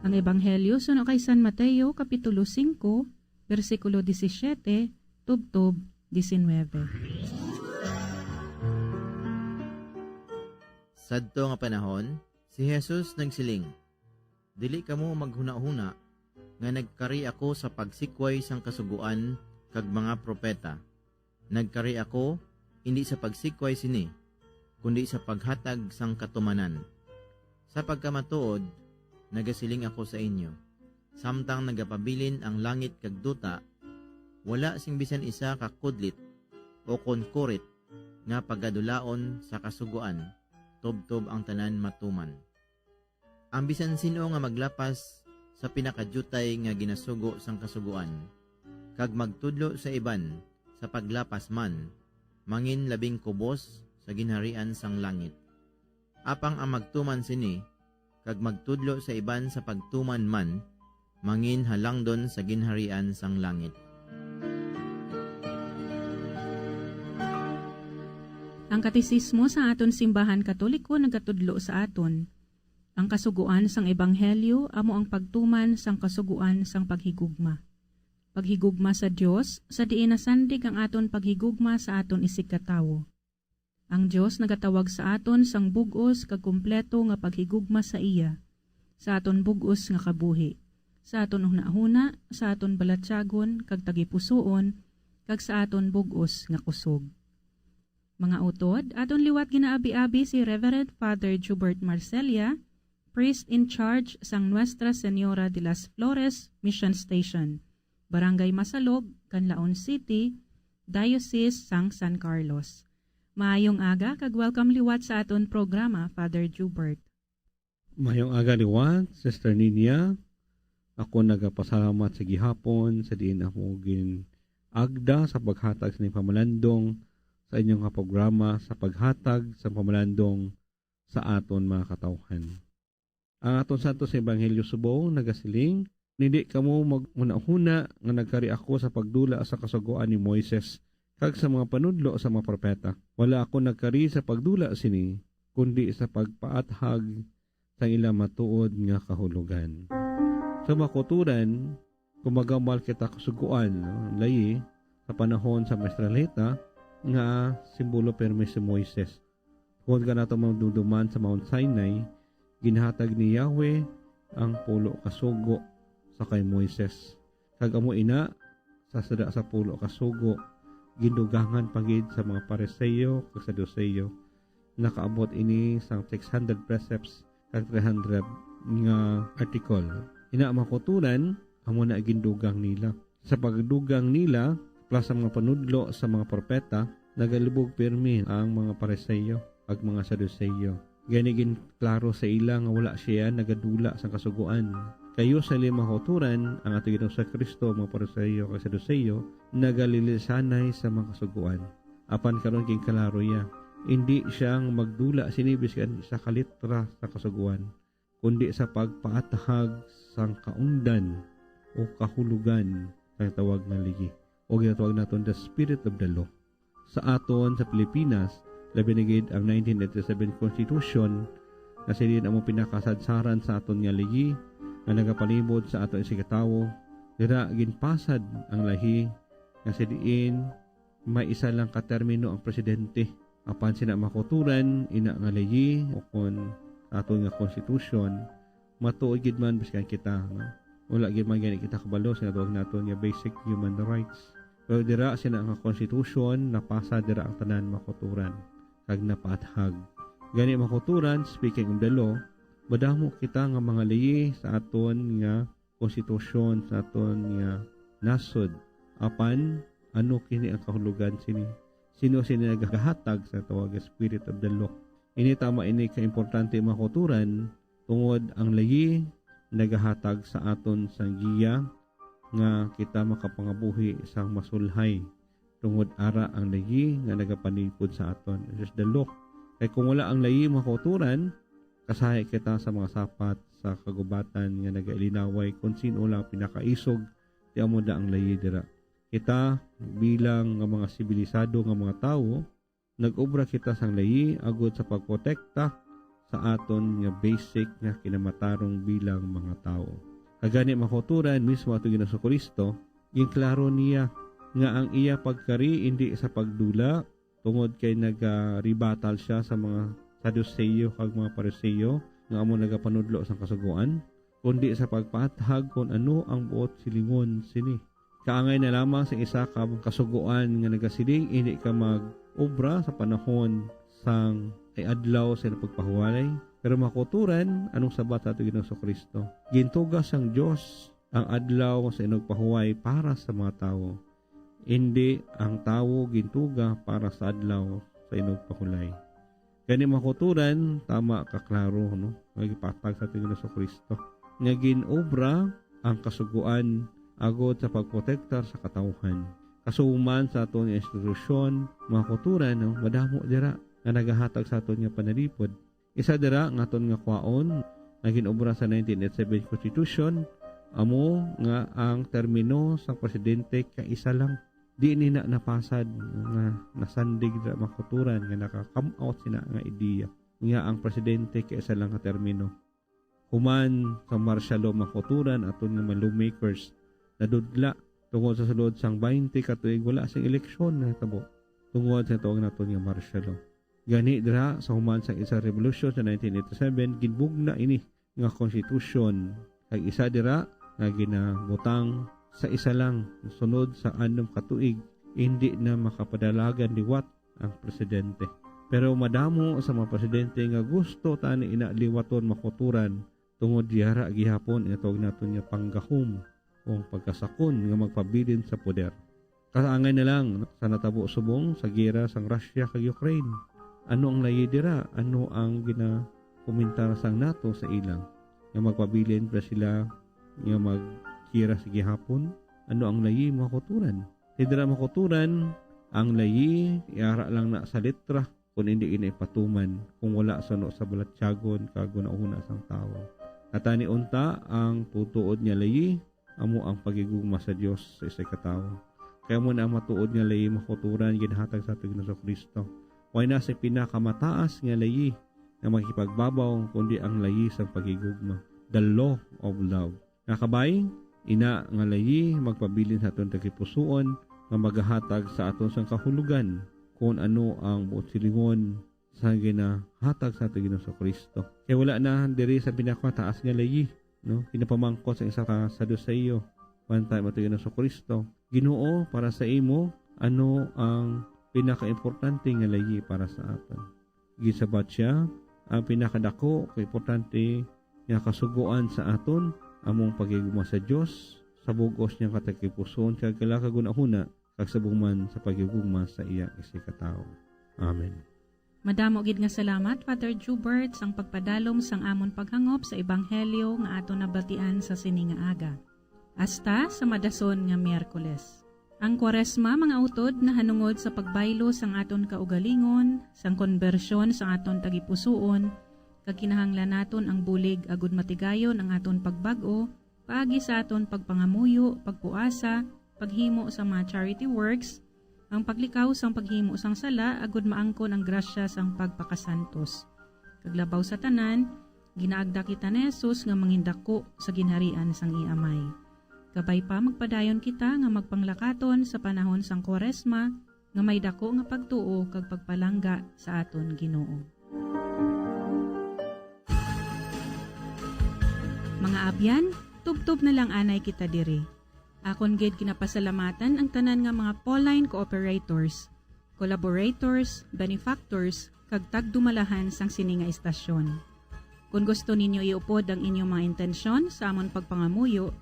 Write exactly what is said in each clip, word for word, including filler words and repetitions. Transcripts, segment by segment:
Ang Ebanghelyo suno kay San Mateo, Kapitulo singko, bersikulo disisiete tubtob disinwebe. Sadto nga panahon, si Jesus nagsiling, "Dili kamo maghunahuna nga nagkari ako sa pagsikway sang Kasugoan kag mga propeta. Nagkari ako indi sa pagsikway sini, kundi sa paghatag sang katumanan. Sa pagkamatuod, nagasiling ako sa inyo, samtang nagapabilin ang langit kag duta, wala sing bisan isa ka kudlit o kon kurit nga pagadulaon sa Kasugoan, tubtob ang tanan matuman. Ang bisan sin-o nga maglapas sa pinakadiutay nga ginasugo sang Kasugoan, kag magtudlo sa iban sa paglapas man, mangin labing kubos sa ginharian sang langit. Apang ang magtuman sini, kag magtudlo sa iban sa pagtuman man, mangin halangdon sa ginharian sang langit." Ang Katesismo sa aton Simbahan Katoliko nagatudlo sa aton, ang kasugoan sang Ebanghelyo amo ang pagtuman sang kasugoan sang paghigugma. Paghigugma sa Dios, sa diin nasandig ang aton paghigugma sa aton isigkatawo. Ang Dios nagatawag sa aton sang bug-os kag kumpleto nga paghigugma sa iya, sa aton bug-os nga kabuhi, sa aton hunahuna, sa aton balatyagon kag tagipusoon, kag sa aton bug-os nga kusog. Mga utod, aton liwat ginaabi-abi si Reverend Father Jubert Marcella, Priest in Charge sang Nuestra Señora de las Flores Mission Station, Barangay Masalog, Canlaon City, Diocese sang San Carlos. Maayong aga kag welcome liwat sa aton programa, Father Jubert. Mayong aga liwat, Sister Ninia. Ako nagapasalamat sa gihapon sa diin ako gin-agda sa paghatag sa inyong pamalandong sa inyong nga programa sa paghatag sa pamalandong sa aton mga katawhan. Ang aton Santos Ebanghelyo subong nagasiling, "Dili kamo maghunahuna nga nagkari ako sa pagdula sa Kasugoan ni Moises kag sa mga panudlo sa mga propeta. Wala ako nagkari sa pagdula sini, kundi sa pagpaathag sang ila matuod nga kahulogan." Sa makuturan, kung magambal kita kasugoan, no, layi, sa panahon sa mga Israelita, nga simbolo pirmi si Moises. Tungod nga nato madumduman sa Mount Sinai, ginhatag ni Yahweh ang pulo ka sugo sa kay Moises. Kag amo ina, sa sada sa pulo ka sugo, gindugangan pa gid sa mga Pariseo kag Saduceo. Nakaabot ini sang six hundred precepts kag three hundred nga article. Ina, mga kauturan, amo na gindugang nila. Sa pagdugang nila, plus ang mga panudlo sa mga propeta, nagalibog pirmi ang mga Pariseo kag mga Saduceo. Gani, ginklaro sa ila nga wala siya nagadula sang Kasugoan. Kay usually, mga kauturan, ang ato Ginoong Kristo, mga Pariseo kag Saduceo, nagalilisanay sa mga Kasugoan. Apan karon, ginklaro iya, indi siya magdula sini bisan isa ka litra sa Kasugoan, kundi sa pagpaathag sang kaundan o kahulogan sang tawag nga ligi, o ginatawag naton the spirit of the law. Sa aton sa Pilipinas, labi na gid ang nineteen eighty-seven Constitution, nga sa diin amo pinakasadsaran sa aton nga ligi nga nagapalibot sa aton isigkatawo. Dira ginpasad ang lahi nga sa diin may isa lang ka termino ang presidente. Apan sina, mga kauturan, ina nga layi o kon aton nga konstitusyon, matuod gid man biskan kita, no? Wala gid man gani kita kabalo sa natawag naton nga basic human rights. Pero dira sina nga konstitusyon, napasa dira ang tanan, mga kauturan, kag napaathag. Gani, mga kauturan, speaking of the law, madamo kita nga mga layi sa aton nga konstitusyon sa aton nga nasod. Apan ano kini ang kahulogan sini? Sino sini nagahatag sa tawag nga spirit of the law? Ini tama ini ka importante, mga kauturan, tungod ang layi nagahatag sa aton sang giya nga kita makapangabuhi sang masulhay, tungod ara ang layi nga nagapanipod sa aton. It is the law. Kay kung wala ang layi, mga kauturan, kasahi kita sa mga sapat sa kagubatan nga nagailinaway kung sin-o lang pinakaisog, ti amo na ang layi dira. Kita, bilang nga mga sibilisado nga mga tawo, nag-obra kita sang layi agod sa pagprotekta sa aton nga basic nga kinamatarong bilang mga tawo. Kag gani, mga kauturan, mismo ato Ginoong Kristo, ginklaro niya nga ang iya pagkari indi sa pagdula, tungod kay nagaribatal sia sa mga Saduceo kag mga Pariseo nga amo nagapanudlo sang Kasugoan, kundi sa pagpaathag kon ano ang buot silingon sini. Kaangay na lamang sa isa ka kasugoan nga nagasiling, "Indi ka mag-obra sa panahon sang kay adlaw sa pagpahuway." Pero, mga kauturan, anong sabat sa ato Ginoong Kristo? Gintuga sang Dios ang adlaw sa inugpahuway para sa mga tawo. Indi ang tawo gintuga para sa adlaw sa inugpahulay. Gani, mga kauturan, tama ka klaro, no? Nga gipatag sa aton Ginoong Kristo nga ginobra ang Kasugoan agod sa pagprotektar sa katawhan. Kasuhuman sa aton nga institusyon, mga kauturan, no? Madamo dira nga nagahatag sa aton nga panalipod. Isa dira nga aton nga kwaon nga gin-obra sa nineteen eighty-seven Constitution amo nga ang termino sang presidente kaisa lang. Di ni na napasad nga nasandig dira, mga kauturan, nga nakakam-out sina nga ideya nga ang presidente kaisa lang ka termino. Human sa martial law, mga kauturan, aton nga mga lawmakers nadudla tungod sa sulod sang twenty ka tuig wala sing eleksyon nahitabo tungod sa tawag naton nga martial law. Gani dira sa human sang isa revolusyon sa nineteen eighty-seven, ginbugna ini nga konstitusyon, kag isa dira nga ginabutang sa isa lang sunod sa anom ka tuig, indi na makapadalagan liwat ang presidente. Pero madamo sa mga presidente nga gusto tani ina liwaton, mga kauturan, tungod yara gihapon nga tawag naton nga panggahom o ang pagkasakon nga magpabilin sa poder. Kaangay na lang sa natabo subong sa gera sang Russia kag Ukraine. Ano ang layi dira? Ano ang ginakomentar sang nato sa ila? Nga magpabilin pa sila nga maggera sa gihapon? Ano ang layi, mga kauturan? Sa dira, mga kauturan, ang layi, iara lang na sa letra, kung hindi ina ipatuman, kung wala suno sa balatyagon kag hunahuna sang tawo. Natani unta ang tutuod nga layi, amo ang paghigugma sa Dios sa isa ka tawo. Kay amo na ang matuod nga layi, mga kauturan, ginhatag sa aton Ginoong Kristo. Way na sa pinakamataas nga layi nga makipagbabaw, kundi ang layi sang paghigugma, the law of love. Nga kabay, ina nga layi magpabilin sa aton tagipusoon nga magahatag sa aton sang kahulogan kung ano ang buot silingon sa ginahatag sa aton Ginoong Kristo. Kay wala na diri sa pinakamataas nga layi, no? Ginapamangkot sa isa ka Saduceo, bantay mo aton Ginoong Kristo, "Ginoo, para sa imo, ano ang pinakaimportante nga layi para sa aton?" Ginsabat siya, "Ang pinakadako kag importante nga kasugoan sa aton, among paghigugma sa Dios sa bug-os niya nga tagipusoon kag kala kag hunahuna, kag subong man sa paghigugma sa iya isigkatawo." Amen. Madamo gid nga salamat, Father Jubert, sang pagpadalom sang amon paghangop sa ebanghelyo nga aton nabatian sa sini nga aga. Hasta sa madason nga Miyerkules. Ang Kwaresma, mga utod, nahanungod sa pagbaylo sang aton kaugalingon, sang konbersyon sang aton tagipusoon, kag kinahanglan naton ang bulig agud matigayon ang aton pagbag-o, paagi sa aton pagpangamuyo, pagpuasa, paghimo sa mga charity works, ang paglikaw sang paghimo sang sala, agud maangkon ang grasya sang pagpakasantos. Kag labaw sa tanan, ginaagda kita ni Jesus nga mangindako sa ginharian sang iya Amay. Kabay pa, magpadayon kita nga magpanglakaton sa panahon sang Kwaresma nga may dako nga pagtuo kag pagpalangga sa aton Ginoo. Mga abyan, tubtob na lang anay kita diri. Akon gid ginapasalamatan ang tanan nga mga Pauline cooperators, collaborators, benefactors, kag tagdumalahan sang sini nga istasyon. Kon gusto ninyo iupod ang inyong mga intensyon sa amon pagpangamuyo,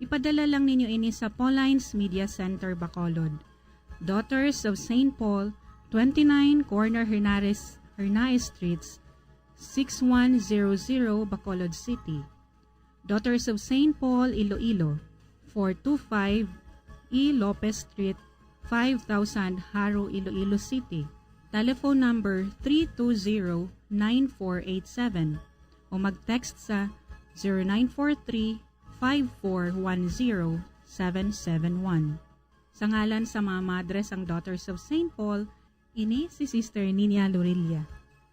ipadala lang ninyo ini sa Pauline's Media Center, Bacolod, Daughters of Saint Paul, twenty-nine Corner Hernares, Hernaez Streets, six one zero zero, Bacolod City. Daughters of Saint Paul, Iloilo, four two five E Lopez Street, five thousand, Jaro, Iloilo City. Telephone number three two zero, nine four eight seven o mag-text sa zero nine four three, five four one zero, seven seven one. Sa ngalan sa mga madre sang Daughters of Saint Paul, ini si Sister Nina Lorilla.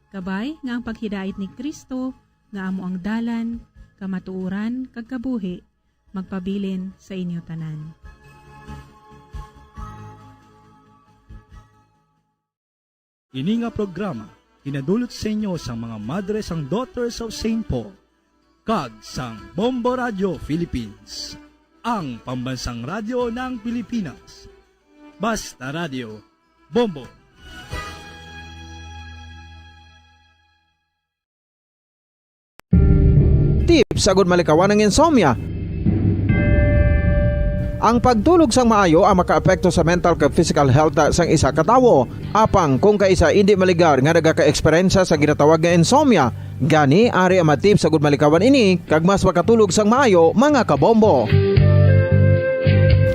Kabay nga ang paghidait ni Cristo, nga amo ang dalan, kamatuoran, kag kabuhi, magpabilin sa inyo tanan. Ini nga programa ginadulot sa inyo sang mga madre sang Daughters of Saint Paul kag sang Bombo Radio Philippines, ang pambansang radyo ng Pilipinas. Basta Radio, Bombo. Tips agud malikawan ang insomnia. Ang pagtulog sang maayo ang makaapekto sa mental kag physical health sang isa ka tawo. Apang kung kaisa indi maligar nga nagaka-eksperyensya sa ginatawag nga insomnia, gani ari ang mga tips agud malikawan ini kag mas makatulog sang maayo, mga kabombo.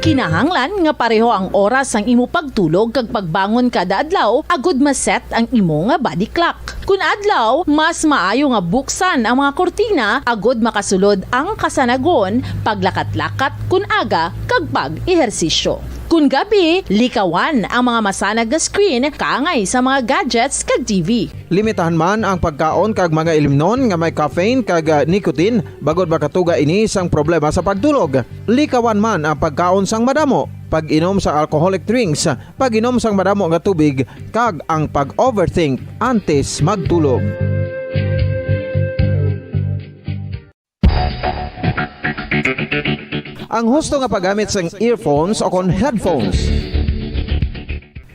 Kinahanglan nga pareho ang oras sang imo pagtulog kag pagbangon kada adlaw agud ma-set ang imo nga body clock. Kun adlaw, mas maayo nga buksan ang mga kurtina agud makasulod ang kasanagon, paglakat-lakat kun aga, kag pag-ehersisyo. Kun gabi, likawan ang mga masanag nga screen kaangay sa mga gadgets kag T V. Limitahan man ang pagkaon kag mga ilimnon nga may caffeine kag, ah, nicotine, bangod makatuga ini sang problema sa pagtulog. Likawan man ang pagkaon sang madamo, pag-inom sa alcoholic drinks, pag-inom sang madamo nga tubig, kag ang pag-overthink antes magtulog. Ang husto nga paggamit sang earphones o kon headphones.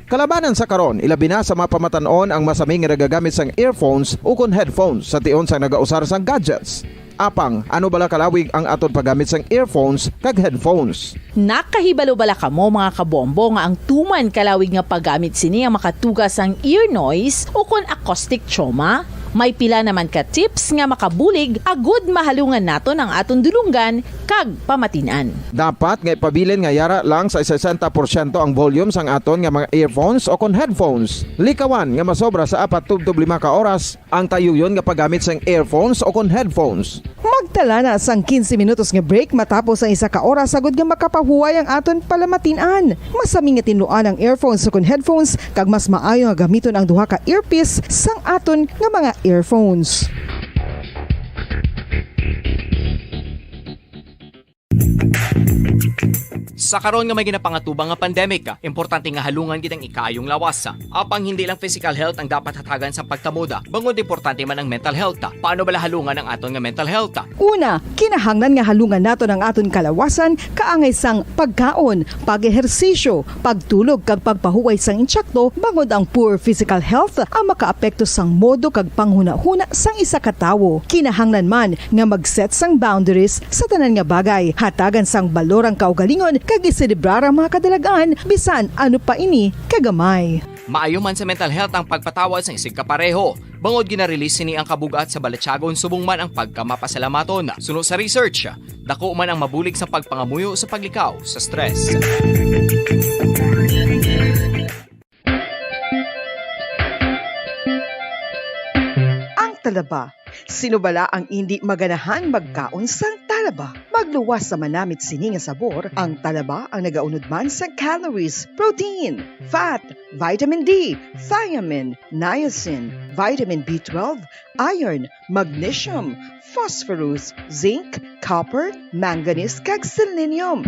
Kalabanan sa karon, ilabi na sa mga pamatan-on ang masami nga nagagamit sang earphones ukon headphones sa tion sang nagausar sang gadgets. Apang, ano bala kalawig ang aton paggamit sang earphones kag headphones? Nakahibalo bala kamo, mga kabombo, nga ang tuman kalawig nga paggamit sini ang makatuga sang ear noise ukon acoustic trauma? May pila naman ka tips nga makabulig agud mahalungan naton ang aton dulonggan kag pamatin-an. Dapat nga ipabilin nga yara lang sa sesenta porsyento ang volume sang aton nga mga earphones o kon headphones. Likawan nga masobra sa apat tubtob lima ka oras ang tayuyon nga paggamit sang earphones o kon headphones. Magtala na sang quince minutos nga break matapos ang isa ka oras, agud nga makapahuway ang aton palamatin-an. Masami nga tinluan ang earphones o kon headphones, kag mas maayo nga gamiton ang duha ka earpiece sang aton nga mga earphones. Sa karon nga may ginapangatubang nga pandemic, importante nga halungan gid ang ikaayong lawas. Apang hindi lang physical health ang dapat hatagan sa pagtamod, bangod importante man ang mental health. Paano bala halungan ang aton nga mental health? Una, kinahanglan nga halungan naton ang aton kalawasan kaangay sang pagkaon, pag-ehersisyo, pagtulog, kag pagpahuway sang insakto, bangod ang poor physical health ang makaapekto sang modo kag panghunahuna sang isa ka tawo. Kinahanglan man nga mag-set sang boundaries sa tanan nga bagay, hatagan sang balor ang kaugalingon, kag iselebrar ang mga kadalagan, bisan ano pa ini kagamay. Maayo man sa mental health ang pagpatawad sang isigkapareho, bangod gina-release sini ang kabug-at sa balatyagon subong man ang pagkamapasalamaton. Suno sa research, dako man ang mabulig sa pagpangamuyo sa paglikaw sa stress. Ang talaba. Sino bala ang indi maganahan magkaon sang talaba? Magluwas sa manamit sini nga sabor, ang talaba ang nagaunod man sa calories, protein, fat, vitamin D, thiamine, niacin, vitamin B twelve, iron, magnesium, phosphorus, zinc, copper, manganese, kag selenium.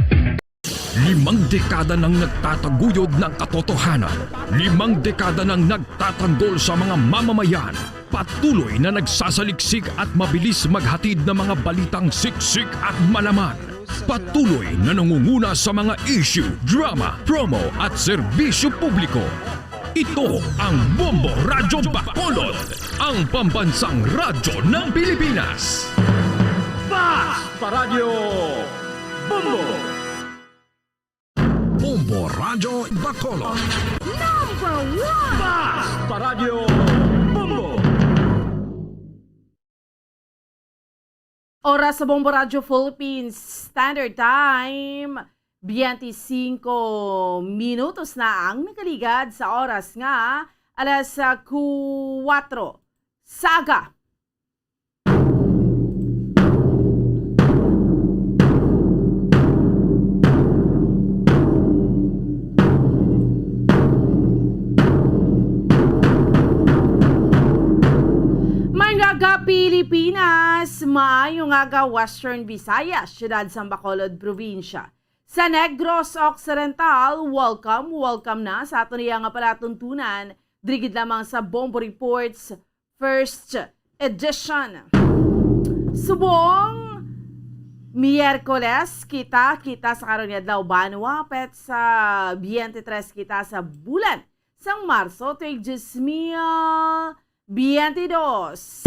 Limang dekada nang nagtataguyod ng katotohanan. Limang dekada nang nagtatanggol sa mga mamamayan. Patuloy na nagsasaliksik at mabilis maghatid ng mga balitang siksik at malaman. Patuloy na nangunguna sa mga issue, drama, promo at serbisyo publiko. Ito ang Bombo Radyo Bacolod, ang pambansang radyo ng Pilipinas. Basta Radyo Bombo! Bombo Radyo Bacolod. Number one! Basta Radyo Bombo! Oras sa Bombo Radyo Philippines Standard Time, biyente singko minutos na ang nakaligad sa oras nga alas, ah, kuwatro sa aga. Pinas, maayong aga, Western Visayas, siyudad sang Bacolod, probinsya sa Negros Occidental. Welcome, welcome na sa aton iya nga palatuntunan, diri gid lamang sa Bombo Reports First Edition. Subong Miyerkules kita, kita sa karon nga adlaw, banwa, pet sa twenty-three kita sa bulan sang Marso, tuig dos mil twenty-dos.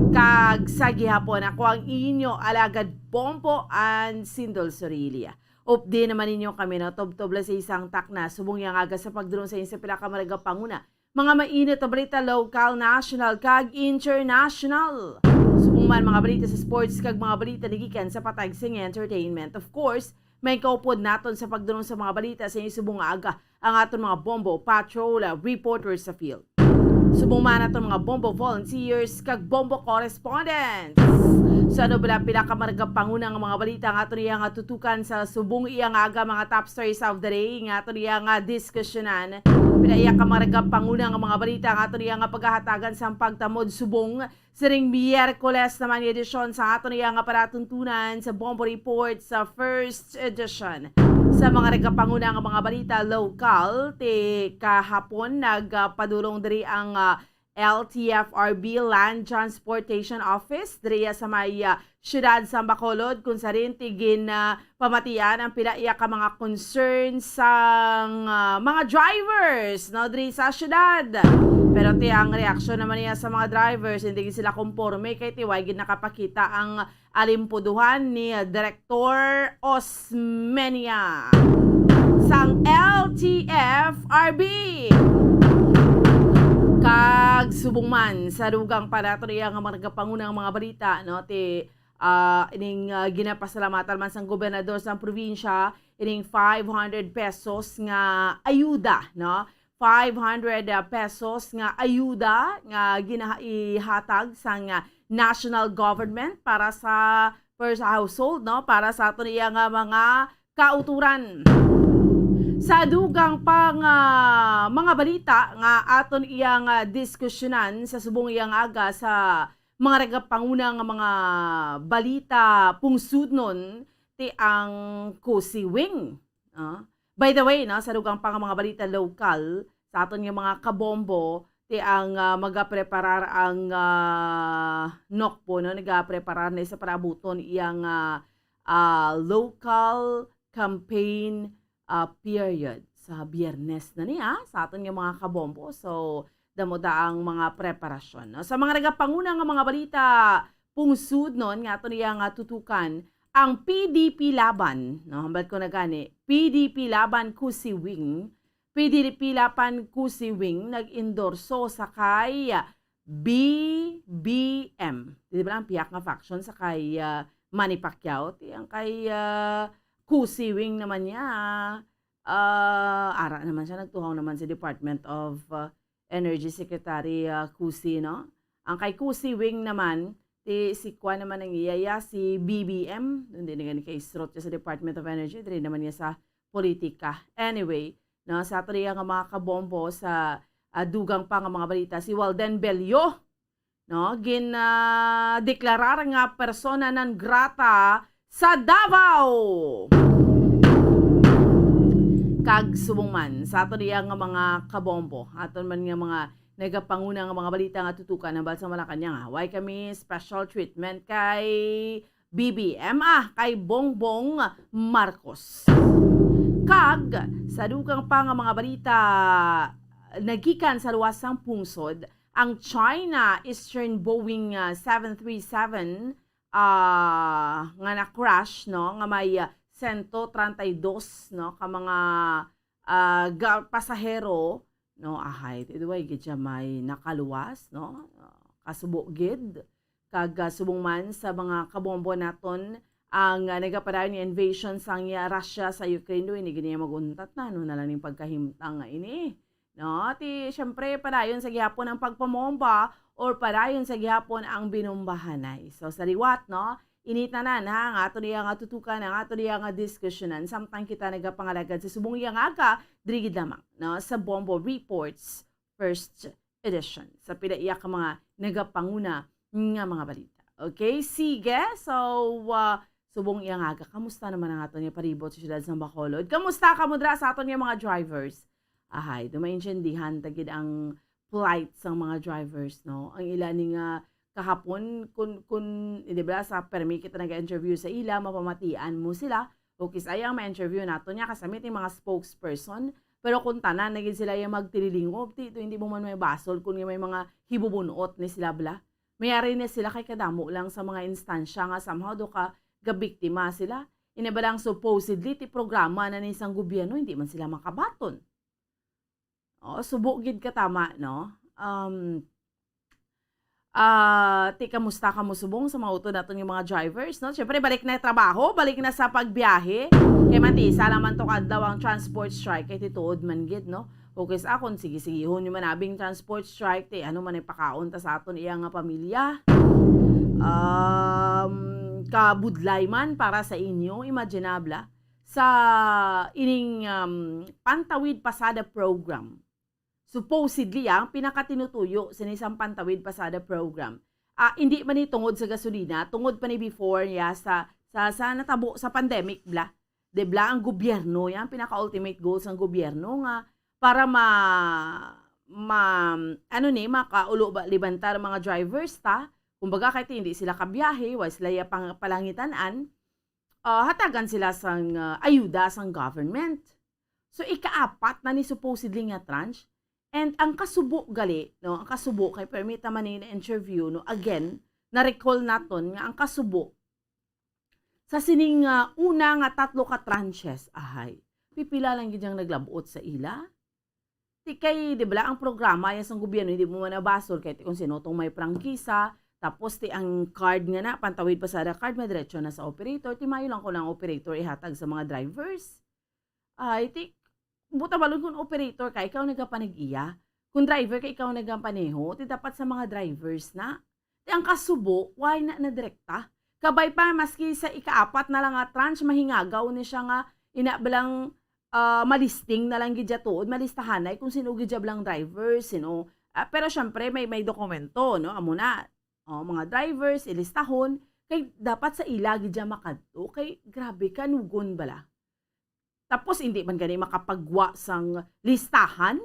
Kag sa gihapon, ako ang inyo alagad, Bombo Ann Sindol Sorilia. Updi naman ninyo kami, no? Tubtob lang sa isang takna, subong iya nga aga sa pagdulong sa inyo sa pila ka mga nagapanguna, mga mainit na balita, lokal, national, kag international. Subong man mga balita sa sports kag mga balita nagikan sa patag sing entertainment. Of course, may kaupod naton sa pagdulong sa mga balita sa inyo subong nga aga ang aton mga Bombo Patrol, uh, reporters sa field. Subong man aton mga Bombo volunteers kag Bombo correspondents. Sa ano bala pila ka mga nagapanguna nga mga balita nga aton iya nga tutukan sa subong iya nga aga, mga top stories of the day nga aton iya nga diskusyonan. Pila iya ka mga nagapanguna nga mga balita nga aton iya nga pagahatagan sang pagtamod subong siring Miyerkules naman nga edisyon sa aton iya nga palatuntunan sa Bombo Report sa first edition. Sa mga nagapanguna nga mga balita lokal, ti kahapon nagpadulong diri ang, ah, L T F R B, Land Transportation Office, diri sa may, ah, siyudad sa Bacolod, kung sa rin ti gin, ah, pamatian ang pila iya ka mga concerns sang, ah, mga drivers, no, diri sa syudad. Pero ti ang reaksyon naman niya sa mga drivers, hindi gid sila konporme kay ti way gid nakapakita ang alimpuduhan ni Direktor Osmeña sang L T F R B. Kag subong man sa dugang pa naton iya nga mga nagapanguna nga mga balita, no, ti ah, ining, ah, ginapasalamatan man sang gobernador sang probinsya ining five hundred pesos nga ayuda, no? Five hundred, ah, pesos nga ayuda nga ginaha-, ihatag sang, ah, national government para sa per household, no? Para sa aton iya nga mga kauturan. Sa dugang pa nga mga balita nga aton iya nga diskusyonan sa subong iya nga aga sa mga nagapanguna nga mga balita pungsudnon ti ang Kusi Wing. Ah, by the way, no, sa dugang pa nga mga balita lokal, sa aton nga mga kabombo, ti ang, ah, magapreparar ang, ah, NOCPO, no, nagapreparar na sa parabuton iyang, ah, ah, local campaign, ah, period. Sa Biyernes na niya, sa aton nga mga kabombo. So, damo da ang mga preparasyon, no? Sa mga nagapanguna nga mga balita, pungsudnon nga aton iya nga tutukan, ang P D P Laban, no? Hambal ko na gani, P D P Laban Kusi Wing, P D P Laban Kusi Wing nag-endorso sa kay B B M. Di ba lang pihak nga faction sa kay, ah, Manny Pacquiao? Ti ang kay, ah, Kusi Wing naman niya, ah, ara naman siya, nagtuhaw naman sa Department of, ah, Energy Secretary, ah, Kusi, no? Ang kay Kusi Wing naman, ti si kuan naman ang iya, iya, si B B M, hindi na gani kay srot siya sa Department of Energy, diri naman niya sa politika. Anyway, no, sa ato nga mga kabombo sa, ah, dugang pa nga mga balita, si Walden Bello, no, gin, ah, deklarar nga persona non grata sa Davao. Kag subong man sa ato niya nga mga kabombo, aton man nga mga nagapanguna nga mga balita nga tutukan ang balsa Malacañang, ah, way kami special treatment kay B B M, ah, kay Bongbong Marcos. Kag sa dugang pa nga mga balita, nagikan sa luwas sang pungsod, ang China Eastern Boeing, ah, seven three seven, ah, nga na-crash, no, nga may, ah, sento treinta y dos, no, ka mga, ah, ga-, pasahero, no, ahay, ti duway gid siya may nakaluwas, no, ah, kasubo gid. Kag, ah, subong man sa mga kabombo naton ang, ah, nagapadayon nga invasion sang, ah, Russia sa Ukraine, do ini gid niya mag-untat na, no, na lang ning pagkahimtang nga ini. No? Ti, syempre, padayon sa gihapon ang pagpamomba or padayon sa gihapon ang binumbahanay. So, sa liwat, no, ini tanan, ha, ang ato niya nga tutukan, ang ato niya nga diskusyonan, samtang kita nagapangalagad sa subong iya nga aga, diri gid lamang, no, sa Bombo Reports First Edition. Sa pila iya ka mga nagapanguna nga mga balita. Okay, sige. So, ah, subong iyang aga, kamusta naman ang aton nga palibot sa siyudad sa Bacolod? Kamusta kamo dira sa aton nga mga drivers? Ahay, do maintindihan ta gid ang plight sang mga drivers, no? Ang ila ni nga kahapon, kun, kun, di ba, sa permi kita nag-interview sa ila, mapamatian mo sila. O kisay ang ma-interview nato niya, kasamit yung mga spokesperson. Pero kung tanan na gid sila yung magtililingob, ti, to, hindi mo man may basol kung may mga hibubunot ni sila, bla. Mayari na sila kay kadamo lang sa mga instansya nga somehow do ka gabiktima sila. Ina ba lang supposedly ti programa na ni sang gobyerno, hindi man sila makabaton. Oh, subo gid ka tama, no? Um, ah, ti kamusta ka mo subong sa mga utod naton nga mga drivers, no? Syempre, balik na trabaho, balik na sa pagbiyahe. Kay man ti isa lang man to ka adlaw ang transport strike, kay tituod man gid, no? Okay, sa akon, sige-sigihon nyo man abing transport strike, ti ano man ipakaon ta sa aton iya nga pamilya? Um, kabudlay man para sa inyo, imaginabla, sa ining, um, Pantawid Pasada program. Supposedly, ah, ang pinakatinutuyo sini sang Pantawid Pasada program, ah, hindi man ni tungod sa gasolina, tungod pa ni before niya sa, sa, sa natabo sa pandemic, bla. Di bla, ang gobyerno, yan, pinaka-ultimate goal sang gobyerno nga para ma, ma, ano ni, makaulo ba, libantar ang mga drivers ta. Kumbaga, kahit hindi sila kabiyahe, wa sila ya pang-, palangitan-an, ah, hatagan sila sang, ah, ayuda sang government. So, ikaapat na ni supposedly nga tranche. And ang kasubo gali, no, ang kasubo kay permita man ni na-interview, no, again, na-recall naton nga ang kasubo sa sining, ah, una nga tatlo ka tranches, ahay, pipila lang gid ang naglabot sa ila. Ti kay, di bala, ang programa ya sang gobyerno, hindi mo man nabasol kay ti kung sino tong may prangkisa, tapos ti ang card nga na, Pantawid Pasada card, madiretso na sa operator, ti mayo lang ko ng operator ihatag sa mga drivers. Ay, ti, buta balon kung operator ka, ikaw nagapanag-iya. Kung driver ka, ikaw nagapaneho, ti dapat sa mga drivers na. Ti ang kasubo, why na nadirekta? Kabay pa, maski sa ikaapat na lang nga tranche, mahingagaw ni siya nga ina blang, ah, malisting na lang gid siya tuod, malistahanay kung sino gid siya blang driver, sino, ah, pero syempre may, may dokumento, no? Amo na, oh, mga drivers, ilistahon, kay dapat sa ila gid siya makadto, kay grabe, kanugon bala. Tapos hindi man gani makapagwa sang listahan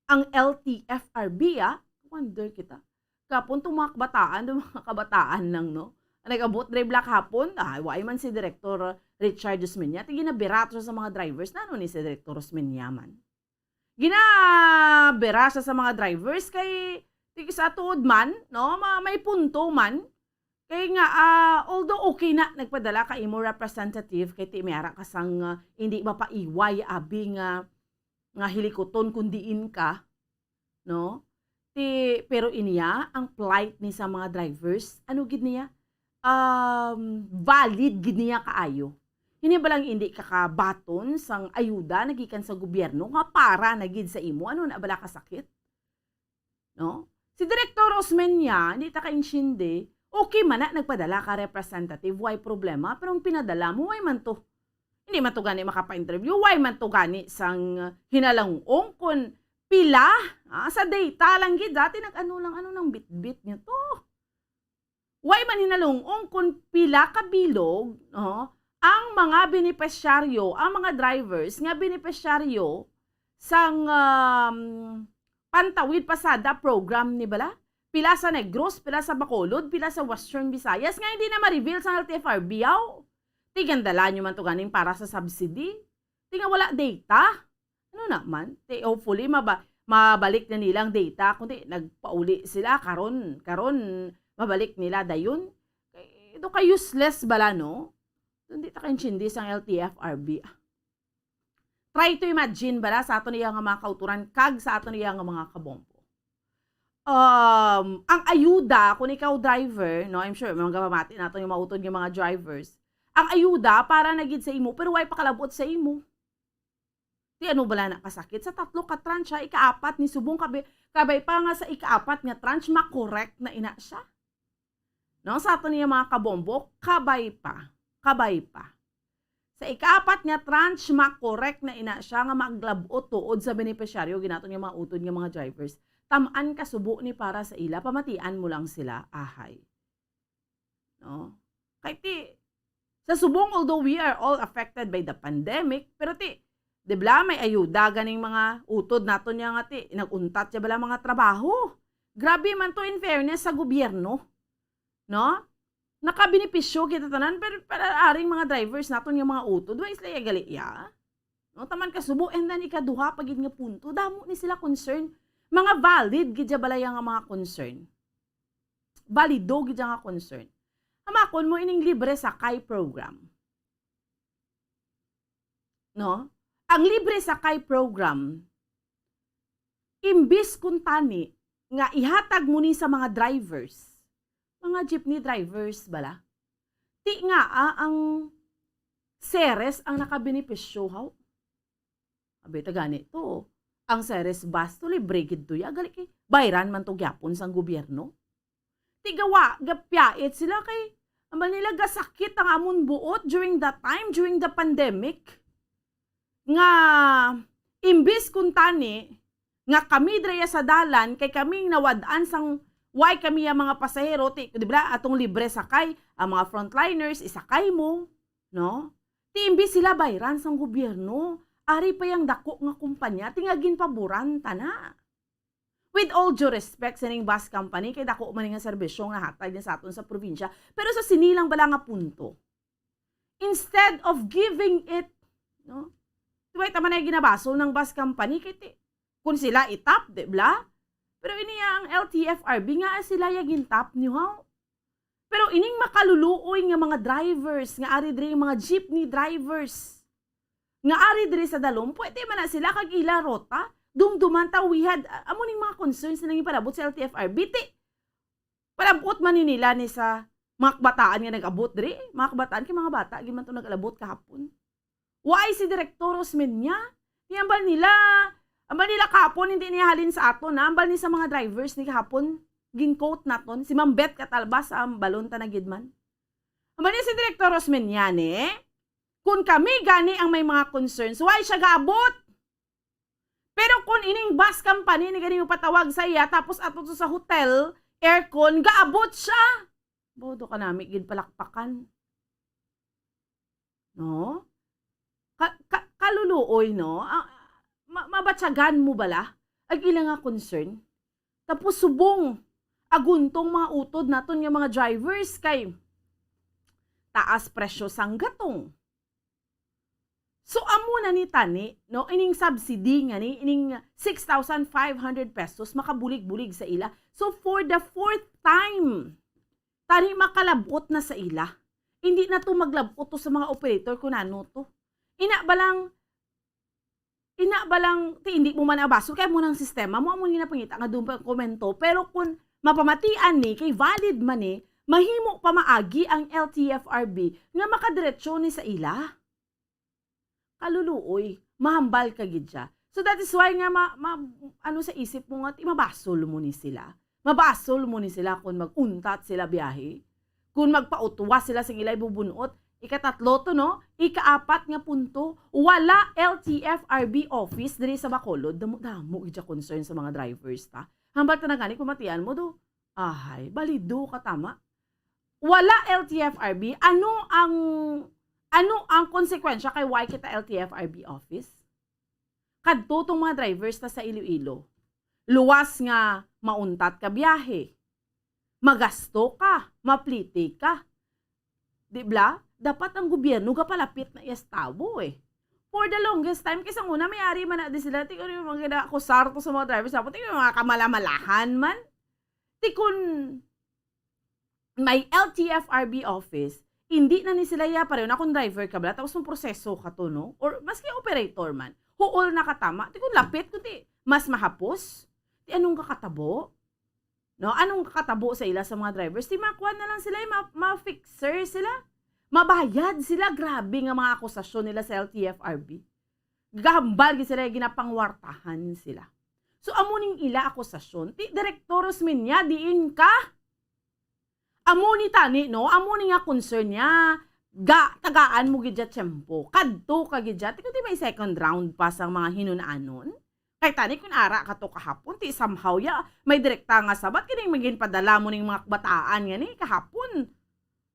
ang L T F R B, ah. Wonder kita. Kapon tong mga kabataan, tong mga kabataan lang, no? Ang nag-abot diri bala kahapon, ah, wa man si Direktor Richard Osmeña, ti ginabira to sa mga drivers. Nano ni si Direktor Osmeña man? Ginabira siya sa mga drivers kay, ti sa tuod man, no? Ma-, may punto man. Kay nga, ah, although okay na nagpadala ka imo representative, kay ti may ara ka sang, ah, hindi mapaiway abi nga, nga hilikuton kung diin ka, no? Ti, pero inya, ang plight ni sa mga drivers, ano gid niya? Um, valid gid niya kaayo. Hindi ba lang hindi ka kabaton sang ayuda nagikan sa gobyerno nga para na gid sa imo? Ano na bala kasakit? No? Si Direktor Osmeña, hindi ta kaintindi, okay man na nagpadala ka representative, why problema? Pero ang pinadala mo, why man to? Hindi man to gani makapa-interview, why man to gani sang hinalangong kun pila? Ah, sa data lang gid, dati nag-ano lang, ano nang bitbit niyo to? Why man hinalangong kun pila ka bilog, no, ang mga benepisyaryo, ang mga drivers nga benepisyaryo sang, um, Pantawid Pasada program ni bala? Pila sa Negros, pila sa Bacolod, pila sa Western Visayas nga hindi na ma-reveal sa L T F R B, yaw? Ti gandala nyo man to ganing para sa subsidy. Ti nga wala data. Ano naman? Ti hopefully maba-, mabalik na nila ang data, kundi nagpauli sila karon, karon mabalik nila dayon. Kay, ito ka useless bala, no? Hindi ta kaintindi sang L T F R B. Try to imagine bala sa aton iya nga mga kauturan kag sa aton iya nga mga kabombo. Um, ang ayuda, kung ikaw driver, no, I'm sure, mga gamamati nato yung mautod yung mga drivers. Ang ayuda, para na gid sa imo, pero way pakalabot sa imo. Ti ano bala na kasakit? Sa tatlo ka tranche, ikaapat ni subong kabi-, kabay pa nga sa ikaapat nga tranche, makorek na ina siya. No, sa aton niya mga kabombo, kabay pa, kabay pa. Sa ikaapat nga tranche, makorek na ina siya nga maglabot tuod sa benepisyaryo, ginato niya mga utod nga mga drivers. Tamaan ka subo ni para sa ila, pamatian mo lang sila, ahay. No? Kay ti, sa subong, although we are all affected by the pandemic, pero ti, di bala, may ayuda ganing mga utod naton niya nga ti, nag-untat siya bala mga trabaho. Grabe man to, in fairness sa gobyerno, no? Nakabenepisyo kita tanan, pero para aring mga drivers naton nga mga utod, wa sila gali ya. No, taman kasubo, and then ikaduha pa gid nga punto, damo ni sila concern. Mga valid gid ya balaya nga mga concern. Valido gid ya nga concern. Hamakon mo ining libre sakay program. No? Ang libre sakay program, imbis kuntani nga ihatag mo ni sa mga drivers, mga jeepney drivers bala, ti nga, ah, ang Ceres ang nakabenepisyo, haw? Abi ta gani to. Ang Ceres bus to, libre gid to ya. Gali kay bayran man to gyapon sang gobyerno. Ti gawa, gapyait sila kay, ambal nila, gasakit ang amon buot during that time, during the pandemic. Nga, imbis kuntani, nga kami diri sa dalan, kay kami nawad-an sang, why kami ang mga pasahero, ti, di ba, atong libre sakay, ang mga frontliners, isakay mo, no? Ti imbis sila bayran sang gobyerno, ari pa yang dako nga kumpanya, ti nga ginpaboran ta na. With all due respect sining bus company, kay dako man nga serbisyo nga hatag niya sa aton sa probinsya, pero sa sini lang bala nga punto, instead of giving it, no? Di ba, tama na yung ginabasol ng bus company, kay ti-, kung sila itap, di ba? Pero ini ang L T F R B nga sila ya gintap niyo, ha? Pero ining makaluluoy nga mga drivers, nga ari diri, mga jeepney drivers, nga ari diri sa Dalom, pwede man na sila kag ila rota, dumduman ta, we had, amo ning mga concerns na nangipalabot sa L T F R B. Ti, palabot man ni nila ni sa mga kabataan nga nag-abot diri, mga kabataan kay mga bata, gid man to nag-alabot kahapon. Why si Direktor Rosmeña? Ni ambal nila, ambal nila kahapon, hindi niya halin sa aton, na ambal ni sa mga drivers ni kahapon, gin-quote naton, si Ma'am Beth Catalba sa balon ta na gid man. Ambal niya si Direktor Rosmeña ni, kung kami gani ang may mga concerns, why siya gaabot? Pero kung ining bus company ni gani patawag sa iya, tapos ato to sa hotel, aircon, gaabot siya. Bodo ka nami gid palakpakan. No? Ka-, ka-, kaluluoy, no? Ah, ma-, mabatyagan mo bala ang ila nga concern? Tapos subong, aguntong mga utod naton nga mga drivers kay taas presyo sang gatong. So, amo na ni tani, no? Ining subsidy nga ni, ining six thousand five hundred pesos, makabulig-bulig sa ila. So, for the fourth time, tani makalabot na sa ila. Hindi na to maglabot to sa mga operator kung ano to. Ina ba lang, ina ba lang, ti, hindi mo man abasol, kaya mo nang sistema mo, amo nga napangita nga doon pa komento. Pero kung mapamatian ni, kay valid man ni, mahimo pa maagi ang L T F R B nga makadiretso ni sa ila. Kaluluoy, mahambal ka gid siya. So that is why nga ma-, ma-, ano sa isip mo nga, ti, mabasol mo ni sila. Mabasol mo ni sila kung mag-untat sila biyahe. Kung magpautwa sila sing ila ibubunot. Ikatatlo to, no? Ikaapat nga punto, wala L T F R B office diri sa Bacolod. Damo-damo gid siya concern sa mga drivers, ta. Hambal ta na gani, kung matian mo do, ahay, balido ka, tama. Wala L T F R B. Ano ang, ano ang konsekwensya kay why kita L T F R B office? Kadto tong mga drivers ta sa Iloilo. Luwas nga mauntat ka biyahe. Magasto ka, mapliti ka. Di bla? Dapat ang gobyerno gapalapit na iya sa tawo, eh. For the longest time, kay sang una, may ari man na di sila, ti, ano yung mga gina-akusar to sa mga drivers, tapos, ti, yung mga kamalamalahan man. Ti, kun may L T F R B office, hindi na ni sila ya, pareho na kung driver ka bala, tapos may proseso ka to, no? Or maski operator man, huol na katama. Ti kung lapit, kung ti, mas mahapos, ti anong kakatabo? No? Anong kakatabo sa ila sa mga drivers? Ti makuha na lang sila, ma-, ma-fixer sila. Mabayad sila. Grabe nga mga akusasyon nila sa L T F R B. Gahambal gid sila, ginapangwartahan sila. So, amo ning ila akusasyon. Ti, Direktor Rosmeña, diin ka? Amo ni tani, no? Amo ni nga concern niya. Ga, tagaan mo gid siya tiyempo. Kadto ka gid siya. Ti, kundi may second round pa sang mga hinunanon. Kay tani, kung ara ka to kahapon, ti somehow ya, may direkta nga sabat, kining may ginpadala mo ning mga kabataan nga ni kahapon.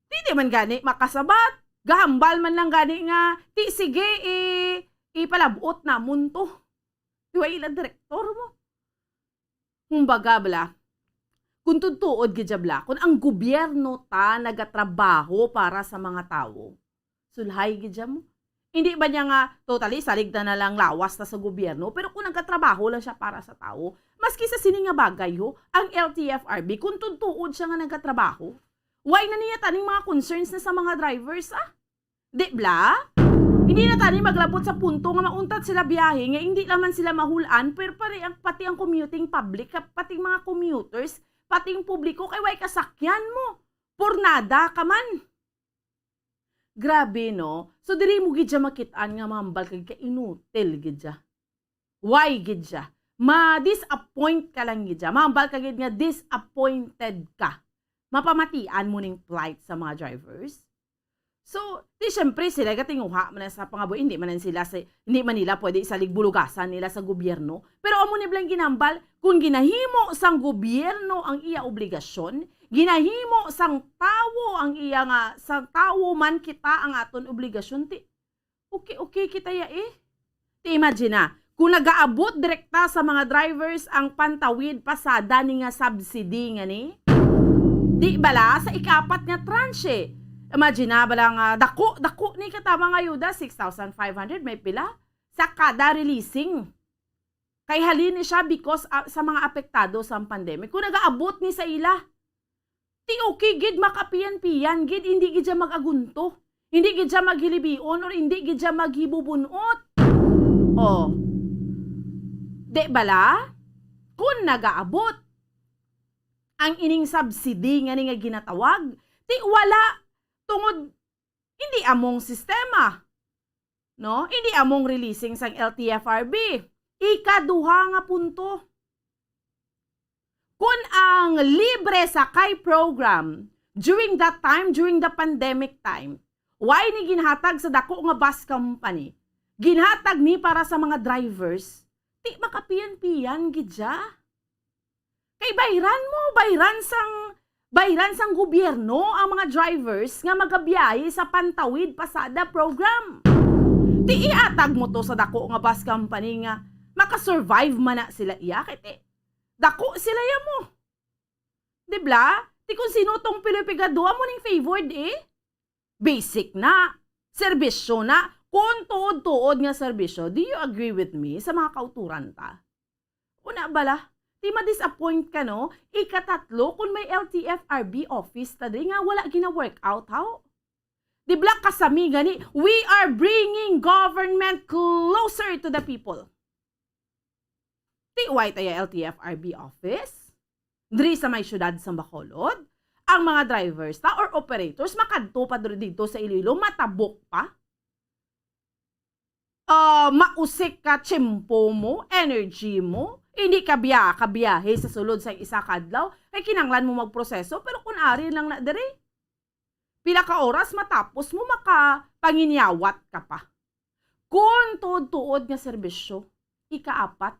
Di, di man gani makasabat. Gahambal man lang gani nga, "Ti, sige, i-, ipalabot namon to." Di ba ila direktor mo? Kumbaga, bala, kung tutuod gid siya, bala, kung ang gobyerno ta nagatrabaho para sa mga tawo, sulhay gid siya mo. Hindi ba niya nga, totally, salig na, na lang lawas ta sa gobyerno, pero kung nagatrabaho lang siya para sa tawo, maski sa sini nga bagay, ho, ang L T F R B, kung tutuod siya nga nagatrabaho, why na niya taning mga concerns na sa mga drivers, ah? Di bala? Hindi na tani maglabot sa punto nga mauntat sila biyahe nga hindi naman sila mahulan, pero pare ang, pati ang commuting public, ka-, pati ang mga commuters, pati ang publiko, kay way kasakyan mo. Por nada ka man. Grabe, no? So, diri mo gid siya makit-an nga mahambal kag ka-inutil gid siya. Why gid siya? Ma-disappoint ka lang gid siya. Mahambal ka gid nga disappointed ka. Mapamatian mo ning plight sa mga drivers. So, di syempre sila gatinguha man sa pangabuhi, hindi man sila sa, hindi man nila pwede isalig bulugasan nila sa gobyerno. Pero amo ni blang ginambal, kung ginahimo sang gobyerno ang iya obligasyon, ginahimo sang tawo ang iya nga, sang tawo man kita ang aton obligasyon, ti, okay, okay kita ya eh. Ti imagine na, kung nagaabot direkta sa mga drivers ang pantawid pasada ni nga subsidy nga ni, di bala sa ikaapat nga tranche? Imagine na bala nga dako, dako ni katama nga ayuda, six thousand five hundred, may pila? Sa kada releasing. Kay halin ni siya because, ah, sa mga apektado sa pandemic. Kung nagaabot ni sa ila, ti okay gid, makapiyan-piyan gid, hindi gid siya mag-agunto. Hindi gid siya maghilibion or hindi gid siya maghibubunot. Oh. Di bala? Kung nagaabot ang ining subsidy nga ni nga ginatawag, ti wala, tungod hindi among sistema. No? Hindi among releasing sang L T F R B. Ikaduha nga punto. Kun ang libre sakay program during that time, during the pandemic time, why ni ginhatag sa dako nga bus company? Ginhatag ni para sa mga drivers. Ti makapiyan-piyan gid siya. Kay bayran mo, bayran sang, bayran sang gobyerno ang mga drivers nga magabiyahe sa Pantawid Pasada program. Ti ihatag mo to sa dako nga bus company nga makasurvive man na sila iya, kay ti dako sila ya mo. Di bla? Ti kung sino tong piloy pigadua mo ning favored eh? Basic na, serbisyo na, kung tuod-tuod nga serbisyo. Do you agree with me sa mga kauturan ta? Una bala, ti ma-disappoint ka, no? Ikatatlo, kung may L T F R B office ta diri nga wala gina-work out, how? Di bla kasami gani, we are bringing government closer to the people. Ti way ta ya L T F R B office diri sa may siyudad sa Bacolod, ang mga drivers ta or operators makadto pa diri dito sa Iloilo, matabok pa. Ah, mausik ka tiyempo mo, energy mo, hindi ka biya-, ka biyahe sa sulod sa isa ka adlaw, kay kinanglan mo magproseso, pero kung ari lang na diri, pila ka oras matapos mo makapanginyawat ka pa. Kun tuod-tuod nga serbisyo, ikaapat,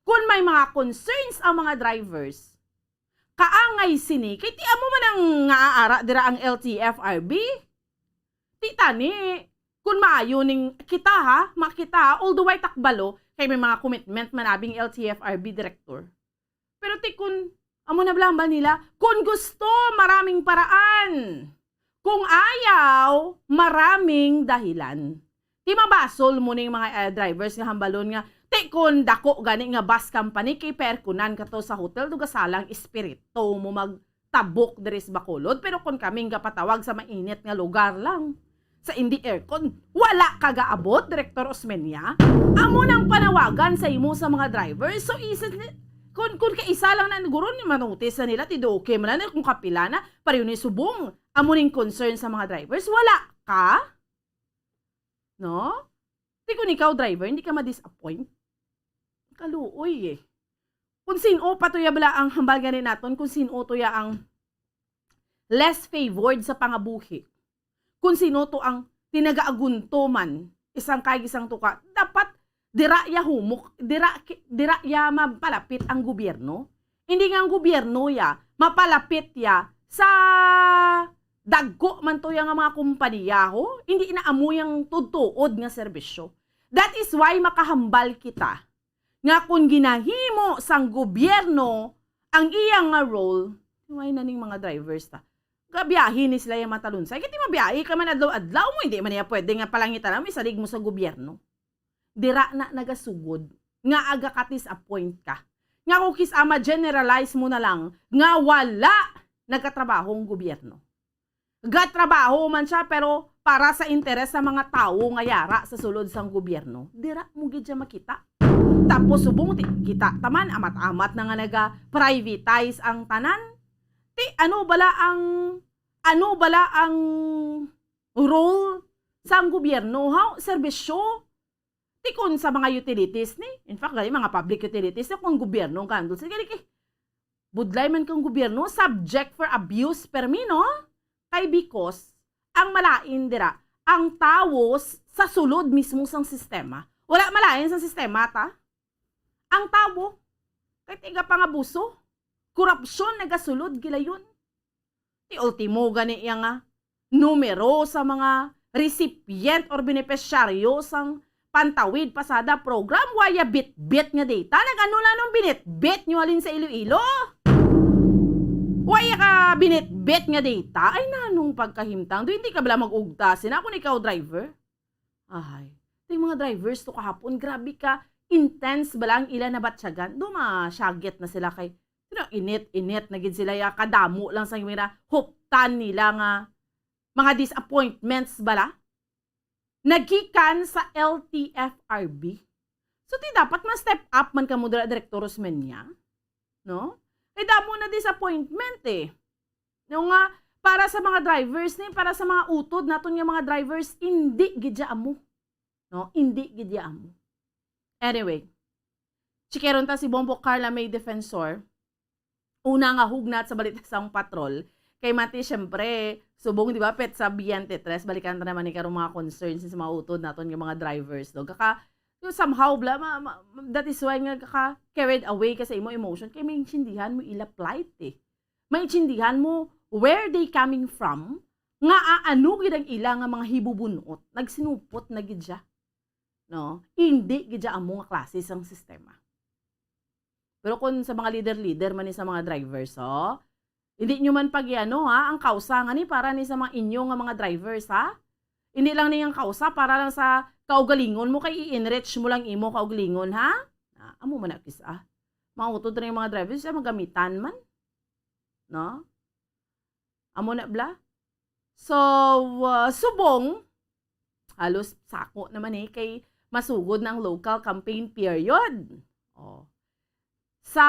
kun may mga concerns ang mga drivers, kaangay sini, kay ti amo man ang nga aara dira ang L T F R B. Ti tani, kun maayo ning kita ha, makita ha, although way takbalo, kay may mga commitment man abing L T F R B director. Pero ti kun, amo na bala ang hambal nila, kun gusto, maraming paraan. Kung ayaw, maraming dahilan. Ti mabasol mo ning mga, eh, drivers nga hambalon nga, ti kun dako gani nga bus company, kay perkunan ka to sa hotel, dugasalang espiritu mo magtabok diri sa Bacolod, pero kun kaming gapatawag sa mainit nga lugar lang, sa indi aircon, wala ka gaabot, Direktor Osmeña? Amo nang panawagan sa imo sa mga driver. So, isip ni, kun, kun kaisa lang na, guro ni manotis na nila, ti do okay man na, kung kapila na, pareho ni subong. Amo ning concern sa mga drivers. Wala ka? No? Ti kun ikaw driver, hindi ka ma-disappoint? Kaluoy eh. Kung sino pa to ya bala ang hambal gani naton, kung sino to ya ang less favored sa pangabuhi. Kung sino to ang tinagaagunto man, isang kay isang tuka, dapat dira ya humok, dira ki-, dira ya mapalapit ang gobyerno. Hindi nga ang gobyerno ya mapalapit ya sa dagko man to yang mga kompanya, ho, hindi na amo yang tutuod nga serbisyo. That is why makahambal kita nga kung ginahimo sang gobyerno ang iya nga role, why na ning mga drivers ta? Gabiyahe ni sila yung matalunsay. Kaya mabiyahe ka man adlaw-adlaw mo, hindi man niya pwede nga palangitan mo, isalig mo sa gobyerno. Dira na nagasugod nga aga ka-disappoint ka. Nga kung kis-a ma-generalize mo na lang nga wala nagkatrabaho ang gobyerno. Gatrabaho man siya, pero para sa interes sa mga tawo nga yara sa sulod sang gobyerno, dira mo gid siya makita. Tapos subong ti kita taman, amat-amat na nga naga-privatize ang tanan. Ti ano bala ang, ano bala ang role sang gobyerno, ha? Serbisyo. Ti kun sa mga utilities ni, in fact, gani mga public utilities ni, kung gobyerno ang handle, sige, sige. Budlay man kang gobyerno, subject for abuse, permi, no? Kay because, ang malain dira, ang tawo s-, sa sulod mismo sang sistema. Wala malain sang sistema, ta? Ang tawo, kay tiga pangabuso, korupsyon nagasulod gilayon. Ti ultimo gani iya nga numero sa mga recipient or benepisyaryo sang Pantawid Pasada Program, waya bitbit nga data. Nag-ano lang nung binitbit nyo halin sa Iloilo? Waya ka binitbit nga data? Ay, nanong pagkahimtang? Do hindi ka bala mag-ugta? Sina kung ikaw driver? Ay, ting mga drivers to kahapon, grabe ka intense bala ang ila nabatyagan. Do masyagit na sila kay, you know, init-init na gid sila, ya, kadamo lang sa mira huptan nila nga mga disappointments bala. Nagikan sa L T F R B. So, ti dapat ma-step up man kamo dira, Direktor Rosmeña, no? Kay damo na disappointment, eh. No nga, para sa mga drivers ni, para sa mga utod naton nga mga drivers, indi gid ya amo. No? Indi gid ya amo. Anyway, chikeron ta si Bombo Carla May Defensor. Una nga hugnat sa balita sang patrol. Kay mati, syempre, subong, di ba, petsa twenty-three, balikan ta naman ni karong mga concerns sa mga utod naton nga mga drivers, no? Kaka, so, somehow, bla, ma, ma, that is why nga kaka carried away ka sa imo emotion. Kay maintindihan mo ila plight, eh. Maintindihan mo where they coming from, nga aano gid ang ila nga mga hibubunot, nagsinupot na gid siya, no? Hindi gid siya amo nga klase sang sistema. Pero kung sa mga leader-leader man ni sa mga drivers, oh, hindi nyo man pag-iano, ha, ang kausa nga ni para ni sa mga inyo nga mga drivers, ha? Hindi lang ni ang kausa para lang sa kaugalingon mo, kay i-enrich mo lang imo kaugalingon, ha? Ah, amo man na kis-a. Mga utod na yung mga drivers, siya magamitan man. No? Amo na bla? So, ah, subong, halos sako naman eh, kay masugod na ang local campaign period. Oh. Sa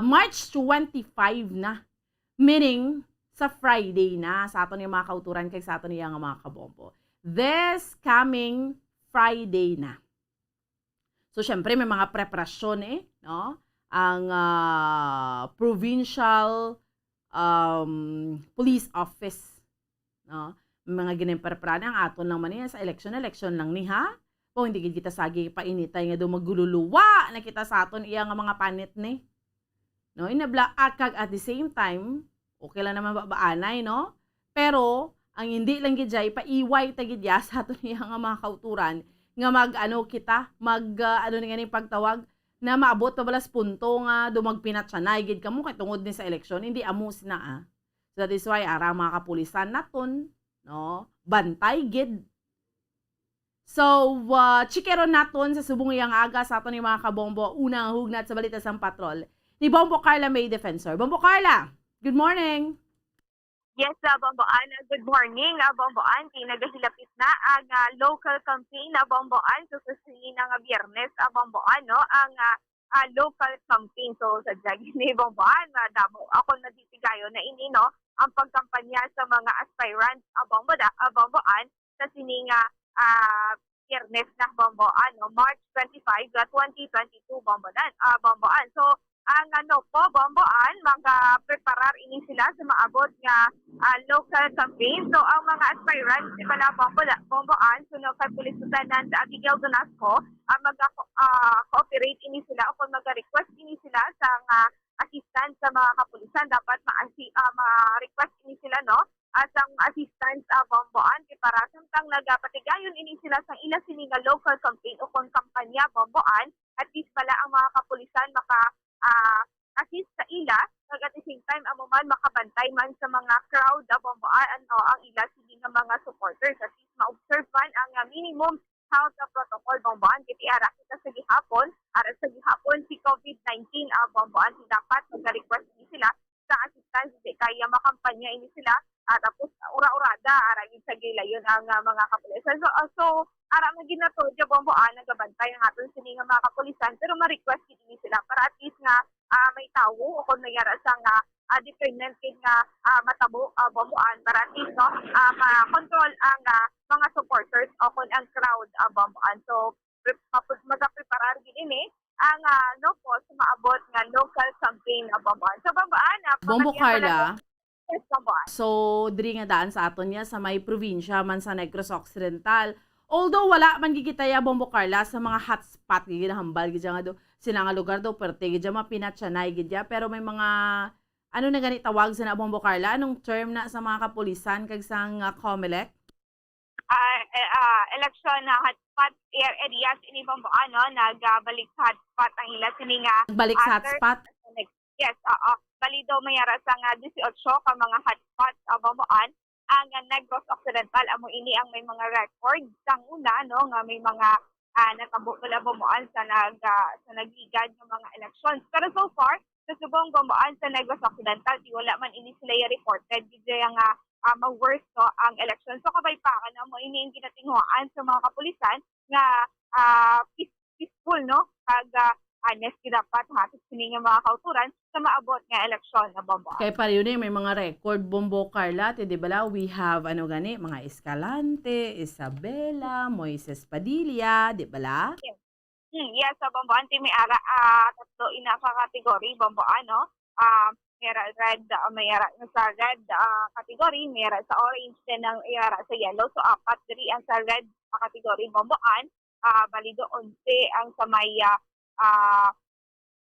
March twenty-five na, meaning sa Friday na, sa aton yung mga kauturan kay sa aton yung mga kabombo. This coming Friday na. So, syempre, may mga preparasyon eh, no? Ang, ah, provincial, um, police office, no? May mga ginimpreparar ang aton lang man niya sa election, election lang ni, ha? Kung hindi gid kita sagi painitay nga daw magluluwa na kita sa aton iya nga mga panit ni. No, inabla, ah, kag at the same time, okay lang naman ba, baanay, no? Pero, ang hindi lang gid siya, ipaiway ta gid ya sa aton iya nga mga kauturan, nga mag, ano, kita, mag, ah, ano ni nga ni pagtawag, na maabot pa bala sa punto nga dumagpinatsanay gid kamo kay tungod ni sa eleksyon, hindi amo sina, ah. So, that is why, ara, mga kapulisan naton, no? Bantay gid. So, ah, chikeron naton sa subong iyang aga sa aton ni mga kabombo. Unang hugnat sa balita sang patrol ni Bombo Carla May Defensor. Bombo Carla, good morning. Yes, ah, Bombo Ann, good morning, ah, Bombo Ann. Kay nagahilapit na ang, ah, local campaign, ah, Bombo Ann. So, sa sini na nga Biyernes, ah, Bombo Ann, no, ang, ah, ah, local campaign. So, sa jagi ni Bombo Ann, ah, damo ako naditigayon na ini, no, ang pagkampanya sa mga aspirants, ah, Bombo, da, ah, Bombo Ann, sa sini nga, ah, Biyernes na, Bombo Ann, no? March twenty-five, ah, twenty twenty-two, Bombo Ann, ah, Bombo Ann. So, ang ano po, Bombo Ann, magapreparar ini sila sa maabot nga, ah, local campaign. So, ang mga aspirants, di ba na, Bombo, Bombo Ann, so, no, kay Police Lieutenant Abigail Donasco, ah, mag, ah, cooperate ini sila o kung mag-request ini sila sa nga assistance sa mga kapulisan, dapat ma-, ah, ma-request ini sila, no? ah, sang assistance, ah, Bomboan, kay para samtang nagapatigayon ini sila sang ila sini nga local campaign o kon kampanya, Bomboan, at least bala ang mga kapulisan maka, ah, assist sa ila, kag at the same time, amo man, makabantay man sa mga crowd, ah, Bomboan, ano, ang ila sini nga mga supporters. At least ma-observe man ang, ah, minimum health, ah, protocol, Bomboan, kay ara kita sa gihapon, ara sa gihapon si COVID nineteen, ah, Bomboan, so dapat mag-request ini sila sa assistance, di kaya makampanya ini sila, ah, tapos ura-urada, ara gid sa gilayon ang, ah, mga kapulisan. So, ah, so, ara nga ginato, di, Bomboan, nagabantay ang aton sini nga mga kapulisan, pero ma-request gid ini sila para at least nga, ah, may tawo o kung may ara sa nga, ah, determined gid nga, ah, matabo, ah, Bomboan, para at least, no, ah, ma-control ang, ah, mga supporters o kung ang crowd, ah, Bomboan. So, pre-, mapag-, magapreparar gid ini ang, ah, no po, sa maabot nga local campaign, ah, Bomboan. So, Bomboan, ah, Bombo pamatian ko na Carla. Po. Yes, Bomboan. So, diri nga daan sa aton niya sa may probinsya man sa Negros Occidental. Although wala man gid kita ya, Bombo Carla, sa mga hotspot, gid ginahambal gid siya nga do, sila nga lugar do, perte gid siya mapinatyanay gid ya, pero may mga, ano na gani tawag sa na, Bombo Carla? Anong term na sa mga kapulisan kag sang, ah, Comelec? Ah, eh, ah, election na hotspot areas ini, Bomboan, no? Nagbalik sa hotspot ang ila sini nga, Balik sa ah, hotspot? Yes, oo. Bali daw may ara sa nga dieciocho ka mga hotspots, ah, Bomboan. Ang, ah, Negros Occidental, amo ini ang may mga record sang una, no, nga may mga, ah, natabo pala, Bomboan, sa nag-, ah, sa nagligad nga mga elections. Pero so far, sa subong, Bomboan, sa Negros Occidental, di wala man ini sila ya reported gid nga, ah, ma-worse, no, ang election. So, kabay pa, ano, amo ini ang ginatinguhaan sa mga kapulisan nga, ah, peace-, peaceful, no? Kag, ah, honest gid dapat hatod sini nga mga kauturan sa maabot nga eleksyon, na, Bombo. Kay pareho ni may mga record, Bombo Carla, ti, di bala? We have, ano gani, mga Escalante, Isabela, Moises Padilla, di bala? Yes. Hmm, yes, sa Bombo, anti may ara, ah, tatlo ina ka category, Bombo, ano? Ah, may ara red, ah, may ara sa red, ah, category, may ara sa orange, then ang may ara sa yellow. So, apat diri ang sa red, ah, category, Bombo, an. Ah, balido onse ang sa may, ah, ah,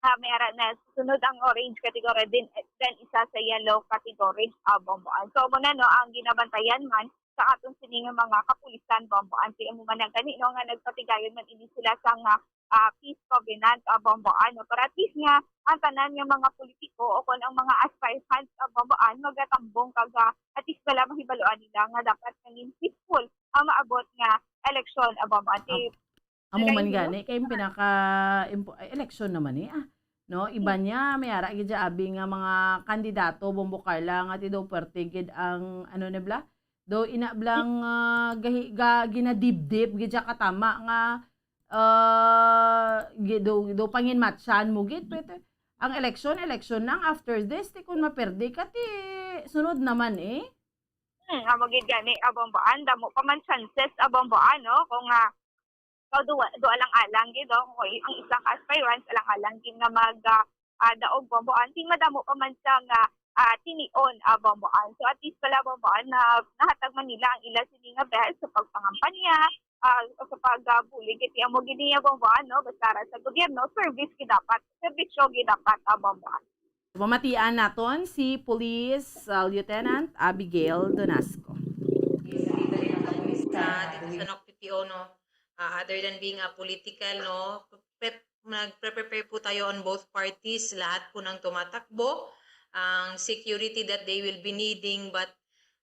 ah, may ara na sunod ang orange category din, then isa sa yellow category, ah, Bomboan. So, amo na, no, ang ginabantayan man sa aton sini nga mga kapulisan, Bomboan. Kay amo man ang gani, no, nga nagpatigayon man ini sila sa nga, ah, peace covenant, ah, Bomboan, no, para at least nga ang tanan nga mga politiko o kon ang mga aspirants, ah, Bomboan, magatambong kag, ah, at least wala mahibaluan nila nga dapat nangin peaceful ang maabot nga eleksyon, ah, Bomboan. Kay Amo man gani, kay pinaka impo-, ay, eleksyon naman ni, ah. No, iba niya, may ara gid siya abi nga mga kandidato, Bombo Carla, nga ti daw perte gid ang, ano ni bla? Daw ina blang, ah, gahi-, ga-, ginadibdib gid siya katama nga, ah, gi-, daw, daw panginmatchan mo gid, pwede. Ang eleksyon, eleksyon lang. After this, ti kun maperde ka, ti sunod naman eh. Hmm, amo gid gani, ah, Bomboan, damo pa man chances, ah, Bomboan, no? Kung, ah, ikaw duwa, duwa lang alang gid, oh, kung ang isa ka aspirant, alang-alang gid nga mag, ah, ah, daog, Bomboan, ti madamo pa man siya nga, ah, tinion, ah, Bomboan. So, at least pala, Bomboan, na nahatag man nila ang ila sini nga best sa pagpangampanya, ah, sa pag, ah, bulig. Kay amo gid niya, Bomboan, no? Basta ra sa gobyerno, service gid dapat. Serbisyo gid dapat, ah, Bomboan. Pamatian naton si Police, uh, Lieutenant Abigail Donasco. Sa, dito sa N O C P P O, no, uh, other than being a political, no, prep-, nagpre-prepare po tayo on both parties, lahat po ng tumatakbo, ang security that they will be needing, but,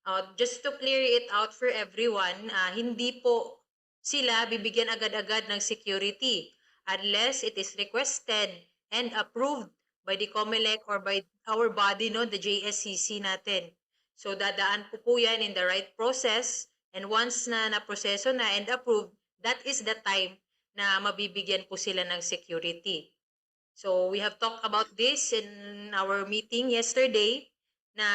uh, just to clear it out for everyone, uh, hindi po sila bibigyan agad-agad ng security unless it is requested and approved by the Comelec or by our body, no, the J S C C natin. So, dadaan po po yan in the right process, and once na naproseso na and approved, that is the time na mabibigyan po sila ng security. So, we have talked about this in our meeting yesterday, na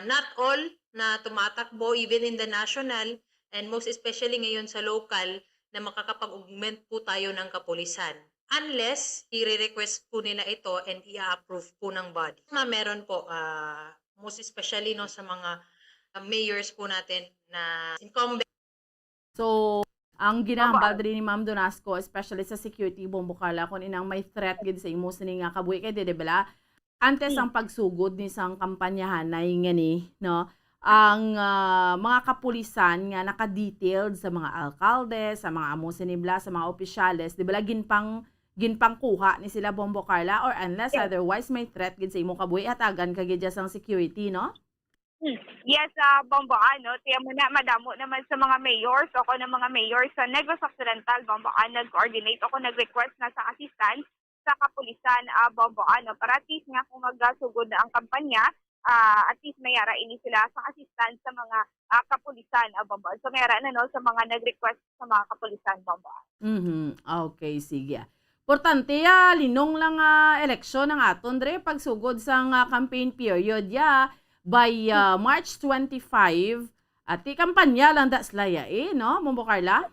not all na tumatakbo, even in the national, and most especially ngayon sa local, na makakapag-augment po tayo ng kapulisan. Unless, i-request po nila ito and i-approve po ng body. Na meron po, ah, most especially, no, sa mga, ah, mayors po natin na incumbent. So, ang ginahambal diri ni Ma'am Donasco, especially sa security, Bombo Carla, kung inang may threat gid sa imo sini nga kabuhi kay dede bala, antes ang pagsugod ni sang kampanyahanay nga ni, no, ang, ah, mga kapulisan nga naka-detailed sa mga alkalde, sa mga amo sinibla, sa mga opisyales, di ba, ginpang-, ginpangkuha ni sila, Bombo Carla, or unless Yes. otherwise may threat gid sa imo kabuhi, hatagan ka gid dyan sang security, no? Hmm. Yes, ah, Bombo, ano, tiyan mo na, madamo naman sa mga mayors o kung ang mga mayor sa Negros Occidental, Bombo, ah, nag-coordinate o kung nag-request na sa assistance sa kapulisan, ah, Bombo, ano, para at least nga kung magasugod na ang kampanya, ah, at least may ara ini sila sa assistance sa mga, ah, kapulisan, ah, Bombo. So, may ara na, no, sa mga nag-request sa mga kapulisan, Bombo. Mhm. Okay, sige. Importante, ah, linong lang, ah, eleksyon ang aton, dre, pagsugod sang, ah, campaign period, ya, by, ah, March twenty-five. Ati, kampanya lang da sila, ya, eh, no, Bombo Carla?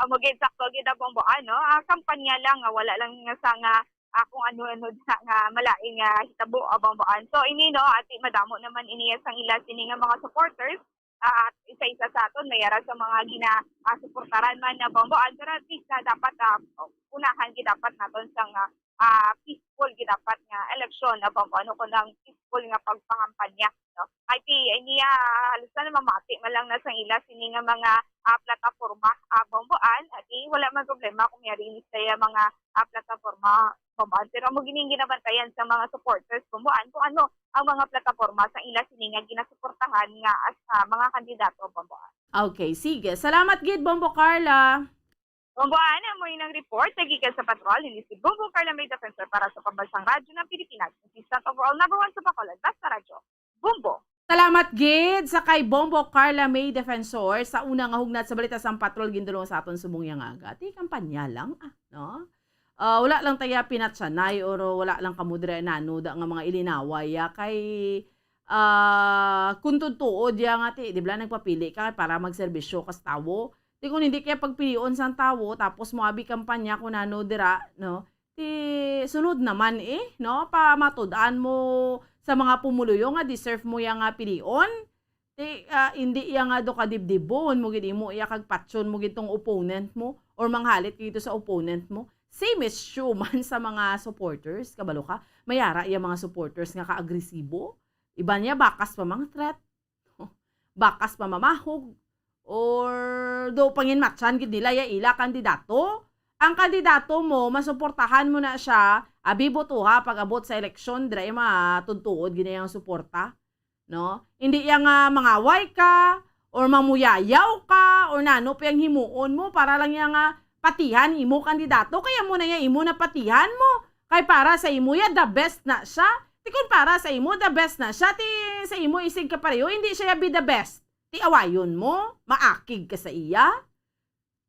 Amo gid, sakto gid, ah, Bombo, ano, ah, kampanya lang, ah, wala lang nga sa nga, ah, kung ano-ano na nga malain nga hitabo, ah, Bombo, an. So, ini, no, ati, madamo naman ini sang ila sini nga mga supporters, ah, at isa-isa sa aton, may ara sa mga gina, ah, suportaran man na, Bombo, an, pero at least, ah, dapat, ah, unahan gid dapat naton sang, ah, ah, peaceful gid dapat nga eleksyon, ah, Bombo, ano, kung ang peaceful nga pagpangampanya, no? Ay, ti, ay niya, halos na namamati man lang na sang ila sini nga mga, ah, plataporma, ah, Bombo, an, ati, wala man problema kung may ari ini sa iya mga, ah, plataporma, Bombo, an. Pero amo gining ginabantayan sa mga supporters, Bombo, an, kung ano ang mga plataporma sa ila sini nga ginasuportahan nga as, ah, mga kandidato, Bombo, an. Okay, sige. Salamat gid, Bombo Carla. Bombo, an, amo inang report nagikan sa patrol, hindi si Bombo Carla May Defensor para sa Pambansang Radyo ng Pilipinas, consistent overall number one sa Bacolod, Basta Radyo, Bombo. Salamat gid sa kay Bombo Carla May Defensor sa una nga hugnat sa balita sang patrol gindulong sa aton subong yang aga. Ti kampanya lang, ah, no? Ah, wala lang taya pinatsanay or wala lang kamo dire nanuda nga mga ilinaway, ah, kay, ah, kung tuod ya nga ti, di ba, nagpapili ka para magserbisyo kas tawo. Ti kung hindi kaya pagpilion sang tawo, tapos mo abi kampanya kung ano dira, no? Ti sunod naman, eh, no? Pamatud-an mo sa mga pumuluyo nga deserve mo ya nga pilion. Ti, ah, indi iya nga do ka dibdibon mo gid imo iya kag patyon mo gid tong opponent mo or manghalit ka gid sa opponent mo. Same issue man sa mga supporters, kabalo ka? May ara iya mga supporters nga kaagresibo. Iban niya bakas pa mang threat. Bakas pa mamahog. Or do panginmatyan gid nila ya ila kandidato. Ang kandidato mo, masuportahan mo na siya, abi botoha pag-abot sa eleksyon, dira iya matudtuod gid na iyang suporta. No? Hindi iya nga mangaway ka, or mamuyayaw ka, or nano pa yang himuon mo, para lang iya nga patihan imo kandidato, kaya mo na iya imo na patihan mo. Kay para sa imo ya, the best na siya. Ti kun para sa imo, the best na siya, ti sa imo isig kapareho, hindi siya ya be the best. Ti awayon mo, maakig ka sa iya.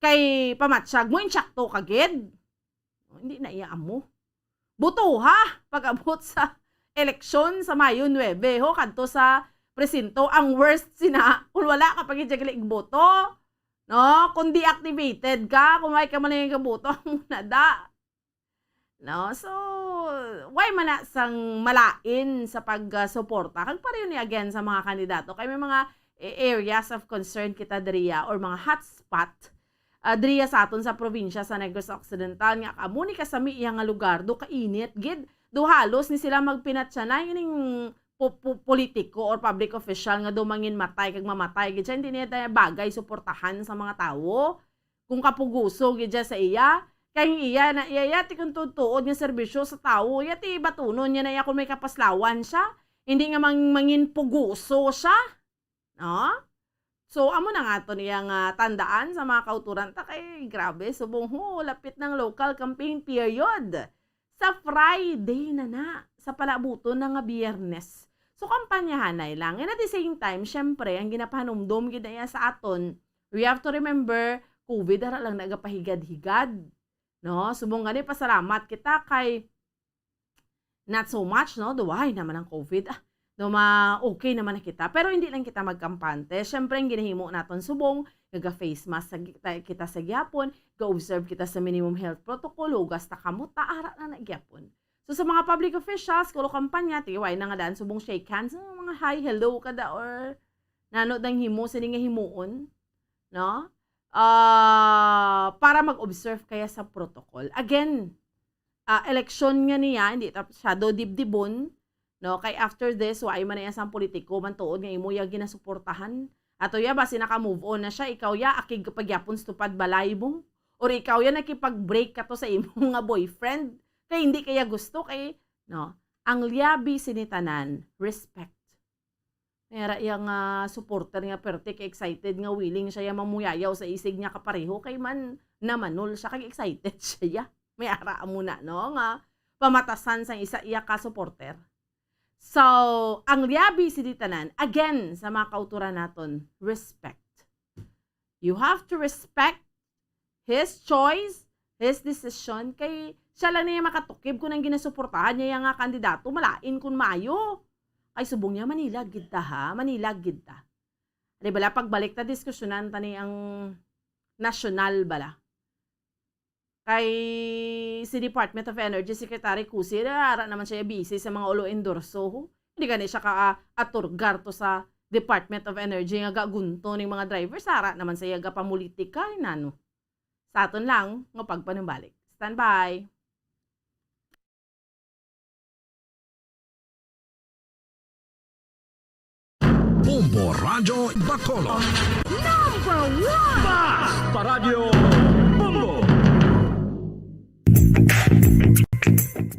Kay pamatsyag mo, insakto ka gid. Hindi na iya amo. Botoha pag-abot sa eleksyon sa Mayo nuebe, ho, kadto sa presinto. Ang worst sina, kung wala ka pa gid gali igboto, no? Kung deactivated ka, kung wala ka man lang gaboto, amo na da. No? So, why man na sang malain sa pag, ah, suporta? Kag pareho ni again sa mga kandidato, kay may mga a-, areas of concern kita diriya or mga hotspot, ah, diriya sa aton sa probinsya sa Negros Occidental nga amo ni kasami iya nga lugar, do kainit gid, do halos ni sila magpinatyanay ining pu-, pu-, politiko or public official nga do manginmatay kag mamatay gid siya, hindi niya tayo bagay suportahan sa mga tawo kung kapuguso gid siya sa iya. Kay ang iya na iya, iya ti kung tuod nga serbisyo sa tawo, iya ti batunon niya na iya kung may kapaslawan siya, hindi nga mang-, manginpuguso siya. No? So, amo na nga to niya nga tandaan sa mga kauturan ta kay grabe, subong ho, lapit ng local campaign period. Sa Friday na na, sa palabuton na nga Biyernes. So, kampanyahanay lang. And at the same time, syempre, ang ginapahanumdom gid na iya sa aton, we have to remember, COVID ara lang nagapahigad-higad. No? Subong gani, pasalamat kita kay not so much, no? Duway naman ang COVID. Ah, no, ma-, okay naman na kita. Pero hindi lang kita magkampante. Siyempre, ang ginahimo naton subong, naga-face mask sa gi-, ta-, kita sa gihapon, ga-observe kita sa minimum health protocol, hugas ta kamot, ta, ara na na gihapon. So, sa mga public officials, kulo kampanya, tiway na nga daan subong shake hands, ah, mga hi, hello ka da, or nano dang himo, sini nga himuon, no? Ah, para mag-observe kaya sa protocol. Again, ah, eleksyon nga niya, hindi ta siya do dibdibon, No, kay after this, wa man na iya sang politiko man tuod nga imo ya ginasuportahan. Ato ya, basi naka-move on na siya, ikaw ya, akig pagyapon sa tupad balay mo. Or ikaw ya, nakipag-break ka to sa imo nga boyfriend. Kay hindi kaya gusto, kay, no, ang liabi sini tanan, respect. May ara iya nga supporter nga perte kay excited nga willing siya ya mamuyayaw sa isig niya kapareho kay man namanol siya kay excited siya ya. May ara amo na, no, nga pamatasan sang isa iya ka supporter. So, ang liabi sini tanan, again, sa mga kauturan naton, respect. You have to respect his choice, his decision, kay siya lang niya makatukib kung ang ginasuportahan niya nga kandidato, malain kung maayo. Kay subong niya, Manila gid ta, ha? Manila gid ta. Di bala, pagbalik ta, diskusyonan ta ni ang nasyonal bala. Kay si Department of Energy Secretary Cusi, ara naman siya busy sa mga ulo endorso. Hindi gani siya ka-, aturgar to sa Department of Energy nga gagunto ning mga drivers. Ara naman siya gapamulitika, nano. Sa aton lang nga pagpanumbalik. Standby. Bombo Radyo Bacolod. Number one! Mas pa Radyo Bombo!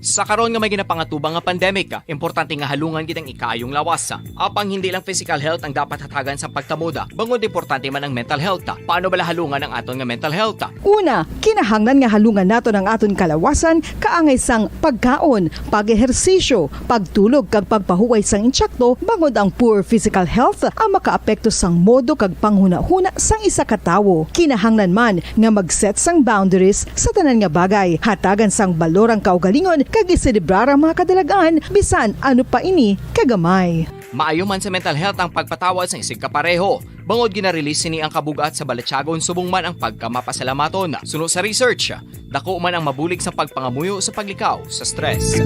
Sa karon nga may ginapangatubang nga pandemic, importante nga halungan gid ang ikaayong lawas. Apang hindi lang physical health ang dapat hatagan sa pagtamod, bangod importante man ang mental health. Paano bala halungan ang aton nga mental health? Una, kinahanglan nga halungan naton ang aton kalawasan kaangay sang pagkaon, pag-ehersisyo, pagtulog kag pagpahuway sang insakto, bangod ang poor physical health ang makaapekto sang modo kag panghunahuna sang isa ka tawo. Kinahanglan man nga mag-set sang boundaries sa tanan nga bagay, hatagan sang balor ang kaugalingon kag iselebrar ang mga kadalagan bisan ano pa ini kagamay. Maayo man sa mental health ang pagpatawad sang isig kapareho. Bangod gina-release sini ang kabug-at sa balatyagon subong man ang pagkamapasalamaton. Suno sa research, dako man ang mabulig sa pagpangamuyo sa paglikaw sa stress.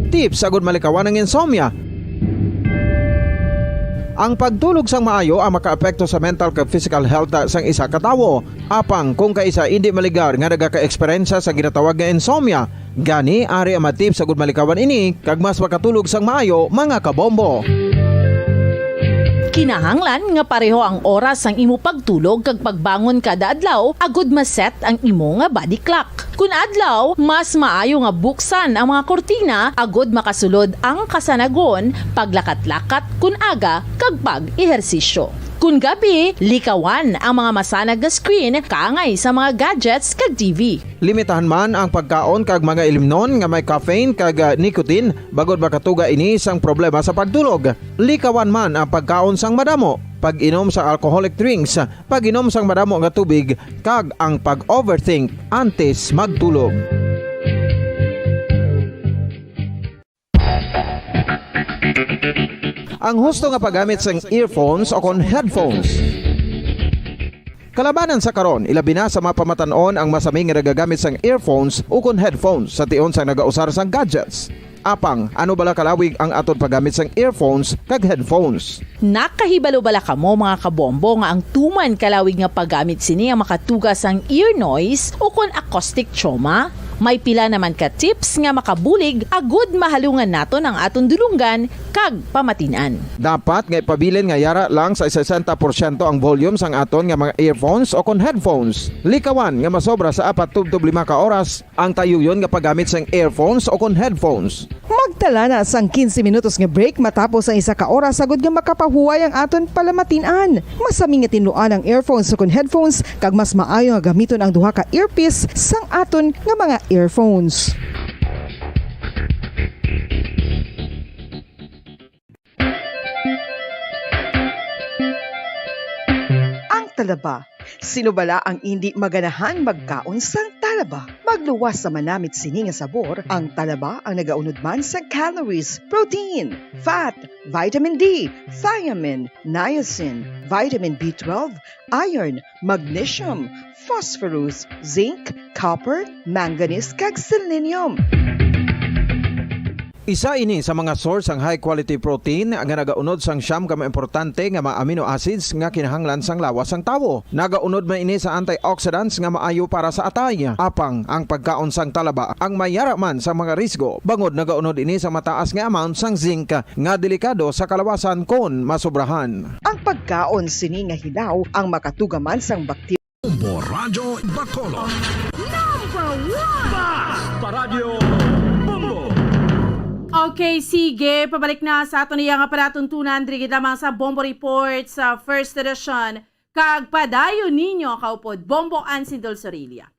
Tips agud malikawan ang insomnia. Ang pagtulog sang maayo ang makaapekto sa mental kag physical health sang isa ka tawo. Apang kung kaisa indi maligar nga nagaka-eksperyensya sa ginatawag nga insomnia, gani ari ang mga tips agud malikawan ini kag mas makatulog sang maayo, mga kabombo. Kinahanglan nga pareho ang oras sang imo pagtulog kag pagbangon kada adlaw agud ma-set ang imo nga body clock. Kun adlaw, mas maayo nga buksan ang mga kurtina agud makasulod ang kasanagon, paglakat-lakat kun aga, kag pag-ehersisyo. Kun gabi, likawan ang mga masanag nga screen kaangay sa mga gadgets kag T V. Limitahan man ang pagkaon kag mga ilimnon nga may caffeine kag, ah, nicotine, bangod makatuga ini sang problema sa pagtulog. Likawan man ang pagkaon sang madamo, pag-inom sa alcoholic drinks, pag-inom sang madamo nga tubig, kag ang pag-overthink antes magtulog. Ang husto nga paggamit sang earphones o kon headphones. Kalabanan sa karon, ilabi na sa mga pamatan-on ang masami nga nagagamit sang earphones o kon headphones sa tion sang nagausar sang gadgets. Apang, ano bala kalawig ang aton paggamit sang earphones kag headphones? Nakahibalo bala kamo, mga kabombo, nga ang tuman kalawig nga paggamit sini ang makatuga sang ear noise o kon acoustic trauma? May pila naman ka tips nga makabulig agud mahalungan naton ang aton dulonggan kag pamatin-an. Dapat nga ipabilin nga yara lang sa sesenta porsyento ang volume sang aton nga mga earphones o kon headphones. Likawan nga masobra sa apat tubtob lima ka oras ang tayuyon nga paggamit sang earphones o kon headphones. Magtala na sang quince minutos nga break matapos ang isa ka oras agud nga makapahuway ang aton palamatin-an. Masami nga tinluan ang earphones o kon headphones, kag mas maayo nga gamiton ang duha ka earpiece sang aton nga mga earphones. Ang talaba. Sino bala ang indi maganahan magkaon sang talaba? Magluwas sa manamit sini nga sabor, ang talaba ang nagaunod man sa calories, protein, fat, vitamin D, thiamine, niacin, vitamin B twelve, iron, magnesium, phosphorus, zinc, copper, manganese, kag selenium. Isa ini sa mga source sang high quality protein nga nagaunod sang siyam ka mga importante nga mga amino acids nga kinahanglan sang lawas sang tawo. Nagaunod man ini sa antioxidants nga maayo para sa atay. Apang ang pagkaon sang talaba ang mayara man sa mga risgo, bangod nagaunod ini sa mataas nga amount sang zinc nga delikado sa kalawasan kon masobrahan. Ang pagkaon sini nga hilaw ang makatugaman sang bakterya. Bombo Radyo Bacolod. Number one! Basta Radyo Bombo! Okay, sige. Pabalik na sa aton iya nga palatuntunan. Diri gid lamang sa Bombo Report sa First Edition. Kag padayon ninyo ang kaupod, Bombo Ansin Dulcerelia.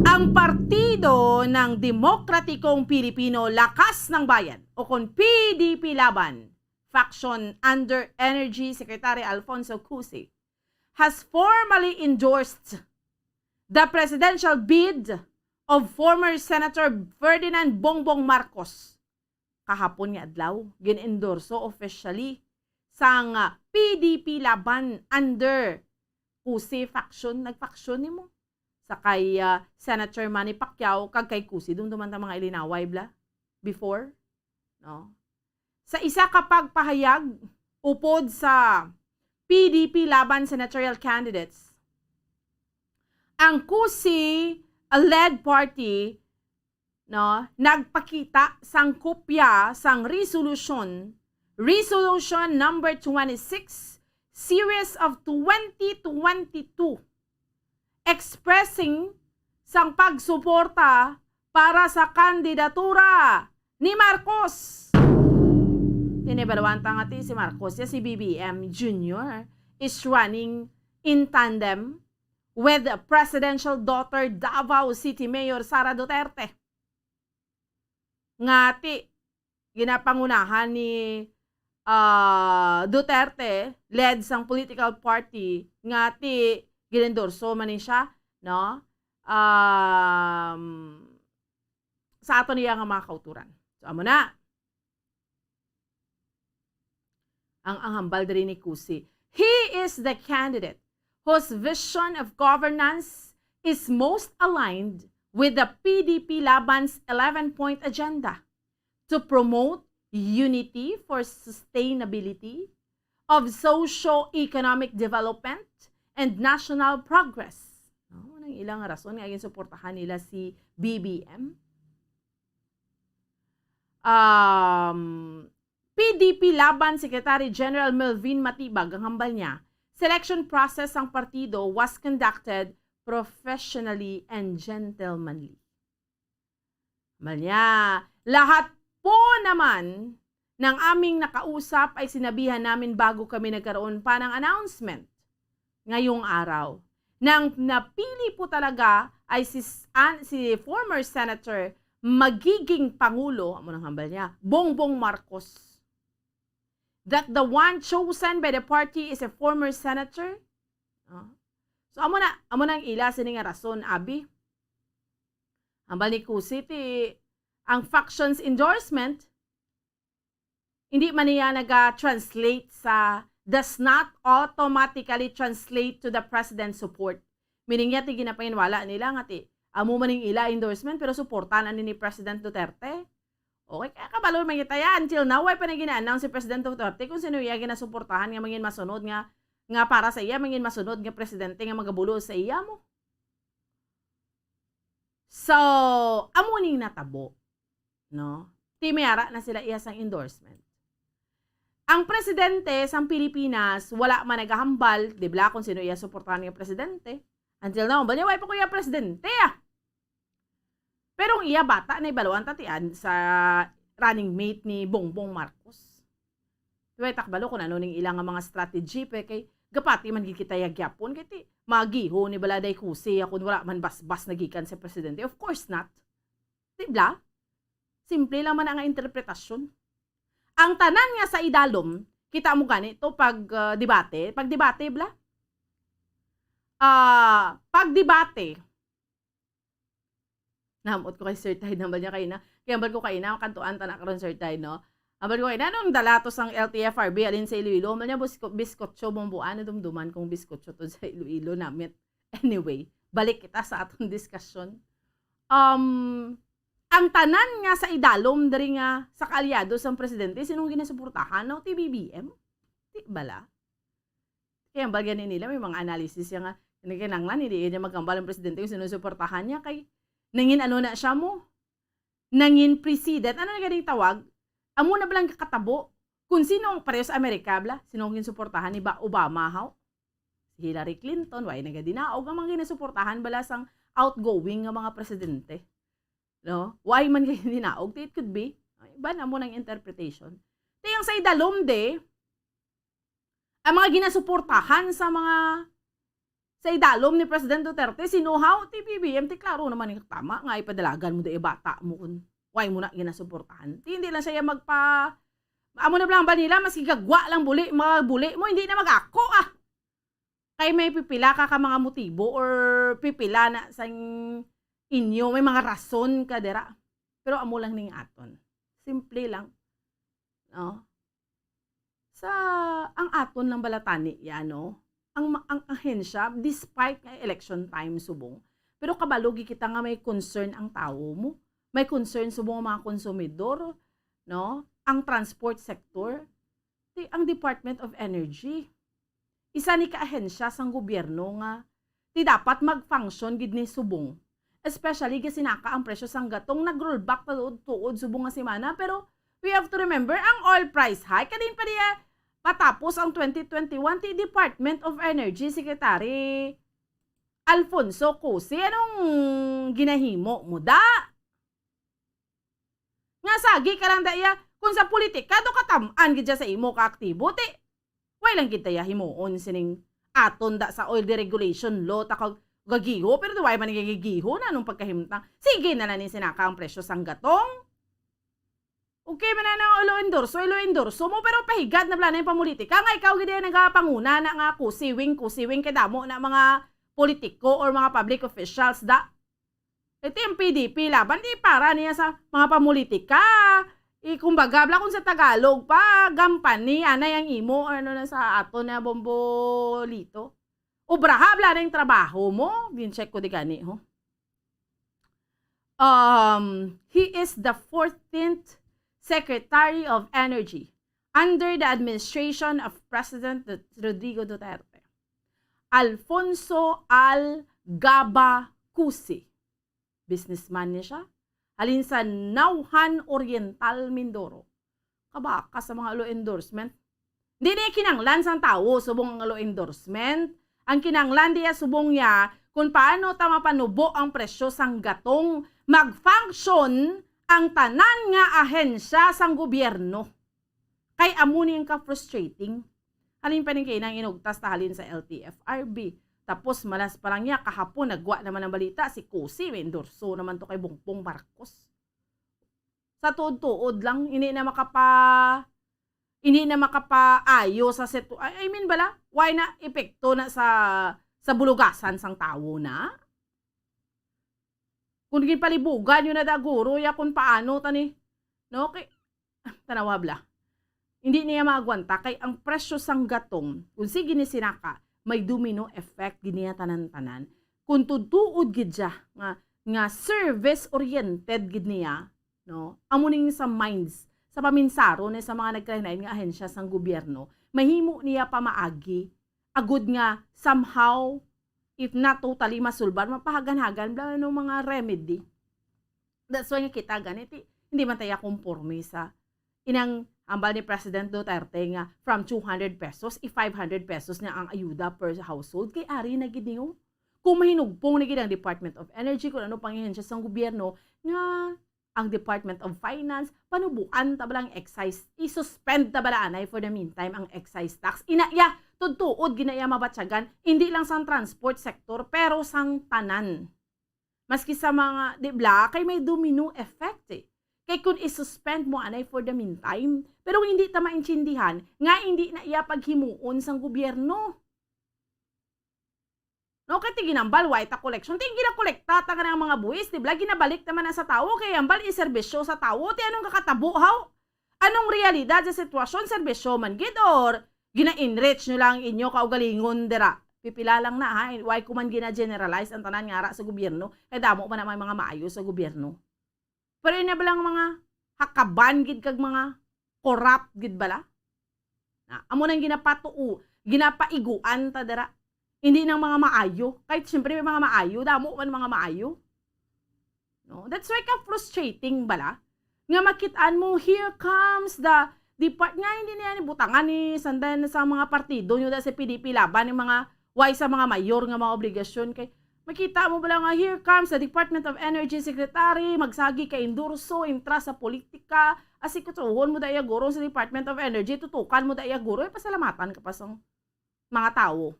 Ang Partido ng Demokratikong Pilipino Lakas ng Bayan o kon P D P Laban, faction under Energy Secretary Alfonso Cusi, has formally endorsed the presidential bid of former Senator Ferdinand Bongbong Marcos. Kahapon nga adlaw, gin-endorso officially sang, ah, P D P Laban under Cusi faction. Nagfaction nimo sa kay, ah, Senator Manny Pacquiao kag kay Cusi. Dumduman ta mga ilinaway, bla, before, no? Sa isa ka pagpahayag upod sa P D P Laban senatorial candidates, ang Cusi-led party, no, nagpakita sang kopya sang resolution, Resolution Number twenty-six, Series of twenty twenty-two, expressing sang pagsuporta para sa kandidatura ni Marcos. Tinibaluan ta nga ti si Marcos ya si B B M Junior is running in tandem with presidential daughter Davao City Mayor Sara Duterte. Nga ti ginapangunahan ni, ah, Duterte, led sang political party, nga ti ginendorso man ni siya, no? Um, sa aton iya nga mga kauturan. So, amo na. Ang, ang hambal diri ni Cusi. He is the candidate whose vision of governance is most aligned with the P D P Laban's eleven-point agenda to promote unity for sustainability of socio-economic development and national progress. No, nang ilang rason nga ginsuportahan nila si B B M. Um, P D P Laban Secretary General Melvin Matibag, ang hambal niya, selection process sang partido was conducted professionally and gentlemanly. Hambal niya, lahat po naman ng aming nakausap ay sinabihan namin bago kami nagkaroon pa ng announcement ngayong araw. Nang napili po talaga ay si s-, an-, si former Senator, magiging Pangulo, amo nang hambal niya, Bongbong Marcos. That the one chosen by the party is a former senator. Ah. So, amo na, amo nang ila sini nga rason, abi. Hambal ni Cusi ti, ang faction's endorsement, hindi man niya naga-translate sa, does not automatically translate to the president's support. Meaning niya, ti ginapanginwala nila nga ti, amo man ning ila endorsement, pero suporta na ni, ni President Duterte. Okay, kaya kabalo man kita ya, until now, way pa na gina-announce si President Duterte kung sino iya ginasuportahan nga mangin masunod nga, nga para sa iya, mangin masunod nga presidente nga magabulo sa iya mo. So, amo ning natabo, no? Ti may ara na sila iya sang endorsement. Ang presidente sang Pilipinas, wala man nagahambal, di ba, kung sino iya suportahan nga presidente. Until now, bali, way pa ko iya presidente, ah. Pero ang iya bata na ibaluan tatian sa running mate ni Bongbong Marcos. Way ta kabalo kung ano ning ila nga mga strategy, pe, kay gapati man gid kita ya gyapon, kay ti, magiho ni bala day Cusi ya kung wala man basbas na gikan sa presidente. Of course not. Di bala? Simple lang man ang interpretasyon. Ang tanan nga sa idalom, kita mo gani to pag, ah, debate, pag debate bala. Ah, pag debate, Nahamot ko kay Sir Tide, hambal niya kaina. Kay hambal ko kaina, kantuan ta na karon, Sir Tide, no? Hambal ko kaina, nung dala to sang L T F R B, alin sa Iloilo, hambal niya, "Bisko-, biskotso, Bombo, ano, dumduman kong biskotso to sa Iloilo, namit." Anyway, balik kita sa aton diskusyon. Um, Ang tanan nga sa idalom diri nga sa kaalyado sang presidente, sinong ginasuportahan, no? Ti B B M? Ti bala? Kaya ang bagay nila, may mga analysis siya nga, kinahanglan, hindi niya maghambal ang presidente kung sinusuportahan niya, kay nangin ano na siya mo? Nangin president. Ano na ganing tawag? Amo na ba lang kakatabo? Kung sino ang pareho sa Amerika, bala? Sino ang ginsuportahan ni ba Obama, haw? Si Hillary Clinton, why nagadinaog? Ang mga ginasuportahan bala sang outgoing nga mga presidente? No? Why man kayo dinaog? It could be. Iba na mo ng interpretation. Ti ang sa idalom de, ang mga ginasuportahan sa mga sa idalom ni President Duterte, sinuhaw ti B B M, ti klaro naman yung tama nga ipadalagan mo di bata mo kun why mo na ginasuportahan. Ti hindi lang siya magpa, amo na lang ba nila, mas gigagwa lang buli, mga buli mo, hindi na mag-ako ah. Kay may pipila ka ka mga motibo or pipila na sang inyo, may mga rason ka dira. Pero amo lang ning aton. Simple lang. No? Sa, ang aton lang balatani, ya, no? Ang ma-, ang ahensya, despite nga election time subong, pero kabalo gyud kita nga may concern ang tawo mo. May concern subong ang mga konsumidor, no? Ang transport sector, ti ang Department of Energy. Isa ni ka ahensya sang gobyerno nga ti dapat mag-function gid ni subong. Especially gasinaka ang presyo sang gatong, nag-rollback pa tuod-tuod subong nga semana, pero we have to remember ang oil price hike kadin pa niya patapos ang twenty twenty-one ti Department of Energy Secretary Alfonso Cusi. Anong ginahimo mo da? Nga sagi ka lang da iya, kung sa politika, do katam-an gid siya sa imo ka aktibo, ti. Way lang gid ta iya himuon sining aton da sa oil deregulation law, ta kag gagiho, pero do way man gagiho na nung pagkahimtang. Sige na lang ni sinaka ang presyo sang gatong. Okay man na ang ilo endorso, ilo endorso mo, pero pahigad na bala na yung pamulitika. Nga ikaw gid iya nagapanguna na nga kusiwing, kusiwing kay damo na mga politiko or mga public officials da. Ito yung P D P laban, di para niya sa mga pamulitika. I, kumbaga, bla, kung sa Tagalog pa, gampani, anay ang imo, or ano na sa ato na bombolito. Obraha, bla, na yung trabaho mo. Din-check ko di gani, ho. Um, he is the fourteenth Secretary of Energy under the administration of President Dut-, Rodrigo Duterte. Alfonso Al Gaba Cusi. Businessman ni siya. Halin sa Nauhan Oriental, Mindoro. Kabaka sa mga ilo endorsement. Hindi niya kinanglan sang tawo subong ang ilo endorsement. Ang kinanglan diya subong niya kung paano ta mapanubo ang presyo sang gatong, mag-function ang tanan nga ahensya sang gobyerno. Kay amo ni ang ka-frustrating. Halin pa ning kay nang inugtas ta halin sa L T F R B. Tapos malas pa lang niya, kahapon nagwa naman ang balita, si Cusi, may endorso naman to kay Bongbong Marcos. Sa tuod-tuod lang, hindi na makapa-, hindi na makapaayo sa situ-, I, I mean bala, why na epekto na sa, sa bulugasan sang tawo na? Kung ginpalibugan nyo na da guro, ya kung paano tani, no? Kay, tanawa bala. Hindi niya maagwanta kay ang presyo sang gatong, kung sige ni sinaka, may domino effect gid niya tanan-tanan. Kung tutuod gid siya nga, nga service-oriented gid niya, no? Amo ning sa minds, sa paminsaro ni sa mga nagkalain-lain nga ahensya sang gobyerno, mahimo niya pamaagi, agud nga somehow, if not totally masulbar, mapahagan-hagan bala no mga remedy. That's why nga kita ganit, eh, hindi man tayo konforme sa inang hambal ni President Duterte nga from two hundred pesos, i five hundred pesos na ang ayuda per household. Kay ari na gid niyo. Kung mahinugpong na gid ang Department of Energy, kung ano pang ahensya sang gobyerno, nga ang Department of Finance, panubuan ta bala ang excise, i-suspend ta bala anay for the meantime ang excise tax. Ina iya, tuod-tuod gid na iya mabatyagan, hindi lang sang transport sector, pero sang tanan. Maski sa mga, di bala, kay may domino effect eh. Kay kung i-suspend mo anay for the meantime, pero hindi ta maintindihan nga hindi na iya paghimuon sang gobyerno. No, kay ti ginambal, way ta koleksyon. Ti ginakolekta ta ka ng mga buwis, di bala, ginabalik naman na sa tawo, kay ambal iserbisyo sa tawo. Ti anong kakatabo, haw? Anong realidad sa sitwasyon? Serbisyo man gid, or gina-enrich nyo lang inyo kaugalingon dira? Pipila lang na, ha? Why ko man gina-generalize ang tanan nga ara sa gobyerno? Kay damo pa naman mga maayo sa gobyerno. Pero ina ba lang mga hakaban gid kag mga corrupt gid bala? Na, amo nang ginapatuo, ginapaiguan ta dira. Hindi nang mga maayo. Kahit siyempre may mga maayo, damo man mga maayo. No? That's why ka frustrating bala. Nga makit-an mo, here comes the depart-, nga hindi niya ni butangan ni sandan sa mga partido nyo da sa P D P laban ng mga way sa mga mayor nga mga obligasyon kay makita mo bala nga here comes the Department of Energy Secretary, magsagi ka endorso, intra sa politika, asi kutuhon mo da iya guro sa Department of Energy, tutukan mo da iya guro, eh, pasalamatan ka pa sa mga tawo.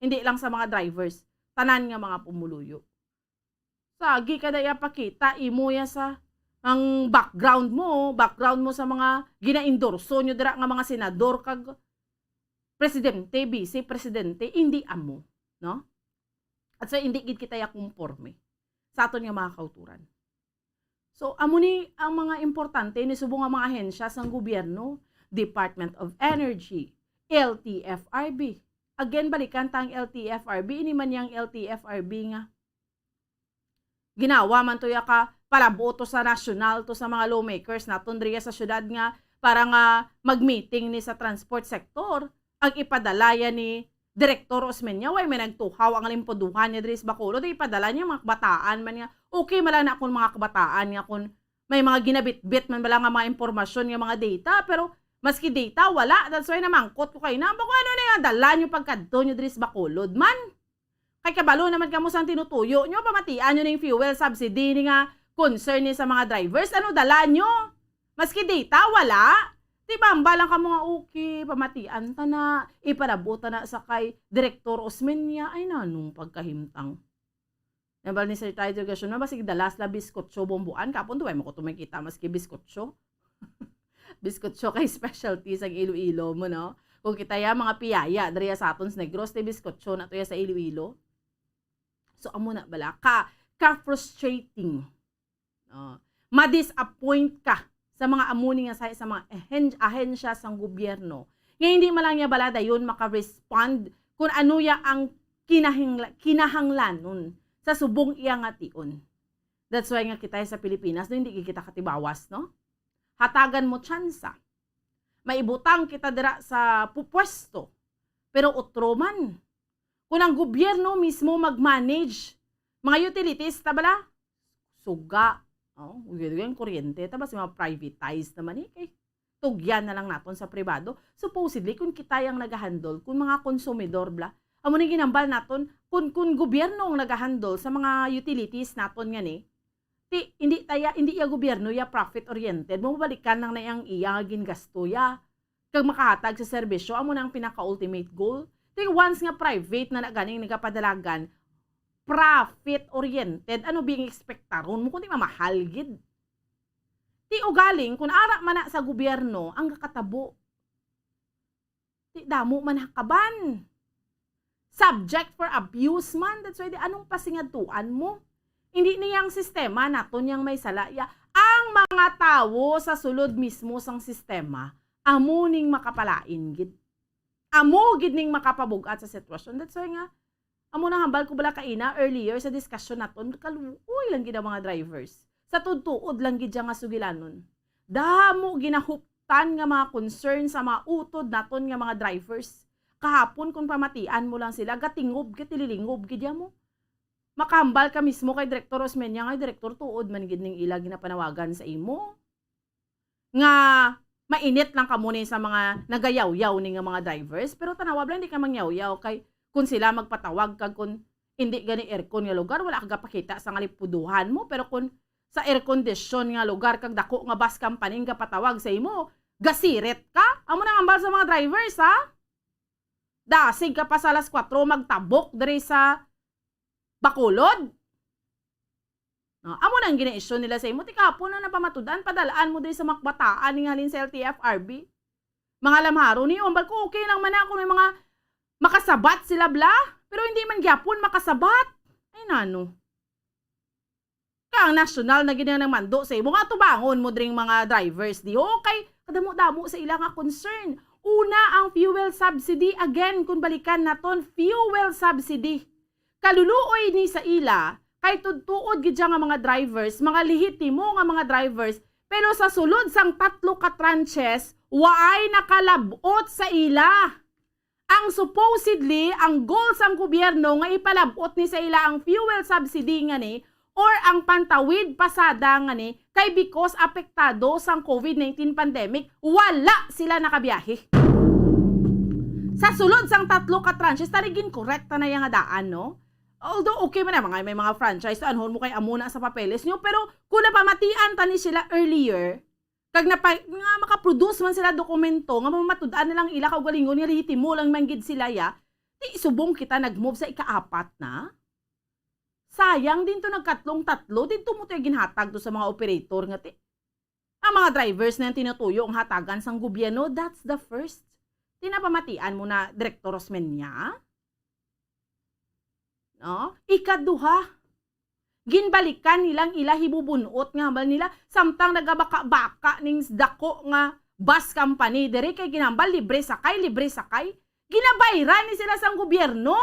Hindi lang sa mga drivers, tanan nga mga pumuluyo. Sagi ka da iya pakita, imo ya sa ang background mo, background mo sa mga ginaendorso nyo dira nga mga senador kag presidente, vice presidente, hindi amo, no? At sa hindi gid kita ya kumporme sa aton nga mga kauturan. So, amo ni ang mga importante ni subong nga mga ahensya sang gobyerno, Department of Energy, L T F R B. Again, balikan ta ang L T F R B, ini man yang L T F R B nga ginawa man to ya ka palabo to sa nasyonal to sa mga lawmakers naton diriya sa syudad nga para nga mag-meeting ni sa transport sector ang ipadala ya ni Direktor Osmeña, way may nagtuhaw ang limpuduhan niya diri sa Bacolod, ipadala niya mga kabataan man nga, okay man lang na kung mga kabataan nga kung may mga ginabitbit man bala nga mga impormasyon nga mga data, pero maski data, wala. That's why namangkot ko kayo na, "Ba, kung ano na yung dala nyo pagkadto nyo diri sa Bacolod man?" Kay kabalo naman kamo sang tinutuyo nyo, pamatian nyo ning fuel subsidy ni nga concern ni sa mga drivers. Ano dala nyo? Maski data, wala. Di ba, amba lang kamo nga, "Okay, pamatian ta na, iparabot ta na sa kay Direktor Osmeña." Ay, nanong pagkahimtang. Nabal ni Secretary Education, "Mabasig dalas la biskotso bomboan." Kapon, duway mo ko to makita, maski biskotso. Biskotso kay specialty sa Iloilo mo, no? Kung kita ya, mga piyaya, diri sa aton sa Negros, ti biskotso na to ya sa Iloilo. So, amo na bala, ka, ka frustrating. Oh, ma-disappoint ka sa mga amo ni nga sa, sa mga ahen-, ahensya sang gobyerno nga hindi man lang niya bala dayon maka-respond kung ano ya ang kinahingla-, kinahanglanon sa subong iya nga tion. That's why nga kita sa Pilipinas, no, hindi kita katibawas, no? Hatagan mo tsansa. Maibutang kita dira sa pupwesto, pero utro man. Kung ang gobyerno mismo mag-manage, mga utilities, ta bala? Suga. Oh, yung kuryente, ta ba, si mga privatized naman eh. Kay, tugyan na lang naton sa pribado. Supposedly, kung kita yang nagahandle, kung mga konsumidor, bla, amo ni ginambal naton, kung, kung gobyerno ang nagahandle sa mga utilities naton nga ni, ti, hindi taya, hindi iya gobyerno ya profit-oriented. Mabalikan lang na yang iya nga gingasto ya. Kag makahatag sa serbisyo, amo na ang pinaka-ultimate goal. Ti once nga private na na ganing nagapadalagan, profit-oriented, ano bing ekspektaron mo kundi mamahal gid? Ti ugaling, kung ara man na sa gobyerno, ang kakatabo, ti damo man hakaban. Subject for abuse man. That's why, di, anong pasingadtuan mo? Hindi niyang sistema naton yang may sala. Ya, ang mga tawo sa sulod mismo sang sistema, amo ning makapalain gid. Amo gid ning makapabug-at sa sitwasyon. That's why nga, amo nang hambal ko bala kaina earlier sa discussion naton, kaluoy lang gid ang mga drivers. Sa tuod-tuod lang gid siya nga sugilanon. Damo ginahuptan nga mga concern sa mga utod naton nga mga drivers. Kahapon, kung pamatian mo lang sila, gatingob, gatililingob gid ya mo. Makahambal ka mismo kay Direktor Osmeña, nga Direktor, tuod man gid ning ila ginapanawagan sa imo. Nga mainit lang kamo ni sa mga nagayawyaw ni nga mga drivers, pero tanawa bala, hindi ka mangyawyaw kay kung sila magpatawag kag kung hindi gani aircon nga lugar, wala ka gapakita sa nga lipuduhan mo, pero kung sa air condition nga lugar kag dako nga bus company ang gapatawag sa imo, gasirit ka. Amo nang hambal sa mga drivers, ha? Dasig ka pa sa alas kwatro magtabok diri sa Bacolod. No, amo na ang gina-issue nila sa imo. Ti kahapon na napamatud-an, padalaan mo diri sa mga kabataan ni nga halin sa L T F R B. Mga lamharo niyo, hambal ko, okay lang man na kung may mga makasabat sila bla, pero hindi man gyapon makasabat. Ay, nano. Ka ang nasyonal na gid ang nagmando sa imo nga tubangon mo dring mga drivers di. Okay, kadamo-damo sa ila nga concern. Una, ang fuel subsidy. Again, kung balikan naton, fuel subsidy. Kaluluoy ni sa ila, Kay tuod-tuod gid siya nga mga drivers, mga lehitimo nga mga drivers, pero sa sulod sang tatlo ka tranches, waay nakalab-ot sa ila. Ang supposedly, ang goal sang gobyerno nga ipalab-ot ni sa ila ang fuel subsidy nga ni or ang pantawid pasada nga ni kay because apektado sang covid nineteen pandemic, wala sila nakabiyahe. Sa sulod sang tatlo ka tranches, tari ginkorekta na iya nga daan, no? Although okay man na, mga, may mga franchise, anhon mo kay amo na sa papeles nyo, pero kung napamatian ta ni sila earlier, kag napa-, nga makaproduce man sila dokumento nga mamatud-an nilang ila kaugalingon nga lehitimo lang man gid sila ya, di subong kita nag-move sa ikaapat na. Sayang din to, nagkatlong tatlo din to mo to ginhatag to sa mga operator nga ti-, ang mga drivers na yung tinutuyo ang hatagan sang gobyerno, that's the first. Tinapamatian mo na, Direktor Rosmeña? No? Ikaduha, ginbalikan nilang ila hibubunot nga hambal nila, samtang nagabaka-baka ning dako nga bus company diri kay ginhambal libre sakay, libre sakay. Ginabayran ni sila sang gobyerno.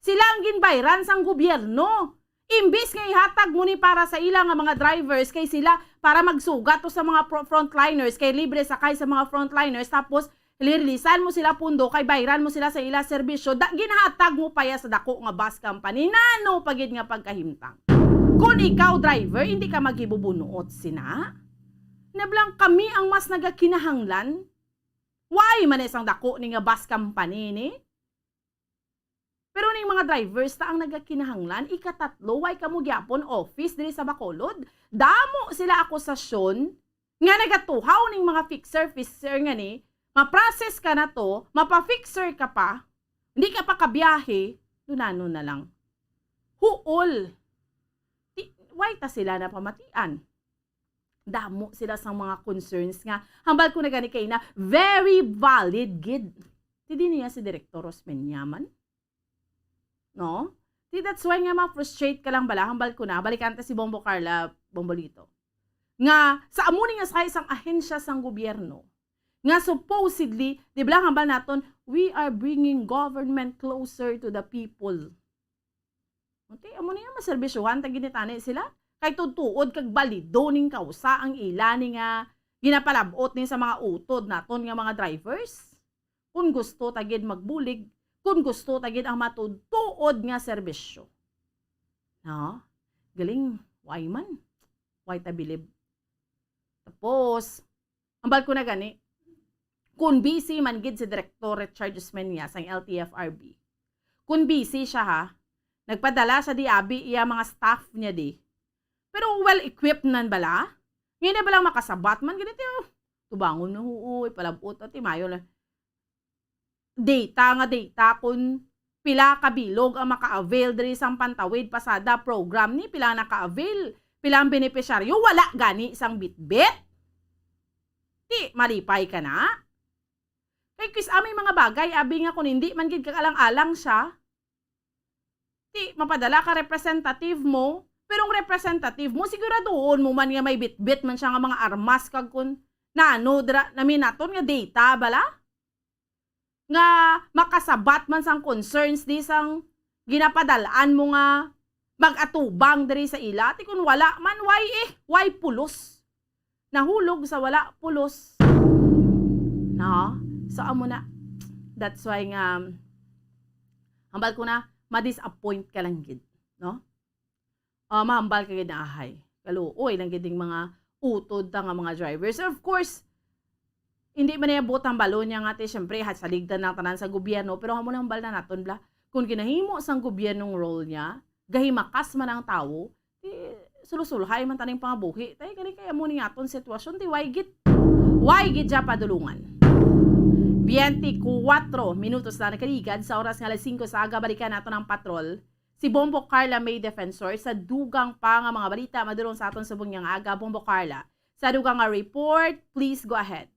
Sila ang ginbayran sang gobyerno. Imbis nga ihatag mo ni para sa ila nga mga drivers kay sila para magsugat to sa mga pro-, frontliners kay libre sakay sa mga frontliners, tapos lirlisan mo sila pundo kay bayran mo sila sa ila serbisyo, da, ginhatag mo pa ya sa dako nga bus company. Nano pa gid nga pagkahimtang? Kung ikaw driver, hindi ka maghibubunuot sina? Nablang kami ang mas nagakinahanglan. Why man isang dako ni nga bus company ni? Pero ning mga drivers ta ang nagakinahanglan, ikatatlo, why kamo gyapon office diri sa Bacolod? Damo sila akusasyon nga nagatuhaw ning mga fixer-fixer nga ni, ma-process ka na to, mapa-fixer ka pa, hindi ka pa kabiyahe, dunano na lang. Huol. Ti-, why ta sila napamatian? Damo sila sang mga concerns nga hambal ko na gani kay na very valid gid. Ti di niya si Direktor Rosmeña man. No? Ti that's why nga ma-frustrate ka lang bala, hambal ko na, balikan ta si Bombo Carla Bombolito. Nga sa amo ni nga sa isang ahensya sang gobyerno, nga supposedly, di ba lang hambal naton, "We are bringing government closer to the people." Okay, amo niya, maserbisyohan ta gid ni tani sila. Kay tuod-tuod kag balido ning kausa ang ila ni nga ginapalab-ot ni sa mga utod naton nga mga drivers. Kung gusto ta gid magbulig, kung gusto ta gid ang matuod-tuod nga serbisyo. No? Galing, why man? Why ta bilib? Tapos, hambal ko na gani, kung busy man gid si Direktor Richard Osmeña sang L T F R B, kung busy siya ha, nagpadala siya di abi iya mga staff niya di. Pero well-equipped nan bala? Ngayon na balang makasabat man gani ti, oh, tubangon na huoy, palab-ot, ati mayo lang. Data nga data kung pila ka bilog ang maka-avail diri sang Pantawid Pasada program ni, pila ang naka-avail, pila ang benepisyaryo, wala gani sang bitbit. Ti, malipay ka na? Kay kis-a may mga bagay, abi nga kung hindi man gid kag alang-alang siya, ti, mapadala ka representative mo, pero ang representative mo, siguraduhon mo man nga may bitbit man siya nga mga armas kag kun nano dira, naminaton nga data bala? Nga makasabat man sang concerns di sang ginapadalaan mo nga mag-atubang diri sa ila. Ti kun wala man, why eh? Why pulos? Nahulog sa wala pulos. No? So, amo na. That's why nga, hambal ko na, ma-disappoint ka lang gid, no? Ah, mahambal ka gid na ahay. Kaluoy lang gid ning mga utod ta nga mga drivers. And of course, hindi man niya buot ang balon niya nga, ti, syempre, ha, saligdan ang tanan sa gobyerno, pero amo nang hambal na naton, bla. Kung ginahimo sang gobyernong role niya, gahimakas man ang tawo, ti, sulusulhay man taning pangabuhi. Tay, kani kay amo ni aton sitwasyon, ti, why gid, why gid siya padulungan? Twenty-four minutos na nakaligad sa oras nga alas singko sa aga, balikan nato ng patrol. Si Bombo Carla May Defensor sa dugang pa nga mga balita madulong sa aton subong nga aga. Bombo Carla, sa dugang nga report, please go ahead.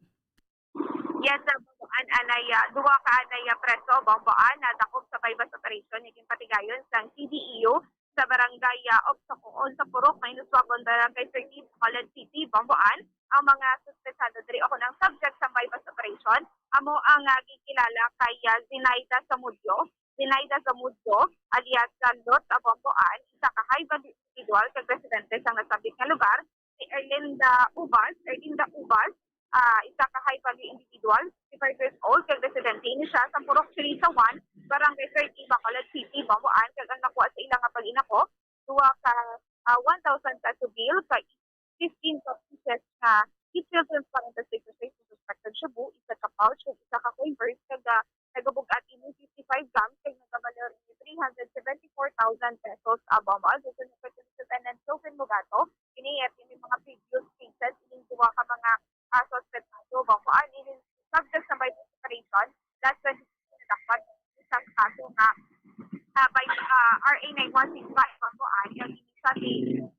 Yes, sir. Bomboan, anay, ah, duwa ka anay, ah, preso, Bomboan, nadakop sa buy-bust operation nga ginpatigayon sang C D E U sa barangay, ah, Obsocoon sa Purok Mainoswagon, Barangay thirteen, Bacolod City, Bomboan. Ang mga suspetsado diri o ang subject sa buy-bust operation amo ang, ah, gikilala kay, ah, Zinaida Zamudio, Zinaida Zamudio, alias sa Lot Abamboan, isa ka high value individual kag residente sang nasabit nga lugar, si Erlinda Ubas, Erlinda Ubas, ah, isa ka high value individual, fifty-five years old, kag residente ini siya sa Purok Chirisa one, Barangay thirty, Bacolod City, Bamboan, kag ang nakuha sa ila nga pag-inako, duha ka, ah, one thousand peso bill, kag fifteen ka pieces nga heat shield transparent na sticker sa suspected shabu, isa ka pouch, kag isa ka Converse, kag, ah, nagabug-at ini fifty-five grams, kag nagabalor ini three hundred seventy-four thousand pesos. Abang mo, Assistant Inspector Lieutenant Joven Mogato, ini at ini mga previous cases, ining duha ka mga, ah, suspetado, bang kuan, ini subject sa by operation, last twenty-six na dapat isang kaso nga, ah, by, ah, R A nine one six five, bang kuan, kag ini sa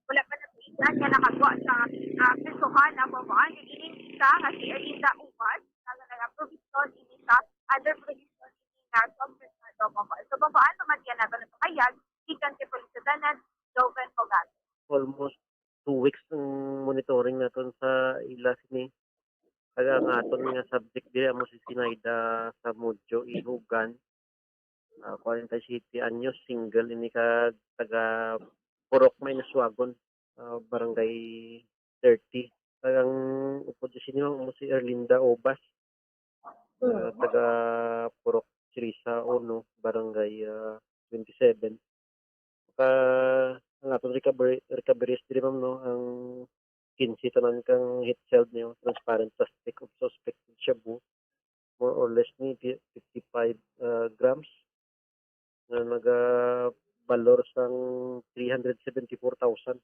wala pa na nga nakagwa sa, ah, prisuhan, bang kuan, kag ini isa nga si Erlinda Ubas, nga nag-probation, ini sa under probation, ini nga suspetado, bang kuan. So, bang kuan, pamatian nato na pahayag, gikan kay Police Lieutenant Joven Mogato. Almost two weeks ang monitoring naton sa ila sini. Kag ang aton nga subject diri amo si Zinaida Zamudio Ihugan, ah, forty-seven anyos, single ini, kag taga Purok Mainaswagon, ah, Barangay thirty. Kag ang upod sini amo si Erlinda Obas, ah, taga Purok Chirisa uno, Barangay, ah, twenty-seven. Ka, ang aton recovery, recoveries diri, ma'am, no, ang quince tanan kang heat shield niyo, transparent plastic of suspected shabu, more or less ni fifty-five, ah, grams, nga nagabalor sang three hundred seventy-four thousand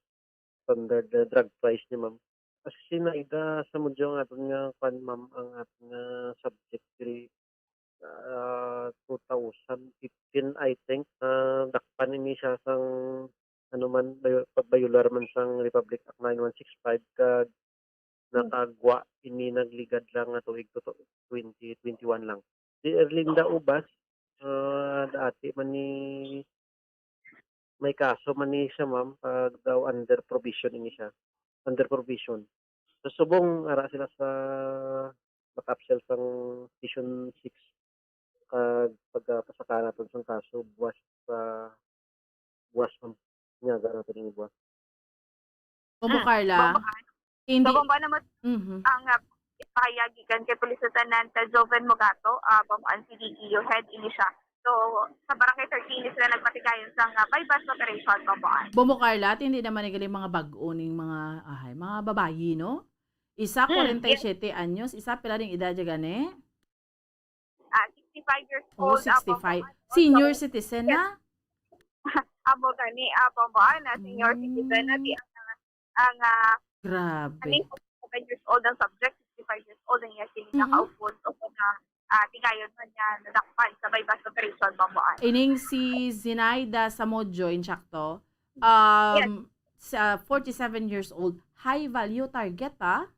standard, ah, drug price ni, ma'am. As Zinaida Zamudio ang aton nga, kwan, ma'am, ang aton nga subject diri, ah, two thousand fifteen, I think, nadakpan ini siya sang, ano man, bayo-, pagbayular man sang Republic Act nine one six five, kag nakagwa ini nagligad lang nga tuig, to, to, twenty twenty-one lang. Si Erlinda Ubas, ah, dati man ni, may kaso man ni siya, ma'am, pag daw under probation ini siya. Under probation. So, subong ara sila sa makapsel sang Station six, kag pagkapasaka naton sang kaso buwas sa buwas, ma'am. Nyaga naton ini buwas. Bobo Mm, Carla, Bobo Carla. Hindi. So, Bobo, ano mo Mhm. ang, ah, ipahayag gikan kay Police Lieutenant Joven Mogato, ah, Bobo, ang C D E U head ini siya. So, sa Barangay thirteen sila nagpatigayon sa nga buy-bust operation, Bobo. Bobo Carla, at hindi naman ni gali mga bag-o ning mga, ahay, mga babayi, no? Isa, Mm, yes. kwarenta y siyete anyos, isa, pila ning edad dya gani? Ah, sixty-five years Oh, old, ah, sixty-five. Bobo. Senior So, citizen yes. na? Amo gani, ah, Bobo, na senior Mm. citizen na, di ang, ang, ah, Grabe. Ani, seven years old ang subject, sixty-five years old ang iya sini nga Mhm. kaupod, o kung na, ah, tigayon man niya nadakpan sa buy-bust operation, Bobo. Ining si Zinaida Zamudio, insakto, um, Yes. sa forty-seven years old, high value target, ah?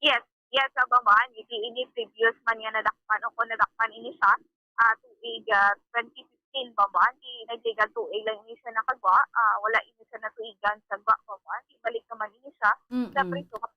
Yes, yes, sa Bobo. Ini, ini previous man niya nadakpan o kung nadakpan ini siya, ah, tuig, ah, twenty fifteen, Bobo. Di nagligad tuig lang ini siya nakagwa, ah, wala ini siya natuigan sa gwa, Bobo. Di balik naman ini siya sa Mm-mm. prisuhan.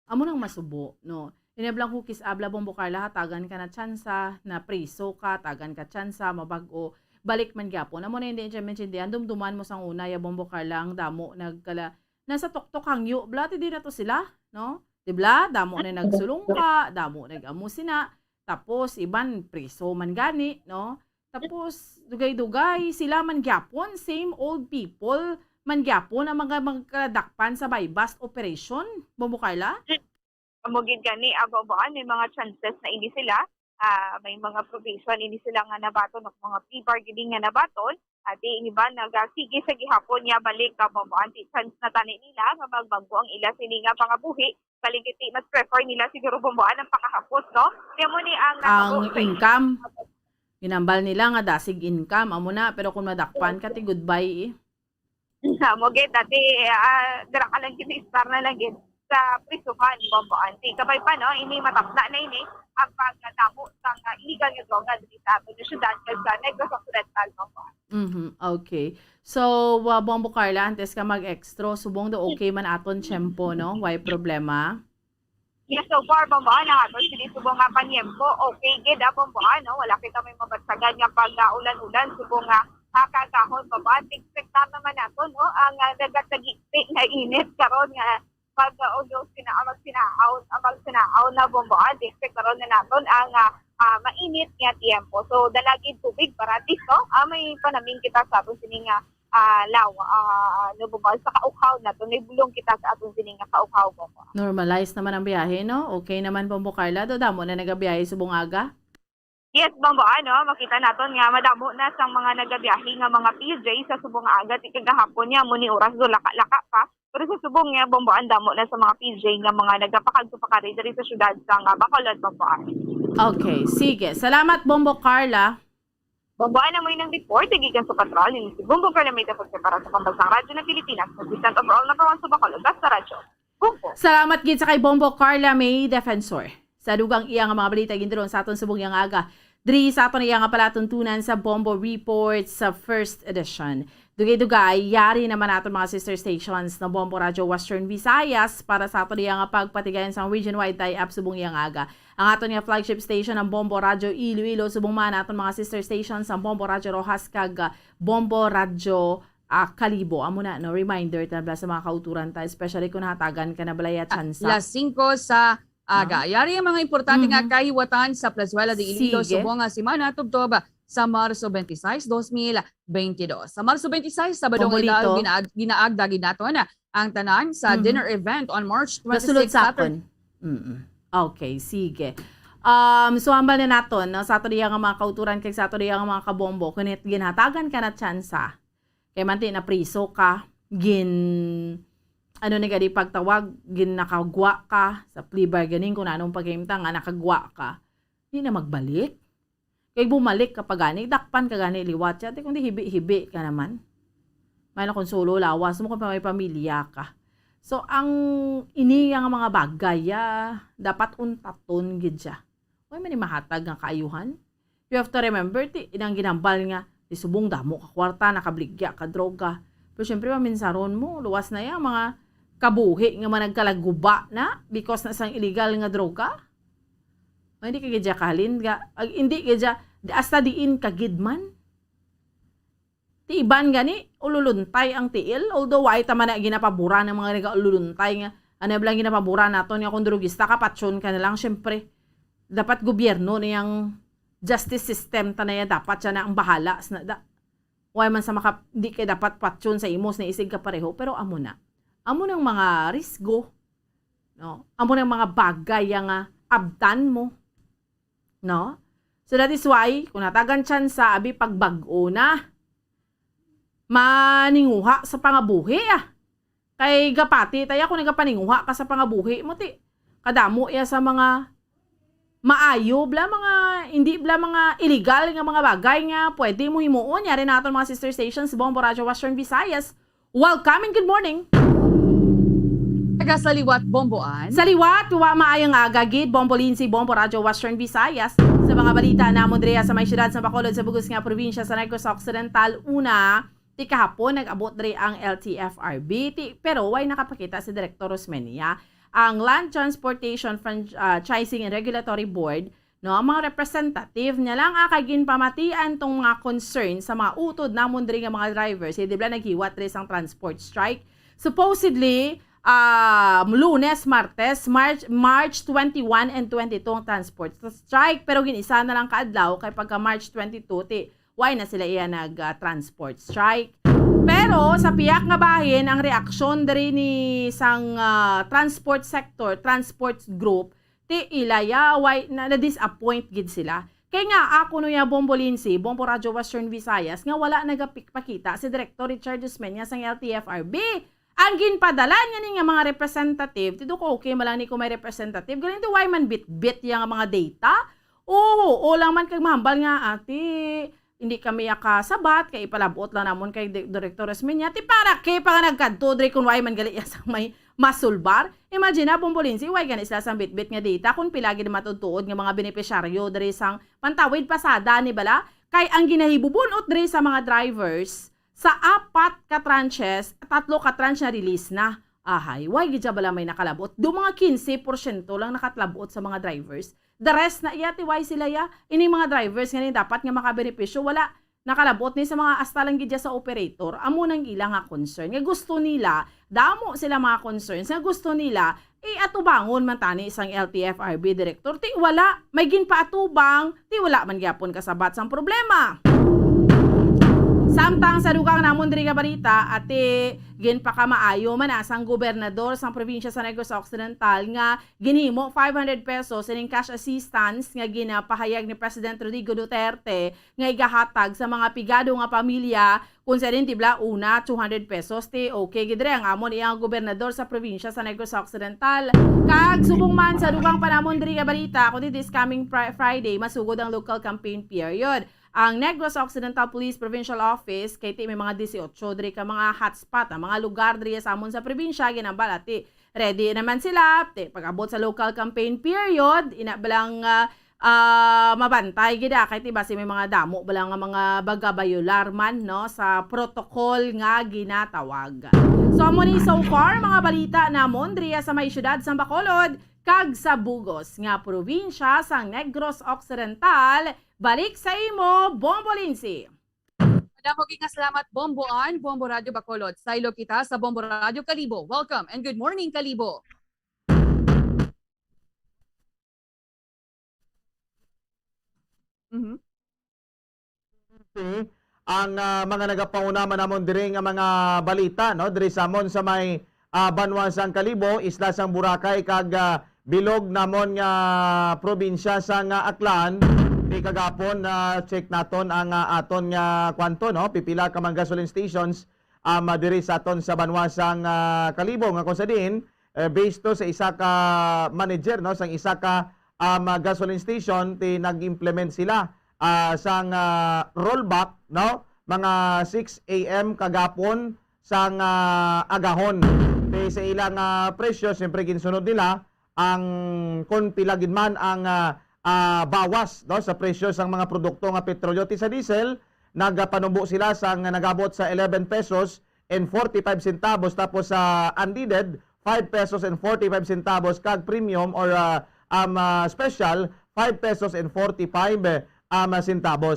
Amo nang masubo, no? Inablang kukis abla, Bombo Carla, ha, tagan ka na tsansa, na priso ka, tagan ka tsansa, mabag-o, balik man gyapon. Amo na hindi siya maintindihan, dumduman mo sang una, ya Bombo Carla, ang damo nagkala, nasa tuktok hangyo, bla, ti di na to sila, no? Di bla? Damo na nagsulungka, damo nag-amo sina, tapos iban priso man gani, no? Tapos, dugay-dugay, sila man gyapon, same old people man gyapon ang mga magkadakpan sa buy-bust operation, Bombo Carla? Amo gid gani, ah, Bobo, may mga chances na ini sila, ah, may mga probation ini sila nga nabaton, o mga plea bargaining nga nabaton, at ini ba nagasige sa gihapon niya balik ka, Bobo, anti chance na tani nila nga magbag-o ang ila sini nga pangabuhi, balik iti mas prefer nila siguro, Bombo, ang pakahapos, no? Kaya mo ni ang Ang nakabo sa income. Ginambal nila nga dasig income, amo na, pero kung madakpan ka, ti goodbye, eh. Amo gid, dati, ah, dira ka lang gid, istar na lang gid sa prisuhan, Bombo, anti. Kabay pa, no? Ini matapla na ini ang pagkadamo sa, ah, illegal nga droga diri sa aton nga syudad, kag sa Negros Occidental, Bombo. Mhm, okay. So, uh, Bombo Carla, antes ka mag-extra, subong do okay man aton tiyempo, no? Way problema? Yes, so far, Bombo An, ang aton sini subong nga panyempo, okay gid, ah, Bombo An, no? Wala kita may mabansagan nga pag, ah, ulan-ulan, subong nga, ah, kagahon, Bombo An. Expectar naman naton, no? Ang, ah, nagatagigti nga init karon nga pag, ah, ulo sina-, ah, magsinaon, ah, magsinaon na, Bombo An. Expectar na naton ang, ah, ah, mainit nga tiempo. So, dala gid tubig parati, no? Ah, may panamin kita sa aton sini nga ah, law, ah, ano ba ba, sa kaukhaw naton, may bulong kita sa aton sini nga kaukhaw, Bombo. Normalize naman ang biyahe, no? Okay naman, Bombo Carla, do damo na nagabiyahe subong aga? Yes, Bombo, ano, makita naton nga madamo na sang mga nagabiyahe nga mga P J sa subong aga, ti kagahapon niya, amo ni oras do laka-laka pa. Pero sa subong niya, Bombo, ang damo na sa mga P J nga mga nagapakagto pa kari diri sa syudad sa nga Bacolod, Bombo. Okay, sige. Salamat, Bombo Carla. Bombo, ana mo inang report gikan sa patrol ni si Bombo Carla May Defensor para sa Pambansang Radyo ng Pilipinas, Assistant Overall Number One sa Bacolod, Basta Radyo. Bombo. Salamat gid sa kay Bombo Carla May Defensor. Sa dugang iya nga mga balita, ginduron sa aton subong yang aga, diri sa aton iya nga palatuntunan sa Bombo Report sa first edition. Dugay-dugay, yari naman aton mga sister stations na Bombo Radyo Western Visayas para sa aton iya nga pagpatigayon sa region-wide tie-up subong iya nga aga. Ang aton nga flagship station, ang Bombo Radyo Iloilo, subong man aton mga sister stations, ang Bombo Radyo Roxas kag, ah, Bombo Radyo, ah, Kalibo. Amo na, no, reminder ta bala sa mga kauturan ta, especially kung nahatagan ka na balaya tsansa. Las singko sa aga. No? Yari ang mga importante nga Mhm. kahiwatan sa Plazuela de Iloilo Sige. subong nga semana tubtob sa Marso twenty-six, dos mil twenty-dos. Sa Marso twenty-six, Sabado nga Bombolito. ginaag-, ginaagda gid naton ang tanan sa Mhm. dinner event on March twenty-six, Nasulod sa Saturday. akon. Mm-mm. Okay, sige. Um, so, hambal na naton, no, sa ato diya nga mga kauturan kag sa ato diya nga mga kabombo, kung it-, ginhatagan ka na tsansa, kay manti na priso ka, gin-, ano ni gadi pagtawag, gin nakagwa ka sa plea bargaining, kung anong paghimtang nga nakagwa ka, di na magbalik. Kay bumalik ka pa gani, dakpan ka gani liwat siya. Ti kundi hibi-hibi ka naman. May na kung solo lawas mo, kung may pamilya ka. So, ang ini nga mga bagay, ah, dapat untaton gid siya. Way man ni mahatag nga kaayuhan. You have to remember, ti, inang ginambal nga, ti subong damo ka kwarta, nakabligya ka droga. Pero syempre, maminsaron mo, luwas na yang mga kabuhi nga managkalaguba na because na sang illegal nga droga. Ay, hindi ka gid siya kahalin, ga-, ag-, hindi gid siya, di-, hasta diin ka gid man. Ti iban gani, ululuntay ang tiil, although way ta man na ginapaboran ang mga nagaululuntay nga, ano lang ginapaboran naton nga kung drugista ka, patyon ka na lang, syempre. Dapat gobyerno na yang justice system ta na ya, dapat siya na ang bahala sa nada. Way man sa maka-, di kay dapat patyon sa imos na isig ka pareho, pero amo na. Amo nang mga risgo, no? Amo nang mga bagay yang, ah, abtan mo, no? So that is why, kung natagan tsansa, abi, pagbag-o na, maninguha sa pangabuhi, ah. Kay gapati taya kung nagapaninguha ka sa pangabuhi mo, ti kadamo ya sa mga maayo bla, mga, hindi bla, mga illegal nga mga bagay nga pwede mo himuon. Yari na aton mga sister stations, Bombo Radyo Western Visayas. Welcome and good morning. Taga sa liwat, Bombo An. Sa liwat, wa maayong aga gid, Bombo Lindsay, Bombo Radyo Western Visayas. Sa mga balita namon diri sa may siyudad sa Bacolod, sa bug-os nga probinsya sa Negros Occidental, una, ti kahapon nag-abot diri ang L T F R B, ti, pero way nakapakita si Director Rosmeña. Ang Land Transportation Fran-, ah, Franchising and Regulatory Board, no, ang mga representative niya lang, ah, kay ginpamatian tong mga concern sa mga utod namon diri nga mga drivers. Hindi bala naghiwat diri sang transport strike. Supposedly, ah, Lunes, Martes, March, March twenty-one and twenty-two ang transport strike, pero gin-isa na lang ka adlaw kay pagka March twenty-two, ti, why na sila iya nag, ah, transport strike. Pero sa pihak nga bahin, ang reaksyon diri ni sang, ah, transport sector, transport group, ti ila ya, why na, na-disappoint gid sila. Kay nga, ako no ya, Bombo Lindsay, Bombo Radyo Western Visayas, nga wala nagapakita si Director Richard Osmeña sang L T F R B. Ang ginpadala niya ni nga mga representative, ti do ko okay man lang ni kung may representative, galing ti way man bitbit ya nga mga data. Oo, o lang man kag mahambal nga, ati, hindi kami ya kasabat, kay ipalabot lang namon kay Di-, Director Osmeña. Ti para kay pa nga nagkadto diri kung way man gali ya sang may masulbar. Imagine na, Bombo Lindsay, way gani sila sang bitbit nga data kung pila gid matutuod nga mga benepisyaryo diri sang Pantawid Pasada, ni bala? Kay ang ginahibubun-ot diri sa mga drivers, sa apat ka tranches, tatlo ka tranche na release na. Ahay, why gid siya bala may nakalabot? Do mga quince porsyento lang nakatlabot sa mga drivers. The rest na iya, ti why sila ya? Ini mga drivers nga ni dapat nga makabenepisyo, wala nakalabot ni sa mga asta lang gid siya sa operator. Amo nang ila nga concern. Nga gusto nila, damo sila mga concerns nga gusto nila, eh, atubangon man tani sang L T F R B director. Ti wala, may ginpaatubang, ti wala man gyapon kasabat sang problema. Samtang sa dugang namon diri nga balita, ati ginpakamaayo man na sang gobernador sang probinsya sa Negros Occidental nga ginhimo five hundred pesos ining cash assistance nga ginapahayag ni President Rodrigo Duterte nga igahatag sa mga pigado nga pamilya, kung sa din, di bala, una, two hundred pesos, ti okay gid diri ang amon iyang gobernador sa probinsya sa Negros Occidental. Kag subong man sa dugang pa namon diri nga balita, kundi this coming Fri- Friday, masugod ang local campaign period. Ang Negros Occidental Police Provincial Office, kay ti may mga dieciocho diri ka mga hotspot, ang mga lugar diri sa amon sa probinsya, ginambal ati ready naman sila. Ti, pag-abot sa local campaign period, ina balang ah, ah, mabantay gid, ah, kay ti basi may mga damo bala nga mga bagabayular man, no, sa protocol nga ginatawag. So, amo ni so far mga balita namon diri sa may siyudad sa Bacolod kag sa bugos nga probinsya sang Negros Occidental. Balik sa imo, Bombo Lindsay. Madamo gid nga salamat, Bombo Ann, Bombo Radyo Bacolod. Saylo kita sa Bombo Radyo Kalibo. Welcome and good morning, Kalibo. Mhm. Ang, ah, mga nagapanguna man namon diri nga mga balita, no, diri sa amon sa may, ah, banwa sang Kalibo, isla sang Boracay, kag, ah, bilog namon nga probinsya sang, ah, Aklan. Di kagapon, ah, check naton ang, ah, aton nga kwanto, no, pipila ka mga gasoline stations, um, ah, diri sa aton sa banwa sang, ah, Kalibo, nga kung sa diin, eh, based to sa isa ka manager, no, sang isa ka, um, ah, gasoline station, ti nag-implement sila, ah, sang, ah, rollback, no, mga six a m kagapon sang, ah, agahon. Ti sa ilang, ah, presyo, siyempre, ginsunod nila ang kon pila gid man ang, ah, ah, bawas, no, sa presyo sang mga produkto nga petrolyo. Ti sa diesel, nagapanubo sila sang nagabot sa eleven pesos and forty-five centavos, tapos sa unleaded, five pesos and forty-five centavos, kag premium or, ah, um, ah, special, five pesos and forty-five, um, centavos.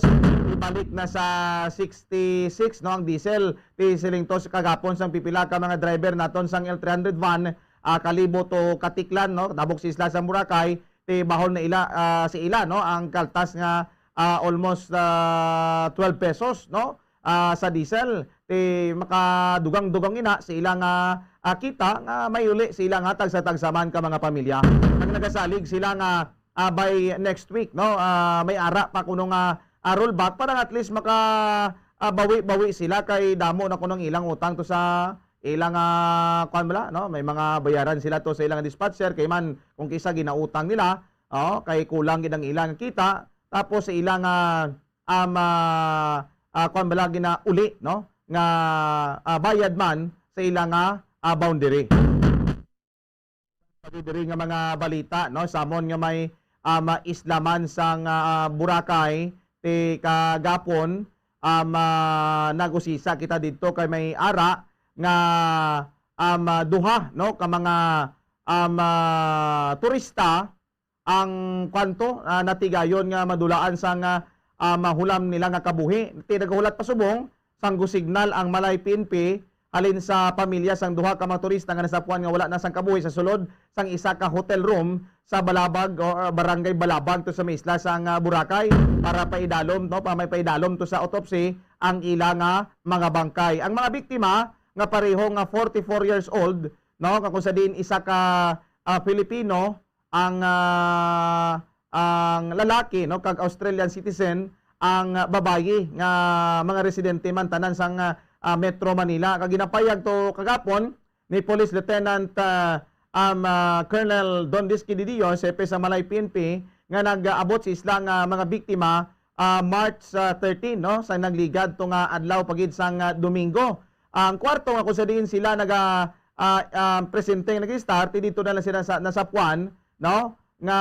Ibalik na sa sixty-six, no, ang diesel. Ti siling to sa kagapon sang pipila ka mga driver naton sang L three hundred van, ah, Kalibo to Caticlan, no, tabok sa isla sa Boracay, ti bahol na ila, ah, sa ila, no, ang kaltas nga, ah, almost, ah, twelve pesos, no, ah, sa diesel. Ti makadugang-dugang ina sa ila nga, ah, kita nga may uli sa ila nga tagsa-tagsa man ka mga pamilya. Ang nagasalig sila nga, ah, by next week, no, ah, may ara pa kuno nga, ah, rollback para at least maka, ah, bawi-bawi sila kay damo na kuno ang ilang utang to sa ilang, ah, kuwan bala, no? May mga bayaran sila to sa ilang dispatcher, kay man kung kisa ginautang nila, oh, kay kulang gid ang ilang kita, tapos sa ilang, ah, um, ah, ah, kuwan bala, ginauli, no? Nga, ah, bayad man sa ilang, ah, ah, boundary. Pati diri nga mga balita, no, sa amon nga may, ah, maislaman sang, ah, Boracay, ti kagapon, ah, ma-, nag-usisa kita didto kay may ara nga, ah, ma-, duha, no, ka mga, ah, ma-, turista ang kwanto, ah, natigayon nga madulaan sang, ah, ah, mahulam nila nga kabuhi. Ti nagahulat pa subong, sang gusignal ang Malay P N P halin sa pamilya sang duha ka mga turista nga nasapuan nga wala na sang kabuhi sa sulod sang isa ka hotel room sa Balabag o, ah, Barangay Balabag to sa may isla sang, ah, Boracay para paidalom, no, pa may paidalom to sa autopsy ang ila nga mga bangkay. Ang mga biktima nga pareho nga forty-four years old, no, nga kung sa diin isa ka, ah, Filipino, ang, ah, ang lalaki, no, kag Australian citizen, ang, ah, babayi nga mga residente man tanan sang, ah, ah, Metro Manila. Kag ginapayag to kagapon ni Police Lieutenant, ah, um, ah, Colonel Don Rizky Didion's hepe sa Malay P N P nga nag-abot sa isla nga mga biktima, ah, March, ah, thirteen, no, sa nagligad to nga adlaw pa gid sang, ah, Domingo. Ang kwarto nga kung sa diin sila naga, ah, ah, presente nga nag-start, dito na lang sila sa, nasapuan, no, nga,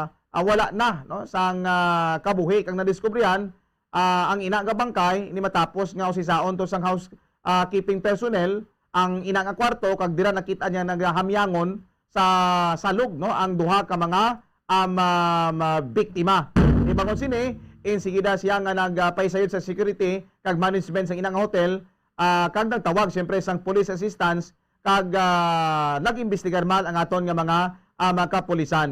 ah, wala na, no, sang, ah, kabuhi kang nadiskubrihan, ah, ang ina nga bangkay ni matapos nga usisaon to sang house, ah, keeping personnel ang ina nga kwarto, kag dira nakita niya nagahamyangon sa salog, no, ang duha ka mga, um, um, ah, biktima. Ibangon sini, insigida siya nga nagpahisayod sa security kag management sang ina nga hotel, ah, kag nagtawag siyempre sang police assistance, kag, ah, nag-imbestigar man ang aton nga mga, ah, mga kapulisan.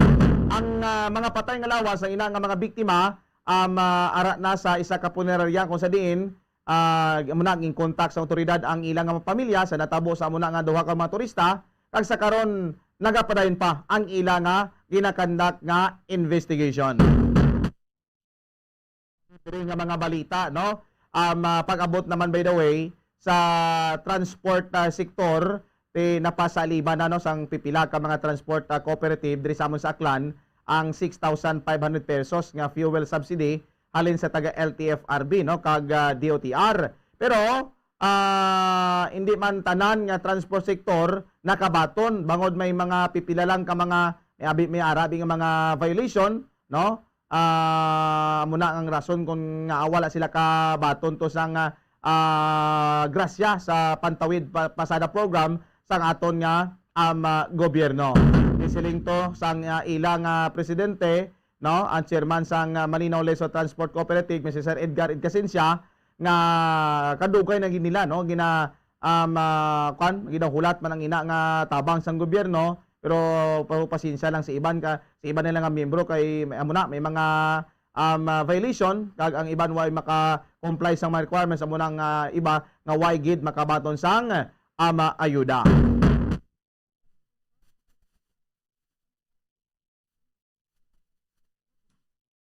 Ang, ah, mga patay nga lawas sang ina nga mga biktima, um, ah, ara na sa isa ka punerarya kung sa diin, ah, amo na, in contact sa awtoridad ang ilang nga pamilya sa natabo sa amo na nga duha ka mga turista, kag sa karon nagapadayon pa ang ila nga ginakandak nga investigation. Diri nga mga balita, no? Um, ah, pag-abot naman, by the way, sa transport, ah, sector, ti napasaliban na, no, sang pipila ka mga transport, ah, cooperative diri sa amon sa Aklan ang six thousand five hundred pesos nga fuel subsidy halin sa taga L T F R B, no, kag, ah, D O T R. Pero, ah, hindi man tanan nga transport sector nakabaton, bangod may mga pipila lang ka mga may abi, may arabi nga mga violation, no? Ah, amo na ang rason kung nga wala sila kabaton to sang, ah, ah, grasya sa Pantawid Pa-, Pasada program sang aton nga, um, ah, gobyerno. Isiling to sang, ah, ila nga presidente, no, ang chairman sang, ah, Malinaw Lezo Transport Cooperative, Mister Sir Edgar Edcasencia, nga kadugay na gid nila, no, gina-, um, ah, kwan, ginahulat man ang ina nga tabang sang gobyerno, pero pa-, pasensya lang sa iban ka, sa iban nila nga miyembro kay may, amo na, may mga, um, ah, violation, kag ang iban way maka-comply sang mga requirements, amo na nga iba nga way gid makabaton sang, um, ah, ayuda.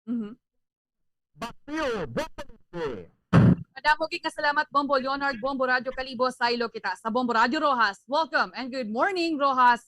Mhm. Back to you, Bombo Lindsay. Madamo gid nga salamat, Bombo Leonard, Bombo Radyo Kalibo, saylo kita sa Bombo Radyo Roxas. Welcome and good morning, Roxas.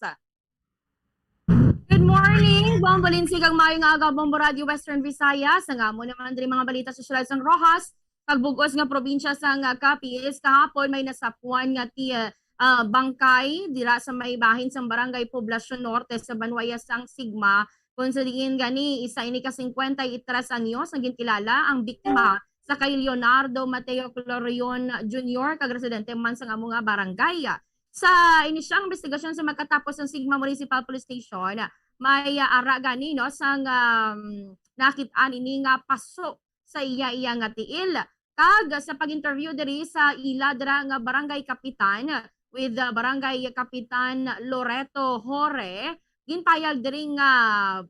Good morning, Bombo Lindsay, kag maayong aga, Bombo Radyo Western Visayas. Ang amo naman diri mga balita sosyal sang Roxas, kag bug-os nga probinsya sang, ah, Capiz. Kahapon may nasapuan nga ti-, ah, bangkay dira sa may bahin sang Barangay Poblacion Norte sa Banwaya sang Sigma, kung sa diin gani isa ini ka singkwenta y tres anyos ang ginkilala ang biktima sa kay Leonardo Mateo Clorion Junior, kag residente man sang amo nga barangay. Sa inisyang investigasyon sa magkatapos sang Sigma Municipal Police Station, may, ah, ara gani, no, sang, um, nakit-an ini nga paso sa iya, iya nga tiil. Kag sa pag-interview diri sa ila dira nga barangay kapitan with, uh, Barangay Kapitan Loreto Jore, ginpayag diri nga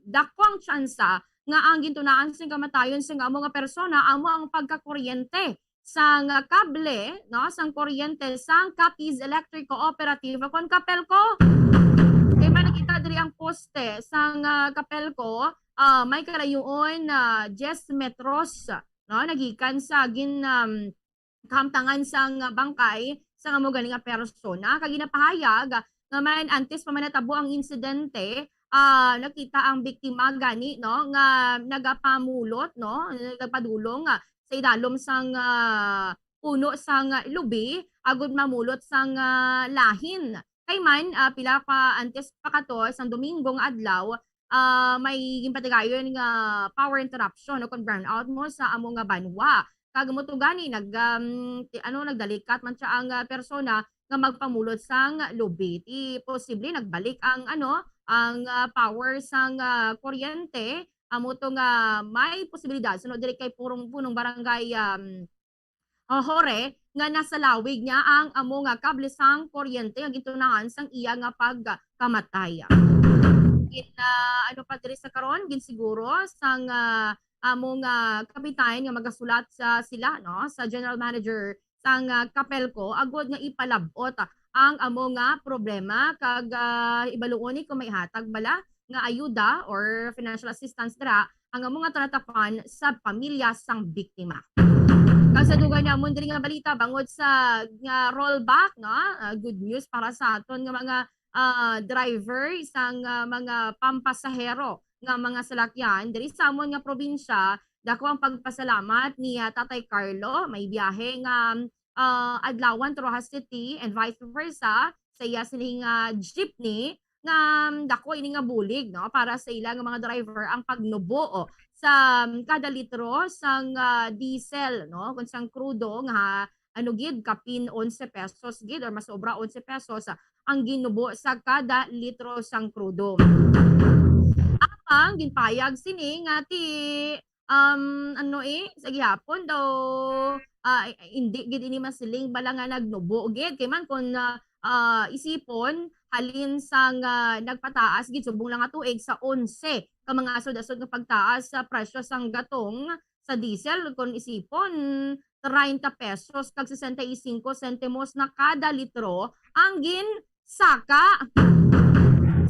dako ang tsansa nga ang gintunaan sing kamatayon sing amo nga persona amo ang pagkakuryente sang kable, no, sang kuryente sang Capiz Electric Cooperative kon Capelco. Kay man nakita diri ang poste sang, ah, Capelco, ah, may kalayoon na diyes metros, no, nagikan sa gin-, um, kahamtangan sang bangkay sang amo gani nga persona. Kag ginapahayag nga man antes pa man natabo ang insidente, ah, nakita ang biktima gani, no, nga nagapamulot, no, nagpadulong, ah, sa idalom sang, ah, puno sang lubi agud mamulot sang, ah, lahin. Kay man, ah, pila pa antes pa kato, sang Domingo nga adlaw, ah, may ginpatigayon nga power interruption o kon brownout mo sa amo nga banwa. Kag mo to gani nag, um, ti-, ano, nagdalikat man siya ang, ah, persona nga magpamulot sang lubi. Ti posible nagbalik ang, ano, ang, ah, power sang, ah, kuryente. Amo to nga may posibilidad suno diri kay purong punong barangay, um, ah, Jore, nga nasalawig niya ang amo nga kable sang kuryente nga gintunaan sang iya nga pagkamatay. Gin-, ah, ano pa diri sa karon, ginsiguro sang, ah, amo nga kapitan nga magasulat sa sila, no, sa general manager sang, ah, Capelco agud nga ipalab-ot ang amo nga problema kag, ah, ibaluon ni kung may ihatag bala nga ayuda or financial assistance dira ang amo nga tinatapan sa pamilya sang biktima. Kag sa dugay namon diri nga balita bangod sa nga rollback, no? Ah, good news para sa aton nga mga, ah, driver sang, ah, mga pampasahero nga mga salakyan diri sa amon nga probinsya. Dako ang pagpasalamat ni, ah, Tatay Carlo, may biyahe nga, ah, adlawan to Roxas City and vice versa sa iya sining, ah, jeepney nga, um, dako ini nga bulig, no, para sa ila nga mga driver ang pagnubo, oh, sa, um, kada litro sang, ah, diesel, no, kun sang krudo nga ano gid, kapin onse pesos gid or masobra onse pesos ang ginubo sa kada litro sang krudo. Apang ginpayag sini nga ti, um, ano eh, sa gihapon daw, ah, hindi gid ini masiling bala nga nagnubo gid. Kay man kung, ah, ah, isipon, halin sang, ah, nagpataas gid subong lang nga tuig sa onse ka mga asod-asod nga pagtaas sa presyo sang gatong sa diesel, kung isipon, treinta pesos kag sesenta y cinco sentimos na kada litro ang ginsaka.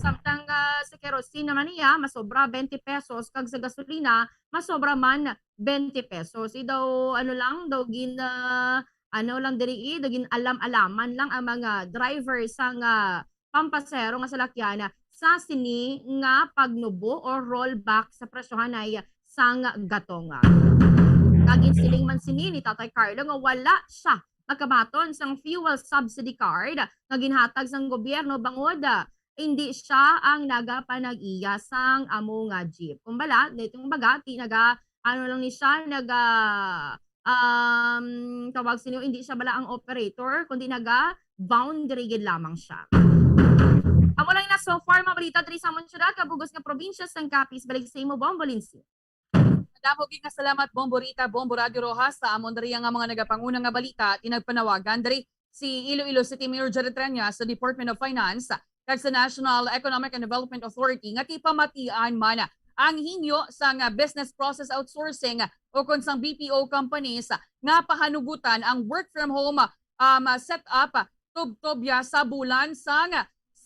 Samtang, ah, sa kerosene naman niya, masobra twenty pesos, kag sa gasolina, masobra man twenty pesos. Idaw, ano lang, daw gin, ah, ano lang diri, eh, daw gin alam-alaman lang ang mga driver sang, ah, pampasahero nga salakyan sa sini nga pagnubo o rollback sa presyohanay sang gatong. Kag ginsiling man sini ni Tatay Carlo nga wala siya makabaton sang fuel subsidy card nga ginhatag sang gobyerno bangod, ah, hindi siya ang nagapanag-iya sang amo nga jeep. Kumbala, nitong baga, ti naga, ano lang ni siya, naga, um, tawag sino, hindi siya bala ang operator, kundi naga boundary gid lamang siya. Amo lang na so far, mga balita diri sa amon syudad, kag bug-os nga probinsya sang Capiz. Balik sa imo, Bombo Lindsay. Madamo gid nga salamat, Bombo Rita, Bombo Radio Rojas, sa amon diri nga mga nagapanguna nga balita, ti nagpanawagan diri si Iloilo City Mayor Jerry Treña sa Department of Finance kag sa National Economic and Development Authority nga ti pamatian man ang hinyo sang business process outsourcing o kon sang B P O companies nga pahanugutan ang work from home, um, setup tubtob ya sa bulan sang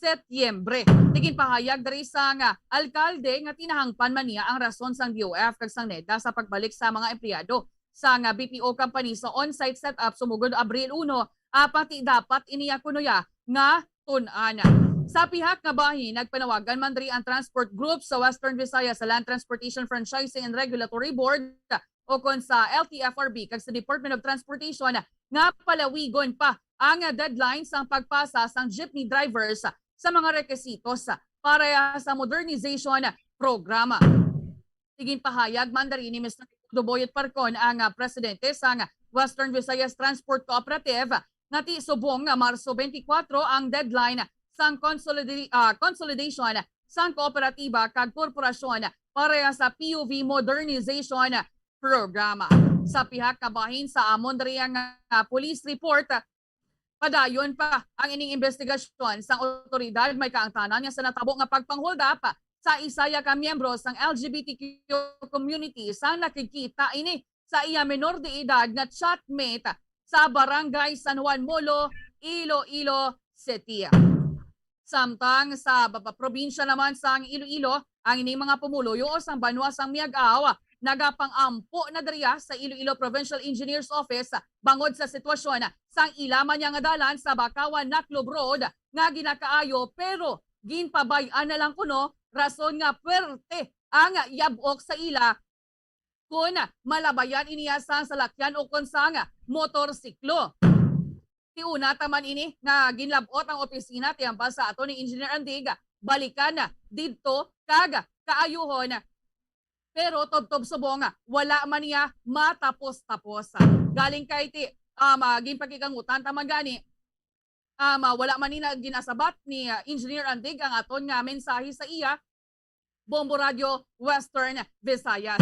Setyembre. Ti ginpahayag diri sang alkalde nga tinahangpan man niya ang rason sang D O F kag sang NEDA sa pagbalik sa mga empleyado sang B P O company sa on-site setup sumugod Abril uno, apang ti dapat ini ya kuno ya nga tun-an. Sa pihak nga bahin, nagpanawagan man diri ang transport group sa Western Visayas sa Land Transportation Franchising and Regulatory Board o kon sa L T F R B kag sa Department of Transportation nga palawigon pa ang deadline sang pagpasa sang jeepney drivers sa mga requisitos para sa modernization program. Ti ginpahayag man diri ni Mister Ricardo Boyet Parcon, ang, ah, presidente sang Western Visayas Transport Cooperative, nga ti subong nga Marso twenty-four ang deadline sang consolida-, ah, consolidation sang kooperatiba kag korporasyon para sa P U V modernization program. Sa pihak nga bahin, sa amon diri nga police report, padayon pa ang ining investigasyon sang otoridad. May kaangtanan nga sa natabo nga pagpang-hold up sa isa ya ka miyembro sang L G B T Q community sang nakikita ini sa iya menor de edad nga chatmate sa Barangay San Juan Molo, Iloilo City. Samtang sa ba-, ba-, probinsya naman sang Iloilo, ang ining mga pumuluyo sang banwa sang Miag-ao nagapang-ampo na diriya sa Iloilo Provincial Engineers Office bangod sa sitwasyon sang ila man niya nga dalan sa Bacawan Naclob Road nga ginakaayo, pero ginpabay-an na lang kuno rason nga puwerte ang yab-ok sa ila kon malabayan iniya sang salakyan o kon sang motorsiklo. Ti una ta man ini nga ginlab-ot ang opisina ti hambal sa aton ni Engineer Andig, balikan didto kag kaayuhon. Pero tubtob subong, wala man niya matapos-tapos. Galing kay ti, um, ah, ginpakikangutan ta man gani, um, ah, wala man ni na ginasabat ni, ah, Engineer Andig ang aton nga mensahe sa iya, Bombo Radio Western Visayas.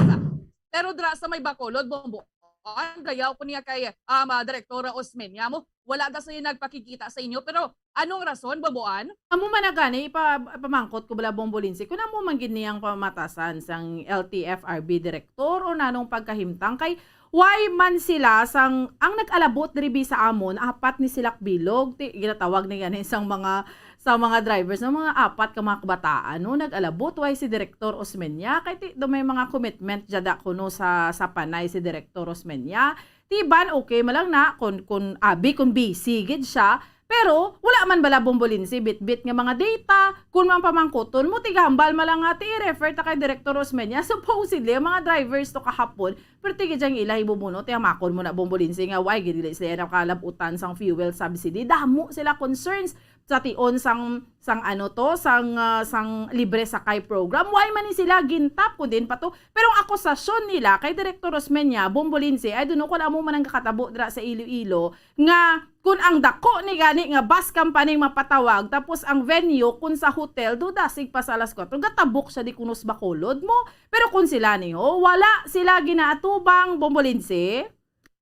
Pero dira sa may Bacolod, Bombo, ang dayaw ko niya kay, um, ah, Direktora Osmeña mo. Wala daw siya nagpakikita sa inyo, pero anong rason, Bomboan? Amo man na gani, ipa-, ipamangkot ko bala, Bombo Lindsay, kung amo man gid niyang pamatasan sang L T F R B direktor o nanong pagkahimtang kay why man sila sang, ang nag-alabot diri bi sa amon, apat ni sila bilog, ti, ginatawag ni gani sang mga, sa mga drivers, nga mga apat ka mga kabataan, no, nag-alabot, why si Direktor Osmeña, kay ti, do may mga commitment jada kuno sa, sa Panay si Direktor Osmeña. Ti iban, okay man lang na, kun, kun abi, kun busy gid siya, pero wala man bala, Bombo Lindsay, bitbit nga mga data, kun man pamangkuton mo, tigahambal man lang nga, ti, i-refer ta kay Direktor Osmeña. Supposedly, ang mga drivers to kahapon, pero ti gid ang ila hibubunot, ti hamakon mo na, Bombo Lindsay, nga why gid dili sila nakalabutan sang fuel subsidy. Damo sila concerns. ration sang, sang ano to, sang, ah, sang libre sakay program. Why man ni sila gintap kung diin pa to? Pero ang akusasyon nila kay Direktor Rosmeña Bombolince, I don't know kung amo man ang kakatabo dira sa Iloilo, nga kun ang dako ni gani nga bus company mapatawag, tapos ang venue kun sa hotel, do dasig pa sa alas kuwatro, gatabok siya di kuno sa Bacolod mo. Pero kun sila ni, ho, wala sila ginaatubang, Bombolince.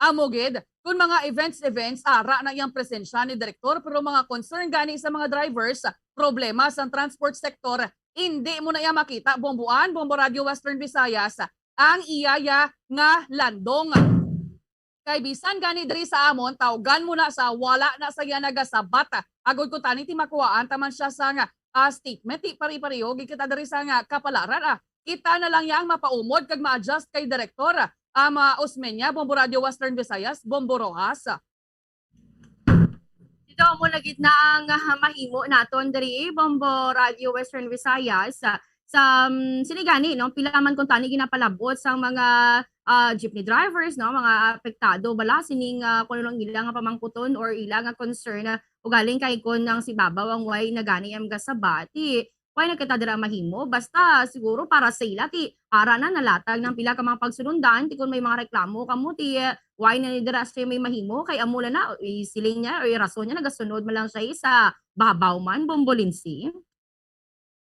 Amo gid, kun mga events, events, ara na iyang presensya ni direktor, pero mga concern gani sa mga drivers, problema sa transport sector, indi mo na iya makita, Bombo Ann, Bombo Radio Western Visayas, ang iya ya nga landong. Kay bisan gani diri sa amon, tawgan mo na sa wala na sa iya nagasabat, agod ko tani ti makuhaan ta man siya sa nga, ah, statement, ti pari-pareho gid kita diri sa nga kapalaran, ah. Kita na lang yang mapaumod kag ma-adjust kay Direktor, ah, ma-, Osmeña, Bombo Radio Western Visayas, Bombo Rojas. Ito amo na gid na ang, ah, mahimo naton diri, Bombo Radio Western Visayas. Ah, sa, mm, sini gani, no, pila man kuntani ginapalabot sang mga, ah, jeepney drivers, no, mga apektado bala sining, ah, kung ano ang ila nga pamangkuton or ila nga concern, ah, ugaling kay kun ang si Babaw ang way na gani ang gasabat, ti why na kita dira mahimo? Basta siguro para sa ila, ti ara na nalatag ng pila ka mga pagsunundan, ti kung may mga reklamo kamo, ti, eh, why na ni dira siya may mahimo? Kay amo na na, isiling niya, o irason niya, nagasunod man lang siya sa Babaw man, Bombolinsi.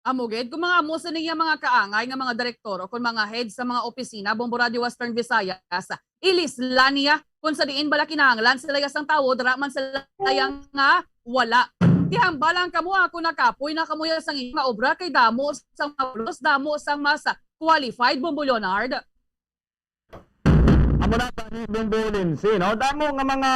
Amo gid, kung mga amo sa niya mga kaangay nga mga direktor o kung mga head sa mga opisina, Bombo Radio Western Visayas, ilisla niya kung sa diin bala kinahanglan sila ya sang tawo, dira man sila ya nga wala. Ti hambal lang kamo, ako nakapoy na kamo ya sang inyo nga obra kay damo sang mga pulos, damo sang mas qualified, Bombo Leonard. Amo na gani, Bombo Lindsay, no? Damo nga mga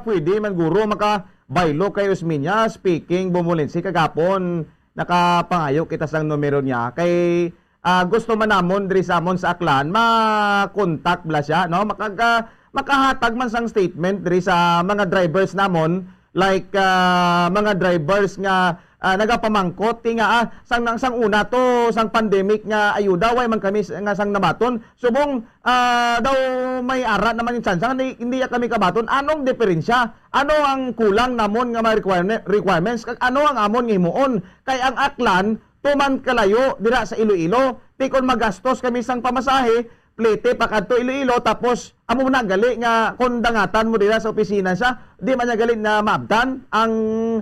pwede man guro makabaylo kay Osmeña. Speaking, Bombo Lindsay, kagapon nakapangayo kita sang numero niya kay ah, gusto man namon diri sa amon sa Aklan, ma-contact bala siya, no? Makaga-, makahatag man sang statement diri sa mga drivers namon, like, ah, mga drivers nga, ah, nagapamangkot, ti nga, ah, sang, nang, sang una to, sang pandemic nga ayuda, way man kami s-, nga sang nabaton. Subong, ah, daw may ara naman yung tsansa nga hindi, hindi kami kabaton. Anong diferensya? Ano ang kulang namon nga mga requirement, requirements? Kag ano ang amon nga himuon? Kay ang Aklan, tuman kalayo dira sa Iloilo. Ti kon magastos kami sang pamasahe, plete pa kadto Iloilo, tapos amo na gali nga kon dangatan mo dira sa opisina siya, di man niya gali na maabtan ang,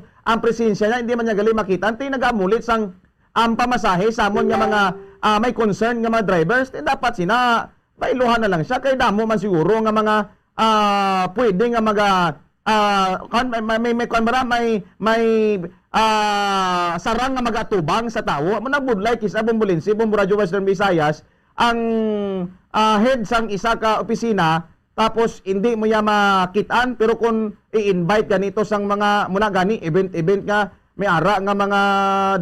ang presensya niya, hindi man niya gali makita. Ti nagamulit sang ang pamasahe sa amon nga mga, ah, may concern nga mga drivers, ti dapat sina bailuhan na lang siya kay damo man siguro nga mga, ah, pwede nga mga ah, kan, may, may, may, may, kuwan ba ra? May, may, ah, sarang nga mag-atubang sa tawo. Amo nabudlay kis-a Bombo Lindsay, Bombo Radio Western Visayas, ang, ah, head sang isa ka opisina, tapos hindi mo ya makit-an, pero kung i-invite ganito sang mga, muna gani, event-event nga may ara nga mga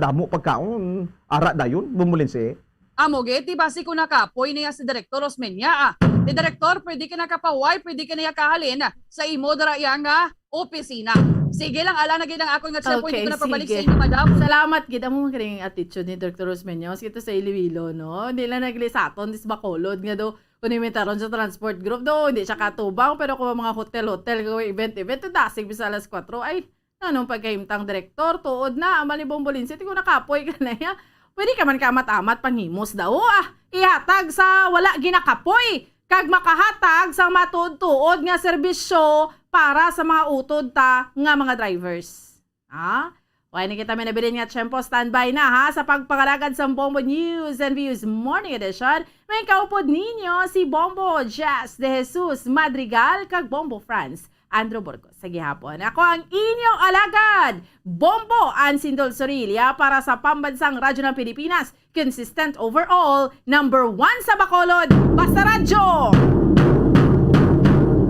damo pagkaon, ara dayon, Bombo Lindsay. Amo gid, ti basi ko nakapoy niya si Direktor Osmeña, ah. Ti Direktor, pwede ka na kapaway, pwede ka na kahalin sa imo dira iya nga opisina. Sige lang, ala na gid ang akon nga tiyan, pwede ko Okay, na pabalik sa sige. inyo, madam. Salamat gid amo man kining attitude ni Direktor Osmeña. Maski ito sa Iloilo, no? Hindi lang naglisaton, dis Bacolod nga do, kung imitaron sa transport group do, hindi siya katubang, pero kung mga hotel-hotel, kung event-event, dasig bisa alas kuwatro, ay, Nganong pagkahimtang direktor, tuod na, ang mali Bombo Lindsay, ti ko nakapoy ka na ya. Pwede ka man ka amat-amat panghimos daw, ah, ihatag sa wala ginakapoy, kag makahatag sa matuod-tuod nga serbisyo para sa mga utod ta nga mga drivers. Ha? Wala na kita may nabilin nga tiyempo, standby na ha sa pagpangalagad sa Bombo News and Views Morning Edition. May kaupod ninyo si Bombo Jess De Jesus Madrigal kag Bombo Franz Andrew Burgos sa gihapon. Ako ang inyong alagad, Bombo Ansindol Sorilla para sa Pambansang Radyo ng Pilipinas, consistent overall, number one sa Bacolod, Basta Radyo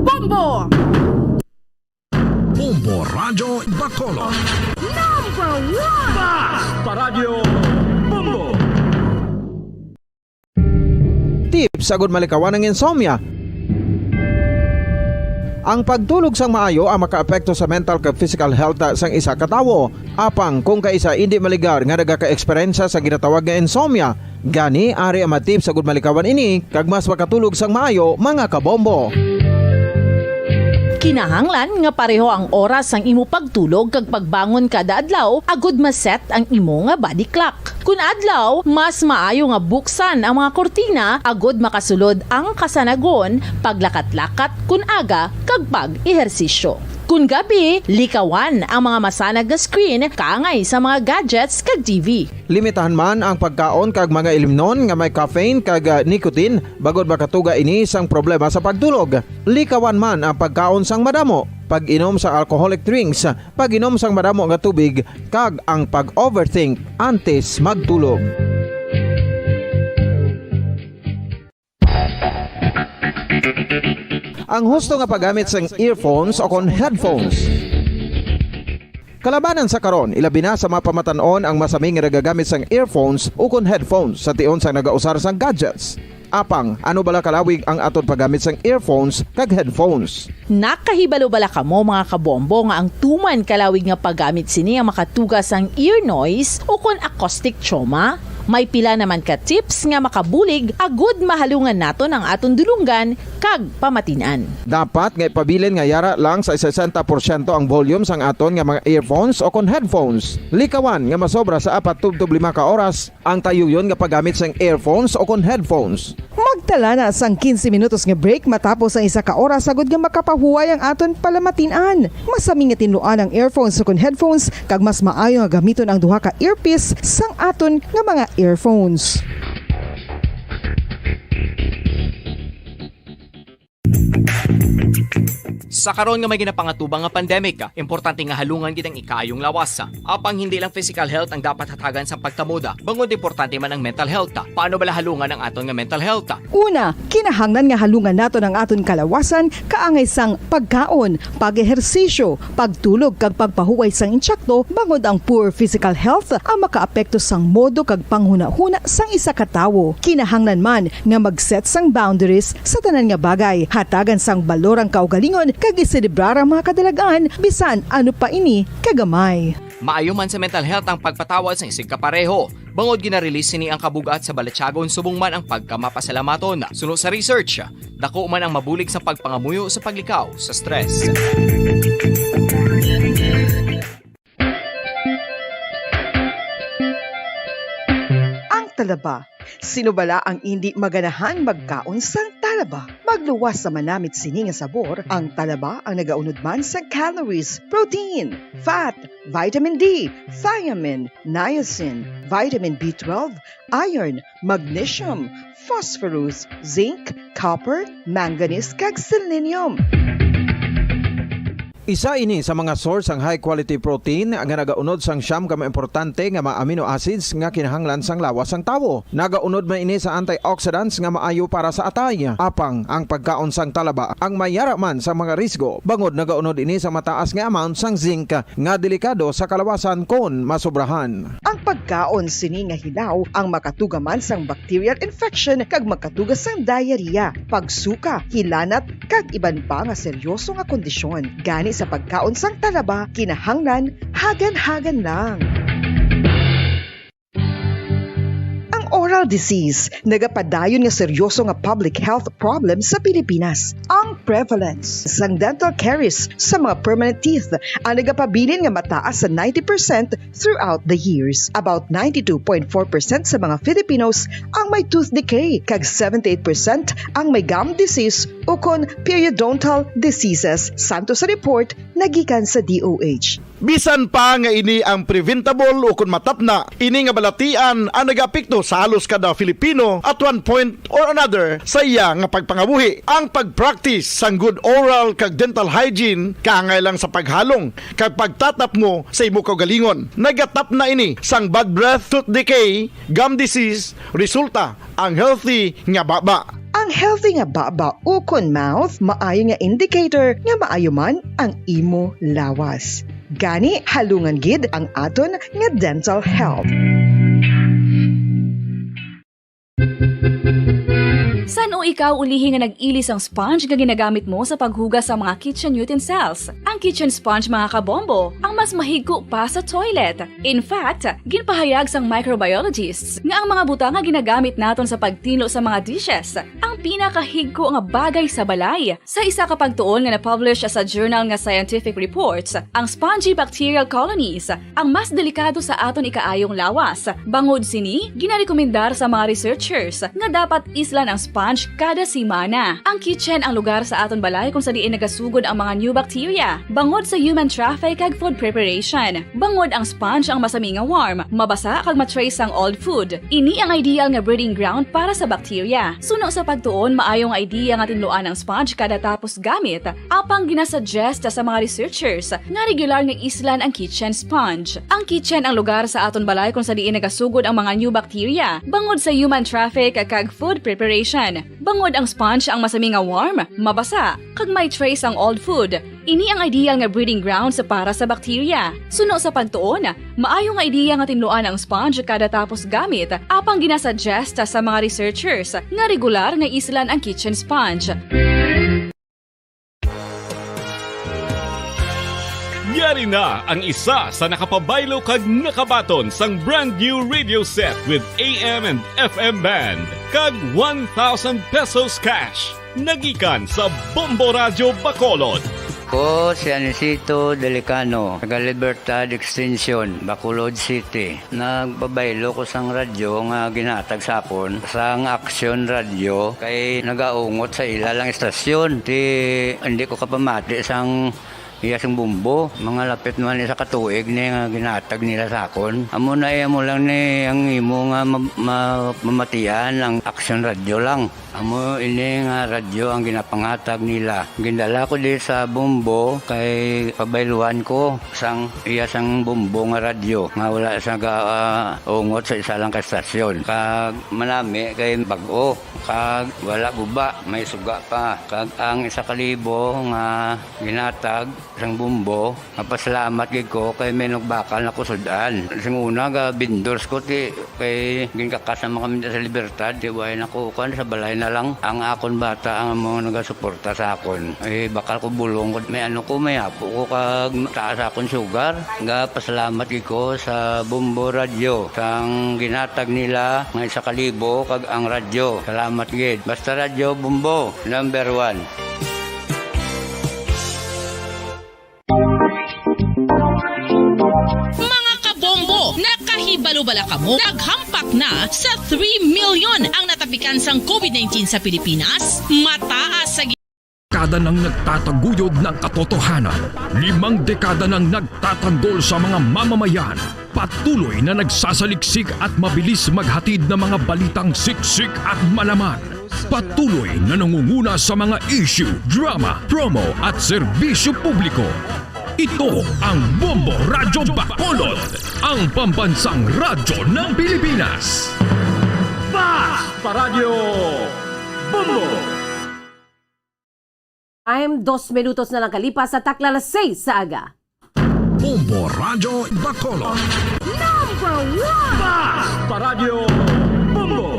Bombo! Bombo Radyo Bacolod. Number one! Basta Radyo Bombo! Tips agud malikawan ang insomnia. Ang pagtulog sang maayo ang makaapekto sa mental kag physical health sang isa ka tawo. Apang kung kaisa indi maligar nga nagaka-eksperyensya sa ginatawag nga insomnia, gani ari ang mga tips agud malikawan ini kag mas makatulog sang maayo, mga kabombo. Kinahanglan nga pareho ang oras sang imo pagtulog kag pagbangon kada adlaw agud ma-set ang imo nga body clock. Kun adlaw, mas maayo nga buksan ang mga kurtina agud makasulod ang kasanagon, paglakat-lakat kun aga, kag pag-ehersisyo. Kun gabi, likawan ang mga masanag nga screen kaangay sa mga gadgets kag T V. Limitahan man ang pagkaon kag mga ilimnon nga may caffeine kag, ah, nicotine, bangod makatuga ini sang problema sa pagtulog. Likawan man ang pagkaon sang madamo, pag-inom sang alcoholic drinks, pag-inom sang madamo nga tubig, kag ang pag-overthink antes magtulog. Ang husto nga paggamit sang earphones o kon headphones. Kalabanan sa karon, ilabi na sa mga pamatan-on ang masami nga nagagamit sang earphones o kon headphones sa tion sang nagausar sang gadgets. Apang, ano bala kalawig ang aton paggamit sang earphones kag headphones? Nakahibalo bala kamo, mga kabombo, nga ang tuman kalawig nga paggamit sini ang makatuga sang ear noise o kon acoustic trauma? May pila naman ka tips nga makabulig agud mahalungan naton ang aton dulonggan kag pamatin-an. Dapat nga ipabilin nga yara lang sa sesenta porsyento ang volume sang aton nga mga earphones o kon headphones. Likawan nga masobra sa apat tubtob lima ka oras ang tayuyon nga paggamit sang earphones o kon headphones. Magtala na sang quince minutos nga break matapos ang isa ka oras agud nga makapahuway ang aton palamatin-an. Masami nga tinluan ang earphones o kon headphones, kag mas maayo nga gamiton ang duha ka earpiece sang aton nga mga earphones. Sa karon nga may ginapangatubang nga pandemic, importante nga halungan gid ang ikaayong lawas. Apang hindi lang physical health ang dapat hatagan sa pagtamod, bangod importante man ang mental health. Paano bala halungan ang aton nga mental health? Una, kinahanglan nga halungan naton ang aton kalawasan kaangay sang pagkaon, pag-ehersisyo, pagtulog kag pagpahuway sang insakto, bangod ang poor physical health ang makaapekto sang modo kag panghunahuna sang isa ka tawo. Kinahanglan man nga mag-set sang boundaries sa tanan nga bagay, hatagan sang balor ang kaugalingon kag iselebrar ang mga kadalag-an bisan ano pa ini kagamay. Maayo man sa mental health ang pagpatawad sang isigkapareho, bangod gina-release sini ang kabug-at sa balatyagon subong man ang pagkamapasalamaton. Suno sa research, dako man ang mabulig sa pagpangamuyo sa paglikaw sa stress. Ang talaba. Sino bala ang indi maganahan magkaon sang talaba? Magluwas sa manamit sini nga sabor, ang talaba ang nagaunod man sang calories, protein, fat, vitamin D, thiamine, niacin, vitamin B twelve, iron, magnesium, phosphorus, zinc, copper, manganese, kag selenium. Isa ini sa mga source sang high quality protein nga nagaunod sang siyam ka mga importante nga mga amino acids nga kinahanglan sang lawas sang tawo. Nagaunod man ini sa antioxidants nga maayo para sa atay. Apang ang pagkaon sang talaba ang may yara man sa mga risgo, bangod nagaunod ini sa mataas nga amount sang zinc nga delikado sa kalawasan kon masobrahan. Ang pagkaon sini nga hilaw ang makatuga man sang bacterial infection kag makatuga sang diarrhea, pagsuka, hilanat, kag iban pa nga seryoso nga kondisyon. Gani sa pagkaon sang talaba, kinahanglan hagan-hagan lang. Ang oral disease nagapadayon nga seryoso nga public health problem sa Pilipinas. Ang prevalence sang dental caries sa mga permanent teeth ang nagapabilin nga mataas sa ninety percent throughout the years. About ninety-two point four percent sa mga Filipinos ang may tooth decay, kag seventy-eight percent ang may gum disease ukon periodontal diseases, santo sa report nga gikan sa D O H. Bisan pa nga ini ang preventable ukon matapna, ini nga balatian ang nagaapekto sa halos kada Filipino at one point or another sa iya nga pagpangabuhi. Ang pag-practice sang good oral kag dental hygiene kaangay lang sa paghalong kag pagtatapmo sa imo kaugalingon. Nagatapna ini sang bad breath, tooth decay, gum disease, resulta ang healthy nga baba. Ang healthy nga baba ukon mouth maayo nga indicator nga maayo man ang imo lawas. Gani, halungan gid ang aton nga dental health. San-o Ikaw ulihi nga nag-ili sang sponge nga ginagamit mo sa paghugas sa mga kitchen utensils. Ang kitchen sponge, mga kabombo, ang mas mahigko pa sa toilet. In fact, ginpahayag sang microbiologists nga ang mga butang nga ginagamit naton sa pagtinlo sa mga dishes ang pinakahigko nga bagay sa balay. Sa isa ka pagtuon nga na-publish sa journal nga Scientific Reports, ang spongy bacterial colonies ang mas delikado sa aton ikaayong lawas. Bangod sini, ginarekomendar sa mga researchers nga dapat islan ang sponge kada semana. Ang kitchen ang lugar sa aton balay kung sa diin nagasugod ang mga new bacteria, bangod sa human traffic kag food preparation. Bangod ang sponge ang masami nga warm, mabasa kag ma-trace ang old food. Ini ang ideal nga breeding ground para sa bacteria. Suno sa pagtuon, maayo nga idea nga tinluan ang sponge kada tapos gamit, apang ginasuggest sa mga researchers nga regular nga islan ang kitchen sponge. Ang kitchen ang lugar sa aton balay kung sa diin nagasugod ang mga new bacteria, bangod sa human traffic kag food preparation. Bangod ang sponge ang masami nga warm, mabasa, kag may trace ang old food. Ini ang ideal nga breeding grounds para sa bacteria. Suno sa pagtuon, maayo nga ideya nga tinluan ang sponge kada tapos gamit, apang ginasuggest sa mga researchers nga regular nga islan ang kitchen sponge. Yari na ang isa sa nakapabaylo kag nakabaton sang brand new radio set with A M and F M band kag one thousand pesos cash. Nagikan sa Bombo Radyo Bacolod. Ko si Anisito Delicano, taga Libertad Extension, Bacolod City. Nagpabaylo ko sang radyo nga ginhatag sa akon sang Action Radio kay nagaungot sa ila lang istasyon. Ti hindi ko kapamati sang iya sing bumbo. Mga lapit man isa ka tuig ni nga ginhatag nila sa akon. Amo na iya mo lang ni ang imo nga ma- ma- mamatian ang Action Radio lang. Amo ini nga radyo ang ginapanghatag nila. Gindala ko di sa Bombo kay pabayluan ko sang iya sang Bombo nga radyo nga wala sa ga ah, ungot sa isa lang ka estasyon. Kag manami kay bag-o kag wala guba, may suga pa. Kag ang isa ka libo nga ginatag sang Bombo, mapasalamat gid ko kay may nagbakal na ko sud-an. Sing una ga vendors ko ti kay ginkakas naman kami sa Libertad, ti way na ko kuan sa balay na lang. Ang akon bata ang mga nagasuporta sa akon. Eh, bakal ko bulong ko, may ano ko, may apo ko kag taas akon sugar. Ga pasalamat gid ko sa Bombo Radyo sang ginatag nila nga isa ka libo kag ang radyo. Salamat gid. Basta Radyo Bombo, number one. Mga kabombo, nakahibalo bala kamo? Naghampak na sa three million ang natapikan sang COVID nineteen sa Pilipinas. Mataas sa Dekada nang nagtataguyod ng katotohanan, limang dekada nang nagtatanggol sa mga mamamayan, patuloy na nagsasaliksik at mabilis maghatid ng mga balitang siksik at malaman. Patuloy na nangunguna sa mga issue, drama, promo at serbisyo publiko. Ito ang Bombo Radyo Bacolod, ang pambansang radyo ng Pilipinas. Fast Paradyo Bombo! Time, dos minutos na lang kalipas sa takna alas seis sa aga. Bombo Radyo Bacolod. Number one! Fast Paradyo Bombo!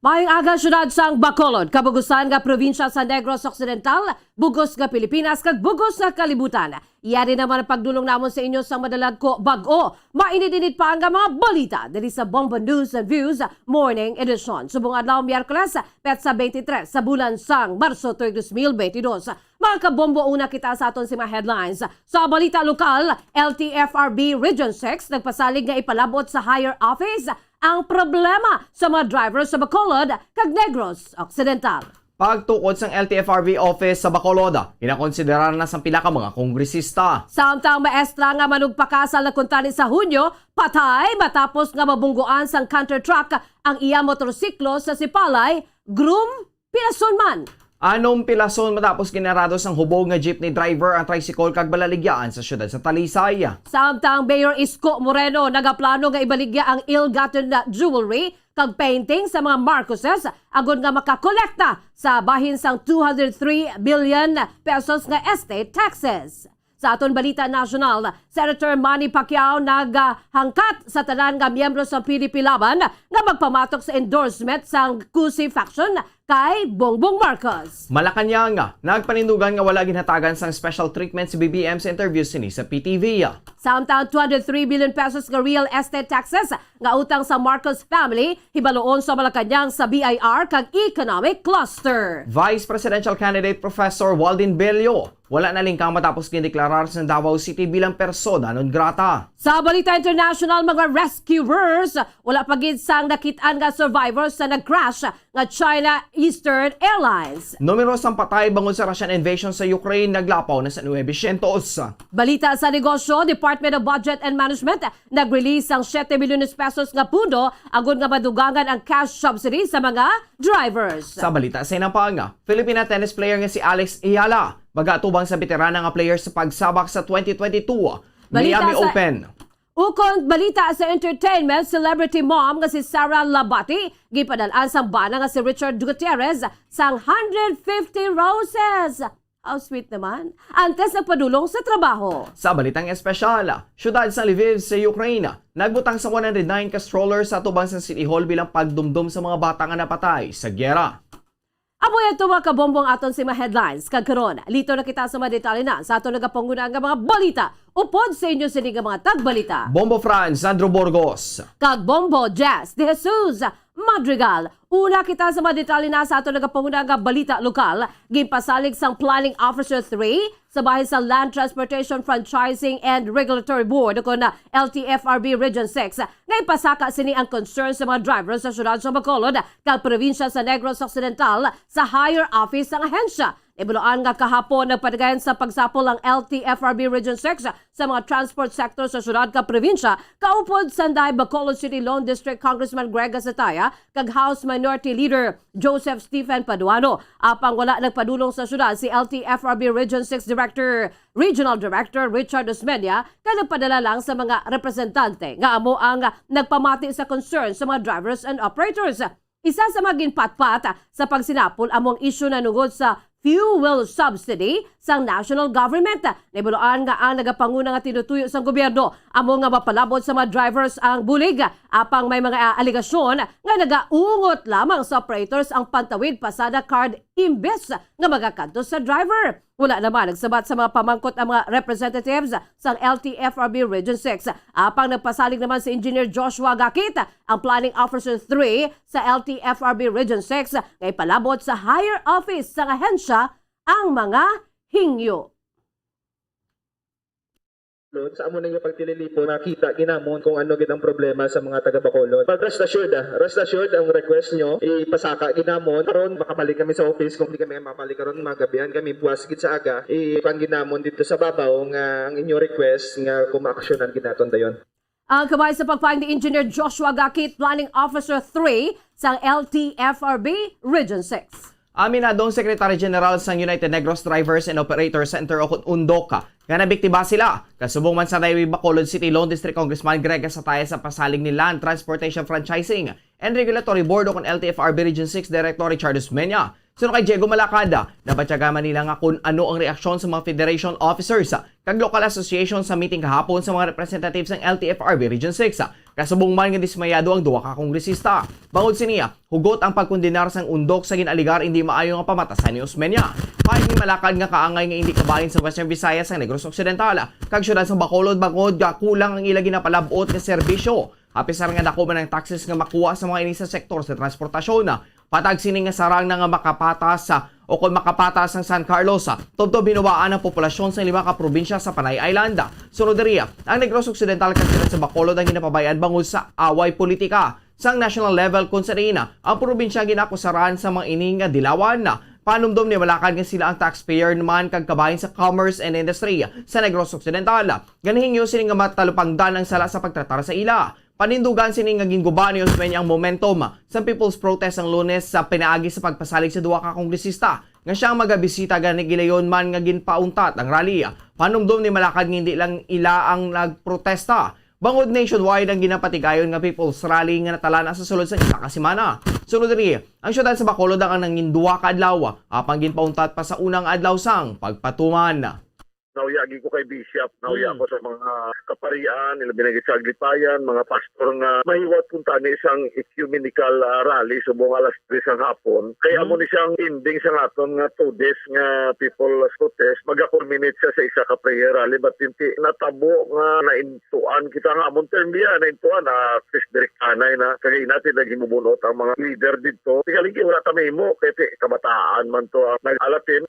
Maayong aga, syudad sang Bacolod, kabugusan nga probinsya sa Negros Occidental, bugos nga Pilipinas, kag bugos nga kalibutan. Yari naman ang pagdulong namon sa inyo sa madalagko bag-o, mainit-init pa nga mga balita diri sa Bombo News and Views Morning Edition. Subong adlaw, Miyerkules, petsa twenty-three sa bulan sang Marso tuig dos mil twenty-dos. Mga kabombo, una kita sa aton sa mga headlines. Sa balita lokal, L T F R B Region six nagpasalig nga ipalabot sa higher office ang problema sa mga driver sa Bacolod kag Negros Occidental. Pagtukod sang L T F R B office sa Bacolod, ginakonsiderar na sang pila ka mga kongresista. Samtang maestra nga manugpakasal na kuntani sa Hunyo, patay matapos nga mabungguan sang canter truck ang iya motorsiklo sa Sipalay, groom pilason man. Anong pilason matapos ginarado sang hubog nga jeepney driver ang tricycle kag balaligyaan sa siyudad sa Talisay? Samtang Mayor Isko Moreno nagaplano nga ibaligya ang ill-gotten jewelry kag painting sa mga Marcoses agod nga makakolekta sa bahin sang two hundred three billion pesos nga estate taxes. Sa aton balita nasyonal, Senator Manny Pacquiao naghangkat sa tanan nga miyembro sa P D P Laban nga magpamatok sa endorsement sang Cusi faction kay Bongbong Marcos. Malacañang, nagpanindugan nga wala ginhatagan sang special treatment si B B M sa interview sini sa P T V. Samtang two hundred three billion pesos nga real estate taxes nga utang sa Marcos family, hibaluon sa Malacañang sa B I R kag economic cluster. Vice Presidential Candidate Professor Waldin Bello wala na lingkang matapos gindeklarar sa Davao City bilang persona non grata. Sa balita international, mga rescuers, wala pa gid sang nakit-an nga survivors sa nag-crash nga China Eastern Airlines. Numero sang patay bangod sa Russian invasion sa Ukraine naglapaw na sa nuebe syentos. Balita sa negosyo, Department of Budget and Management nag-release sang siete milyones pesos nga pundo agod nga madugangan ang cash subsidy sa mga drivers. Sa balita sa inampang, Filipina tennis player nga si Alex Eala magatubang sa veterana nga player sa pagsabak sa twenty twenty-two Balita Miami sa Open. Ukon balita sa entertainment, celebrity mom nga si Sarah Labati ginpadal-an sang bana nga si Richard Gutierrez sang hundred fifty roses. How sweet naman. Antes nagpadulong sa trabaho. Sa balitang espesyal, siyudad sa Lviv sa Ukraine nagbutang sa one hundred nine ka stroller sa atubang sa City Hall bilang pagdumdom sa mga bata nga napatay sa giyera. Amo yan to, mga kabombo, ang aton sa mga headlines. Kag karon, lito na kita sa mga detalye na sa aton nagapanguna nga mga balita. Upod sa inyo sini nga mga tagbalita, Bombo Franz Sandro Burgos kag Bombo Jess De Jesus Madrigal. Una kita sa mga detalye na sa aton nagapanguna nga balita lokal. Ginpasalig sang Planning Officer three sa bahin sa Land Transportation Franchising and Regulatory Board, kon L T F R B Region six, nga ipasaka sini ang concern sa mga driver sa siyudad sa Bacolod kag probinsya sa Negros Occidental sa higher office sang ahensya. Nahibaluan nga kahapon nagpadayon sa pagsapol ang L T F R B Region six sa mga transport sector sa siyudad kag probinsya, kaupod sanday Bacolod City Lone District Congressman Greg Gasataya kag House Minority Leader Joseph Stephen Paduano. Apang wala nagpadulong sa siyudad si L T F R B Region six Director, Regional Director Richard Osmeña, kay nagpadala lang sa mga representante nga amo ang nagpamati sa concern sa mga drivers and operators. Isa sa mga ginpatpat sa pagsinapol amo ang isyu na nungod sa fuel subsidy sang national government. Nahibaluan nga ang nagapanguna nga tinutuyo sang gobyerno amo nga mapalabot sa mga drivers ang bulig, apang may mga, ah, alegasyon nga nagaungot lamang sa operators ang pantawid pasada card imbes nga magakadto sa driver. Wala naman nagsabat sa mga pamangkot ang mga representatives sang L T F R B Region six. Apang nagpasalig naman si Engineer Joshua Gakit, ang Planning Officer three sa L T F R B Region six, nga ipalabot sa higher office sang ahensya ang mga hingyo. Sa amo ninyo pagtililipon, makita ginamon kung ano gid ang problema sa mga taga Bacolod. But rest assured, ah, rest assured, ang request nyo, ipasaka ginamon. Karon, makabalik kami sa office. Kung di kami makabalik karon, magabihan kami, buwas gid sa aga, ipang ginamon dito sa babaw nga ang inyo request nga kung maaksyonan gid naton dayon. Ang kamay sa pagpahayag ni Engineer Joshua Gakit, Planning Officer three sang L T F R B Region six. Aminado ang Secretary General sang United Negros Drivers and Operators Center o kon UNDOC nga nabiktima sila. Kasubong man sa Bacolod City Lone District Congressman Greg Gasataya sa pasalig ni Land Transportation Franchising and Regulatory Board o kon L T F R B Region six Director Richard Osmeña. Suno kay Diego Malacad, nabatyagan man nila nga kun ano ang reaksyon sa mga federation officers kag local association sa meeting kahapon sa mga representatives sang L T F R B Region six. Kasubong man nga dismayado ang duha ka kongresista. Bangod sini, hugot ang pagkondenar sang UNDOC sa gin-alegar indi maayo nga pamatasan ni Osmeña. Pahayag ni Malacad nga kaangay nga indi kabahin sa Western Visayas ang Negros Occidental kag siyudad sa Bacolod bangod nga kulang ang ila ginapalab-ot nga serbisyo. Apisar nga dako man ang taxes nga makuha sa mga ini sa sektor sa transportasyon, patag sini nga sarang na nga makapatas, ah, o kon makapatas ang San Carlos, ah, tubtob hinuwaan ang populasyon sa lima ka probinsya sa Panay Island. Sunod diri, ah, ang Negros Occidental kag siyudad sa Bacolod ang ginapabay-an bangod sa away politika sang national level, kung sa diin, ah, ang probinsya ginakusaran sa mga ini nga dilawan. Panumdom ni Malacad nga sila ang taxpayer naman kag kabahin sa commerce and industry sa Negros Occidental. Ganihingyo sini nga matalupangdan ang sala sa pagtratar sa ila. Panindugan sini nga ginguba ni Osmeña ang momentum sa People's Protest sang Lunes sa pinaagi sa pagpasalig sa duha ka kongresista nga siya ang magabisita gani gilayon man nga ginpauntat ang rally. Panumdom ni Malacad nga hindi lang ila ang nagprotesta. Bangod nationwide ang ginapatigayon nga People's Rally nga natalana sa sulod sang isa ka semana. Sunod diri, ang siyudad sa Bacolod ang nangin duha ka adlaw, apang ginpauntat pa sa unang adlaw sang pagpatuman. Nauya gid ko kay Bishop, nauya Hmm. ako sa mga kaparian, ilabi na gid sa Aglipayan, mga pastor nga mahiwat kuntani sang ecumenical, ah, rally subong alas tres ang hapon. Kay Hmm. amo ni siyang ending sa aton nga two days nga people's protest, maga-culminate siya sa isa ka prayer rally, but hindi natabo nga naintuan kita nga amon term biya, naintuan na Chris Diricanay na kagay natin naghimubunot ang mga leader didto. Tigaling wala ta mahimo kay ti-, kabataan man to ang nag-alatin.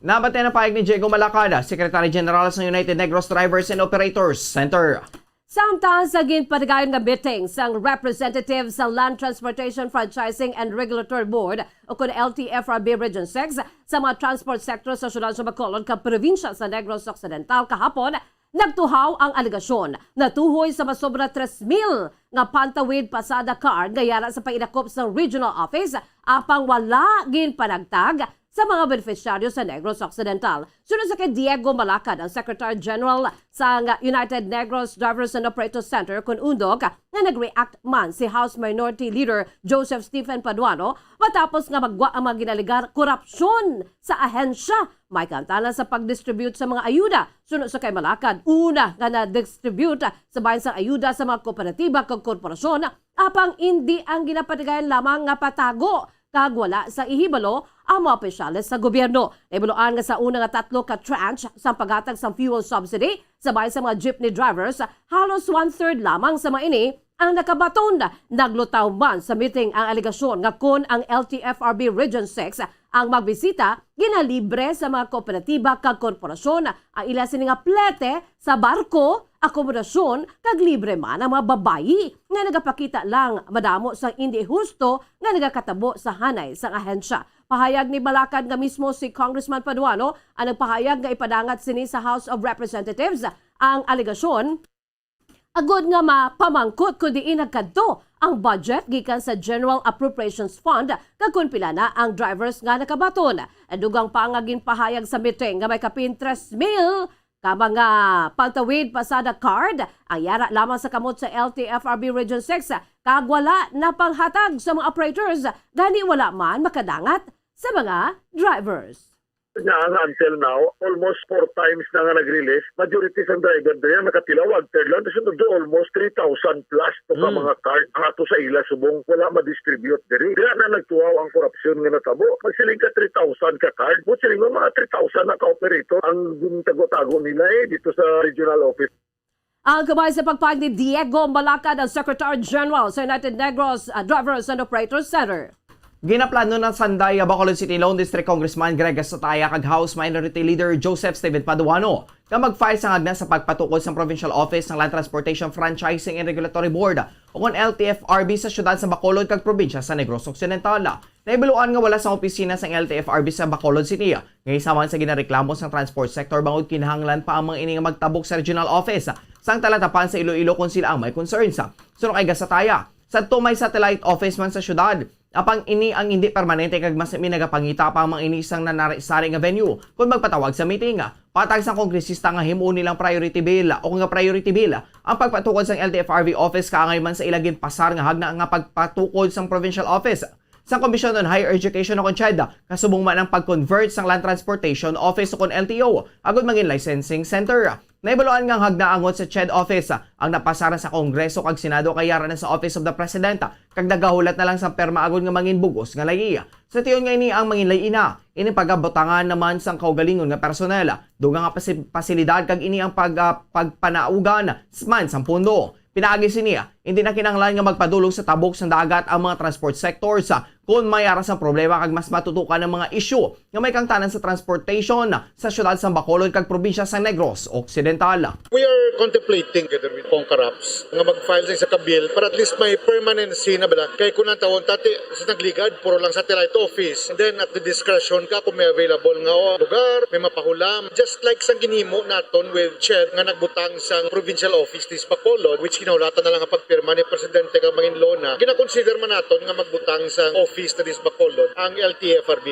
Nabatian ang pahayag ni Diego Malacada, Secretary General sa United Negros Drivers and Operators Center. Samtang sa ginpatigayon nga meeting sang representative sa Land Transportation Franchising and Regulatory Board o kon L T F R B Region six sa mga transport sector sa siyudad sa Bacolod kag probinsya sa Negros Occidental kahapon, nagtuhaw ang alegasyon na tuhoy sa masobra tres mil nga pantawid pasada card nga yara sa painakop sa regional office, apang wala ginpanagtag sa mga benepisyaryo sa Negros Occidental. Suno sa kay Diego Malacad, ang Secretary General sa nga United Negros Drivers and Operators Center, kun undok nga nag-react man si House Minority Leader Joseph Stephen Paduano matapos nga magwa ang mga ginaligar korupsyon sa ahensya may kaangtanan sa pag-distribute sa mga ayuda. Suno sa kay Malacad, una nga na-distribute sa bahin sang ayuda sa mga kooperatiba kag korporasyon, apang indi ang ginapatigayon lamang nga patago kag wala sa ihibalo ang mga opisyales sa gobyerno. Nahibaluan nga sa una nga tatlo ka tranche sang paghatag sang fuel subsidy sa bahin sa mga jeepney drivers, halos one-third lamang sa mga ini ang nakabaton. Naglutaw man sa meeting ang alegasyon nga kon ang L T F R B Region six ang magbisita, ginalibre sa mga kooperatiba kag korporasyon ang ila sini nga plete sa barko, akomodasyon, kag libre man ang mga babayi nga nagapakita lang madamo sang indi husto nga nagakatabo sa hanay sang ahensya. Pahayag ni Malacad nga mismo si Congressman Paduano ang nagpahayag nga ipadangat sini sa House of Representatives ang alegasyon, agod nga mapamangkot kon diin nagkadto ang budget gikan sa General Appropriations Fund kag kon pila na ang drivers nga nakabaton. Dugang pa nga ginpahayag sa meeting nga may kapin tres mil ka mga pantawid pasada card ang yara lamang sa kamot sa L T F R B Region six, kag wala na panghatag sa mga operators, gani wala man makadangat sa mga drivers. Nga ang until now, almost four times na nga nag-release, majority sang driver diri ang nakatilawag, third lang, tapos do almost three thousand plus to ka Hmm. mga card ang ato sa ila subong wala ma-distribute diri. Dira na nagtuhaw ang korupsyon nga natabo. Magsiling ka three thousand ka card, mo siling mo mga three thousand na ka operator ang gintago-tago nila eh dito sa regional office. Ang kamay sa pagpahayag ni Diego Malacad, ang Secretary General sa United Negros, uh, Drivers and Operators Center. Ginaplano na sanday ang Bacolod City Lone District Congressman Greg Gatazaya kag House Minority Leader Joseph Stephen Paduano nga mag-file sang hagna sa pagpatukod sang Provincial Office sang Land Transportation Franchising and Regulatory Board o kon L T F R B sa siyudad sa Bacolod kag probinsya sa Negros Occidental. Nahibaluan nga wala sang opisina sang L T F R B sa Bacolod City, nga isa man sa ginareklamo sang transport sector bangod kinahanglan pa ang mga ini nga magtabok sa regional office sang talatapan sa Iloilo kon sila ang may concerns. Suno kay Gatazaya, sadto may satellite office man sa siyudad, apang ini ang hindi permanente kag mas nagapangita pa ang mga ini sang nanari-sari nga venue kon magpatawag sa meeting. Patag sang kongresista nga himuon nilang priority bill o nga priority bill ang pagpatukod sang L T F R B office kaangay man sa ila ginpasar nga hagna nga pagpatukod sang provincial office sang Commission on Higher Education o kon CHED, kasubong man ang pag-convert sang Land Transportation Office o kon L T O agud mangin licensing center. Nahibaluan nga ang hagna angot sa CHED Office ang napasar sa Kongreso kag Senado kay yara na sa Office of the President kag nagahulat na lang sang perma agud nga mangin bug-os nga layi. Sa tion nga ini ang mangin layi na, ini pagabutangan naman sang kaugalingon nga personel, dugang nga pasi-, pasilidad kag ini ang pag-, ah, pagpanaugan man sang pondo. Pinaagi sini, hindi na kinahanglan nga magpadulong sa tabok sang dagat ang mga transport sectors, ah, kon may ara sang problema kag mas matutukan ang mga isyu nga may kaangtanan sa transportation sa siyudad sang Bacolod kag probinsya sa Negros Occidental. We are contemplating, together with Congcaraps, nga mag-file sa isa ka bill para at least may permanency na bala. Kay kung ang tawon tati sa nagligad, puro lang satellite office. And then at the discretion ka kung may available nga, oh, lugar, may mapahulam. Just like sang ginhimo naton with CHED nga nagbutang sang provincial office diri sa Bacolod, which ginahulatan na lang ang pagpirma ni Presidente kag mangin law na, ginakonsider man naton nga magbutang sang office diri sa Bacolod ang L T F R B.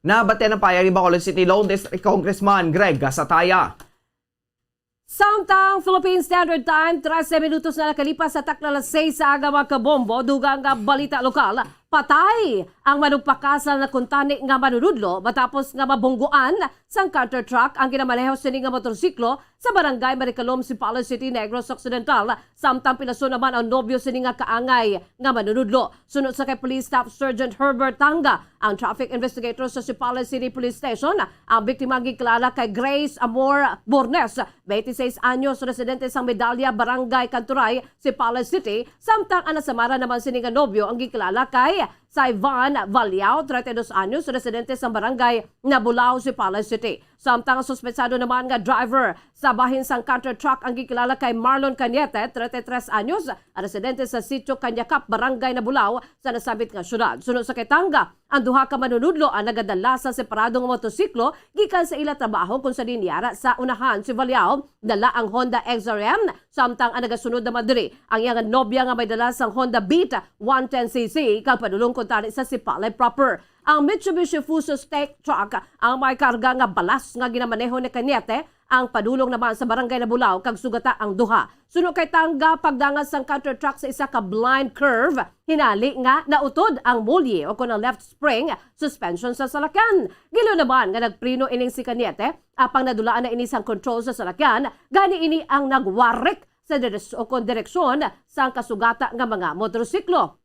Nabatian ang pahayag ni Bacolod City Lone District Congressman Greg Gatazaya. Samtang Philippine Standard Time, trese minutos na nakalipas sa takna alas seis sa aga, mga kabombo. Dugang nga balita lokal, Patay ang manugpakasal na kuntani nga manunudlo matapos nga mabungguan sang canter truck ang ginamaneho sini nga motorsiklo sa Barangay Maricalom, Sipala City, Negros Occidental, samtang pilason naman ang nobyo sini nga kaangay nga manunudlo. Suno sa kay Police Staff Sergeant Herbert Tanga, ang traffic investigator sa Sipala City Police Station, ang biktima ang gikilala kay Grace Amor Bornes, twenty-six anyos, residente sang Medalla, Barangay Kanturay, Sipala City, samtang ang nasamaran naman sini nga nobyo ang gikilala kay Saivan Valiao, treinta y dos anyos, residente sang Barangay Nabulao, Sipala City. Samtang ang suspetsado naman nga driver sa bahin sang canter truck ang gikilala kay Marlon Cañete, treinta y tres anyos, residente sa Sitio Cañacap, Barangay Nabulao, sa nasambit nga syudad. Suno sa kay Tanga, ang duha ka manunudlo ang nagadala sa separado nga motosiklo gikan sa ila trabaho, kung sa diin yara sa unahan si Valiao dala ang Honda X R M, samtang ang nagasunod naman diri ang iyang nobya nga may dala sang Honda Beat one ten C C kag padulong kuntani sa Sipalay proper. Ang Mitsubishi Fuso Stake Truck ang may karga nga balas nga ginamaneho ni Cañete ang padulong naman sa Barangay Nabulao kag sugata ang duha. Suno kay Tanga, pagdangat sang canter truck sa isa ka blind curve, hinali nga nautod ang mulye o kon ang left spring suspension sa salakyan. Gilaw naman nga nagpreno ining si Cañete, apang nadulaan na ini sang control sa salakyan, gani ini ang nagwarik sa direks-, o kon direksyon sang kasugata nga mga motorsiklo.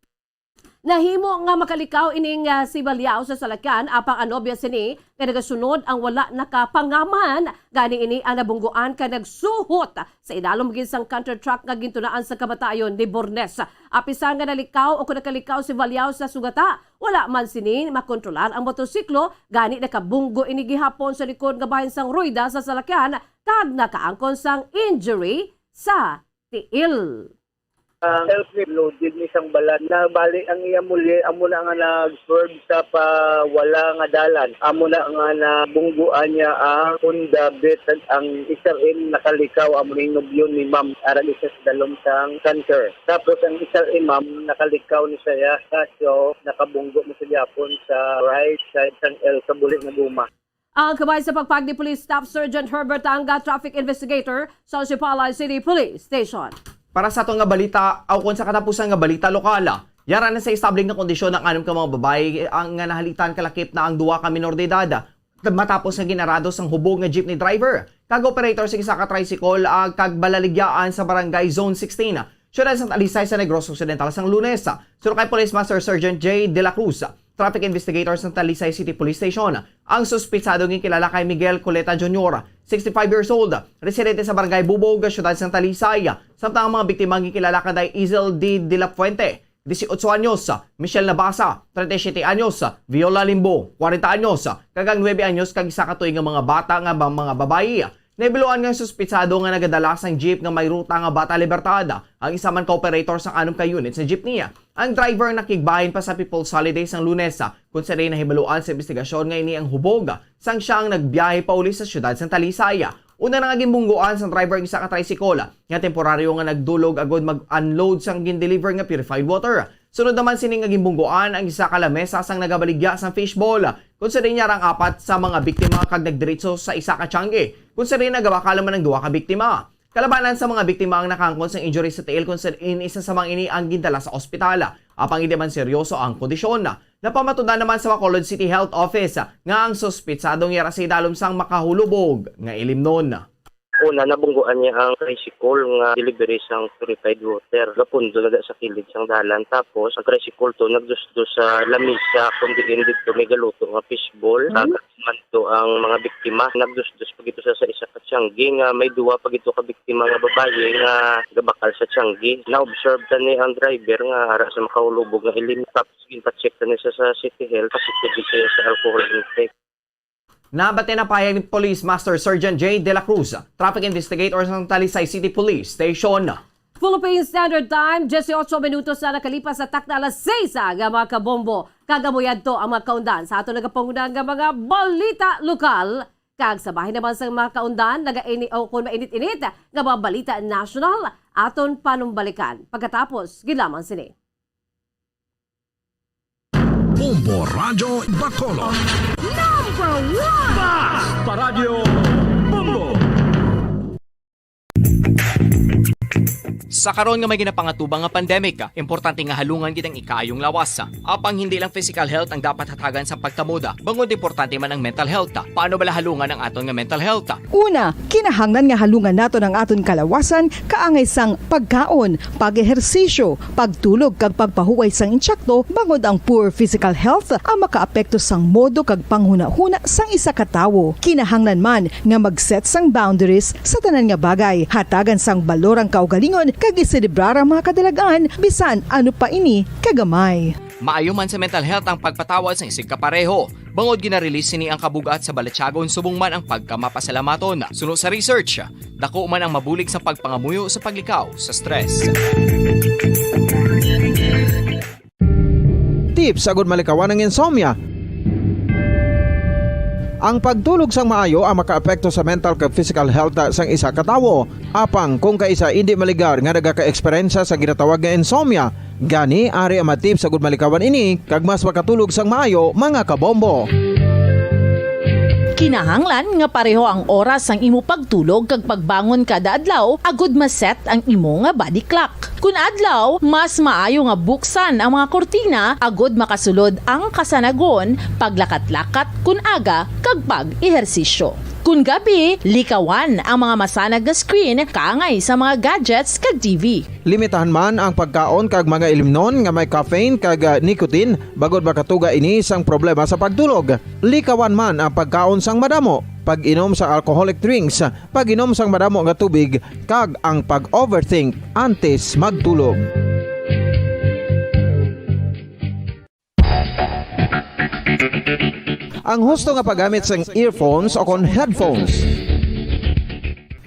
Nahimo nga makalikaw ining, ah, si Valiao sa salakyan, apang ang nobya sini nga nagasunod ang wala nakapangaman. Gani ini ang nabungguan kay nagsuhot sa idalom gid sang canter truck nga gintunaan sa kamatayon ni Bornes. Apisan nga nalikaw o kon nakalikaw si Valiao sa sugata, wala man sini makontrolar ang motorsiklo, gani nakabunggo ini gihapon sa likod nga bahin sang rueda sa salakyan kag nakaangkon sang injury sa tiil. Ang self ni loaded ni sang balat. Nabali ang iya mulye, amo na nga nag-swerve sa pawala nga dalan. Amo na nga nabungguan niya ang Honda Beat, ang X R M nakalikaw, amo ning nobyo ni ma'am, arang isa sa dalom sang canter. Tapos ang X R M, ma'am, nakalikaw ni siya, kaso nakabunggo na sa gyapon sa right side sang L sa buli nga guma. Ang kabay sa pagpag ni Police Staff Sergeant Herbert Tanga, traffic investigator sa Sipalay City Police Station. Para sa aton nga balita, aw kon sa katapusan nga balita lokal, yara na sa establing nga kondisyon ang anom ka mga babayi ang nga nahalitan kalakip na ang duha ka minor de edad matapos nga ginarado sang hubog nga jeepney driver kag operator sa isa ka tricycle, ah, kag balaligyaan sa Barangay Zone sixteen, Siyudad sang Talisay sa Negros Occidental sang Lunes. Suno kay Police Master Sergeant J De La Cruz, traffic investigator sa Talisay City Police Station, ang suspitsado ginkilala kay Miguel Coleta Junior, sixty-five years old, residente sa Barangay Bubog, Siyudad sang Talisay, samtang ang mga biktima ginkilala kanday Izel D. De La Fuente, dieciocho anyos, Michelle Nabasa, treinta y siete anyos, Viola Limbo, kwarenta anyos, kag ang nuebe anyos kag isa ka tuig nga mga bata nga ba-, mga babayi. Nahibaluan nga ang suspitsado nga nagadala sang jeep nga may ruta nga Bata Libertad, ang isa man ka operator sang anom ka unit sa jeepney. Ang driver nakigbahin pa sa People's Holiday sang Lunes, kung sa diin nahibaluan sa investigasyon nga ini ang hubog sang siya ang nagbiyahe pauli sa siyudad sang Talisay. Una na nga ginbungguan sang driver ang isa ka tricycle nga temporaryo nga nagdulog agud mag-unload sang gin-deliver nga purified water. Sunod naman sini nga ginbungguan ang isa ka lamesa sang nagabaligya sang fishball, kung sa diin yara ang apat sa mga biktima kag nagdiretso sa isa ka tiyangge, kung sa diin nagabakal man ang duha ka biktima. Kalabanan sa mga biktima ang nakaangkon sang injury sa tiil, kung sa diin isa sa mga ini ang gindala sa ospital. Apang indi man seryoso ang kondisyon. Napamatudan naman sa Bacolod City Health Office nga ang suspitsadong yara sa idalom sang makahulubog nga ilimnon. Una, nabungguan niya ang tricycle nga delivery sang purified water. Gapundo na da sa kilid sang dalan. Tapos, ang tricycle to nagdusdos sa lamisa kung diin didto may galuto nga fishball. Hmm? Sa man to ang mga biktima. Nagdusdos pa gito sa, sa isa ka tiyangge nga may duwa pa gito ka biktima nga babayi nga gabakal sa tiyangge. Na-observe ta ni ang driver nga ara sa makahulubog nga ilim. Tapos, ginpa-check ta ni sa, sa City Health, positive siya sa alcohol intake. Nabati na pahayag ni Police Master Sergeant J De La Cruz, traffic investigator sa Talisay City Police Station. Philippine Standard Time, dieciocho minutos na nakalipas sa takna alas seis, mga kabombo. Kag amo yadto ang mga kaundan sa aton nagapangunan nga mga balita lokal. Kag sa bahin naman sa mga kaundan, nagaini o kung mainit-init nga mga balita national, aton panumbalikan pagkatapos gid lamang sini. Bombo Radyo Bacolod. Number one! Basta Radyo Bombo! Sa karon nga may ginapangatubang nga pandemic, importante nga halungan gid ang ikaayong lawas. Apang hindi lang physical health ang dapat hatagan sa pagtamod, bangod importante man ang mental health. Paano bala halungan ang aton nga mental health? Una, kinahanglan nga halungan naton ang aton kalawasan kaangay sang pagkaon, pag-ehersisyo, pagtulog kag pagpahuway sang insakto, bangod ang poor physical health ang makaapekto sang modo kag panghunahuna sang isa ka tawo. Kinahanglan man nga mag-set sang boundaries sa tanan nga bagay, hatagan sang balor ang kaugalingon kag iselebrar ang mga kadalag-an, bisan ano pa ini kagamay. Maayo man sa mental health ang pagpatawad sang isigkapareho, bangod gina-release sini ang kabug-at sa balatyagon subong man ang pagkamapasalamaton. Suno sa research, dako man ang mabulig sa pagpangamuyo sa paglikaw sa stress. Tips agud malikawan ang insomnia. Ang pagtulog sang maayo ang makaapekto sa mental kag physical health sang isa ka tawo. Apang kung kaisa indi maligar nga nagaka-eksperyensya sa ginatawag nga insomnia, gani ari ang mga tips agud malikawan ini kag mas makatulog sang maayo, mga kabombo. Kinahanglan nga pareho ang oras sang imo pagtulog kag pagbangon kada adlaw agud ma-set ang imo nga body clock. Kun adlaw, mas maayo nga buksan ang mga kurtina agud makasulod ang kasanagon, paglakat-lakat kun aga, kag pag-ehersisyo. Kun gabi, likawan ang mga masanag nga screen kaangay sa mga gadgets kag T V. Limitahan man ang pagkaon kag mga ilimnon nga may caffeine kag, ah, nicotine, bangod makatuga ini sang problema sa pagtulog. Likawan man ang pagkaon sang madamo, pag-inom sa alcoholic drinks, pag-inom sang madamo nga tubig, kag ang pag-overthink antes magtulog. Ang husto nga paggamit sang earphones o kon headphones.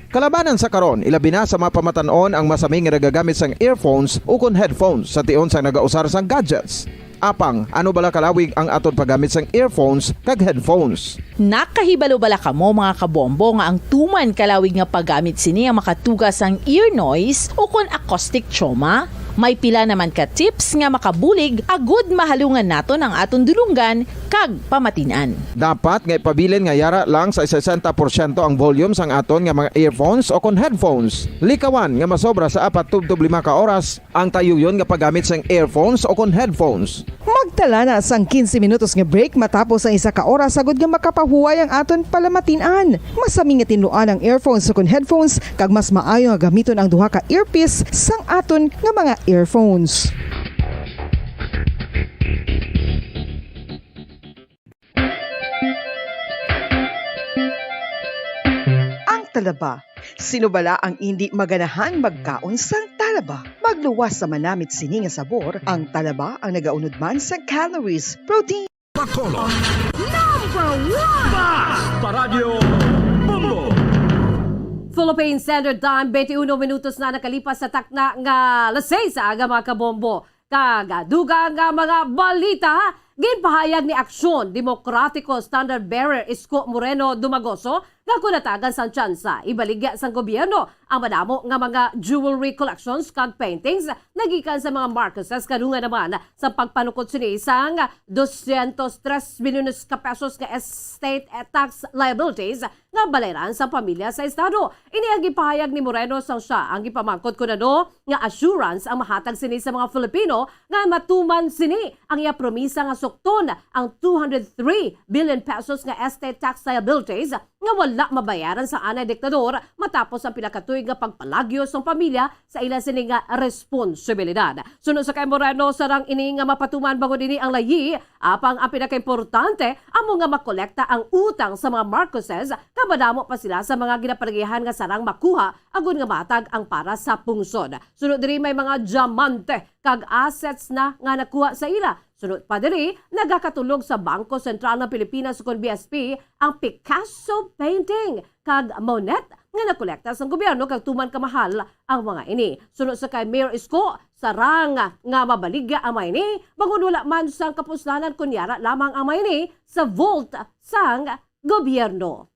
Kalabanan sa karon, ilabi na sa mga pamatan-on ang masami nga nagagamit sang earphones o kon headphones sa tion sang nagausar sang gadgets. Apang, ano bala kalawig ang aton paggamit sang earphones kag headphones? Nakahibalo bala kamo, mga kabombo, nga ang tuman kalawig nga paggamit sini ang makatuga sang ear noise o kon acoustic trauma? May pila naman ka tips nga makabulig agud mahalungan naton ang aton dulonggan kag pamatin-an. Dapat nga ipabilin nga yara lang sa sesenta porsyento ang volume sang aton nga mga earphones o kon headphones. Likawan nga masobra sa apat tubtob lima ka oras ang tayuyon nga paggamit sang earphones o kon headphones. Magtala na sang quince minutos nga break matapos ang isa ka oras, agud nga makapahuway ang aton palamatin-an. Masami nga tinluan ang earphones o kon headphones, kag mas maayo nga gamiton ang duha ka earpiece sang aton nga mga earphones. Ang talaba. Sino bala ang indi maganahan magkaon sang talaba? Magluwas sa manamit sini nga sabor, ang talaba ang nagaunod man sa calories, protein. Bacolod. Number one! Basta Radyo Bombo! Philippine Standard Time, twenty-one minutos na nakalipas sa takna nga alas sais sa aga, mga kabombo. Kag dugang nga mga balita, ginpahayag ni Aksyon Demokratiko standard bearer Isko Moreno Dumagoso nga kon hatagan sang tsansa, ibaligya sang gobyerno ang madamo nga mga jewelry collections kag paintings nagikan sa mga Marcoses, kadungan naman sa pagpanukot sini sang dosyentos tres milyones ka pesos nga estate tax liabilities nga balayran sa pamilya sa estado. Ini ang gipahayag ni Moreno sang sia ang gipamangkot kon ano nga assurance ang mahatag sini sa mga Filipino nga matuman sini ang iya promisa nga sukton ang two hundred three billion pesos nga estate tax liabilities nga wala mabayaran sa anay diktador matapos ang pila ka tuig nga pagpalagyo sang pamilya sa ila sini nga responsibilidad. Suno sa kay Moreno, sarang ini nga mapatuman bangod ini ang layi, apang ang pinakaimportante amo nga makolekta ang utang sa mga Marcoses nga madamo pa sila sa mga ginapalagihan nga sarang makuha agud nga matag ang para sa pungsod. Sunod diri may mga diamante kag assets na nga nakuha sa ila. Sunod pa diri, nagakatulog sa Bangko Sentral ng Pilipinas ukon B S P ang Picasso painting kag Monet nga nakolekta sang gobyerno kag tuman kamahal ang mga ini. Suno sa kay Mayor Isko, sarang nga mabaligya ang mga ini, bangod wala man sang kapuslanan kun yara lamang ang mga ini sa vault sang gobyerno.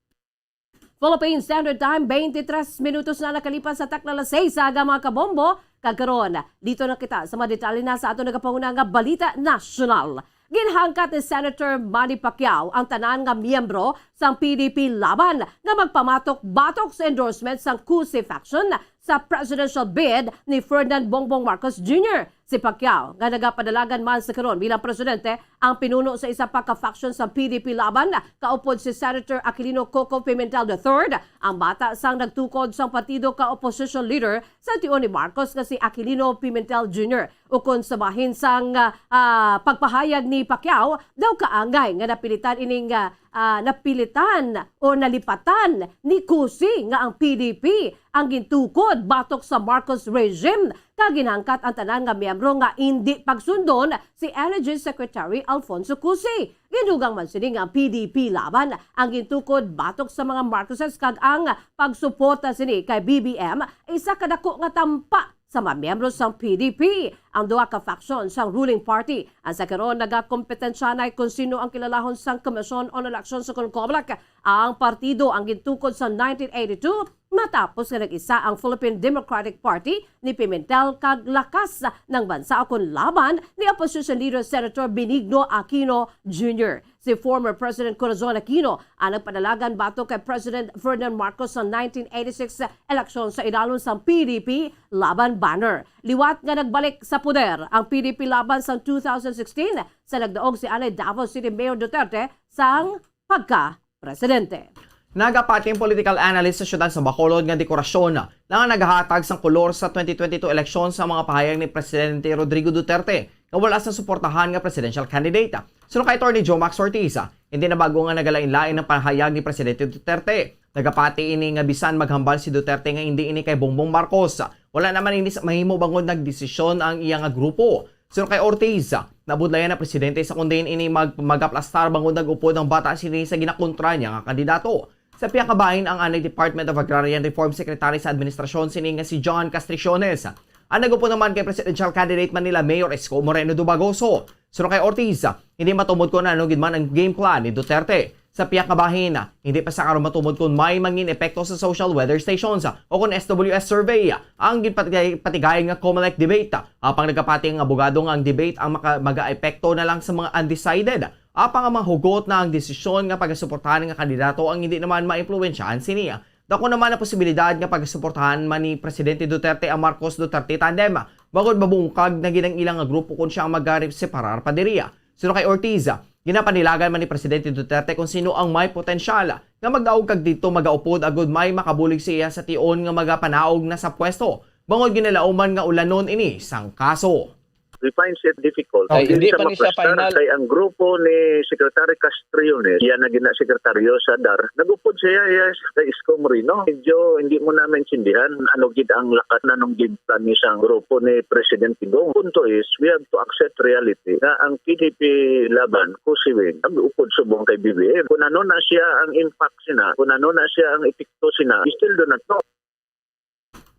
Philippine Standard Time, twenty-three minutos na nakalipas sa takna alas sais sa aga, mga kabombo. Kag karon, dito na kita sa mga detalye na sa ato nagapanguna nga balita nasyonal. Ginhangkat ni Senator Manny Pacquiao ang tanan nga miyembro sang P D P Laban nga magpamatok batok sa endorsement sang Cusi faction sa presidential bid ni Ferdinand Bongbong Marcos Junior. Si Pacquiao, nga nagapadalagan man sa karon bilang presidente, ang pinuno sa isa pa ka faction sa P D P Laban, kaupod si Senator Aquilino Coco Pimentel the third, ang bata sang nagtukod sang partido ka opposition leader sa tion ni Marcos nga si Aquilino Pimentel Junior. Ukon sa bahin sang, ah, ah, pagpahayag ni Pacquiao, daw kaangay nga napilitan ining, ah, ah, napilitan o nalipatan ni Cusi nga ang P D P ang gintukod batok sa Marcos regime, kag ginhangkat ang tanan nga miyembro nga indi pagsundon si Energy Secretary Alfonso Cusi. Gidugang man sini nga ang P D P Laban ang gintukod batok sa mga Marcoses, kag ang pagsuporta sini kay B B M isa ka dako nga tampa sa mga miyembro sang P D P. Ang duha ka faction sang ruling party, ang sa karon nagakompetensyanay kon sino ang kilalahon sang Commission on Elections sa kon COMELEC, ang partido ang gintukod sa nineteen eighty-two, matapos nga nag-isa ang Philippine Democratic Party ni Pimentel kag Lakas ng Bansa, kon Laban, ni Opposition Leader Senator Benigno Aquino Junior. Si former President Corazon Aquino ang nagpadalagan batok kay President Ferdinand Marcos sa nineteen eighty-six eleksyon sa idalom sang P D P Laban banner. Liwat nga nagbalik sa poder ang P D P Laban sang two thousand sixteen, sa nagdaog si anay Davao City Mayor Duterte sang pagka-presidente. Nagapati ang political analyst sa siyudad sa Bacolod nga dekorasyon lang ang nagahatag sang kolor sa twenty twenty-two eleksyon sa mga pahayag ni Presidente Rodrigo Duterte nga wala sa suportahan nga presidential candidate. Suno kay Attorney Joe Max Ortiz, hindi na bago nga nagalain-lain ang pahayag ni Presidente Duterte. Nagapati ini nga bisan maghambal si Duterte nga hindi ini kay Bongbong Marcos, wala naman ini sa mahimo bangod nagdesisyon ang iya nga grupo. Suno kay Ortiz, nabudlayan ang presidente sa kon diin ini mag-, magaplastar bangod nag-upod ang bata sini sa ginakontra niya nga kandidato. Sa pihak nga bahin, ang anay Department of Agrarian Reform Secretary sa administrasyon sini nga si John Castriones ang nag-upod naman kay presidential candidate Manila Mayor Isko Moreno Dubagoso. Suno kay Ortiz, hindi matumod kon ano gid man ang game plan ni Duterte. Sa pihak nga bahin, hindi pa sa karon matumod kon may mangin epekto sa social weather stations o kon S W S survey ang ginpatigay-, patigayon nga COMELEC debate. Apang nagapati ang abogado nga ang debate ang maka-, maga-epekto na lang sa mga undecided. Apang ang mga hugot na ang desisyon nga pagasuportahan nga kandidato ang hindi naman maimpluwensyahan sini. Dako naman ang posibilidad nga pagasuportahan man ni Presidente Duterte ang Marcos Duterte tandem, bangod mabungkag na gid ang ilang nga grupo kon sia ang magari-separar pa diri. Suno kay Ortiz, ginapanilagan man ni Presidente Duterte kon sino ang may potensyal nga magdaog kag didto magaupod agud may makabulig sa iya sa tion nga magapanaog na sa pwesto, bangod ginalauman nga ulanon ini sang kaso. We find it difficult. Ay, hindi pa ni siya final. Kay ang grupo ni Secretary Castriones, iya na gina-sekretaryo sa DAR, nag-upod siya, iya kay Isko Moreno. Medyo hindi mo na maintindihan ano gid ang lakat na nung gid plan ni sang grupo ni President Digong. Punto is, we have to accept reality nga ang P D P Laban, Cusi wing, nag-upod subong kay B B M. Kung ano na siya ang impact sina, kung ano na siya ang epekto sina, we still do not know.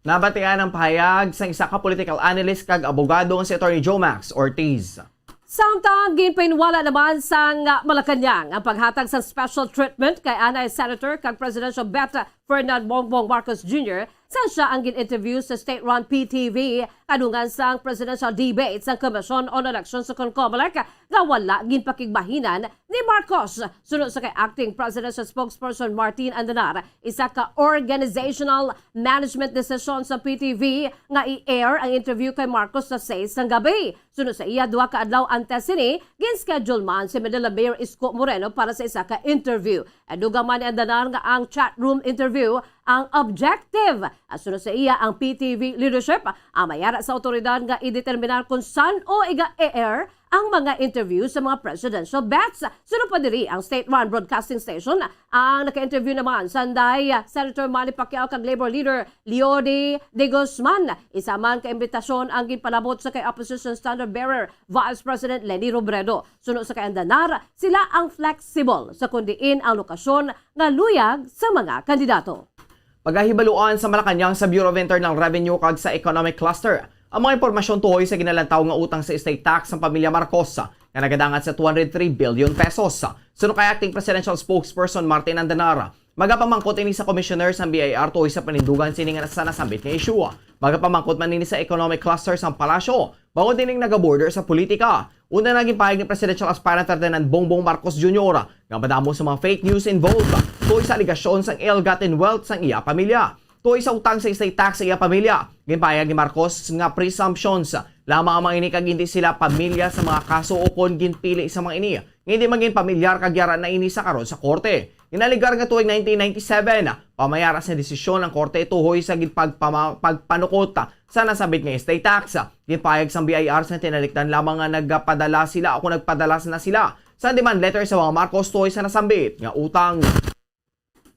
Nabatian ang pahayag sang isa ka political analyst kag abogado nga si Attorney Joe Max Ortiz. Samtang ginpahinwala naman sang Malacañang ang paghatag sang special treatment kay anay Senator kag Presidential Bet Ferdinand Bongbong Marcos Junior, sang siya ang gin-interview sa state-run P T V kadungan sang presidential debate sang Commission on Elections sa kon COMELEC nga wala ginpakigbahinan ni Marcos. Suno sa kay Acting Presidential Spokesperson Martin Andanar, isa ka organizational management decision sa P T V nga i-air ang interview kay Marcos sa sais sang gabi. Suno sa iya, duha ka adlaw antes sini, gin-schedule man si Manila Mayor Isko Moreno para sa isa ka interview. Dugang man ni Andanar nga ang chat room interview ang objective. Suno sa iya, ang P T V leadership ang may ara sa awtoridad nga ideterminar kon san-o iga-air ang mga interview sa mga presidential bets. Suno pa diri, ang state-run broadcasting station ang naka-interview naman sanday Senator Manny Pacquiao kag Labor Leader Leody De Guzman. Isa man ka imbitasyon ang ginpalabot sa kay opposition standard bearer Vice President Leni Robredo. Suno sa kay Andanar, sila ang flexible sa kon diin ang lokasyon nga luyag sa mga kandidato. Pagahibaluan sa Malacañang sa Bureau of Internal Revenue kag sa Economic Cluster ang mga impormasyon tuhoy sa ginalantaw nga utang sa estate tax sang pamilya Marcos nga nagadangat sa two hundred three billion pesos. Suno kay Acting Presidential Spokesperson Martin Andanar, magapamangkot ini sa commissioner sang B I R tuhoy sa panindugan sini nga sa nasambit nga isyu. Magapamangkot man ini sa Economic Cluster sang Palasyo, bangod ining nagaborder sa politika. Una, naging pahayag ni Presidential Aspirant Ferdinand Bongbong Marcos Junior nga madamo sa mga fake news involved tuoy sa alegasyon sang ill-gotten wealth sang iya pamilya. Tuoy sa utang sa estate tax sa iya pamilya, ginpahayag ni Marcos nga presumptions lamang ang mga ini kag hindi sila pamilya sa mga kaso ukon ginpili sa mga ini nga hindi man gani pamilyar kag yara na ini sa karon sa korte. Ginalegar nga tuig nineteen ninety-seven, pamayara sa desisyon ang korte tuhoy sa ginpagpama-, pagpanukot sa nasambit nga estate tax. Ginpahayag sang B I R sa tinalikdan lamang nga nagpadala sila o kung nagpadala na sila sa demand letter sa mga Marcos tuhoy sa nasambit nga utang.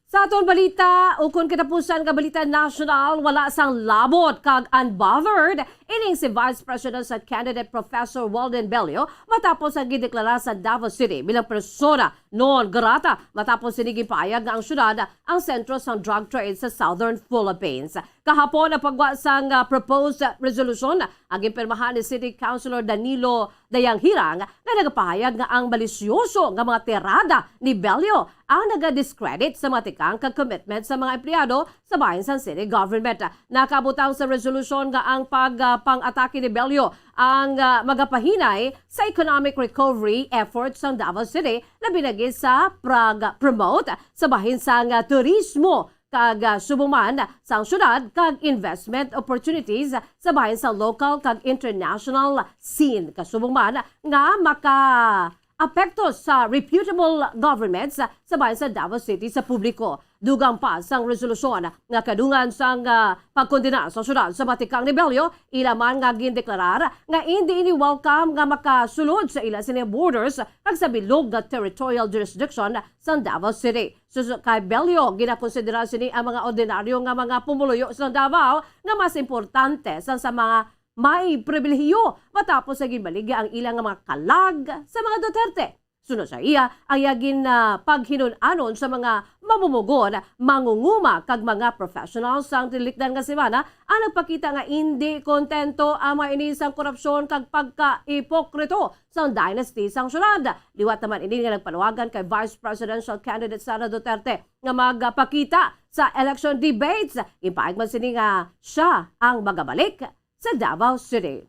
Sa aton balita, ukon katapusan nga balita nasyonal, wala sang labot kag unbothered ining si Vice Presidential Candidate Professor Walden Bello matapos ang gideklara sa Davao City bilang persona non grata matapos sini ginpahayag nga ang syudad ang sentro sang drug trade sa Southern Philippines. Kahapon, ang pagwa sang, ah, proposed resolution ang ginpirmahan ni City Councilor Danilo Dayanghirang nga nagapahayag nga ang malisyoso nga mga tirada ni Bello ang naga-discredit sa mga tikang kag commitment sa mga empleyado sa bahin sang city government. Nakabutang sa resolution nga ang pag, ah, pang-atake ni Bello ang, ah, magapahinay sa economic recovery efforts sang Davao City, labi na gid sa pag-promote sa bahin sang, ah, turismo kag, ah, subong man sang syudad kag investment opportunities sa bahin sa local kag international scene, kasubong man nga maka-apekto sa reputable governments sa bahin sa Davao City sa publiko. Dugang pa sang resolusyon nga kadungan sang, ah, pagkondena sa syudad sa batikang ni Bello, ila man nga gindeklarar nga indi ini welcome nga makasulod sa ila sini borders kag sa bilog nga territorial jurisdiction sang Davao City. Suno kay Bello, ginakonsidera sini ang mga ordinaryo nga mga pumuluyo sa Davao nga mas importante sang sa mga may pribilehiyo matapos sa ginbaligya ang ila nga mga kalag sa mga Duterte. Suno sa iya, ang iya gin, ah, paghinun-anon sa mga mamumugon, mangunguma kag mga professionals sang tilikdan nga semana ang nagpakita nga indi kontento ang mga ini sang korupsyon kag pagkaipokrito sang dynasty sang syudad. Liwat naman ini nga nagpaluwagan kay Vice Presidential Candidate Sara Duterte nga magpakita sa election debates. Ginpahayag man sini nga sia ang magabalik sa Davao City.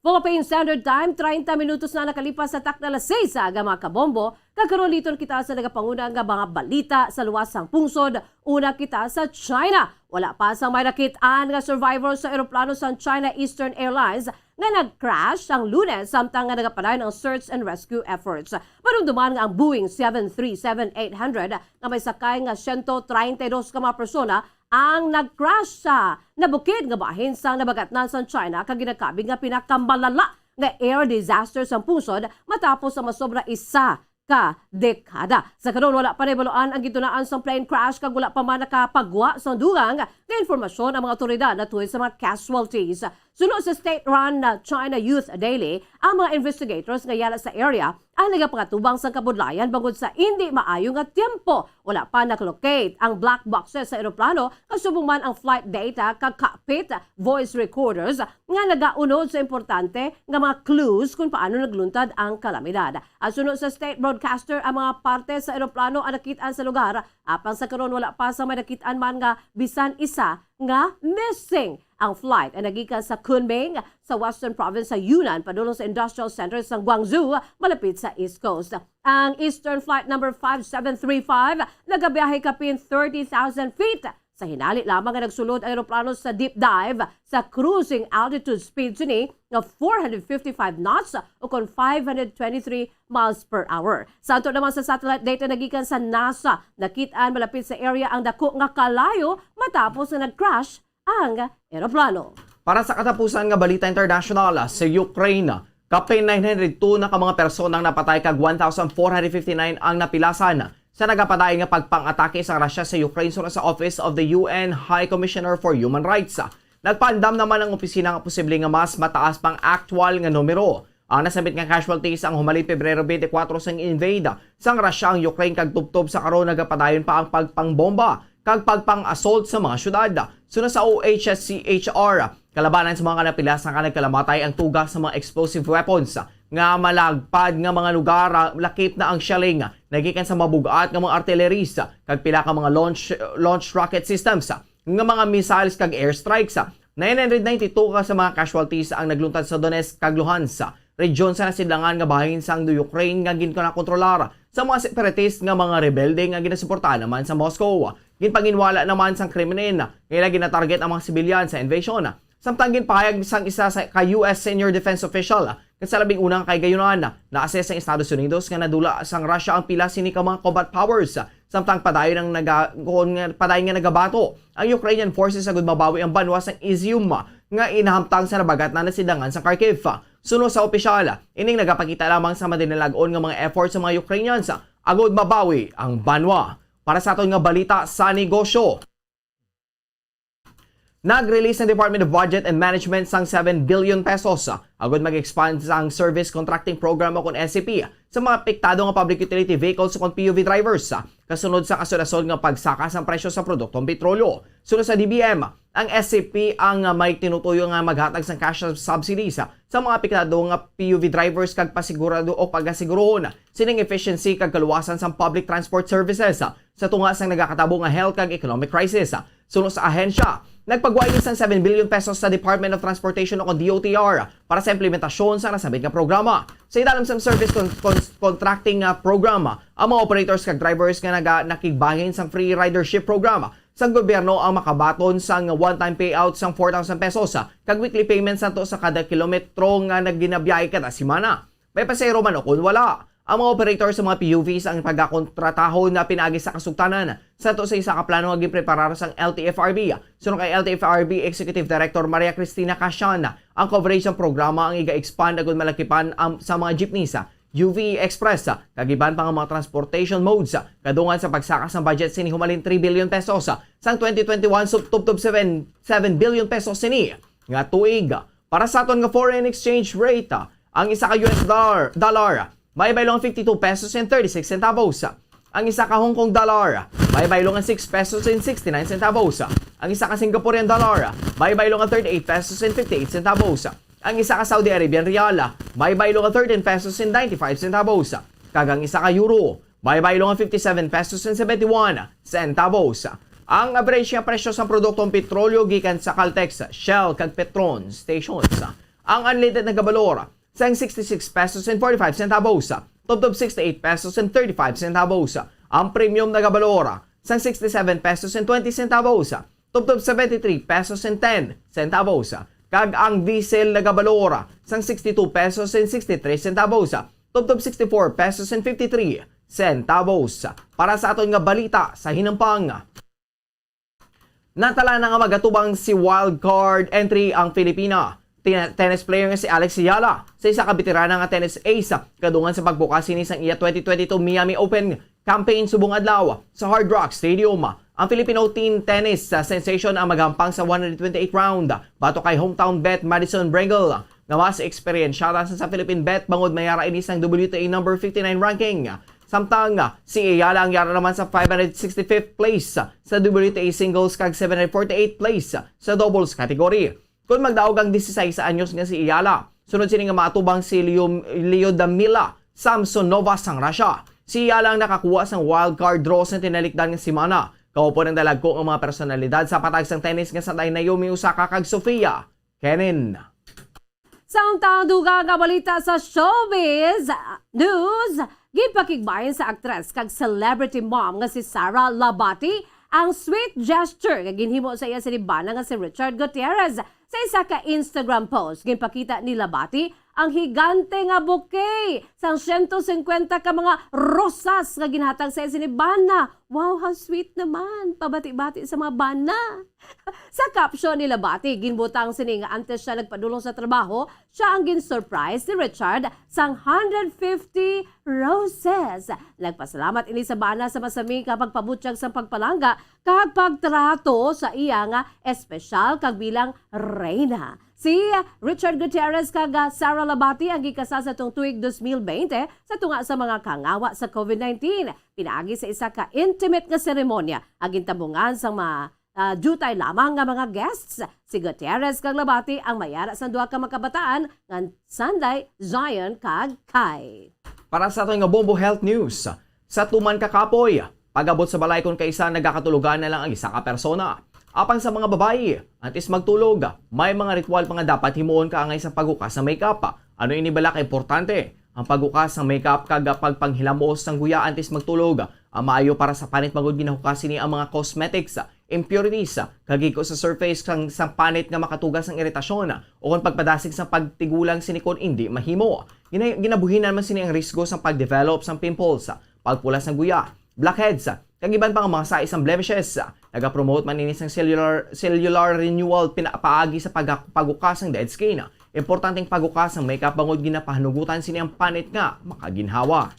Philippine Standard Time, treinta minutos na nakalipas sa takna alas seis sa aga, mga kabombo. Kag karon, liton kita sa nagapanguna nga mga balita sa luwas sang pungsod. Una kita sa China. Wala pa sang may nakit-an nga survivor sa eroplano sang China Eastern Airlines nga nag-crash sang Lunes, samtang nga nagapadayon ang search and rescue efforts. Madumduman nga ang Boeing seven three seven eight hundred nga may sakay nga siyento treinta y dos ka mga persona ang nag-crash sa nabukid nga bahin sang nabagatnan sang China kag ginakabig nga pinakamalala nga air disaster sang pungsod matapos ang masobra isa ka dekada. Sa karon, wala pa nahibaluan ang gintunaan sang plane crash kag wala pa man nakapagwa sang dugang nga impormasyon ang mga awtoridad natuhoy sa mga casualties. Suno sa state-run na China Youth Daily, ang mga investigators nga yara sa area ang nagapangatubang sang kabudlayan bangod sa indi maayo nga tiyempo. Wala pa nakalocate ang black boxes sa eroplano, kasubong man ang flight data kag cockpit voice recorders nga nagaunod sa importante nga mga clues kung paano nagluntad ang kalamidad. At suno sa state broadcaster, ang mga parte sa eroplano ang nakit-an sa lugar, apang sa karon wala pa sang may nakit-an man nga bisan isa nga missing. Ang flight ay nagikan sa Kunming, sa Western Province sa Yunnan, padulong sa Industrial Center sa Guangzhou, malapit sa East Coast. Ang Eastern Flight number five seven three five nagabiyahe kapin thirty thousand feet. Sa hinali lamang nga nagsulod ang eroplano sa deep dive sa cruising altitude speed sini nga four hundred fifty-five knots o kon five hundred twenty-three miles per hour. Sa anto naman sa satellite data nagikan sa NASA, nakit-an malapit sa area ang dako nga kalayo matapos nga nag-crash ang eroplano. Para sa katapusan nga balita international, sa Ukraine, kapin nine hundred two na ka mga persona ang napatay kag one thousand four hundred fifty-nine ang napilasan sa nagapadayon nga pagpang-atake sang Russia sa Ukraine, suno sa Office of the U N High Commissioner for Human Rights. Nagpaandam naman ang opisina nga posible nga mas mataas pang aktual nga numero. Ang nasambit nga casualties ang humalin Pebrero twenty-four sang invade sang Russia ang Ukraine, kag tubtob sa karon nagapadayon pa ang pagpangbomba kag pagpang-assault sa mga syudad. Suno sa O H C H R, kalabanan sa mga napilasan kag nagkalamatay ang tuga sa mga explosive weapons nga malagpad nga mga lugar, lakip na ang shelling nagikan sa mabug-at nga mga artilleries kag pila ka mga launch, launch rocket systems nga mga missiles kag airstrikes. Nine hundred ninety-two ka sa mga casualties ang nagluntad sa Donetsk kag Luhansk, region sa nasidlangan nga bahin sang Ukraine nga ginkontrolar sa mga separatist nga mga rebelde nga ginasuportahan naman sa Moscow. Ginpaginwala naman sang Kremlin nga ila ginatarget ang mga sibilyan sa invasion. Samtang ginpahayag sang isa sa ka U S senior defense official, nga sa labing una nga kahigayunan, na-assess sang Estados Unidos nga nadula sang Russia ang pila sini ka mga combat powers, samtang padayon ang naga-, kuon nga, padayon nga nagabato ang Ukrainian forces agud mabawi ang banwa sang Izium nga inahamtang sa nabagat na nasidlangan sa Kharkiv. Suno sa opisyal, ining nagapakita lamang sa madinalag-on nga mga effort sa mga Ukrainians agud mabawi ang banwa. Para sa aton nga balita sa negosyo, nag-release ang Department of Budget and Management sang seven billion pesos, ah, agud mag-expand sang service contracting program o kon S C P sa mga apektado nga public utility vehicles o kon P U V drivers, ah, kasunod sa kasulod-sulod nga pagsaka sang presyo sa produktong petrolyo. Suno sa D B M, ang S C P ang, ah, may tinutuyo nga maghatag sang cash subsidies, ah, sa mga apektado nga P U V drivers kag pasigurado o pagasigurohon sining efficiency kag kaluwasan sang public transport services, ah, sa tunga sang nagakatabo nga health kag economic crisis. Suno sa ahensya, nagpagwa ini sang seven billion pesos sa Department of Transportation o kon D O T R para sa implementasyon sa nasambit nga programa. Sa ilalim sang service con-, con-, contracting nga programa, ang mga operators kag drivers nga naga-, nakigbahin sang free ridership program sang gobyerno ang makabaton sang one-time payout sang four thousand pesos, ah, kag weekly payment sadto sa kada kilometro nga nagginabiyahe kada semana. May pasahero man o kon wala, ang mga operator sa mga P U Vs ang pagkakontratahon na pinaagi sa kasugtanan sadto sa isa ka plano nga ginpreparar sang L T F R B. Suno kay L T F R B Executive Director Maria Cristina Casian, ang coverage sang programa ang iga-expand agud malakipan ang, sa mga jeepneys, U V express, kag iban pa nga mga transportation modes, kadungan sa pagsaka sang budget sini humalin three billion pesos sang twenty twenty-one sub-, tubtob seven, seven billion pesos sini nga tuig. Para sa aton nga foreign exchange rate, ang isa ka U S dollar, dollar, may baylo nga fifty-two pesos and thirty-six centavos. Ang isa ka Hong Kong dollar, may baylo nga six pesos and sixty-nine centavos. Ang isa ka Singaporean dollar, may baylo nga thirty-eight pesos and fifty-eight centavos. Ang isa ka Saudi Arabian riyal, may baylo nga thirteen pesos and ninety-five centavos. Kag ang isa ka euro, may baylo nga fifty-seven pesos and seventy-one centavos. Ang average nga presyo sa produktong petrolyo gikan sa Caltex, Shell, kag Petron stations. Ang unleaded nagabalor sang sixty-six pesos and forty-five centavos, tubtob sixty-eight pesos and thirty-five centavos. Ang premium nagabalor sang sixty-seven pesos and twenty centavos, tubtob seventy-three pesos and ten centavos. Kag ang diesel nagabalor sang sixty-two pesos and sixty-three centavos, tubtob sixty-four pesos and fifty-three centavos. Para sa aton nga balita sa hinampang, natala na nga magatubang si wildcard entry ang Filipina ten-, tennis player nga si Alex Eala sa isa ka beterana nga tennis ace, kadungan sa pagbukas sini sang iya twenty twenty-two Miami Open campaign subong adlaw sa Hard Rock Stadium. Ang Filipino teen tennis, ah, sensation ang maghampang sa one hundred twenty-eight round batok kay hometown bet Madison Brengle, nga mas eksperyensyada sa, sa Philippine bet bangod may ara ini sang W T A number fifty-nine ranking. Samtang, ah, si Eala ang yara naman sa five hundred sixty-fifth place sa W T A singles kag seven hundred forty-eighth place sa doubles category. Kon magdaog ang disisais anyos nga si Eala, sunod sini nga maatubang si Leo, Leo Damila Samsonova sang Russia. Si Eala ang nakakuha sang wildcard draw sa tinalikdan nga semana. Kaupod ang dalagko nga mga personalidad sa patag sang tennis nga sanday Naomi Osaka kag Sofia Kenin. Sa untang dugang nga balita sa showbiz news, ginpakigbahin sa aktres kag celebrity mom nga si Sara Labati ang sweet gesture nga ginhimo sa iya sini bana nga si Richard Gutierrez. Sa isa ka Instagram post, ginpakita ni Labati ang higante nga bouquet sang siyento singkwenta ka mga rosas nga ginhatag sa iya sini bana. Wow, how sweet naman! Pabati-bati sa mga bana! Sa caption ni Labati, ginbutang sini nga antes siya nagpadulong sa trabaho, siya ang gin-surprise ni Richard sang hundred fifty roses. Nagpasalamat ini sa bana sa masami nga pagpabutyag sa pagpalangga kag pagtrato sa iya nga espesyal kag bilang reyna. Si Richard Gutierrez kag, ah, Sara Labati ang gikasal sa tung tuig dos mil bente sa tunga sa mga kangawa sa COVID nineteen. Pinaagi sa isa ka intimate nga seremonya ang gintabungan sang mga, ah, diutay lamang nga mga guests. Si Gutierrez kag Labati ang may ara sang duha ka mga kabataan nga sanday Zion kag Kai. Para sa aton nga Bombo Health News, sa tuman ka kapoy, pag-abot sa balay kon kaisa nagakatulogan na lang ang isa ka persona. Apan sa mga babayi, antes magtulog, may mga ritual pa nga dapat himuon kaangay sa paghukas sa makeup. Ano ini bala ka importante? Ang paghukas sang makeup kag pagpanghilamos sang guya antes magtulog. Ang maayo para sa panit bangod ginahukas ini ang mga cosmetics, impurities, kag higko sa surface sang, sang panit nga makatuga sang iritasyon o kon pagpadasig sang pagtigulang sini kon indi mahimo. Gina-, ginabuhinan man sini ang risgo sang pag-develop sang pimples, pagpula sang guya, blackheads, kag iban pa nga mga sais sang blemishes. Nagapromote man ini sang cellular, cellular renewal pina-, paagi sa pag-, paghukas sang dead skin. Importanteng paghukas sang makeup bangod ginapahanugutan sini ang panit nga makaginhawa.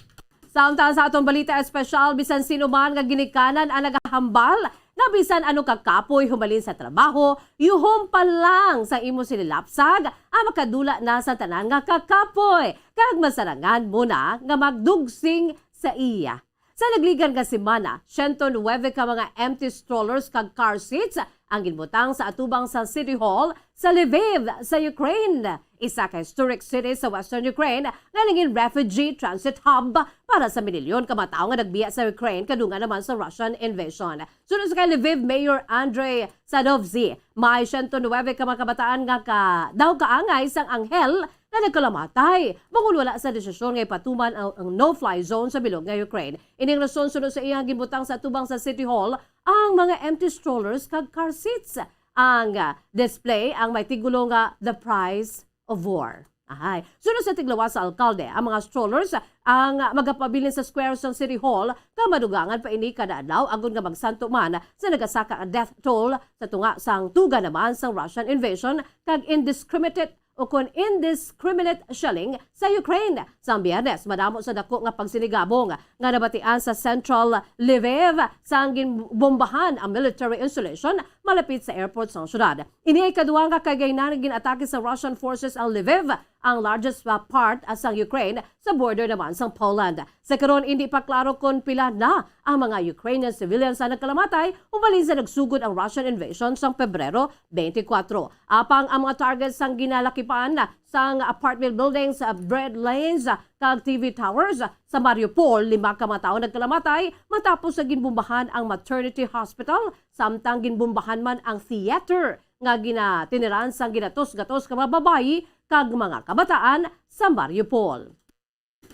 Samtang sa aton balita espesyal, bisan sino man nga ginikanan ang nagahambal nga bisan ano ka kapoy humalin sa trabaho, yuhom pa lang sa imo sinilapsag ang makadula na sa tanan nga kakapoy, kag masarangan mo na nga magdugsing sa iya. Sa nagligan nga semana, siyento nuwebe ka mga empty strollers kag car seats ang ginbutang sa atubang sa City Hall sa Lviv, sa Ukraine, isa ka historic city sa Western Ukraine nga naging refugee transit hub para sa minilyon ka mga tawo nga nagbiya sa Ukraine kadungan naman sa Russian invasion. Suno sa kay Lviv Mayor Andrei Sadovsky, may siyento nuwebe ka mga kabataan nga ka, daw kaangay sang anghel nga nagkalamatay bangod wala sa desisyon nga ipatuman ang, ang no-fly zone sa bilog nga Ukraine. Ining rason, suno sa iyang ginbutang sa atubang sa City Hall ang mga empty strollers kag car seats. Ang, ah, display ang may titulo nga The Price of War. Ahay. Suno sa tiglawas sa alkalde, ang mga strollers ang magapabilin sa square sang City Hall, nga madugangan pa ini kada adlaw, agod nga magsanto man sa nagasaka nga death toll sa tunga sang tuga naman sang Russian invasion kag indiscriminate o kon indiscriminate shelling sa Ukraine. Sang Biyernes, madamo sa dako nga pagsinigabong nga nabatian sa central Lviv, sang ginbombahan ang military installation malapit sa airport sang syudad. Ini ikaduha nga kagaynan nga gin-atake sa Russian forces ang Lviv, ang largest, uh, part, uh, sang Ukraine, sa border naman sang Poland. Sa karon, hindi pa klaro kon pila na ang mga Ukrainian civilians ang nagkalamatay humalin sa nagsugod ang Russian invasion sang Pebrero twenty-four. Apang ang mga target sang ginalakipan sang apartment buildings, uh, bread lanes, uh, kag T V towers, uh, sa Mariupol, lima ka mga tawo nagkalamatay matapos sa ginbombahan ang maternity hospital, samtang ginbombahan man ang theater nga ginatiniran sang ginatos-gatos ka mga babayi kag mga kabataan sa Mariupol.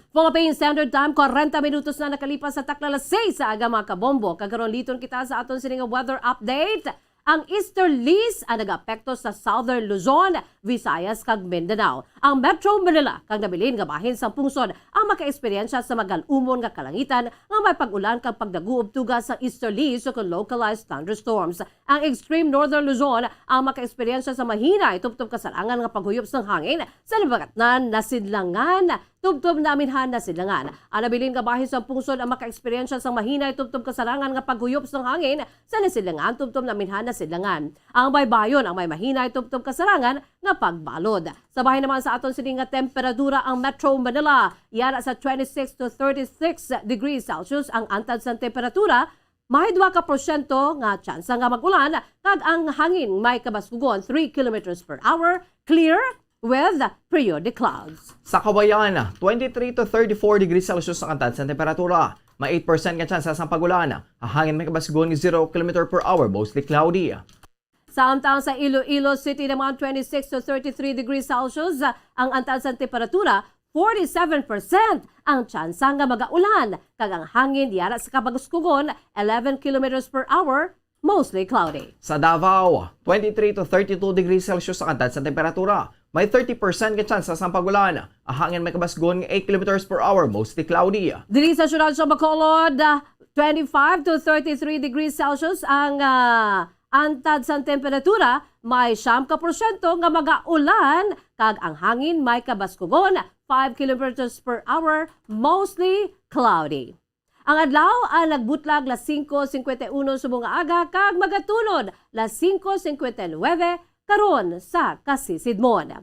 Philippine Standard Time, kwarenta minutos na nakalipas sa takna alas seis sa aga, mga kabombo. Kag karon liton kita sa aton sini nga weather update. Ang easterlies ang nagaapekto sa Southern Luzon, Visayas, kag Mindanao. Ang Metro Manila kag nabilin nga bahin sang pungsod ang makaeksperyensya sa magal-umon nga kalangitan nga may pag-ulan kag pagdaguob tuga sa easterlies o kon localized thunderstorms. Ang extreme Northern Luzon ang makaeksperyensya sa mahinay tubtob kasarangan nga paghuyop sang hangin sa nabagatnan nga sidlangan tubtob naminhan nga sidlangan. Ang nabilin nga bahin sang pungsod ang makaeksperyensya sang mahinay tubtob kasarangan nga paghuyop sang hangin sa nasidlangan tubtob naminhan nga sidlangan. Ang baybayon ang may mahinay tubtob kasarangan nga pagbalod. Sa bahin naman sa aton sini nga temperatura, ang Metro Manila, yara sa twenty-six to thirty-six degrees Celsius ang antad sang temperatura, may dua ka porsyento nga tsansa nga mag-ulan, kag ang hangin may kabaskugon three kilometers per hour, clear with periodic clouds. Sa Caubayan, twenty-three to thirty-four degrees Celsius ang antad sang temperatura. May eight percent nga tsansa sang pag-ulan. Ang hangin may kabaskugon nga zero kilometer per hour, mostly cloudy. Samtang sa Iloilo City naman, twenty-six to thirty-three degrees Celsius ang antad sang temperatura, forty-seven percent ang tsansa nga magaulan, kag ang hangin yara sa kabaskugon, eleven kilometers per hour, mostly cloudy. Sa Davao, twenty-three to thirty-two degrees Celsius ang antad sang temperatura. May thirty percent nga tsansa sang pag-ulan. Ang hangin may kabasgon nga eight kilometers per hour, mostly cloudy. Diri sa siyudad sa Bacolod, ah, twenty-five to thirty-three degrees Celsius ang, ah, antad sang temperatura. May siyam ka porsyento nga magaulan, kag ang hangin may kabaskugon, five kilometers per hour, mostly cloudy. Ang adlaw ang nagbutlag las singko singkwenta y uno subong nga aga kag magatunod las singko singkwenta y nuwebe karon sa kasisidmon.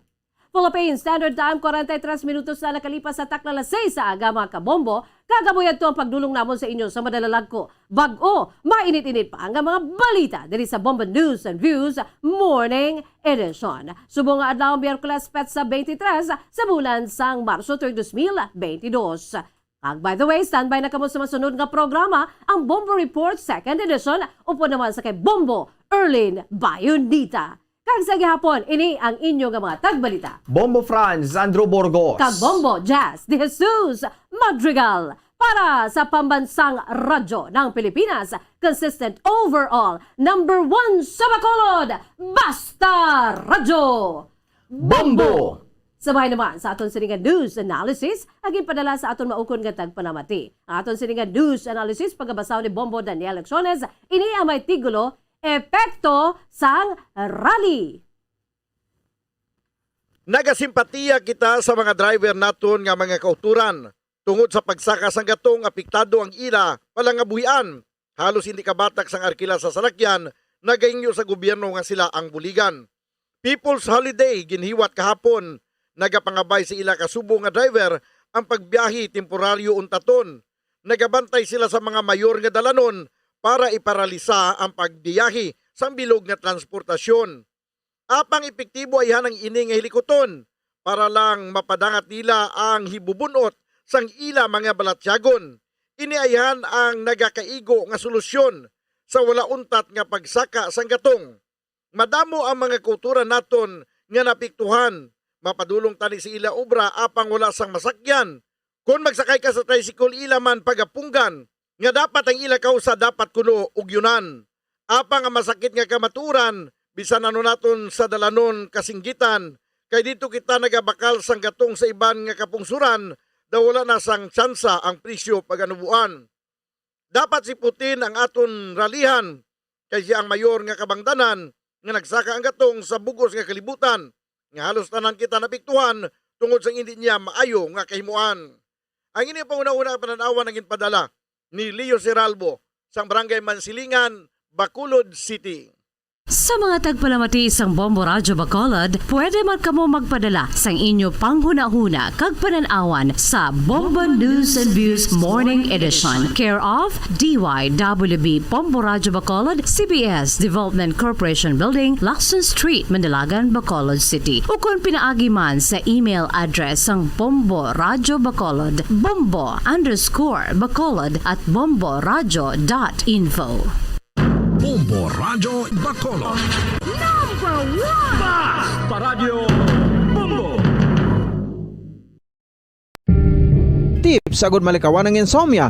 Philippine Standard Time, kwarenta y tres minutos na nakalipas sa takna las seis sa aga, mga kabombo, kag amo yadto ang pagdulong namon sa inyo sa madalalagko. Bag-o, mainit-init pa nga mga balita diri sa Bombo News and Views Morning Edition. Subong nga adlaw, Miyerkules, petsa twenty-three sa bulan sang Marso, tuig dos mil twenty-dos. Kag by the way, standby na kamo sa masunod nga programa, ang Bombo Report Second Edition, upod naman sa kay Bombo Erlin Bayonita. Sa gihapon, ini ang inyo nga mga tagbalita. Bombo Franz Andrew Burgos. Kag Bombo Jazz de Jesus Madrigal. Para sa Pambansang Radyo ng Pilipinas, consistent overall, number one sa Bacolod, Basta Radyo. Bombo! Sabay naman sa aton sining nga news analysis, ang ginpadala sa aton maukon nga tagpalamati. Ang aton sining nga news analysis, pagabasa ni Bombo Daniel Acciones, ini ang may titulo, Epekto sang Rally. Nagasimpatiya kita sa mga driver naton nga mga kauturan tungod sa pagsaka sang gatong apektado ang ila palangabuhian. Halos hindi kabatak sang arkila sa salakyan, nagahingyo sa gobyerno nga sila ang buligan. People's Holiday ginhiwat kahapon, nagapangabay sa ila kasubo nga driver ang pagbiyahe temporaryo untaton. Nagabantay sila sa mga mayor nga dalanon para iparalisa ang pagbiyahe sang bilog nga transportasyon. Apang epektibo ayhan ang ini nga hilikuton para lang mapadangat nila ang hibubun-ot sang ila mga balatyagon. Ini ayhan ang nagakaigo nga solusyon sa wala untat nga pagsaka sang gatong. Madamo ang mga kultura naton nga napiktuhan. Mapadulong tani sa ila obra apang wala sang masakyan. Kon magsakay ka sa tricycle, ila man pagapunggan nga dapat ang ila kausa dapat kuno ugyunan. Apang ang masakit nga kamatuoran, bisan ano naton sa dalanon kasinggitan, kay dito kita nagabakal sang gatong sa iban nga kapungsuran, daw wala na sang tsansa ang presyo paganubuan. Dapat si Putin ang aton ralihan, kay siya ang mayor nga kabangdanan nga nagsaka ang gatong sa bugos nga kalibutan, nga halos tanan kita napiktuhan tungod sang indi niya maayo nga kahimuan. Ang ini panghunahuna nga panan-awan ang ginpadala ni Leo Seralbo sang Barangay Mansilingan, Bacolod City. Sa mga tagpalamati sang Bombo Radyo Bacolod, pwede man kamo magpadala sang inyo panghunahuna kag panan-awan sa Bombo News and Views Morning Edition, care of D Y W B Bombo Radyo Bacolod, C B S Development Corporation Building, Lacson Street, Manalagan, Bacolod City, ukon pinaagi man sa email address sang Bombo Radyo Bacolod, bombo underscore bacolod at bombo radyo dot info. Bombo Radyo Bacolod. Number one! Basta Radyo Bombo! Tips agud malikawan ang insomnia.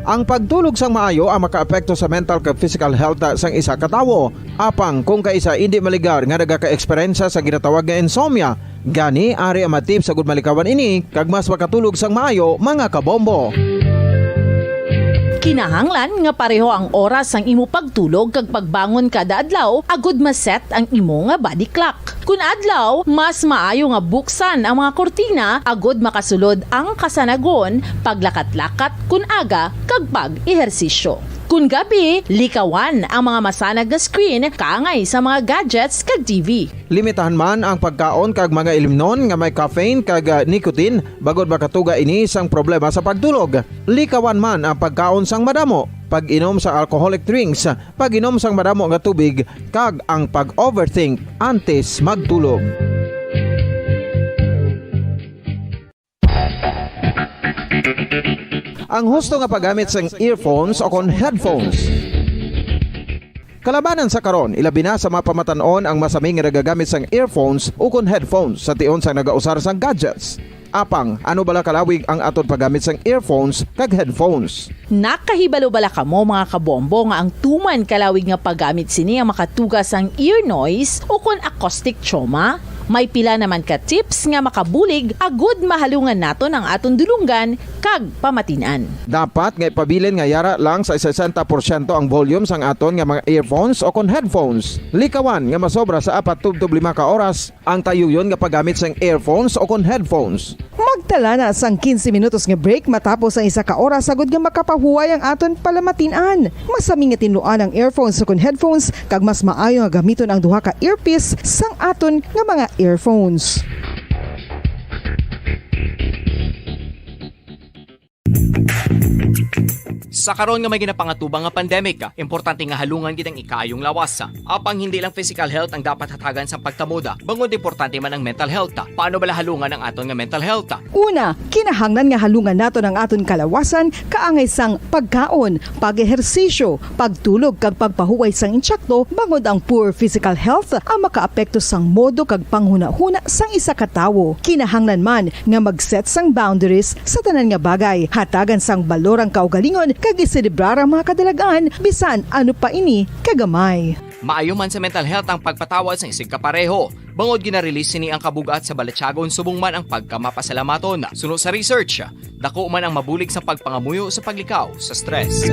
Ang pagtulog sang maayo ang makaapekto sa mental kag physical health sang isa ka tawo. Apang kung kaisa indi maligar nga nagaka-eksperyensya sa ginatawag nga insomnia, gani ari ang mga tips agud malikawan ini kag mas makatulog sang maayo, mga kabombo. Kinahanglan nga pareho ang oras sang imo pagtulog kag pagbangon kada adlaw agud ma-set ang imo nga body clock. Kun adlaw, mas maayo nga buksan ang mga kurtina agud makasulod ang kasanagon, paglakat-lakat kun aga, kag pag-ehersisyo. Kun gabi, likawan ang mga masanag nga screen kaangay sa mga gadgets kag T V. Limitahan man ang pagkaon kag mga ilimnon nga may caffeine kag, ah, nicotine, bangod makatuga ini sang problema sa pagtulog. Likawan man ang pagkaon sang madamo, pag-inom sa alcoholic drinks, pag-inom sang madamo nga tubig, kag ang pag-overthink antes magtulog. Ang husto nga paggamit sang earphones o kon headphones. Kalabanan sa karon, ilabi na sa mga pamatan-on ang masami nga nagagamit sang earphones o kon headphones sa tion sang nagausar sang gadgets. Apang, ano bala kalawig ang aton paggamit sang earphones kag headphones? Nakahibalo bala kamo, mga kabombo, nga ang tuman kalawig nga paggamit sini ang makatuga sang ear noise o kon acoustic trauma? May pila naman ka tips nga makabulig agud mahalungan naton ang aton dulonggan kag pamatin-an. Dapat nga ipabilin nga yara lang sa sesenta porsyento ang volume sang aton nga mga earphones o kon headphones. Likawan nga masobra sa apat tubtob lima ka oras ang tayuyon nga paggamit sang earphones o kon headphones. Magtala na sang quince minutos nga break matapos ang isa ka oras, agud nga makapahuway ang aton palamatin-an. Masami nga tinluan ang earphones o kon headphones, kag mas maayo nga gamiton ang duha ka earpiece sang aton nga mga earphones. Sa karon nga may ginapangatubang nga pandemic, importante nga halungan gid ang ikaayong lawas. Apang hindi lang physical health ang dapat hatagan sa pagtamuda, bangod importante man ang mental health. Paano bala halungan ang aton nga mental health? Una, kinahanglan nga halungan naton ang aton kalawasan kaangay sang pagkaon, pag-ehersisyo, pagtulog kag pagpahuway sang insakto, bangod ang poor physical health ang makaapekto sang modo kag panghunahuna sang isa ka tawo. Kinahanglan man nga mag-set sang boundaries sa tanan nga bagay. Hatagan sang balor ang kaugalingon kag iselebrar ang mga kadalag-an, bisan ano pa ini kagamay. Maayo man sa mental health ang pagpatawad sang isigkapareho, bangod gina-release sini ang kabug-at sa balatyagon subong man ang pagkamapasalamaton. Suno sa research, dako man ang mabulig sa pagpangamuyo sa paglikaw sa stress.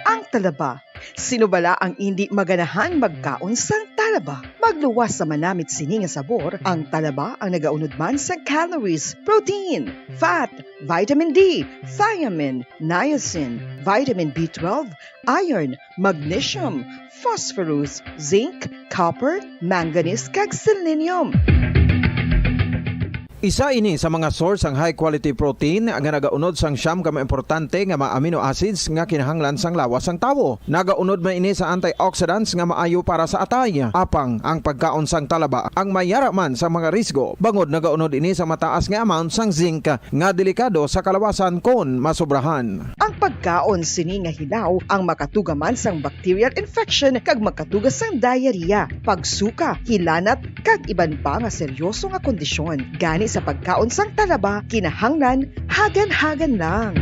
Ang talaba. Sino bala ang indi maganahan magkaon sang talaba? Magluwas sa manamit sini nga sabor, ang talaba ang nagaunod man sang calories, protein, fat, vitamin D, thiamine, niacin, vitamin B twelve, iron, magnesium, phosphorus, zinc, copper, manganese, kag selenium. Isa ini sa mga source sang high quality protein nga nagaunod sang siyam ka mga importante nga mga amino acids nga kinahanglan sang lawas sang tawo. Nagaunod man ini sa antioxidants nga maayo para sa atay. Apang ang pagkaon sang talaba ang may yara man sang mga risgo, bangod nagaunod ini sa mataas nga amount sang zinc nga delikado sa kalawasan kon masobrahan. Ang pagkaon sini nga hilaw ang makatuga man sang bacterial infection kag makatuga sang diarrhea, pagsuka, hilanat, kag iban pa nga seryoso nga kondisyon. Gani sa pagkaon sang talaba, kinahanglan hagan-hagan lang.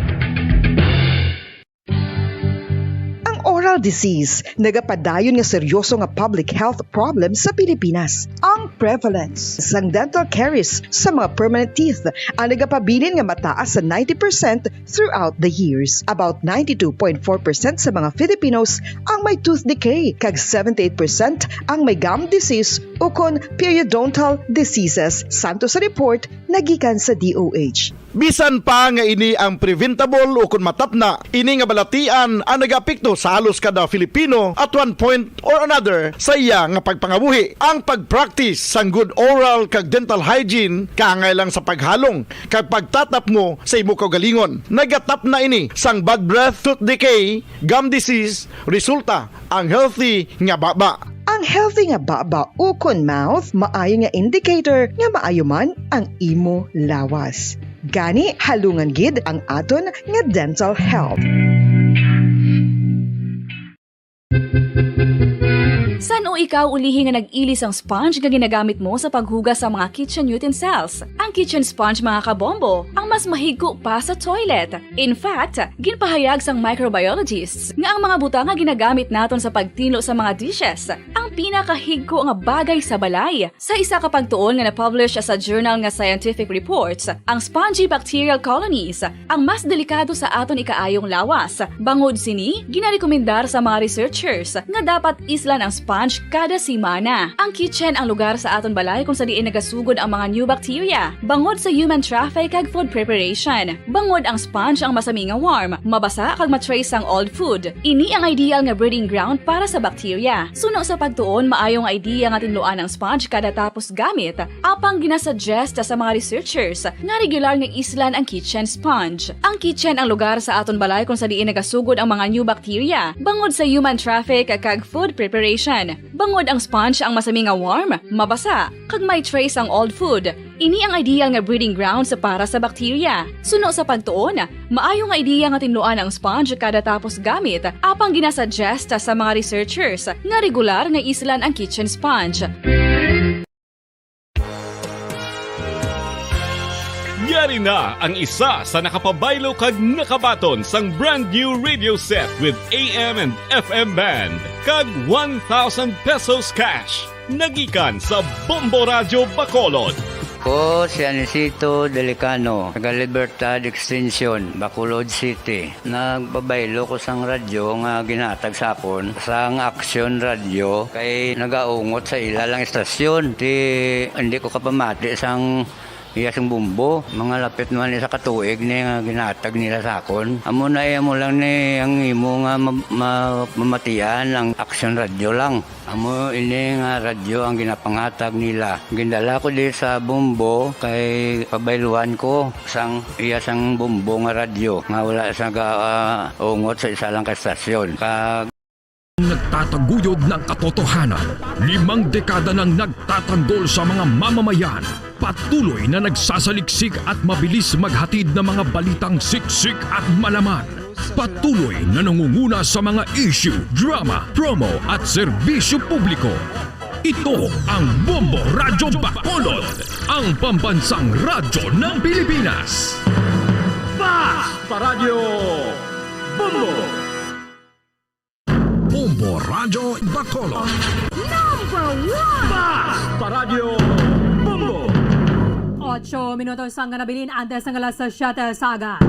Ang oral disease nagapadayon nga seryoso nga public health problem sa Pilipinas. Ang prevalence sang dental caries sa mga permanent teeth ang nagapabilin nga mataas sa ninety percent throughout the years. About ninety-two point four percent sa mga Filipinos ang may tooth decay, kag seventy-eight percent ang may gum disease ukon periodontal diseases, santo sa report nga gikan sa D O H. Bisan pa nga ini ang preventable ukon matapna, ini nga balatian ang nagaapekto sa halos kada Filipino at one point or another sa iya nga pagpangabuhi. Ang pag-practice sang good oral kag dental hygiene kaangay lang sa paghalong kag pagtatapmo sa imo kaugalingon. Nagatapna ini sang bad breath, tooth decay, gum disease, resulta ang healthy nga baba. Ang healthy nga baba ukon mouth maayo nga indicator nga maayo man ang imo lawas. Gani, halungan gid ang aton nga dental health. San-o ikaw ulihi nga nag-ili sang sponge nga ginagamit mo sa paghugas sa mga kitchen utensils? Ang kitchen sponge, mga kabombo, ang mas mahigko pa sa toilet. In fact, ginpahayag sang microbiologists nga ang mga butang nga ginagamit naton sa pagtinlo sa mga dishes ang pinakahigko nga bagay sa balay. Sa isa ka pagtuon nga na-publish sa journal nga Scientific Reports, ang spongy bacterial colonies ang mas delikado sa aton ikaayong lawas. Bangod sini, ginarekomendar sa mga researchers nga dapat islan ang sponge kada semana. Ang kitchen ang lugar sa aton balay kung sa diin nagasugod ang mga new bacteria, bangod sa human traffic kag food preparation. Bangod ang sponge ang masami nga warm, mabasa kag ma-trace sang old food. Ini ang ideal nga breeding ground para sa bacteria. Suno sa pagtuon, maayo nga idea nga tinluan ang sponge kada tapos gamit. Apang ginasuggest sa mga researchers nga regular nga islan ang kitchen sponge. Ang kitchen ang lugar sa aton balay kung sa diin nagasugod ang mga new bacteria, bangod sa human traffic kag food preparation. Bangod ang sponge ang masami nga warm, mabasa, kag may trace ang old food. Ini ang ideal nga breeding grounds para sa bacteria. Suno sa pagtuon, maayo nga ideya nga tinluan ang sponge kada tapos gamit, apang ginasuggest sa mga researchers nga regular nga islan ang kitchen sponge. Yari na ang isa sa nakapabaylo kag nakabaton sang brand new radio set with A M and F M band kag one thousand pesos cash. Nagikan sa Bombo Radyo Bacolod. Ko si Anisito Delicano, taga Libertad Extension, Bacolod City. Nagpabaylo ko sang radyo nga ginhatag sa akon sang Aksyon Radyo kay nagaungot sa ila lang istasyon. Ti, hindi ko kapamati sang Iya sang Bombo, mga lapit naman isa ka tuig ni nga ginahatag nila sa akon. Amo na, iya mo lang ni ang imo nga ma-, ma-, mamatian ang Aksyon Radyo lang. Amo ini nga radyo ang ginapanghatag nila. Gindala ko di sa Bombo kay pabayluan ko sang iya sang Bombo nga radyo nga wala sa ga-, ah, ungot sa isa lang ka estasyon. Kag Nagtataguyod ng katotohanan. Limang dekada nang nagtatanggol sa mga mamamayan. Patuloy na nagsasaliksik at mabilis maghatid ng mga balitang siksik at malaman. Patuloy na nangunguna sa mga issue, drama, promo at serbisyo publiko. Ito ang Bombo Radyo Bacolod, ang pambansang radyo ng Pilipinas. Basta Radyo Bombo! Bombo Radyo Bacolod. Number one! Basta Radyo Bombo! Ocho minutos ang nabilin antes ng alas siyete sa aga.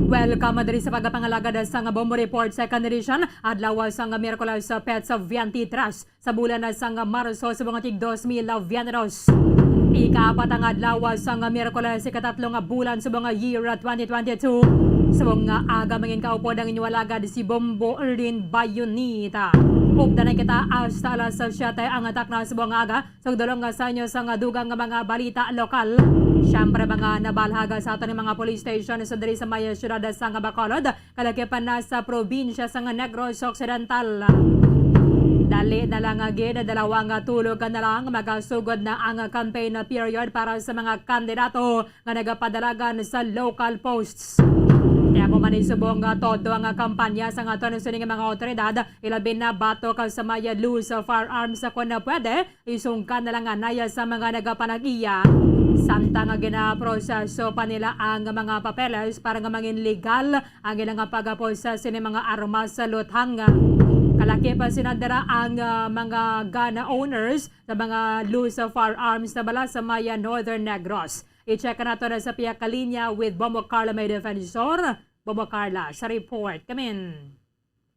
Welcome diri sa pagpangalagad sa nga Bombo Report Second Edition, adlaw sa nga Miyerkules, sa petsa twenty-three sa bulan na sang Marso subong nga tig dos mil veintidos. Ikaapat ang adlaw sang Miyerkules, ikatatlo nga bulan subong nga year twenty twenty-two. Subong nga aga, mangin kaupod ang inyo alagad si Bombo Erlin Bayonita. Updanan kita hasta alas siyete ang takna subong nga aga. Sugdulong nga sa inyo sang dugang nga mga balita lokal. Siyempre, mga nabalhag sa aton nga mga police station sa diri sa may siyudad sang Bacolod, kalakip na sa probinsya sang Negros Occidental. Dali na lang gid, dalawa nga tulo ka na lang, magasugod na ang campaign period para sa mga kandidato nga nagapadalagan sa local posts. Kaya mo man subong nga todo ang kampanya sang aton sining mga awtoridad, ilabi na batok sa may loose firearms, kung pwede, isungka na lang anay sa mga nagapanag-iya, samtang nga ginaproseso pa nila ang mga papeles para nga mangin legal ang ilang pagposes sini mga armas sa luthang. Kalakip sina dira ang, ah, mga gun owners sa mga loose firearms na bala sa may Northern Negros. I-check nato na sa pihak ka linya with Bombo Carla May Defensor. Bombo Carla, sa report. Kamin.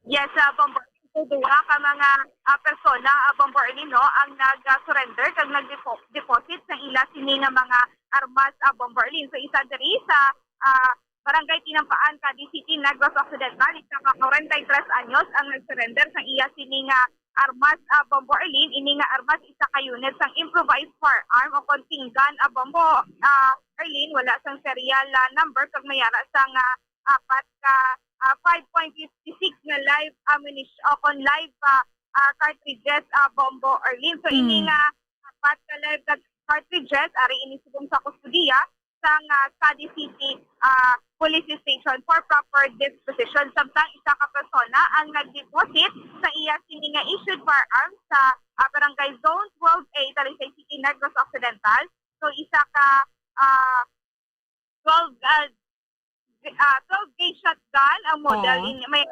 Yes, ah, Bombo. So, duha ka mga, ah, persona, ah, Bombo Erlin, no, ang nag-surrender kag nag-depo-, deposit sang ila sini nga mga armas, ah, Bombo Erlin. So, isa diri sa, ah, Barangay Tinampaan, Cadiz City, Negros Occidental, isa ka forty-three anyos ang nag-surrender sang iya sini nga armas, ah, Bombo Erlin. Ini nga armas, isa ka unit sang improvised firearm o kon pinggan, ah, Bombo, ah, Erlin, wala sang serial, ah, number kag may ara sang, ah, apat ka, ah, five point fifty-six nga live ammunition o kon live, ah, ah, cartridges, ah, Bombo Erlin. So, ini Mm. nga apat ka live ka-, cartridges, ari ini subong sa kustodiya sang, ah, Cadiz City, ah, Police Station for proper disposition. Samtang isa ka persona ang nag-deposit sa iya sini nga issued firearms sa, ah, Barangay Zone twelve A, Talisay City, Negros Occidental. So, isa ka, ah, twelve, ah, g-, ah, twelve gauge shotgun ang model. Oo. In, may,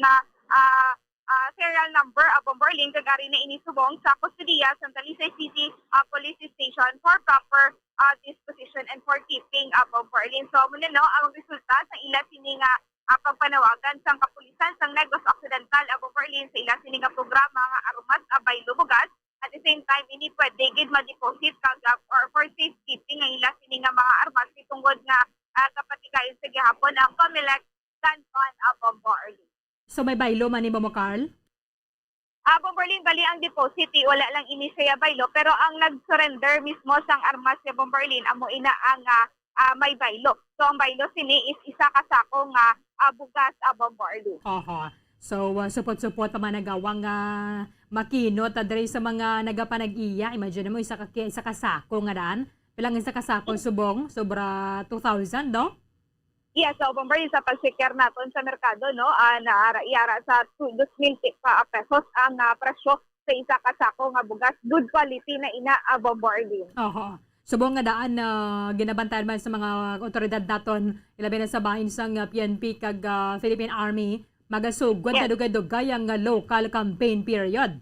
ah, ah, ah, serial number, ah, Bombo Erlin, kag ari na ini subong sa kustodiya sa Talisay City, ah, Police Station for proper, ah, disposition and for keeping, ah, Bombo Erlin. So, amo na, no, ang resulta sa ila sini nga, ah, pagpanawagan sang kapulisan sang Negros Occidental, ah, Bombo Erlin, sa ila sini nga programa nga Armas, ah, Baylo, Bugas. At the same time, ini pwede gid ma-deposit kag, ah, or for safekeeping ang ila sini nga mga armas, kay tungod nga, ah, kapatigayon sa gihapon ang Comelec gun ban, ah, Bombo Erlin. So, may baylo man ni Bombo Carl? Ah, Bombo Erlin, bali ang deposit, eh, wala lang ini siya baylo, pero ang nag-surrender mismo sang armas siya, Bombo Erlin, amo ina ang, ah, ah, may baylo. So, ang baylo sini is isa ka sako nga, ah, bugas, ah, Bombo Erlin. Oho. So, ah, supot-supot pa man nagawang, ah, makinot, ah, diri sa mga nagapanag-iya. Imagine mo, isa ka ki-, isa ka sako nga daan. Pila ang isa ka sako, subong? Sobra two thousand, no? Yes, so, Bombo Erlin, sa pag-share naton sa merkado, no, ah, naara, iara sa tu-, dos mil ti-, pa, pesos ang, ah, presyo sa isa ka sako nga bugas. Good quality na ina, ah, Bombo Erlin. Oho. Subong nga daan na ginabantayan man sa mga awtoridad naton, ilabi na sa bahin sang, ah, P N P kag, ah, Philippine Army, magasugod Yes. na dugay-dugay ang, ah, local campaign period.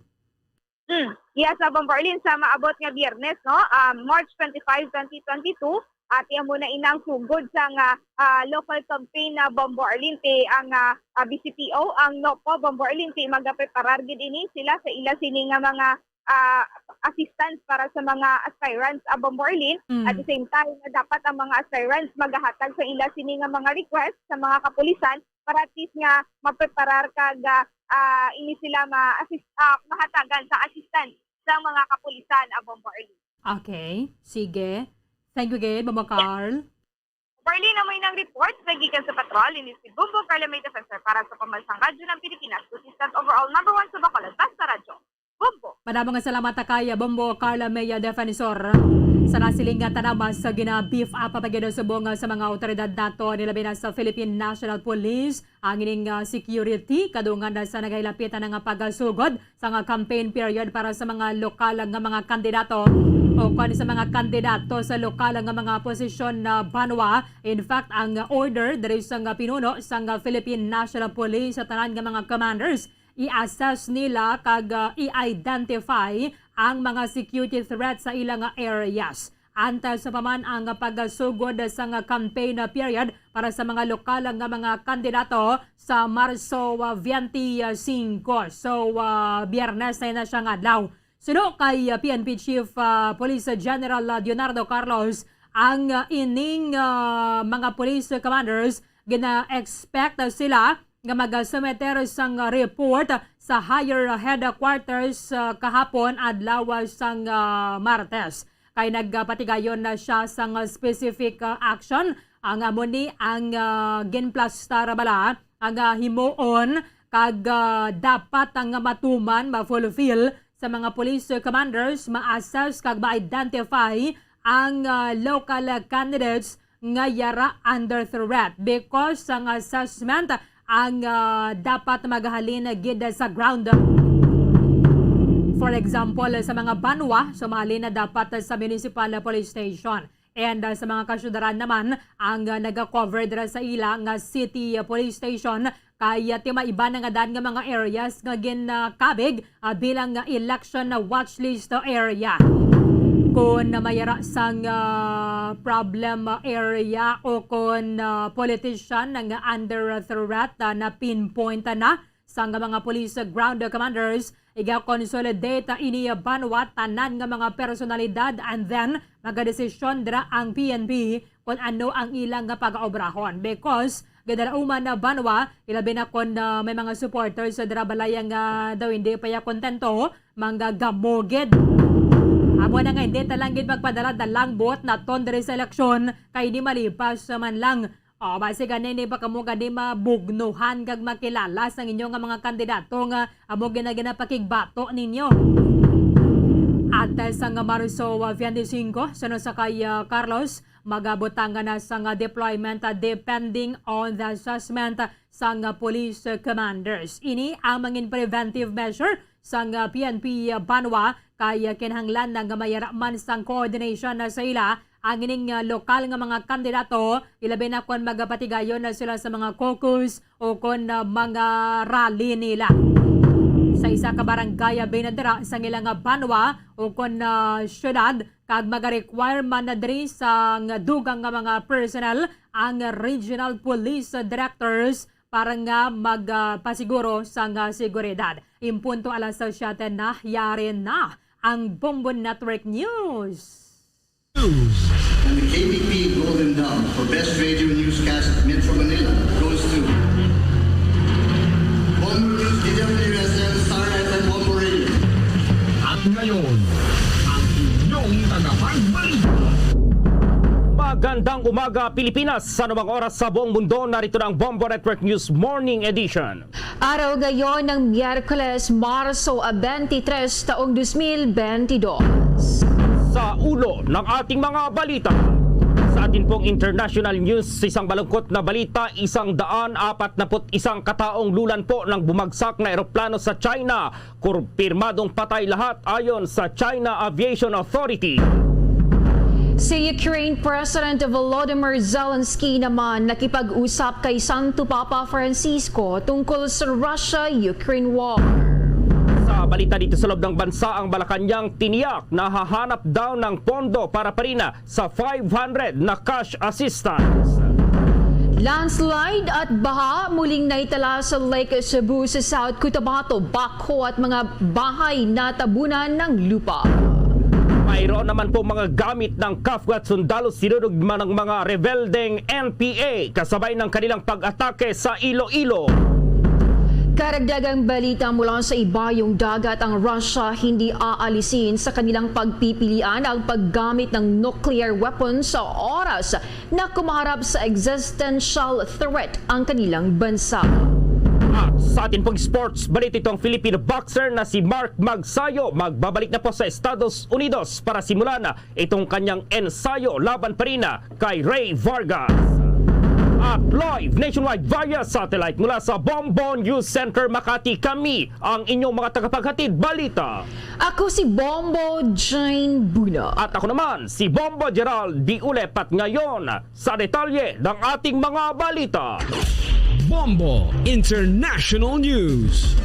Mm. Yes, ah, Bombo Erlin, sa maabot nga Biyernes, no? Ah, March twenty-five, twenty twenty-two, at iya mo na inang sugod sa nga, ah, local campaign na Bombo Erlin, ti ang, ah, ah, B C P O, ang NOPO, Bombo Erlin, ti magapreparar gid ini sila sa ila sini nga mga, ah, assistance para sa mga aspirants, ah, Bombo Arlene. Mm. At the same time, nga dapat ang mga aspirants magahatag sa ila sini nga mga request sa mga kapulisan para at least nga mapreparar kag, ah, ah, ini sila ma-assist, ah, mahatagan sa assistance sa mga kapulisan, ah, Bombo Arlene. Okay, sige. Thank you again, Mama Carl. Marlene, amo inang report sa gikan sa patrol. Ini si Bombo Carla May Defensor para sa Pambansang Radyo ng Pilipinas, consistent overall number one sa Bacolod, basta radyo. Bombo. Madamo nga salamat kay Bombo Carla May Defensor. Sa nasiling nga tanamas, gina-beef up pa gyud subong sa mga awtoridad nato, nilabi na sa Philippine National Police, ang ining, ah, security, kadungan na sa nagahilapit na nga pagasugod sa nga campaign period para sa mga lokal nga mga kandidato o kon sa mga kandidato sa lokal nga mga posisyon na banwa. In fact, ang order diri sa nga pinuno sa nga Philippine National Police sa tanan nga mga commanders, i-assess nila kag, ah, i-identify ang mga security threats sa ila nga areas. Antes pa man ang pagasugod sa nga campaign period para sa mga lokal nga mga kandidato sa Marso, ah, twenty-five. So, ah, Biyernes na, na siya nga adlaw. Suno kay, ah, P N P Chief, ah, Police General, ah, Leonardo Carlos, ang, ah, ining, ah, mga police commanders, gina-expect sila nga mag-submit sang report sa higher headquarters, ah, kahapon adlaw sang, ah, Martes. Kay nagpatigayon na siya sang specific, ah, action. Ang amo ni ang, ah, ginplastar bala ang, ah, himuon kag, ah, dapat ang matuman, ma-fulfill sa mga police commanders, ma-assess kag ma-identify ang, ah, local candidates nga yara under threat because ang assessment ang, ah, dapat magahalin gid sa ground. For example, sa mga banwa, so mahalin na dapat sa municipal police station. And, ah, sa mga kasyudaran naman, ang, ah, naga-cover dira sa ila nga city, ah, police station, kay, ah, ti may iba na nga dan nga mga areas nga ginkabig, ah, bilang, ah, election na watch list area. Kon mayara sang, ah, problem, ah, area o kon, ah, politician nga under threat, ah, na pinpoint na sang mga police ground commanders, iga-consolidate ini banwa tanan nga mga personalidad, and then magadesisyon dira ang P N P kon ano ang ilang nga pagaobrahon, because gadalauman na banwa, ilabi na kon, ah, may mga supporters sa dira balay nga daw hindi pa ya kontento, manggagamugid. Amo na nga, hindi ta lang gid magpadala-dalang buot naton diri sa eleksyon, kay di malipas man lang. O, basi gani, ni ba kamo gani mabugnuhan kag makilala sang inyo nga mga kandidato nga amo gina-, ginapakigbato ninyo? Antes sang Marso, ah, twenty-five, suno sa kay, ah, Carlos, magabutangan na sang, ah, deployment, ah, depending on the assessment sang, ah, police, ah, commanders. Ini ang mangin preventive measure sang, ah, P N P, ah, banwa, kay, ah, kinahanglan na nga mayara man sang coordination na sa ila ang ining, ah, lokal nga mga kandidato, ilabi na kon magapatigayon na sila sa mga caucus o kon, ah, mga rally nila. Sa isa ka barangay, ah, binadara sang ila nga banwa o kon, ah, syudad, kag maga-require man na diri sang dugang nga mga personnel ang regional police directors para nga mag, ah, pasiguro sang, ah, seguridad. In punto alas siyete na, yari na ang Bombo Network News. And the K B P Golden Dove for Best Radio Newscast Metro Manila goes to Bombo News, D W S M, Star F M, Bombo Radio. At ngayon, ang inyong tagapagbalita. Magandang umaga, Pilipinas. Sa anumang oras sa buong mundo, narito na ang Bombo Network News Morning Edition. Araw ngayon ng Miyerkules, Marso twenty-three, taong dos mil bentidós. Sa ulo ng ating mga balita, sa atin pong international news, isang malungkot na balita, isang daan apat na put isang kataong lulan po ng bumagsak na eroplano sa China. Kumpirmadong patay lahat ayon sa China Aviation Authority. Si Ukraine President Volodymyr Zelensky naman nakipag-usap kay Santo Papa Francisco tungkol sa Russia-Ukraine war. Sa balita dito sa loob ng bansa, ang Malacañang tiniyak na hahanap daw ng pondo para pa rin sa five hundred na cash assistance. Landslide at baha muling naitala sa Lake Sebu sa South Cotabato, backhoe at mga bahay natabunan ng lupa. Mayroon naman po mga gamit ng CAF at sundalo sinunod man ng mga rebeldeng N P A kasabay ng kanilang pag-atake sa Iloilo. Karagdagang balita mula sa ibayong dagat, ang Russia hindi aalisin sa kanilang pagpipilian ang paggamit ng nuclear weapon sa oras na kumaharap sa existential threat ang kanilang bansa. At sa atin pong sports balita, itong Filipino boxer na si Mark Magsayo magbabalik na po sa Estados Unidos para simulan itong kanyang ensayo laban pa rin kay Ray Vargas. At live nationwide via satellite mula sa Bombo News Center Makati, kami ang inyong mga tagapaghatid balita. Ako si Bombo Jane Buna. At ako naman, si Bombo Gerald Diulep, at ngayon, sa detalye ng ating mga balita. Bombo International News.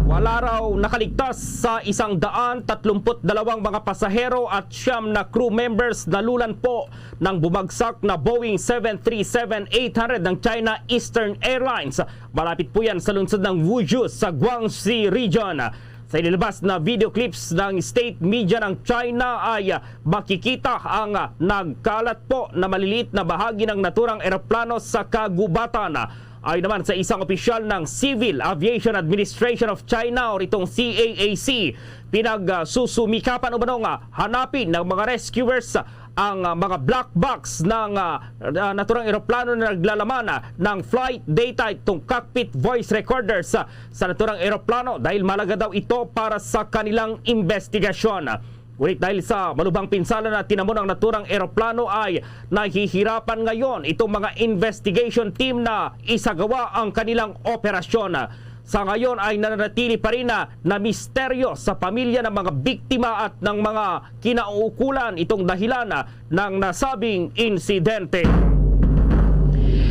Wala raw nakaligtas sa isang daan tatlumpu't dalawang mga pasahero at siyam na crew members na lulan po ng bumagsak na Boeing seven three seven eight hundred ng China Eastern Airlines. Malapit po yan sa lungsod ng Wuzhou sa Guangxi Region. Sa inilabas na video clips ng state media ng China ay makikita ang nagkalat po na maliliit na bahagi ng naturang eroplano sa kagubatan. Ayon naman sa isang opisyal ng Civil Aviation Administration of China o itong C A A C, pinagsusumikapan umano nga hanapin ng mga rescuers ang ah, mga black box ng ah, ah, naturang eroplano na naglalaman ah, ng flight data, itong cockpit voice recorders ah, sa naturang eroplano dahil mahalaga daw ito para sa kanilang investigasyon. Ngunit dahil sa malubhang pinsala na tinamo ng naturang eroplano ay nahihirapan ngayon itong mga investigation team na isagawa ang kanilang operasyon. Sa ngayon ay nananatili pa rin na, na misteryo sa pamilya ng mga biktima at ng mga kinauukulan itong dahilan ng nasabing insidente.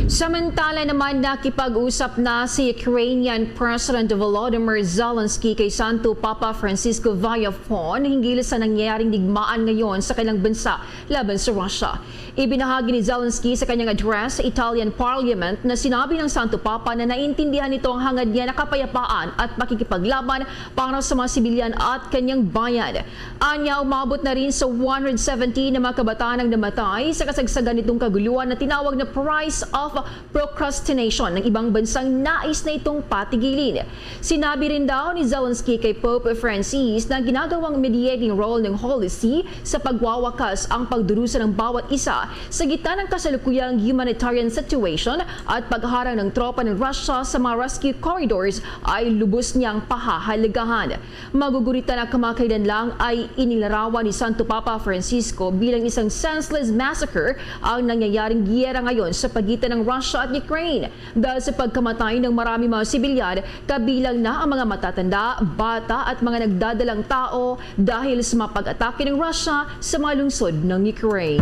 Samantala naman, nakipag-usap na si Ukrainian President Volodymyr Zelensky kay Santo Papa Francisco via phone hinggil sa nangyayaring digmaan ngayon sa kanilang bansa laban sa Russia. Ibinahagi ni Zelensky sa kanyang address sa Italian Parliament na sinabi ng Santo Papa na naintindihan nito ang hangad niya na kapayapaan at pakikipaglaban para sa mga sibilyan at kanyang bayan. Anya, umabot na rin sa one hundred seventeen na mga kabataan ang namatay sa kasagsagan nitong kaguluhan na tinawag na price of procrastination ng ibang bansang nais na itong patigilin. Sinabi rin daw ni Zelensky kay Pope Francis na ginagawang mediating role ng Holy See sa pagwawakas ang pagdurusa ng bawat isa sa gitna ng kasalukuyang humanitarian situation at pagharang ng tropa ng Russia sa mga rescue corridors ay lubos niyang pahahalagahan. Maguguritan na kamakailan lang ay inilarawan ni Santo Papa Francisco bilang isang senseless massacre ang nangyayaring giyera ngayon sa pagitan ng Russia at Ukraine. Dahil sa pagkamatay ng marami mga sibilyan, kabilang na ang mga matatanda, bata at mga nagdadalang tao dahil sa mga pag-atake ng Russia sa mga lungsod ng Ukraine.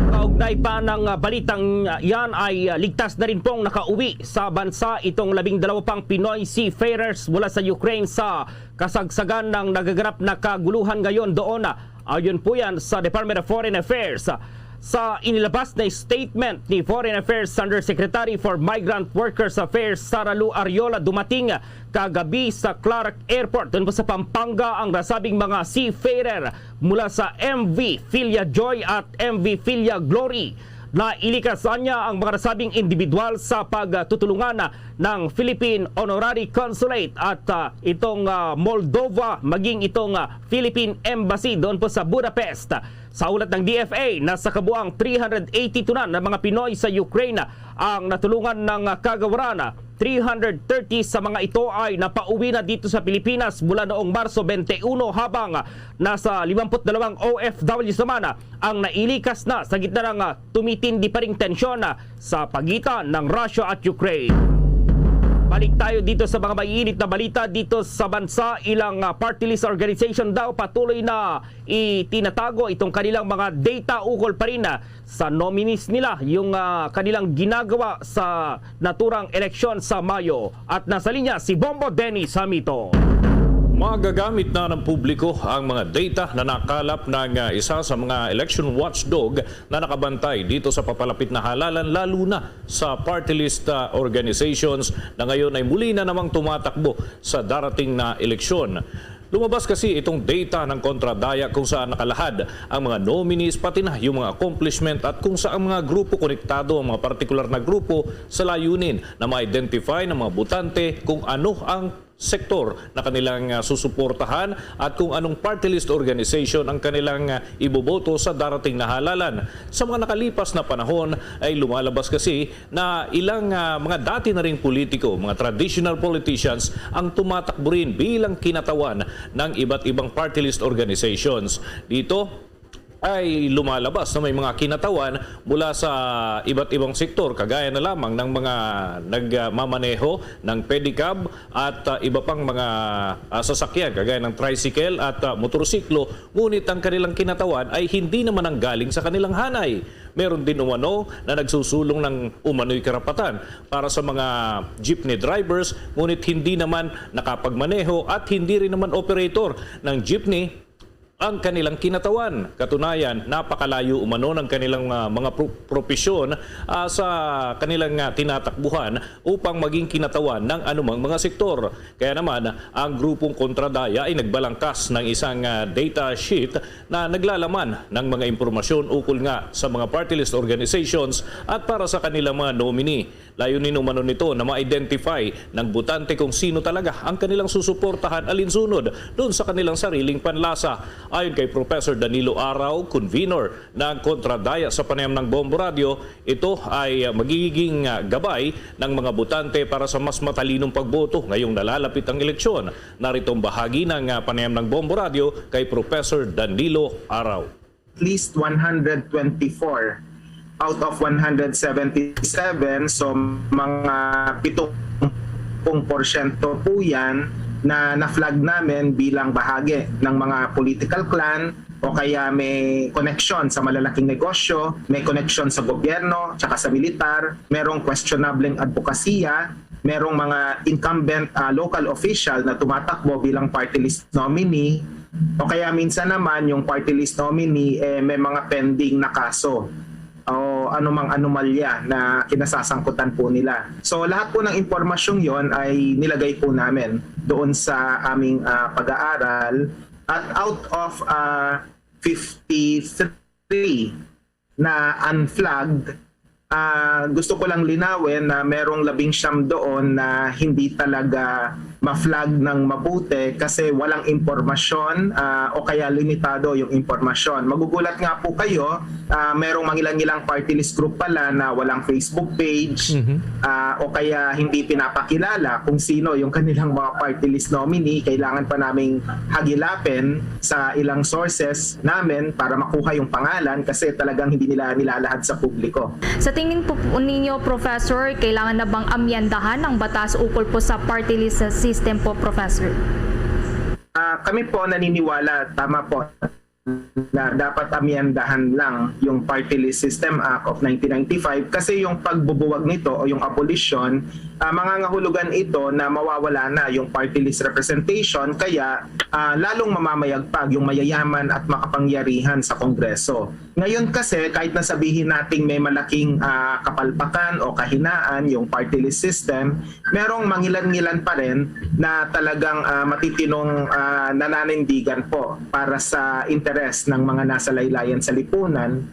Kaugnay pa ng ah, balitang ah, yan ay ah, ligtas na rin pong nakauwi sa bansa itong labing dalawa pang Pinoy seafarers mula sa Ukraine sa kasagsagan ng nagaganap na kaguluhan ngayon doon. Ayon po yan sa Department of Foreign Affairs. Sa inilabas na statement ni Foreign Affairs Undersecretary for Migrant Workers Affairs Sara Lu Ariola, dumating kagabi sa Clark Airport doon po sa Pampanga ang nasabing mga seafarer mula sa M V Filia Joy at M V Filia Glory. Nailikas niya ang mga nasabing individual sa pagtutulungan ng Philippine Honorary Consulate at ah, itong ah, Moldova maging itong ah, Philippine Embassy doon po sa Budapest. Sa ulat ng D F A, nasa kabuang three hundred eighty-two na na mga Pinoy sa Ukraine ang natulungan ng ah, kagawaran. Three hundred thirty sa mga ito ay napauwi na dito sa Pilipinas mula noong Marso twenty-one, habang nasa limampu't dalawang O F Ws naman ang nailikas na sa gitna ng ah, tumitindi pa ring tensyon ah, sa pagitan ng Russia at Ukraine. Balik tayo dito sa mga maiinit na balita dito sa bansa. Ilang ah, party list organization daw patuloy na itinatago itong kanilang mga data ukol pa rin ah, sa nominees nila, yung ah, kanilang ginagawa sa naturang eleksyon sa Mayo. At nasa linya si Bombo Dennis Hamito. Magagamit na ng publiko ang mga data na nakalap ng ah, isa sa mga election watchdog na nakabantay dito sa papalapit na halalan, lalo na sa party list ah, organizations na ngayon ay muli na namang tumatakbo sa darating na eleksyon. Lumabas kasi itong data ng Kontra Daya kung saan nakalahad ang mga nominees, pati na yung mga accomplishment at kung saan mga grupo konektado ang mga partikular na grupo sa layunin na ma-identify ng mga botante kung ano ang sektor na kanilang, ah, susuportahan at kung anong party list organization ang kanilang, ah, iboboto sa darating na halalan. Sa mga nakalipas na panahon ay lumalabas kasi na ilang, ah, mga dati na ring politiko, mga traditional politicians ang tumatakbo rin bilang kinatawan ng iba't ibang party list organizations. Dito ay lumalabas na may mga kinatawan mula sa iba't ibang sektor, kagaya na lamang ng mga nagmamaneho ng pedicab at, ah, iba pang mga, ah, sasakyan, kagaya ng tricycle at, ah, motorsiklo, ngunit ang kanilang kinatawan ay hindi naman ang galing sa kanilang hanay. Meron din umano na nagsusulong ng umano'y karapatan para sa mga jeepney drivers, ngunit hindi naman nakapagmaneho at hindi rin naman operator ng jeepney ang kanilang kinatawan. Katunayan, napakalayo umano ng kanilang, ah, mga pro-, propesyon, ah, sa kanilang, ah, tinatakbuhan upang maging kinatawan ng anumang mga sektor. Kaya naman, ang grupong Kontra Daya ay nagbalangkas ng isang, ah, data sheet na naglalaman ng mga impormasyon ukol nga sa mga party list organizations at para sa kanilang mga nominee. Layunin umano nito na ma-identify ng botante kung sino talaga ang kanilang susuportahan alinsunod doon sa kanilang sariling panlasa. Ayon kay Professor Danilo Araw, convener ng Kontra Daya sa panayam ng Bombo Radio, ito ay, ah, magiging, ah, gabay ng mga botante para sa mas matalinong pagboto ngayong nalalapit ang eleksyon. Narito ang bahagi ng, ah, panayam ng Bombo Radio kay Professor Danilo Araw. At least one hundred twenty-four out of one hundred seventy-seven, so mga pitong porsyento po yan na na-flag namin bilang bahagi ng mga political clan o kaya may connection sa malalaking negosyo, may connection sa gobyerno, tsaka sa militar, merong questionableng advokasya, merong mga incumbent, ah, local official na tumatakbo bilang party list nominee, o kaya minsan naman yung party list nominee, eh, may mga pending na kaso o anumang anomalya na kinasasangkutan po nila. So lahat po ng impormasyong yon ay nilagay po namin doon sa aming, ah, pag-aaral. At out of, ah, fifty-three na unflagged, ah, gusto ko lang linawin na merong labing siyam doon na hindi talaga ma-flag ng mabuti kasi walang impormasyon, ah, o kaya limitado yung impormasyon. Magugulat nga po kayo, ah, merong mangilang-ilang party list group pala na walang Facebook page, Mhm. ah, o kaya hindi pinapakilala kung sino yung kanilang mga party list nominee. Kailangan pa naming hagilapin sa ilang sources namin para makuha yung pangalan kasi talagang hindi nila nilalahad sa publiko. Sa tingin po, po ninyo, Professor, kailangan na bang amyendahan ang batas ukol po sa party list system po, Professor? Ah, kami po naniniwala, tama po, na dapat amyendahan lang yung Party List System Act of nineteen ninety-five kasi yung pagbubuwag nito o yung abolition, ah, mangangahulugan ito na mawawala na yung party list representation, kaya, ah, lalong mamamayagpag yung mayayaman at makapangyarihan sa Kongreso. Ngayon kasi, kahit na sabihin nating may malaking, ah, kapalpakan o kahinaan yung party list system, merong mangilan-ngilan pa rin na talagang, ah, matitinong, ah, nananindigan po para sa interes ng mga nasa laylayan sa lipunan.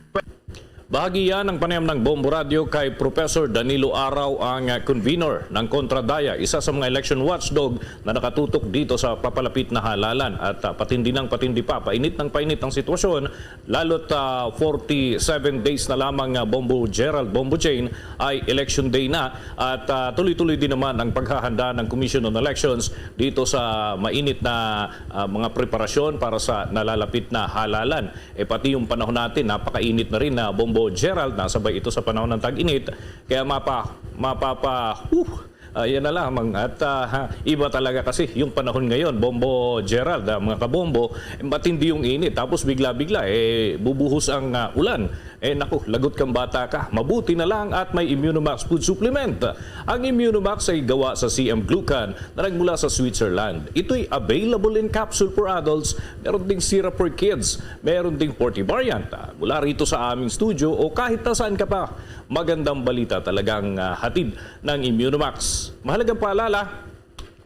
Bahagi yan ng panayam ng Bombo Radio kay Professor Danilo Araw, ang, ah, convener ng Kontra Daya, isa sa mga election watchdog na nakatutok dito sa papalapit na halalan. At, ah, patindi ng patindi pa, painit ng painit ang sitwasyon, lalo't, ah, forty-seven days na lamang, ah, Bombo Gerald, Bombo Jane, ay election day na. At, ah, tuloy-tuloy din naman ang paghahanda ng Commission on Elections dito sa mainit na, ah, mga preparasyon para sa nalalapit na halalan. Eh, pati yung panahon natin, napakainit na rin na, Bombo Gerald, nasabay ito sa panahon ng tag-init. Kaya mapa, mapapa, huh, ayan na lamang. At, ah, ha, iba talaga kasi yung panahon ngayon, Bombo Gerald, ah, mga kabombo, eh, matindi yung init. Tapos bigla-bigla, eh, bubuhos ang, ah, ulan. Eh, naku, lagot kang bata ka. Mabuti na lang at may Immunomax food supplement. Ang Immunomax ay gawa sa C M Glucan na nagmula sa Switzerland. Ito'y available in capsule for adults, meron ding syrup for kids, meron ding forty variant. Ah, mula rito sa aming studio o kahit na saan ka pa, magandang balita talagang, ah, hatid ng Immunomax. Mahalagang paalala,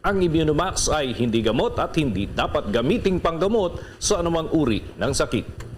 Ang Immunomax ay hindi gamot at hindi dapat gamiting panggamot sa anumang uri ng sakit.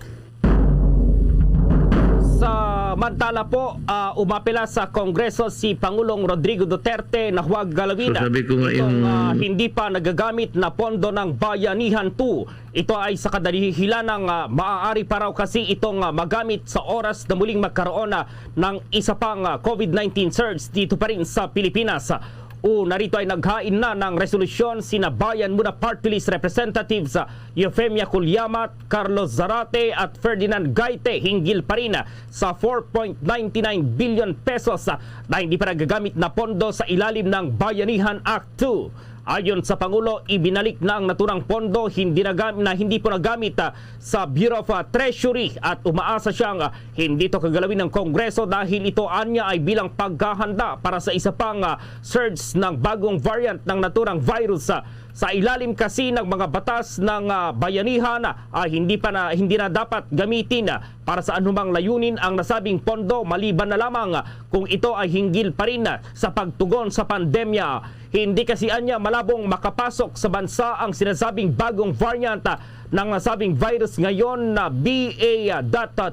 Samantala po, ah, umapela sa Kongreso si Pangulong Rodrigo Duterte na huwag galawin So, sabi ko nga itong, yung ah, hindi pa nagagamit na pondo ng Bayanihan two. Ito ay sa kadahilan ng ah, maaari pa raw kasi itong ah, magamit sa oras na muling magkaroon na ng isa pang ah, COVID nineteen surge dito pa rin sa Pilipinas. O narito ay naghain na ng resolusyon sina Bayan Muna Party List Representatives ah, Eufemia Cullamat, Carlos Zarate at Ferdinand Gaite hinggil pa rin sa four point nine nine billion pesos na hindi pa nagagamit na pondo sa ilalim ng Bayanihan Act two. Ayon sa Pangulo, ibinalik na ang naturang pondo hindi nagam- na hindi po nagamit ah, sa Bureau of ah, Treasury at umaasa siyang ah, hindi ito kagalawin ng Kongreso dahil ito anya ay bilang paghahanda para sa isa pang ah, surge ng bagong variant ng naturang virus. Ah, sa ilalim kasi ng mga batas ng ah, Bayanihan, ah, hindi pa na hindi na dapat gamitin ah, para sa anumang layunin ang nasabing pondo maliban na lamang ah, kung ito ay hinggil pa rin ah, sa pagtugon sa pandemya. Hindi kasi anya malabong makapasok sa bansa ang sinasabing bagong variant ah, ng nasabing virus ngayon na B A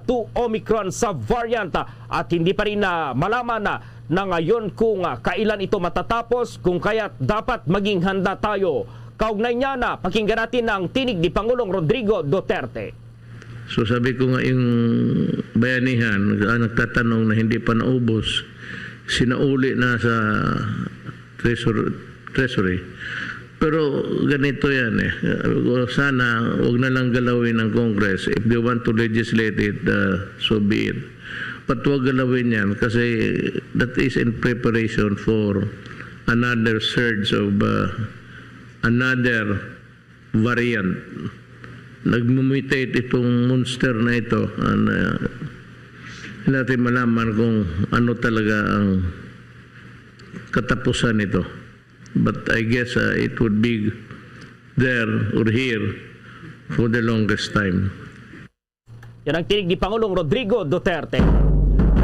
two Omicron subvariant, ah, at hindi pa rin na malaman na, na ngayon kung ah, kailan ito matatapos, kung kaya't dapat maging handa tayo. Kaugnay niya na, pakinggan natin ang tinig ni Pangulong Rodrigo Duterte. So, sabi ko nga, yung Bayanihan, ah, nagtatanong na hindi pa naubos, sinauli na sa Treasur- Treasury. Pero ganito yan eh. Uh, sana wag na lang galawin ng Congress. If they want to legislate it, uh, so be it. But wag galawin yan kasi that is in preparation for another surge of uh, another variant. Nagmumitate itong monster na ito. And, uh, hindi natin malaman kung ano talaga ang katapusan nito. But I guess uh, it would be there or here for the longest time. Yan ang tinig ni Pangulong Rodrigo Duterte.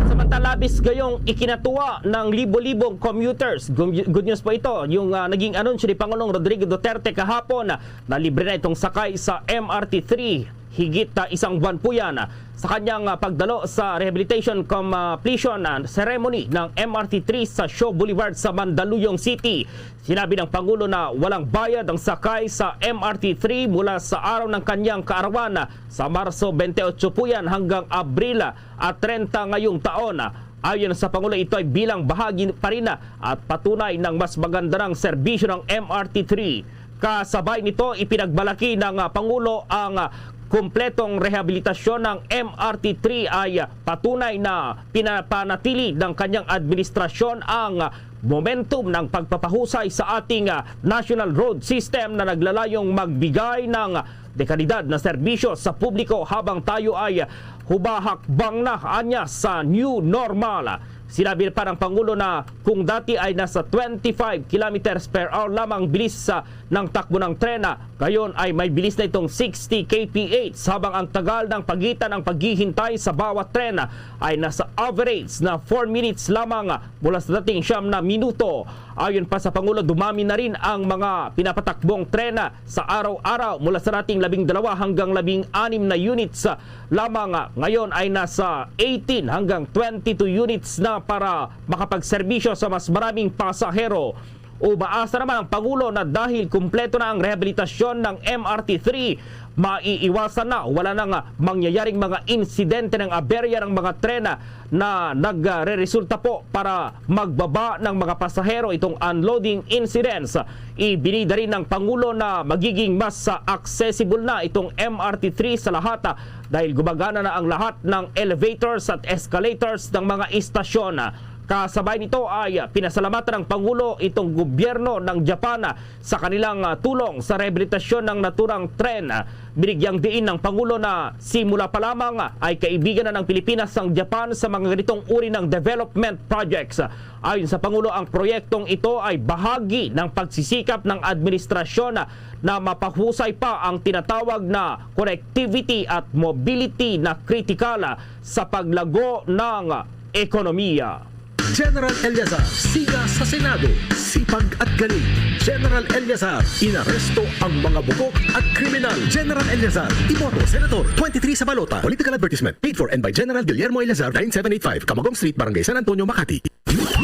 Samantala, labis gayong ikinatuwa ng libo-libong commuters. Gu- Good news po ito, yung ah, naging anunsyo ni Pangulong Rodrigo Duterte kahapon na libre na itong sakay sa M R T three. Higit ah, isang buwan po yan ah, sa kanyang ah, pagdalo sa rehabilitation completion ah, ceremony ng M R T three sa Shaw Boulevard sa Mandaluyong City. Sinabi ng Pangulo na walang bayad ang sakay sa M R T three mula sa araw ng kanyang kaarawan sa Marso twenty-eight po yan hanggang Abril at treinta ngayong taon. Ayon sa Pangulo, ito ay bilang bahagi pa rin at patunay ng mas maganda ng serbisyo ng M R T three. Kasabay nito, ipinagmalaki ng ah, Pangulo ang ah, kumpletong rehabilitasyon ng M R T three ay patunay na pinapanatili ng kanyang administrasyon ang momentum ng pagpapahusay sa ating ah, national road system na naglalayong magbigay ng dekalidad na serbisyo sa publiko habang tayo ay humahakbang na anya sa new normal. Sinabi pa ng Pangulo na kung dati ay nasa twenty-five kilometers per hour lamang bilis sa ng takbo ng tren, ngayon ay may bilis na itong sixty K P H, habang ang tagal ng pagitan ng paghihintay sa bawat tren ay nasa average na four minutes lamang mula sa dating siyam na minuto. Ayon pa sa Pangulo, dumami na rin ang mga pinapatakbong tren sa araw-araw mula sa dating labing dalawa hanggang labing anim na units lamang. Ngayon ay nasa eighteen hanggang twenty-two units na para makapagserbisyo sa mas maraming pasahero. Umaasa naman ang Pangulo na dahil kumpleto na ang rehabilitasyon ng M R T three, maiiwasan na, wala nang mangyayaring mga insidente ng aberya ng mga tren na nagreresulta po para magbaba ng mga pasahero itong unloading incidents. Ibinida rin ng Pangulo na magiging mas accessible na itong M R T three sa lahat dahil gumagana na ang lahat ng elevators at escalators ng mga istasyon. Kasabay nito ay pinasalamatan ng Pangulo itong gobyerno ng Japan sa kanilang ah, tulong sa rehabilitasyon ng naturang tren. Binigyang diin ng Pangulo na simula pa lamang ay kaibigan na ng Pilipinas ang Japan sa mga ganitong uri ng development projects. Ayon sa Pangulo, ang proyektong ito ay bahagi ng pagsisikap ng administrasyon na mapahusay pa ang tinatawag na connectivity at mobility na kritikal sa paglago ng ekonomiya. General Eleazar, siga sa Senado, sipag at galing. General Eleazar, inaresto ang mga bukok at kriminal. General Eleazar, iboto, Senator, twenty-three sa balota. Political advertisement, paid for and by General Guillermo Eleazar, nine seven eight five, Camagong Street, Barangay San Antonio, Makati.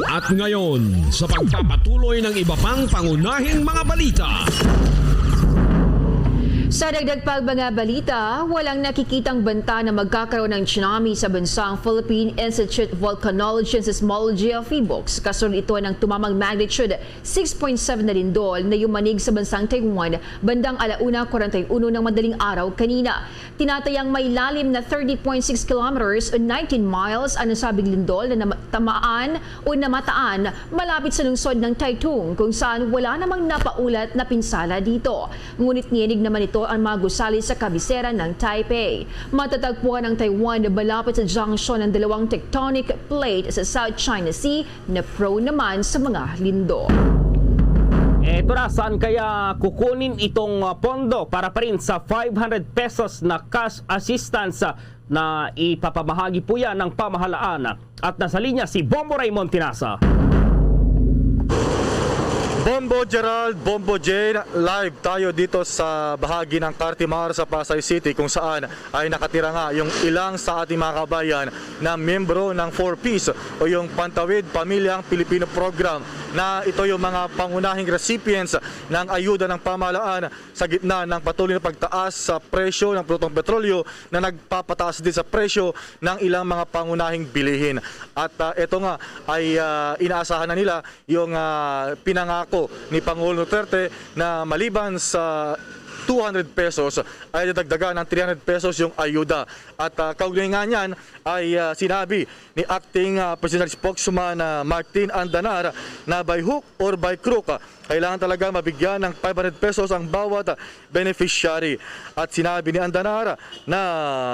At ngayon, sa pagpapatuloy ng iba pang pangunahing mga balita. Sa dagdag pang mga balita, walang nakikitang banta na magkakaroon ng tsunami sa bansa ang Philippine Institute of Volcanology and Seismology o PHIVOLCS. Kasunod ito ng tumamang magnitude six point seven na lindol na yumanig sa bansang Taiwan bandang ala una kwarenta y uno ng madaling araw kanina. Tinatayang may lalim na thirty point six kilometers o nineteen miles ang nasabing lindol na nama-, tamaan o namataan malapit sa lungsod ng Taitung, kung saan wala namang napaulat na pinsala dito. Ngunit niyanig naman ito ang mga gusali sa kabisera ng Taipei. Matatagpuan ang Taiwan na malapit sa junction ng dalawang tectonic plate sa South China Sea na prone naman sa mga lindol. Eto na, saan kaya kukunin itong, uh, pondo para pa rin sa five hundred pesos na cash assistance, uh, na ipapamahagi po yan ng pamahalaan? At nasa linya si Bombo Raymond Tinasa. Bombo Gerald, Bombo Jane, live tayo dito sa bahagi ng Cartimar sa Pasay City, kung saan ay nakatira nga yung ilang sa ating mga kabayan na miyembro ng Four Ps o yung Pantawid Pamilyang Pilipino Program, na ito yung mga pangunahing recipients ng ayuda ng pamahalaan sa gitna ng patuloy na pagtaas sa presyo ng produktong petrolyo na nagpapataas din sa presyo ng ilang mga pangunahing bilihin. At, ah, ito nga ay, ah, inaasahan na nila yung, ah, pinangako ni Pangulong Duterte na maliban sa two hundred pesos ay dadagdagan ng three hundred pesos yung ayuda. At, ah, kaugnay nga niyan ay, ah, sinabi ni Acting, ah, Presidential Spokesman, ah, Martin Andanar na by hook or by crook, ah, kailangan talaga mabigyan ng five hundred pesos ang bawat, ah, beneficiary. At sinabi ni Andanar na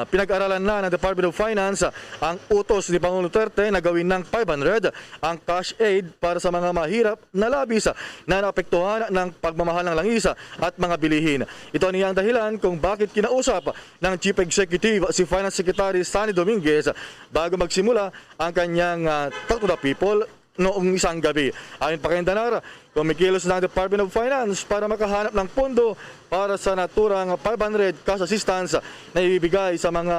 pinag-aralan na ng Department of Finance, ah, ang utos ni Pangulong Duterte na gawin ng five hundred ang cash aid para sa mga mahirap na labis na naapektuhan ng pagmamahal ng langis at mga bilihin. Ito niya ang dahilan kung bakit kinausap ng Chief Executive si Finance Secretary Sonny Dominguez bago magsimula ang kanyang, ah, Talk to the People noong isang gabi. Ayon pa kay Andanar, kumikilos na ang Department of Finance para makahanap ng pondo para sa naturang five hundred cash assistance na ibibigay sa mga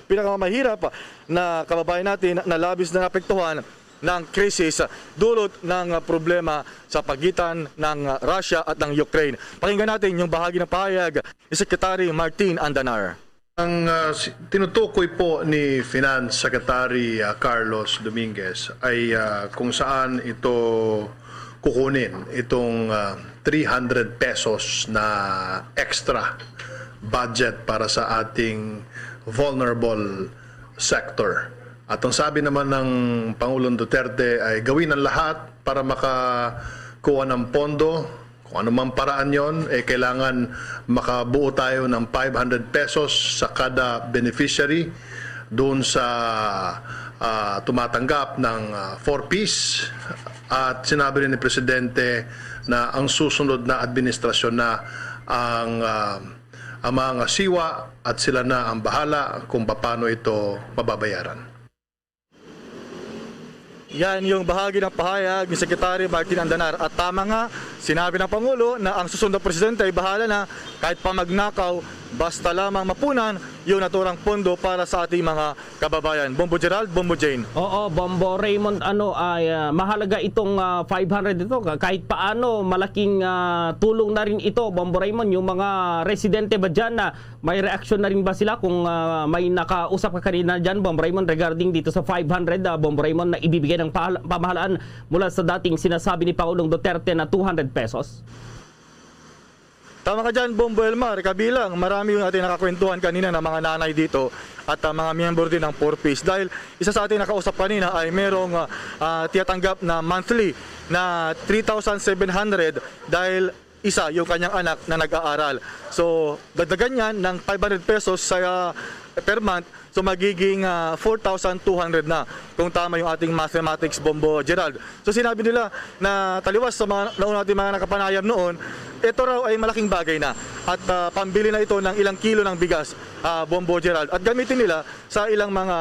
pinakamahirap na kababayan natin na labis na naapektuhan ng krisis dulot ng problema sa pagitan ng Russia at ng Ukraine. Pakinggan natin yung bahagi ng pahayag ni Secretary Martin Andanar. Ang, ah, si-, tinutukoy po ni Finance Secretary, ah, Carlos Dominguez ay, ah, kung saan ito kukunin, itong, ah, three hundred pesos na extra budget para sa ating vulnerable sector. At ang sabi naman ng Pangulong Duterte ay gawin ang lahat para makakuha ng pondo. Kung anumang paraan yon, eh, kailangan makabuo tayo ng five hundred pesos sa kada beneficiary doon sa, ah, tumatanggap ng, ah, Four Ps. At sinabi rin ni Presidente na ang susunod na administrasyon na ang, ah, ang mga siwa at sila na ang bahala kung paano ito mababayaran. Yan yung bahagi ng pahayag ni Secretary Martin Andanar. At tama nga, sinabi ng Pangulo na ang susunod na presidente ay bahala na kahit pa magnakaw, basta lamang mapunan yung naturang pondo para sa ating mga kababayan. Bombo Gerald, Bombo Jane. Oo, Bombo Raymond, ano, ay, ah, mahalaga itong, ah, five hundred ito. Ka-, kahit paano, malaking, ah, tulong na rin ito, Bombo Raymond. Yung mga residente ba dyan na may reaksyon na rin ba sila kung, ah, may nakausap ka kanina dyan, Bombo Raymond, regarding dito sa five hundred, ah, Bombo Raymond, na ibibigay ng pahal-, pamahalaan mula sa dating sinasabi ni Pangulong Duterte na two hundred pesos? Tama ka dyan, Bombo Elmar. Kabilang, marami yung ating nakakwentuhan kanina na mga nanay dito at, ah, mga miyembro din ng Four Ps. Dahil isa sa ating nakausap kanina ay merong, ah, ah, tiyatanggap na monthly na three thousand seven hundred dahil isa yung kanyang anak na nag-aaral. So, dagdagan niyan ng five hundred pesos sa, ah, per month. So, magiging, ah, four thousand two hundred na kung tama yung ating mathematics, Bombo Gerald. So, sinabi nila na taliwas sa mga nauna nating mga nakapanayam noon, ito raw ay malaking bagay na at, ah, pambili na ito ng ilang kilo ng bigas, ah, Bombo Gerald, at gamitin nila sa ilang mga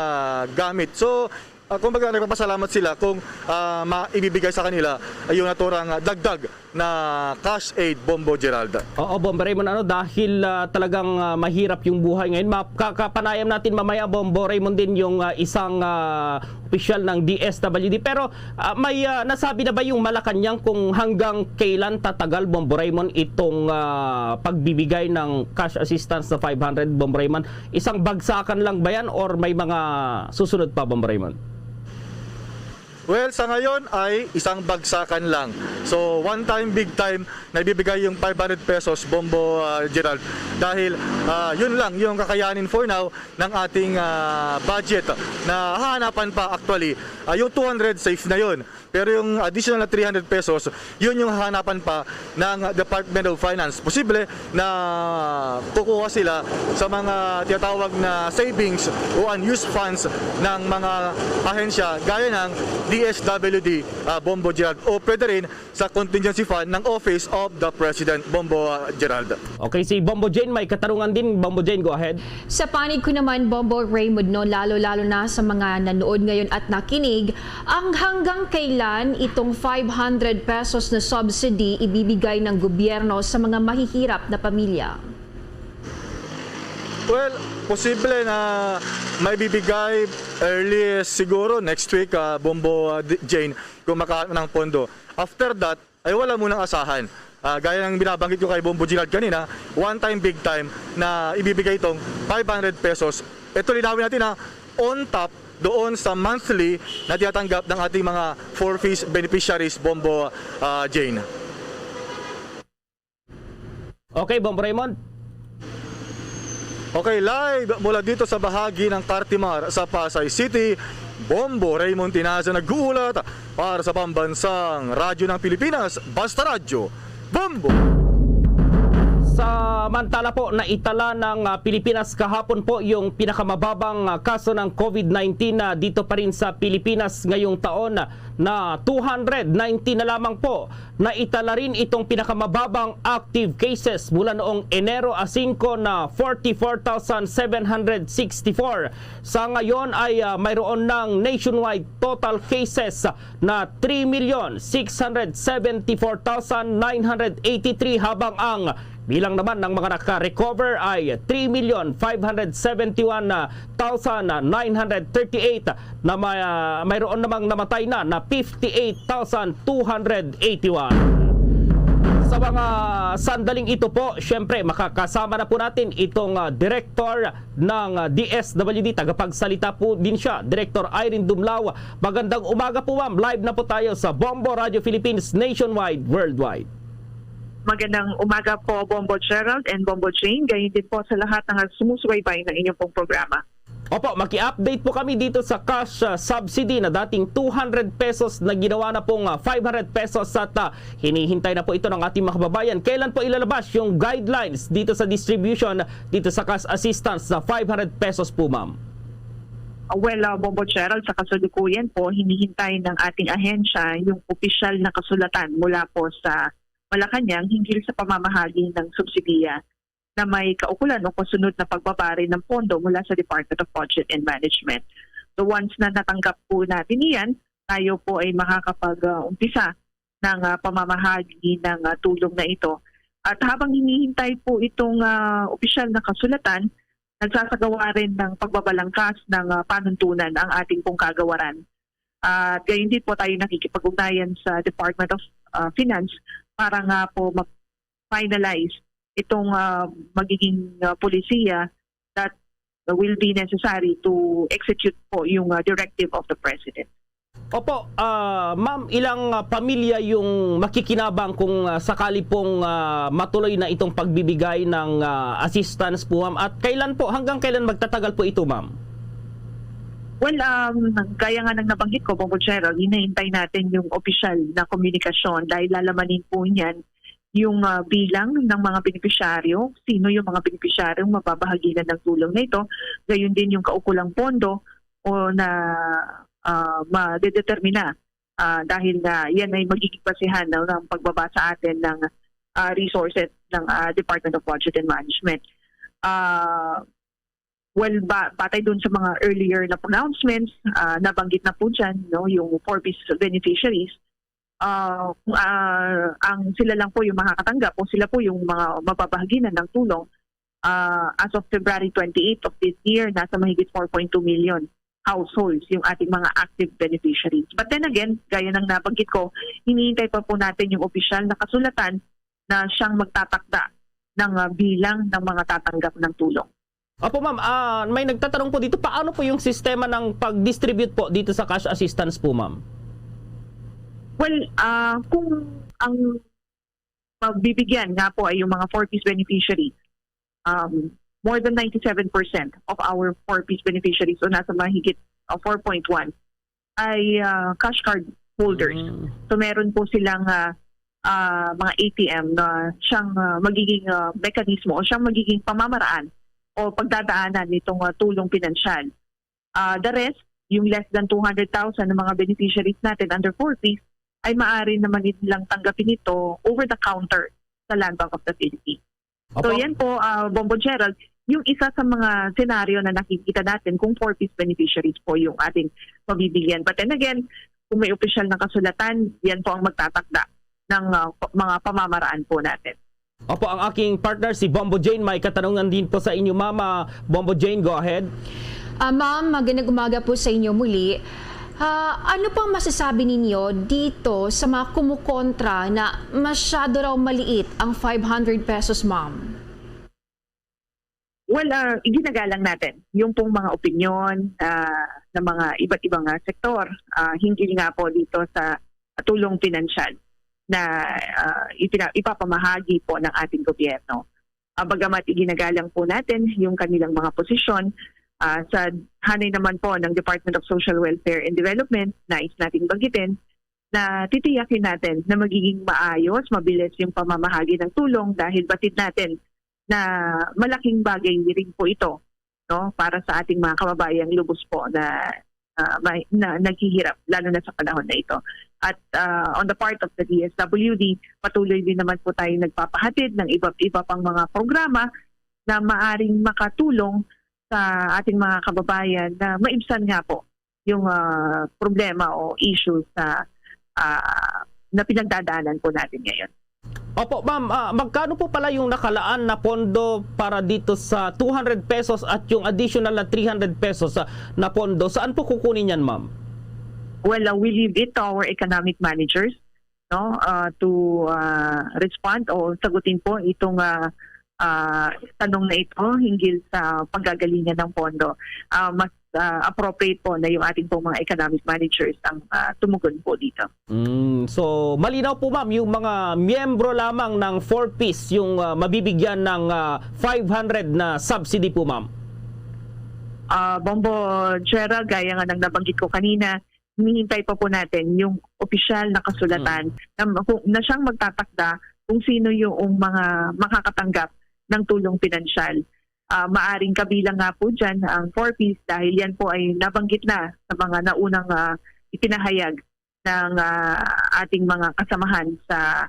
gamit. So, Ah, kumbaga, nagpapasalamat sila kung, ah, ma-, ibibigay sa kanila ay yung naturang, ah, dagdag na cash aid, Bombo Gerald. Oo, Bombo Raymond, ano, dahil, ah, talagang, ah, mahirap yung buhay ngayon, makakapanayam natin mamaya, Bombo Raymond, din yung, ah, isang, ah, opisyal ng D S W D. Pero, ah, may, ah, nasabi na ba yung Malacañang kung hanggang kailan tatagal, Bombo Raymond, itong, ah, pagbibigay ng cash assistance na five hundred, Bombo Raymond? Isang bagsakan lang ba yan or may mga susunod pa, Bombo Raymond? Well, sa ngayon ay isang bagsakan lang. So, one time, big time na ibibigay yung five hundred pesos, Bombo, ah, Gerald. Dahil, ah, yun lang yung kakayanin for now ng ating, ah, budget na hahanapan pa actually. Ah, yung two hundred, safe na yun. Pero yung additional na three hundred pesos, yun yung hahanapan pa ng Department of Finance. Posible na kukuha sila sa mga tinatawag na savings o unused funds ng mga ahensya gaya ng D S W D, ah, Bombo Gerald, o pwede rin sa contingency fund ng Office of the President, Bombo, ah, Gerald. Okay, si Bombo Jane, may katarungan din. Bombo Jane, go ahead. Sa panig ko naman, Bombo Raymond, no, lalo-lalo na sa mga nanood ngayon at nakinig, ang hanggang kailan itong five hundred pesos na subsidy ibibigay ng gobyerno sa mga mahihirap na pamilya? Well, posible na may bibigay early siguro next week, ah, Bombo, ah, Di-, Jane, kung makaano ng pondo. After that, ay wala munang asahan. Ah, gaya ng binabanggit ko kay Bombo Gerald kanina, one time, big time na ibibigay itong five hundred pesos. Ito, linawin natin, ha, on top doon sa monthly na tinatanggap ng ating mga four Ps beneficiaries, Bombo, ah, Jane. Okay, Bombo Raymond. Okay, live mula dito sa bahagi ng Cartimar sa Pasay City, Bombo Raymond Tinaza nag-uulat para sa Pambansang Radyo ng Pilipinas, Basta Radyo, Bombo! Samantala po, naitala ng, ah, Pilipinas kahapon po yung pinakamababang, ah, kaso ng COVID nineteen na dito pa rin sa Pilipinas ngayong taon na two hundred nineteen na lamang po. Naitala rin itong pinakamababang active cases mula noong Enero a singko na forty-four thousand seven hundred sixty-four. Sa ngayon ay, ah, mayroon ng nationwide total cases na three million six hundred seventy-four thousand nine hundred eighty-three, habang ang bilang naman ng mga naka-recover ay three million five hundred seventy-one thousand nine hundred thirty-eight, na may, ah, mayroon namang namatay na, na fifty-eight thousand two hundred eighty-one. Sa mga sandaling ito po, syempre, makakasama na po natin itong, ah, director ng, ah, D S W D, tagapagsalita po din siya, Director Irene Dumlao. Magandang umaga po, ma'am. Live na po tayo sa Bombo Radio Philippines, nationwide, worldwide. Magandang umaga po, Bombo Gerald and Bombo Jane. Gayon din po sa lahat ng sumusubaybay ng inyong pong programa. Opo, maki-update po kami dito sa cash, ah, subsidy na dating two hundred pesos na ginawa na pong, ah, five hundred pesos at, ah, hinihintay na po ito ng ating mga kababayan. Kailan po ilalabas yung guidelines dito sa distribution dito sa cash assistance sa five hundred pesos po, ma'am? Ah, well, ah, Bombo Gerald, sa kasalukuyan po, hinihintay ng ating ahensya yung opisyal na kasulatan mula po sa Malacañang hinggil sa pamamahagi ng subsidiya na may kaukulan o kasunod na pagbabari ng pondo mula sa Department of Budget and Management. So, once na natanggap po natin iyan, tayo po ay makakapag-umpisa ng, ah, pamamahagi ng, ah, tulong na ito. At habang hinihintay po itong, ah, opisyal na kasulatan, nagsasagawa rin ng pagbabalangkas ng, ah, panuntunan ang ating pong kagawaran. At gayon din po, tayo nakikipag-ugnayan sa Department of, ah, Finance para nga po ma-finalize itong, ah, magiging, ah, polisiya that will be necessary to execute po yung, ah, directive of the President. Opo, ah, ma'am, ilang, ah, pamilya yung makikinabang kung, ah, sakali pong, ah, matuloy na itong pagbibigay ng, ah, assistance po, ma'am? At kailan po, hanggang kailan magtatagal po ito, ma'am? Well, um, gaya nga ng nabanggit ko, Bombo Gerald, hinihintay natin yung opisyal na komunikasyon dahil lalamanin po niyan yung, ah, bilang ng mga benepisyaryo, sino yung mga benepisyaryong mababahaginan ng tulong na ito, gayon din yung kaukulang pondo o na, ah, madedetermina, ah, dahil nga yan ay magiging basehan, no, ng pagbaba sa atin ng, ah, resources ng, ah, Department of Budget and Management. Ah, Well, ba, batay dun sa mga earlier na pronouncements, ah, nabanggit na po dyan, no, yung four Ps beneficiaries, ah, kung, ah, ang sila lang po yung makakatanggap o sila po yung mga mababahaginan ng tulong, ah, as of February twenty-eight of this year, nasa mahigit four point two million households yung ating mga active beneficiaries. But then again, gaya ng nabanggit ko, hinihintay pa po natin yung opisyal na kasulatan na siyang magtatakda ng, ah, bilang ng mga tatanggap ng tulong. Opo, ma'am. Ah, may nagtatanong po dito, paano po yung sistema ng pag-distribute po dito sa cash assistance po, ma'am? Well, ah, kung ang mabibigyan nga po ay yung mga four Ps beneficiaries, um, more than ninety-seven percent of our four Ps beneficiaries, o nasa mahigit, ah, four point one, ay, ah, cash card holders. Mm. So, meron po silang, ah, ah, mga A T M na siyang, ah, magiging, ah, mekanismo o siyang magiging pamamaraan o pagdadaanan nitong, ah, tulong pinansyal. Ah, the rest, yung less than two hundred thousand na mga beneficiaries natin under four Ps, ay maaari naman nilang tanggapin ito over the counter sa Land Bank of the Philippines. So, Opo. Yan po, ah, Bombo Gerald, yung isa sa mga senaryo na nakikita natin kung four Ps beneficiaries po yung ating mabibigyan. But then again, kung may opisyal na kasulatan, yan po ang magtatakda ng, ah, pa-, mga pamamaraan po natin. Opo, ang aking partner si Bombo Jane, may katanungan din po sa inyo, Mama. Bombo Jane, go ahead. Ah, ma'am, magandang umaga po sa inyo muli. Ah, ano pang masasabi ninyo dito sa mga kumukontra na masyado raw maliit ang five hundred pesos, ma'am? Well, ah, iginagalang natin yung pong mga opinyon, ah, ng mga iba't ibang, ah, sektor, ah, hinggil nga po dito sa tulong pinansyal na, ah, ipina-, ipapamahagi po ng ating gobyerno. Ah, bagamat iginagalang po natin yung kanilang mga posisyon, ah, sa hanay naman po ng Department of Social Welfare and Development, nais nating banggitin na titiyakin natin na magiging maayos, mabilis yung pamamahagi ng tulong dahil batid natin na malaking bagay rin po ito, no, para sa ating mga kababayang lubos po na, ah, may, na naghihirap, lalo na sa panahon na ito. At, ah, on the part of the D S W D, patuloy din naman po tayo nagpapahatid ng iba't iba pang mga programa na maaring makatulong sa ating mga kababayan na maibsan nga po yung, ah, problema o issue sa, ah, na pinagdadaanan po natin ngayon. Opo, ma'am, ah, magkano po pala yung nakalaan na pondo para dito sa two hundred pesos at yung additional na three hundred pesos, ah, na pondo? Saan po kukunin yan, ma'am? Well, ah, we leave it to our economic managers, no, ah, to, ah, respond o sagutin po itong, ah, ah, tanong na ito hinggil sa panggagalingan ng pondo. Ah, mas, ah, appropriate po na yung ating pong mga economic managers ang, ah, tumugon po dito. Mm, so, malinaw po, ma'am, yung mga miyembro lamang ng four Ps yung, ah, mabibigyan ng, ah, five hundred na subsidy po, ma'am? Ah, Bombo Gerald, gaya nga ng nabanggit ko kanina, hinihintay pa po natin yung opisyal na kasulatan Mm. na, na siyang magtatakda kung sino yung mga makakatanggap ng tulong pinansyal. Ah, maaring kabilang nga po dyan ang four Ps dahil yan po ay nabanggit na sa mga naunang, ah, ipinahayag ng, ah, ating mga kasamahan sa,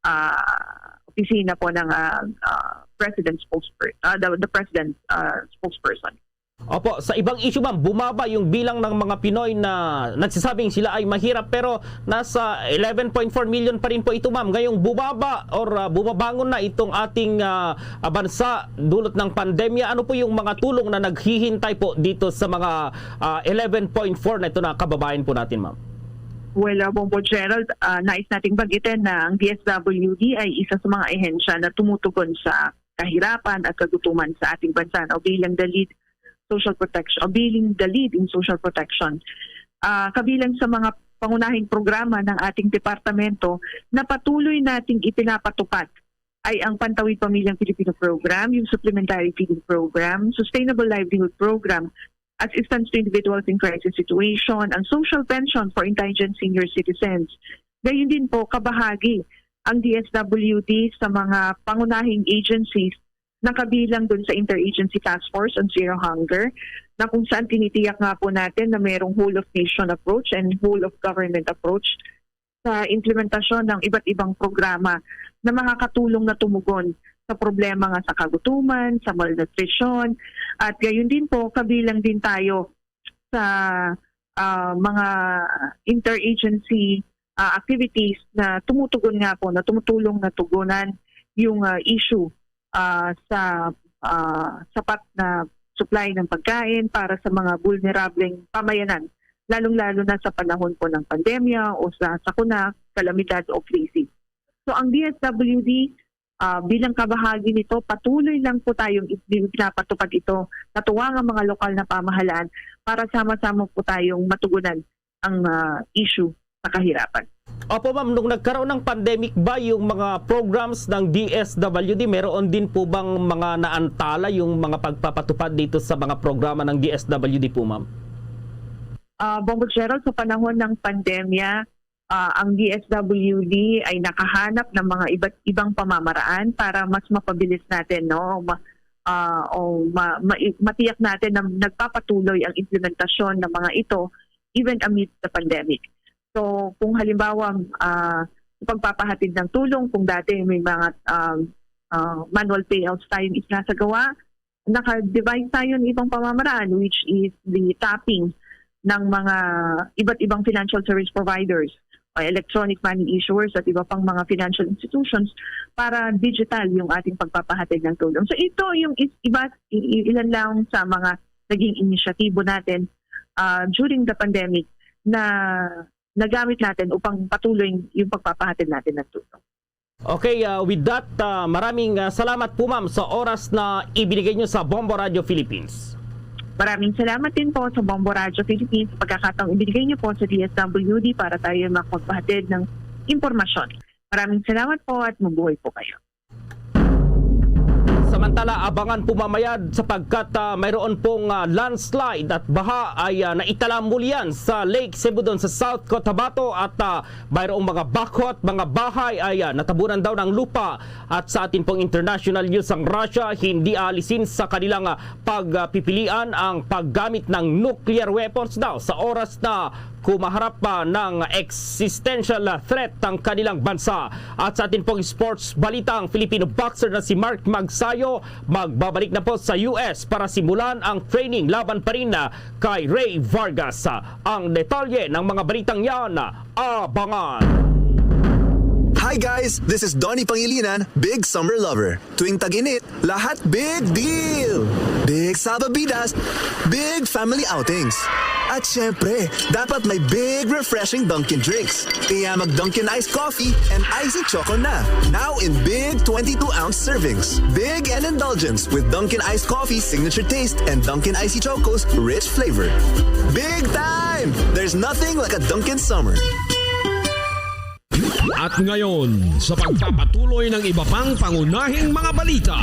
ah, opisina po ng, ah, ah, President spokesper-, ah, the, the President, ah, spokesperson. Opo, sa ibang issue, ma'am, bumaba yung bilang ng mga Pinoy na nagsasabing sila ay mahirap, pero nasa eleven point four million pa rin po ito, ma'am. Ngayong bumaba or, ah, bumabangon na itong ating, ah, ah, bansa dulot ng pandemya, ano po yung mga tulong na naghihintay po dito sa mga, ah, eleven point four na ito na kababayan po natin, ma'am? Well, uh, Bombo Gerald, uh, nais nating banggitin na ang D S W D ay isa sa mga ahensya na tumutugon sa kahirapan at kagutuman sa ating bansa, no, bilang the lead social protection, o bilang the lead in social protection. Ah, kabilang sa mga pangunahing programa ng ating departamento na patuloy nating ipinapatupad ay ang Pantawid Pamilyang Pilipino Program, yung Supplementary Feeding Program, Sustainable Livelihood Program, Assistance to Individuals in Crisis Situation, ang Social Pension for Indigent Senior Citizens. Gayon din po, kabahagi ang D S W D sa mga pangunahing agencies na kabilang dun sa Interagency Task Force on Zero Hunger, na kung saan tinitiyak nga po natin na mayroong whole of nation approach and whole of government approach sa implementasyon ng iba't ibang programa na makakatulong na tumugon sa problema nga sa kagutuman, sa malnutrisyon, at gayon din po kabilang din tayo sa, ah, mga interagency, ah, activities na tumutugon nga po, na tumutulong na tugunan yung, ah, issue, ah, sa, ah, sapat na supply ng pagkain para sa mga bulnerableng pamayanan, lalong-lalo na sa panahon po ng pandemya o sa sakuna, kalamidad o krisis. So, ang D S W D, ah, bilang kabahagi nito, patuloy lang po tayong ipinapatupad ito sa tuwa nga mga lokal na pamahalaan para sama-sama po tayong matugunan ang, ah, issue sa kahirapan. Opo, ma'am, nung nagkaroon ng pandemic ba, yung mga programs ng D S W D, meron din po bang mga naantala yung mga pagpapatupad dito sa mga programa ng D S W D po, ma'am? Ah, Bongo Gerald, sa panahon ng pandemya, ah, ang D S W D ay nakahanap ng mga iba't ibang pamamaraan para mas mapabilis natin, no, ma-, ah, o ma-, ma-, matiyak natin na nagpapatuloy ang implementasyon ng mga ito even amid the pandemic. So, kung halimbawa, ah, sa pagpapahatid ng tulong, kung dati may mga, um, ah, manual payouts tayong isinasagawa, naka-devise tayo ng ibang pamamaraan, which is the tapping ng mga iba't ibang financial service providers o electronic money issuers at iba pang mga financial institutions para digital yung ating pagpapahatid ng tulong. So, ito yung is-, iba, i-, i-, ilan lang sa mga naging inisyatibo natin, ah, during the pandemic na nagamit natin upang patuloy yung pagpapahatid natin ng tulong. Okay, ah, with that, ah, maraming, ah, salamat po, ma'am, sa oras na ibinigay niyo sa Bombo Radio Philippines. Maraming salamat din po sa Bombo Radio Philippines sa pagkakataong ibinigay niyo po sa D S W D para tayo makapagpahatid ng impormasyon. Maraming salamat po at mabuhay po kayo. Samantala, abangan po mamaya sapagkat, ah, mayroon pong, ah, landslide at baha ay, ah, naitalam muli yan sa Lake Sibudon sa South Cotabato at, ah, mayroong mga bakhot, mga bahay ay, ah, natabunan daw ng lupa. At sa atin pong international news, ang Russia hindi aalisin sa kanilang, ah, pagpipilian ang paggamit ng nuclear weapons daw sa oras na kumaharap pa ng existential threat ang kanilang bansa. At sa atin pong sports balita, ang Filipino boxer na si Mark Magsayo magbabalik na po sa U S para simulan ang training laban pa rin, ah, kay Rey Vargas. Ang detalye ng mga balitang yan, abangan. Hi guys, this is Donnie Pangilinan, big summer lover. Tuwing tag-init, lahat big deal. Big salbabidas, big family outings. At syempre, dapat may big refreshing Dunkin' drinks. Kaya mag Dunkin' Ice Coffee and Icy Choco na. Now in big twenty-two ounce servings. Big and indulgence with Dunkin' Ice Coffee signature taste and Dunkin' Icy Choco's rich flavor. Big time! There's nothing like a Dunkin' summer. At ngayon, sa pagpapatuloy ng iba pang pangunahing mga balita.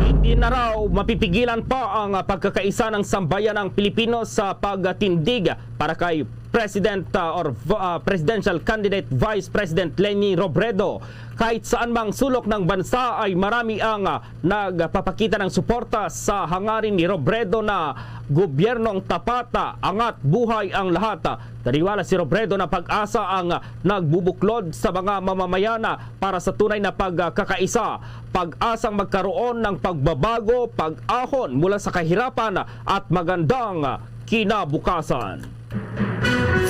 Hindi na raw mapipigilan pa ang, ah, pagkakaisa ng sambayan ng Pilipino sa pagtindig para kay President, ah, or v-, ah, presidential candidate Vice President Leni Robredo. Kahit saan mang sulok ng bansa ay marami ang, ah, nagpapakita ng suporta sa hangarin ni Robredo na gobyernong tapat, ah, angat buhay ang lahat. Naniwala si Robredo na pag-asa ang nagbubuklod sa mga mamamayan para sa tunay na pagkakaisa, pag-asang magkaroon ng pagbabago, pag-ahon mula sa kahirapan at magandang kinabukasan.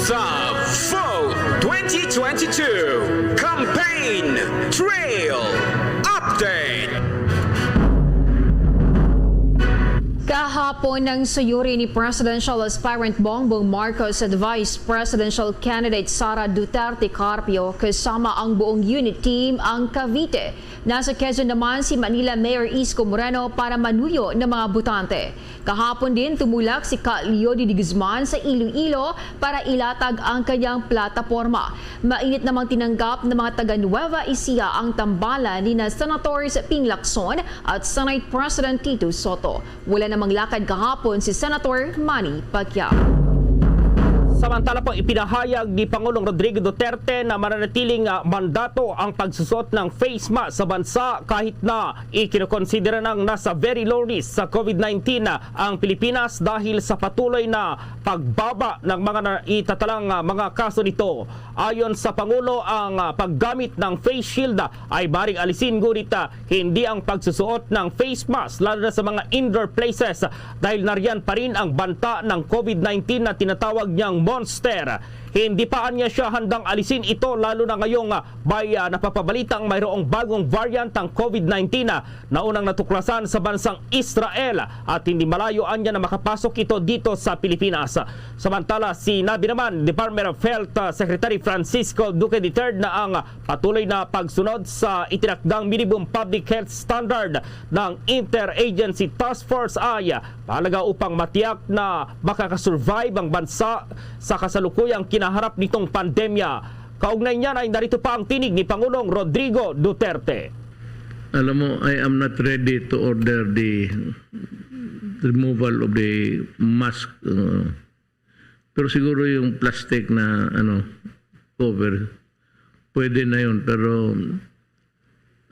The Vote twenty twenty-two Campaign Trail Update. Kahapon, nang suyuri ni presidential aspirant Bongbong Marcos at vice presidential candidate Sara Duterte Carpio kasama ang buong unit team ang Cavite. Nasa Quezon naman si Manila Mayor Isko Moreno para manuyo ng mga botante. Kahapon din, tumulak si Ka Leo Dodod Guzman sa Iloilo para ilatag ang kanyang plataporma. Mainit namang tinanggap ng mga taga Nueva Ecija ang tambalan nina Senators Ping Lacson at Senate President Tito Sotto. Wala namang lakad kahapon si Senator Manny Pacquiao. Samantala po, ipinahayag ni Pangulong Rodrigo Duterte na mananatiling, ah, mandato ang pagsusuot ng face mask sa bansa kahit na ikinokonsidera nang nasa very low risk sa COVID nineteen ang Pilipinas dahil sa patuloy na pagbaba ng mga naitatalang, ah, mga kaso nito. Ayon sa Pangulo, ang, ah, paggamit ng face shield, ah, ay maring alisin, ngunit, ah, hindi ang pagsusuot ng face mask, lalo na sa mga indoor places, dahil nariyan pa rin ang banta ng COVID nineteen na tinatawag niyang monster. Hindi pa anya siya handang alisin ito, lalo na ngayong, ah, may, ah, napapabalitang mayroong bagong variant ng COVID nineteen, ah, na unang natuklasan sa bansang Israel, at hindi malayo anya na makapasok ito dito sa Pilipinas. Samantala, sinabi naman Department of Health, ah, Secretary Francisco Duque the third na ang patuloy na pagsunod sa itinakdang minimum public health standard ng Interagency Task Force ay mahalaga upang matiyak na makakasurvive ang bansa sa kasalukuyang kinaharap nitong pandemya. Kaugnay niyan ay narito pa ang tinig ni Pangulong Rodrigo Duterte. Alam mo, I am not ready to order the removal of the mask. Uh, pero siguro yung plastic na ano cover, pwede na yun. Pero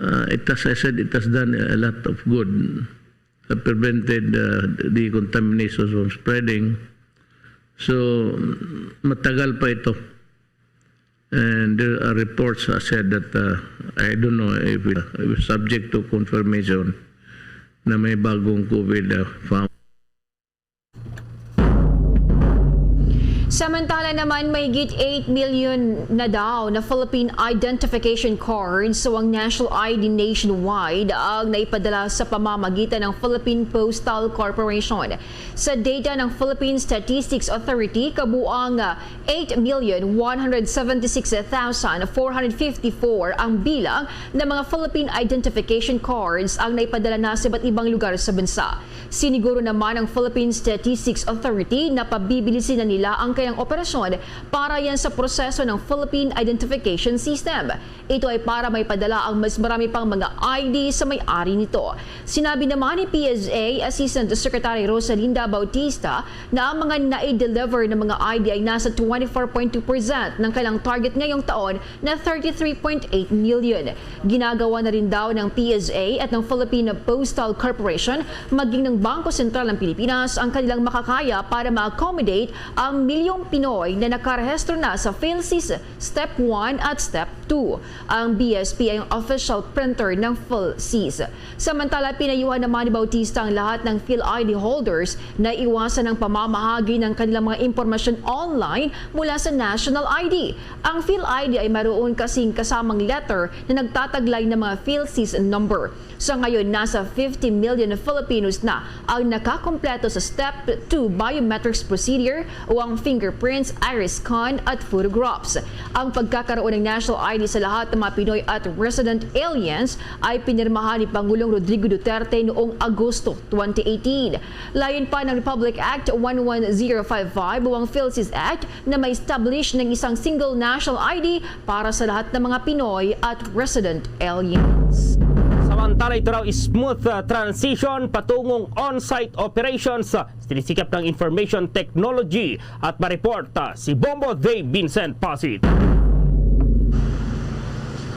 uh, it has, I said, it has done a lot of good. It prevented uh, the contamination from spreading. So, matagal pa ito. And there are reports that said that uh, I don't know if it was subject to confirmation na may bagong COVID uh, found. Samantala naman, mahigit eight million na daw na Philippine Identification Cards o ang National I D nationwide ang naipadala sa pamamagitan ng Philippine Postal Corporation. Sa data ng Philippine Statistics Authority, kabuang eight million one hundred seventy-six thousand four hundred fifty-four ang bilang ng mga Philippine Identification Cards ang naipadala na sa iba't ibang lugar sa bansa. Siniguro naman ng Philippine Statistics Authority na pabibilisin na nila ang kanilang operasyon para yan sa proseso ng Philippine Identification System. Ito ay para maipadala ang mas marami pang mga I D sa may-ari nito. Sinabi naman ni P S A Assistant Secretary Rosalinda Bautista na ang mga nai-deliver na mga I D ay nasa twenty-four point two percent ng kanilang target ngayong taon na thirty-three point eight million. Ginagawa na rin daw ng P S A at ng Philippine Postal Corporation maging ng Bangko Sentral ng Pilipinas ang kanilang makakaya para ma-accommodate ang milyong Pinoy na nakarehistro na sa PhilSys Step one at Step two. Ang B S P ay ang official printer ng PhilSys. Samantala, pinayuhan naman ni Bautista ang lahat ng PhilID holders na iwasan ang pamamahagi ng kanilang mga impormasyon online mula sa National I D. Ang PhilID ay mayroon kasing kasamang letter na nagtataglay ng mga PhilSys number. Sa ngayon, nasa fifty million na Filipinos na ang nakakompleto sa Step two biometrics procedure o ang fingerprints, iris scan at photographs. Ang pagkakaroon ng National I D sa lahat ng mga Pinoy at resident aliens ay pinirmahan ni Pangulong Rodrigo Duterte noong Agosto twenty eighteen. Layon pa ng Republic Act one one zero five five o ang PhilSys Act na ma-establish ng isang single national I D para sa lahat ng mga Pinoy at resident aliens. Samantala, ito raw smooth, uh, transition patungong on-site operations, uh, sinisikap ng information technology at ma-report, uh, si Bombo Dave Vincent Pasit.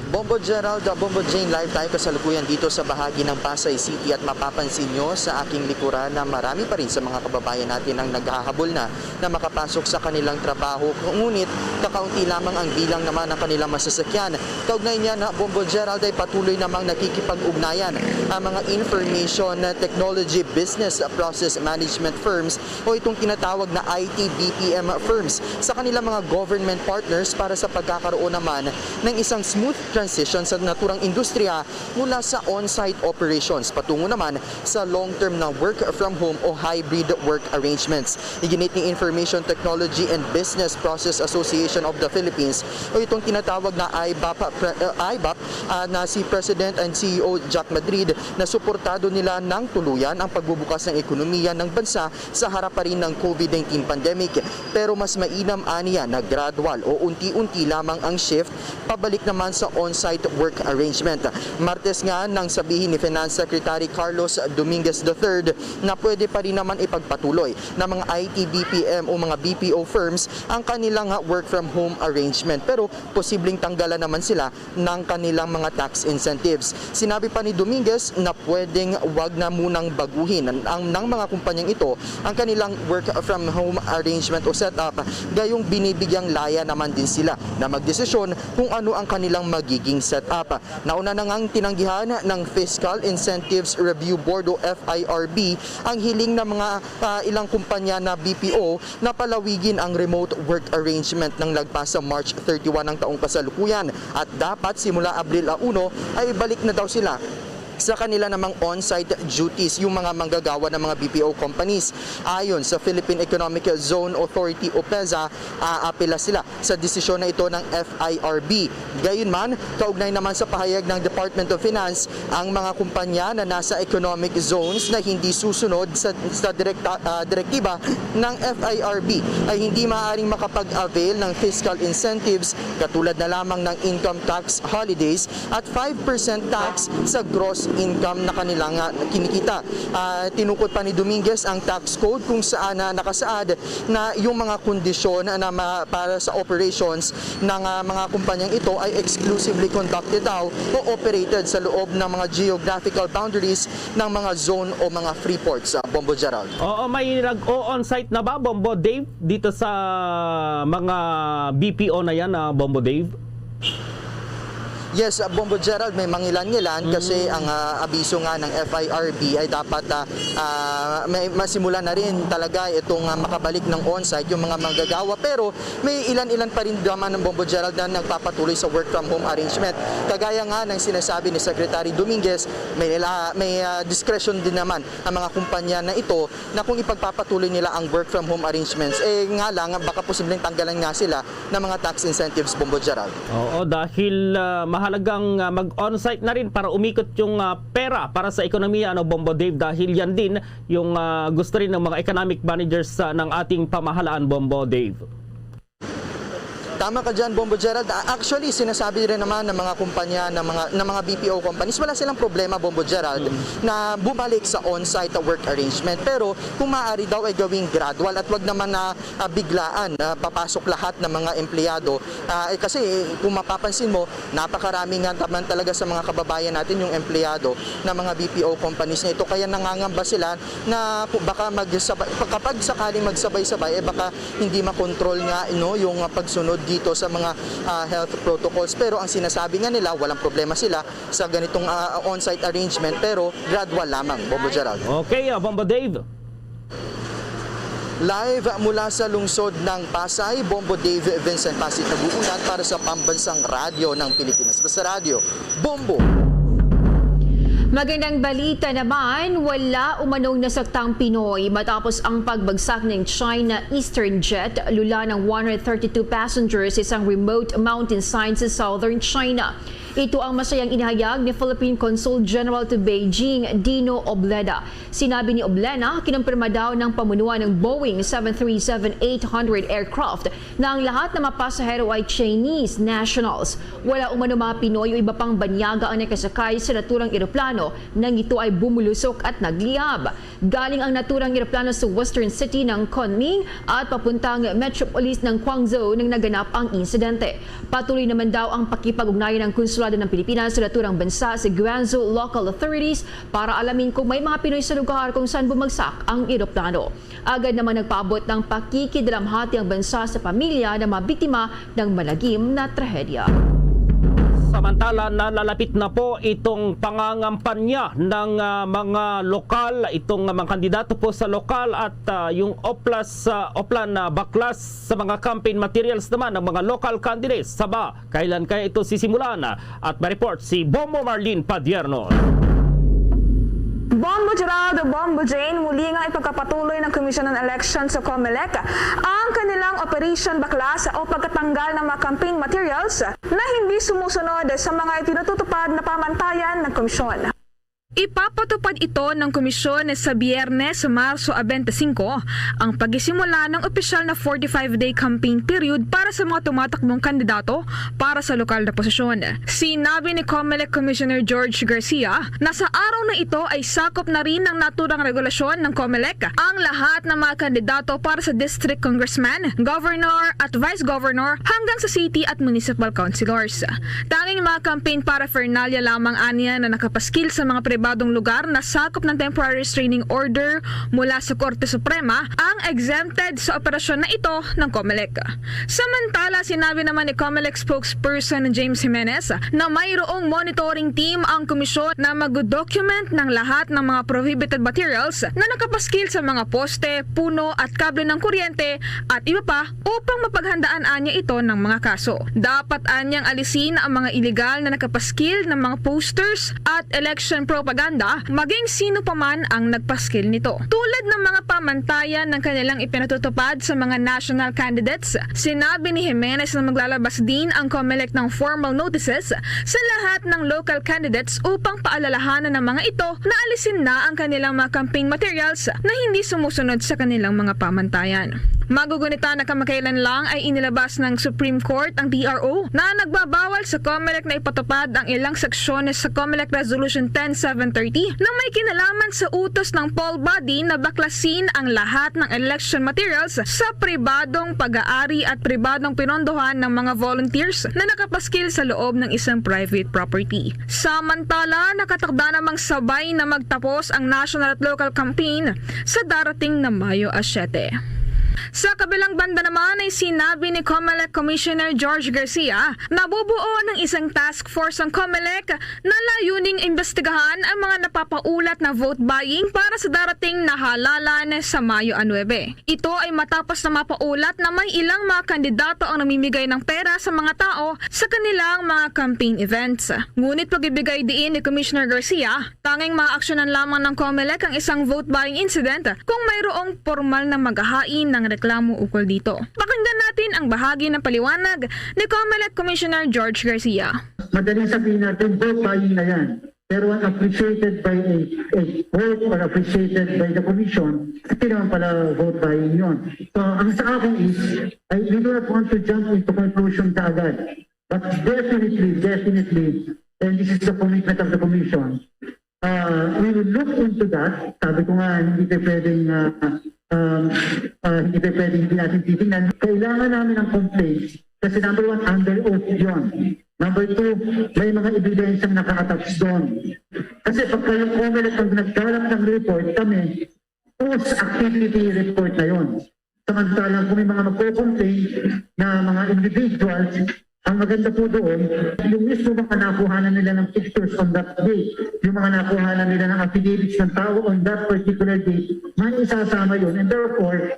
Bombo Gerald, Bombo Jane, live tayo kasalukuyan dito sa bahagi ng Pasay City at mapapansin nyo sa aking likuran na marami pa rin sa mga kababayan natin ang naghahabol na na makapasok sa kanilang trabaho, ngunit kakaunti lamang ang bilang naman ng kanilang masasakyan. Kaugnay niya na Bombo Gerald ay patuloy namang nakikipag-ugnayan ang mga information technology business process management firms o itong tinatawag na I T B P M firms sa kanilang mga government partners para sa pagkakaroon naman ng isang smooth transition sa naturang industriya mula sa on-site operations patungo naman sa long-term na work from home o hybrid work arrangements. Iginit ni Information Technology and Business Process Association of the Philippines o itong tinatawag na I B A P, pre- uh, I B A P, ah, na si President and C E O Jack Madrid na suportado nila ng tuluyan ang pagbubukas ng ekonomiya ng bansa sa harap pa rin ng COVID nineteen pandemic. Pero mas mainam aniya na gradual o unti-unti lamang ang shift pabalik naman sa on site work arrangement. Martes nga nang sabihin ni Finance Secretary Carlos Dominguez the third na pwede pa rin naman ipagpatuloy ng mga I T B P M o mga B P O firms ang kanilang work from home arrangement, pero posibleng tanggalan naman sila ng kanilang mga tax incentives. Sinabi pa ni Dominguez na pwedeng wag na munang baguhin ang, ng mga kumpanyang ito ang kanilang work from home arrangement o setup, gayong binibigyang laya naman din sila na magdesisyon kung ano ang kanilang magiging setup. Nauna na ngang tinanggihan ng Fiscal Incentives Review Board o F I R B ang hiling ng mga, ah, ilang kumpanya na B P O na palawigin ang remote work arrangement nang lagpas sa March thirty-one ng taong kasalukuyan, at dapat simula Abril uno ay ibalik na daw sila sa kanila namang on-site duties yung mga manggagawa ng mga B P O companies. Ayon sa Philippine Economic Zone Authority o peza, aapela sila sa desisyon na ito ng F I R B. Gayunman, kaugnay naman sa pahayag ng Department of Finance, ang mga kumpanya na nasa economic zones na hindi susunod sa, sa direkta, ah, direktiba ng F I R B ay hindi maaaring makapag-avail ng fiscal incentives katulad na lamang ng income tax holidays at five percent tax sa gross income na kanilang, ah, kinikita. Ah, tinukob pa ni Dominguez ang tax code kung saan na nakasaad na yung mga kondisyon na ma-, para sa operations ng, ah, mga kumpanyang ito ay exclusively conducted daw o operated sa loob ng mga geographical boundaries ng mga zone o mga free ports, ah, Bombo Gerald. Oo, may nag-o-on-site na ba, Bombo Dave, dito sa mga B P O na yan, ah, Bombo Dave? Yes, uh, Bombo Gerald, may mangilan-ngilan kasi ang, uh, abiso nga ng F I R B ay dapat, uh, uh, may masimulan na rin talaga itong, uh, makabalik ng on-site yung mga manggagawa. Pero may ilan-ilan pa rin naman ng Bombo Gerald na nagpapatuloy sa work from home arrangement. Kagaya nga ng sinasabi ni Secretary Dominguez, may, nila, may, uh, discretion din naman ang mga kumpanya na ito na kung ipagpapatuloy nila ang work from home arrangements. Eh, nga lang, baka posibleng tanggalan nga sila ng mga tax incentives, Bombo Gerald. Oo, dahil, ah, mahalagang, ah, mag-on-site na rin para umikot yung, ah, pera para sa ekonomiya, ano, Bombo Dave, dahil yan din yung, ah, gusto rin ng mga economic managers, ah, ng ating pamahalaan, Bombo Dave. Tama ka dyan, Bombo Gerald. A-, actually, sinasabi rin naman ng mga kumpanya, ng mga, ng mga B P O companies, wala silang problema, Bombo Gerald, na bumalik sa on-site work arrangement. Pero kung maaari daw ay gawing gradual at wag naman na, ah, biglaan na papasok lahat ng mga empleyado. Ah, eh, kasi, eh, kung mapapansin mo, napakarami nga naman talaga sa mga kababayan natin yung empleyado ng mga B P O companies na ito. Kaya nangangamba sila na ku-, baka magsabay, kapag sakaling magsabay-sabay, eh, baka hindi makontrol nga, no, yung, ah, pagsunod dito sa mga, ah, health protocols. Pero ang sinasabi nga nila, walang problema sila sa ganitong, ah, on-site arrangement, pero gradual lamang, Bombo Gerald. Okay, ah, Bombo Dave. Live mula sa lungsod ng Pasay, Bombo Dave Vincent Pasit nag-uulat para sa Pambansang Radyo ng Pilipinas. Basta Radyo, Bombo! Magandang balita naman, wala umanong nasaktang Pinoy matapos ang pagbagsak ng China Eastern Jet, lula ng one hundred thirty-two passengers sa isang remote mountainside sa southern China. Ito ang masayang inihayag ni Philippine Consul General to Beijing, Dino Obleda. Sinabi ni Obleda, kinumpirma daw ng pamunuan ng Boeing seven three seven eight hundred aircraft na ang lahat ng mga pasahero ay Chinese nationals. Wala umano mga Pinoy o iba pang banyaga ang nakasakay sa naturang eroplano nang ito ay bumulusok at nagliyab. Galing ang naturang eroplano sa western city ng Kunming at papuntang metropolis ng Guangzhou nang naganap ang insidente. Patuloy naman daw ang pakipag-ugnayan ng konsulado ng Pilipinas sa naturang bansa sa Guangzhou local authorities para alamin kung may mga Pinoy sa lugar kung saan bumagsak ang eroplano. Agad naman nagpaabot ng pakikidalamhati ang bansa sa pamilya ng mga biktima ng malagim na trahedya. Samantala, nalalapit na po itong pangangampanya ng, ah, mga lokal, itong mga kandidato po sa lokal at, ah, yung oplas, ah, oplan na baklas sa mga campaign materials naman ng mga local candidates. Saba, kailan kaya ito sisimulan? At may report si Bombo Marlene Padierno. Bombo Geraldo, Bombo Jane, muli nga ipagkapatuloy ng Commission on Elections o COMELEC ang kanilang Operation Baklas o pagkatanggal ng mga campaign materials na hindi sumusunod sa mga itinututupad na pamantayan ng komisyon. Ipapatupad ito ng komisyon sa Biyernes, Marso twenty-five, ang pagsisimula ng opisyal na forty-five-day campaign period para sa mga tumatakbong kandidato para sa lokal na posisyon. Sinabi ni Comelec Commissioner George Garcia na sa araw na ito ay sakop na rin ng naturang regulasyon ng Comelec ang lahat ng mga kandidato para sa district congressman, governor at vice governor hanggang sa city at municipal councilors. Tanging mga campaign paraphernalia lamang anya na nakapaskil sa mga pribadong lugar na sakop ng temporary restraining order mula sa Korte Suprema ang exempted sa operasyon na ito ng Comelec. Samantala, sinabi naman ni Comelec spokesperson James Jimenez na mayroong monitoring team ang komisyon na mag-document ng lahat ng mga prohibited materials na nakapaskil sa mga poste, puno at kable ng kuryente at iba pa upang mapaghandaan anya ito ng mga kaso. Dapat anyang alisin ang mga iligal na nakapaskil ng mga posters at election propaganda, maging sino pa man ang nagpaskil nito. Tulad ng mga pamantayan ng kanilang ipinatutupad sa mga national candidates, sinabi ni Jimenez na maglalabas din ang Comelec ng formal notices sa lahat ng local candidates upang paalalahanan ng mga ito na alisin na ang kanilang mga campaign materials na hindi sumusunod sa kanilang mga pamantayan. Magugunita na kamakailan lang ay inilabas ng Supreme Court ang T R O na nagbabawal sa Comelec na ipatupad ang ilang seksyones sa Comelec Resolution ten seven thirty na may kinalaman sa utos ng poll body na baklasin ang lahat ng election materials sa pribadong pag-aari at pribadong pinondohan ng mga volunteers na nakapaskil sa loob ng isang private property. Samantala, nakatakda namang sabay na magtapos ang national at local campaign sa darating na Mayo siyete. Sa kabilang banda naman ay sinabi ni Comelec Commissioner George Garcia na bubuo ng isang task force ang Comelec na layuning imbestigahan ang mga napapaulat na vote buying para sa darating na halalan sa Mayo nuebe. Ito ay matapos na mapaulat na may ilang mga kandidato ang namimigay ng pera sa mga tao sa kanilang mga campaign events. Ngunit pag-ibigay diin ni Commissioner Garcia, tanging maaksyonan lamang ng Comelec ang isang vote buying incident kung mayroong pormal na maghahain ng reklamo ukol dito. Pakinggan natin ang bahagi ng paliwanag ni Comelec Commissioner George Garcia. Madaling sabihin natin, vote buying na yan. Pero ang appreciated by a, a court or appreciated by the commission, hindi naman pala vote buying yun. So, ang sa akin is, I, we do not want to jump into conclusion kaagad. But definitely, definitely, and this is the commitment of the commission, uh, we will look into that. Sabi ko nga, hindi tayo pwedeng, uh, um, uh, hindi tayo pwedeng hindi natin titingnan. Kailangan namin ng complaints kasi number one, under oath yun. Number two, may mga ebidensyang naka-attach doon. Kasi pagka yung Comelec ang nagkalap ng report, kami, post-activity report na yun. Samantalang kung may mga magko-complain na mga individuals, ang maganda po doon, yung mismo mga nakuhanan nila ng pictures on that day, yung mga nakuhanan nila ng affidavits ng tao on that particular day, may isasama yun. And therefore,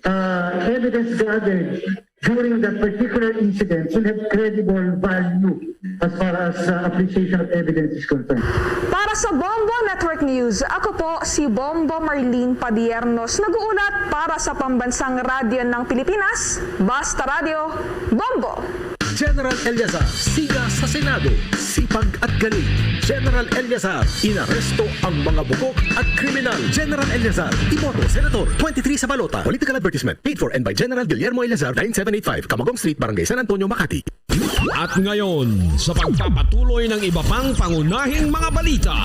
uh, evidence gathered during that particular incident will have credible value as far as, uh, appreciation of evidence is concerned. Para sa Bombo Network News, ako po si Bombo Marlene Padiernos, nag-uulat para sa Pambansang Radyo ng Pilipinas, Basta Radyo, Bombo! General Eleazar, siga sa Senado, sipag at galing. General Eleazar, inaresto ang mga bugok at kriminal. General Eleazar, iboto, Senador, twenty-three sa balota. Political advertisement, paid for and by General Guillermo Eleazar, nine seven eight five, Camagong Street, Barangay San Antonio, Makati. At ngayon, sa pagpapatuloy ng iba pang pangunahing mga balita.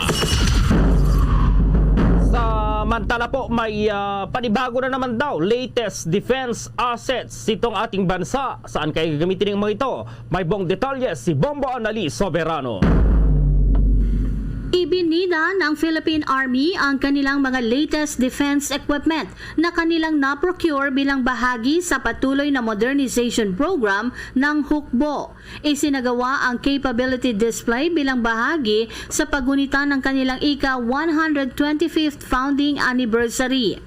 Samantala po, may, ah, panibago na naman daw latest defense assets itong ating bansa. Saan kaya gagamitin ang mga ito? May buong detalye si Bombo Annalise Soberano. Ibinida ng Philippine Army ang kanilang mga latest defense equipment na kanilang na-procure bilang bahagi sa patuloy na modernization program ng Hukbo. Isinagawa ang capability display bilang bahagi sa paggunita ng kanilang ika one hundred twenty-fifth founding anniversary.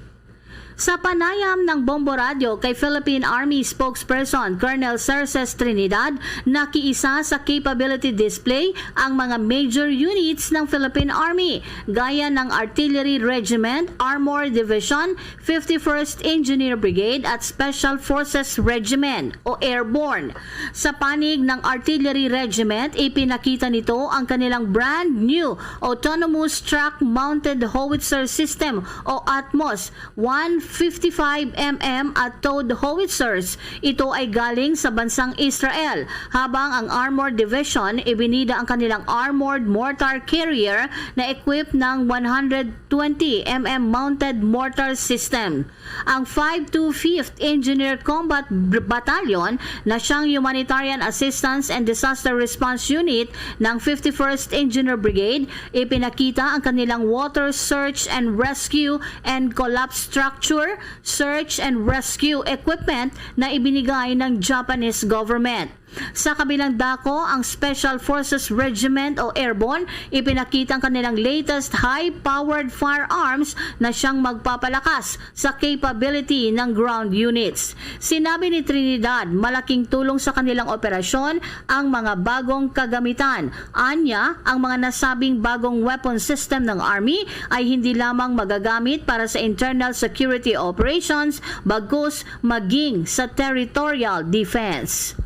Sa panayam ng Bombo Radio kay Philippine Army Spokesperson Colonel Cerces Trinidad, nakiisa sa capability display ang mga major units ng Philippine Army, gaya ng Artillery Regiment, Armor Division, fifty-first Engineer Brigade at Special Forces Regiment o Airborne. Sa panig ng Artillery Regiment, ipinakita nito ang kanilang brand new Autonomous Truck Mounted Howitzer System o ATMOS one fifty-five M M at towed howitzers. Ito ay galing sa bansang Israel, habang ang Armored Division ibinida ang kanilang armored mortar carrier na equipped ng one hundred twenty M M mounted mortar system. Ang five two fifth Engineer Combat B-, Battalion na siyang Humanitarian Assistance and Disaster Response Unit ng fifty-first Engineer Brigade, ipinakita ang kanilang water search and rescue and collapse structure, search and rescue equipment na ibinigay ng Japanese government. Sa kabilang dako, ang Special Forces Regiment o Airborne, ipinakita ang kanilang latest high-powered firearms na siyang magpapalakas sa capability ng ground units. Sinabi ni Trinidad, malaking tulong sa kanilang operasyon ang mga bagong kagamitan. Anya, ang mga nasabing bagong weapon system ng Army ay hindi lamang magagamit para sa internal security operations, bagkus maging sa territorial defense.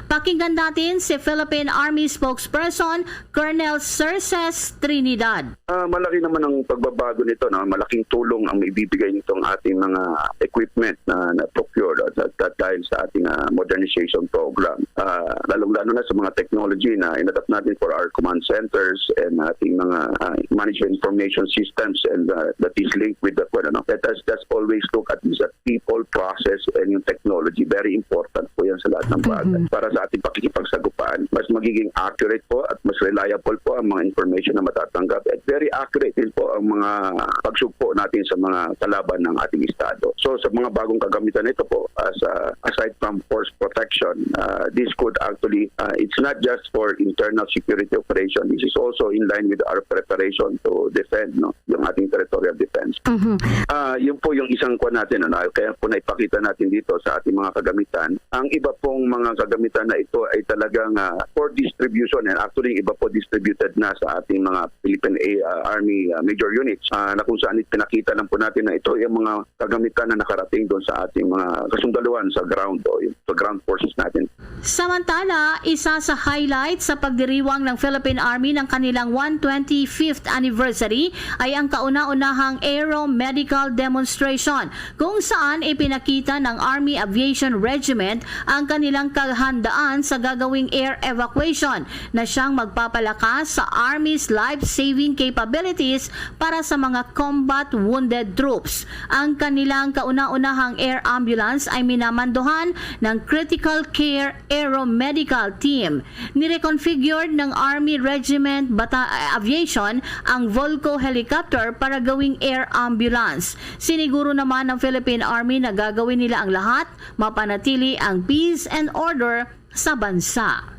Pakinggan natin si Philippine Army Spokesperson Colonel Cerces Trinidad. Ah, malaki naman ang pagbabago nito, no? Malaking tulong ang maibibigay nitong ating mga equipment na na-procure at, at, at dahil sa ating, ah, modernization program. Ah, lalong-lalo na sa mga technology na inadapt natin for our command centers and ating mga, ah, management information systems and, ah, that is linked with the, ano, let us just always look at this people, process, and yung technology. Very important po yan sa lahat ng bagay. Mhm. Para sa ating pakikipagsagupan, mas magiging accurate po at mas reliable po ang mga information na matatanggap. At very accurate din po ang mga pagsugpo natin sa mga kalaban ng ating Estado. So, sa mga bagong kagamitan nito po, as, uh, aside from force protection, uh, this could actually, uh, it's not just for internal security operation. This is also in line with our preparation to defend, no, yung ating territorial defense. Mhm. Ah, yun po yung isang kuwan natin, ano, kaya po naipakita natin dito sa ating mga kagamitan. Ang iba pong mga kagamitan na ito ay talagang, ah, for distribution, and actually, yung iba po distributed na sa ating mga Philippine A-, ah, Army, ah, major units, ah, na kung saan ipinakita lang po natin na ito yung mga kagamitan na nakarating doon sa ating mga kasundaluhan sa ground o yung sa ground forces natin. Samantala, isa sa highlight sa pagdiriwang ng Philippine Army ng kanilang one twenty-fifth anniversary ay ang kauna-unahang aeromedical demonstration, kung saan ipinakita ng Army Aviation Regiment ang kanilang kahandaan sa gagawing air evacuation na siyang magpapalakas sa Army's life-saving capabilities para sa mga combat wounded troops. Ang kanilang kauna-unahang air ambulance ay minamanduhan ng Critical Care Aeromedical Team. Nireconfigured ng Army Regiment Bata-, Aviation ang Volco helicopter para gawing air ambulance. Siniguro naman ng Philippine Army na gagawin nila ang lahat, mapanatili ang peace and order sa bansa.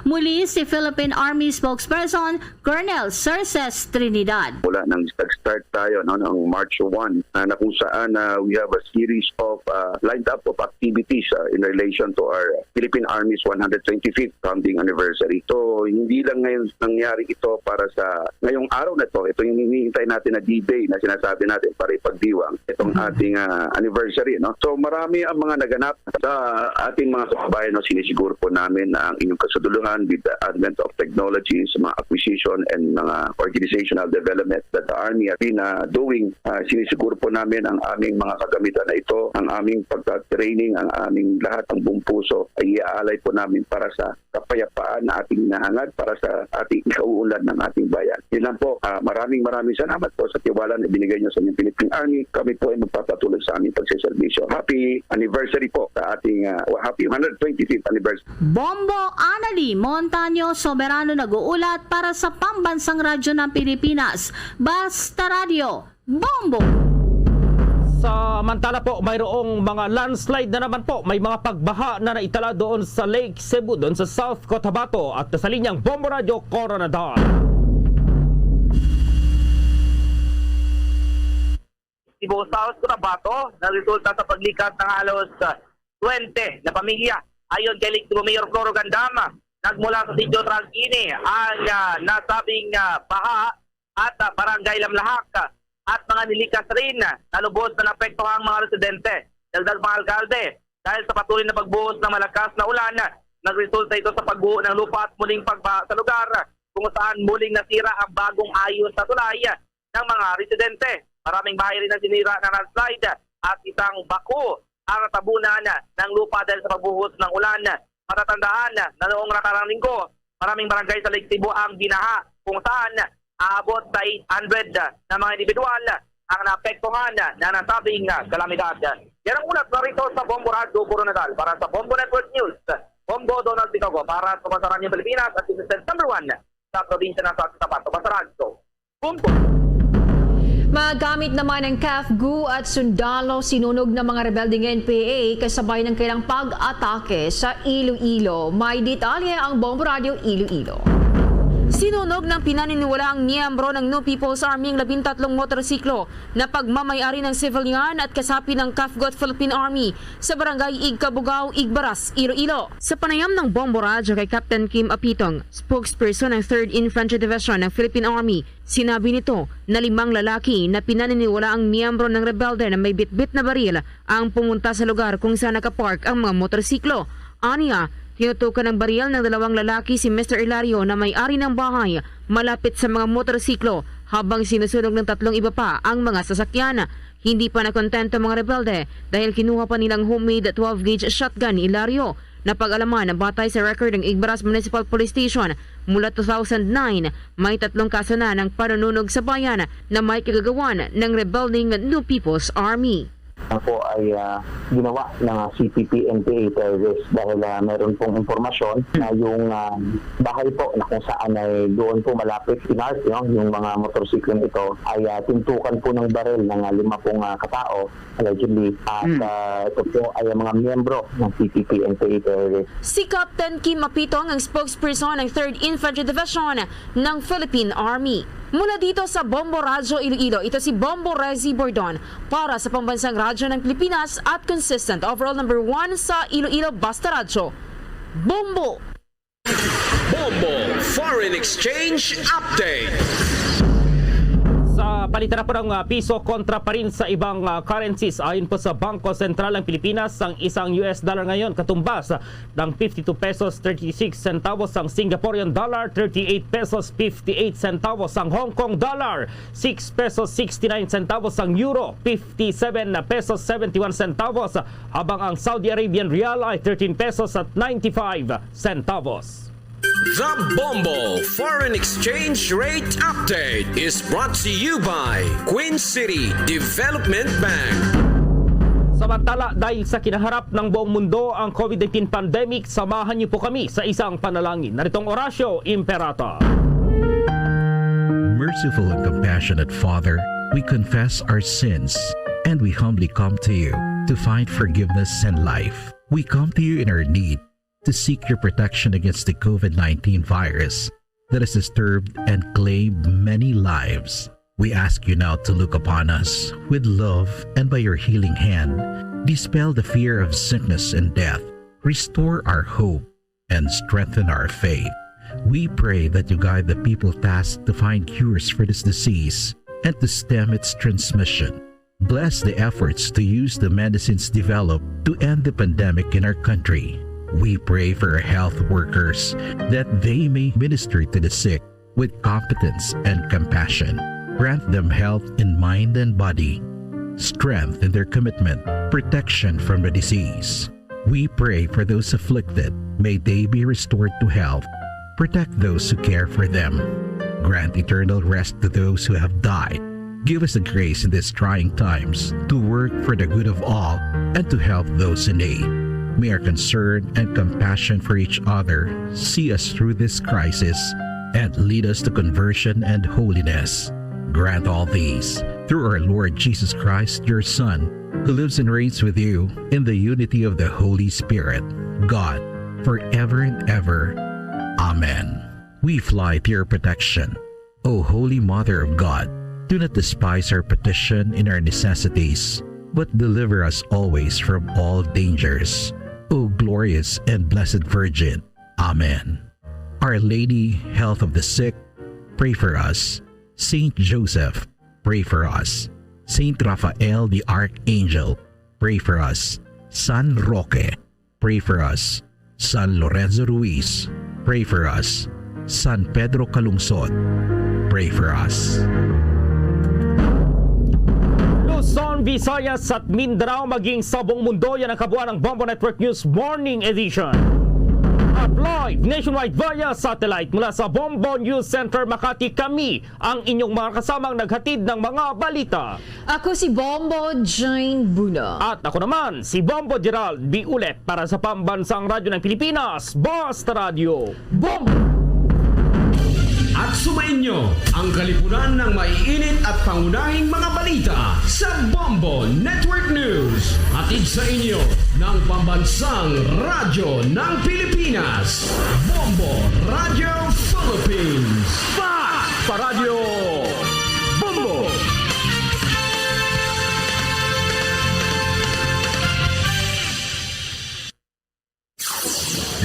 Muli si Philippine Army Spokesperson Colonel Cerces Trinidad. Mula nang nag-start tayo, no, noong March one, ah, na kung saan, ah, we have a series of, ah, lined up of activities, ah, in relation to our Philippine Army's one hundred twenty-fifth founding anniversary. So, hindi lang ngayon nangyari ito para sa ngayong araw na to. Ito yung hinihintay natin na D-Day na sinasabi natin para ipagdiwang itong Mhm. ating, ah, anniversary, no? So, marami ang mga naganap sa ating mga kababayan, no? Sinisiguro po namin na ang inyong kasuduluhan with the advent of technology sa mga acquisition and mga organizational development that the Army has been, ah, doing. Ah, sinisiguro po namin ang aming mga kagamitan na ito, ang aming pagka-training, ang aming lahat, ang buong puso ay iaalay po namin para sa kapayapaan na ating hinahangad para sa ating ikauunlad ng ating bayan. Yun lang po. Ah, maraming, maraming salamat po sa tiwala na ibinigay niyo sa aming Philippine Army. Kami po ay magpapatuloy sa aming pagseserbisyo. Happy anniversary po sa ating, ah, happy hundred twenty-fifth anniversary. Bombo Anali Montaño, Soberano nag-uulat para sa Pambansang Radyo ng Pilipinas, Basta Radyo, Bombo! Samantala po, mayroong mga landslide na naman po. May mga pagbaha na naitala doon sa Lake Cebu, doon sa South Cotabato. At sa linyang Bombo Radyo, Coronadal. Cebu South, Cotabato, nagresulta sa paglikas ng halos, ah, twenty na pamilya. Ayon kay Legazpi Mayor Floro Gandam, nagmula sa Sitio Trangkini ang, ah, nasabing, ah, baha at, ah, Barangay Lamlahak, ah, at mga nilikas rin, ah, na lubos na naapektuhang mga residente. Dagdag mga alkalde, dahil sa patuloy na pagbuhos ng malakas na ulan, ah, nagresulta ito sa pagguho ng lupa at muling pagbaha sa lugar, kung saan muling nasira ang bagong ayos na tulay, ah, ng mga residente. Maraming bahay rin ang sinira ng landslide at isang bako ang natabunan ng lupa dahil sa pagbuhos ng ulan. Matatandaan na noong nakarang linggo, maraming barangay sa Lake Cebu ang binaha, kung saan aabot sa eight hundred na mga individual ang naapektuhan ng nasabing kalamidad. Yan ang ulat narito sa Bombo Radyo Coronadal. Para sa Bombo Network News, Bombo Donald Picago para sa Basaran ng Pilipinas at Citizen Number One sa probinsya ng South Cotabato, Basaran. Bombo. Magamit naman ang CAFGU at sundalo sinunog ng mga rebelde ng N P A kasabay ng kanilang pag-atake sa Iloilo. May detalye ang Bombo Radyo Iloilo. Sinunog ng pinaniniwalaang miyembro ng New People's Army ang labintatlong motorsiklo na pagmamayari ng civilian at kasapi ng CAFGU at Philippine Army sa barangay Igcabugao, Igbaras, Iloilo. Sa panayam ng Bombo Radyo kay Captain Kim Apitong, spokesperson ng Third Infantry Division ng Philippine Army, sinabi nito na limang lalaki na pinaniniwalaang miyembro ng rebelde na may bitbit na baril ang pumunta sa lugar kung saan nakapark ang mga motorsiklo. Anya, tinutukan ng baril ng dalawang lalaki si Mister Hilario na may-ari ng bahay malapit sa mga motorsiklo, habang sinusunog ng tatlong iba pa ang mga sasakyan. Hindi pa nakontento ang mga rebelde dahil kinuha pa nilang homemade twelve gauge shotgun ni Hilario na pag-alaman. Batay sa record ng Igbaras Municipal Police Station, mula two thousand nine, may tatlong kaso na ng panununog sa bayan na may kagagawan ng rebelding New People's Army. Ako ay, ah, ginawa ng, ah, C P P N P A terrorist dahil, ah, meron pong impormasyon na yung, ah, bahay po na kung saan ay doon po malapit pinark, no, yung mga motorsiklo nito ay, ah, tintukan po ng baril ng, ah, lima pong, ah, katao, allegedly. At, Mm. ah, ito po ay ang mga miyembro ng C P P N P A terrorist. Si Captain Kim Apitong ang spokesperson ng Third Infantry Division ng Philippine Army. Mula dito sa Bombo Radyo Iloilo, ito si Bombo Rezi Bordon para sa Pambansang Radyo ng Pilipinas at consistent overall number one sa Iloilo Basta Radyo. Bombo! Bombo Foreign Exchange Update. Sa palitan na po ng, ah, piso kontra pa rin sa ibang, ah, currencies, ayon po sa Bangko Sentral ng Pilipinas, ang isang U S dollar ngayon katumbas ng fifty-two pesos thirty-six centavos, ang Singaporean dollar thirty-eight pesos fifty-eight centavos, ang Hong Kong dollar six pesos sixty-nine centavos, ang euro fifty-seven pesos seventy-one centavos, habang ang Saudi Arabian rial ay thirteen pesos at ninety-five centavos. The Bombo Foreign Exchange Rate Update is brought to you by Queen City Development Bank. Samantala, dahil sa kinaharap ng buong mundo ang COVID nineteen pandemic, samahan niyo po kami sa isang panalangin. Narito ang Orasyo Imperata. Merciful and compassionate Father, we confess our sins and we humbly come to you to find forgiveness and life. We come to you in our need to seek your protection against the COVID nineteen virus that has disturbed and claimed many lives. We ask you now to look upon us with love and by your healing hand, dispel the fear of sickness and death, restore our hope, and strengthen our faith. We pray that you guide the people tasked to find cures for this disease and to stem its transmission. Bless the efforts to use the medicines developed to end the pandemic in our country. We pray for our health workers that they may minister to the sick with competence and compassion. Grant them health in mind and body, strength in their commitment, protection from the disease. We pray for those afflicted. May they be restored to health. Protect those who care for them. Grant eternal rest to those who have died. Give us the grace in these trying times to work for the good of all and to help those in need. May our concern and compassion for each other see us through this crisis and lead us to conversion and holiness. Grant all these through our Lord Jesus Christ, your Son, who lives and reigns with you in the unity of the Holy Spirit, God, forever and ever. Amen. We fly to your protection, O Holy Mother of God. Do not despise our petition in our necessities, but deliver us always from all dangers. O glorious and blessed Virgin. Amen. Our Lady, Health of the Sick, pray for us. Saint Joseph, pray for us. Saint Raphael the Archangel, pray for us. San Roque, pray for us. San Lorenzo Ruiz, pray for us. San Pedro Calungsod, pray for us. Luzon, Visayas at Mindanao, maging sa buong mundo, yan ang kabuuan ng Bombo Network News Morning Edition. At live nationwide via satellite mula sa Bombo News Center Makati, kami ang inyong mga kasamang naghatid ng mga balita. Ako si Bombo Jane Buno. At ako naman, si Bombo Gerald B. Ulet para sa Pambansang Radyo ng Pilipinas, Basta Radyo. Bombo! At sumainyo ang kalipunan ng maiinit at pangunahing mga balita sa Bombo Network News. Hatid sa inyo ng Pambansang Radyo ng Pilipinas, Bombo Radyo Philippines. Basta Radyo Bombo!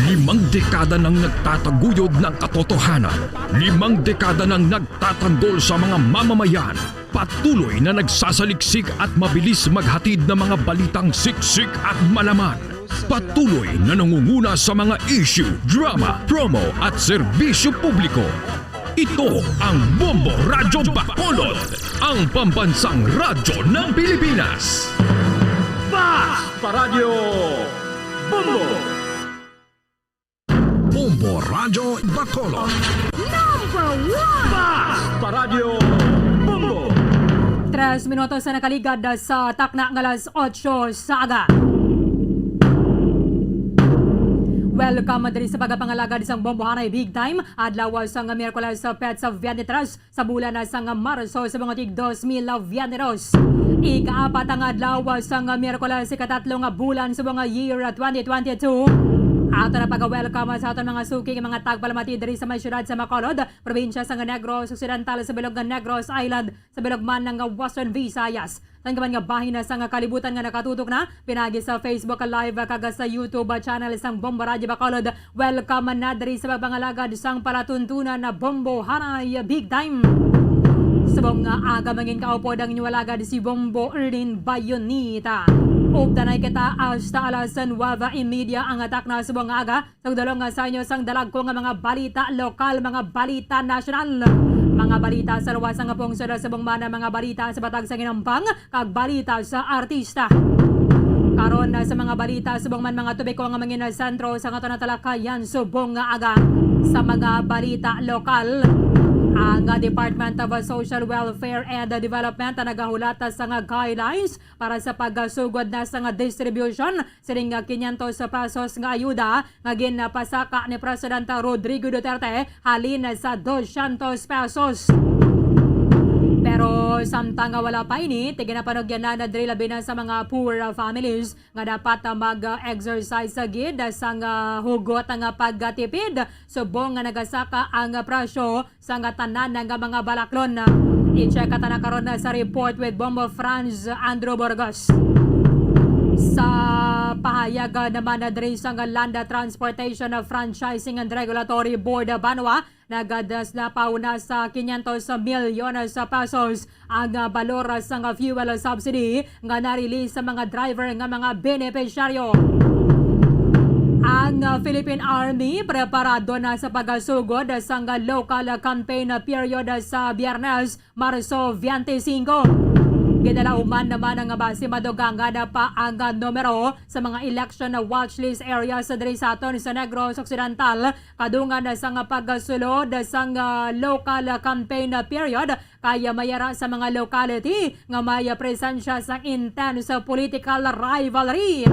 Limang dekada nang nagtataguyod ng katotohanan. Limang dekada nang nagtatanggol sa mga mamamayan. Patuloy na nagsasaliksik at mabilis maghatid ng mga balitang siksik at malaman. Patuloy na nangunguna sa mga issue, drama, promo at serbisyo publiko. Ito ang Bombo Radyo Bacolod, ang pambansang radyo ng Pilipinas. Basta Radyo Bombo! Bombo Radyo Bacolod. Number one! Basta Radyo Bombo! Tres minutos na nakaligad sa takna nga alas otso sa aga. Welcome diri sa pagpangalagad sang Bombohanay Big Time, adlaw sang Miyerkules, petsa twenty-three sa bulan sang Marso sa mga tig dos mil veintidos. Ikaapat nga adlaw sang Miyerkules, ikatatlo nga bulan sa mga year twenty twenty-two. Ato na pag-welcome sa aton mga suki nga mga tagpalamati diri sa may siyudad sa Bacolod, probinsya sang Negros Occidental, sa bilog nga Negros Island, sa bilog man nga Western Visayas, sa iban nga bahin sang kalibutan nga nakatutok na pinagi sa Facebook Live kag sa YouTube channel sang Bombo Radyo Bacolod. Welcome na diri sa pagpangalagad sang palatuntunan na Bombohanay Big Time. Subong nga aga, mangin kaupod ang inyo alagad si Bombo Erlin Bayonita. Updanay kita hasta alas nuwebe y media ang takna subong nga aga. Sugdulong nga sa inyo sang dalagko nga mga balita lokal, mga balita nasyonal, mga balita sa luwas nga pungsod, subong man ang mga balita sa Batag sa Ginampang, kag balita sa artista. Karon na sa mga balita, subong man mga topiko nga mangin sentro sa aton talakayan subong nga aga. Sa mga balita lokal, ang Department of Social Welfare and Development nagahulat sa nga guidelines para sa pagsugod na sa nga distribution sining quinientos pesos nga ayuda nga ginpasaka ni Presidente Rodrigo Duterte halin sa dosyentos pesos. Pero samtang nga wala pa ini, ti ginapanugyanan na diri labi na sa mga poor families nga dapat mag-exercise gid sang hugot nga pagtipid subong nga nagasaka ang presyo sang tanan nga mga balaklon. I-check ta na karon sa report with Bombo Franz Andrew Burgos. Sa pahayag naman diri sang Land Transportation Franchising and Regulatory Board, banwa, nagadaslapaw na sa quinientos milyones pesos ang, ah, balor sang fuel subsidy nga na-release sa mga driver nga mga benepisyaryo. Ang, ah, Philippine Army preparado na sa pagasugod sang local campaign period sa Biyernes, Marso twenty-five. Ginalauman naman ang base madugangan pa ang, ah, numero sa mga election watchlist areas diri sa aton sa Negros Occidental, kadungan sa nga pagsulod sang, ah, local campaign period, kay may ara sa mga locality nga may presensya sang intense political rivalry.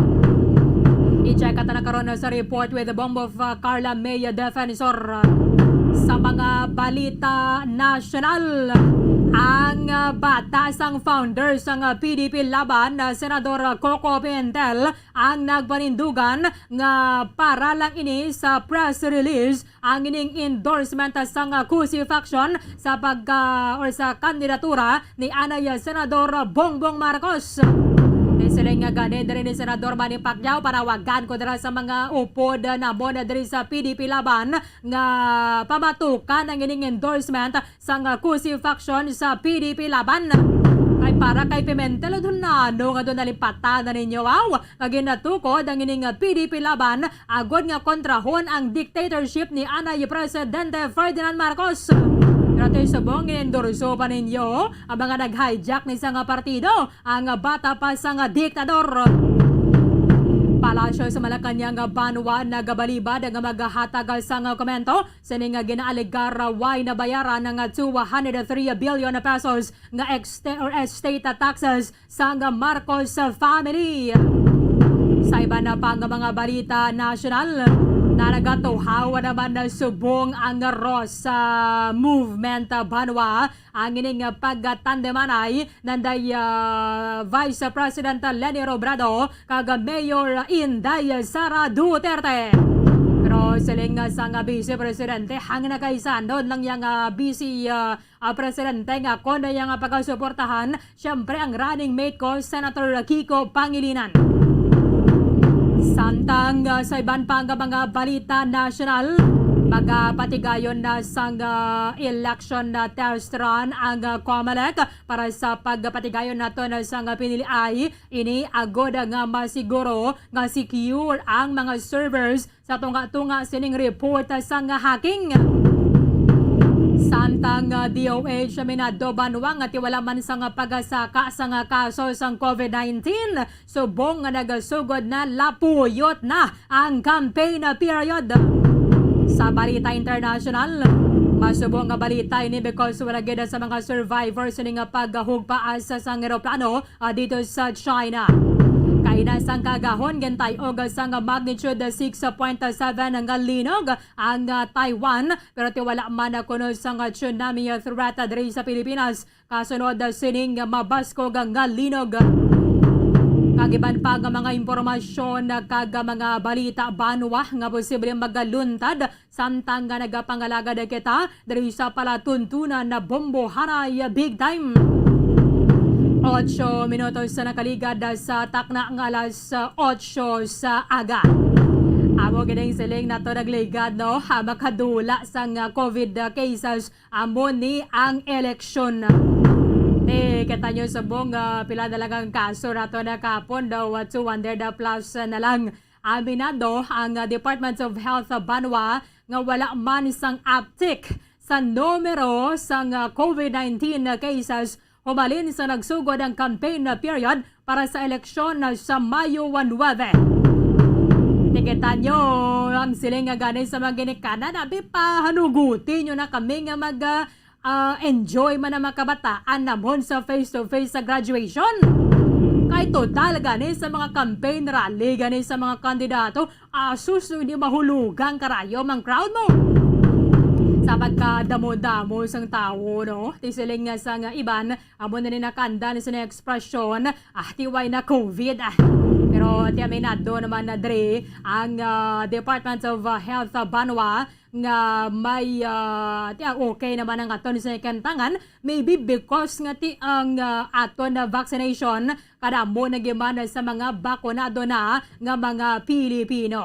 I-check ta na karon sa report with Bombo F-, Carla May Defensor. Sa mga balita nasyonal, Ang, ah, bata sang founder sang, ah, P D P Laban, ah, Senador Coco Pimentel, ang nagpanindugan nga para lang ini sa press release ang ining endorsement sang, ah, Cusi faction sa pagka, or sa kandidatura ni anay Senador Bongbong Marcos. Ti siling nga gani diri ni Senador Manny Pacquiao, panawagan ko dira sa mga upod namon diri sa P D P Laban nga pamatukan ang ining endorsement sang, ah, Cusi faction sa P D P Laban. Kay para kay Pimentel, dunano nga doon nalipatan na ninyo, aw, nga ginatukod ang ining, ah, P D P Laban agod nga kontrahon ang dictatorship ni anay Presidente Ferdinand Marcos. Pero ti subong ginendorso pa ninyo ang mga nag-hijack ni sang partido, ang bata pa sang diktador. Palasyo sa Malacañang, Banwa, nagabalibad nga maghatag sang komento sining ginaalegar way nabayaran nga two hundred three billion pesos nga exte-, or estate taxes sang Marcos family. Sa iban na pa nga mga balita nasyonal, na nagatuhaw naman na subong ang Rosa Movement Banwa ang ining pagtandemanay nanday, ah, Vice President Leni Robredo kag Mayor Inday Sara Duterte. Pero siling nga sang Vice Presidente, hang nakaisanod lang yang, ah, Vice, ah, ah, Presidente nga kon iya nga pagasuportahan, siyempre ang running mate ko, Senator Kiko Pangilinan. Samtang, ah, sa iban pa nga mga balita nasyonal, magapatigayon na sang, ah, election na test run ang, ah, COMELEC para sa pagpatigayon nato na sang piniliay ini agod nga masiguro nga secure ang mga servers sa tunga-tunga sining report sang hacking. Samtang, ah, D O H minado banwa nga ti wala man sang pagasaka sang kaso sang COVID nineteen, subong nga nagasugod na, lapuyot na ang campaign period. Sa balita international, masubo nga balita ini because wala gid sa mga survivors sini nga paghugpaas sang eroplano, ah, dito sa China. Kaina sang kagahon, gintay-og sang magnitude six point seven nga linog ang, ah, Taiwan, pero ti wala man na kuno sang tsunami threat diri sa Pilipinas. Kasunod sining mabaskog nga linog. Kag iban pa nga mga impormasyon kag mga balita banwa nga posible magaluntad samtang nga nagapangalagad kita diri sa palatuntunan na Bombohanay Big Time. Ocho minutos sa nakaligad sa takna nga alas ocho sa aga. Amo gining siling nato nagligad, no? Ha, makadula sang COVID cases amo ni ang eleksyon. Ti kita nyo subong, ah, pila na lang ang kaso nato na kapon daw, ah, two hundred plus na lang. Aminado ang, ah, Department of Health, ah, banwa nga wala man sang uptick sa numero sang, ah, COVID nineteen cases humalin sa nagsugod ang campaign period para sa eleksyon sa Mayo one nuwebe. Ti kita nyo ang siling nga gani sa mga ginikanan, abi pa, hanuguti nyo na kami nga mag, ah, ah, enjoy man ang mga kabataan namon sa face-to-face sa graduation. Kay total gani sa mga campaign rally gani sa mga kandidato, asus, di mahulugang karayom ang crowd mo. Sa pagkadamo-damo sang tawo, no? Ti siling nga sang iban, amo na ni nakandan sa ekspresyon, ah, ti way na COVID, ah. Pero ti aminado naman na dre ang, ah, Department of, ah, Health, ah, banwa nga may, ah, ti, ah, okay naman ang aton sa kantangan, maybe because nga ti ang, ah, aton na vaccination kadamo na giman sa mga bakunado na nga mga Pilipino.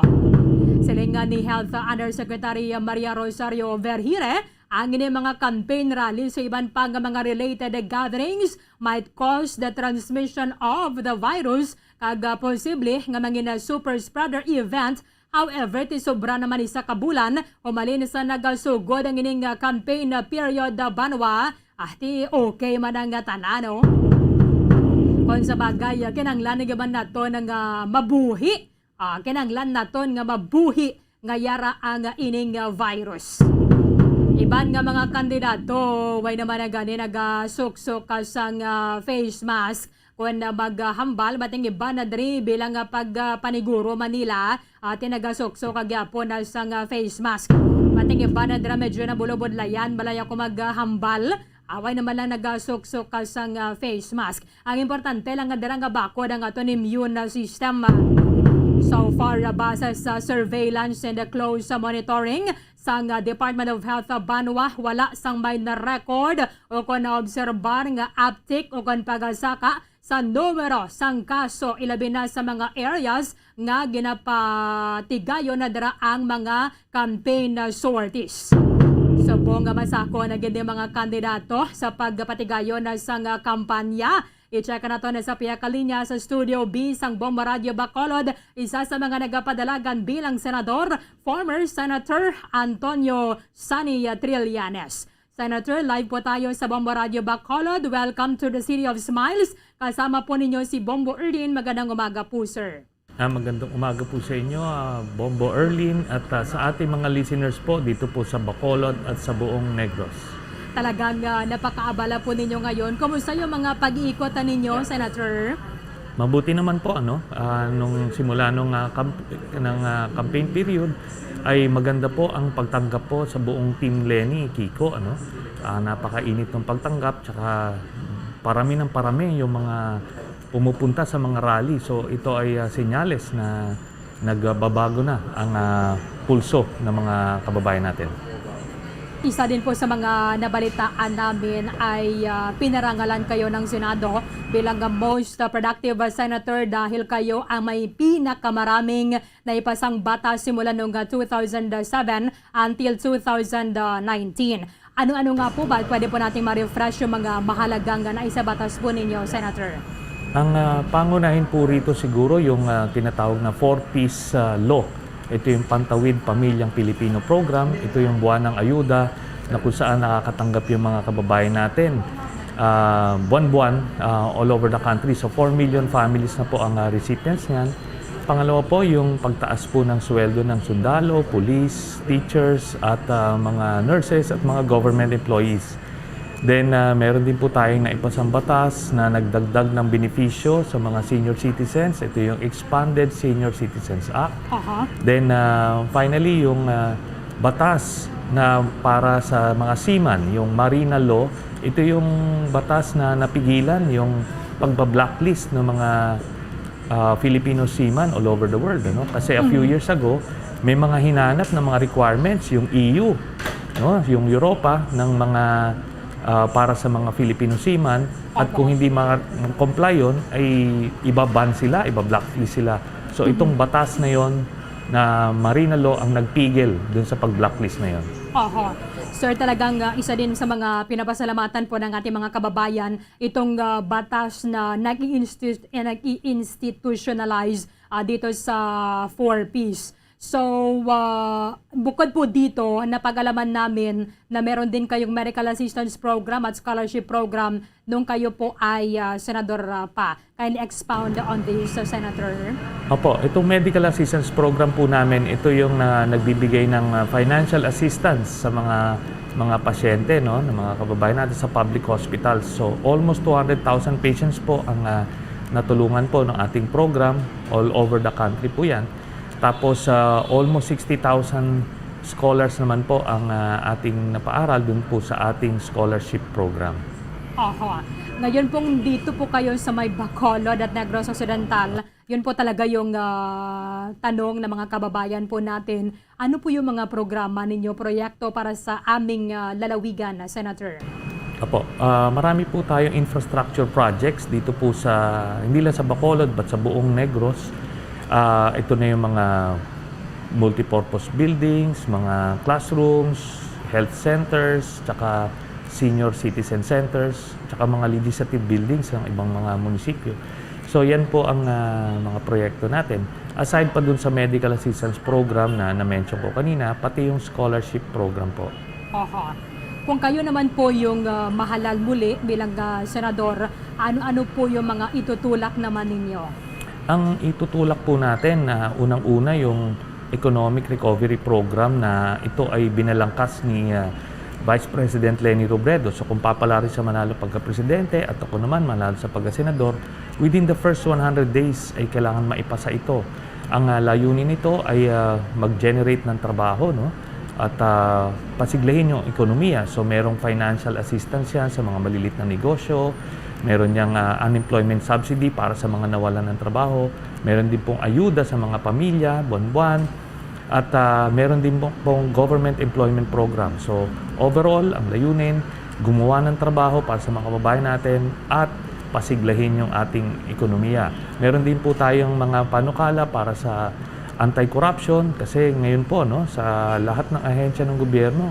Siling nga ni Health Undersecretary Maria Rosario Vergire, ang ini mga campaign rally sa iban pa nga mga related gatherings might cause the transmission of the virus kag, ah, posible nga mangin super spreader event. However, ti sobra naman isa ka bulan humalin sa nagasugod ang ining, ah, campaign, ah, period, ah, banwa, ah, ti okay man ang, ah, tanan, no? Kung sa bagay, ah, kinahanglan na gyud man naton nga mabuhi. Ah, kinahanglan naton nga mabuhi nga yara ang, ah, ining, ah, virus. Iban nga mga kandidato, way naman na gani nagasuksok ka sang, ah, face mask. Kon, ah, maghambal, bating iban na diri bilang, ah, pag, ah, paniguro man nila, ah, ti nagasuksok ka gyapon na sang, ah, face mask. Bating iban na dira medyo nabulobodlayan, balay ako maghambal. Away naman lang nagasuksok ka sang, ah, face mask. Ang importante lang nga dira nga bakod ang aton immune system. So far, ah, base sa surveillance and the close, ah, monitoring sang, ah, Department of Health, ah, banwa, wala sang may na-record o kon naobserbar nga uptick o kon pagasaka sa numero sang kaso, ilabi na sa mga areas nga ginapatigayon na dira ang mga campaign, ah, sorties. Subong nga masako na gid ang mga kandidato sa pagpatigayon na sang, ah, kampanya. I-check nato na sa pihak linya sa Studio B sang Bombo Radio Bacolod, isa sa mga nagapadalagan bilang senador, former Senator Antonio Sonny Trillanes. Senator, live po tayo sa Bombo Radio Bacolod. Welcome to the City of Smiles. Kasama po ninyo si Bombo Erlin. Magandang umaga po, sir. Ah, magandang umaga po sa inyo, ah, Bombo Erlin, at, ah, sa ating mga listeners po dito po sa Bacolod at sa buong Negros. Talagang, ah, napakaabala po ninyo ngayon. Kumusta yung mga pag-iikot ninyo, Senator? Mabuti naman po, ano, ah, nung simula nung, ah, camp-, ng, ah, campaign period, ay maganda po ang pagtanggap po sa buong Team Leni, Kiko, ano. Ah, napakainit ng pagtanggap, tsaka parami ng parami yung mga pumupunta sa mga rally. So, ito ay, ah, senyales na nagbabago na ang, ah, pulso ng mga kababayan natin. Isa din po sa mga nabalitaan namin ay, ah, pinarangalan kayo ng Senado bilang, ah, most, ah, productive, ah, senator dahil kayo ang may pinakamaraming naipasang batas simula noong, ah, two thousand seven until two thousand nineteen. Ano-ano nga po ba? Pwede po nating ma-refresh yung mga mahalagang, ah, naisabatas po ninyo, Senator. Ang, ah, pangunahin po rito siguro yung, ah, tinatawag na Four Ps, ah, Law. Ito yung Pantawid Pamilyang Pilipino Program. Ito yung buwanang ayuda na kung saan nakakatanggap yung mga kababayan natin, ah, buwan-buwan, ah, all over the country. So, four million families na po ang, ah, recipients niyan. Pangalawa po, yung pagtaas po ng sweldo ng sundalo, police, teachers, at, ah, mga nurses at mga government employees. Then, ah, meron din po tayong naipasang batas na nagdagdag ng benepisyo sa mga senior citizens. Ito yung Expanded Senior Citizens Act. Aha. Then, ah, finally, yung, ah, batas na para sa mga seaman, yung Marine Law. Ito yung batas na napigilan yung pagba-blacklist ng mga, ah, Filipino seaman all over the world, ano? Kasi a few Mhm. years ago, may mga hinanap na mga requirements yung E U, no? Yung Europa ng mga, ah, para sa mga Filipino seaman, at Opo. kung hindi ma-, comply yun, ay iba-ban sila, iba-blacklist sila. So, Mhm. itong batas na yon na Marine Law ang nagpigil dun sa pag-blacklist na yon. Oho. Sir, talagang, ah, isa din sa mga pinapasalamatan po ng ating mga kababayan itong, ah, batas na nag-i-insti-, eh, nag-i-institutionalize, ah, dito sa Four Ps. So, ah, bukod po dito, napag-alaman namin na meron din kayong medical assistance program at scholarship program nung kayo po ay, ah, senador, ah, pa. Kindly expound on this, ah, Senator. Opo, itong medical assistance program po namin, ito yung na, nagbibigay ng, ah, financial assistance sa mga, mga pasyente, no, ng mga kababayan natin sa public hospitals. So, almost two hundred thousand patients po ang, ah, natulungan po ng ating program. All over the country po yan. Tapos, ah, almost sixty thousand scholars naman po ang, ah, ating napaaral dun po sa ating scholarship program. Oho. Ngayon pong dito po kayo sa may Bacolod at Negros Occidental, yun po talaga yung, ah, tanong ng mga kababayan po natin. Ano po yung mga programa ninyo, proyekto para sa aming, ah, lalawigan, ah, Senator? Apo, ah, marami po tayong infrastructure projects dito po sa, hindi lang sa Bacolod, but sa buong Negros. Ah, ito na yung mga multipurpose buildings, mga classrooms, health centers, tsaka senior citizen centers, tsaka mga legislative buildings ng ibang mga munisipyo. So, yan po ang, ah, mga proyekto natin. Aside pa dun sa medical assistance program na na-mention ko kanina, pati yung scholarship program po. Oho. Kung kayo naman po yung, ah, mahalal muli bilang, ah, senador, ano-ano po yung mga itutulak naman ninyo? Ang itutulak po natin na unang-una yung Economic Recovery Program na ito ay binalangkas ni, ah, Vice President Leni Robredo. So, kung Papa Larry siya manalo pagka-presidente at ako naman manalo sa pagka-senador, within the first one hundred days ay kailangan maipasa ito. Ang, ah, layunin nito ay, ah, mag-generate ng trabaho, no? at, ah, pasiglahin yung ekonomiya. So, merong financial assistance yan sa mga malilit na negosyo, meron yang, ah, unemployment subsidy para sa mga nawalan ng trabaho, meron din pong ayuda sa mga pamilya, buwan-buwan, at, ah, meron din po, pong government employment program. So, overall, ang layunin, gumawa ng trabaho para sa mga kababayan natin at pasiglahin yung ating ekonomiya. Meron din po tayong mga panukala para sa anti-corruption kasi ngayon po, no, sa lahat ng ahensya ng gobyerno,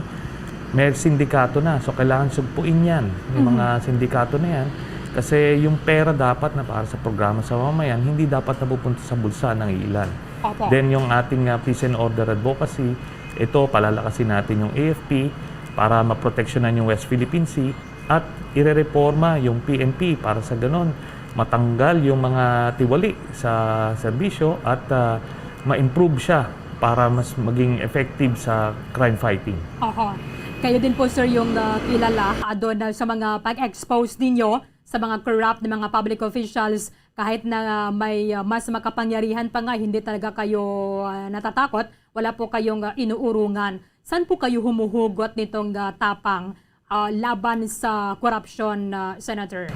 may sindikato na. So, kailangan sugpuin yan, yung mga sindikato na yan. Kasi yung pera dapat na para sa programa sa mamayan, hindi dapat napupunta sa bulsa ng ilan. Opo. Then, yung ating, ah, peace and order advocacy, ito, palalakasin natin yung A F P para maproteksyonan yung West Philippine Sea at irereporma yung P N P para sa ganon matanggal yung mga tiwali sa serbisyo at, ah, ma-improve siya para mas maging effective sa crime fighting. Oho. Kayo din po, sir, yung, ah, kilala, ah, doon, ah, sa mga pag-expose ninyo sa mga corrupt na mga public officials, kahit na, ah, may, ah, mas makapangyarihan pa nga, hindi talaga kayo, ah, natatakot, wala po kayong, ah, inuurungan. Saan po kayo humuhugot nitong, ah, tapang, ah, laban sa korupsyon, ah, Senator?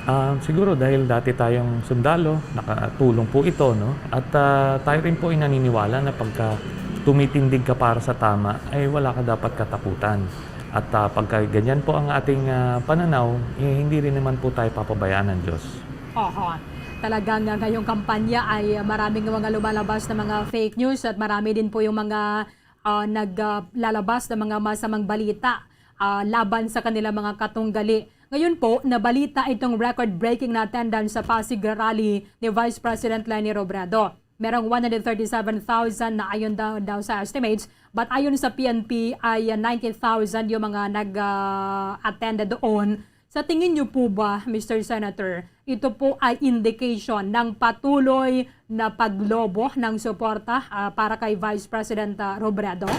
Ah, siguro dahil dati tayong sundalo, nakatulong po ito, no? At, ah, tayo rin po ay naniniwala na pagka tumitindig ka para sa tama, ay wala ka dapat katakutan. At, ah, pagka ganyan po ang ating, ah, pananaw, eh, hindi rin naman po tayo papabayaan ng Diyos. Oho. Talagang, ah, ngayong kampanya ay, ah, maraming mga lumalabas na mga fake news at marami din po yung mga, ah, nag, ah, lalabas na mga masamang balita, ah, laban sa kanila mga katunggali. Ngayon po, nabalita itong record-breaking na attendance sa Pasig Rally ni Vice President Leni Robredo. Merong one hundred thirty-seven thousand na ayon daw, daw sa estimates, but ayon sa P N P ay, ah, ninety thousand yung mga nag, ah, attend doon. Sa tingin niyo po ba, Mister Senator, ito po ay indication ng patuloy na paglobo ng suporta, ah, para kay Vice President, ah, Robredo?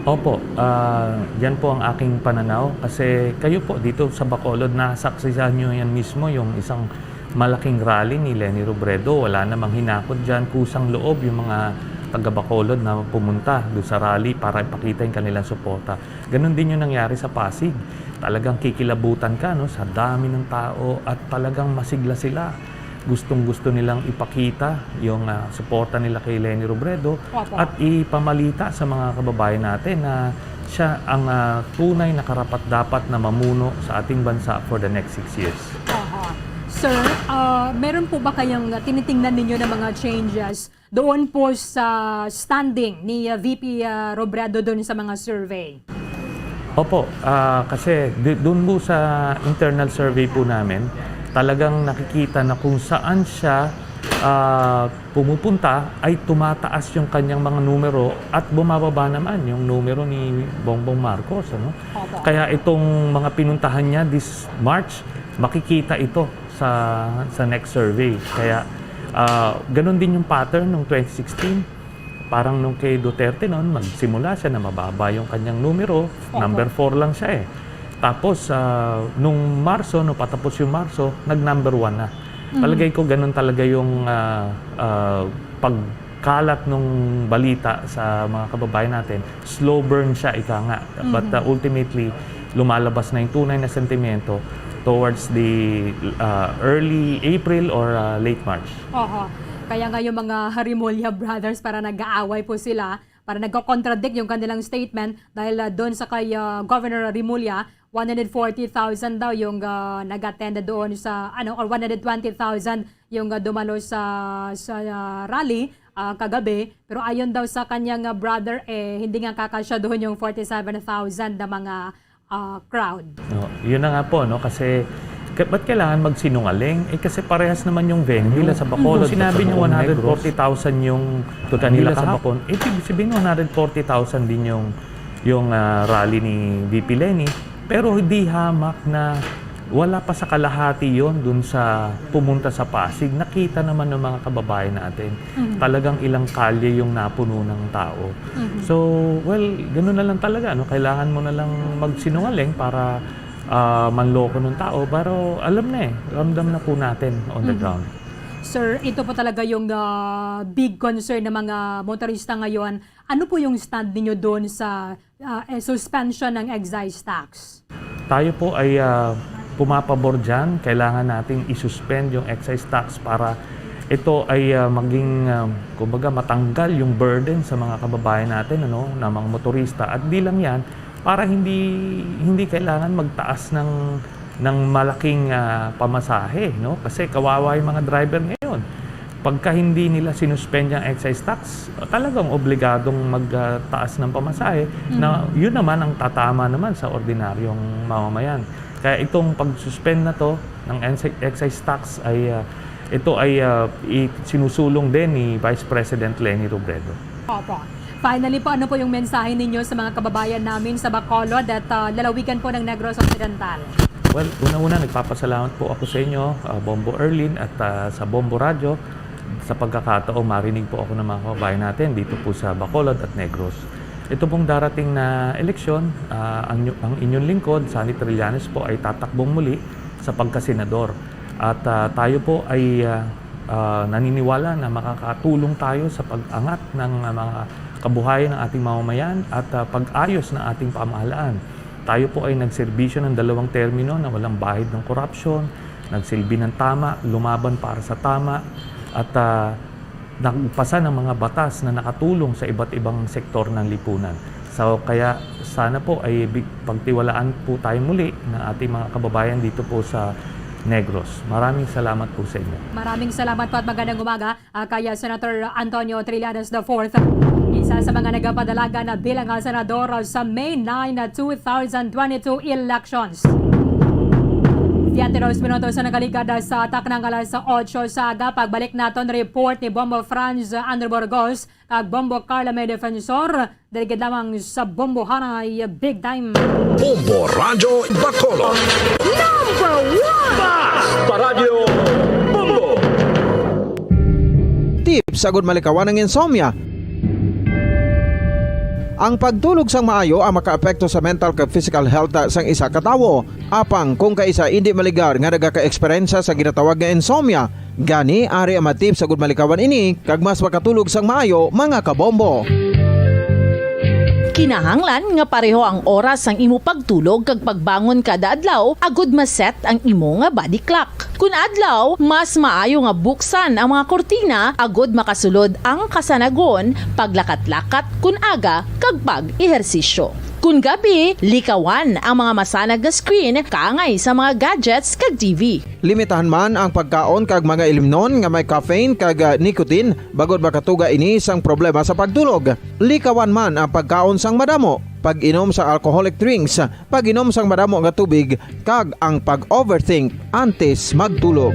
Opo, ah, yan po ang aking pananaw kasi kayo po dito sa Bacolod, nasaksihan nyo yan mismo, yung isang malaking rally ni Leni Robredo. Wala namang hinakot dyan, kusang loob yung mga taga Bacolod na pumunta doon sa rally para ipakita yung kanilang suporta. Ganun din yung nangyari sa Pasig. Talagang kikilabutan ka, no, sa dami ng tao at talagang masigla sila. Gustong-gusto nilang ipakita yung, ah, suporta nila kay Leni Robredo. Opo. At ipamalita sa mga kababayan natin na siya ang, ah, tunay na karapat-dapat na mamuno sa ating bansa for the next six years. Aha. Sir, ah, meron po ba kayong, ah, tinitingnan ninyo na mga changes doon po sa standing ni, ah, V P, ah, Robredo doon sa mga survey? Opo, ah, kasi di-, doon po sa internal survey po namin, talagang nakikita na kung saan siya, ah, pumupunta ay tumataas yung kanyang mga numero at bumababa naman yung numero ni Bongbong Marcos, ano? Opo. Kaya itong mga pinuntahan niya this March, makikita ito sa, sa next survey. Kaya, ah, ganun din yung pattern nung twenty sixteen. Parang nung kay Duterte noon, magsimula siya na mababa yung kanyang numero, Opo. number four lang siya eh. Tapos, ah, nung Marso, no, patapos yung Marso, nag-number one na. Mhm. Palagay ko ganun talaga yung, ah, ah, pagkalat nung balita sa mga kababayan natin. Slow burn siya, ika nga. But, Mhm. ah, ultimately, lumalabas na yung tunay na sentimento towards the, ah, early April or, ah, late March. Oho. Kaya nga yung mga Remulla brothers, para nag-aaway po sila, para nagko-contradict yung kanilang statement dahil, ah, doon sa kay, ah, Governor Remulla, one hundred forty thousand daw yung, ah, nag-attend doon sa, ano, or one hundred twenty thousand yung, ah, dumalo sa, sa, ah, rally, ah, kagabi. Pero ayon daw sa kanyang, ah, brother, eh, hindi nga kakasya doon yung forty-seven thousand na mga, ah, crowd. No, yun na nga po, no? Kasi, ka-, ba't kailangan magsinungaling? Eh, kasi parehas naman yung venue. Nila sa Bacolod, Kung sinabi pati niyo Negros. one hundred forty thousand yung Kung kanila nila sa kahapon, ibig sabihin one hundred forty thousand din yung, yung, ah, rally ni V P Leni. Pero di hamak na wala pa sa kalahati yon dun sa pumunta sa Pasig. Nakita naman ng mga kababayan natin. Mhm. Talagang ilang kalye yung napuno ng tao. Mhm. So, well, ganun na lang talaga, no? Kailangan mo na lang magsinungaling para, ah, manloko ng tao. Pero alam na eh, ramdam na po natin on the Mhm. ground. Sir, ito po talaga yung, ah, big concern ng mga motorista ngayon. Ano po yung stand ninyo doon sa, ah, eh, suspension ng excise tax? Tayo po ay, ah, pumapabor diyan. Kailangan nating i-suspend yung excise tax para ito ay, ah, maging, ah, kumbaga, matanggal yung burden sa mga kababayan natin, ano, na mga motorista. At di lang yan, para hindi, hindi kailangan magtaas ng, ng malaking, ah, pamasahe, no? Kasi kawawa yung mga driver ngayon. Pagka hindi nila sinuspend yung excise tax, talagang obligadong magtaas ng pamasahe na Mm. yun naman ang tatama naman sa ordinaryong mamamayan. Kaya itong pag-suspend na to ng excise tax ay, ah, ito ay, ah, i-, sinusulong din ni Vice President Leni Robredo. Opo. Finally po, ano po yung mensahe ninyo sa mga kababayan namin sa Bacolod at, ah, lalawigan po ng Negros Occidental? Well, una-una, nagpapasalamat po ako sa inyo, ah, Bombo Erlin at, ah, sa Bombo Radyo sa pagkakataong marinig po ako ng mga kababayan natin dito po sa Bacolod at Negros. Ito pong darating na eleksyon, ah, ang, ang inyong lingkod, Sonny Trillanes po, ay tatakbong muli sa pagkasenador. At, ah, tayo po ay, ah, ah, naniniwala na makakatulong tayo sa pag-angat ng, ah, mga kabuhayan ng ating mamamayan at, ah, pag-ayos ng ating pamahalaan. Tayo po ay nagserbisyo ng dalawang termino na walang bahid ng korupsyon, nagsilbi ng tama, lumaban para sa tama, at, ah, nagpasa ng mga batas na nakatulong sa iba't ibang sektor ng lipunan. So, kaya sana po ay bi-, pagtiwalaan po tayo muli ng ating mga kababayan dito po sa Negros. Maraming salamat po sa inyo. Maraming salamat po at magandang umaga, ah, kay Senator Antonio Trillanes the fourth, isa sa mga nagapadalagan na bilang, ah, senador sa May nine, two thousand twenty-two elections. Siete dos minutos ang nakaligad sa taknang alas otso sa aga. Pagbalik naton, report ni Bombo Franz Andrew Burgos kag Bombo Carla May Defensor. Diri gid lamang sa Bombo Hanay Big Time. Bombo Radyo Bacolod. Number one! Basta Radyo Bombo! Tips agud malikawan ang insomnia. Ang pagtulog sang maayo ang makaapekto sa mental kag physical health sang isa ka tawo. Apang kung kaisa indi maligar nga nagaka-eksperyensya sa ginatawag nga insomnia, gani ari ang mga tips agud malikawan ini kag mas makatulog sang maayo, mga kabombo. Kinahanglan nga pareho ang oras sang imo pagtulog kag pagbangon kada adlaw agud ma-set ang imo nga body clock. Kun adlaw, mas maayo nga buksan ang mga kurtina agud makasulod ang kasanagon, paglakat-lakat kun aga, kag pag-ehersisyo. Kun gabi, likawan ang mga masanag nga screen kaangay sa mga gadgets kag T V. Limitahan man ang pagkaon kag mga ilimnon nga may caffeine kag, ah, nicotine, bangod makatuga ini sang problema sa pagtulog. Likawan man ang pagkaon sang madamo, pag-inom sa alcoholic drinks, pag-inom sang madamo nga tubig, kag ang pag-overthink antes magtulog.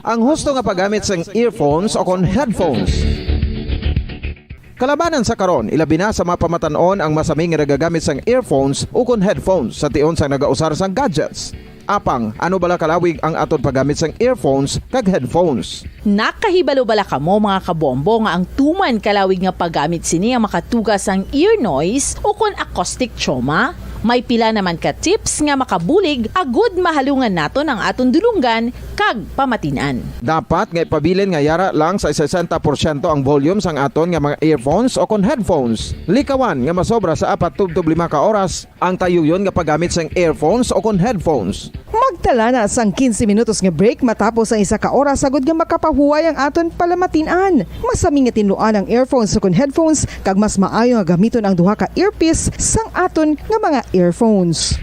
Ang husto nga paggamit sang earphones o kon headphones. Kalabanan sa karon, ilabi na sa mga pamatan-on ang masami nga nagagamit sang earphones o kon headphones sa tion sang nagausar sang gadgets. Apang, ano bala kalawig ang aton paggamit sang earphones kag headphones? Nakahibalo bala kamo, mga kabombo, nga ang tuman kalawig nga paggamit sini ang makatuga sang ear noise o kon acoustic trauma? May pila naman ka tips nga makabulig agud mahalungan naton ang aton dulonggan kag pamatin-an. Dapat nga ipabilin nga yara lang sa sesenta porsyento ang volume sang aton nga mga earphones o kon headphones. Likawan nga masobra sa apat tubtob lima ka oras ang tayuyon nga paggamit sang earphones o kon headphones. Magtala na sang quince minutos nga break matapos ang isa ka oras agud nga makapahuway ang aton palamatin-an. Masami nga tinluan ang earphones o kon headphones, kag mas maayo nga gamiton ang duha ka earpiece sang aton nga mga earphones.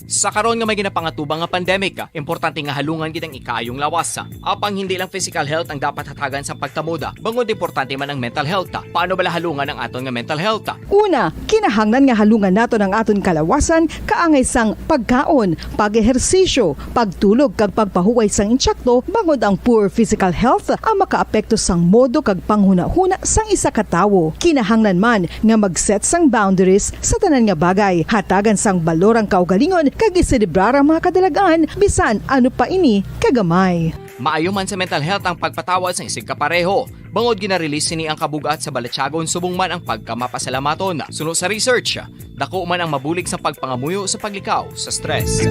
Sa karon nga may ginapangatubang nga pandemic, importante nga halungan gid ang ikaayong lawas. Apang hindi lang physical health ang dapat hatagan sa pagtamuda, bangod importante man ang mental health. Paano bala halungan ang aton nga mental health? Una, kinahanglan nga halungan naton ang aton kalawasan kaangay sang pagkaon, pag-ehersisyo, pagtulog kag pagpahuway sang intsakto, bangod ang poor physical health ang makaapekto sang modo kag panghunahuna sang isa ka tawo. Kinahanglan man nga mag-set sang boundaries sa tanan nga bagay. Hatagan sang balor ang kaugalingon kag iselebrar ang mga kadalag-an, bisan ano pa ini kagamay. Maayo man sa mental health ang pagpatawad sang isigkapareho, bangod gina-release sini ang kabug-at sa balatyagon subong man ang pagkamapasalamaton. Suno sa research, dako man ang mabulig sa pagpangamuyo sa paglikaw sa stress.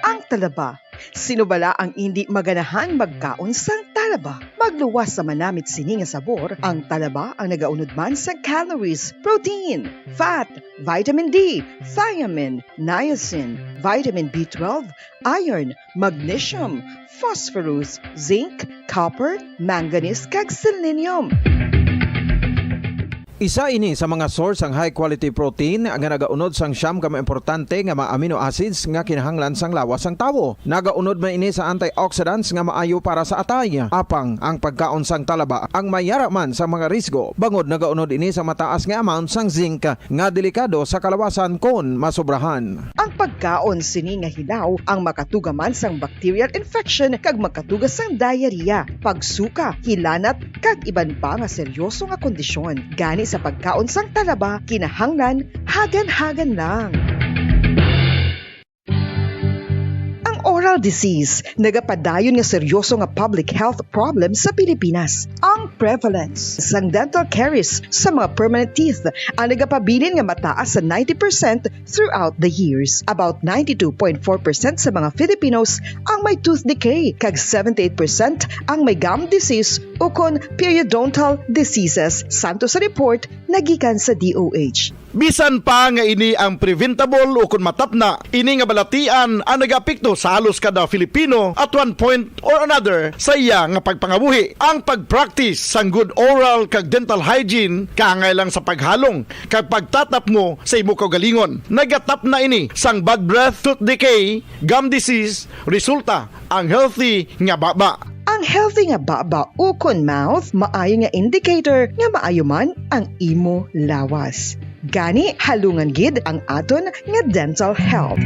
Ang talaba. Sino bala ang indi maganahan magkaon sang talaba? Magluwas sa manamit sini nga sabor, ang talaba ang nagaunod man sa calories, protein, fat, vitamin D, thiamine, niacin, vitamin B twelve, iron, magnesium, phosphorus, zinc, copper, manganese, kag selenium. Isa ini sa mga source sang high quality protein nga nagaunod sang siyam ka mga importante nga mga amino acids nga kinahanglan sang lawas sang tawo. Nagaunod man ini sa antioxidants nga maayo para sa atay. Apang ang pagkaon sang talaba ang mayara man sa mga risgo, bangod nagaunod ini sa mataas nga amount sang zinc nga delikado sa kalawasan kon masobrahan. Ang pagkaon sini nga hilaw ang makatuga man sang bacterial infection kag makatuga sang diarrhea, pagsuka, hilanat, kag iban pa nga seryoso nga kondisyon. Gani sa pagkaon sang talaba, kinahanglan hagan-hagan lang. Ang oral disease nagapadayon nga seryoso nga public health problem sa Pilipinas. Ang prevalence sang dental caries sa mga permanent teeth ang nagapabilin nga mataas sa ninety percent throughout the years. About ninety-two point four percent sa mga Filipinos ang may tooth decay, kag seventy-eight percent ang may gum disease ukon periodontal diseases, santo sa report nagikan sa D O H. Bisan pa nga ini ang preventable ukon matapna, ini nga balatian ang nagaapekto sa halos kada Filipino at one point or another sa iya nga pagpangabuhi. Ang pag-practice sang good oral kag dental hygiene kaangay lang sa paghalong kag pagtatapngo sa imo kaugalingon. Nagatapna ini sang bad breath, tooth decay, gum disease, resulta ang healthy nga baba. Ang healthy nga baba ukon mouth maayo nga indicator nga maayo man ang imo lawas. Gani, halungan gid ang aton nga dental health.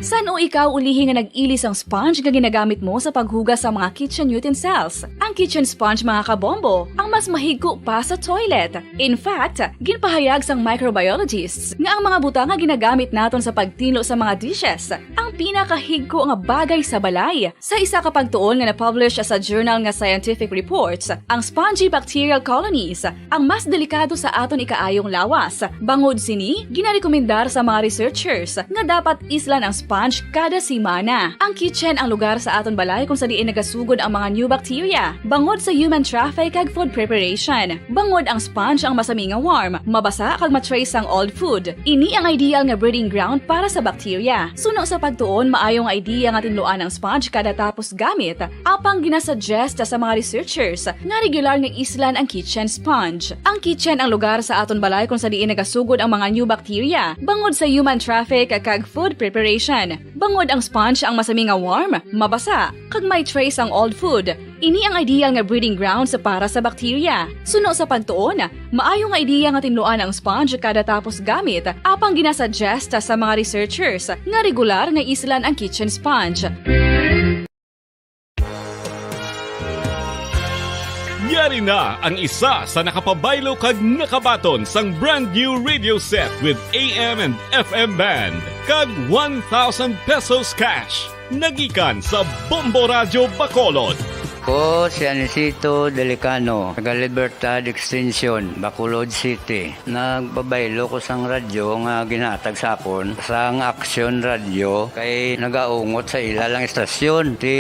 San-o ikaw ulihi nga nag-ili sang sponge nga ginagamit mo sa paghugas sa mga kitchen utensils? Ang kitchen sponge, mga kabombo, ang mas mahigko pa sa toilet. In fact, ginpahayag sang microbiologists nga ang mga butang nga ginagamit naton sa pagtinlo sa mga dishes ang pinakahigko nga bagay sa balay. Sa isa ka pagtuon nga na-publish sa journal nga Scientific Reports, ang spongy bacterial colonies ang mas delikado sa aton ikaayong lawas. Bangod sini, ginarekomendar sa mga researchers nga dapat islan ang sponge kada semana. Ang kitchen ang lugar sa aton balay kung sa diin nagasugod ang mga new bacteria, bangod sa human traffic kag food preparation, bangod ang sponge ang masami nga warm, mabasa kag ma-trace ang old food. Ini ang ideal nga breeding ground para sa bacteria. Suno sa pagtuon, maayo nga idea nga tinluan ang sponge kada tapos gamit, apang ginasuggest sa mga researchers nga regular nga islan ang kitchen sponge. Ang kitchen ang lugar sa aton balay kung sa diin nagasugod ang mga new bacteria, bangod sa human traffic kag food preparation. Bangod ang sponge ang masami nga warm, mabasa, kag may trace ang old food, ini ang ideal nga breeding grounds para sa bacteria. Suno sa pagtuon, maayo nga idea nga tinluan ang sponge kada tapos gamit, apang ginasuggest sa mga researchers nga regular nga islan ang kitchen sponge. Yari na ang isa sa nakapabaylo kag nakabaton sang brand new radio set with A M and F M band kag one thousand pesos cash. Nagikan sa Bombo Radyo Bacolod. Ko si Anisito Delicano, taga Libertad Extension, Bacolod City. Nagpabaylo ko sang radyo nga ginhatag sa akon sang Action Radio kay nagaungot sa ila lang istasyon. Ti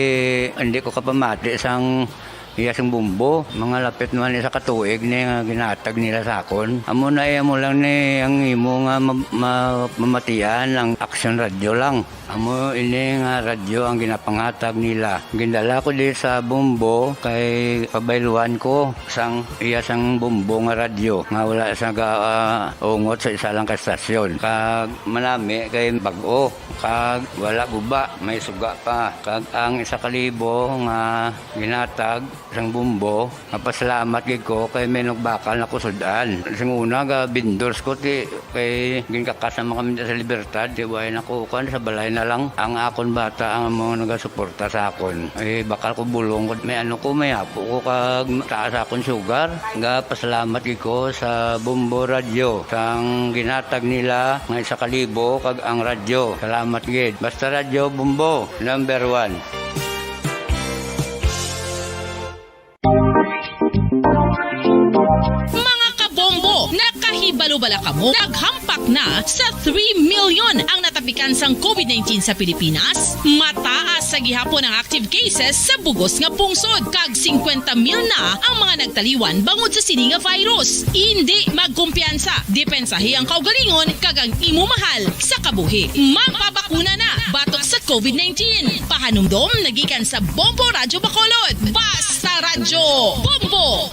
hindi ko kapamati sang iya sing bumbo. Mga lapit naman isa ka tuig ni nga ginhatag nila sa akon. Amo na, eh, amo lang ni ang imo nga ma-, ma-, mamatian ang Action Radio lang. Amo ini nga radyo ang ginapanghatag nila. Gindala ko di sa bumbo kay pabayluan ko sang iya sang bumbo nga radyo nga wala sa ga-, ah, ungot sa isa lang ka estasyon. Kag manami kay bag-o, kag wala guba, may suga pa. Kag ang isa ka libo nga ginhatag Sang Bombo, mapasalamat gid ko kay may nagbakal na ko sud-an. Sing una, ga vendors ko, ti, kay ginkakas naman kami sa Libertad, ti, way na ko, kan, sa balay na lang. Ang akon bata, ang mga nagasuporta sa akon. Eh, bakal ko bulong ko, may ano ko, may apo ko, kag taas akon sugar. Ga pasalamat gid ko sa Bombo Radyo, sang ginhatag nila nga isa ka libo, kag ang radyo. Salamat gid. Basta Radyo Bombo, number one. Mga kabombo, nakahibalo bala kamo? Naghampak na sa three million ang natapikan sang COVID nineteen sa Pilipinas. Mataas sa gihapon ang active cases sa bugos nga pungsod, kag singkwenta mil na ang mga nagtaliwan bangod sa sini nga virus. Indi magkumpiyansa, depensahi ang kaugalingon kag ang imo mahal sa kabuhi. Magpabakuna na batok sa COVID nineteen. Pahanumdom na gikan sa Bombo Radyo Bacolod. Basta Radyo Bombo!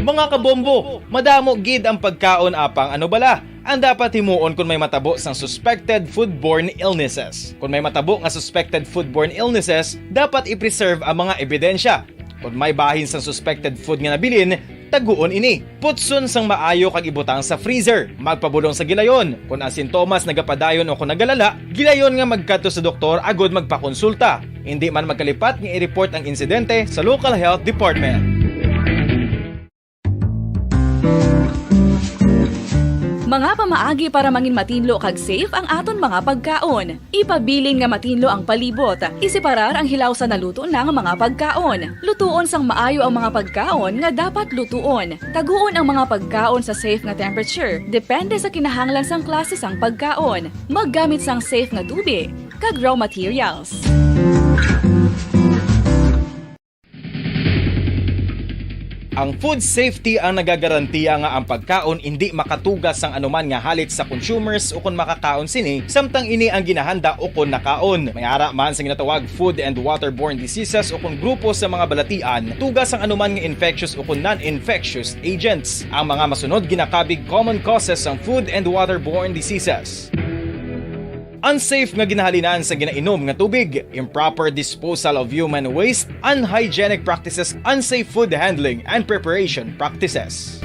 Mga kabombo, madamo gid ang pagkaon, apang ano bala ang dapat himuon kon may matabo sang suspected foodborne illnesses? Kon may matabo nga suspected foodborne illnesses, dapat i-preserve ang mga ebidensya. Kon may bahin sang suspected food nga nabilin, taguon ini. Putson sang maayo kag ibutang sa freezer. Magpabulong sa gilayon. Kon ang sintomas nagapadayon o kon nagalala, gilayon nga magkadto sa doktor agod magpakonsulta. Indi man magkalipat nga i-report ang insidente sa local health department. Mga pamaagi para mangin matinlo kag safe ang aton mga pagkaon. Ipabilin nga matinlo ang palibot. Iseparar ang hilaw sa naluto na nga mga pagkaon. Lutuon sang maayo ang mga pagkaon nga dapat lutuon. Taguon ang mga pagkaon sa safe nga temperature, depende sa kinahanglan sang klase sang pagkaon. Maggamit sang safe nga tubi kag raw materials. Ang food safety ang nagagarantiya nga ang pagkaon indi makatuga sang anuman nga halit sa consumers ukon makakaon sini, samtang ini ang ginahanda ukon nakaon. May ara man sa ginatawag food and waterborne diseases ukon grupo sa mga balatian, tuga sang anuman nga infectious ukon non-infectious agents. Ang mga masunod ginakabig common causes sang food and waterborne diseases. Unsafe nga ginahalinan sa ginainom nga tubig, improper disposal of human waste, unhygienic practices, unsafe food handling and preparation practices.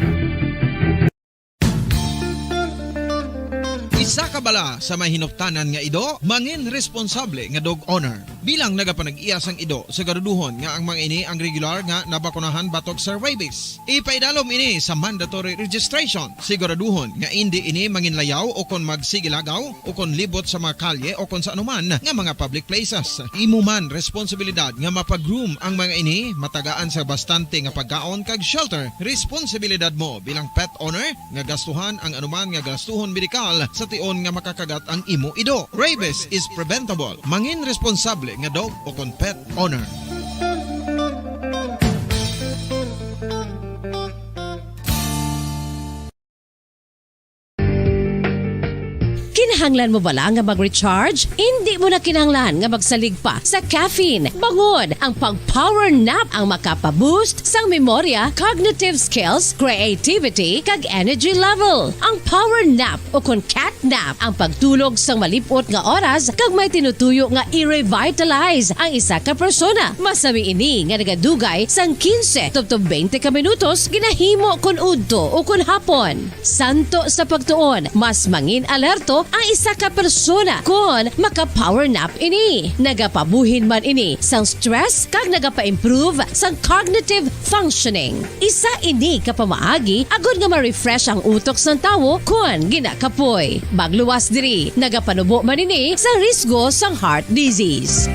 Isa ka bala sa may hinuptanan nga ido, mangin responsable nga dog owner. Bilang nagapanag-iya sang ido, siguraduhon nga ang mga ini ang regular nga nabakunahan batok sa rabies. Ipaidalom ini sa mandatory registration. Siguraduhon nga indi ini manginlayaw o kon magsigilagaw o kon libot sa mga kalye o kon sa anuman nga mga public places. Imo man responsibilidad nga mapag-groom ang mga ini, matagaan sa bastante nga pagkaon kag shelter. Responsibilidad mo bilang pet owner nga gastuhan ang anuman nga gastuhon medikal sa tion nga makakagat ang imo ido. Rabies is preventable. Mangin responsable nga dog o kon pet owner. Kinahanglan mo bala nga mag-recharge? Indi mo na kinahanglan nga magsalig pa sa caffeine. Bangod ang pag-power nap ang makapa-boost sang memorya, cognitive skills, creativity, kag energy level. Ang power nap o kon cat nap ang pagtulog sang malip-ot nga oras kag may tinutuyo nga i-revitalize ang isa ka persona. Masami ini nga nagadugay sang quince tubtob twenty ka minutos ginahimo kon udto o kon hapon. Santo sa pagtuon, mas mangin-alerto ang isa ka persona kon maka-power nap ini. Nagapabuhin man ini sang stress kag nagapa-improve sang cognitive functioning. Isa ini ka pamaagi agod nga ma-refresh ang utok sang tawo kon ginakapoy. Magluwas diri, nagapanubo man ini sang risgo sang heart disease.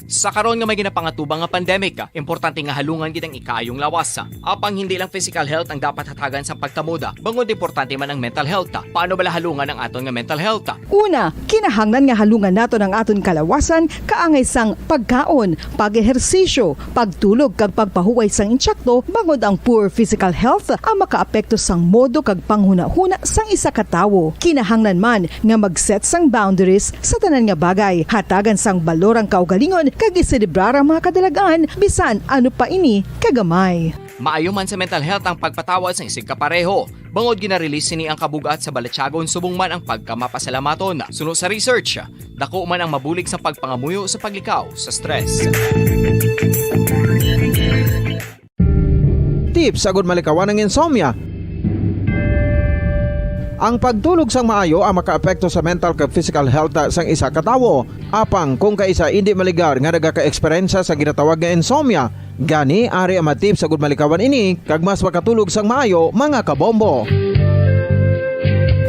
Sa karon nga may ginapangatubang nga pandemic, importante nga halungan gid ang ikaayong lawas. Apang hindi lang physical health ang dapat hatagan sa pagkamoda, bangod importante man ang mental health. Paano bala halungan ang aton nga mental health? Una, kinahanglan nga halungan naton ang aton kalawasan kaangay sang pagkaon, pag-ehersisyo, pagtulog kag pagpahuway sang insakto, bangod ang poor physical health ang makaapekto sang modo kag panghunahuna sang isa ka tawo. Kinahanglan man nga mag-set sang boundaries sa tanan nga bagay. Hatagan sang balor ang kaugalingon kag iselebrar ang mga kadalag-an, bisan ano pa ini kagamay. Maayo man sa mental health ang pagpatawad sang isigkapareho, bangod gina-release sini ang kabug-at sa balatyagon subong man ang pagkamapasalamaton. Suno sa research, dako man ang mabulig sa pagpangamuyo sa paglikaw sa stress. Tips agud malikawan ang insomnia. Ang pagtulog sang maayo ang makaapekto sa mental kag physical health sang isa ka tawo. Apang kung kaisa indi maligar nga nagaka-eksperyensya sa ginatawag nga insomnia, gani ari ang mga tips agud malikawan ini kag mas makatulog sang maayo, mga kabombo.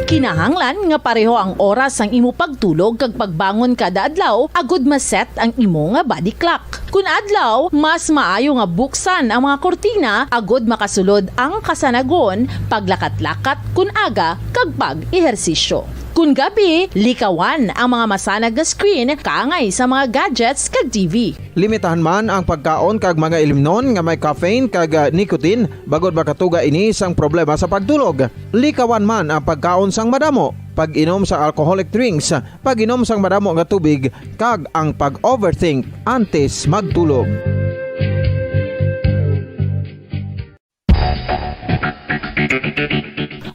Kinahanglan nga pareho ang oras sang imo pagtulog kag pagbangon kada adlaw agud ma-set ang imo nga body clock. Kun adlaw, mas maayo nga buksan ang mga kurtina agud makasulod ang kasanagon, paglakat-lakat kun aga, kag pag-ehersisyo. Kun gabi, likawan ang mga masanag nga screen kaangay sa mga gadgets kag T V. Limitahan man ang pagkaon kag mga ilimnon nga may caffeine kag, ah, nicotine, bangod makatuga ini sang problema sa pagtulog. Likawan man ang pagkaon sang madamo, pag-inom sa alcoholic drinks, pag-inom sang madamo nga tubig, kag ang pag-overthink antes magtulog.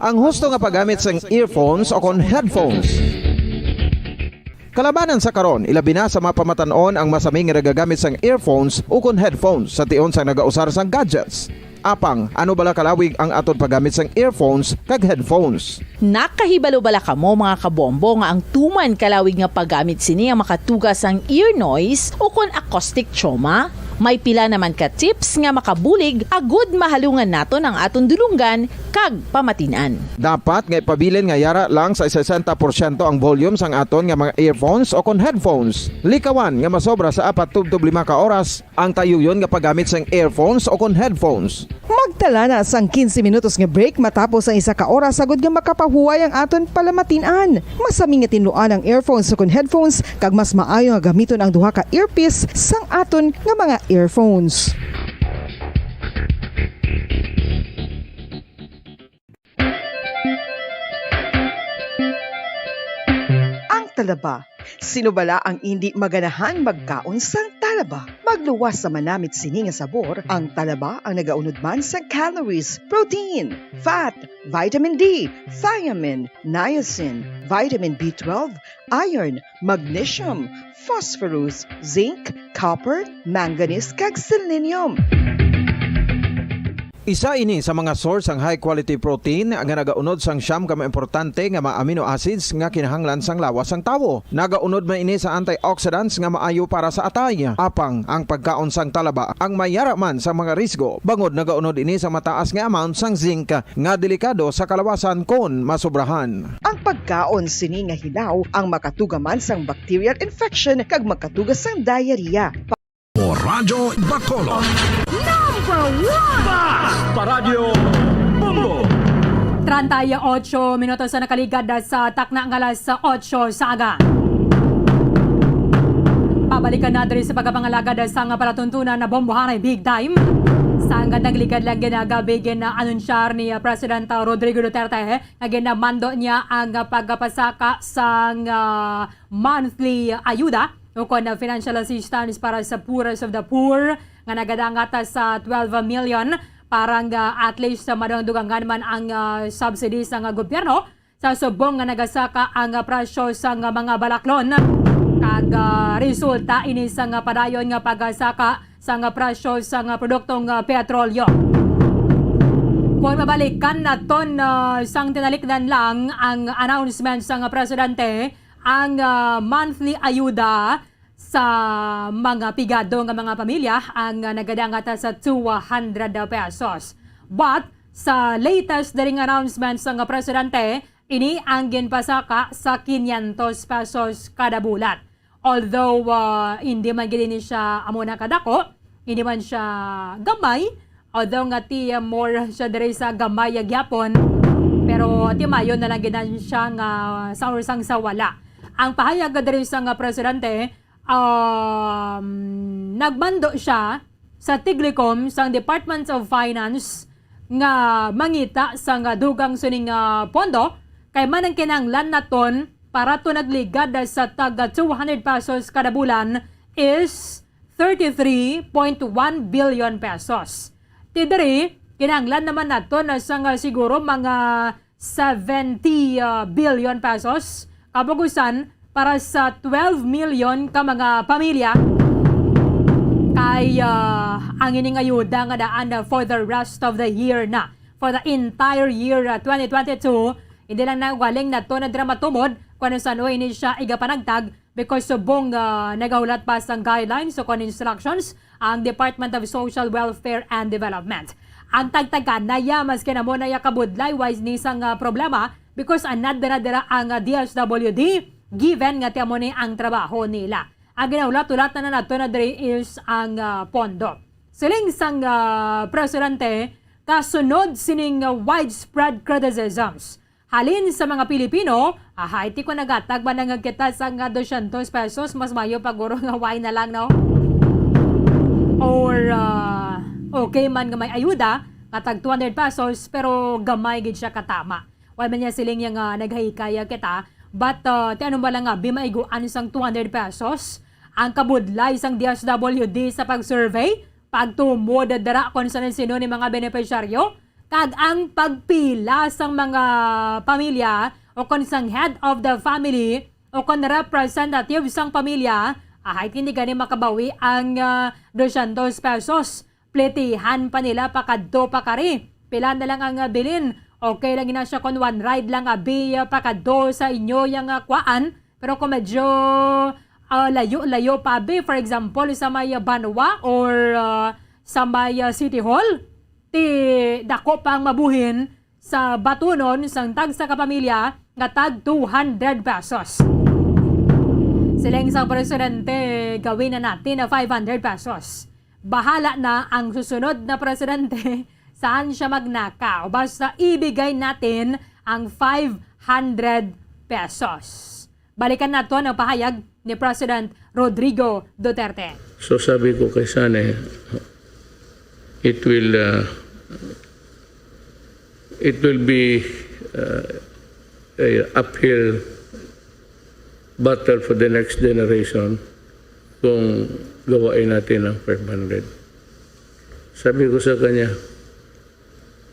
Ang husto nga paggamit sang earphones o kon headphones. Kalabanan sa karon, ilabi na sa mga pamatan-on ang masami nga nagagamit sang earphones o kon headphones sa tion sang nagausar sang gadgets. Apang, ano bala kalawig ang aton paggamit sang earphones kag headphones? Nakahibalo bala kamo, mga kabombo, nga ang tuman kalawig nga paggamit sini ang makatuga sang ear noise o kon acoustic trauma? May pila naman ka tips nga makabulig agud mahalungan naton ang aton dulonggan kag pamatin-an. Dapat nga ipabilin nga yara lang sa sesenta porsyento ang volume sang aton nga mga earphones o kon headphones. Likawan nga masobra sa apat tubtob lima ka oras ang tayuyon nga paggamit sang earphones o kon headphones. Magtala na sang quince minutos nga break matapos ang isa ka oras agud nga makapahuway ang aton palamatin-an. Masami nga tinluan ang earphones o kon headphones, kag mas maayo nga gamiton ang duha ka earpiece sang aton nga mga earphones. Ang talaba. Sino bala ang indi maganahan magkaon sang talaba? Magluwas sa manamit sini nga sabor, ang talaba ang nagaunod man sang calories, protein, fat, vitamin D, thiamine, niacin, vitamin B twelve, iron, magnesium, phosphorus, zinc, copper, manganese, kag selenium. Isa ini sa mga source sang high quality protein nga nagaunod sang siyam ka mga importante nga mga amino acids nga kinahanglan sang lawas sang tawo. Nagaunod man ini sa antioxidants nga maayo para sa atay. Apang ang pagkaon sang talaba ang may yara man sa mga risgo, bangod nagaunod ini sa mataas nga amount sang zinc nga delikado sa kalawasan kon masobrahan. Ang pagkaon sini nga hilaw ang makatuga man sang bacterial infection kag makatuga sang diarrhea. O Radyo Bacolod. Number one! Basta Radyo Bombo! Treinta y ocho minutos na nakaligad sa takna nga alas ocho sa aga. Pabalikan na diri sa pagpangalagad sang palatuntunan na bombohanay big time. Sa gandang ligad lang ginagabi, gina-anunsyar ni, ah, President, ah, Rodrigo Duterte nga ginamando niya ang, ah, pagpasaka sang, ah, monthly ayuda ukon na financial assistance para sa poorest of the poor nga nagadangat sa twelve million para nga at least, ah, madungdugangan man ang, ah, subsidy sa nga gobyerno sa subong nga nagasaka ang, ah, presyo sa nga mga balaklon. Kag, ah, resulta ini sa nga padayon nga pagsaka sa nga presyo sa nga produktong, ah, petrolyo. Kung mabalikan naton, ah, sang tinalikdan lang ang announcement sa nga presidente, ang, ah, monthly ayuda sa mga pigado nga mga pamilya ang, ah, nagadangat sa two hundred pesos. But sa latest diri nga announcement sa nga presidente, ini ang ginpasaka sa quinientos pesos kada bulan. Although, ah, hindi man gid ni siya amo na kadako, hindi man siya gamay, although nga ti, ah, more siya diri sa gamay, ah, gyapon, pero timayon na lang gid na siya nga sa ursang sa wala. Ang pahayag diri sa nga presidente, um, nagmando siya sa Tiglicom sang Department of Finance nga mangita sang dugang sining, ah, pondo, kay man ang kinahanglan naton para to nagligad sa tag two hundred pesos kada bulan is thirty-three point one billion pesos. Ti diri, kinahanglan naman naton sang siguro mga seventy, ah, billion pesos, kabugusan para sa twelve million ka mga pamilya. Kay, ah, ang ining ayuda nga daan, ah, for the rest of the year na, for the entire year, ah, twenty twenty-two, hindi lang na galing nato na dira matumod kung ano san-o ini siya igapanagtag, because subong, ah, nagahulat pa sang guidelines o kon instructions ang Department of Social Welfare and Development. Ang tagtaganaya, maski na mo na ya kabudlay, wise ni sang, ah, problema, because anad dira-dira ang, ah, D S W D, given nga ti amo ni ang trabaho nila. Ang ginahulat-hulat na nato na diri is ang, ah, pondo. Siling sang, ah, presidente, kasunod sining, ah, widespread criticisms halin sa mga Pilipino, ahay, ti ko nagatag man lang kita sa nga dosyentos pesos, mas mayo pa guro nga why na lang, no? Or, ah, okay man nga may ayuda, nga tag two hundred pesos, pero gamay gid siya katama. Why man niya siling niya nga naghahikaya kita, but, ah, ti ano ba lang nga, bi maiguan sang two hundred pesos? Ang kabudlay sang D S W D sa pag-survey, pagtumod dira kung sino-sino ni mga benepisyaryo, kag ang pagpila sang mga pamilya o kon sang head of the family o kon representative sang pamilya, ahay, hindi gani makabawi ang, ah, dosyentos pesos. Plitihan pa nila pakadto pa kari. Pila na lang ang, ah, bilin? Okay lang na siya kon one ride lang abi, ah, pakadto sa inyo yang, ah, kuan. Pero kung medyo, ah, layo-layo pa abi, for example, sa may, ah, Banwa or, ah, sa may, ah, City Hall, ti dako pa ang mabuhin sa batunon sang tagsa ka pamilya nga tag two hundred pesos. Siling sa presidente, gawin na natin na five hundred pesos. Bahala na ang susunod na presidente saan siya magnakaw. Basta ibigay natin ang five hundred pesos. Balikan nato ang pahayag ni President Rodrigo Duterte. So sabi ko kay Sane, it will, uh, it will be, uh, a uphill battle for the next generation kung gawain natin ang five hundred. Sabi ko sa kanya,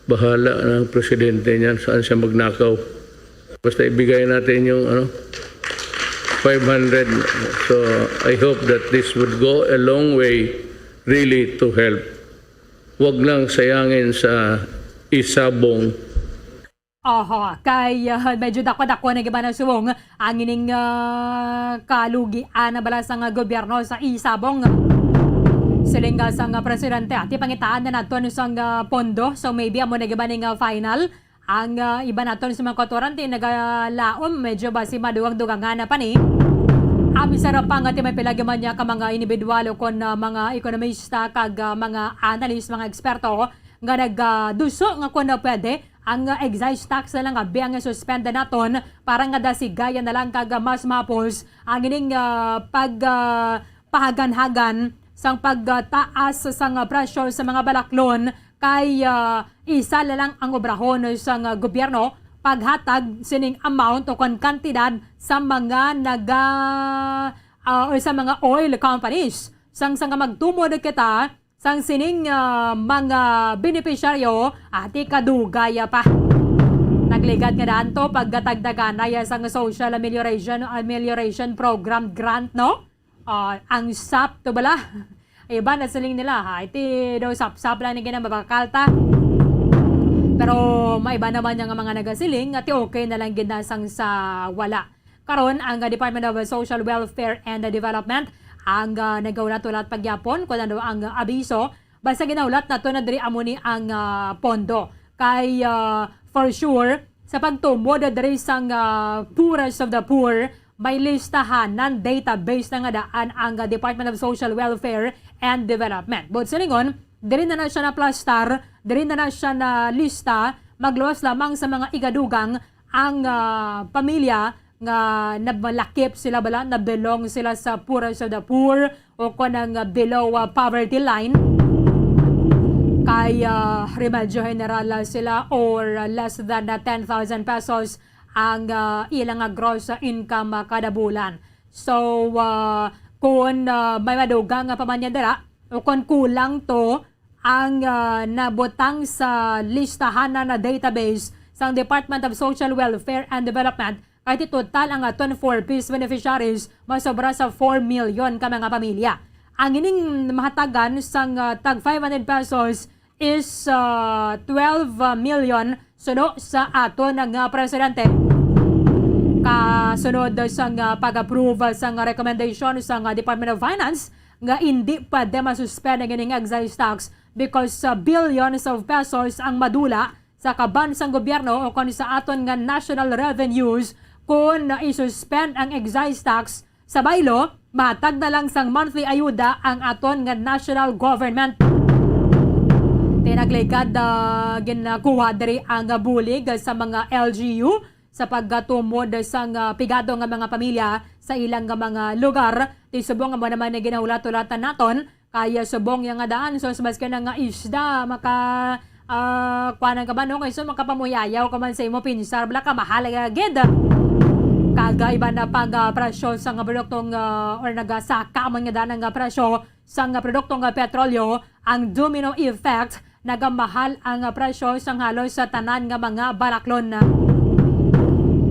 bahala na ang presidente niyan saan siya magnakaw. Basta ibigay natin yung, ano, five hundred. So, I hope that this would go a long way really to help. Wag lang sayangin sa isabong. Oho, kay, ah, medyo dako-dako na giba na subong ang ining, ah, kalugian na bala sang gobyerno sa isabong. Siling sang presidente, ati pangitaan na naton sang, ah, pondo. So maybe amo na giba ning, ah, final. Ang, ah, iba naton sa mga kautoran ti nagalaom, medyo basi madugang-dugangan na pa ni. Abi sa rapang ati may pila man niya ka mga individual o kon, ah, mga ekonomista kag, ah, mga analyst, mga eksperto nga nagduso nga kon pwede ang, ah, excise tax na lang abi ang suspend naton para nga dasigayan na lang kag, ah, mas mapos ang ining, ah, pag, ah, pahagan-hagan sang pagtaas sang, ah, presyo sa mga balaklon kay, ah, isa na lang ang obrahon sang, ah, gobyerno paghatag sining amount o kon kantidad sa mga naga, ah, or sa mga oil companies. Sang, sang magtumod kita, sang sining, ah, mga benepisyaryo, ati kadugay pa. Nagligad nga daan to pagkatagdaganay sang social amelioration, amelioration program grant, no? Ah, ang sap to bala. Iba na siling nila, ha? Iti daw sap-sap lang ni ginamabakal ta. Pero may iba naman nga mga nagasiling nga ti okay na lang gid na sang sa wala. Karon, ang, ah, Department of Social Welfare and Development ang, ah, nagaulat-ulat pagyapon kung ano ang, ah, abiso. Basta ginahulat nato na diri amo ni ang, ah, pondo. Kay, ah, for sure, sa pagtumod diri sang, ah, poorest of the poor, may listahan, non-database na nga daan ang, ah, Department of Social Welfare and Development. But silingon, diri na na siya naplastar, diri na na siya na lista, magluwas lamang sa mga igadugang ang, ah, pamilya nga namalakip sila bala, na belong sila sa poorest of the poor o kon ang, ah, below, ah, poverty line. Kay, ah, remedyo general, ah, sila or, ah, less than, ah, ten thousand pesos ang, ah, ilang, ah, gross, ah, income, ah, kada bulan. So, ah, kung, ah, may madugang nga pamilya dira, o kung kulang to ang, ah, nabutang sa listahan na, na database sang Department of Social Welfare and Development, kay ti total ang aton four Ps beneficiaries masobra sa four million ka mga pamilya. Ang ining mahatagan sang, ah, tag five hundred pesos is, ah, twelve million suno sa aton nga presidente. Kasunod sang, ah, pag-approve sang recommendation sang, ah, Department of Finance nga indi pwede masuspend ang ining excise tax because, ah, billions of pesos ang madula sa kaban sang gobyerno o kon sa aton nga national revenues kon isuspend ang excise tax. Sa baylo, mahatag na lang sang monthly ayuda ang aton nga national government. Tinagligad, ah, ginkuha diri ang bulig sa mga L G U sa pagtumod sang, ah, pigado nga mga pamilya sa ilang nga mga lugar. Ti subong amo naman ni ginahulat-hulatan naton, kay subong ya nga daan, so, maski na nga isda, maka, ah, kuanan ka ba, no? Kay so, makapamuyayaw ka man sa imo pinsar, bala ka mahal, ah, gid. Kag, ah, iban na pang, ah, presyo sang produktong, ah, or nagasaka man nga daan nga presyo sang, ah, produktong, ah, petrolyo, ang domino effect, nagamahal ang, ah, presyo sang halos sa tanan nga mga balaklon.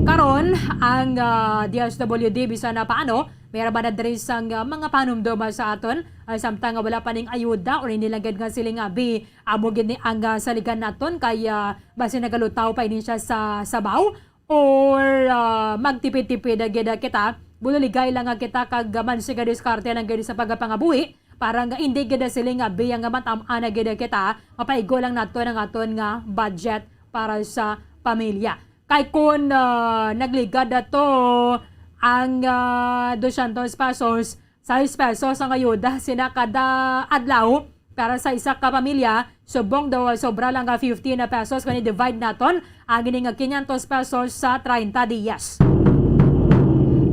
Karon, ang, ah, D S W D, bisan na paano, may raman na diri sang, ah, mga panumdom sa aton, ah, samtang wala pa ning ayuda or hindi lang gid nga siling abi. Amo gid ni ang, ah, saligan naton kay, ah, basin nagalutaw pa ini siya sa sabaw or, ah, magtipid-tipid na gid kita. Bululigay lang nga kita kag, ah, mansiga diskarte lang gid sa pagpangabuhi para nga hindi gid siling abi nga matam-an na gid kita. Mapaigo lang naton ang aton nga budget para sa pamilya. Kay kun, ah, nagligad ato ang, ah, dosyentos pesos, sais pesos ang ayuda sina kada adlaw para sa isa ka pamilya, subong daw sobra lang nga fifteen na pesos kung i-divide naton ang ini nga quinientos pesos sa treinta dias.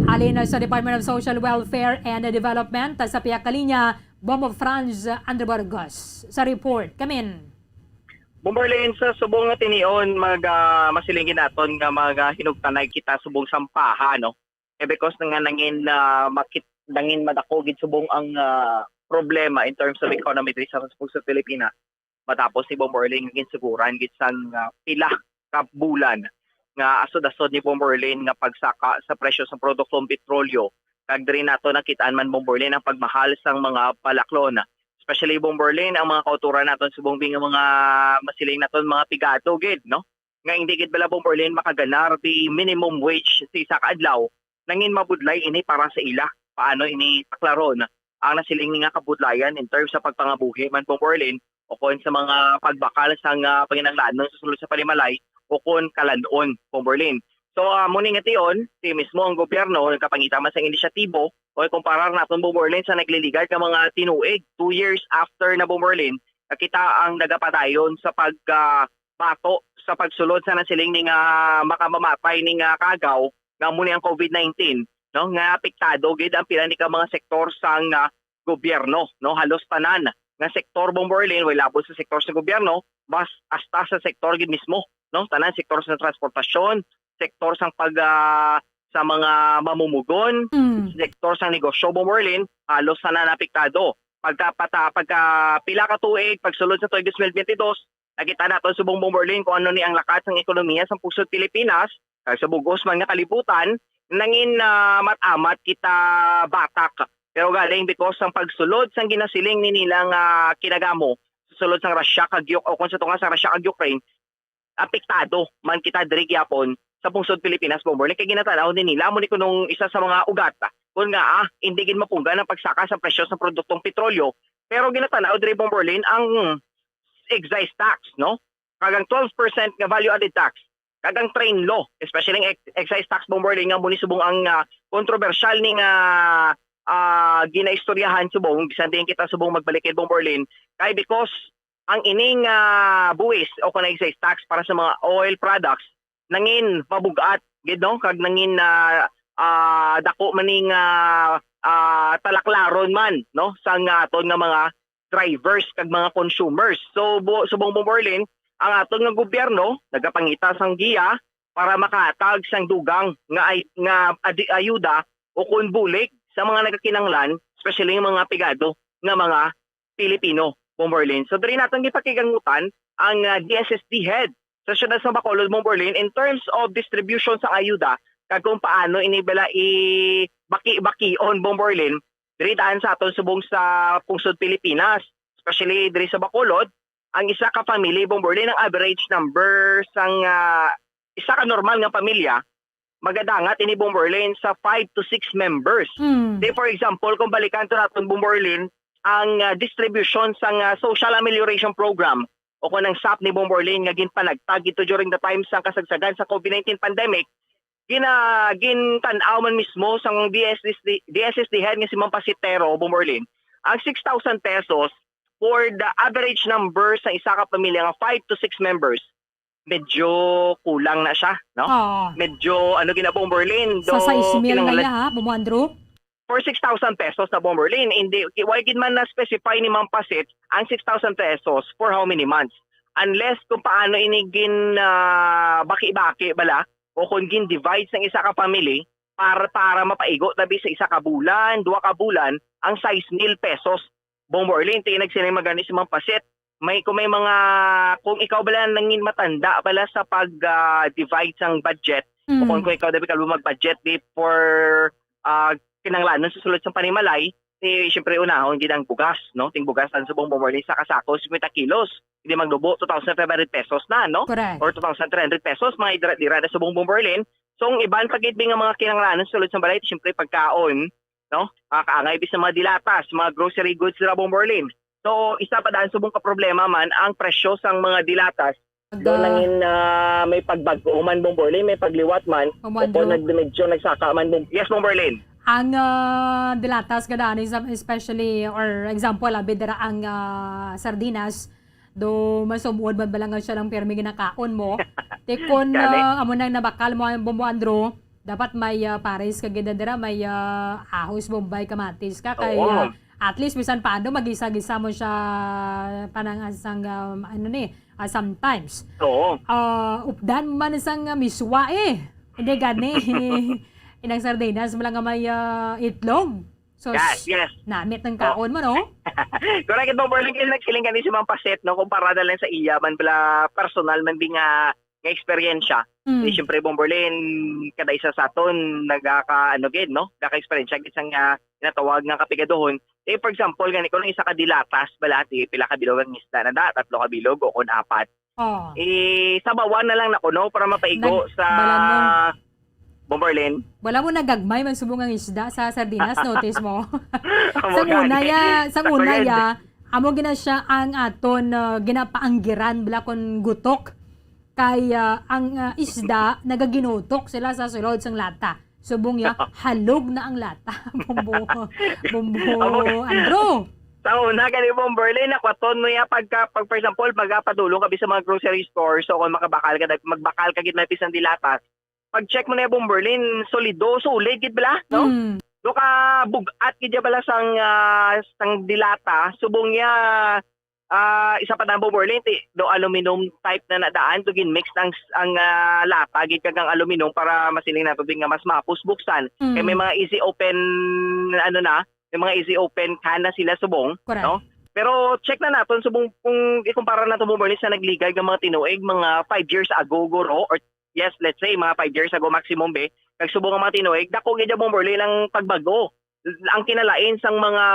Halin sa Department of Social Welfare and Development, sa pihak ka linya, Bombo Franz Andre Burgos sa report. Kamin. Bomberlin, sa subong nga tinion, mag, ah, masilingi naton nga mga hinugtanay kita subong sampaha, no? Eh, because nga nangin, ah, makit-, nangin madako gid subong ang, ah, problema in terms of economy diri sa, sa Pilipinas. Matapos ni Bomberlin nga ginsiguran gid sang, ah, pila ka bulan nga asod-asod ni Bomberlin nga pagsaka sa presyo sa produktong petrolyo, kag diri nato nakit-an man, Bomberlin, ang pagmahal sang mga balaklon. Especially, Bomberlin, ang mga kauturan naton subong bi nga mga masiling naton mga pigado gid, no? Nga hindi gid bala, Bomberlin, makaganar bi minimum wage sa isa ka adlaw, nangin mabudlay ini para sa ila. Paano ini paklaron ang nasiling ni nga kabudlayan in terms sa pagpangabuhi man, Bomberlin, o kon sa mga pagbakal sang, ah, panginahanglanon sa sulod sa panimalay o kon kalan-on, Bomberlin? So, ah, amo ni nga tion, ti mismo ang gobyerno nagapangita man sang inisyatibo o ikumparar naton, Bomberlin, sa nagliligad nga mga tinuig, two years after na, Bomberlin, nga kita ang nagapadayon sa pag, ah, bato sa pagsulod sa nasiling ni nga makamamatay ni nga kaagaw nga amo ni ang COVID nineteen, no, nga apektado gid ang pila ni ka mga sektor sang, ah, gobyerno, no, halos tanan nga sektor, Bomberlin, way labot sa sektor sa gobyerno, mas hasta sa sektor gid mismo, no, tanan sektor sa transportasyon, sektor sang pag, ah, sa mga mamumugon, Mm. sektor sang negosyo, Bomberlin, halos tanan apektado. Pagka pata, pagka pila ka tuig, pagsulod sa tuig dos mil biyente dos, nakita naton subong, Bomberlin, kung ano ni ang lakat sang ekonomiya sang pusod Pilipinas, kag sa bug-os man nga kalibutan, nangin, ah, mat-amat kita batak. Pero galing because sang pagsulod sang ginasiling ni nila nga kinagamo, sa sulod sang Russia kag Uk-, o kung sa tunga sang Russia kag Ukraine, apektado man kita diri gyapon sa pungsod Pilipinas, Bomberlin, kay ginatanaw ni nila amo ni kunong isa sa mga ugat, kun nga, ah, hindi gid mapunggan ang pagsaka sa presyo sa produktong petrolyo, pero ginatanaw diri, Bomberlin, ang excise tax, no? Kag ang twelve percent nga value added tax, kag ang train law, especially ang ex-, excise tax, Bomberlin, nga amo ni subong ang, ah, kontrobersyal ni nga, ah, ginaistoryahan subong, bisan diin kita subong magbalik kay Bomberlin, kay because ang ining, ah, buwis o kon excise tax para sa mga oil products nangin mabug-at gid, no, kag nangin, ah, ah, dako man ning, ah, ah, talaklaron man, no, sang aton nga mga drivers kag mga consumers. So, bu-, subong, Bomberlin, ang aton nga gobyerno nagapangita sang giya para makahatag sang dugang nga ay-, nga adi-, ayuda o kon bulig sa mga nagakinahanglan, especially ang mga pigado nga mga Pilipino, Bomberlin. So, diri naton gipakigangutan ang, ah, D S S D head sa siyudad sa Bacolod, Bomberlin, in terms of distribution sa ayuda kag kung paano ini bala ibaki-bakion, Bomberlin, diri daan sa aton subong sa pungsod Pilipinas, especially diri sa Bacolod, ang isa ka family, Bomberlin, ang average number sang, ah, isa ka normal nga pamilya, magadangat ini, Bomberlin, sa five to six members. Mm. Say, for example, kung balikan to naton, Bomberlin, ang, ah, distribution sang, ah, Social Amelioration Program o kon ang sap ni, Bomberlin, nga ginpanagtag ito during the time sang kasagsagan sa COVID nineteen pandemic, gina-, gintan-aw man mismo sang D S S D, D S S D head nga si Ma'am Pasitero, Bomberlin, ang six thousand pesos for the average number sa isa ka pamilya nga five to six members, medyo kulang na siya, no? Oo. Medyo, ano, gina, Bomberlin, sa do, sais mil na kinahanglan iya, ha, Bombo Andrew? For six thousand pesos na, Bomberlin. Hindi, wala gid man na-specify ni Ma'am Pasit ang six thousand pesos for how many months. Unless kung paano ini gin, ah, baki-baki bala o kung gin-divide sa isa ka family para, para mapaigo tabi sa isa ka bulan, duha ka bulan, ang sais mil pesos. Bomberlin, ti nagsiling man gani si Ma'am Pasit. May, kung may mga, kung ikaw bala nangin matanda bala sa pag, ah, divide sang budget, o kung, Mm. kung ikaw dapat ka mag-budget di for, ah, kinahanglanon sa sulod sang panimalay, eh, siyempre, unahon gid ang bugas, no? Ting bugas ang subong, Bomberlin, sa kasako, fifty kilos. Hindi maglubo, two thousand five hundred pesos na, no? Correct. Or two thousand three hundred pesos, mga idira-dira na subong, Bomberlin. So, ang iban pa gid nga mga kinahanglanon sa sulod sang balay, siyempre, pagkaon, no? Mga kaangay, bis sa mga dilatas, mga grocery goods ra, Bomberlin. So, isa pa daan subong ka problema man ang presyo sang mga dilatas. Pag, Do ah, nangin, ah, may pagbag-o man, Bomberlin, may pagliwat man, Bombo o kung Andrew. nag-, medyo nagsaka man, Bom-, yes, Bomberlin. Ang, ah, dilatas gani, sa-, especially, or example, abi dira ang, ah, sardinas, do masumuod man bala nga siya lang pirmi ginakaon mo. Ti kon, Gani. ah, amo nang nabakal mo ang Bombo Andrew, dapat may, ah, pares ka gid dira, may, ah, ahos, bombay, kamatis ka, kay, Oo. ah, at least bisan paano magisa-gisa mo siya panang asang, um, ano ni, ah, sometimes. Oo. Ah, updan man sang, ah, miswa eh. Hindi gani. Inang sardinas mo lang nga may, ah, itlog. So, Yes, yes. namit ng Oh. kaon mo, no? Correct, ito, Berlin, kasi nagsiling gani si Ma'am Paset, no, kumpara na lang sa iya man bala personal man di nga, nga eksperyensya. Mm. Eh, siyempre, Bomberlin, kada isa sa aton nagaka, ano gid, no? Nagaka-eksperyensya gid sang, ah, ginatawag nga kapigaduhon. Eh, for example, gani, kung isa ka dilatas, bala, ti, pila ka bilog ang isda na da? Tatlo ka bilog o kung apat. Oh. Eh, sabawan na lang na kuno para mapaigo Nag-, sa bala mo. Bomberlin. Wala mo nagagmay man subong ang isda sa sardinas, notice mo? Amo Sang gani. una ya, sang Sa una kuryente. ya, amo gina siya ang aton, ah, ginapaanggiran, bala, kon gutok. Kay, ah, ang, ah, isda, nagaginutok sila sa sulod sang lata. Subong ya, halog na ang lata. Bombo, Bombo, Amo gani. Andrew. Sa una, gani, Bomberlin, nakwaton mo ya pagka, pag, for example, magapadulong ka sa mga grocery store, so kung makabakal ka, magbakal ka gid may pisang dilatas, pag-check mo na yung Bomberlin, solido, solid gid bala, no? Mm. Do ka bugat gid ya bala sang, ah, sang dilata, subong ya, ah, isa pa na Bomberlin, ti, do aluminum type na nadaan, do gin-mix ang, ang, ah, lata, gid kag ang aluminum para masiling nato din nga mas mahapos buksan. Mm. Kay may mga easy open, ano na, may mga easy open can na sila subong, Correct. no? Pero check na naton subong kung ikumpara nato Bomberlin sa nagligay nga mga tinuig, mga five years ago, guro, or yes, let's say, mga five years ago maximum, be, nagsubong ang mga tinuig, dako gid ang Bomberlin ang pagbago. Ang kinalain sang mga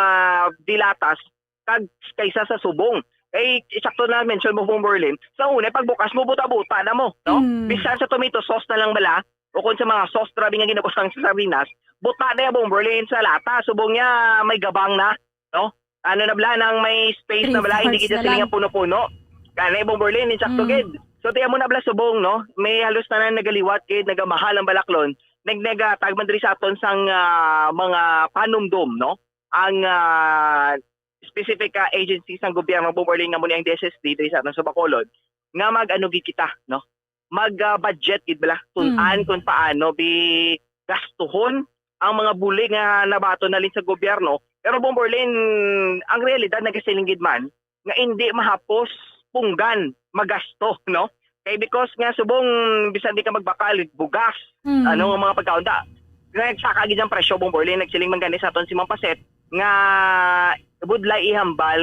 dilatas kag kaysa sa subong. Kay, sakto na mention mo, Bomberlin, sa una, pagbukas mo, buta-buta na mo, no? Mm. Bisan sa tomato sauce na lang bala, o kung sa mga sauce, grabe nga ginabutang sa sardinas, buta na yung Bomberlin sa lata, subong niya may gabang na, no? Ano na bala, nang may space na bala, hindi Three-fourths kita na siling lang. ang puno-puno. Kaya na yung Bomberlin, insakto Mm. gid. So, ti amo na bala subong, no? May halos tanan nagaliwat gid, nagamahal ang balaklon. Nag-, nagatag man diri sa aton sang, ah, mga panumdom, no? Ang, ah, specific, ah, agency sang gobyerno, Bomb Orlin, nga mo ni ang D S S D diri sa aton sa Bacolod, nga mag-ano gid kita, no? Mag, ah, budget gid bala, tun-an Mm. kung paano bi gastuhon ang mga bulig nga nabaton halin sa gobyerno. Pero, Bomb Orlin, ang realidad nagasiling gid man nga indi mahapos punggan, magasto, no? Kay because nga subong bisan di ka magbakal, bugas, Mm. ano, nga mga pagkaon ta. Nagsaka gid ang presyo, Bomb Orlin, nagsiling man gani sa aton si Ma'am Paset nga budlay ihambal,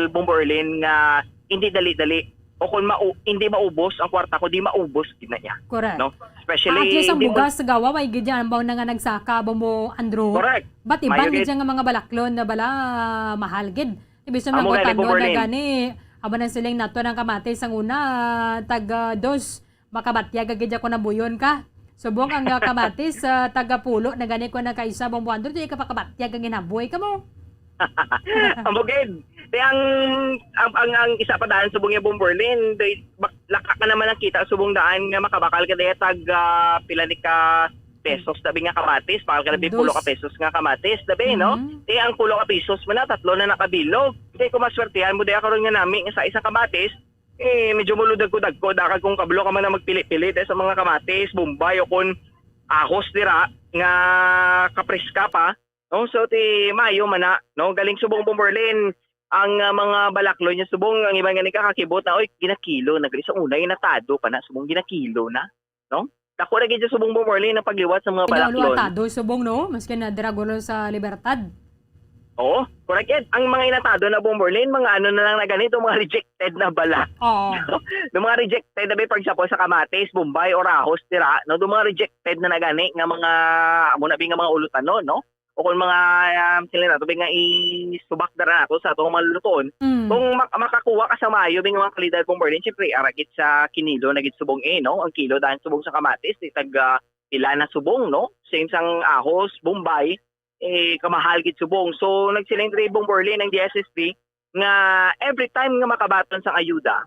Bomb Orlin, nga hindi dali-dali o kung mau-, hindi maubos ang kwarta ko, di maubos gid na niya. Correct. No? Especially, At least ang hindi mo bugas sa gawa, may gid yan, ambaw na nga nagsaka, ba mo, Andrew? Correct. But iban Mayo gid gid. Siya nga mga balaklon na bala, mahal gid. Ibig sabihin, Amo gani, magkano na Bomberlin. Gani, aba nang siling nato ng kamatis ang una, tag, ah, dos, makabatyag gid ako na buyon ka. Subong ang, ah, kamatis, ah, taga pulo na gani ko na kaisa, Bombo Andrew, di ka pakabatyag ang ginabuhi ka mo. Ang bukid. Kaya ang, ang, ang, ang isa pa daan subong yung Bomberlin, day, bak-, laka ka naman ang kita subong daan nga makabakal ka daya tag, ah, pila ni ka pesos, tabi nga kamatis, bakal ka na pulo ka Dos. Pesos nga kamatis, tabi, no? Mhm. Eh, ang pulo ka pesos mo na, tatlo na nakabilog. Kaya kung maswertihan mo, daya karon nga nami nga sa isang kamatis, eh, medyo muludagko-dagko, dakag kung kablo ka man na magpili-pili dahil sa mga kamatis, bombay, o kung ahos dira, nga kapriska pa, no? So, ti mayo man na, no? Galing subong Bomberlin, ang, ah, mga balaklon niya subong, ang iban nga nagkakakibot na, oy, ginakilo na gali. Sa una, inatado pa na, subong ginakilo na, no? Dako na gid siya subong Bomberlin ang pagliwat sa mga Kaya balaklon. Atado subong, no? Maski na dira gulo sa Libertad. Oo, correct yan. Ang mga inatado na Bomberlin, mga ano na lang na ganito, mga rejected na bala. Oo. Yung mga rejected na, for example, sa kamatis, bombay, o rahos, tira, no? Yung mga rejected na nagani nga mga, amo na bi nga mga ulutanon, no? O kung mga, um, sila nato, bi nga isubak dara nato sa atong mga lulutuon. Mm. Kung mak-, makakuha ka sa maayo, bi nga mga kalidad, Bomberlin, syempre, aragit sa kinilo, nagit subong eh, no? Ang kilo dahil subong sa kamatis, di tag, ah, pila na subong, no? Same sang ahos, bombay, eh, kamahal gid subong. So, nagsiling diri Bomberlin ang D S S D nga every time nga makabaton sang ayuda,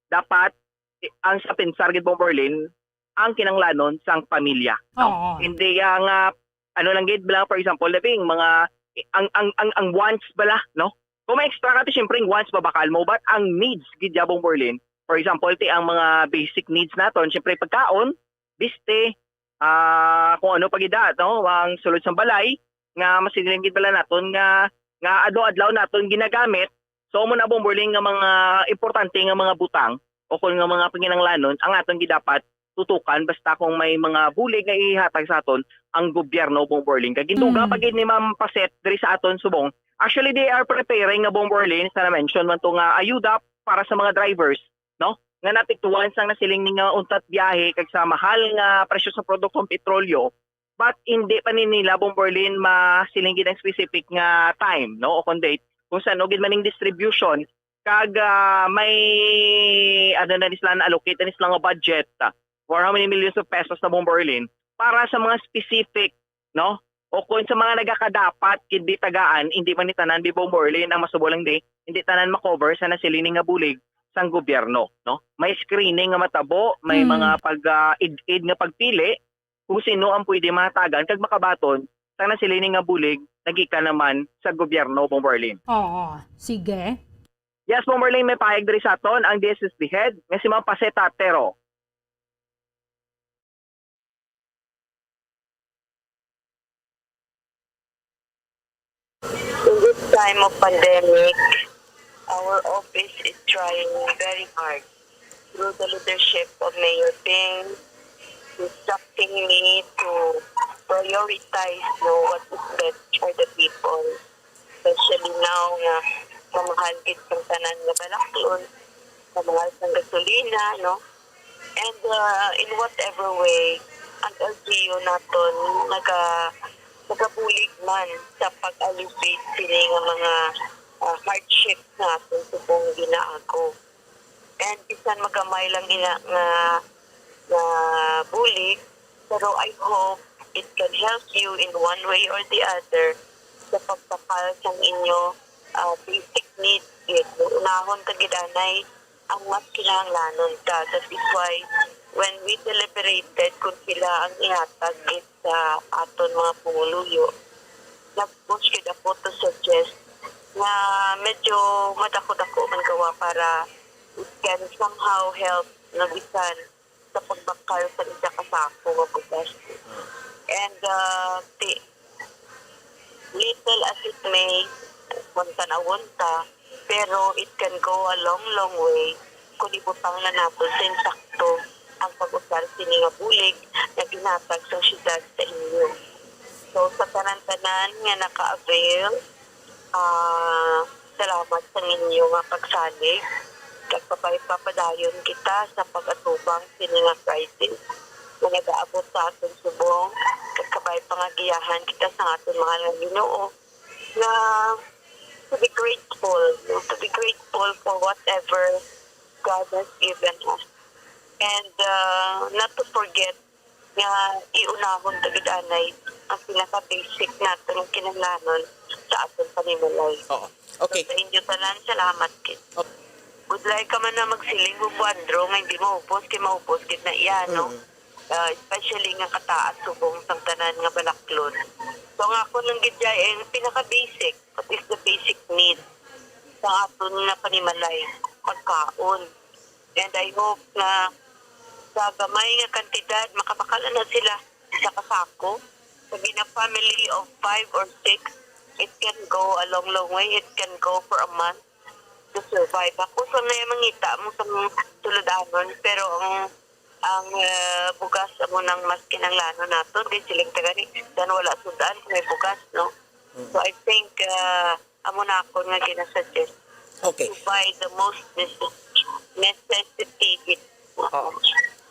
dapat, eh, ang sa pensar gid Bomberlin, ang kinanglanon sang pamilya, no? Oo. Hindi ang, ah, ano lang gid bala, for example, labing mga, ang, ang, ang, ang wants bala, no? Kung may extra ka, ti, syempre, ang wants mabakal mo, but ang needs gid ya Bomberlin, for example, ti, ang mga basic needs naton, syempre, pagkaon, biste, ah, kung ano pa gid, ah, no, ang sulod sang balay, nga masiling gid bala naton nga, nga adlaw-adlaw naton ginagamit. So, amo na, Bomberlin, nga mga importante nga mga butang o kung nga mga panginahanglanon ang aton gidapat tutukan basta kung may mga bulig nga ihatag sa aton ang gobyerno, Bomberlin. Kag ginduga Mm. pa gid ni Ma'am Paset diri sa aton subong. Actually, they are preparing nga, Bomberlin, sa na-mention man to nga ayuda para sa mga drivers, no? Nga naapektuhan sang nasiling ni nga untat biyahe kag sa mahal nga presyo sa produktong petrolyo, but hindi pa ni nila, Bomberlin, masiling gid ang specific nga time, no, o kung date kung saan gid maning distribution, kag, ah, may, ano na ni sila, na-allocate na ni sila nga budget, ah, for how many millions of pesos na, Bomberlin, para sa mga specific, no? O kung sa mga nagakadapat gid di tagaan, hindi man ni tanan, bi, Bomberlin, ang masubo lang di, hindi tanan ma-cover sa nasiling nga bulig sang gobyerno, no? May screening nga matabo, may Mm. mga pag, ah, id-id nga pagpili kung sino ang pwede mahatagan kag makabaton sa nasiling nga bulig nagikan naman sa gobyerno, Bomberlin. Oo, sige. Yes, Bomberlin, may pahayag diri sa aton ang D S S D head nga si Ma'am Paset Tatero. In this time of pandemic, our office is trying very hard through the leadership of Mayor Ping, instructing me to prioritize, no, what is best for the people. Especially now nga mamahal gid ang tanan nga balaklon, mamahal sang gasolina, no? And, uh, in whatever way, ang L G U naton naga-, nagabulig man sa pag-alleviate sini nga mga, uh, hardship nga aton subong ginaago. And bisan magamay lang ina nga, nga bulig, pero I hope it can help you in one way or the other sa pagtapal sang inyo, uh, basic needs gid. Unahon ta gid anay ang mas kinahanglanon ta. That is why when we deliberated kung sila ang ihatag gid sa aton mga pumuluyo, nag-push gid ako to suggest nga medyo madako-dako man gawa para it can somehow help na bisan sa pagbakal sa isa ka sako nga bugas. And, uh, ti-, little as it may, kung tanawon ta, pero it can go a long, long way kung ibutang na nato sa insakto ang pag-usar sini nga bulig nga ginhatag sa syudad sa inyo. So, sa tanan-tanan nga naka-avail, ah, salamat sa ninyo nga pagsalig, kag kabay pa padayon kita sa pag-atubang sini nga crisis nga nagaabot sa aton subong, kag kabay pa nga giyahan kita sa aton mga Ginoo nga to be grateful, no? To be grateful for whatever God has given us. And, uh, not to forget nga iunahon ta gid anay ang pinaka-basic naton nga kinahanglanon sa aton panimalay. Oo. Okay. So, sa inyo tanan, salamat gid. Oh. Budlay ka man na magsiling, Bumbuandro, nga hindi maupos, kay maupos gid na iya, no? Mm. Ah, especially nga kataas subong sang tanan nga balaklon. So, ang ako lang gid dyan, eh, ang pinaka-basic, what is the basic need sa aton nga panimalay? Pagkaon. And I hope nga sa gamay nga kantidad, makabakal na sila sa kasako. Pag in a family of five or six, it can go a long, long way. It can go for a month to survive. Ako sa may mangita mo sa mga tuludanon, pero ang, ang, uh, bugas amo nang mas kinahanglanon naton, kay siling ta gani, dan wala sudan kung may bugas, no? Mm. So, I think, uh, amo na ako nga ginasuggest. Okay. To buy the most necess-, necessity. Oo.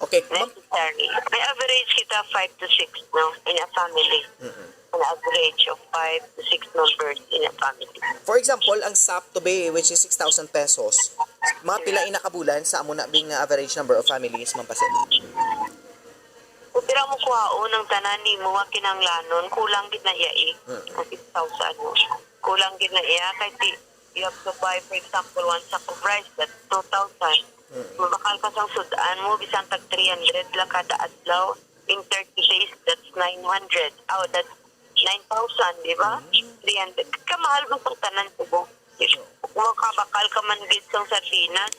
Okay, ma'am. Necessary. May average kita five to six, no, in a family. Mm-mm. An average of five to six members in a family. For example, ang sap to be, which is six thousand pesos, mga pila ina ka bulan sa amo na bing average number of families, Ma'am Pasit? Kung pira mo kuhaon ang tanan nimo nga kinahanglanon, kulang gid na iya, eh. Mm. Ang six thousand mo. Kulang gid na iya kay ti-, you have to buy, for example, one sack of rice, that's two thousand. Mm. Mabakal ka sang sudan mo, bisan tag three hundred lang kada adlaw. In thirty days, that's nine hundred. Oh, that's nine thousand, di ba? Mm. Three hundred. Kamahal man sang tanan, subong. If makabakal ka man gid sang sardinas,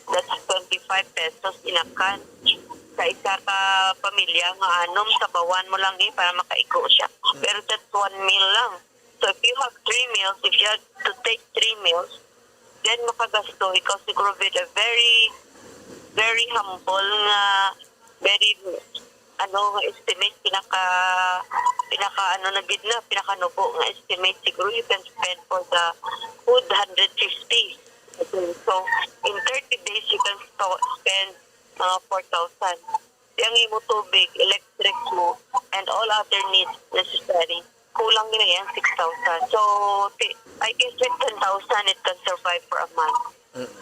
that's twenty-five pesos in a can. Sa isa ka pamilya nga anom, sabawan mo lang, eh, para makaigo siya. Mm. Pero that's one meal lang. So, if you have three meals, if you have to take three meals, then makagasto ikaw siguro with a very, very humble nga, very, ano, nga estimate, pinaka, pinaka, ano na gid na, pinakanubo nga estimate, siguro you can spend for the food hundred fifty. Okay, so, in thirty days, you can sto-, spend mga four thousand. Di ang imo tubig, electric mo, and all other needs necessary, kulang gid na iya ang six thousand. So, ti-, I guess with ten thousand, it can survive for a month. Mm.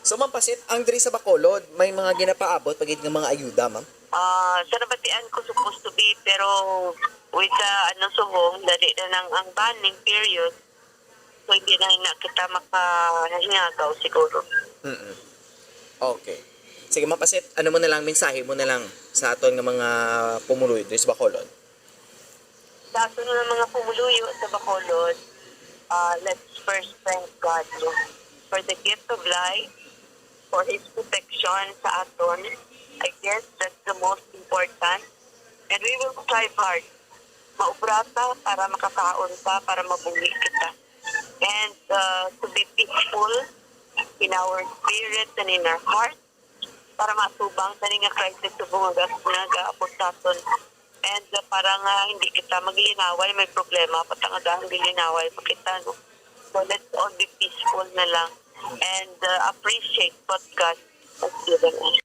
So, Ma'am Pasit, ang diri sa Bacolod, may mga ginapaabot pa gid nga mga ayuda, ma'am? Ah, sa nabatian ko, supposed to be, pero with the, ano, subong, dali na nang ang banning period, so hindi na, na kita makahingagaw siguro. Mm-mm. Okay. Sige, Ma'am Pasit, ano mo na lang, mensahe mo na lang sa aton nga mga pumuluyo diri sa Bacolod? Sa aton nga mga pumuluyo sa Bacolod, ah, let's first thank God, no, for the gift of life, for His protection sa aton. I guess that's the most important. And we will strive hard. Maubra ta para makakaon ta, para mabuhi kita. And, uh, to be peaceful in our spirit and in our heart, para matubang sa nga crisis subong nga gas-, nga gaabot sa aton. And, uh, para nga hindi kita maglinaway, may problema pa ta nga dahil linaway pa kita, no? So, let's all be peaceful na lang and, uh, appreciate what God has given us.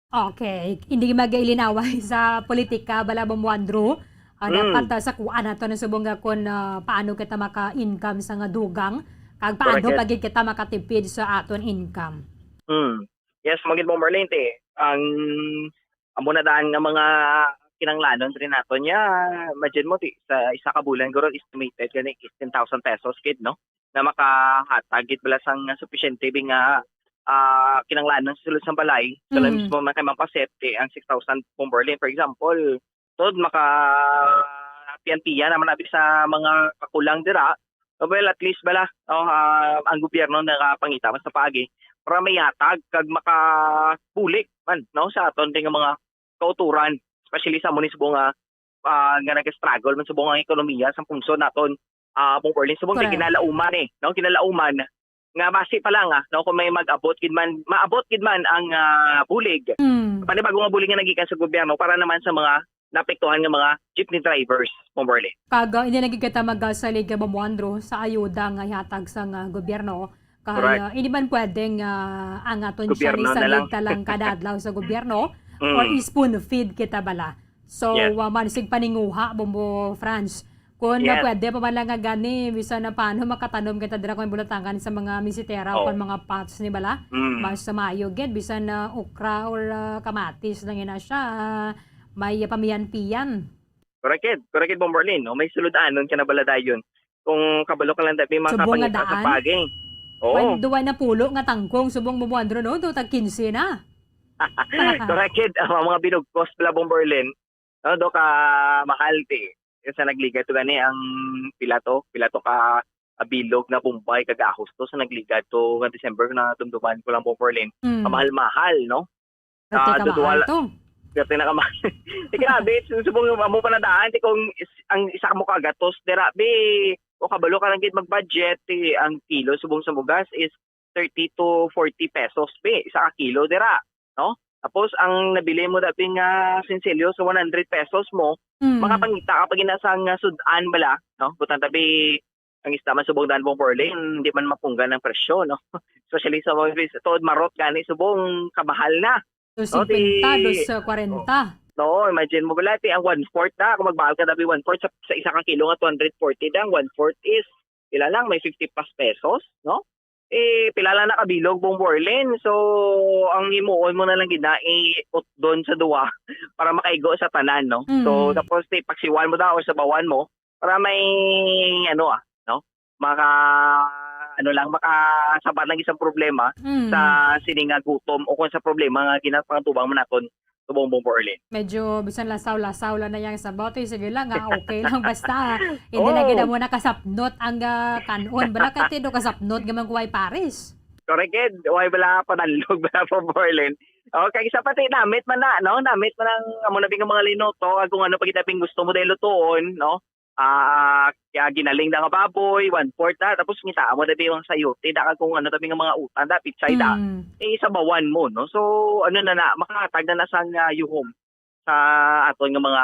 Okay, hindi mag-ilinaway sa politika, bala, Bumbuandro. Ah, mm, dapat, ah, sa kuan nato na subong nga kung, ah, paano kita maka-income sa nga dugang, kag paano, correct, pa gid kita makatipid sa aton income. Mm. Yes, mao gid mo, Marlene, te. Ang, ang amo na daan nga mga kinahanglanon rin nato niya, imagine mo, ti, sa isa ka bulan, guro, estimated gani is ten thousand pesos gid, no? Na makahatag gid bala sang supisyente bi nga ah, kinahanglan ng sulod sa balay, sa Mm. mismo man kay Ma'am Paset, eh, ang six thousand Bomberlin, for example, tod maka piyan-piyan naman abi sa mga kakulang dira. Well, at least bala, no, ah, ang gobyerno nakapangita man sa paagi para may hatag kag makabulig man, no, sa aton ding mga kauturan, especially sa munisipyo nga, ah, nga nag-struggle man subong ang ekonomiya sa pungsod naton, ah, Bomberlin. Subong kay Correct. Kinalauman, eh, no? Kinalauman nga basi pa lang, ah, no, kung may mag-abot gid man, maabot gid man ang, ah, bulig. Mm. Panibago nga bulig nga nagikan sa gobyerno para naman sa mga naapektuhan nga mga jeepney drivers, Bomberlin. Kag, ah, hindi lagi kita magasalig kay Bombo Andrew sa ayuda nga ihatag sang, ah, gobyerno. Kay, Correct. Ah, hindi man pwedeng, ah, ang aton siya Gobyerno na lang. Isalig ta lang kada adlaw sa gobyerno Mm. or spoon feed kita bala. So, Yes. Ah, mansig paninguha, Bombo Franz. Kung na Yes. pwede pa man lang nga gani, bisan na paano makatanom kita dira kung bulatangan sa mga misitera o Oo. kung mga pots ni bala, Mm. mas maayo gid, bisan na okra or, ah, kamatis lang ina siya, ah, may pamiyan-piyan. Correct, correct, Bomberlin, no? May suludanon ka na bala dayon. Kung kabalo ka lang, dati may mga Subong nga kapangita sa daan? Pagi. Oo. Wan-, duwa na pulo nga tangkong, subong mo, Andro, no? Do, tag quince na. Correct, ang mga binugkos bala, Bomberlin. No, do ka mahal, ti. Yung sa nagligad to gani ang pila to, pila to ka, ah, bilog na Bombay kag ahos to sa nagligad to nga December na dumduman ko lang, Bomberlin. Mm. Kamahal-mahal, no? Pati Ah, ka duduha mahal la-, to. Pati na ka mahal. Di, grabe, su-, subong amo pa na daan, di kung is-, ang isa mo ka gatos, dira, bi, o kabalo ka lang gid mag-budget, eh, ang kilo subong sa bugas is thirty to forty pesos, bi, isa ka kilo, dira, no? Tapos, ang nabili mo dati nga sinsilyo sa one hundred pesos mo, Mm. makapangita ka pa gina sa nga sud-an bala, no? Butang tabi, ang isda man subong daan, Bomberlin, hindi man mapunggan ang presyo, no? Especially sa mga bis-, tuod marot gani, subong kamahal na. Dos No, singkwenta, ti-, dos kwarenta. Oo, imagine mo bala, ti, ang one-fourth na, kung magmahal ka, dabi one-fourth sa, sa isa ka kilo nga two hundred forty, da, ang one-fourth is, pila lang, may fifty plus pesos, no? Eh, pila lang nakabilog, Bomberlin. So, ang himuon mo na lang gid na, i-utdon sa duwa para makaigo sa tanan, no? So, Mm. tapos, ti, paksiwan mo daw or sabawan mo para may, ano, ah, no? Maka, ano lang, makasabat lang isang problema Mm. sa sini nga gutom o kung sa problema nga ginapangtubang mo naton subong, Bomberlin. Medyo bisan lasaw-lasaw lang na yang sabaw, ti, sige lang, ah, okay lang. Basta, hindi na Oo. gid mo nakasapnot ang, ah, kanon. Bala ka, ti, do kasapnot nga man kuway pares. Correct, Ed. Why bala pananlog bala, Bomberlin? O, kag isa pa, ti, namit man na, no? Namit man ang, amo na bing mga linuto, kag kung ano pa kita ping gusto mo dahil lutuon, no? Ah, kaya ginaling na nga baboy, one-fourth na, tapos ngita mo na bing mga sayote, da, kag kung ano na bing mga utan, da, pichay, da. Mm. Eh, sabawan mo, no? So, ano na na, makahatag na na sang, ah, yuhom sa aton nga mga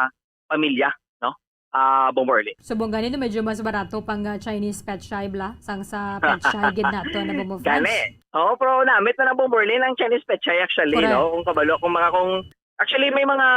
pamilya, no? Ah, Bomberlin. Subong gani, no, medyo mas barato pang, ah, Chinese pechay bala, sang sa pechay gid nato na, Bombo Franz. Gani. Oo, pero namit na lang, Bomberlin, ang Chinese pechay, actually, Correct. no? Kung kabalo, kung mga, kung, actually, may mga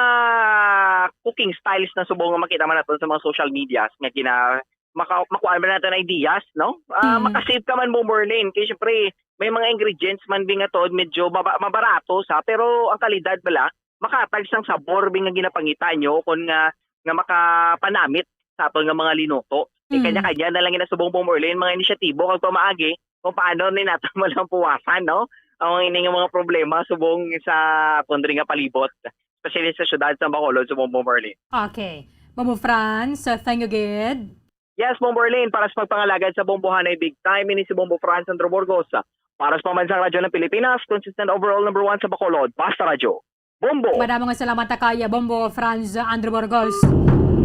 cooking styles na subong nga makita man nato sa mga social medias nga gina-, maka-, makuha man natin ideas, no? Ah, Mm. makasave ka man, Bomberlin. Kaya, syempre, may mga ingredients man, bing, nga to, medyo maba-, mabarato sa, pero ang kalidad bala, makatag sang sabor, bing, nga ginapangita nyo, kon nga, nga makapanamit sa aton nga mga linuto. Eh, Mm. kanya-kanya na lang ginasubong, Bomberlin, mga inisyatibo kag pamaagi kung paano ni nato malampuwasan, no? Ang ini nga mga problema subong sa aton diri nga palibot, especially sa siyudad sa Bacolod, subong, Bomberlin. Okay. Bombo Franz, uh, thank you gid. Yes, Bomberlin, para sa pagpangalagad sa Bombohanay Big Time, ini si Bombo Franz Andro Burgos. Para sa Pambansang Radyo ng Pilipinas, consistent overall number one sa Bacolod, Basta Radyo. Bombo! Madamo nga salamat ta kay Bombo Franz Andrew Burgos.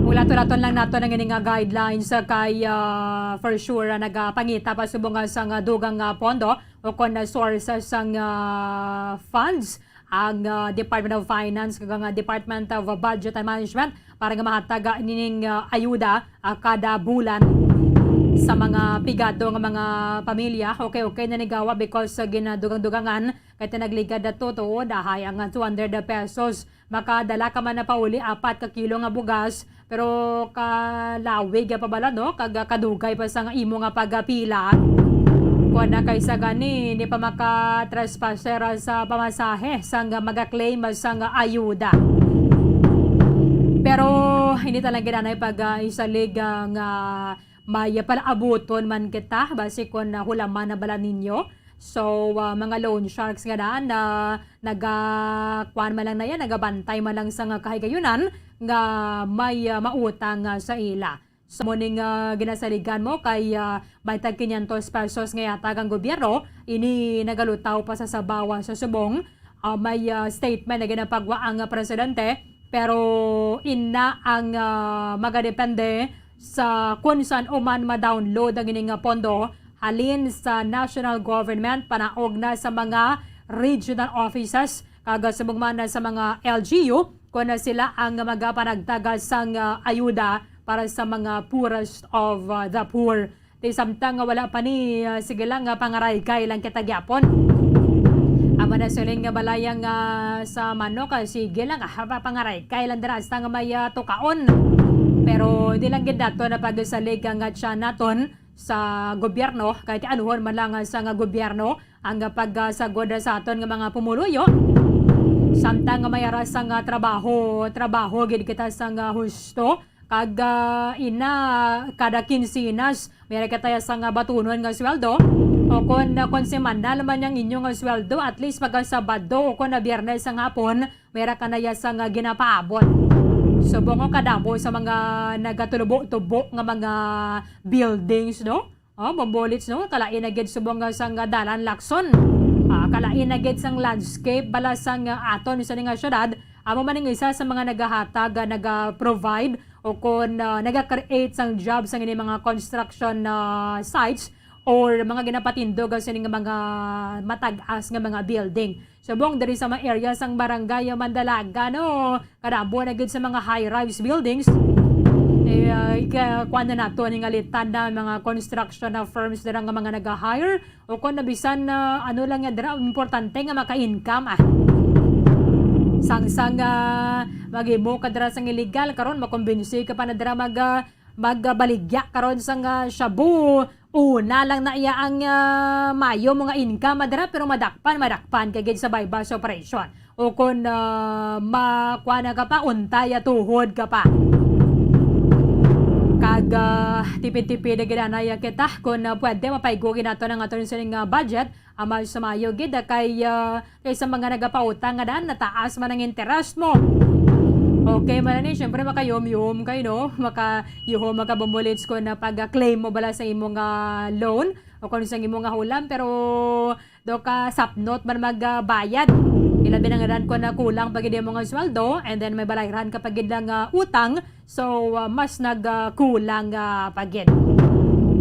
Ulat-ulaton lang nato ang ini nga guidelines kay, ah, for sure, ah, nagapangita pa subong nga sang, ah, dugang nga pondo o kon, ah, sources sang, ah, funds ang, ah, Department of Finance kag ang, ah, Department of Budget and Management para nga mahatag, ah, nining, ah, ayuda, ah, kada bulan sa mga pigado nga mga pamilya. Okay, okay, nanigawa because, ah, ginadugang-dugangan kay tinagligad na to, to, dahay ang two hundred pesos. Makadala ka man na pauli apat ka kilo nga bugas, pero kalawig pa bala, no? Kag kadugay pa sang imo nga pagapila. Kuan na kaysa gani, hindi pa maka-trespasser sa pamasahe sang maga-claim sang ayuda. Pero hindi talaga nanay pag, ah, isalig, ah, nga may palaabuton man kita, basi kon, ah, hulaman na bala ninyo So, ah, mga loan sharks nga daan na naga-, kuwan man lang na yan, nagabantay man lang sa nga kahigayunan nga may, ah, mautang, ah, sa ila. So, mo ning, ah, ginasaligan mo kay, ah, baynte kinyentos pesos nga yatag ang gobyerno, ini nagalutaw pa sa sabawa sa subong. Ah, may, ah, statement na ginapagwa ang, ah, presidente, pero ina ang, ah, magadepende sa kun san-o man ma-download ang ini nga pondo halin sa national government, panaog na sa mga regional offices, kag subong man na sa mga L G U, kon na sila ang magapanagtaga sang, ah, ayuda para sa mga poorest of, ah, the poor. Ti samtang nga wala pa ni, ah, sige lang nga pangaraykay lang kita gyapon. Amo na siling nga balay nga sa manok, ah, sige lang, ah, pa-, pangaraykay lang dira hasta nga may, ah, tukaon. Pero di lang gid nato na pagsalig ang, ah, tiyan naton sa gobyerno, kay ti anuhon man lang, ah, sa nga gobyerno ang, ah, pagsagod sa aton nga mga pumuluyo. Samtang nga may ara sang, ah, trabaho, trabaho gid kita sang, ah, husto. Kag, ah, ina, kada kinsinas, may ra kita sang, ah, batunon nga sweldo. O kon, ah, kon semanal man ang inyo nga sweldo, at least pagka Sabado o kon, ah, Biyernes sang hapon, may ra ka na ya sang, ah, ginapaabot. Subong nga kadamo sa mga nagatubo-tubo nga mga buildings, no? Oh, Bombolits, no? Kalain na gid subong nga sang, ah, dalan, Lacson. Ah, kalain na gid sang landscape bala sang, ah, aton sa nga syudad. Amo man ang isa sa mga nagahatag, ah, naga-provide o kon, ah, naga-create sang job sa ini mga construction, ah, sites or mga ginapatindog, ah, sa ini nga mga matag-as nga mga building. Subong diri sa mga area sang Barangay Mandalaga, no? Kadamo na gid sa mga high-rise buildings. Eh, ah, ika-, kuwan na nato, ning alitan na mga construction na firms dira nga mga nag-hire o kon na bisan, ah, ano lang yan dira, importante nga maka-income, ah. Sangsang, ah, maghimo ka dira sang illegal, karon makumbinsi ka pa na dira mag, ah, magbaligya karon sang, ah, shabu. Una lang na iya ang, ah, mayo mo nga income, madara, pero madakpan, madakpan ka gid sa buy-bust operation. O kon, ah, makuha na ka pa, untay, ah, tuhod ka pa. Kag, ah, tipid-tipid na gid anay kita. Kon, ah, pwede, mapaigo gid nato ang aton sining, ah, budget. Amal sa mayo gid, ah, kay, ah, kay sa mga nagapautang nga daan, nataas man ang interest mo. Okay man ni, syempre, makayom-yom kayo, no? Makayuhom, makabumulits ko na pag-claim mo bala sa imong, ah, loan o kung sa imong, ah, hulam, pero do ka sapnot man magbayad. Ilabi na nga daan ko na kulang pag hindi mo nga sweldo, and then may balayran ka pag lang, ah, utang, so, ah, mas nag, ah, kulang, ah, pa gid.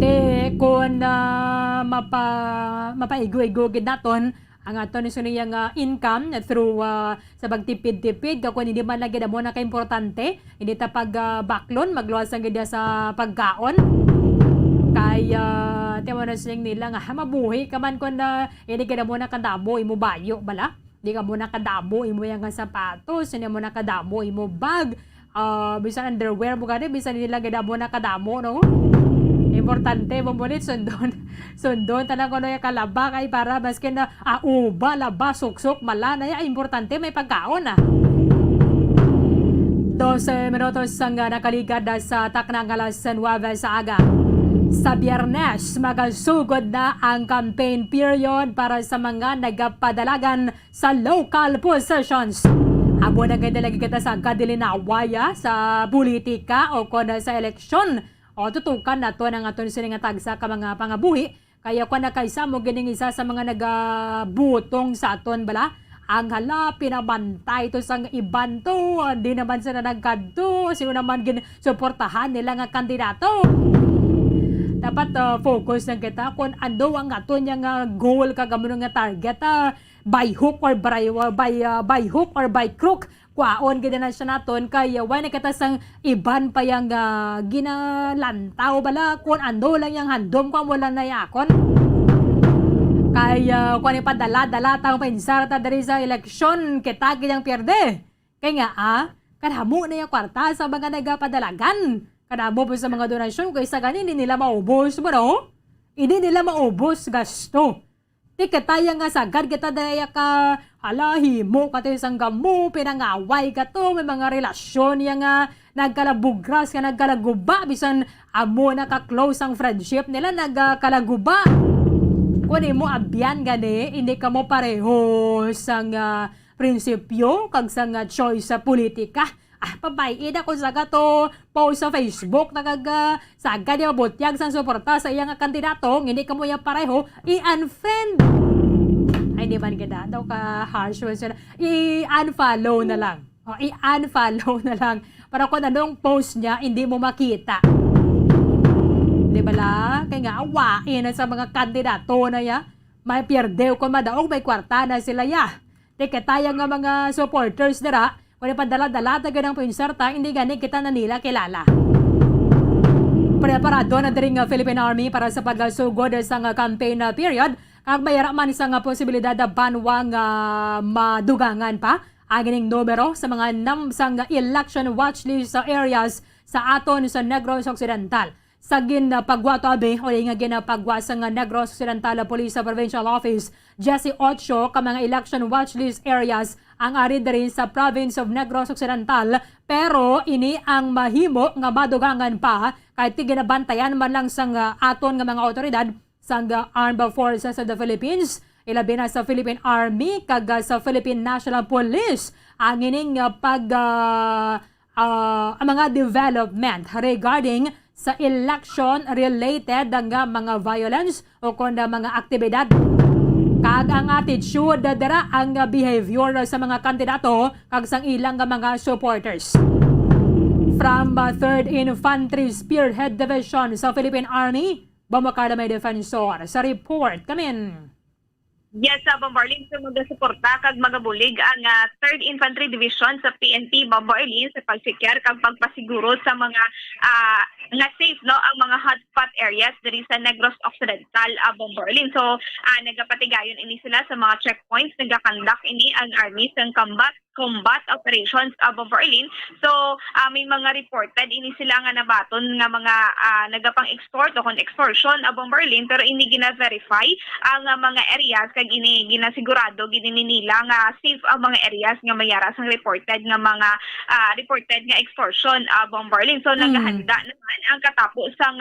Te, kun, ah, mapa-, mapaigo-igo gid naton ang aton ni suniya nga income through, ah, sa pagtipid-tipid, ka kun hindi man lagi damo na kaimportante, hindi ta pag, ah, baklon, magluwas lang gid sa pagkaon. Kay, ah, ti mo na siling nila nga, "Ha, mabuhi ka man kun, ah, hindi ka damo na kadamo imo bayo, bala?" Di ka mo nakadamo imo yang nga sapatos, hindi mo nakadamo imo bag, ah, bisan underwear mo gani, bisan hindi lang gid mo nakadamo, no? Importante mo bulit sundon. Sundon tanan kuno yung kalaba kay para maski na, ah, uba, laba, suksok, mala na ya, importante may pagkaon, ah. Dose minutos ang, ah, nakaligad na sa takna nga alas nuwebe sa aga. Sa Biyernes, magasugod na ang campaign period para sa mga nagapadalagan sa local positions. Amo na gani lagi kita sa kadilinaway, ah, sa politika o kon sa eleksyon. O, tutukan nato ang aton sini nga tagsa ka mga pangabuhi. Kaya kung nakaisa mo gining isa sa mga nagabutong sa aton, bala, ang hala, pinabantay to sang iban to. Di naman sila nagkadto. Sino naman ginsuportahan nila nga kandidato? Dapat, ah, focus lang kita kung ano ang aton nga goal, kag amo nga target, ah. By hook or by, or by, ah, by hook or by crook, kwaon gid na siya naton kay, ah, wala na kita sang iban pa yang, ah, ginalantaw bala kung ano lang yang handom ko amo lang na yakon. Kay, ah, kung ipadala-dala tang pensar ta diri sa eleksyon, kita gid ang pierde. Kay nga, ah, kadamo na yung kwarta sa mga nagapadalagan. Kadamo po sa mga donasyon, kay sa gani, hindi nila maubos mo, no? Hindi nila maubos gasto. Ti kataya nga sagad kita daya ka, hala, himo ka to isang gamo, pinangaway ka to, may mga relasyon niya nga nagkalabugras, nga nagkalaguba, bisan amo na ka-close ang friendship nila, nagkalaguba. Kung imo abyan gani, hindi kamo pareho sang, ah, prinsipyo kag sang, ah, choice sa politika. Ah, pabay-i na kung sa ka to post sa Facebook na kag, ah, sa ka niya butyag sang suporta sa iya nga kandidato, hindi kamo iya pareho, i-unfriend. Ay, di man gid daw ka harsh man sila. I-unfollow na lang. O, i-unfollow na lang. Para kung anong post niya, hindi mo makita. Di ba la? Kay nga, awain na sa mga kandidato na ya. May pierde o kung madaog, may kwarta na sila ya. Di kataya nga mga supporters dira, kung ipadala-dala ta ganang puwinsarta, hindi gani kita na nila kilala. Preparado na diri nga Philippine Army para sa pagasugod sa nga campaign, ah, period. Kag may ara man sa nga posibilidad na banwa nga madugangan pa ang ining numero sa mga nam-, sang election watch list sa areas sa aton sa Negros Occidental. Sa ginpagwa to, abi, o nga ginpagwa sang Negros Occidental Police Provincial Office, diyesyocho ka mga election watch list areas ang ari diri sa Province of Negros Occidental, pero ini ang mahimo nga madugangan pa kay ti ginabantayan man lang sang aton nga mga awtoridad sang Armed Forces of the Philippines, ilabi na sa Philippine Army kag, ah, sa Philippine National Police ang ining, ah, pag, ah, ah, ang mga development regarding sa election-related nga mga violence o kon mga aktibidad. Kag ang attitude dira ang behavior sa mga kandidato kag sang ilang nga mga supporters. From, ah, Third Infantry Spearhead Division sa Philippine Army, Bombo Carla may defensor sa report. Kamin. Yes, sa Bombo Arlene, so magasuporta kag magabulig ang, ah, Third Infantry Division sa P N P Bombo Arlene sa pagsikir kag pagpasiguro sa mga, ah, nga safe, no, ang mga hotspot areas diri sa Negros Occidental, ah, Bombo Arlene. So, ah, nagapatigayon ini sila sa mga checkpoints, nagakandak ini ang army sang combat combat operations, ah, Bombo Arlene. So, ah, may mga reported ini sila nga nabaton nga mga, ah, nagapang-extort o kon extortion, ah, Bombo Arlene, pero ini gina-verify ang, ah, mga areas kag ini ginasigurado gid ini nila nga safe ang mga areas nga may ara sang reported nga mga, ah, reported nga extortion, ah, Bombo Arlene. So, Mm. naghahanda naman ang katapo sang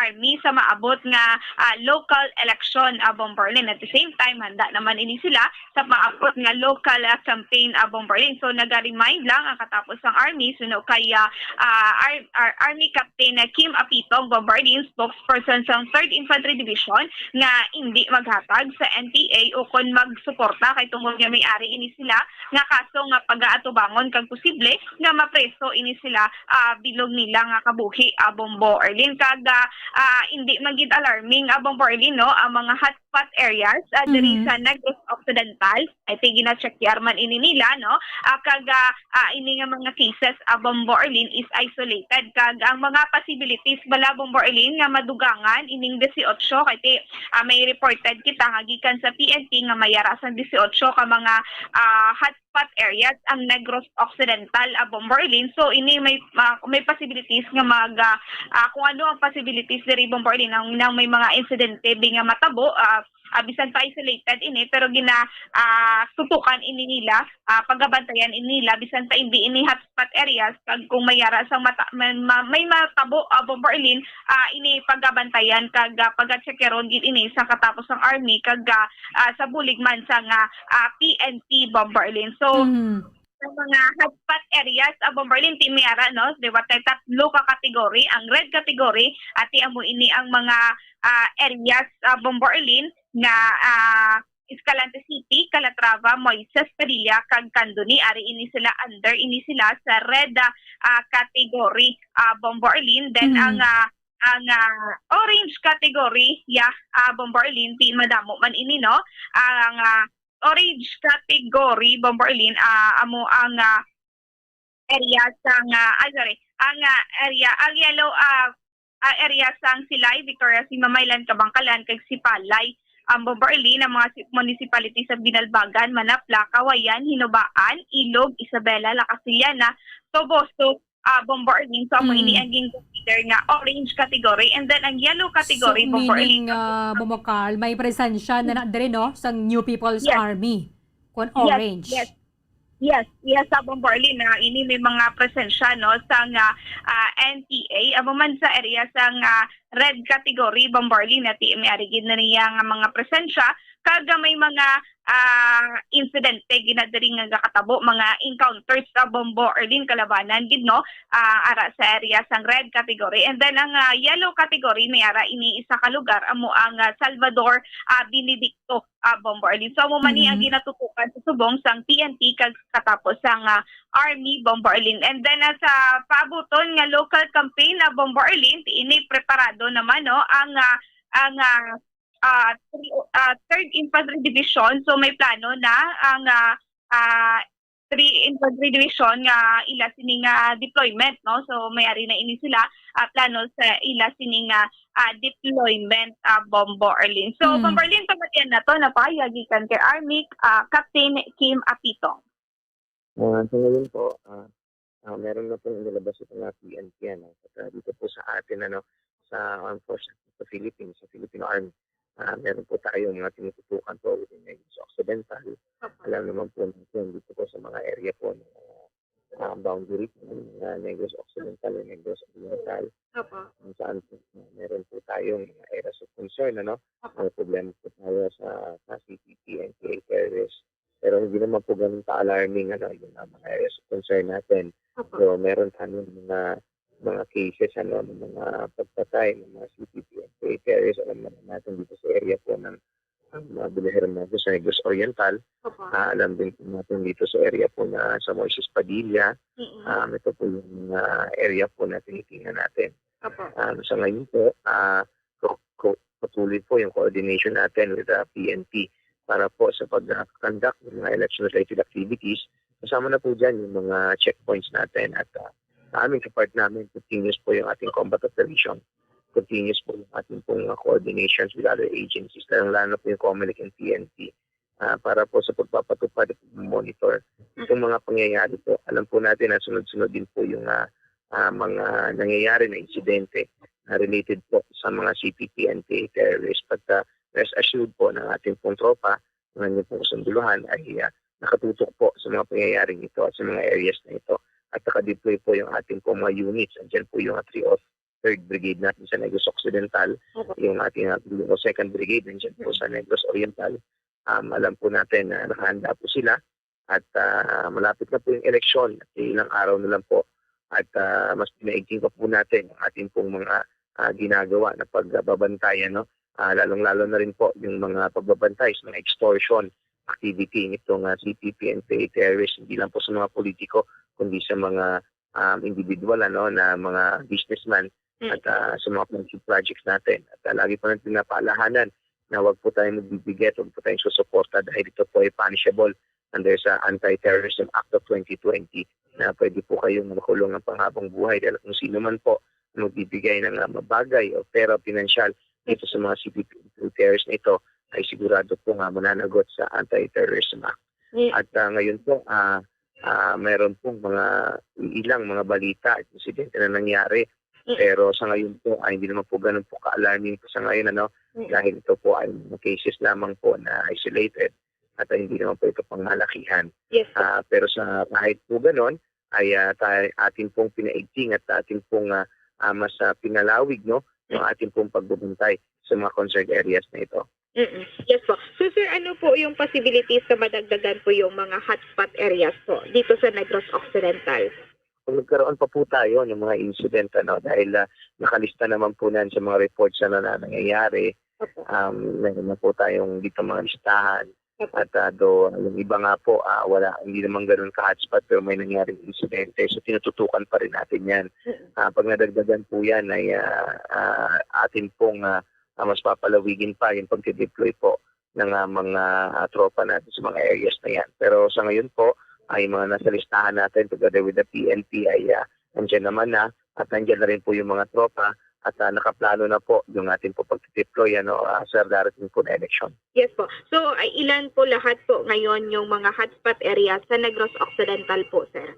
army sa maabot nga, ah, local election, ah, Bombo Arlene. At the same time, handa naman ini sila sa maabot nga local, ah, campaign, ah, Bombo Arlene. So, naga-remind lang ang katapos sang army suno kay, ah, ah, Ar-, Ar-, Army Captain, ah, Kim Apitong, Bombo Arlene, spokesperson sang Third Infantry Division, nga indi maghatag sa N P A o kon magsuporta kay tungod nga may ari ini sila nga kaso nga pagaatubangon kag posible nga mapreso ini sila, ah, bilog nila nga kabuhi, ah, Bombo Arlene. Kag, ah, ah, indi man gid alarming, ah, Bombo Arlene, no, ang mga hotspot areas, ah, diri Mhm. sa Negros Occidental. I think gina-check man ini nila, no? Ah, kag, ah, ah, ini nga mga cases, ah, Bombo Arlene, is isolated. Kag ang mga possibilities bala, Bombo Arlene, nga madugangan ining disiotso, kay ti, ah, may reported kita nga gikan sa P N P nga may ara sang disiotso ka mga, ah, hotspot areas ang Negros Occidental, ah, Bombo Arlene. So, ini may, ah, may possibilities nga mag, ah, ah, kung ano ang possibilities diri, Bombo Arlene, nang, nang may mga insidente bi nga matabo, ah, ah, bisan pa isolated ini, pero gina, ah, tutukan ini nila, ah, pagabantayan ini nila, bisan pa hindi ini hotspot areas, kag kung may ara sang mata-, may, ma-, may matabo, ah, Bombo Arlene, ah, ini pagabantayan kag, ah, pagachekeron gid ini sa katapos sang army kag, ah, ah, sa bulig man sang, ah, ah, P N P, Bombo Arlene. So, Mhm. sa mga hotspot areas, ah, Bombo Arlene, ti may ara, no? Di ba, tay tatlo ka category, ang red category, at ti amo ini ang mga, ah, areas, ah, Bombo Arlene, nga, ah, Escalante City, Calatrava, Moises, Padilla, kag Candoni. Ari ini sila, under ini sila sa red, ah, ah, category, ah, Bombo Arlene. Then, Mm. ang, ah, ang, ah, orange category, yeah, ah, Bombo Arlene, ti madamo man ini, no? Ang, ah, orange category, Bombo Arlene, ah, amo ang, ah, area sang, ah, ay, sorry, ang, ah, area, ang yellow, ah, ah, area sang Silay, Victoria, Simamaylan, Kabankalan, kag Sipalay, ang Bombo Arlene, ang mga si-, municipality sa Binalbagan, Manapla, Kawayan, Hinubaan, Ilog, Isabela, La Castellana, Toboso, ah, Bombo Arlene. So, amo ini Mm. ang gin-consider nga orange category. And then, ang yellow category, So, Bombo Arlene, meaning, ah, Bombo Carl, may presensya na na diri, no, sa New People's Yes. Army, kung Yes, orange. yes. Yes, yes, sa Bombo Arlene, ah, ini may mga presensya, no, sa nga, ah, N P A, amo man sa area sa nga red category, Bombo Arlene, na ti-, may ari gid na niya nga mga presensya, kag may mga, ah, insidente gina diri nga gakatabo, mga encounters sa Bombo Arlene kalabanan gid, no, ah, ara sa area sang red category. And then ang, ah, yellow category, may ara ini isa ka lugar, amo ang, ah, Salvador, ah, Benedicto, ah, Bombo Arlene. So, amo man ni ang ginatutukan sa subong sang P N P kag katapos sang, ah, Army, Bombo Arlene. And then, ah, sa paabuton nga local campaign na Bombo Arlene, ini preparado naman, no, ang, ah, ang, ah, ah, three, ah, Third Infantry Division. So, may plano na ang, ah, ah, three Infantry Division nga ila sini nga deployment, no? So, may ari na ini sila, ah, plano sa ila sini nga, ah, deployment, ah, Bombo Arlene. So, Hmm. Bombo Arlene, pamatian nato, napahayag gikan kay Army, ah, Captain Kim Apitong. Ah, sa ngayon po, ah, ah, meron na pong inilabas itong, ah, P N P, ano, at, ah, dito po sa atin, ano, sa Armed Forces of the Philippines, sa Filipino Army. Ah, meron po tayo mga tinututukan po within Negros Occidental. Opo. Alam naman po natin dito po sa mga area po ng, ah, boundary ng, ah, Negros Occidental and Negros Oriental. Opo. Kung saan po, ah, meron po tayong mga areas of concern, ano? Opo. May problema po tayo sa, sa C P P, N P A terrorists. Pero hindi naman po ganun ka-alarming, ano, yung, ah, mga areas of concern natin. Opo. So, meron tayong mga, mga cases, ano, ng mga pagpatay ng mga C P P, N P A terrorists. Alam naman natin dito sa area po ng, ah, mga Villahermosa sa Negros Oriental. Opo. Ah, alam din po natin dito sa area po na sa Moises Padilla. Mm-mm. Ah, ito po yung mga area po na tinitingnan natin. Opo. Ah, sa ngayon po, ah, ko-, ko-, patuloy po yung coordination natin with the P N P para po sa pag-conduct ng mga election-related activities. Kasama na po dyan yung mga checkpoints natin at, ah, sa aming sa part namin, continuous po yung ating combat operation. Continuous po yung ating pong mga coordinations with other agencies, lalong-lalo na po yung COMELEC and P N P, ah, para po sa pagpapatupad at monitor itong mga pangyayari po. Alam po natin na sunod-sunod din po yung, ah, ah, mga nangyayari na insidente na related po sa mga C P P N P A terrorists. But, ah, rest assured po ng ating pong tropa, ng ating pong kasunduluhan ay, ah, nakatutok po sa mga pangyayaring ito at sa mga areas na ito. At naka-deploy po yung ating pong mga units. Andiyan po yung three oh third Brigade natin sa Negros Occidental, Opo. yung ating, ah, three oh second Brigade, nandiyan po sa Negros Oriental. Um, alam po natin na nakahanda po sila at, ah, malapit na po yung eleksyon. At ilang araw na lang po. At, ah, mas pinaigting pa po natin ang ating pong mga, ah, ginagawa na pagbabantay, ano? Ah, lalong-lalo na rin po yung mga pagbabantay sa mga extortion activity nitong, ah, C P P N P A terrorists, hindi lang po sa mga politiko, kundi sa mga, um, individual, ano, na mga businessman Mm. at, ah, sa mga project, projects natin. At, ah, lagi po natin pinapaalahanan na wag po tayong magbibigay at wag po tayong susuporta dahil ito po ay punishable under sa Anti-Terrorism Act of twenty twenty na pwede po kayong makulong ng panghabang buhay dahil kung sino man po na magbibigay ng, ah, mabagay o pera o pinansyal dito sa mga C P P terrorists na ito ay sigurado po nga mananagot sa Anti-Terrorism Act. Mm. At, ah, ngayon po, ah, ah, meron pong mga ilang mga balita at insidente na nangyari. Mm. Pero sa ngayon po, ay hindi naman po ganun po ka-alarming po sa ngayon, ano, Mm. dahil ito po ay mga cases lamang po na isolated at, ah, hindi naman po ito pangmalakihan. Yes, sir. Ah, pero sa kahit po ganun, ay, ah, ta-, atin pong pinaigting at atin pong, ah, ah, mas, ah, pinalawig, no, yung Mm. atin pong pagbubantay sa mga concerned areas na ito. Mm-mm. Yes po. So, sir, ano po yung possibilities na madagdagan po yung mga hotspot areas po dito sa Negros Occidental? Kung nagkaroon pa po tayo ng mga incident, ano, dahil, ah, nakalista naman po na sa mga reports, ano, na nangyayari, Opo. um, meron na po tayong dito mga listahan. Opo. At, ah, do, yung iba nga po, ah, wala, hindi naman ganun ka-hotspot pero may nangyaring insidente. So, tinututukan pa rin natin yan. Mm-mm. Ah, pag nadagdagan po yan ay, ah, ah, atin pong, ah, ah, mas papalawigin pa yung pagdideploy po ng, ah, mga, ah, tropa natin sa mga areas na yan. Pero sa ngayon po, ay mga nasa listahan natin together with the P N P ay, ah, nandyan naman na at nandyan na rin po yung mga tropa at, ah, nakaplano na po yung ating po pagdideploy, ano, ah, sa darating po na eleksyon. Yes po. So, ay ilan po lahat po ngayon yung mga hotspot areas sa Negros Occidental po, sir?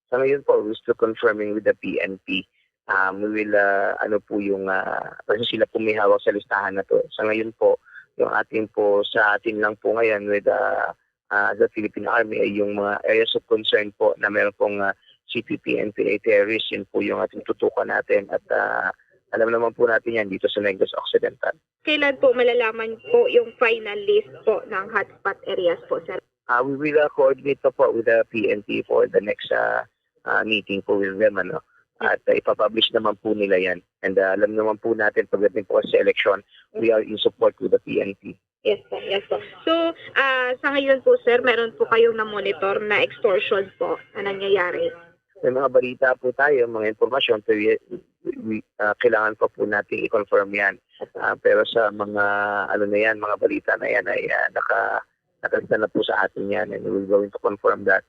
Sa ngayon po, we're still confirming with the P N P. Um, we will, ah, ano po yung, ah, kasi sila po may hawak sa listahan na to. Sa ngayon po, yung ating po, sa atin lang po ngayon with, ah, ah, the Philippine Army ay yung mga areas of concern po na meron pong, ah, C P P N P A terrorists. Yun po yung ating tutukan natin at, ah, alam naman po natin yan dito sa Negros Occidental. Kailan po malalaman po yung final list po ng hotspot areas po, sir? Ah, we will, ah, coordinate pa po with the P N P for the next, ah, ah, meeting po with them, ano. At, ah, ipapublish naman po nila yan. And, ah, alam naman po natin, pagdating po kasi sa election, we are in support with the P N P. Yes po, yes po. So, ah, sa ngayon po, sir, meron po kayong na-monitor na extortion po na nangyayari? May mga balita po tayo, mga impormasyon, pero y-, we, ah, kailangan pa po natin i-confirm yan. Ah, pero sa mga, ano na yan, mga balita na yan ay, ah, naka-, nakalista na po sa atin yan, and we're going to confirm that.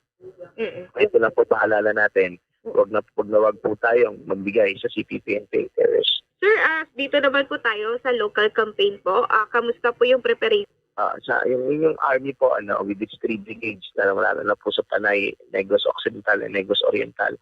Mm-mm. Ito lang po paalala natin, wag na, wag na wag po tayong magbigay sa C P P N P A terrorists. Sir, ah, dito naman po tayo sa local campaign po. Ah, kamusta po yung preparation? Ah, sa, yung inyong army po, ano, with its three brigades, lalong-lalo na po sa Panay, Negros Occidental, and Negros Oriental,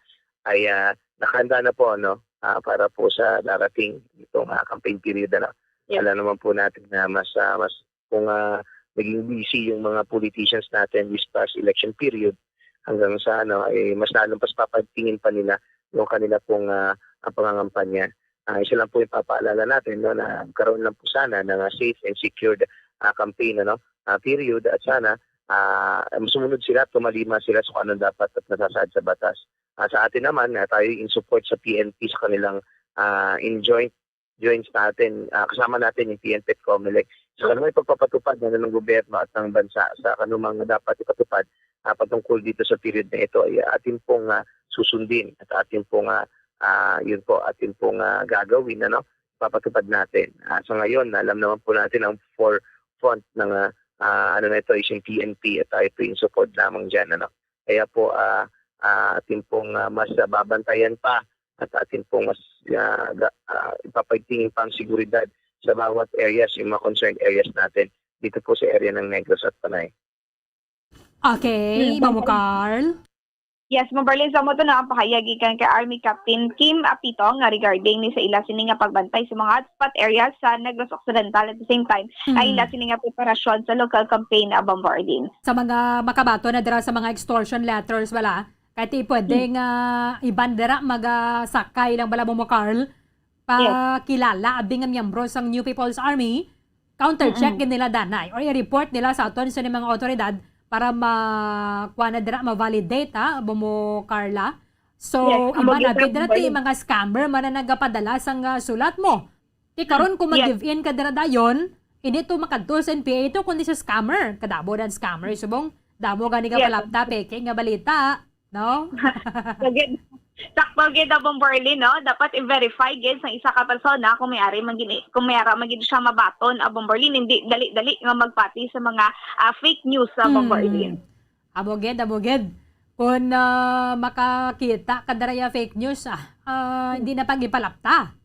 ay, ah, nakahanda na po, ano, ah, para po sa darating itong, ah, campaign period, ano. Yes. Alam naman po natin na mas, ah, mas kung, ah, naging busy yung mga politicians natin this past election period, hanggang sa, ano, eh, mas lalong pas papagtingin pa nila yung kanila pong, ah, ang pangangampanya. Ah, isa lang po yung papaalala natin, no, na karoon lang po sana ng, ah, safe and secured, ah, campaign, ano, ah, period, at sana, ah, sumunod sila at tumalima sila sa kung anong dapat at nasasaad sa batas. Ah, sa atin naman, ah, tayo in support sa P N P sa kanilang, ah, in joint joints natin, ah, kasama natin yung P N P at Comelec. Sa kanunay pagpapatupad na ng gobyerno at ng bansa sa kanumang dapat ipatupad, ah, patungkol dito sa period na ito, ay atin pong, ah, susundin at atin pong, ah, ah, yun po, atin pong, ah, gagawin, ano, papatupad natin. Ah, sa ngayon, alam naman po natin ang forefront ng, ah, ah, ano na ito, is yung P N P at tayo po yung support lamang dyan, ano. Kaya po, ah, ah, atin pong, ah, mas, ah, babantayan pa at atin pong mas, ah, ga-, ah, ipapagtingin pa ang seguridad sa bawat areas, yung mga concerned areas natin dito po sa area ng Negros at Panay. Okay, Ma'am Carl. Yes, Ma'am Berlin, sa mo to na ang pahayag gikan kay Army Captain Kim Apitong nga regarding ni sa ila sini nga pagbantay sa mga hotspot areas sa Negros Occidental, at the same time, Mm. ay ila sini nga preparasyon sa local campaign, ah, Ma'am Berlin. Sa mga makabaton na dira sa mga extortion letters, wala? Kay ti pwede Mm. nga iban dira magasakay lang bala mo, Carl, Yes. pakilala abi nga miyembro sang New People's Army, counter-check Mm-mm. gid nila danay or i-report nila sa aton sa mga awtoridad para ma-, kuha na dira, ma-validate, ha, abo mo, Carla. So, Yes, amo iban gid abi ang dira ti bali. Mga scammer man na nagapadala sang, ah, sulat mo. Ti karon kung Yes. mag-give in ka dira dayon, hindi to makadto sa N P A to, kundi sa scammer. Kadamo na ang scammer, subong damo gani ka Yes. palapta, peke nga balita. No? Sakto gid. Sakto gid, Bomberly, no? Dapat i-verify gid sa isa ka persona kung may ari man gini, kung may ara man gid siya mabaton, ah, Bomberly. Hindi dali-dali nga magpati sa mga, ah, fake news, ah, Hmm. Bomberly. Amo gid, amo gid. Kung, ah, makakita ka dira ya fake news, ah, ah, Hmm. hindi na pag-ipalapta.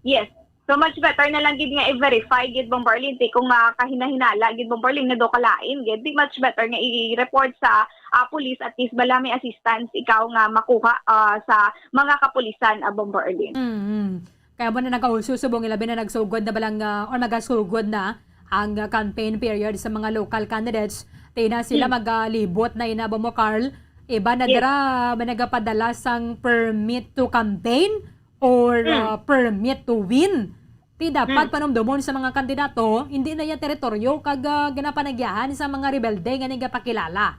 Yes. So, much better na lang gid nga i-verify gid, Bomberlin. Ti kung makahinahinala gid, Bomberlin, nga daw kalain gid, di much better nga i-report sa, ah, police, at least bala may assistance ikaw nga makuha, ah, sa mga kapulisan, ah, Bomberlin. Mm. Kaya mo na nagkauso, subong ilabi na nagsugod na balang, ah, or magasugod na ang, ah, campaign period sa mga local candidates. Ti na sila Mm. magalibot na ina ba mo, Carl? Iba na Yes. dira, may nagapadala sang permit to campaign or, Mm. ah, permit to win. Ti dapat Mm. panumdomon sa mga kandidato, hindi na iya teritoryo kag, ah, ginapanagyahan sa mga rebelde nga nagapakilala.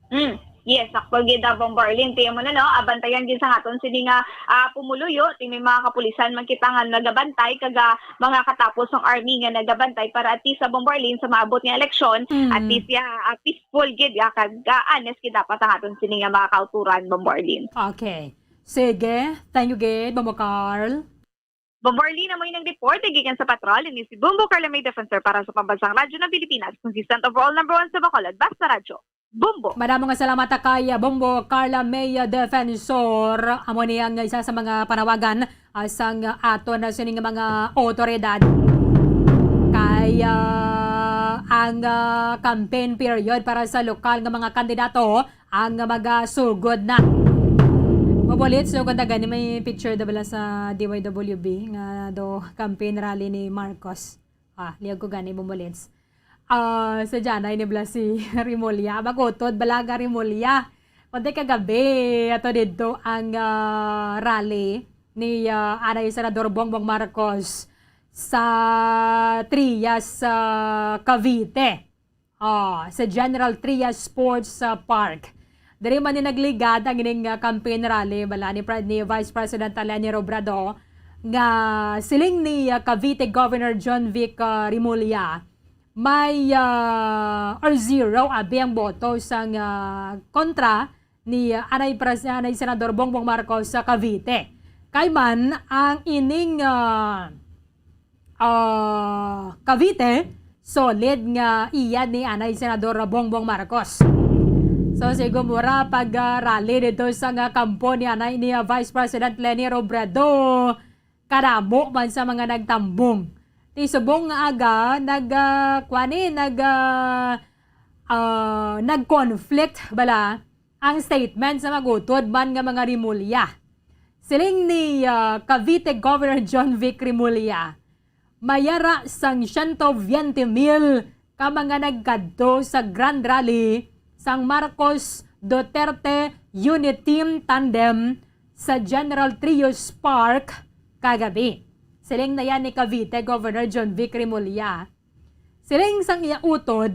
Mm. Yes, sakto gid, ah, Bomberlin. Ti mo na, no, abantayan gid sa aton sini nga, ah, pumuluyo. Ti may mga kapulisan man kita nga nagabantay kag, ah, mga katapos sang army nga nagabantay para at least sa Bomberlin sa maabot nga eleksyon, Mm. at least, ah, ah, peaceful gid, ah, kag, ah, honest gid dapat ang aton sini nga mga kauturan, Bomberlin. Okay. Sige. Thank you gid, Bombo Carl. Bombo Arlene, amo ini ang report gikan sa patrol. Ini si Bombo Carla May Defensor para sa Pambansang Radyo ng Pilipinas, consistent overall number one sa Bacolod. Basta Radyo, Bombo! Madamo nga salamat kay Bombo Carla May Defensor. Amo ni ang isa sa mga panawagan, ah, sang aton na sining mga otoridad. Kay, ah, ang, ah, campaign period para sa lokal nga mga kandidato ang magasugod na. Mabulit, sugod na gani, may picture da bala sa D Y W B nga do campaign rally ni Marcos. Ah, liyag ko gani, bumulits. Ah, sa dyanay ni bala si Remulla. Magutod bala nga Remulla. Kundi kagabi, ato didto ang, ah, rally ni, ah, anay Senador Bongbong Marcos sa Trias, sa Cavite. Ah, sa General Trias Sports, ah, Park. Diri man ni nagligad ang ining, ah, campaign rally bala ni Pre-, ni Vice President Leni Robredo nga siling ni, ah, Cavite Governor John Vic, ah, Remulla, may, ah, or zero abi ang boto sang, ah, kontra ni, ah, anay pres-, anay Senador Bongbong Marcos sa Cavite. Kay man ang ining, ah, ah, Cavite, solid nga iya ni anay Senador Bongbong Marcos. So, siguro mura pag, ah, rally dito sa nga kampo ni anay ni, ah, Vice President Leni Robredo, kadamo man sa mga nagtambong. Ti subong nga aga, nag, ah, kuwan eh, nag, ah, ah, nag-conflict bala ang statement sa magutod man nga mga Remulla. Siling ni, ah, Cavite Governor John Vic Remulla, mayara sang siyento biyente mil ka mga nagkadto sa Grand Rally sang Marcos Duterte Uniteam Tandem sa General Trias Park kagabi. Siling na yan ni Cavite Governor John Vic Remulla. Siling sang iya utod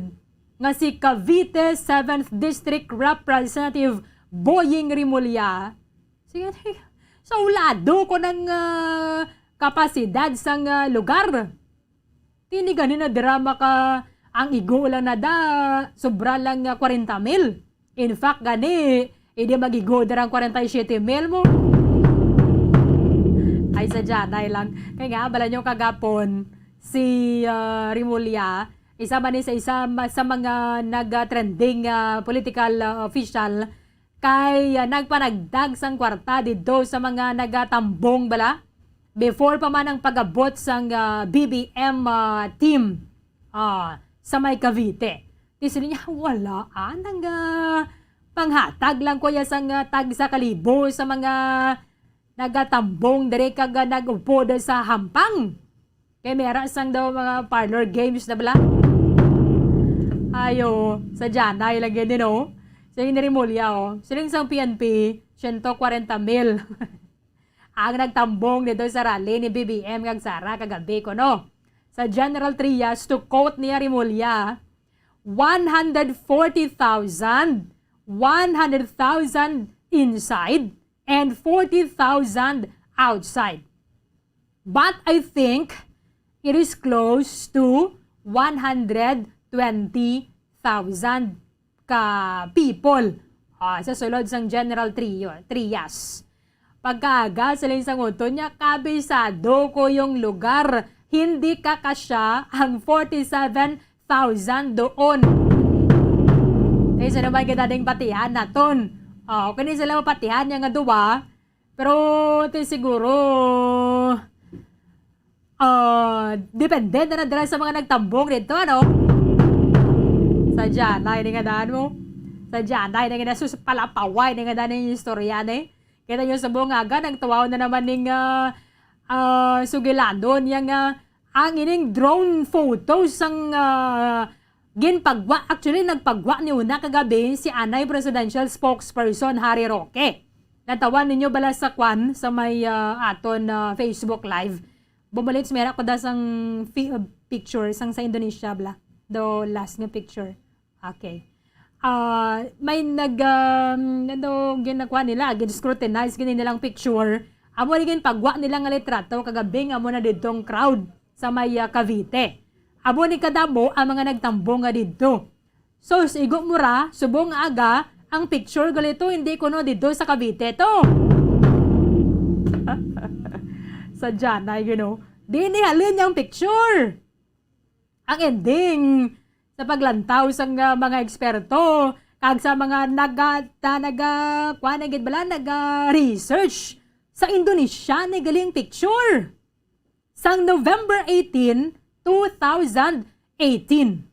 nga si Cavite seventh District Representative Boying Remulla, sige, sa ulado ko ng, ah, kapasidad sang, ah, lugar. Tini gani na dira maka, ang igo lang na da, sobra lang nga kwarenta mil. In fact, gani, hindi mag-igo dira ang kwarenta y siyete mil mo. Ay, sa dyanay lang. Kaya nga, bala nyo kagapon, si, ah, Remulla, isa man ni sa isa ma-, sa mga nag-trending, ah, political, ah, official, kay, ah, nagpanagdag sang kwarta didto sa mga nagatambong bala before pa man ang pag-abot sang, ah, B B M, ah, team, ah, sa may Cavite. Ti sila niya, wala, ah, nang, ah, panghatag lang ko ya sang, ah, tag sa kalibo sa mga nagatambong diri kag, ah, nag-upod sa hampang. Kay may ara sang daw mga parlor games na bala. Ayo, sa dyanay lang gid, no? Sa Remulla, oh. Siling sang P N P, siyento kwarenta mil ang nagtambong dito sa rally ni B B M kag Sara kagabi, kuno. Sa General Trias, to quote niya Remulla, one hundred forty thousand, one hundred thousand inside and forty thousand outside. But I think it is close to one hundred twenty thousand ka people, ah, sa sulod sang General Trio, Trias. Pagkaaga, siling sang utod niya, "Kabisado ko yung lugar. Hindi kakasya ang forty-seven thousand doon." Kaysa naman kita ding patihan naton. Oh, kani sila mapatihan niya nga duwa. Pero, ti siguro, ah, depende na na dira sa mga nagtambong dito, ano? Sa dyan, ay, nga daan mo. Sa dyan, ay, nga daan, sus, palapaway, nga daan yung istorya, eh. Kita nyo sa bungaga, nagtuwaw na naman ning, ah, ah, sugilanon yang, ah, ang ining drone photos sang, ah, ginpagwa. Actually, nagpagwa ni una kagabi si anay presidential spokesperson Harry Roque. Natawan ninyo bala sa kwan, sa may, ah, aton, ah, Facebook Live? Bumalik, mera ko da sang fi-, ah, picture, sang sa Indonesia, bala. The last nga picture. Okay. Ah, may nag, um, ano, ginakuha nila, gin-scrutinize gini nilang picture. Amo ni ginpagwa nila nga litrato kagabi nga amo na didtong crowd sa may, ah, Cavite. Amo ni kadamo ang mga nagtambong nga didto. So, sa igo mo ra, subong nga aga, ang picture galito, hindi kuno didto sa Cavite to. Sa dyan, ay, you know, di ni halin yung picture. Ang ending, sa paglantaw sa nga mga eksperto, kag sa mga naga-, ta-, naga-, kuwan na gid bala, naga-research, sa Indonesia ni galing picture. Sang November eighteen, two thousand eighteen.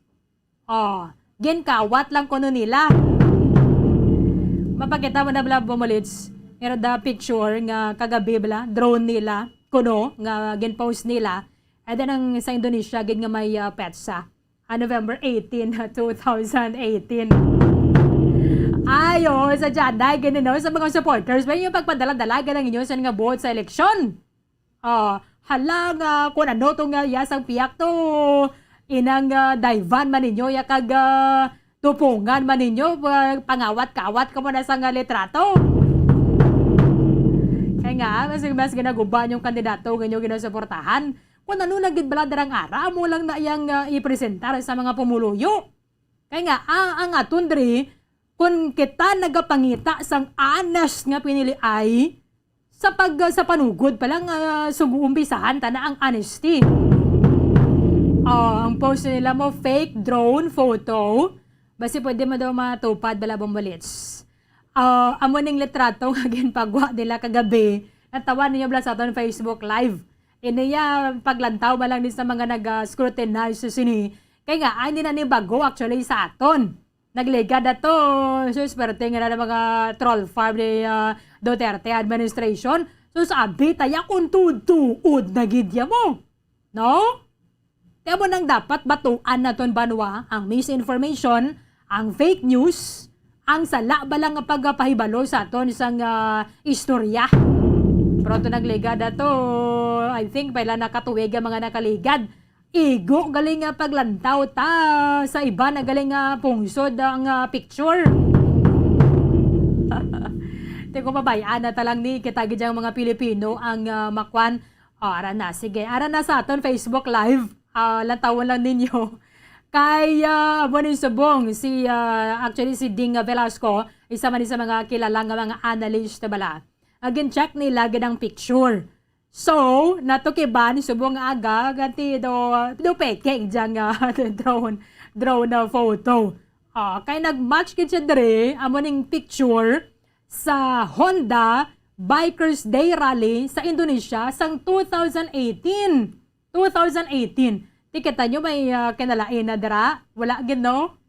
Oh, ginkawat lang kuno nila. Mapakita mo na bala, Bomolids. Meron da picture nga kagabi bala, drone nila, kuno, nga ginpost nila. And then ang sa Indonesia, gid nga may, ah, petsa. Ah, November eighteen, two thousand eighteen. Ay, oo, sa Jaday, gani, no? Sa mga supporters, ba yung pagpadala-dala, ganang inyo sa nga buot sa eleksyon? Ah, hala nga, kung ano to nga, ya, sang piyak to, inang, ah, dayvan man ninyo, ya, kag, ah, tupungan man ninyo, ah, pangawat-kawat ka mo na sa nga litrato. Kaya nga, mas, mas ginaguba yung kandidato nga inyo ginasuportahan. Kung ano lang gid bala darang ara, amo lang na iyang, ah, ipresentar sa mga pumuluyo. Kaya nga, ah, ang aton diri, kung kita nagapangita sang honest nga piniliay, sa pag, sa panugod pa lang, ah, sugo umpisahan ta na ang honesty. Oh, ang post nila mo, fake drone photo. Basi pwede mo daw matupad, bala, Bombolits. Ah, amo ning litrato nga ginpagwa nila kagabi. Natawa ninyo bala sa aton Facebook Live. Iniya, paglantaw ba lang din sa mga nag-scrutinize sa sini. Kaya nga, ay, hindi na ni bago actually sa aton. Nagligad ato, sus, swerte nga na mga troll farm ni, ah, Duterte administration. Sus, abi, taya kung tuod-tuod na gid ya mo. No? Kaya mo nang dapat batuan naton banwa ang misinformation, ang fake news, ang sala ba lang nga pagpahibalo sa aton sang, ah, istorya. Pero to nagligad ato, I think, pila na ka tuig ang mga nakaligad. Igo galing nga paglantaw ta sa iba na galing nga pungsod ang, ah, picture. Di ko mabayaan na talang ni kita gid ang mga Pilipino ang, ah, makwan. Oh, ara na, sige. Ara na sa aton Facebook Live. Ah, lantawon lang ninyo. Kay, ah, amo ni subong si, ah, actually si Ding Velasco, isa man ni sa mga kilala nga mga analyst bala. Again, check nila gid ang picture. So, natukiban subong nga aga, ganti do, do peke dyan nga drone, drone na photo. Ah, kay nag-match gid siya diri, amo ning picture sa Honda Bikers Day Rally sa Indonesia sang two thousand eighteen. Two thousand eighteen. Ti kita nyo may, ah, kinalain na dira? Wala gid, no?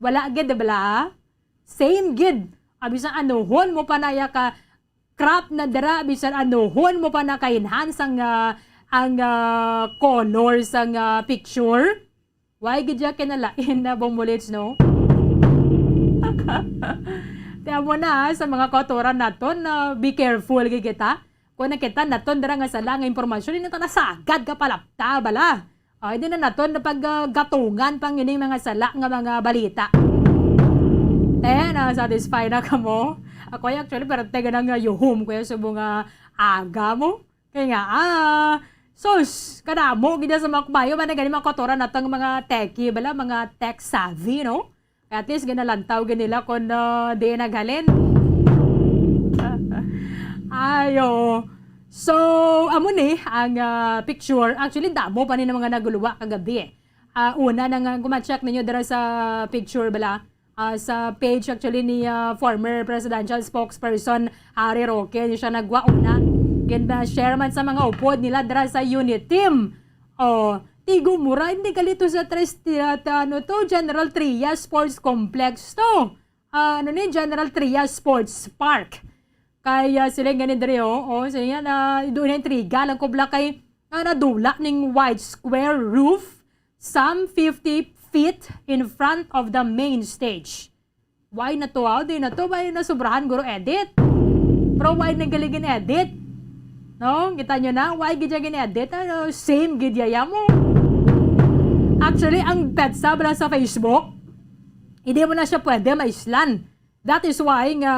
Wala gid, di bala? Same gid. Ah, bisan anuhon mo pa na ya ka crop na dira, bisan anuhon mo pa na ka-enhance ang, ah, ang, ah, color sang, ah, picture. Why gid ya kinalain na Bombolits, no? Kaya mo na, ah, sa mga kautoran naton, ah, be careful gid kita. Kung nakita naton dira nga sala nga impormasyon, hindi naton nasagad ka palapta, bala. Ah, hindi na naton na pag, ah, gatungan pang ining mga sala nga mga balita. Te, na-satisfy na kamo? Ako ay actually, pero tega na nga yuhom ko yung subong nga aga mo. Kaya nga, ah, sus, kadamo gid sa mga kumayo man na gani mga kautoran natong mga techie, bala, mga tech savvy, no? At least ginalantaw gid nila kung, ah, di naghalin. Ayo. So, amo ni ang, ah, picture. Actually, damo pa ni nga mga naguluwa kagabi, eh. Ah, una na nga, kung ma-check ninyo dira sa picture bala, ah, sa page actually ni, ah, former presidential spokesperson Harry Roque, siya nagwa una. Gin-share man sa mga upod nila dira sa unit team. Oh, tigo mura, hindi kalito sa tres, ah, ano to, General Trias Sports Complex to. Ah, ano ni, General Trias Sports Park. Kaya sila nga ni diri, oh, oh, sila nga na, doon na intriga lang ko bala kay, ah, nadula ning white square roof some fifty feet in front of the main stage. Why na to, ah? Di na to, why na sobrahan guro edit? Pero why na galing edit? No? Kita nyo na? Why gid ya gin-edit? Ano, same gid ya mo. Actually, ang petsa bala sa Facebook, hindi mo na siya pwede maislan. That is why nga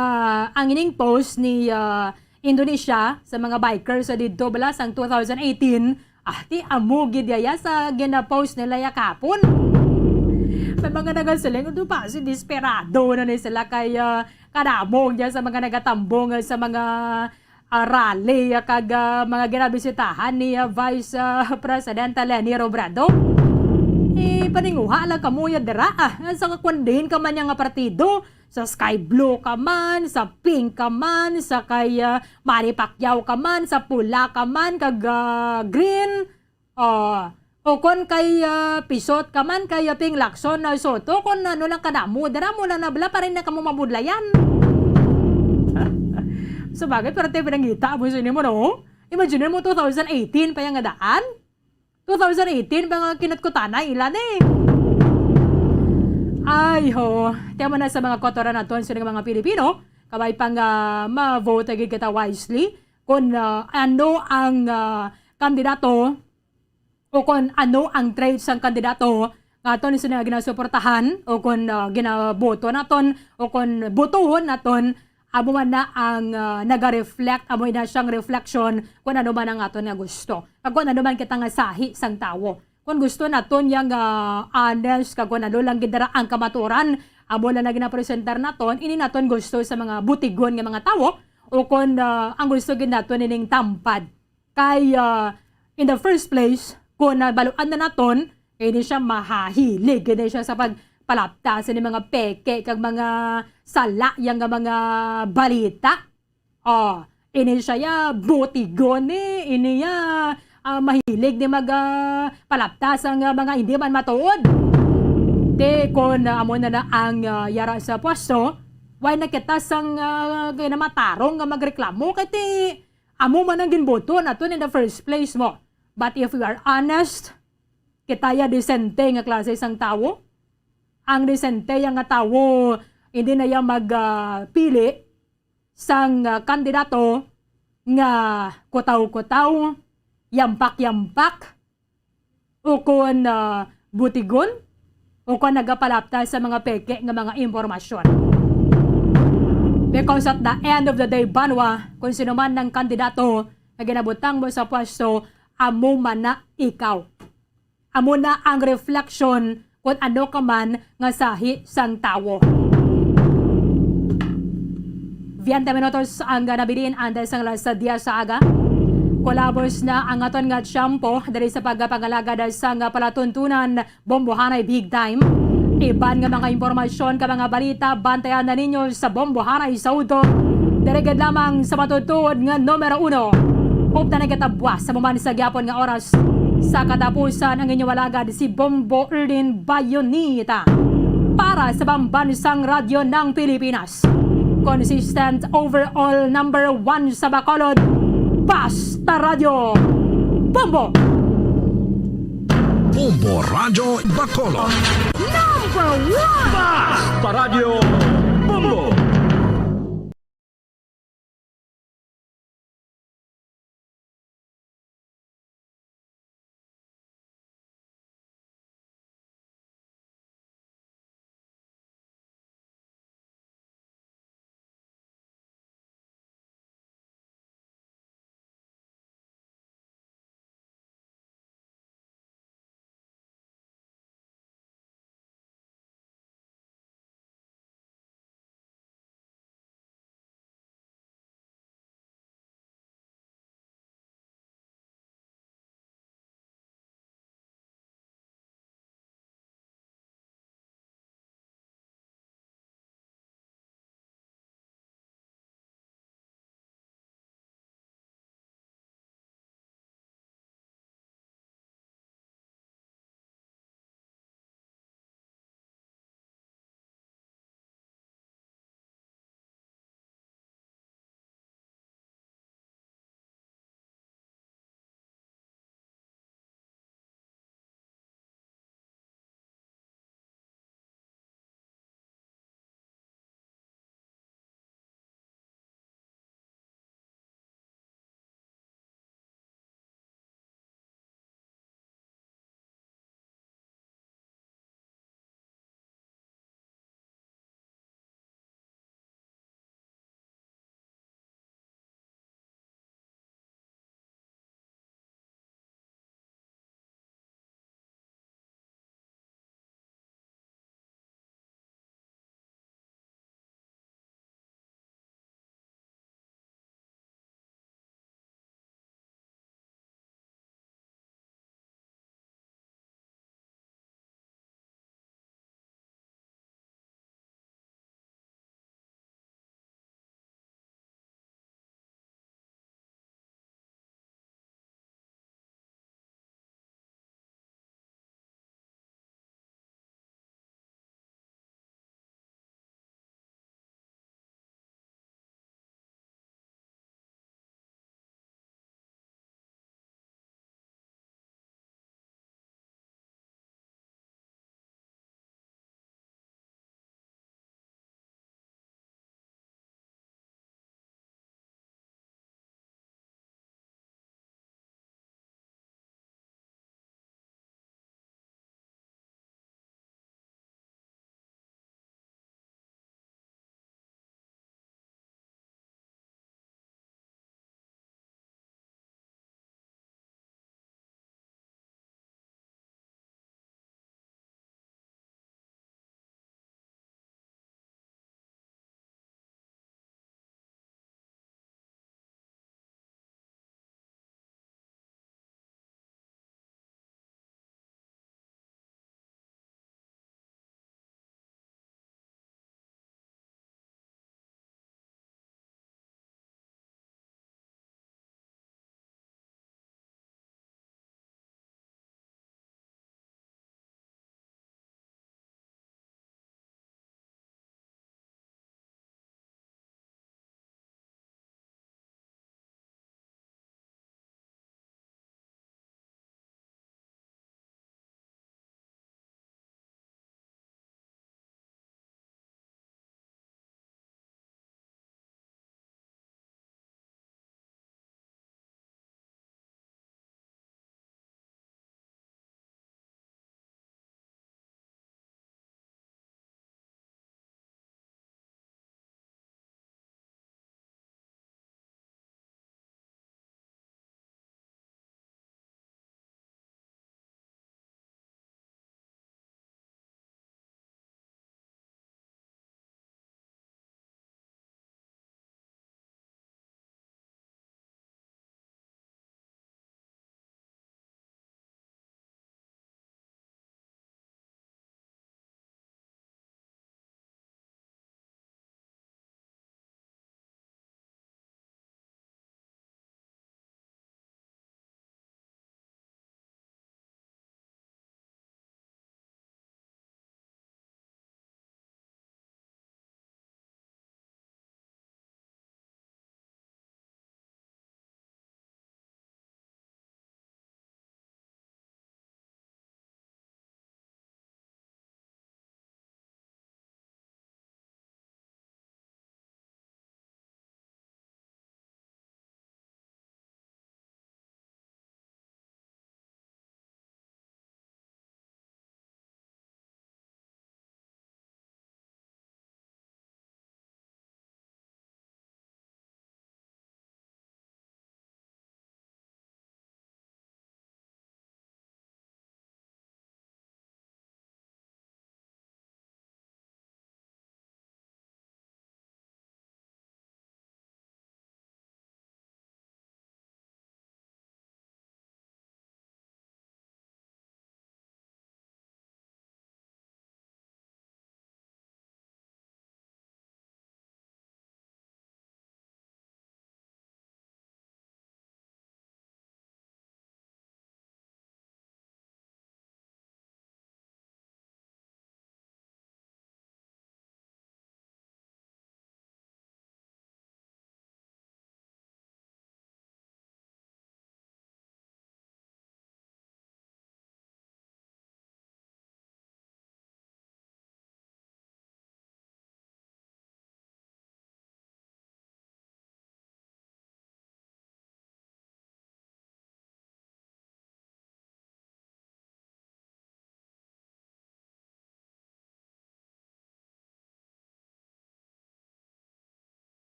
ang ining post ni, ah, Indonesia sa mga bikers sa didto bala sang two thousand eighteen, ah, ti amo gid yaya sa gina-post nila ya kapon. May mga nagasiling, "Ano ba, si desperado na ni sila kay, ah, kadamo niya sa mga nagatambong sa mga, ah, rally, ah, kag, ah, mga ginabisitahan ni, ah, Vice, ah, President Leni Robredo." Eh, paninguha lang kamo ya dira, ah, sa kakwandin ka man niya nga partido, sa sky blue ka man, sa pink ka man, sa kay, ah, Manny Pacquiao ka man, sa pula ka man, kag, ah, green. Oh, o kon kay, ah, Pisot ka man, kay, ah, Ping Lacson, ah, Soto, kon ano lang kadamo, dira mo lang na bala, parin na kamo mabudlayan. Sabagay, pero tayo pinangita mo sa inyo mo, no? Imagine mo, two thousand eighteen pa yung nga daan. Two thousand eighteen pa nga kinutkutanay ila ni. Ay, ho. Tiyan mo na sa mga kotoran naton sa mga Pilipino, kabay pa nga ma-vote gid kita wisely kung, ah, ano ang, ah, kandidato o kung ano ang traits sang kandidato nga aton sila ginasuportahan o kung, ah, ginaboto naton o kung botohon naton, amo man na ang, ah, naga-reflect, amo na siyang reflection kung ano man ang aton nga gusto. Kag kung ano man kita nga sahi sang tawo. Kung gusto naton yang, ah, honest, kag kung ano lang gid dira ang kamatuoran, amo lang na ginapresentar naton, ini naton gusto sa mga butigon nga mga tawo, o kung, ah, ang gusto gid naton ining tampad. Kay, ah, in the first place, kung nabaluan na naton, hindi siya mahahilig, hindi siya sa pagpalapta sa mga peke kag mga sala yang nga mga balita. Oh, ini siya ya butigon ni, ini ya, ah, mahilig ni mag, ah, palapta sa nga mga hindi man matuod. Di kon, ah, amo na na ang, ah, yara sa pwesto, why na kita sang, ah, kinamatarong nga magreklamo kay ti amo man ang ginboto naton in the first place mo. But if we are honest, kita ya disente nga klase sang tawo. Ang disente ya nga tawo, hindi na ya mag, ah, pili sang, ah, kandidato nga kutaw-kutaw, yampak-yampak, o kon, ah, butigon, o kon nagapalapta sa mga peke nga mga impormasyon. Because at the end of the day, banwa, kung sino man ang kandidato nga ginabutang mo sa pwesto, amo man na ikaw. Amo na ang reflection kung ano ka man nga sahi sang tawo. Veinte minutos ang nabilin antes sang alas diyes sa aga. Kulabos na ang aton nga tiyempo diri sa pagpangalagad sang palatuntunan Bombohanay Big Time. Iban nga mga impormasyon ka mga balita, bantayan na ninyo sa Bombohanay sa udto. Diri gid lamang sa matutuod nga numero uno. Upta na kita buwas sa maman sa gyapon nga oras. Sa katapusan, ang inyong alagad si Bombo Erlin Bayonita para sa Pambansang Radyo ng Pilipinas. Consistent overall number one sa Bacolod. Basta Radyo Bombo! Bombo Radyo Bacolod. Number one! Basta Radyo Bombo!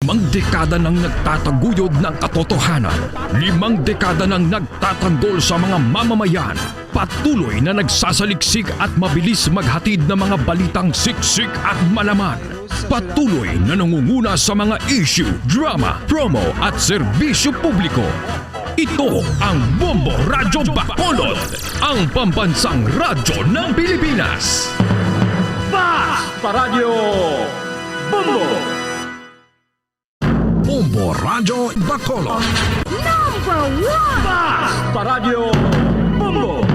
Limang dekada nang nagtataguyod ng katotohanan. Limang dekada nang nagtatanggol sa mga mamamayan. Patuloy na nagsasaliksik at mabilis maghatid ng mga balitang siksik at malaman. Patuloy na nangunguna sa mga issue, drama, promo at serbisyo publiko. Ito ang Bombo Radyo Bacolod, ang pambansang radyo ng Pilipinas. Basta Radyo Bombo! Bombo Radyo Bacolod. Number one! Basta Radyo Bombo!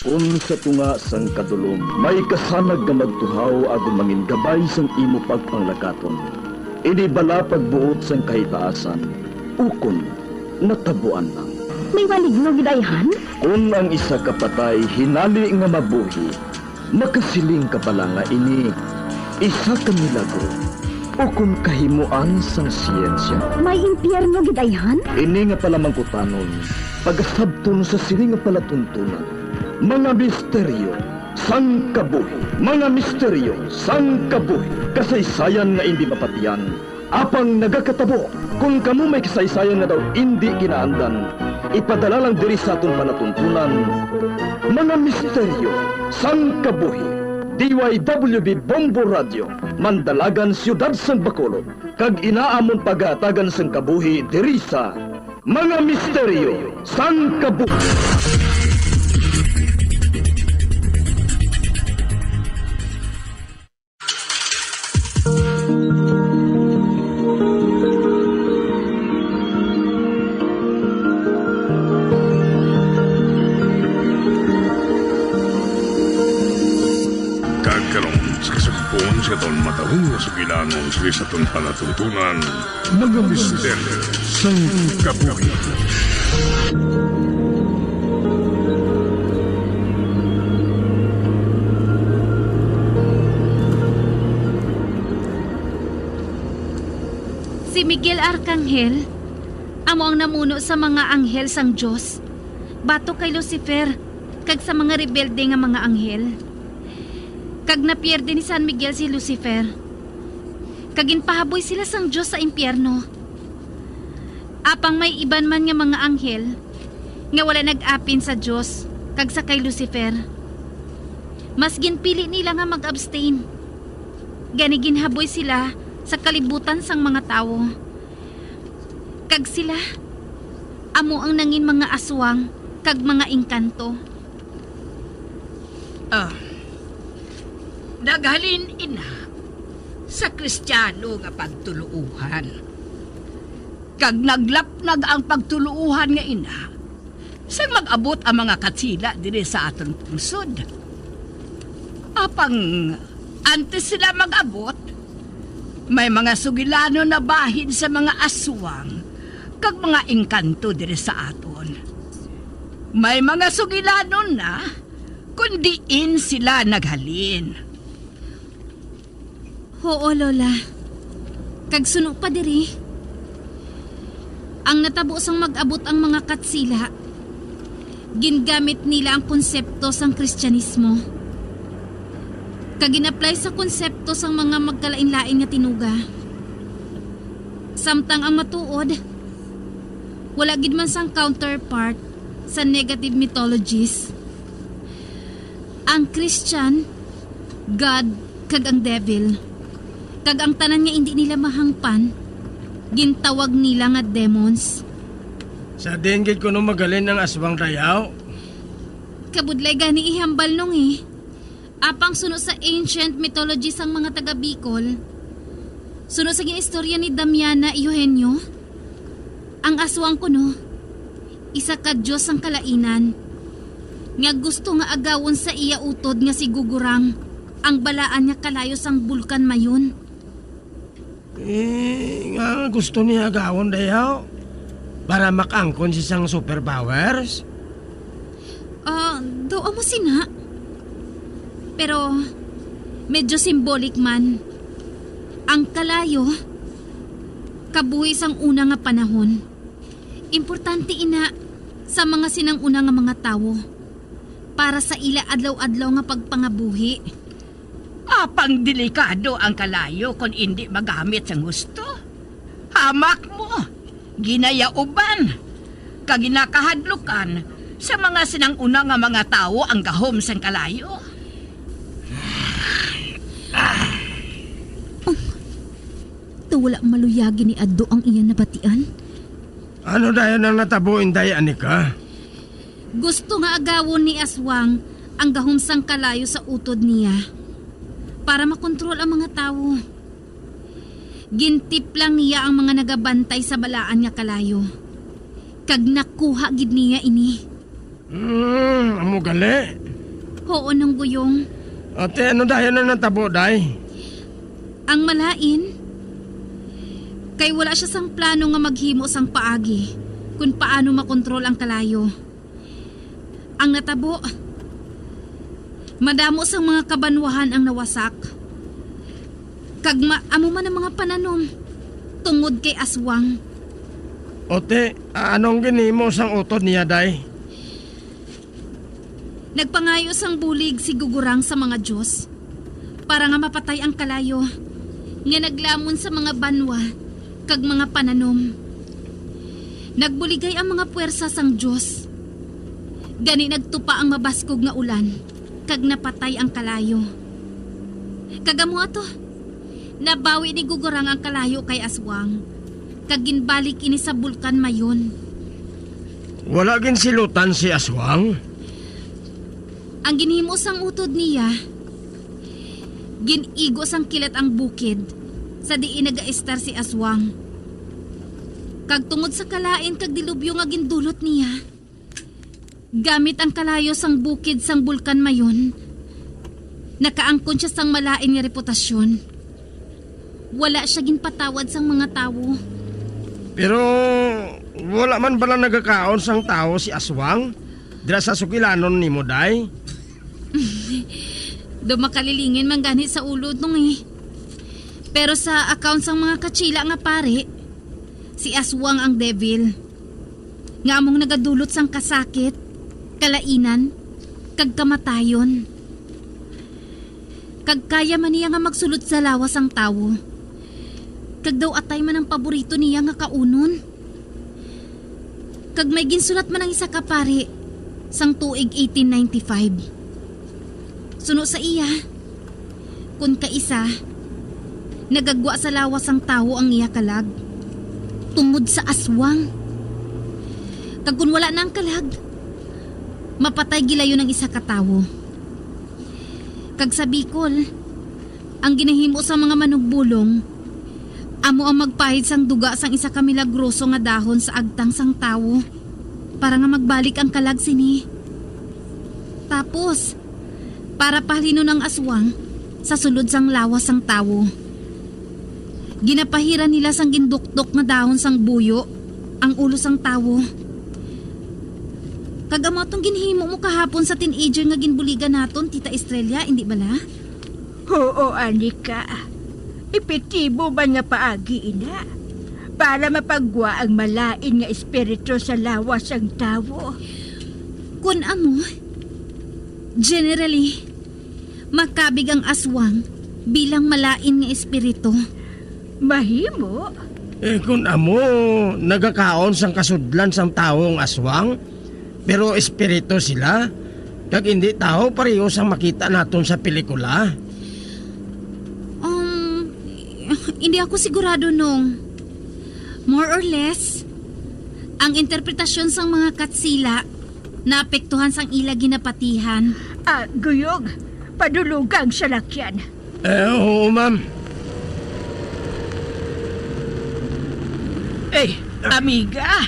Kon sa tunga sang kadulom may kasanag nga magtuhaw agod mangin gabay sang imo pagpanglakaton, ini bala pagbuot sang kahitaasan, ukon natabuan lang? May maligno gid ayhan? Kon ang isa ka patay hinali nga mabuhi, makasiling ka bala nga ini isa ka milagro, ukon kahimoan sang siyensya? May impyerno gid ayhan? Ini nga palamangkutanon, pagasabton sa sini nga palatuntunan. Mga misteryo sang kabuhi. Mga misteryo sang kabuhi. Kasaysayan nga indi mapatian, apang nagakatabo. Kon kamo may kasaysayan nga daw indi kinaandan, ipadala lang diri sa aton palatuntunan. Mga misteryo sang kabuhi. D Y W B Bombo Radio, Mandalagan, Siyudad sang Bacolod, kag ina amon pagahatagan sang kabuhi diri sa Mga Misteryo sang Kabuhi. Kag karon, sa kasugpon sa aton matahong nga sugilanon sa aton palatuntunan, Mga Misteryo sang Kabuhi. Si Miguel Arcangel amo ang namuno sa mga anghel sang Dios, batok kay Lucifer, kag sa mga rebelde nga mga anghel. Kag napierde ni San Miguel si Lucifer, kag ginpahaboy sila sang Dios sa impyerno. Apang may iban man nga mga anghel nga wala nag-apin sa Dios kag sa kay Lucifer, mas ginpili nila nga mag-abstain. Gani ginhaboy sila sa kalibutan sang mga tawo. Kag sila amo ang nangin mga aswang kag mga engkanto. Ah, naghalin ina sa Kristiyano nga pagtuluohan, kag naglapnag ang pagtuluohan nga ina sang mag-abot ang mga Katsila diri sa aton pungsod. Apang antes sila mag-abot, may mga sugilanon na bahin sa mga aswang kag mga engkanto diri sa aton. May mga sugilanon na kon diin sila naghalin. Huo, Lola. Kag suno pa diri, ang natabo sang mag-abot ang mga Katsila, gingamit nila ang konsepto sang Kristiyanismo, kag gin-apply sa konsepto sang mga magkalainlain nga tinuga. Samtang ang matuod, wala gid man sang counterpart sa negative mythologies. Ang Christian, God, kag ang devil, kag ang tanan nga indi nila mahangpan, gintawag nila nga demons. Sa diin gid kuno maghalin ang aswang, Dayaw? Kabudlay gani ihambal, Nong, eh. Apang suno sa ancient mythology sang mga taga Bicol, suno sa gin-istorya ni Damiana Eugenio, ang aswang kuno isa ka dios sang kalainan, nga gusto nga agawon sa iya utod nga si Gugurang, ang balaan nga kalayo sang Bulkan Mayon. Eh, nga gusto niya agawon, Dayaw? Para makaangkon siya sang superpowers? Ah, daw amo sina. Pero medyo symbolic man. Ang kalayo, kabuhi sang una nga panahon. Importante ina sa mga sinang-una nga mga tawo para sa ila adlaw-adlaw nga pagpangabuhi. Apang delikado ang kalayo kon indi magamit sang husto. Hamak mo, ginayauban, kag ginakahadlukan sa mga sinang-una nga mga tawo ang gahom sang kalayo. Daw wala maluyagi ni Addo ang iya nabatian. Ano dayon ang natabo, Inday Anika? Gusto nga agawon ni Aswang ang gahom sang kalayo sa utod niya para makontrol ang mga tawo. Gintiplang niya ang mga nagabantay sa balaan nga kalayo, kag nakuha gid niya ini. Hmm, amo gali. Huo, Nong Guyong. Ate, ano dayon ang natabo, Day? Ang malain, kay wala siya sang plano nga maghimo sang paagi kun paano makontrol ang kalayo. Ang natabo, madamo sang mga kabanwahan ang nawasak, kag ma- amo man ang mga pananom tungod kay Aswang. Ate, anong ginhimo sang utod niya, Day? Nagpangayo sang bulig si Gugurang sa mga dios para nga mapatay ang kalayo nga naglamon sa mga banwa kag mga pananom. Nagbuligay ang mga puwersa sang dios. Gani nagtupa ang mabaskog nga ulan kag napatay ang kalayo. Kag amo ato, nabawi ni Gugurang ang kalayo kay Aswang, kag ginbalik ini sa Bulkan Mayon. Wala ginsilutan si Aswang? Ang ginhimo sang utod niya, gin-igo sang kilat ang bukid sa diin nagaestar si Aswang. Kag tungod sa kalain kag dilubyo nga gindulot niya, gamit ang kalayo sang bukid sang Bulkan Mayon, nakaangkon sia sang malain nga reputasyon. Wala sia ginpatawad sang mga tawo. Pero wala man bala nagakaon sang tawo si Aswang dira sa sugilanon nimo, Day? Daw makalilingin man gani sa ulo, Nong, eh. Pero sa account sang mga Katsila nga pari, si Aswang ang devil, nga among nagadulot sang kasakit, kalainan, kag kamatayon. Kag kaya man niya nga magsulod sa lawas sang tawo. Kag daw atay man ang paborito niya nga kaunon. Kag may ginsulat man ang isa ka pari sang tuig eighteen ninety-five. Suno sa iya, kun kaisa, nagagwa sa lawas sang tawo ang iya kalag tungod sa aswang. Kag kun wala na ang kalag, mapatay gilayon ang isa ka tawo. Kag sa Bicol, ang ginahimo sang mga manugbulong amo ang magpahid sang duga sang isa ka milagroso nga dahon sa agtang sang tawo para nga magbalik ang kalag sini. Tapos, para pahalinon ang aswang sa sulod sang lawas sang tawo, ginapahiran nila sang ginduktok nga dahon sang buyo ang ulo sang tawo. Kag amo atong ginhimo mo kahapon sa teenager nga ginbuligan naton, Tita Estrella, indi bala? Huo, Anika. Epektibo man nga paagi ina para mapagwa ang malain nga espiritu sa lawas sang tawo. Kun amo, generally, makabig ang aswang bilang malain nga espiritu. Mahimo? Eh, kun amo, nagakaon sang kasudlan sang tawo ang aswang, pero espiritu sila, kag indi tawo pareho sang makita naton sa pelikula. Um, hindi ako sigurado, Nong. More or less, ang interpretasyon sang mga Katsila naapektuhan sang ila ginapatihan. Ah, Guyog, padulunga ang salakyan. Eh, oo, ma'am. Eh, amiga,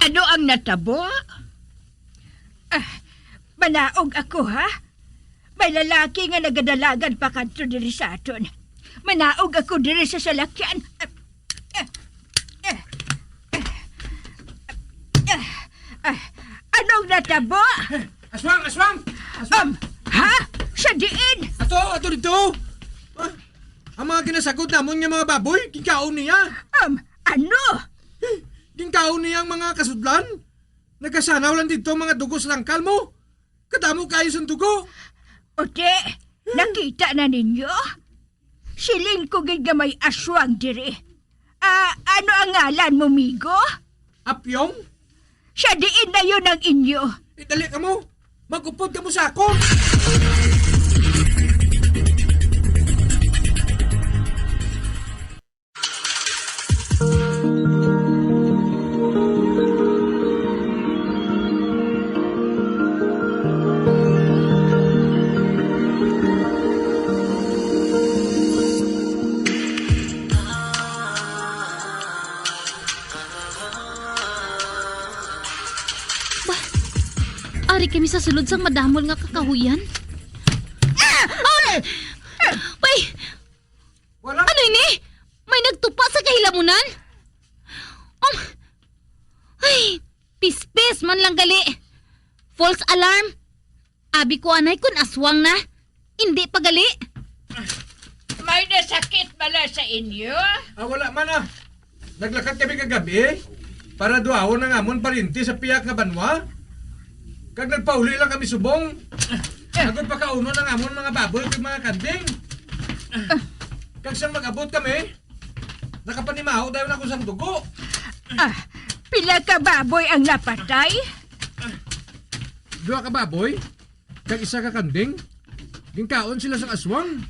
ano ang natabo? Ah, manaog ako, ha? May lalaki nga nagadalagan pakadto diri sa aton. Manaog ako diri sa salakyan. Ah, ah, ah, ah, ah, anong natabo? Aswang! Aswang! Um, ha? Sa diin? Ato! Ato dito! Ah, ang mga ginasagod namon nga mga baboy, ginkaon niya! Um, ano? Ginkaon niya ang mga kasudlan? Nagasanaw lang dito ang mga dugo sa tangkal mo! Kadamo kayo sa dugo! Ute, Nakita na ninyo? Siling ko gid nga may aswang diri. Ah, ano ang ngalan mo, migo? Apyong? Siya diin na yun ang inyo. Eh, dali ka mo. Mag-upod ka mo sa ako. Ba, ari kami sa sulod sang madamol nga kakahuyan. Ah! Ay! Wala. Ano ini? May nagtupa sa kahilamunan? Um, ay, pispis man lang gali. False alarm. Abi ko anay kun aswang na. Hindi pa gali. May nasakit bala sa inyo? Ah, wala man, ah. Naglakat kami kagabi para duawon ang amon parinti sa piyak nga banwa. Kag nagpauli lang kami subong. Agod pakaunon ang amon mga baboy kag mga kanding. Kag sang mag-abot kami, nakapanimaho dayon ako sang dugo. Ah, pila ka baboy ang napatay? Duha ka baboy, kag isa ka kanding. Ginkaon sila sang aswang.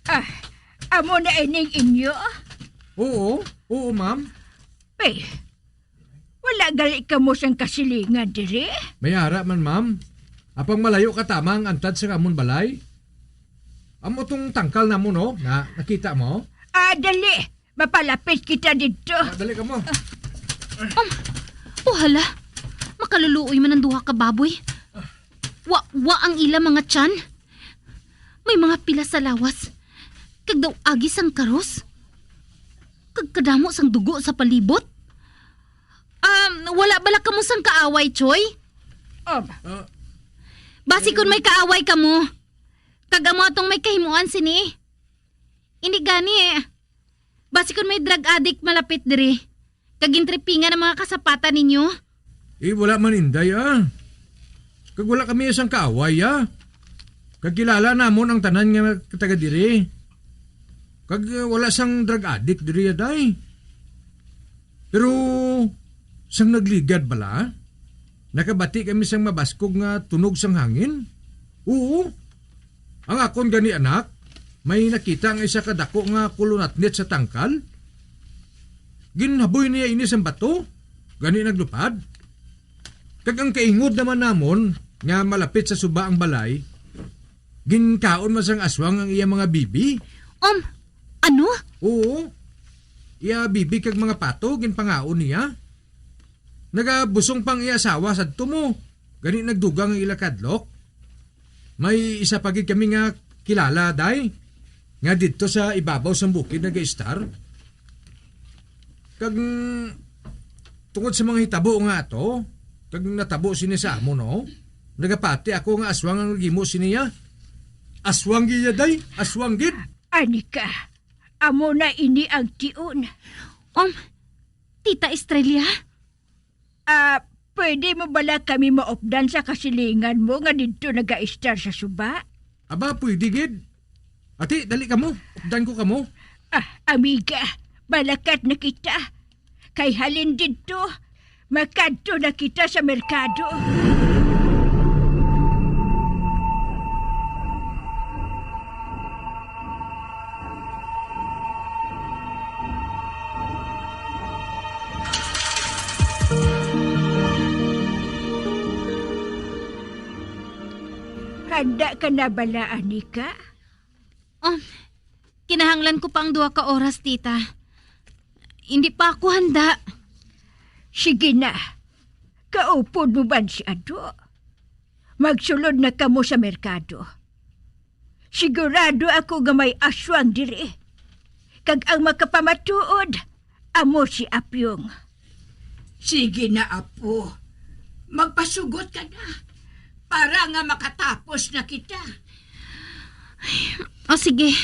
Ah, amo na ining inyo? Oo, oo, ma'am. Pe, wala gali kamo sang kasilingan diri? May ara man, ma'am. Apang malayo ka tama ang antad sa amon balay. Amo tong tangkal namon, no? Na, nakita mo? Ah, dali. Mapalapit kita didto. Ah, dali ka mo. Um, oh, hala. Makaluluoy man ang duha ka baboy. Wa, wa ang ila mga tiyan. May mga pila sa lawas. Kag daw agi sang karos. Kag kadamo sang dugo sa palibot. Um, wala bala kamo sang kaaway, Choy? Um, Ah, Basi kun may kaaway kamo, kag amo atong may kahimuan sini. Ini gani, eh. Basi kun may drug addict malapit diri, kag gintripingan ang mga kasapatan ninyo. Eh, wala man, Inday, ah. Kag wala kami sang kaaway, ah. Kag kilala namon ang tanan nga taga diri. Kag, eh, wala sang drug addict diri, ah, day. Pero sang nagligad bala, nakabati kami sang mabaskog nga tunog sang hangin. Oo. Ang akon gani anak, may nakita nga isa ka dako nga kulunatnit sa tangkal. Ginhaboy niya ini sang bato, gani naglupad. Kag ang kaingod naman namon nga malapit sa suba ang balay, ginkaon man sang aswang ang iya mga bibi. Um, ano? Oo. Iya bibi kag mga pato, ginpangaon niya. Nagabusong pang iya asawa sadto mo. Gani nagdugang ang ila kadlok. May isa pa gid kami nga kilala, day, nga didto sa ibabaw sang bukid nagaistar. Kag, mm, tungod sa mga hitabo nga ato, kag natabo sini sa amon, no? Nagapati ako nga aswang ang naghimo sini, ya. Aswang gid, ya, day. Aswang gid. Anika, amo na ini ang tion. Um, Tita Estrella? Ah, pwede mo bala kami maupdan sa kasilingan mo nga didto nagaistar sa suba? Aba, pwede gid. Ati, dali kamo. Updan ko kamo. Ah, amiga, balakat na kita. Kay halin didto, makadto na kita sa merkado. Handa ka na bala, Anika? Um, kinahanglan ko pa ang duha ka oras, tita. Hindi pa ako handa. Sige na. Kaupod mo man si Ado. Magsulod na kamo sa merkado. Sigurado ako nga may aswang diri. Kag ang makapamatuod, amo si Apyong. Sige na, apo. Magpasugot ka na para nga makatapos na kita. O sige.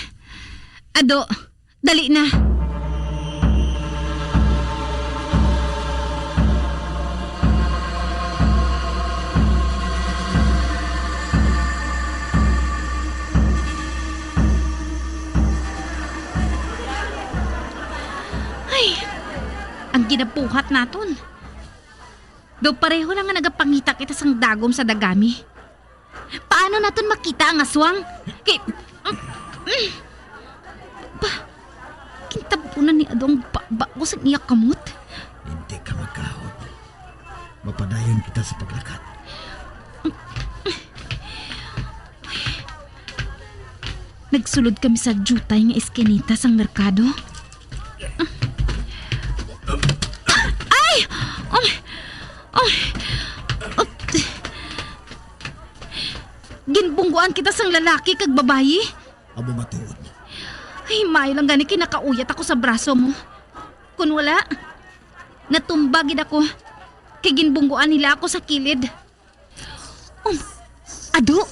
Ado, dali na. ginabuhat naton. Daw pareho lang nga nagapangita kita sang dagom sa dagami. Paano naton makita ang aswang? Kay, mm, mm. Pa, kintabunan ni Ado ang baba ko sa iya kamot. Hindi ka magkahod. Mapadayon kita sa paglakat. Nagsulod kami sa diutay nga eskinita sang merkado. Ay! Um, um, um, ginbungguan kita sang lalaki kag babayi. Amo matuod. Ay, maayo lang gani kinakauyat ako sa braso mo. Kun wala, natumba gid ako. Kay ginbungguan nila ako sa kilid. Um, Ado!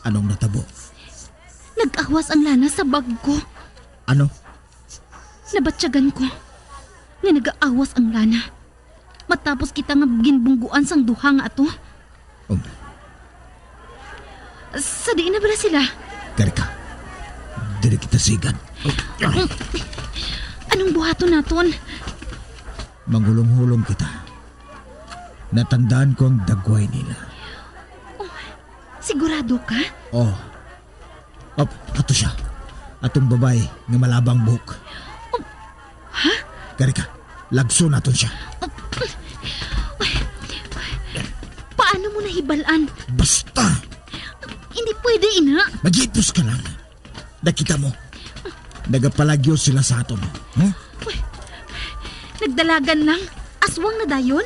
Anong natabo? Nag-awas ang lana sa bag ko. Ano? Nabatyagan ko nga nag-aawas ang lana matapos kita nga ginbungguan sang duha nga ato. Um. Sa diin na bala sila? Kari ka. Diri kita sigan. Um, anong buhaton naton? Manghulong-hulong kita. Natandaan ko ang dagway nila. Oh, sigurado ka? Oh. Op, ato siya. Atong babayi nga malabang buhok. Oh, ha? Kari ka, lagso naton siya. Oh, paano mo nahibalaan? Basta! Hindi pwede, ina. Maghipos ka lang. Nakita mo? Nagapalagyo sila sa aton. Huh? Uy, nagdalagan lang. Aswang na dayon.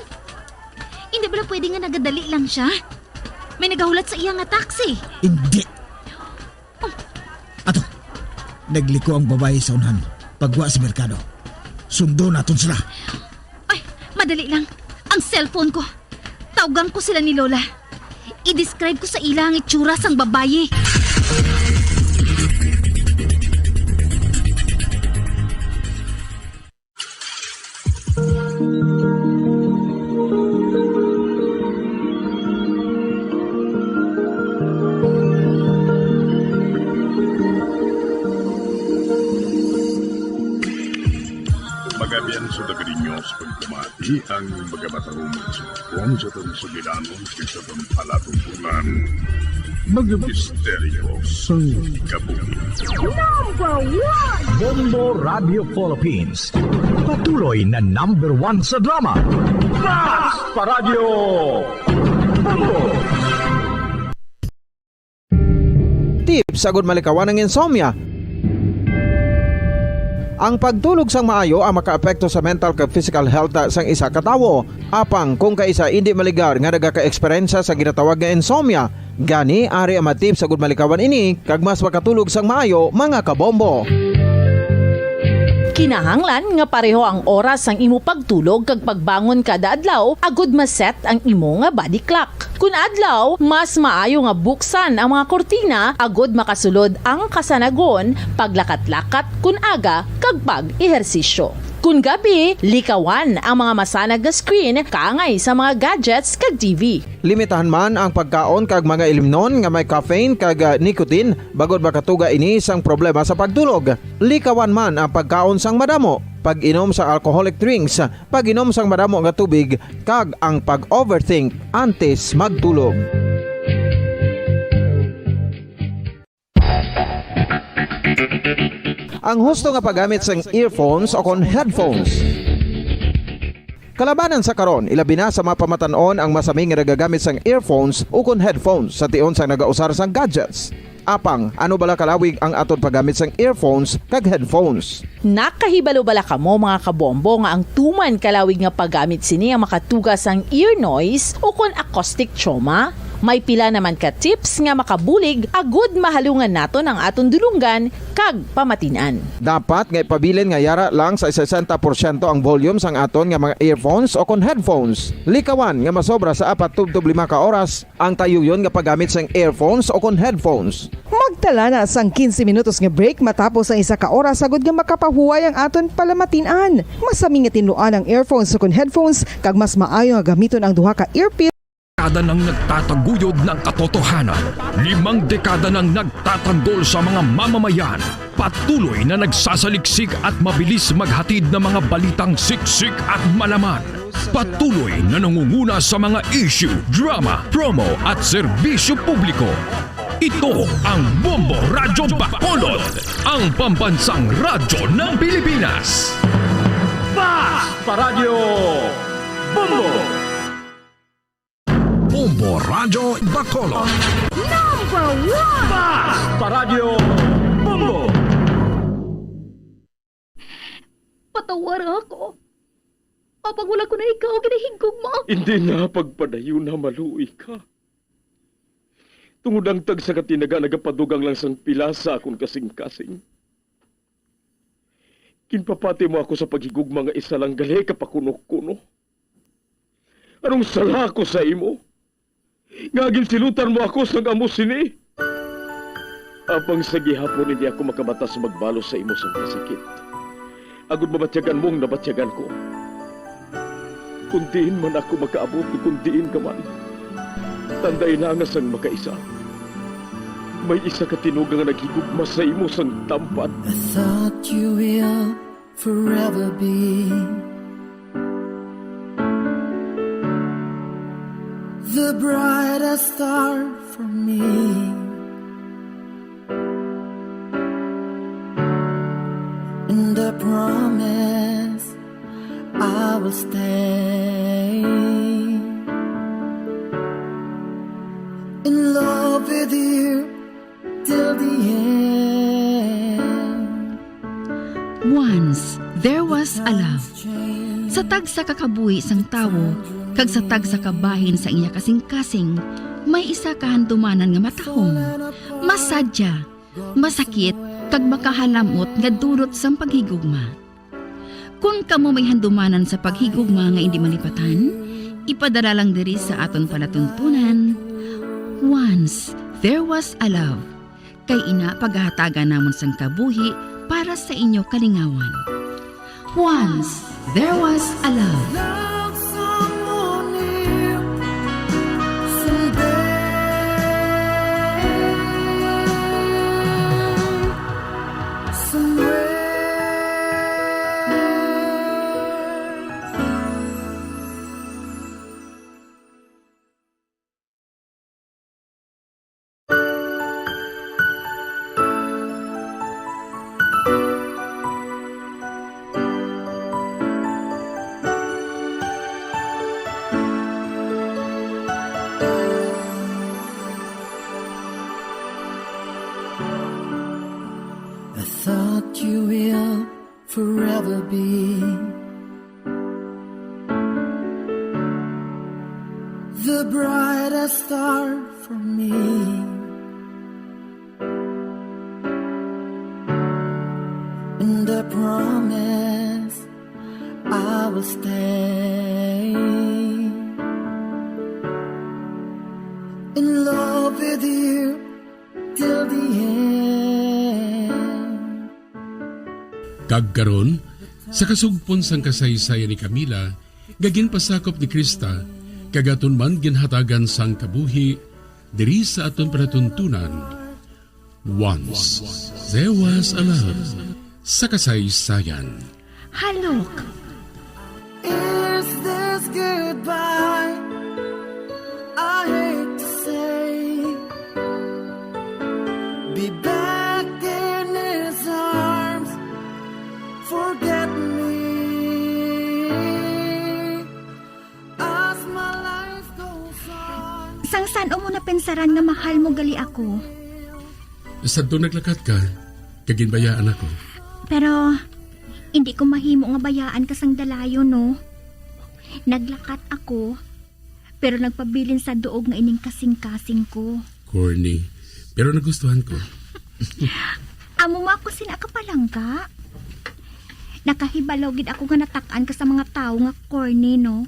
Hindi bala pwede nga nagadali lang siya? May nagahulat sa iya nga taxi. Hindi. Ato, nagliko ang babayi sa unhan. Pagwa sa merkado. Sundo naton sila. Ay, madali lang. Ang cellphone ko. Tawgan ko sila ni Lola. I-describe ko sa ila ang itsura sang babayi. Mga abyan sa Dagadinyos, pagkamati ang mga matahong igsoon sa aton sugilanon kag sa aton palatungkulan. Mga misteryo sang kabuhi. Number one! Bombo Radio Philippines. Patuloy na number one sa drama. Basta Radio Bombo! Tips agud malikawan ang insomnia. Ang pagtulog sang maayo ang makaapekto sa mental kag physical health sang isa ka tawo. Apang kung kaisa indi maligar nga nagaka-eksperyensya sa ginatawag nga insomnia, gani ari ang mga tips agud malikawan ini kag mas makatulog sang maayo, mga kabombo. Kinahanglan nga pareho ang oras sang imo pagtulog kag pagbangon kada adlaw agud ma-set ang imo nga body clock. Kun adlaw, mas maayo nga buksan ang mga kurtina agud makasulod ang kasanagon, paglakat-lakat kun aga, kag pag-ehersisyo. Kun gabi, likawan ang mga masanag nga screen kaangay sa mga gadgets kag T V. Limitahan man ang pagkaon kag mga ilimnon nga may caffeine kag, ah, nicotine, bangod makatuga ini sang problema sa pagtulog. Likawan man ang pagkaon sang madamo, pag-inom sa alcoholic drinks, pag-inom sang madamo nga tubig, kag ang pag-overthink antes magtulog. Ang husto nga paggamit sang earphones o kon headphones. Kalabanan sa karon, ilabi na sa mga pamatan-on ang masami nga nagagamit sang earphones o kon headphones sa tion sang nagausar sang gadgets. Apang, ano bala kalawig ang aton paggamit sang earphones kag headphones? Nakahibalo bala kamo, mga kabombo, nga ang tuman kalawig nga paggamit sini ang makatuga sang ear noise o kon acoustic trauma? May pila naman ka tips nga makabulig agud mahalungan naton ang aton dulonggan kag pamatin-an. Dapat nga ipabilin nga yara lang sa sesenta porsyento ang volume sang aton nga mga earphones o kon headphones. Likawan nga masobra sa apat tubtob lima ka oras ang tayuyon nga paggamit sang earphones o kon headphones. Magtala na sang quince minutos nga break matapos ang isa ka oras agud nga makapahuway ang aton palamatin-an. Masami nga tinluan ang earphones o kon headphones, kag mas maayo nga gamiton ang duha ka earpiece dekada nang nagtataguyod ng katotohanan. Limang dekada nang nagtatanggol sa mga mamamayan. Patuloy na nagsasaliksik at mabilis maghatid ng mga balitang siksik at malaman. Patuloy na nangunguna sa mga issue, drama, promo at serbisyo publiko. Ito ang Bombo Radyo Bacolod, ang pambansang radyo ng Pilipinas. Fast Radyo Bombo! Bombo Radyo Bacolod. Number one! Fast Radyo Bombo! Patawara ako. Apang wala ko na ikaw ginahigugma. Hindi na pagpadayon na maluoy ka. Tungod ang tagsa ka tinaga nagapadugang lang sang pila sa akon kasing-kasing. Ginpapati mo ako sa paghigugma nga isa lang gali ka pakuno-kuno. Anong sala ko sa imo? Nga ginsilutan mo ako sang amo sini? Apang sa gihapon hindi ako makabata sa magbalos sa imo sang kasakit, agod mabatyagan mo ang nabatyagan ko. Kung diin man ako makaabot, kung diin ka man, tandai na nga sang makaisa, may isa ka tinuga nga naghigugma sa imo sang tampad. I thought you will forever be the brightest star for me. And I promise I will stay in love with you till the end. Once there was a love. Sa tagsa ka kabuhi sang tawo kag sa tagsa ka bahin sa iya kasing-kasing, may isa ka handumanan nga matahom, masadya, masakit, kag makahalam-ot nga dulot sang paghigugma. Kon kamo may handumanan sa paghigugma nga indi malipatan, ipadala lang diri sa aton palatuntunan, Once There Was a Love. Kay ina, pagahatagan namon sang kabuhi para sa inyo kalingawan. Once There Was a Love. Love someone new someday, somewhere. I thought you will forever be the brightest star for me. And I promise I will stay in love with you till the end. Kag karon, sa kasugpon sang kasaysayan ni Camila, nga ginpasakop ni Krista, kag aton man ginhatagan sang kabuhi, diri sa aton palatuntunan, Once There Was a Love, sa kasaysayan. Halok. Is this goodbye? I hate to say, be back in his arms, forget me. As my life goes on. Sang san-o mo napinsaran nga mahal mo gali ako? Sadto naglakat ka, kag ginbayaan ako. Pero hindi ko mahimo nga bayaan ka sang dalayon, no? Naglakat ako, pero nagpabilin sa duog nga ining kasing-kasing ko. Corny, pero nagustuhan ko. Amo mo ako sina ka palangga? Nakahibalo gid ako nga natak-an ka sa mga tawo nga corny, no?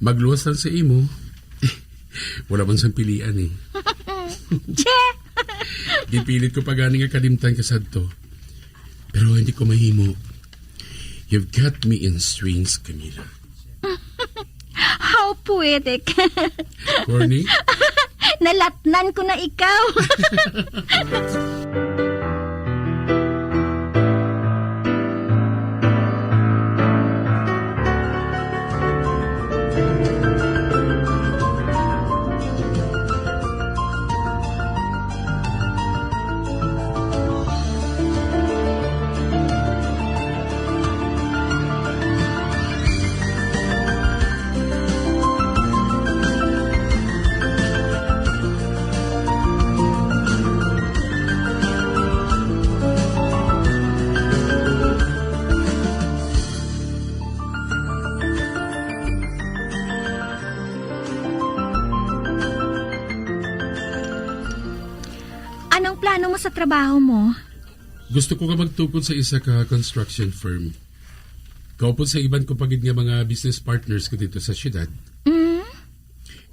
Magluwas lang sa imo. Wala man sang pilian, eh. Che! Gipilit ko pa gani nga kalimtan ka sadto. Pero hindi ko mahimo. You've got me in strings, Camila. How Poetic. Corny? Nalatnan ko na ikaw. Anong plano mo sa trabaho mo? Gusto ko nga magtukod sa isa ka construction firm. Kaupod sa iban ko pa gid nga mga business partners ko dito sa syudad. Mm?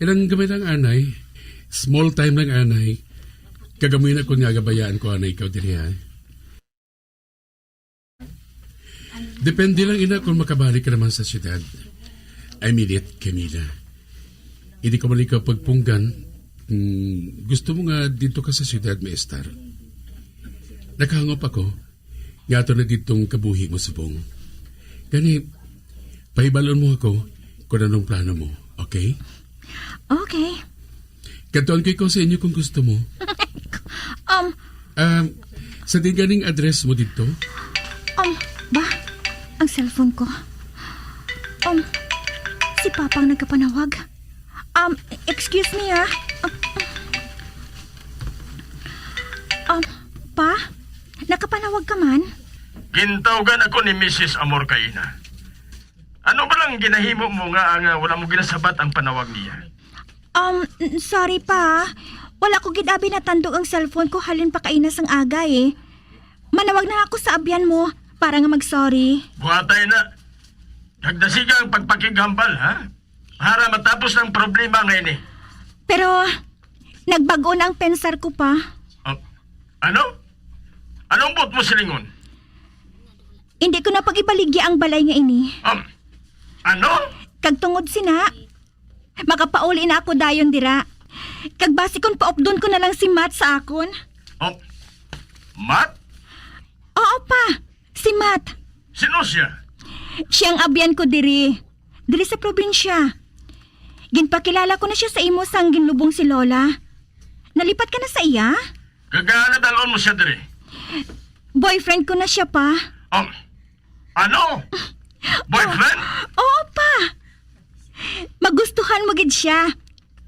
Ilang gamay lang, anay. Small time lang, anay. Kagamoy na ko nga gabayaan ko, anay, ikaw diri, ha? Depende lang, ina, kung makabalik ka naman sa syudad. I mean it, Camila. Hindi ko man ikaw pagpunggan. Mm, gusto mo nga dito ka sa syudad, maestar. Nakahangop ako. Nga ato na didtong kabuhi mo subong. Gani, pahibalon mo ako kung anong plano mo, okay? Okay. Kadtuan ko ikaw sa inyo kung gusto mo. Um, Um, sa di ganing address mo didto? Um, ba? Ang cellphone ko. Um, si Papa ang nagkapanawag. Um, excuse me, ah. Um, um, Pa? Nakapanawag ka man? Gintawgan ako ni Missus Amor kaina. Ano ba lang ginahimo mo nga, nga wala mo ginasabat ang panawag niya? Um, n-, sorry, Pa. Wala ko gid abi natandog ang cellphone ko halin pa kaina sang aga, eh. Manawag na ako sa abyan mo para nga mag-sorry. Buhatay na. Nagdasiga ang pagpakighambal, ha? Para matapos ang problema nga ini. Pero, nagbag-o na ang pensar ko, Pa. Ah, ano? Anong buot mo silingon? Hindi ko na pag-ibaligya ang balay nga ini. Um, ano? Kag tungod sina, makapauli na ako dayon dira. Kag basi kon paupdon ko na lang si Matt sa akon. Oh, Matt? Oo, Pa. Si Matt. Sino siya? Siya ang abyan ko diri. Diri sa probinsya. Ginpakilala ko na siya sa imo sang ginlubong si Lola. Nalipat ka na sa iya? Kag, ah, nadal-on mo siya diri? Boyfriend ko na siya, Pa. Um, ano? Boyfriend? Oo, Pa. Magustuhan mo gid siya.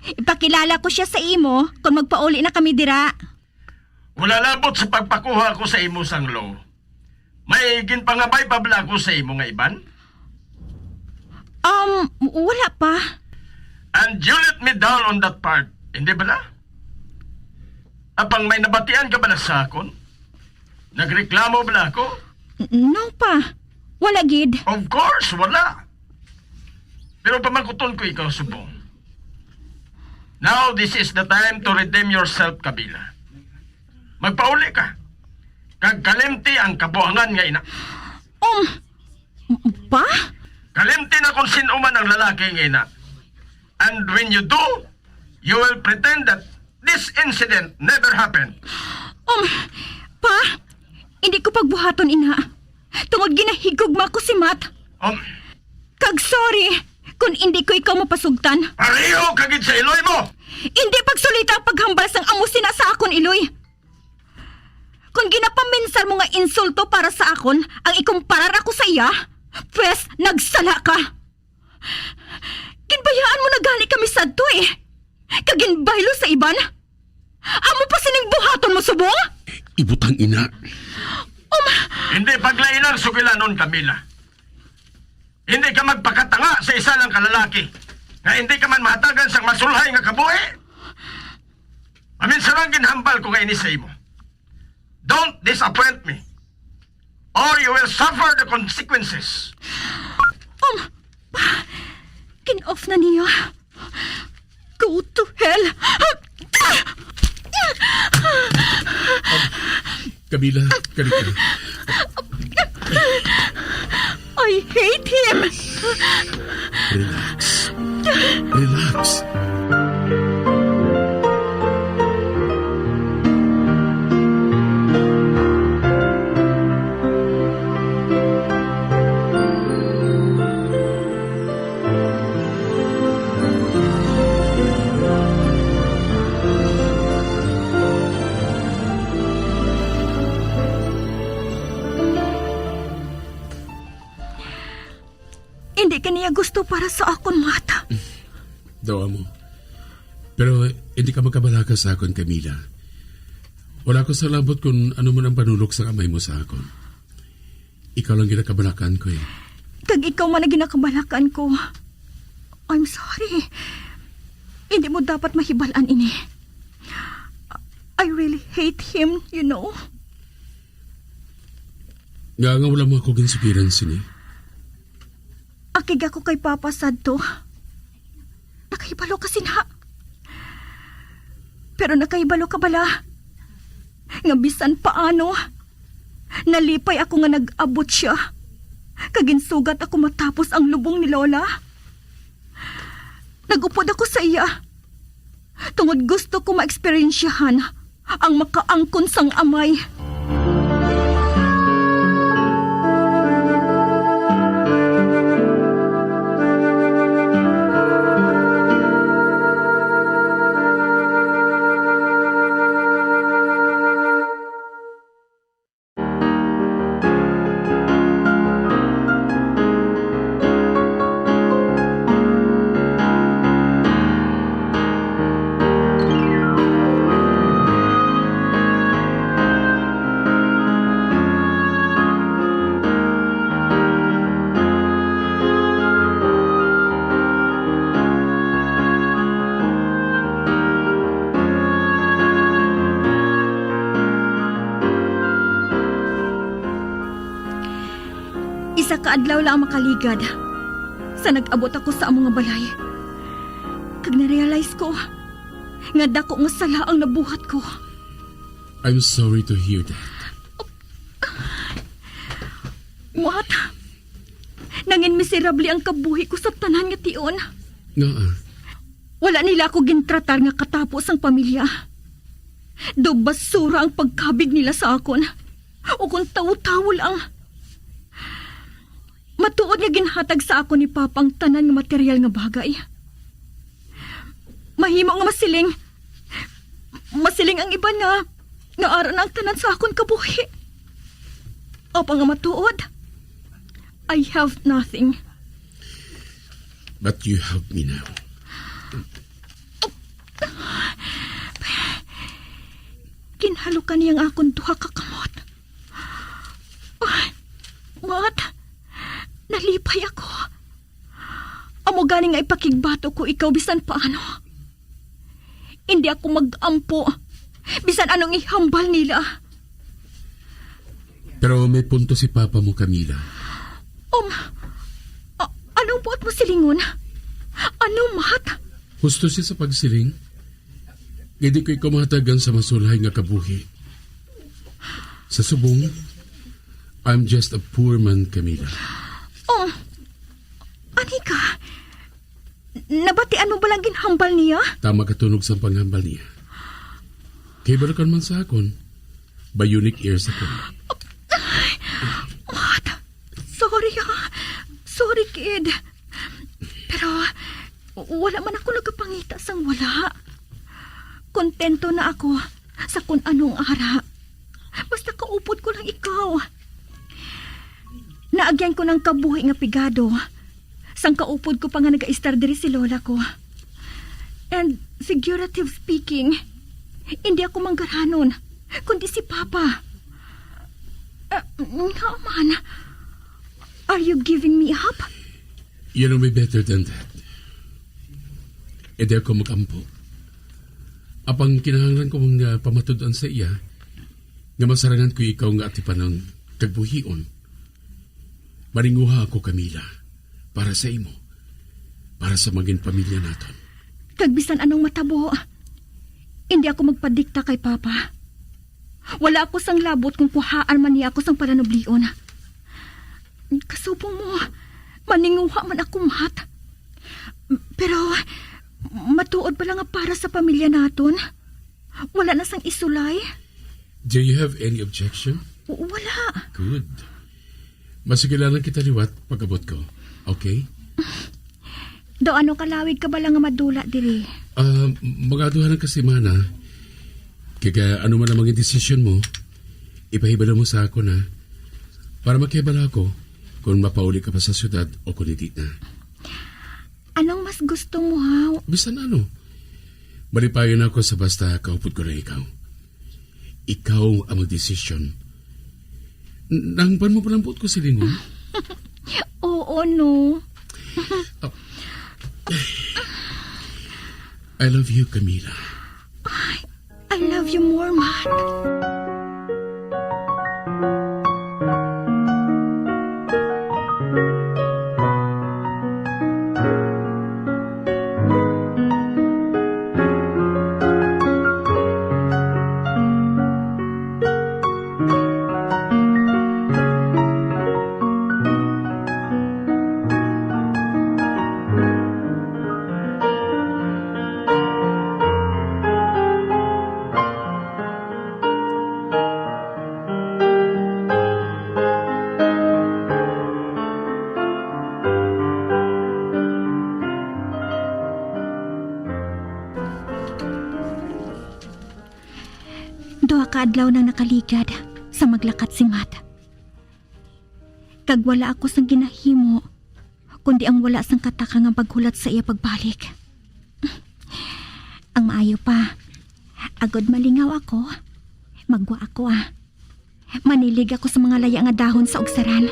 Ipakilala ko siya sa imo kon magpauli na kami dira. Wala labot sa pagpakuha ko sa imo sang law. May ginpangabay pa bala ako sa imo nga iban? Um, wala pa. And you let me down on that part, hindi bala? Apang may nabatian ka bala sa akon? Nagreklamo bala ako? N-, no, Pa. Wala gid. Of course, wala. Pero pamangkuton ko ikaw subong. Now, this is the time to redeem yourself, Camila. Magpauli ka. Kag kalimti ang kabuangan nga ina. Um, Pa? Kalimti na kung sin-o man ang lalaki nga ina. And when you do, you will pretend that this incident never happened. Um, Pa, hindi ko pagbuhaton ina. Tungod ginahigugma ko si Matt. Um, Kag sorry kung hindi ko ikaw mapasugtan. Pareho ka gid sa iloy mo! Hindi pagsulita ang paghambal sang amo sina sa akon iloy. Kung ginapaminsar mo nga insulto para sa akon ang ikumparar ako sa iya, pwes, nagsala ka. Ginbayaan mo na gani kami sadto, eh. Kag ginbaylo sa iban. Amo pa sining buhaton mo subong? Ibutang ina. Um, Hindi paglain ang sugilanon, Camila. Hindi ka magpakatanga sa isa lang ka lalaki nga hindi ka man mahatagan sang masulhay nga kabuhi. Aminsan lang ginhambal ko nga ini sa imo. Don't disappoint me, or you will suffer the consequences. Um, kin-off na niya. Go to hell! Camila, kari ka. I hate him! Relax. Relax. Hindi ka niya gusto para sa akon, Mat. Dawa mo. Pero hindi ka magkabalaka sa akon, Camila. Wala ko salabot kung ano man ang panulok sang amay mo sa akon. Ikaw lang ginakabalakan ko, eh. Kag ikaw man ang ginakabalakan ko. I'm sorry. Hindi mo dapat mahibal-an ini. I really hate him, you know. Nga nga wala mo ako ginsugiran sini? Akig ako kay Papa sadto. Nakahibalo ka sina. Pero nakahibalo ka bala nga bisan paano, nalipay ako nga nag-abot sia, kag ginsugat ako matapos ang lubong ni Lola. Nag-upod ako sa iya, tungod gusto ko maeksperiensyahan ang makaangkon sang amay. Isa ka adlaw lang ang makaligad sa nag-abot ako sa amo nga balay, kag na-realize ko nga dako nga sala ang nabuhat ko. I'm sorry to hear that. What? Nangin miserable ang kabuhi ko sa tanan nga tion. Ngaa? Wala nila ako gintratar nga katapo sang pamilya. Daw basura ang pagkabig nila sa akon. O kung tawo-tawo lang. Matuod nga ginhatag sa akon ni Papa ang tanan nga material nga bagay. Mahimo nga masiling, masiling ang iban nga, nga ara na ang tanan sa akon kabuhi. Apan nga matuod, I have nothing. But you have me now. Ginhalukan niya ang akon duha ka kamot. Ay, Mat, nalipay ako. Amo gani nga ipakigbato ko ikaw bisan paano. Hindi ako mag-ampo bisan anong ihambal nila. Pero may punto si Papa mo, Camila. Um, a- anong buot mo silingon? Ano, Mat? Husto siya sa pagsiling. Hindi ko ikaw mahatagan sa masulhay nga kabuhi. Sa subong, I'm just a poor man, Camila. Oh, ani ka? Nabatian mo ba lang ginhambal niya? Tama ka tunog sa panghambal niya. Kay balakan man sa akon, bionic ears ako. What? Sorry, ah. Sorry, kid. Pero wala man ako nagapangita sang wala. Kontento na ako sa kun anong ara. Basta kaupod ko lang ikaw. Naagyan ko ng kabuhi nga pigado. Sang kaupod ko pa nga nagaistar diri si lola ko. And figurative speaking, hindi ako manggaranon, kundi si Papa. Ah, nga man, are you giving me up? You know me better than that. Hindi ako mag-ampo. Apang kinahanglan ko nga pamatud-an sa iya nga masarangan ko ikaw nga atipanon kag buhion. Maninguha ako, Camila, para sa imo, para sa mga pamilya naton. Kag bisan anong matabo, hindi ako magpadikta kay Papa. Wala ako sang labot kung kuhaan man niya ako sang pananublion. Kasubong mo, maninguha man ako, Mat. Pero, matuod bala nga para sa pamilya naton? Wala na sang isulay? Do you have any objection? W-, wala. Good. Masigilanan kita liwat pag-abot ko. Okay? Do ano kalawig ka bala nga madula diri? Ah, mga duha lang ka semana. Kaya ano man ang mga desisyon mo, ipahibalo mo sa ako na para makahibalo ako kung mapauli ka pa sa syudad o kung hindi na. Anong mas gusto mo, haw? Bisan ano. Malipayon ako sa basta kaupod ko na ikaw. Ikaw ang magdesisyon. N-, nangpan mo pa lang buot ko silingon? Oo, no. Oh. I love you, Camila. I, I love you more, Matt. Duha ka adlaw nang nakaligad sa maglakat si Matt. Kag wala ako sang ginahimo, kundi ang wala sang kataka nga paghulat sa iya pagbalik. Ang maayo pa, agod malingaw ako, maggwa ako, ah. Manilig ako sa mga laya nga dahon sa ugsaran.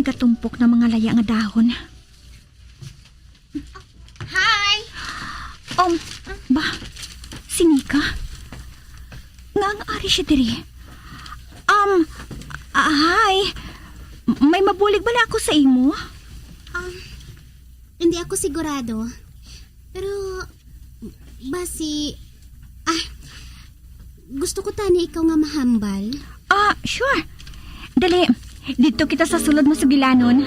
Nagatumpok na mga laya nga dahon. Hi! Um, ba, si Nika? Nga ang ari siya diri? Um, ah, hi. May mabulig bala ako sa imo? Um, hindi ako sigurado. Pero, basi, ah, gusto ko tani ikaw nga mahambal. Ah, sure. Dali, dito kita sa sulod mo sugilanon.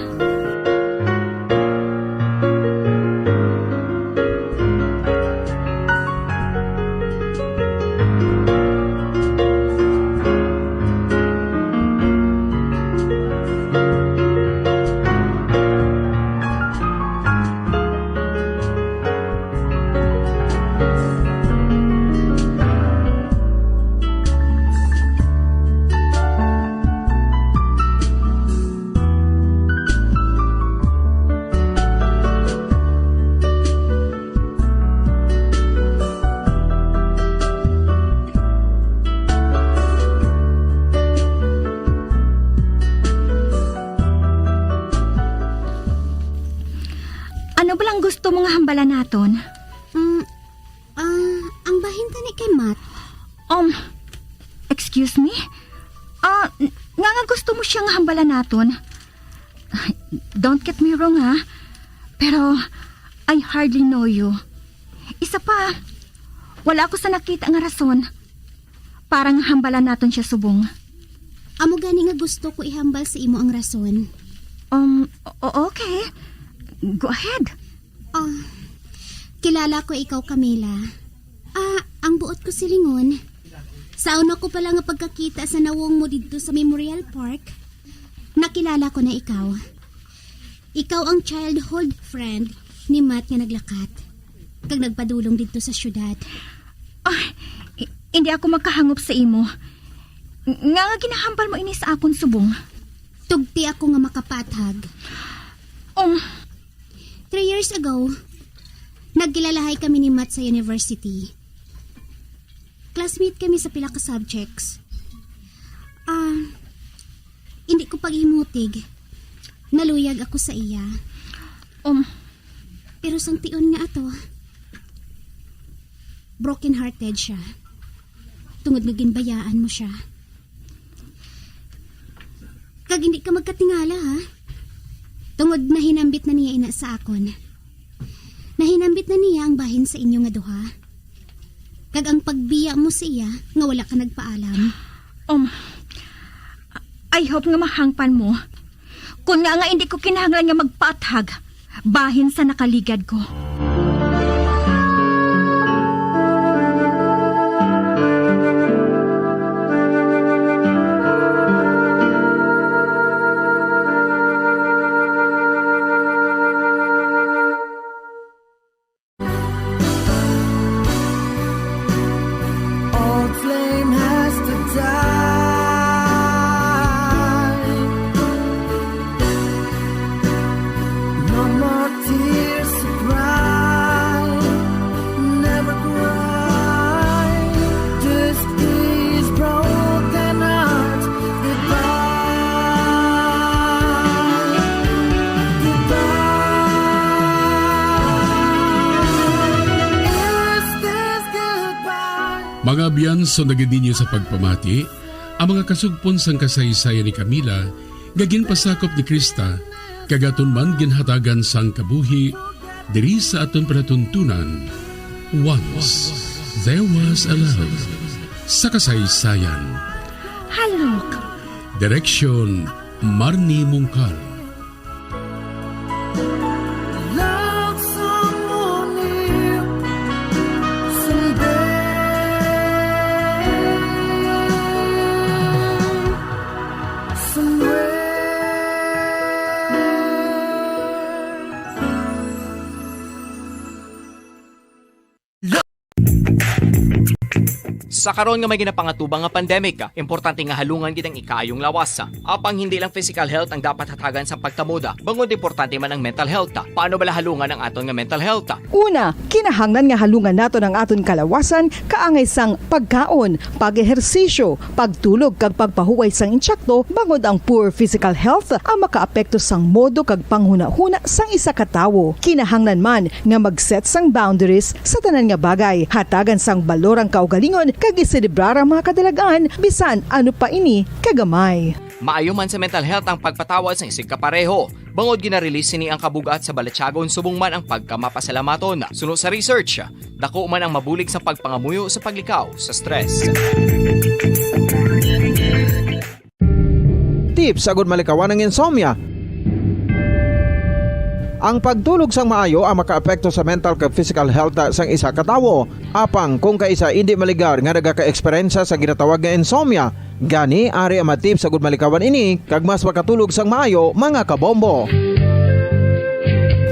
Ano ba lang gusto mo nga hambalan naton? Mm, ah, ang bahin tani kay Matt. Um, excuse me? Ah, n-, nga nga gusto mo siya nga hambalan naton? Don't get me wrong, ha? Pero, I hardly know you. Isa pa, wala ako sa nakita nga rason para nga hambalan naton siya subong. Amo gani nga gusto ko ihambal sa imo ang rason. Um, o-, okay. Go ahead. Ah, kilala ko ikaw, Camila. Ah, ang buot ko silingon, sa una ko pa lang nga pagkakita sa nawong mo didto sa Memorial Park, nakilala ko na ikaw. Ikaw ang childhood friend ni Matt nga naglakat kag nagpadulong didto sa syudad. Ah, i-, Indi ako makahangop sa imo. Nga nga ginahambal mo ini sa akon subong? Tugti ako nga makapaathag. Um. Three years ago, nagkilalahay kami ni Matt sa university. Classmate kami sa pila ka subjects. Ah, hindi ko paghimutig. Naluyag ako sa iya. Um. Pero sang tion nga ato, broken-hearted siya. Tungod nga ginbayaan mo siya. Kag hindi ka magkatingala, ha? Tungod nahinambit na niya ina sa akon. Nahinambit na niya ang bahin sa inyo nga duha. Kag ang pagbiya mo sa iya nga wala ka nagpaalam. Um, I hope nga mahangpan mo. Kun nga nga hindi ko kinahanglan nga magpaathag bahin sa nakaligad ko. Old flame has to die. No more tears to cry. Never cry. This is broken heart. Goodbye. Goodbye. Is this goodbye? Mga abyan, sundagid ninyo sa pagpamati ang mga kasugpon sang kasaysayan ni Camila nga ginpasakop ni Krista kag aton man ginhatagan sang kabuhi diri sa aton palatuntunan. Once There Was a Love sa kasaysayan. Halok. Direksyon, Marnie Mungkal. Love someone new someday, somewhere. Sa karon nga may ginapangatubang nga pandemic, importante nga halungan gid ang ikaayong lawas. Apang hindi lang physical health ang dapat hatagan sa pagtamod, bangod importante man ang mental health. Paano bala halungan ang aton nga mental health? Una, kinahanglan nga halungan naton ang aton kalawasan kaangay sang pagkaon, pag-ehersisyo, pagtulog kag pagpahuway sang insakto, bangod ang poor physical health ang makaapekto sang modo kag panghunahuna sang isa ka tawo. Kinahanglan man nga mag-set sang boundaries sa tanan nga bagay, hatagan sang balor ang kaugalingon, kag iselebrar ang mga kadalagan, bisan ano pa ini kagamay. Maayo man sa mental health ang pagpatawad sang isigkapareho, bangod gina-release sini ang kabug-at sa balatyagon subong man ang pagkamapasalamaton. Suno sa research, dako man ang mabulig sa pagpangamuyo sa paglikaw sa stress. Tips agud malikawan ang insomnia. Ang pagtulog sang maayo ang makaapekto sa mental kag physical health sang isa ka tawo. Apang kung kaisa indi maligar nga nagaka-eksperyensya sa ginatawag nga insomnia, gani ari ang mga tips agud malikawan ini kag mas makatulog sang maayo, mga kabombo.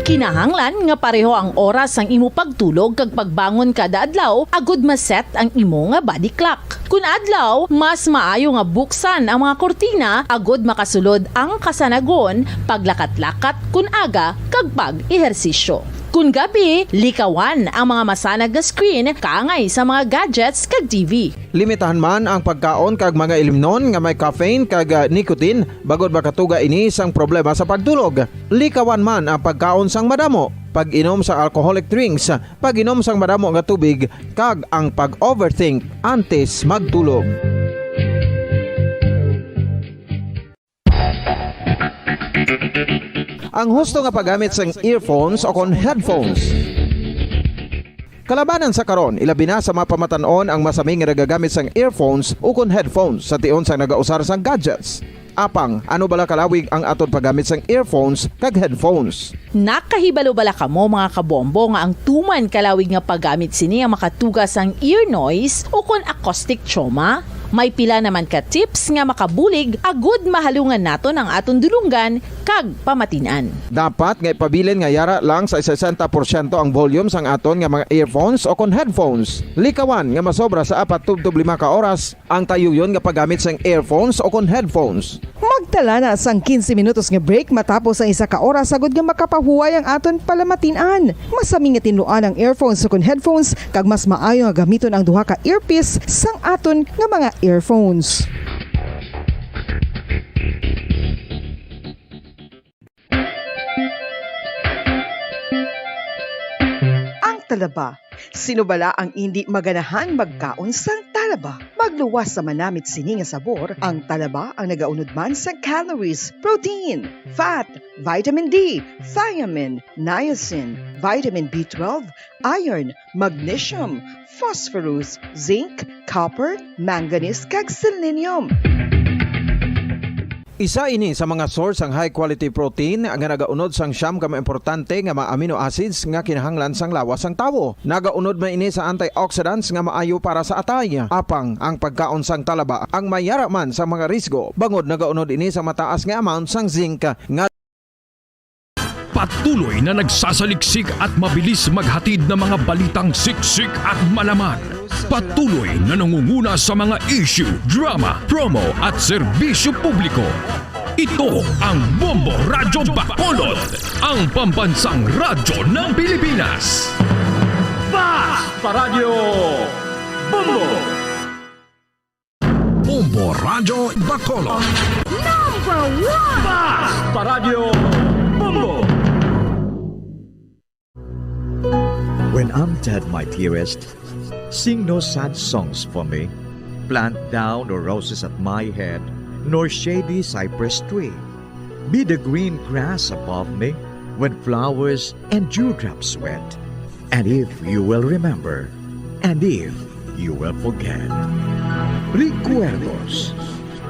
Kinahanglan nga pareho ang oras sang imo pagtulog kag pagbangon kada adlaw agud ma-set ang imo nga body clock. Kun adlaw, mas maayo nga buksan ang mga kurtina agud makasulod ang kasanagon, paglakat-lakat kun aga, kag pag-ehersisyo. Kun gabi, likawan ang mga masanag nga screen kaangay sa mga gadgets kag T V. Limitahan man ang pagkaon kag mga ilimnon nga may caffeine kag, ah, nicotine, bangod makatuga ini sang problema sa pagtulog. Likawan man ang pagkaon sang madamo, pag-inom sa alcoholic drinks, pag-inom sang madamo nga tubig, kag ang pag-overthink antes magtulog. Ang husto nga paggamit sang earphones o kon headphones. Kalabanan sa karon, ilabi na sa mga pamatan-on ang masami nga nagagamit sang earphones o kon headphones sa tion sang nagausar sang gadgets. Apang, ano bala kalawig ang aton paggamit sang earphones kag headphones? Nakahibalo bala kamo, mga kabombo, nga ang tuman kalawig nga paggamit sini ang makatuga sang ear noise o kon acoustic trauma? May pila naman ka tips nga makabulig agud mahalungan naton ang aton dulonggan kag pamatin-an. Dapat nga ipabilin nga yara lang sa sesenta porsyento ang volume sang aton nga mga earphones o kon headphones. Likawan nga masobra sa apat tubtob lima ka oras ang tayuyon nga paggamit sang earphones o kon headphones. Magtala na sang quince minutos nga break matapos ang isa ka oras, agud nga makapahuway ang aton palamatin-an. Mas sami nga tinluan ang earphones o kon headphones, kag mas maayo nga gamiton ang duha ka earpiece sang aton nga mga earphones. Ang talaba. Sino bala ang indi maganahang magkaon sang talaba? Magluwas sa manamit sini nga sabor, ang talaba ang nagaunod man sa calories, protein, fat, vitamin D, thiamine, niacin, vitamin B twelve, iron, magnesium, phosphorus, zinc, copper, manganese, kag selenium. Isa ini sa mga source sang high quality protein nga nagaunod sang siyam ka mga importante nga mga amino acids nga kinahanglan sang lawas sang tawo. Nagaunod man ini sa antioxidants nga maayo para sa atay. Apang ang pagkaon sang talaba ang mayara man sa mga risgo, bangod nagaunod ini sa mataas nga amount sang zinc nga Patuloy na nagsasaliksik at mabilis maghatid ng mga balitang siksik at malaman. Patuloy na nangunguna sa mga issue, drama, promo at serbisyo publiko. Ito ang Bombo Radyo Bacolod, ang pambansang radyo ng Pilipinas. Basta Radyo Bombo! Bombo Radyo Bacolod. Number one! Basta Radyo Bombo! When I'm dead, my dearest, sing no sad songs for me. Plant thou no roses at my head, nor shady cypress tree. Be the green grass above me when flowers and dewdrops wet. And if you will remember, and if you will forget. Recuerdos,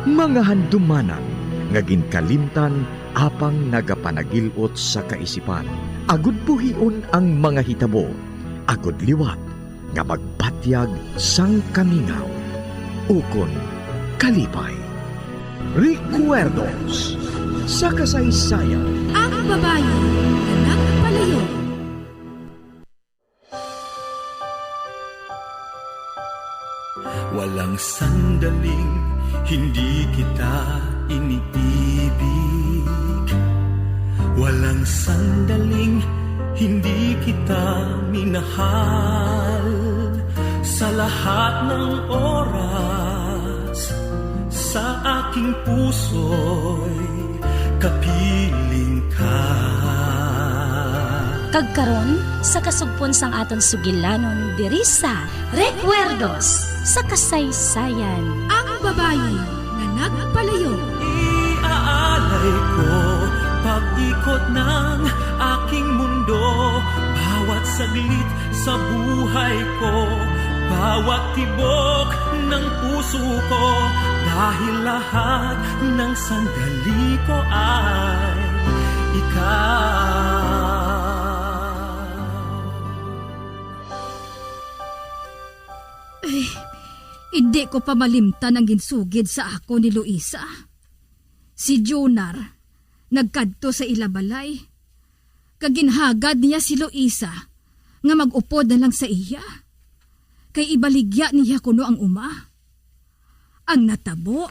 mga handumanan nga ginkalimtan apang nagapanagil-ot sa kaisipan. Agud buhion ang mga hitabo, agud liwat nga magbatyag sang kamingaw ukon kalipay. Recuerdos sa kasaysayan. Ang babayi nga nagpalayo. Walang sandaling hindi kita iniibig. Walang sandaling hindi kita minahal. Sa lahat ng oras, sa aking puso'y kapiling ka. Kag karon, sa kasugpon sang aton sugilanon diri sa Recuerdos sa Kasaysayan. Ang babayi nga nagpalayo. Iaalay ko pag-ikot ng aking mundo, bawat saglit sa buhay ko, bawat tibok ng puso ko, dahil lahat ng sandali ko ay ikaw. Ay, hindi ko pa malimtan ang ginsugid sa akon ni Luisa. Si Junar nagkadto sa ila balay, kag ginhagad niya si Luisa nga mag-upod na lang sa iya, kay ibaligya niya kuno ang uma. Ang natabo,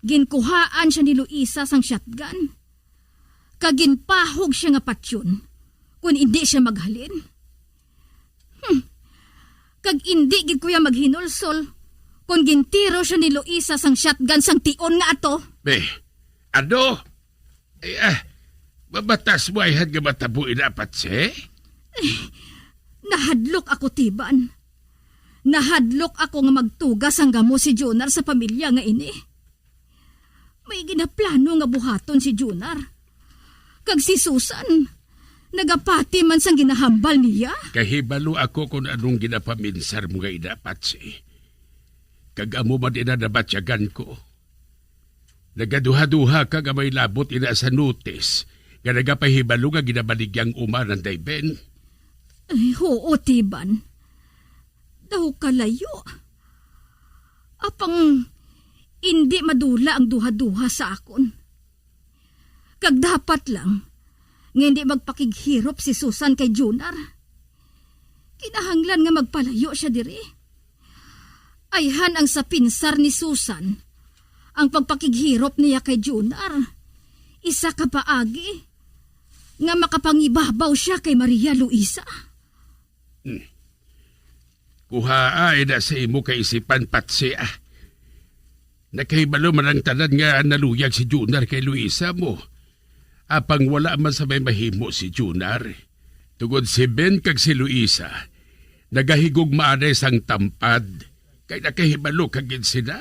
ginkuhaan siya ni Luisa sang shotgun, kag ginpahog siya nga patyon kon indi siya maghalin. Hmm. Kag indi gid ko iya maghinulsol kon gintiro siya ni Luisa sang shotgun sang tion nga ato. Be, ano? Ay, ah, mabatas mo ayhan nga matabo ina, Patse? Eh, nahadlok ako, Tiban. Nahadlok ako nga magtuga sang gamo si Junar sa pamilya nga ini. May ginaplano nga buhaton si Junar. Kag si Susan, nagapati man sang ginahambal niya. Kahibalo ako kon anong ginapaminsar mo nga ina, Patse. Kag amo man ina nabatyagan ko. Nagaduha-duha ka nga may labot ina sa notice nga nagapahibalo nga ginabaligyang uma nanday Ben. Ay, huo, Tiban. Daw kalayo. Apang indi madula ang duha-duha sa akon. Kag dapat lang nga indi magpakighirop si Susan kay Junar. Kinahanglan nga magpalayo sia diri. Ayhan ang sa pinsar ni Susan, ang pagpakighirop niya kay Junar, isa ka paagi nga makapangibabaw sia kay Maria Luisa. Hmm. Kuhaa ina sa imo kaisipan, Patsi, ah. Nakahibalo man ang tanan nga naluyag si Junar kay Luisa mo. Apang wala man sa may mahimo si Junar. Tungod si Ben kag si Luisa, nagahigugma anay sang tampad, kay nakahibalo ka gid sila.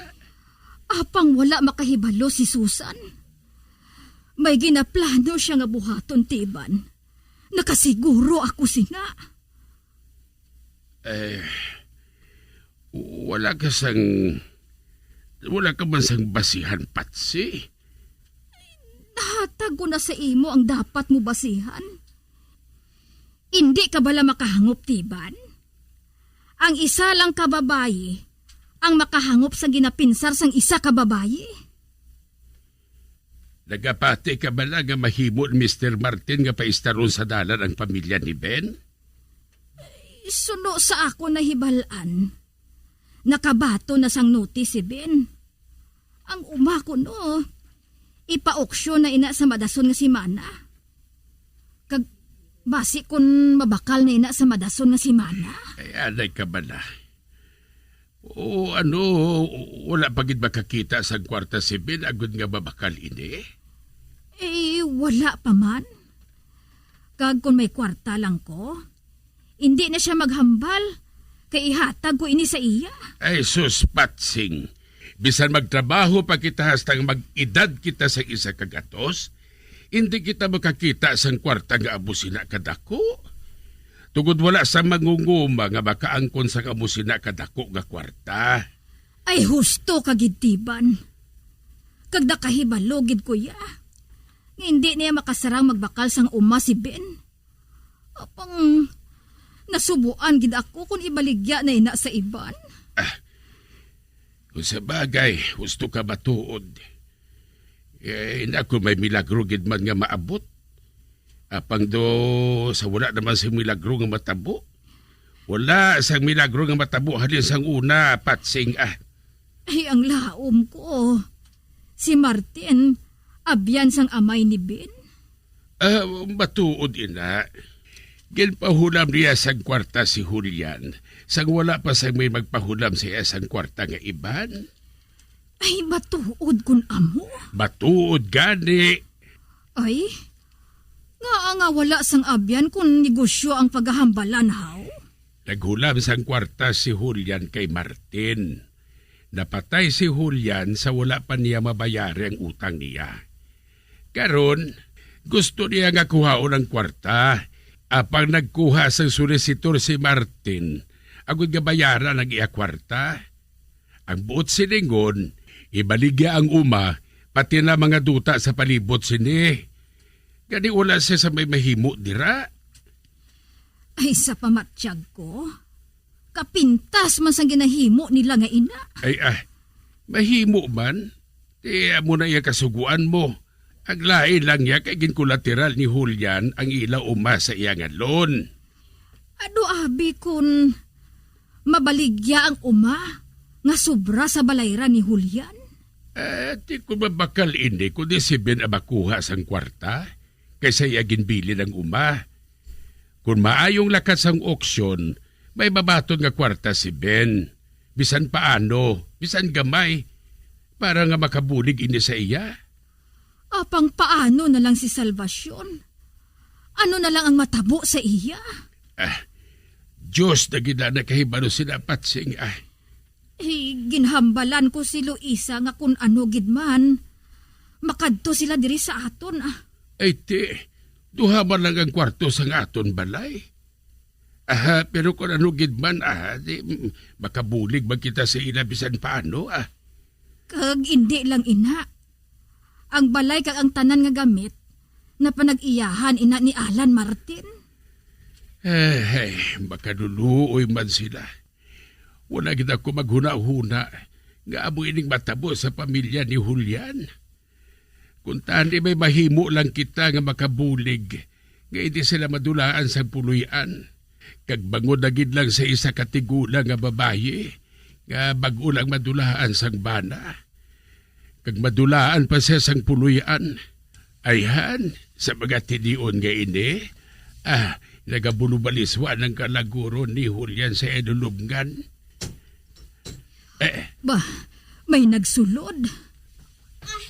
Apang wala makahibalo si Susan. May ginaplano sia nga buhaton, Tiban. Nakasiguro ako sina. Eh, wala ka sang, wala ka man sang basihan, Patsi? Nahatag ko na sa imo ang dapat mo basihan. Indi ka bala makahangop, Tiban? Ang isa lang ka babayi ang makahangop sa ginapinsar sang isa ka babayi. Nagapati ka bala nga mahimo ni Mister Martin nga paistaron sa dalan ang pamilya ni Ben? Suno sa akon nahibal-an, nakabaton na sang notice si Ben. Ang uma kuno, ipauksyon na ina sa madason nga semana. Kag basi kon mabakal na ina sa madason nga semana. Ay, anay ka bala. O ano, wala pa gid makakita sang kwarta si Ben agod nga mabakal ini? Eh, wala pa man. Kag kon may kwarta lang ko, indi na sia maghambal, kay ihatag ko ini sa iya. Ay, sus, Patsing. Bisan magtrabaho pa kita hasta nga mag-edad kita sa isa ka gatos, indi kita makakita sang kwarta nga amo sina kadako. Tungod wala sa mangunguma nga makaangkon sang amo sina kadako nga kwarta. Ay, husto ka gid, Tiban. Kag nakahibalo gid ko iya nga indi niya makasarang magbakal sang uma si Ben. Apang nasubuan gid ako kon ibaligya na ina sa iban. Ah, kung sa bagay, husto ka matuod. Eh, ina, kung may milagro gid man nga maabot. Apang do sa wala naman sing milagro nga matabo. Wala sang milagro nga matabo halin sang una, Patsing, ah. Ay, ang laom ko. Si Martin, abyan sang amay ni Ben. Ah, matuod ina. Ginpahulam niya sang kwarta si Julian, sang wala pa sang may magpahulam sa iya sang kwarta nga iban. Ay, matuod kun amo? Matuod gani. Ay, ngaa nga wala sang abyan kun negosyo ang pagahambal-an, haw? Naghulam sang kwarta si Julian kay Martin. Napatay si Julian sa wala pa niya mabayari ang utang niya. Karon, gusto niya nga kuhaon ang kwarta, apang nagkuha sang solicitor si Martin agod nga bayaran ang iya kwarta. Ang buot silingon, ibaligya ang uma, pati na mga duta sa palibot sini. Gani wala siya sa may mahimo dira. Ay, sa pamatyag ko, kapintas man sang ginahimo nila nga ina. Ay, ah, mahimo man. Ti amo na iya kasugoan mo. Ang lain lang niya kay ginkolateral ni Julian ang ila uma sa iya nga loan. Ano abi kun mabaligya ang uma nga sobra sa balayra ni Julian? Eh, ti kun mabakal ini, kundi si Ben ang makuha sang kwarta, kay sa iya ginbilin ang uma. Kun maayong lakat sang auksyon, may mabaton nga kwarta si Ben. Bisan paano, bisan gamay, para nga makabulig ini sa iya. Apang paano na lang si Salvacion? Ano na lang ang matabo sa iya? Ah, Diyos na gid ang nakahibalo sina Patsing, ah. Eh, ginhambalan ko si Luisa nga kun ano gid man, makadto sila diri sa aton, ah. Ay, ti, duha man lang ang kwarto sang aton balay. Aha, pero kun ano gid man, ah, di, mm, makabulig man kita sa ila bisan paano, ah. Kag indi lang ina. Ang balay kag ang tanan nga gamit, napanag-iyahan ina ni Alan Martin. Eh, hey, makaluluoy man sila. Wala gid ako maghunahuna, nga amo ining matabo sa pamilya ni Julian. Kuntani may mahimo lang kita nga makabulig nga hindi sila madulaan sang puloy-an, kag bangod na gid lang sa isa ka tigulang nga babayi nga bag-o lang madulaan sang bana, kag madulaan pa siya sang puloy-an. Ayhan, sa mga tinion nga ini, ah, nagabulubaliswa ang kalaguron ni Julian sa inulobngan. Eh. Ba, may nagsulod. Ah,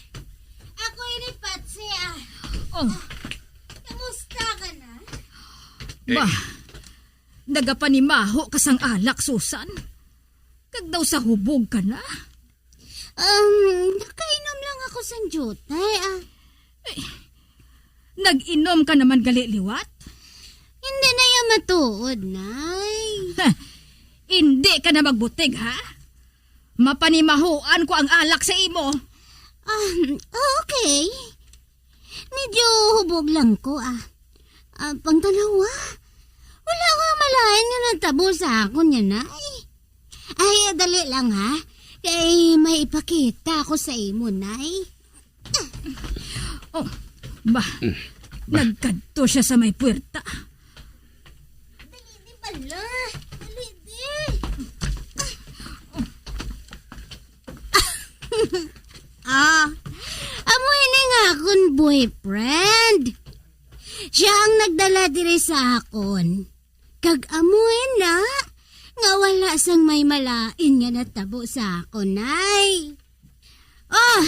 ako ini, Patsy, ah. Oh. Ah, kamusta ka na? Eh. Ba, nagapanimaho ka sang alak, Susan? Kag daw sa hubog ka na? Um, nakainom lang ako sang jutay, ah. Eh, nag-inom ka naman gali liwat? Hindi na iya matuod, Nay. Ha, hindi ka na magbutig, ha? Mapanimahuan ko ang alak sa imo. Ah, okay. Medyo hubog lang ko, ah. Ah, pangtanawa. Wala nga malain nga nagtabo sa akon niya, Nay. Ay, dali lang, ha. Kay may ipakita ako sa imo, Nay. Oh, ba, nagkadto siya sa may puwerta. Dali di pala. Dali di. Ah, amo ini nga akon boyfriend. Siya ang nagdala diri sa akon. Kag amo na nga wala sang may malain nga natabo sa akon, Nay. Oh,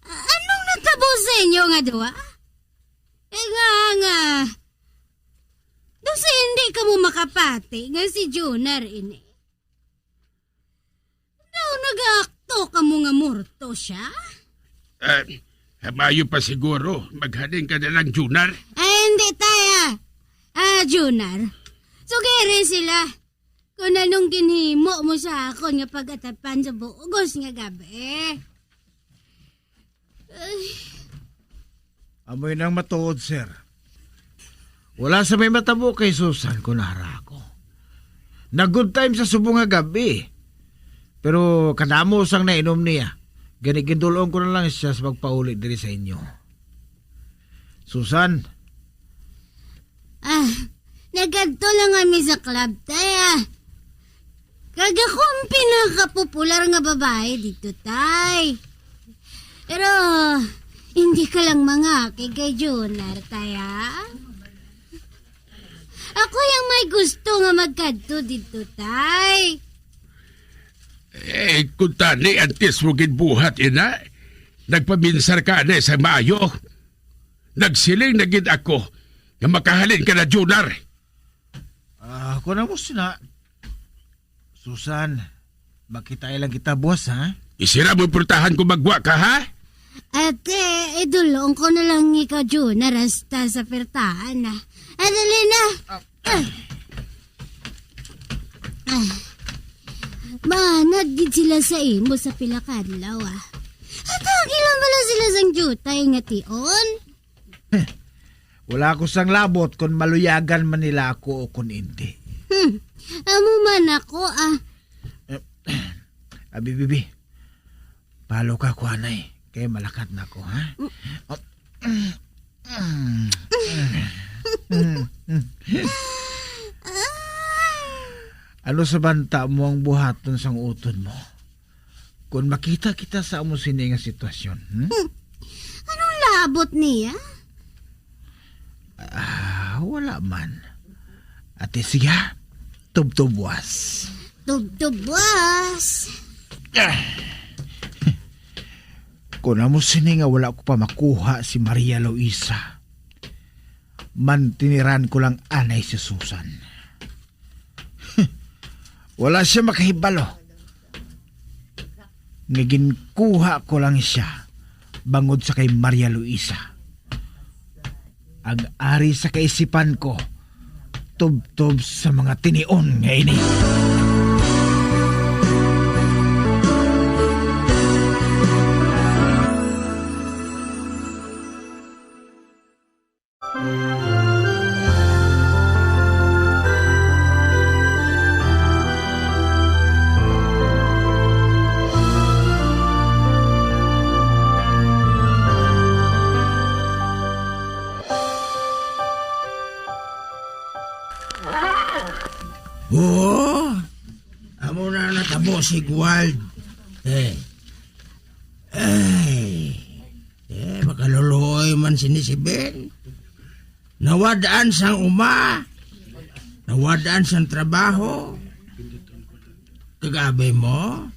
anong natabo sa inyo nga duha? Eh, nga, nga. Daw sa hindi kamo makapati nga si Junar ini. Daw nag-aakto kamo nga morto siya? Ah, maayo pa siguro, maghalin ka na lang, Junar. Ay, hindi, Tay, ah. Ah, Junar, sugiri sila kung anong ginhimo mo sa akon nga pag-atapan sa bugos nga gabi. Ay. Amoy nang matuod, sir. Wala sa may matabo kay Susan, kunara ako. Nag-good time sa subong nga gabi. Pero kadamo sang nainom niya. Gani, gindul-ong ko na lang siya sa pagpauli diri sa inyo. Susan. Ah, nagadto lang kami sa club, Tay, ah. Kag ako ang pinakapopular nga babae dito, Tay. Pero, hindi ka lang mangakig kay Junar, Tay, ah. Ako yung may gusto nga magkadto dito, Tay. Eh, kung tani, antes mo ginbuhat, ina, nagpaminsar ka na sa maayo. Nagsiling na gid ako nga makahalin ka na, Junar. Ah, ako na mo sina. Susan, makita lang kita buwas, ha? Isira mo purtahan kung magwa ka, ha? Ate, idulong ko na lang ikaw, Junar, hasta sa pertahan, ah. Ah, dali na. Ah. Ah. Ah. Maanad gid sila sa imo sa pila ka adlaw, ah. Hatagi lang bala sila sang jutay nga tion? Wala ko sang labot kon maluyagan man nila ako o kon indi. Hmm. Amo man ako, ah. Eh, abi, bibi. Palo ka, kuanay. Kay malakat na ko, ha? Mm. Ano sa banta mo ang buhaton sang utod mo? Kung makita kita sa amo sini nga sitwasyon, hmm? Hmm. Anong labot niya? Ah, wala man. Ate, siya, tubtubwas. Tubtubwas. Ah. Kung amo sini nga wala ko pa makuha si Maria Luisa, mantiniran ko lang anay si Susan. Wala siya makahibalo nga ginkuha ko lang siya bangod sa kay Maria Luisa. Ang ari sa kaisipan ko, tubtob sa mga tinion nga ini. Oo. Amo na natabo si Guald. Eh. Ay. Eh, makaluluoy man sini si Ben. Nawad-an sang uma. Nawad-an sang trabaho. Kag abi mo,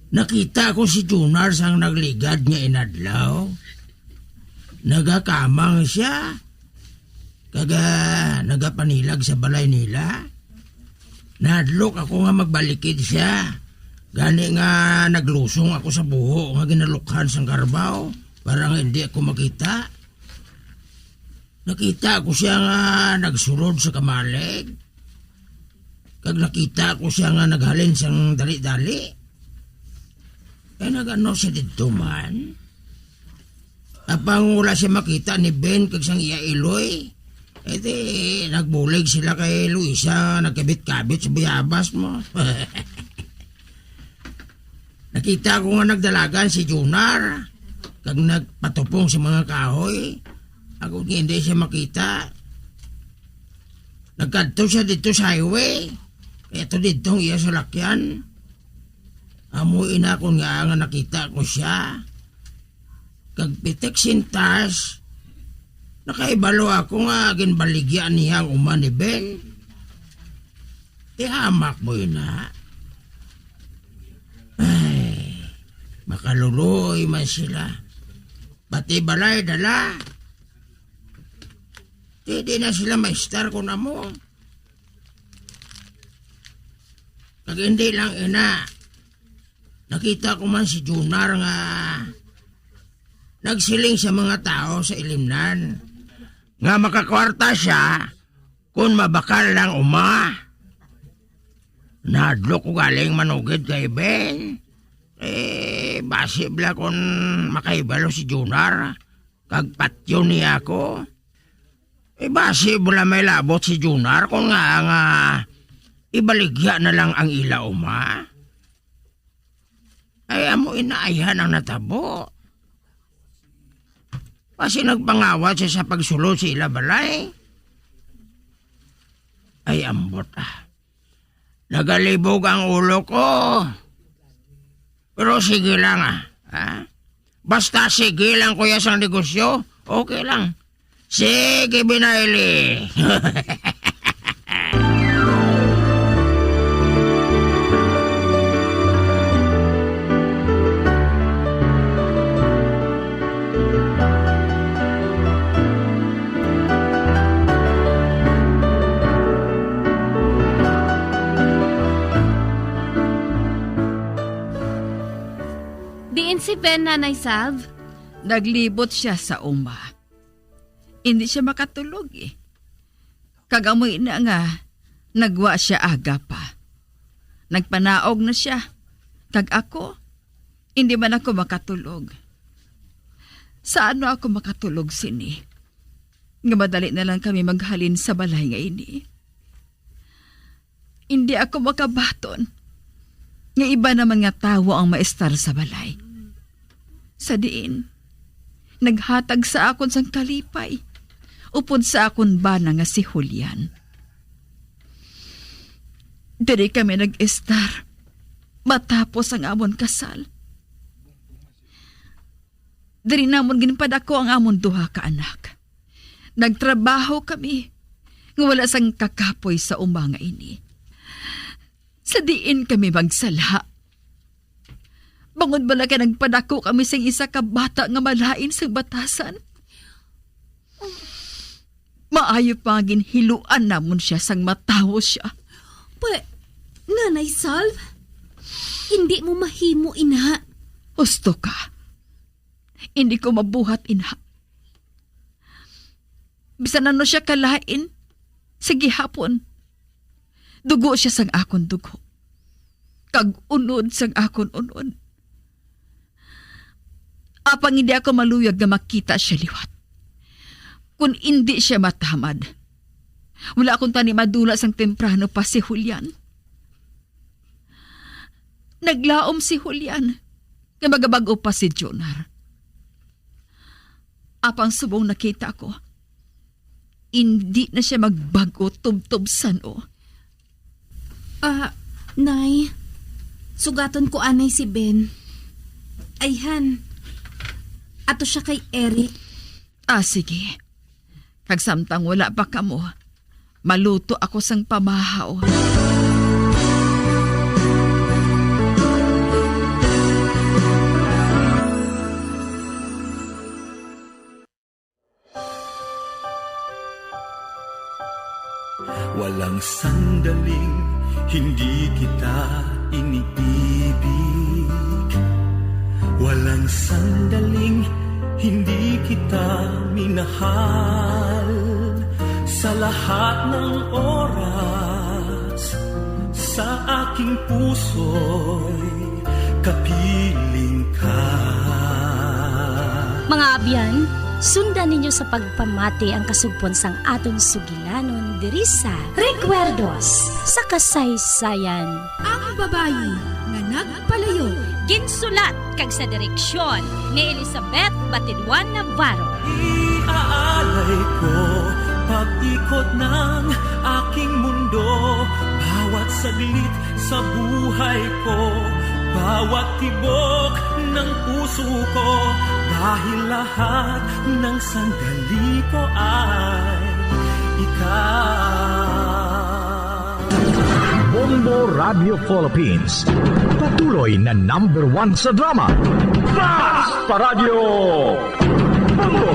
nakita ko si Junar sang nagligad nga inadlaw. Nagakamang siya. Kag, ah, nagapanilag sa balay nila. Nahadlok ako nga magbalikid siya. Gani nga naglusong ako sa buho nga ginalukhan sang karbaw para nga hindi ako makita. Nakita ko siya nga nagsulod sa kamalig. Kag nakita ko siya nga naghalin sang dali-dali. Kay nagano siya didto man? Apang wala siya makita ni Ben kag sang iya iloy. Eh, di, nagbulig sila kay Luisa, nagkabit-kabit sa bayabas mo. Nakita ko nga nagdalagan si Junar, kag nagpatupong sa mga kahoy. Ako nga hindi siya makita. Nagkadto siya dito sa highway. Kaya to dito ang iya salakyan. Amo ina ko nga, nga nakita ko siya. Kag pitik sintas, nakaibalo ako nga ginbaligya niya ang uma ni Ben. Tihamak mo yun, ha? Ay, makaluluoy man sila. Pati balay dala. Di, di na sila maistar ko na mo. Kag hindi lang ina. Nakita ko man si Junar nga nagsiling sa mga tao sa ilimnan nga makakwarta siya kung mabakal lang uma. Nahadlok ko galing manugid kay Ben. Eh, basi bala kung makaibalo si Junar, kag patyon niya ako. Eh, basi bala may labot si Junar kung nga, nga ibaligya na lang ang ila uma. Ay, amo inaihan ang natabo. Basi nagpangawat siya sa pagsulod sa ila balay. Ay, ambot, ah. Nagalibog ang ulo ko. Pero sige lang, ah. Ha? Basta sige lang, kuya, sang negosyo, okay lang. Sige, Binayli. Diin si Ben, Nanay Salv? Naglibot siya sa uma. Hindi siya makatulog, eh. Kag amoy na nga, nagwa siya aga pa. Nagpanaog na siya. Kag ako, hindi man ako makatulog. Sa ano ako makatulog sini? Nga madali na lang kami maghalin sa balay nga ini. Hindi ako makabaton nga iba naman nga tawo ang maestar sa balay. Sa diin, naghatag sa akon sang kalipay upod sa akon bana nga si Julian. Diri kami nag-estar matapos ang amon kasal. Diri namon ginpadako ang amon duha ka anak. Nagtrabaho kami nga wala sang kakapoy sa uma nga ini. Sa diin kami magsala? Bangod bala kay nagpadako kami sing isa ka bata nga malain sang batasan? Maayo pa nga ginhiluan namon sia sang matawo sia. Pa, Nanay Salve, hindi mo mahimo ina. Husto ka. Hindi ko mabuhat ina. Bisan ano sia kalain, sa gihapon, dugo sia sang akon dugo, kag unod sang akon unod. Apang hindi ako maluyag nga makita sia liwat. Kon indi sia matamad, wala akon tani madula sang temprano pa si Julian. Naglaom si Julian nga magabag-o pa si Jonar. Apang subong nakita ko, indi na sia magbag-o tubtob san-o. Ah, Nay, sugaton ko anay si Ben. Ayhan, ato siya kay Eric. Ah, sige. Kag samtang wala pa kamo, maluto ako sang pamahaw. Walang sandaling hindi kita iniibig. Walang sandaling hindi kita minahal. Sa lahat ng oras, sa aking puso'y kapiling ka. Mga abyan, sundan ninyo sa pagpamati ang kasugpon sang aton sugilanon diri sa Recuerdos sa Kasaysayan. Ang babayi nga nagpalayo. Ginsulat kag sa direksyon ni Elizabeth Batidwan Navarro. Iaalay ko pag-ikot ng aking mundo, bawat saglit sa buhay ko, bawat tibok ng puso ko, dahil lahat ng sandali ko ay ikaw. Bombo Radio Philippines, patuloy na number one sa drama. Basta Radyo Bombo!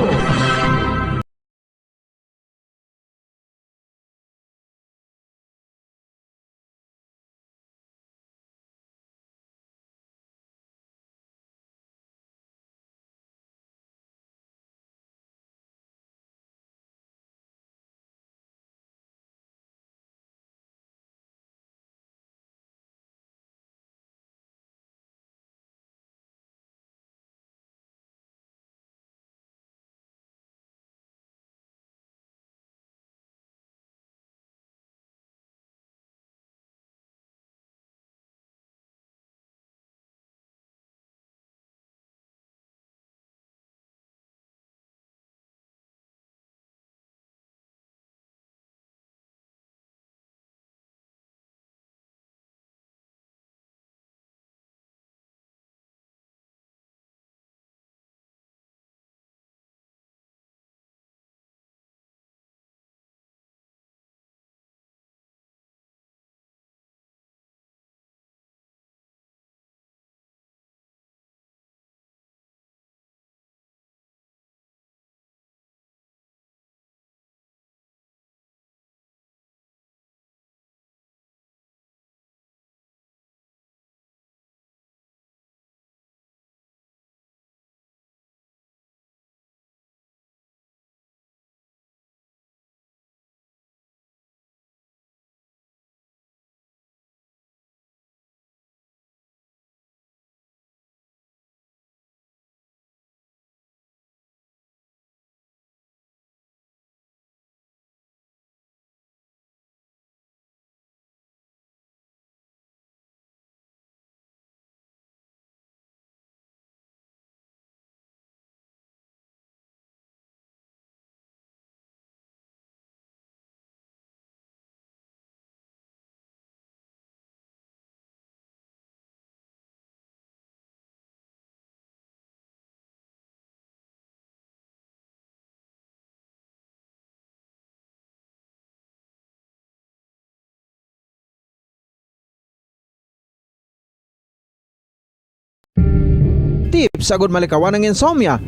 Tips agud malikawan ang insomnia.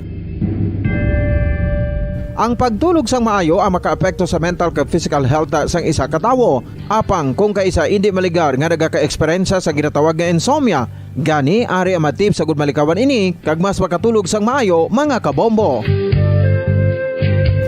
Ang pagtulog sang maayo ang makaapekto sa mental kag physical health sang isa ka tawo. Apang kung kaisa indi maligar nga nagaka-eksperyensya sa ginatawag nga insomnia, gani ari ang mga tips agud malikawan ini kag mas makatulog sang maayo, mga kabombo.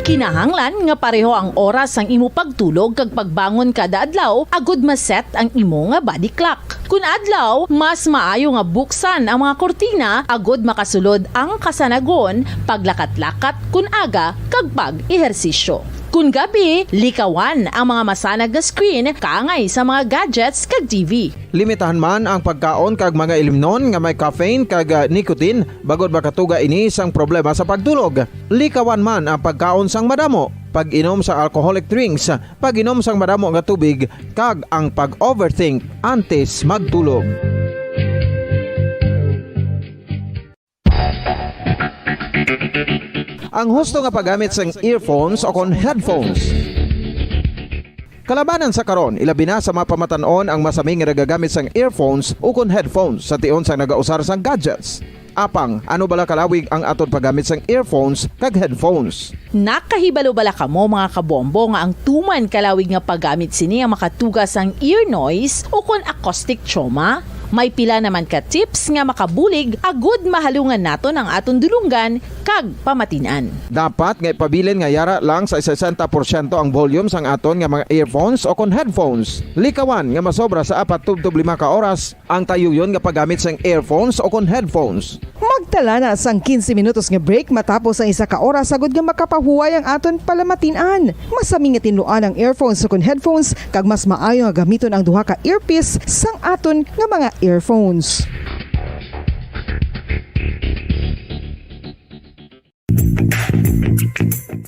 Kinahanglan nga pareho ang oras sang imo pagtulog kag pagbangon kada adlaw agud ma-set ang imo nga body clock. Kun adlaw, mas maayo nga buksan ang mga kurtina agud makasulod ang kasanagon, paglakat-lakat kun aga, kag pag-ehersisyo. Kun gabi, likawan ang mga masanag nga screen kaangay sa mga gadgets kag T V. Limitahan man ang pagkaon kag mga ilimnon nga may caffeine kag, ah, nicotine, bangod makatuga ini sang problema sa pagtulog. Likawan man ang pagkaon sang madamo. pag-inom sa alcoholic drinks, pag-inom sang madamo nga tubig, kag ang pag-overthink antes magtulog. Ang husto nga paggamit sang earphones o kon headphones. Kalabanan sa karon, ilabi na sa mga pamatan-on ang masami nga nagagamit sang earphones ukon headphones sa tion sang nagausar sang gadgets. Apang, ano bala kalawig ang aton paggamit sang earphones kag headphones? Nakahibalo bala kamo, mga kabombo, nga ang tuman kalawig nga paggamit sini ang makatuga sang ear noise ukon acoustic trauma? May pila naman ka tips nga makabulig agud mahalungan naton ang aton dulonggan kag pamatin-an. Dapat nga ipabilin nga yara lang sa sesenta porsyento ang volume sang aton nga mga earphones o kon headphones. Likawan nga masobra sa apat tubtob lima ka oras ang tayuyon nga paggamit sang earphones o kon headphones. Magtala na sang quince minutos nga break matapos ang isa ka oras agud nga makapahuway ang aton palamatin-an. Masami nga tinluan ang earphones o kon headphones, kag mas maayo nga gamiton ang duha ka earpiece sang aton nga mga earphones.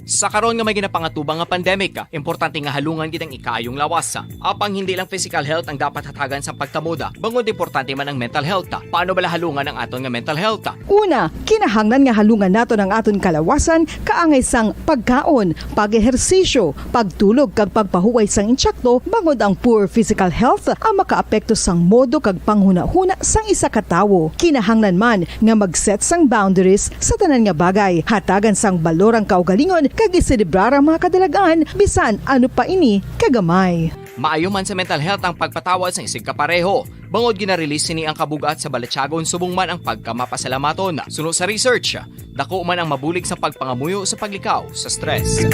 Sa karon nga may ginapangatubang nga pandemic, importante nga halungan gid ang ikaayong lawas. Apang hindi lang physical health ang dapat hatagan sa pagtamod, bangod importante man ang mental health. Paano bala halungan ang aton nga mental health? Una, kinahanglan nga halungan naton ang aton kalawasan kaangay sang pagkaon, pag-ehersisyo, pagtulog kag pagpahuway sang insakto, bangod ang poor physical health ang makaapekto sang modo kag panghunahuna sang isa ka tawo. Kinahanglan man nga mag-set sang boundaries sa tanan nga bagay, hatagan sang balor ang kaugalingon kag iselebrar ang mga kadalagan, bisan ano pa ini kagamay. Maayo man sa mental health ang pagpatawad sang isigkapareho, bangod gina-release sini ang kabug-at sa balatyagon subong man ang pagkamapasalamaton. Suno sa research, dako man ang mabulig sa pagpangamuyo sa paglikaw sa stress.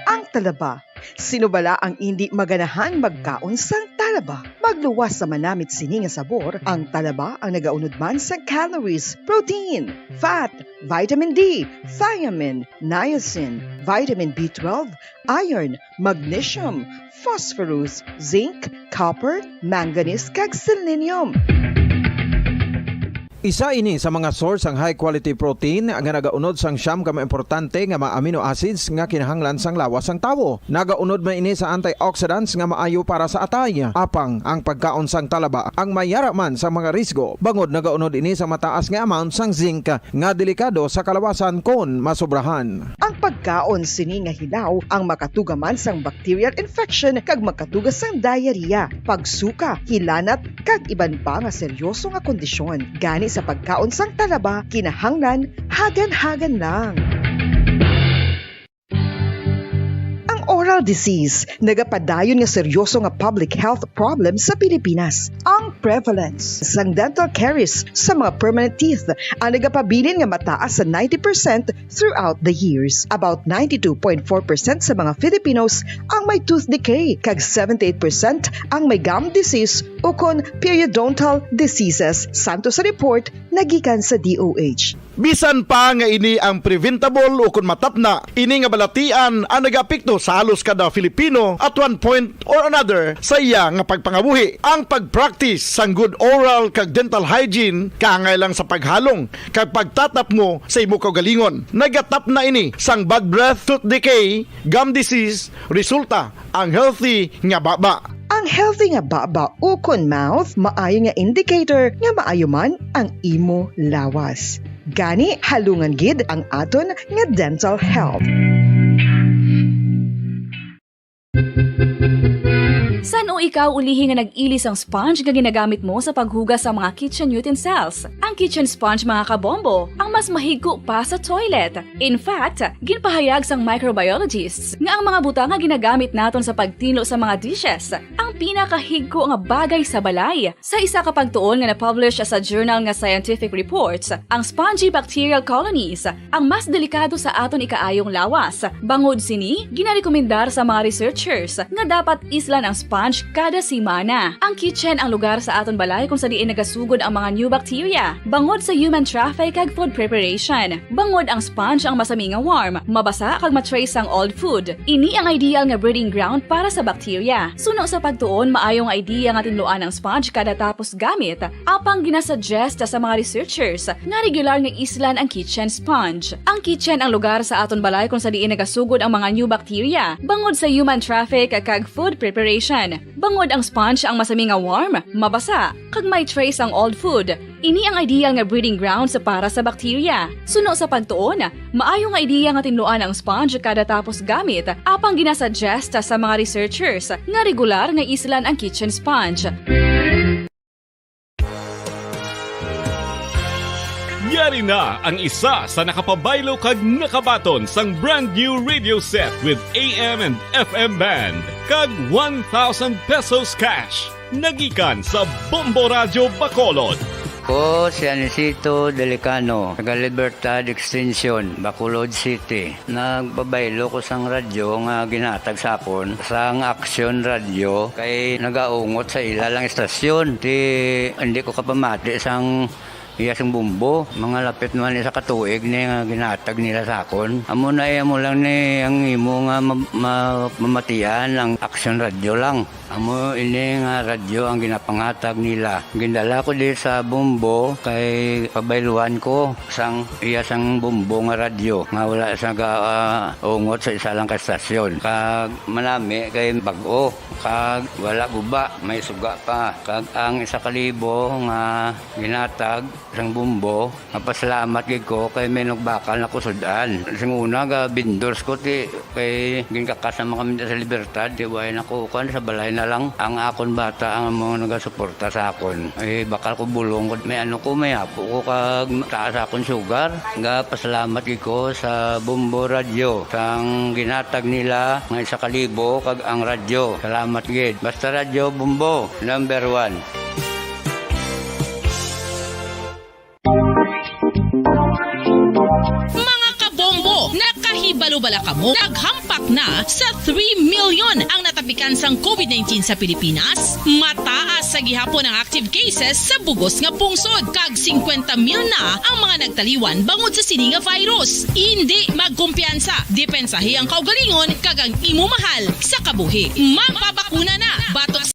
Ang talaba. Sino bala ang indi maganahang magkaon sang talaba? Magluwas sa manamit sini nga sabor, ang talaba ang nagaunod man sa calories, protein, fat, vitamin D, thiamine, niacin, vitamin B twelve, iron, magnesium, phosphorus, zinc, copper, manganese, kag selenium. Isa ini sa mga source sang high quality protein nga nagaunod sang siyam ka mga importante nga mga amino acids nga kinahanglan sang lawas sang tawo. Nagaunod man ini sa antioxidants nga maayo para sa atay. Apang ang pagkaon sang talaba ang mayara man sa mga risgo, bangod nagaunod ini sa mataas nga amount sang zinc nga delikado sa kalawasan kon masobrahan. Ang pagkaon sini nga hilaw ang makatuga man sang bacterial infection kag makatuga sang diarrhea, pagsuka, hilanat, kag iban pa nga seryoso nga kondisyon. Gani sa pagkaon sang talaba, kinahanglan hagan-hagan lang. Ang oral disease nagapadayon nga seryoso nga public health problem sa Pilipinas. Ang prevalence sang dental caries sa mga permanent teeth ang nagapabilin nga mataas sa ninety percent throughout the years. About ninety-two point four percent sa mga Filipinos ang may tooth decay, kag seventy-eight percent ang may gum disease ukon periodontal diseases, santo sa report nagikan sa D O H. Bisan pa nga ini ang preventable ukon matapna, ini nga balatian ang nagaapekto sa halos kada Filipino at one point or another sa iya nga pagpangabuhi. Ang pag-practice sang good oral kag dental hygiene kaangay lang sa paghalong kag pagtatapmo sa imo kaugalingon. Nagatapna ini sang bad breath, tooth decay, gum disease, resulta ang healthy nga baba. Ang healthy nga baba ukon mouth maayo nga indicator nga maayo man ang imo lawas. Gani, halungan gid ang aton nga dental health. San-o ikaw ulihi nga nag-ili sang sponge nga ginagamit mo sa paghugas sa mga kitchen utensils? Ang kitchen sponge, mga kabombo, ang mas mahigko pa sa toilet. In fact, ginpahayag sang microbiologists nga ang mga butang nga ginagamit naton sa pagtinlo sa mga dishes ang pinakahigko nga bagay sa balay. Sa isa ka pagtuon nga na-publish sa journal nga Scientific Reports, ang spongy bacterial colonies ang mas delikado sa aton ikaayong lawas. Bangod sini, ginarekomendar sa mga researchers nga dapat islan ang sponge kada semana. Ang kitchen ang lugar sa aton balay kung sa diin nagasugod ang mga new bacteria, bangod sa human traffic kag food preparation. Bangod ang sponge ang masami nga warm, mabasa kag ma-trace ang old food. Ini ang ideal nga breeding ground para sa bacteria. Suno sa pagtuon Tuon, maayo nga idea nga tinluan ang sponge kada tapos gamit. Apang ginasuggest sa mga researchers nga regular nga islan ang kitchen sponge. Ang kitchen ang lugar sa aton balay kung sa diin nagasugod ang mga new bacteria bangod sa human traffic kag food preparation. Bangod ang sponge ang masami nga warm, mabasa, kag may trace ang old food. Ini ang ideal nga breeding grounds para sa bakterya. Suno sa pagtuon, maayo nga ideya nga tinluan ang sponge kada tapos gamit, apang ginasuggest sa mga researchers nga regular nga islan ang kitchen sponge. Yari na ang isa sa nakapabaylo kag nakabaton sang brand new radio set with A M and F M band kag one thousand pesos cash. Nagikan sa Bombo Radyo Bacolod. Ko si Anisito Delicano, taga Libertad Extension, Bacolod City. Nagpabaylo ko sang radyo nga ginhatag sa akon sang Action Radyo kay nagaungot sa ila lang istasyon. Ti hindi ko kapamati sang iya sing bumbo. Mga lapit man isa ka tuig ni nga ginhatag nila sa akon. Amo na iya mo lang ni ang imo nga ma- ma- mamatian ang Action Radyo lang. Amo ini nga radyo ang ginapangatag nila. Gindala ko di sa Bombo kay pabayluan ko sang iya sang Bombo nga radyo nga wala sa ga, ah, ungot sa isa lang ka estasyon. Kag manami kay bag-o kag wala guba, may suga pa. Kag ang isa ka libo nga ginatag sang Bombo, mapasalamat gid ko kay may nagbakal na ko sud-an. Sing una, ga vendors ko, ti, kay ginkakas naman kami sa Libertad, ti, way na ko, kuwan, sa balay na lang. Ang akon bata, ang mga nagasuporta sa akon. Ay, bakal ko bulong, may ano ko, may apo ko, kag taas akon sugar. Ga pasalamat gid ko sa Bombo Radyo, sang ginatag nila, nga isa ka libo, kag ang radyo. Salamat gid. Basta Radyo Bombo, number one. Mga kabombo, nakahibalo bala kamo? Naghampak na sa three million ang natapikan sang COVID nineteen sa Pilipinas. Mataas sa gihapon ang active cases sa bugos nga pungsod, kag singkwenta mil na ang mga nagtaliwan bangod sa sini nga virus. Indi magkumpiyansa, depensahi ang kaugalingon kag ang imo mahal sa kabuhi. Magpabakuna na batok sa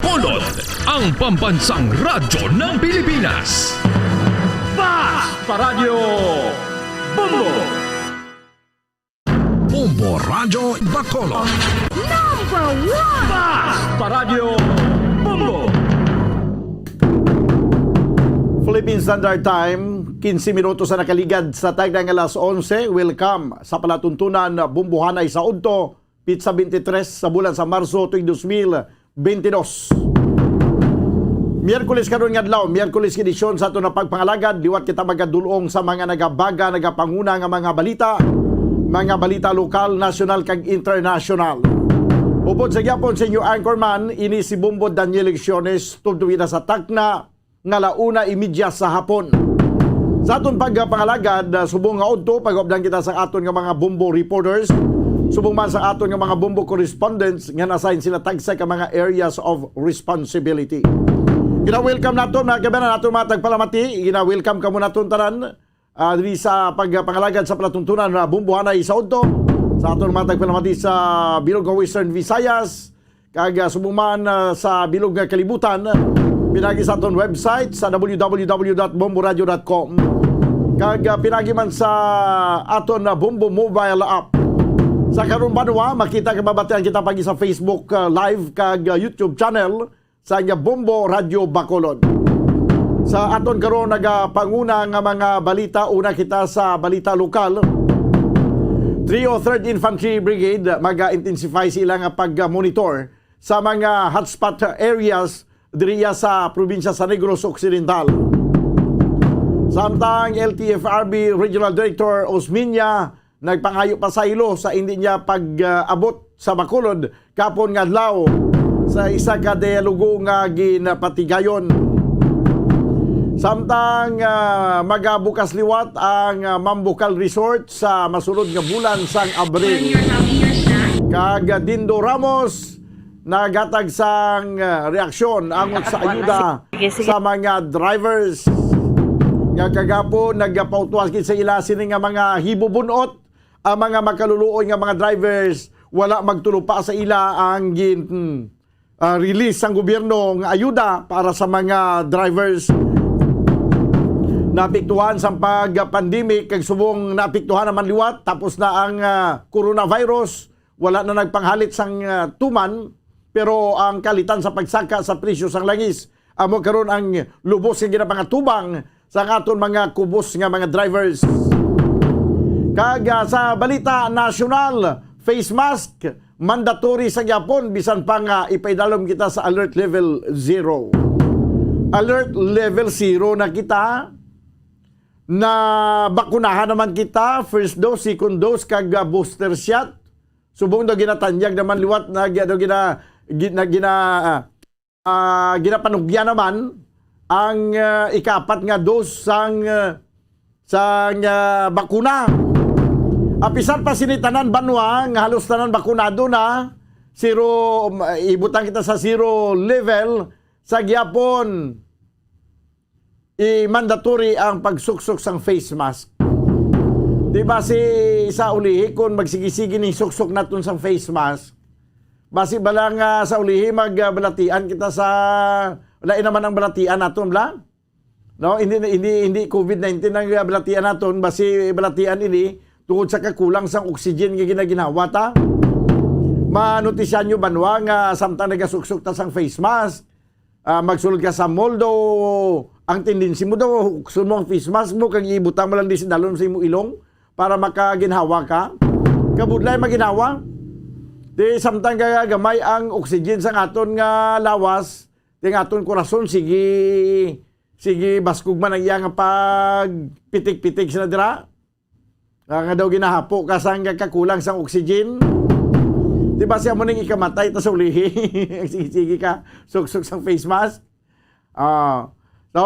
Pulot, ang pambansang radyo ng Pilipinas. Fast Paradyo Bombo! Bombo Radyo Bacolod. Number one! Fast Paradyo Bombo! Philippine Standard Time, quince minutos na nakaligad sa tagna nga alas onse. Welcome sa palatuntunan Bombohanay sa Udto, pitsa twenty-three sa bulan sa Marso tuig dos mil twenty-dos. Miyerkules karon nga adlaw, Miyerkules nga edisyon sa aton nga pagpangalagad, liwat kita magadul-ong sa mga nagabaga, nagapanguna nga mga balita, mga balita lokal, nasyonal kag internasyonal. Upod sa gyapon sa inyo anchorman, ini si Bombo Daniel Lecciones, tubtob kita sa takna nga ala una imedya sa hapon. Sa aton pagpangalagad, ah, subong nga udto, pag-updan kita sa aton nga mga Bombo reporters, subong man sa aton nga mga Bombo correspondents nga na-assign sila tagsa ka mga areas of responsibility. Gina-welcome naton, mga kabayan, aton mga tagpalamati. Gina-welcome kamo naton tanan, ah, diri sa pagpangalagad sa palatuntunan nga Bombohanay sa udto, sa aton mga tagpalamati sa bilog nga Western Visayas, kag, ah, subong man, ah, sa bilog nga kalibutan, pinagi sa aton website sa w w w dot bomboradio dot com, kag, ah, pinagi man sa aton, ah, Bombo mobile app. Sa karon banwa, makita kag mabatian kita pagi sa Facebook, ah, Live kag, ah, YouTube channel sa nga Bombo Radyo Bacolod. Sa aton karon nagapanguna nga mga balita, una kita sa balita lokal. Three oh third Infantry Brigade mag-intensify sa ila nga pag-monitor sa mga hotspot areas diriya sa probinsya sa Negros Occidental. Samtang L T F R B Regional Director Osminia nagpangayo pasaylo sa indi niya pag-abot sa Bacolod kapon nga adlaw sa isa ka dialogo nga ginapatigayon. Samtang, ah, magabukas liwat ang, ah, Mambucal Resort sa masunod nga bulan sang Abril. Kag Dindo Ramos naghatag sang, ah, reaksyon angot sa ayuda sa mga drivers nga kagapon nagapautwas gid sa ila sini nga mga hibubunot ang mga makaluluoy nga mga drivers, wala magtulo pa sa ila ang gin, hmm, ah, release sang gobyerno nga ayuda para sa mga drivers. Naapektuhan sang pag-pandemic kag subong naapektuhan naman liwat, tapos na ang, ah, coronavirus, wala na nagpanghalit sang, ah, tuman, pero ang kalitan sa pagsaka sa presyo sang langis amo karon ang lubos nga ginapangatubang sa aton mga kubos nga mga drivers. Kag, ah, sa balita nasyonal, face mask mandatory sa gyapon bisan pa nga ipaidalom kita sa alert level zero. Alert level zero na kita, na bakunahan naman kita, first dose, second dose, kag, ah, booster shot. Subong daw ginatanyag naman liwat na, na gina, gina, gina, ah, ah, ginapanugyan naman ang, ah, ikaapat nga dose sang, ah, sang, ah, bakuna. Apisar pa sini tanan banwa nga halos tanan bakunado na, zero, um, ibutang kita sa zero level, sa gyapon i-mandatory ang pagsuksok sang face mask. Di ba si sa ulihi, kung magsigi-sige ning suksok naton sang face mask, basi bala nga sa ulihi magbalatian kita sa, lain naman ang balatian naton, bla? No, hindi, hindi, hindi covid nineteen ang balatian naton, basi balatian ini tungod sa kakulang sang oxygen nga ginaginhawa ta. Manotisya nyo banwa nga samtang nagasuksok ta sang face mask, ah, magsulod ka sa mall daw, ang tendency mo daw, hukson mo ang face mask mo, kag ibutang mo lang di sa dalom sa imo ilong para makaginhawa ka. Kabudlay maginhawa. Di samtang kaya gamay ang oxygen sa aton nga lawas, di ang aton kurason, sige, sige, baskog man ang iya nga pagpitik-pitik sa dira. Ah, nga daw ginahapo ka sang kakulang sang oxygen. Di ba siya mo ning ikamatay ta sa ulihi? Sige-sige ka, suksok sang face mask. Ah, so,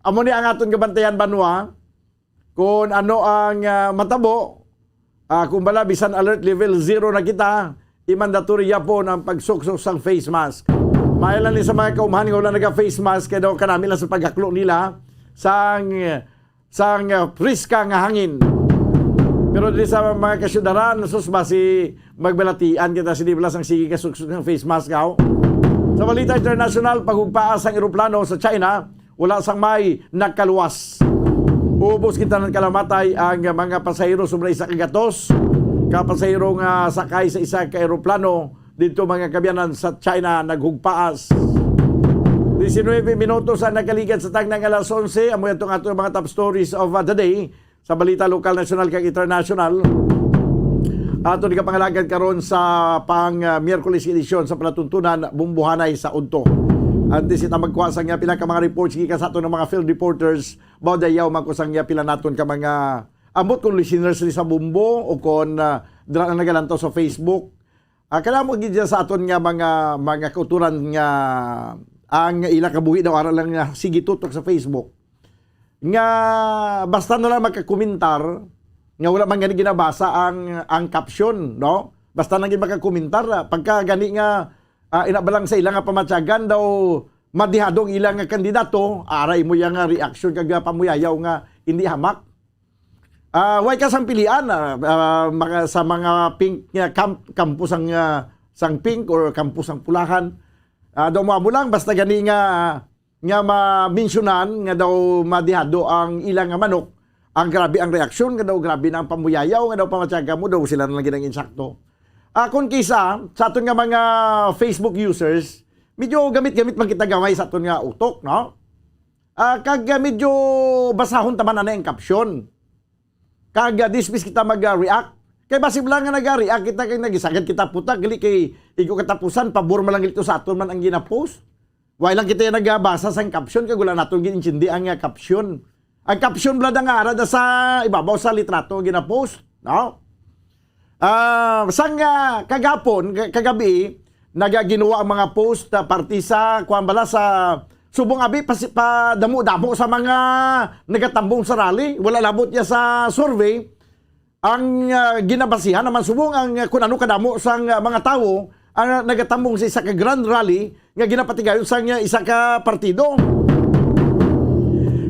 amo ni ang aton gabantayan banwa. Kung ano ang, ah, matabo, ah, kung bala, bisan alert level zero na kita, i-mandatory yapon ang pagsuksok sang face mask. Maayo lang ni sa mga kaumhan nga wala naga face mask, kay daw kanami lang sa pagaklo nila sang sang, ah, priska nga hangin. Pero diri sa mga kasyudaran, sus, basi magbalatian kita, sini bala sang sige ka suksok ng face mask, aw. Sa balita internasyonal, paghugpaa sang eroplano sa China, wala sang may nakaluwas. Ubos gid tanan kalamatay ang mga pasahero, sobra isa ka gatos ka pasahero nga sakay sa isa ka eroplano dito, mga kabyanan, sa China naghugpaas. Diecinueve minutos ang nakaligad sa tagna nga alas onse. Amo yan itong ato mga top stories of, uh, the day sa balita lokal, nasyonal, kag internasyonal. Ato nagapangalagan karon sa pang, uh, Miyerkules edisyon sa palatuntunan Bumbuhanay sa Udto. Antes kita magkuha sa nga pila ka mga reports gikan sa ato ng mga field reporters, bawdayaw man ko sa nga pila naton ka mga ambot kung listeners ni sa Bumbo o kung, uh, dira na nagalantaw sa Facebook. Ah, kana mo gid sa aton nga mga, mga kauturan nga ang ila kabuhi daw ara lang nga sige tutok sa Facebook. Nga basta na lang magkakomentar nga wala man gani ginabasa ang, ang caption, no? Basta na gid magkakomentar, ah, pagka gani nga, ah, ina ba lang sa ila nga pamatyagan daw madihado ang ila nga kandidato, aray mo yang nga reaksyon kag, ah, pamuyayaw nga hindi hamak. Ah, way ka sang pilian, ah, ah, mga, sa mga pink nga kam-, kampo sang, ah, sang pink or kampo sang pulahan. Ah, daw mo amo lang, basta gani nga, nga ma-mentionan nga daw madihado ang ilang nga manok. Ang grabe ang reaksyon, nga daw grabe na ang pamuyayaw, nga daw pamatyaga mo, daw sila na lang gid ang insakto. Ah, kung kisa, sa aton nga mga Facebook users, medyo gamit-gamit man kita gamay sa aton nga utok, no? Ah, kag, ah, medyo basahon ta man anay ang caption. Kag, ah, dismiss kita mag-react. Kay basi lang nga nag-react kita kay nagisagad kita puta, gali kay igo katapusan, pabor man lang ito sa aton man ang gina-post. Wala lang kita nagabasa sang caption, kag wala naton gin-intindi ang, ah, caption. Ang caption bala nga ara da sa ibabaw sa litrato nga gina-post, no? Ah, sang, ah, kagapon, ka-, kagabi, nagaginuwa ang mga post, ah, parte sa, kuwan bala, sa subong abi, pasi-, padamo-damo sa mga nagatambong sa rally. Wala labot niya sa survey. Ang, ah, ginabasihan naman subong ang, ah, kung ano kadamo sang, ah, mga tawo ang, ah, nagatambong sa isa ka grand rally nga ginapatigayon sang, ah, isa ka partido.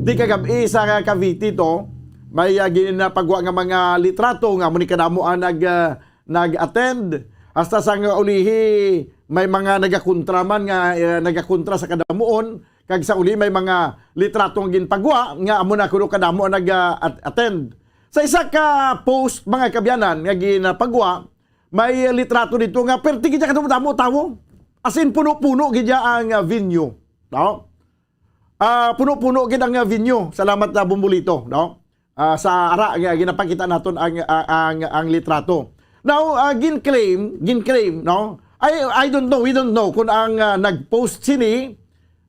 Di kagab-i sa Cavite to, may, ah, ginapagwa nga mga litrato nga amo ni kadamo ang nag, ah, nag-attend. Hasta sang ulihi, may mga nagakontra man nga, ah, nagakontra sa kadamuon, kag sa uli may mga litrato nga ginpagwa nga amo na kuno kadamo ang nag, ah, at-, attend. Sa isa ka post, mga kabyanan, nga ginapagwa, may litrato dito nga perti gid kadamo-damo tawo. As in, puno-puno gid ang, ah, venue. No? Ah, puno-puno gid ang, ah, venue. Salamat na Bumbolito, no? Ah, sa ara nga ginapakita naton ang, ah, ang, ang litrato. Now, ah, gin-claim, gin-claim, no? I, I don't know, we don't know kung ang, ah, nag-post sini,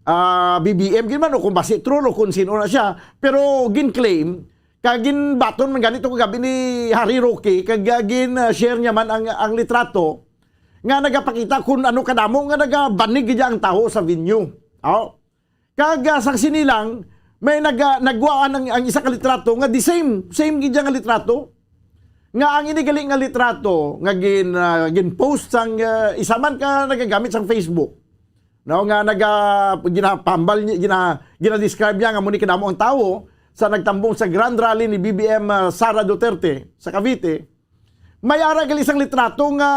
ah, B B M gid man o kung basi troll o kung sino na siya, pero gin-claim, kag ginbaton man gani to kagabi ni Harry Roque, kag, ah, gin, ah, share niya man ang, ang litrato nga nagapakita kung ano kadamo nga nagabanig gid ang tawo sa venue. Oh. Kag, ah, sang sini lang, may naga-, nagwaan ang, ang isa ka litrato nga the same, same gid nga litrato. Nga ang ini gali nga litrato nga gin-, ah, gin-post sang, ah, isa man ka nagagamit sang Facebook. No, nga naga-, ginapambal ni-, gina-, gina-describe niya nga amo ni kadamo ang tawo sa nagtambong sa Grand Rally ni B B M, ah, Sara Duterte sa Cavite. May ara gali sang litrato nga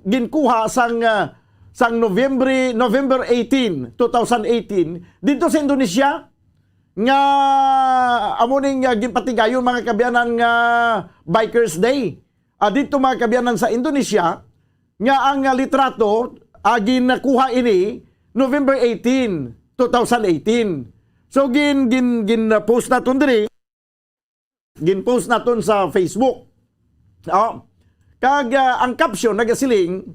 ginkuha sang, ah, sang November, November eighteen, two thousand eighteen, dito sa Indonesia, nga amo ning, ah, ginpatigayon, mga kabyanan, nga Bikers Day. Ah, dito, mga kabyanan, sa Indonesia, nga ang, ah, litrato, ah, ginakuha ini November eighteen, two thousand eighteen. So, gin-, gin-, gin-post naton diri. Gin-post naton sa Facebook. Oh. Kag, ah, ang caption nagasiling,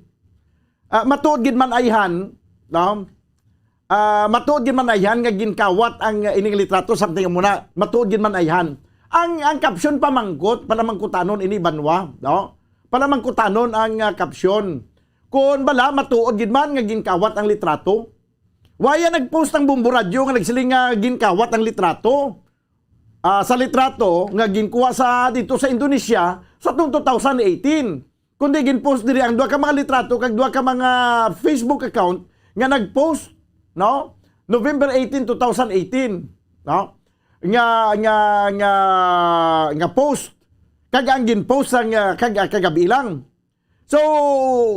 ah, "Matuod gid man ayhan," no? Ah, "Matuod gid man ayhan nga ginkawat ang, ah, ining litrato," something muna. "Matuod gid man ayhan." Ang, ang caption pamangkot, panamangkutanon ini banwa, no? Panamangkutanon ang, ah, caption. Kung bala, matuod gid man nga ginkawat ang litrato. Waya nag-post ang Bombo Radyo nga nagsiling nga ginkawat ang litrato. Ah, sa litrato nga ginkuha sa, dito sa Indonesia sa tong two thousand eighteen. Kundi gin-post diri ang duha ka mga litrato kag duha ka mga Facebook account nga nag-post, no? November eighteen, two thousand eighteen, no? Nga, nga, nga, nga post. Kag ang gin-post ang, ah, kag, ah, kagabi lang. So,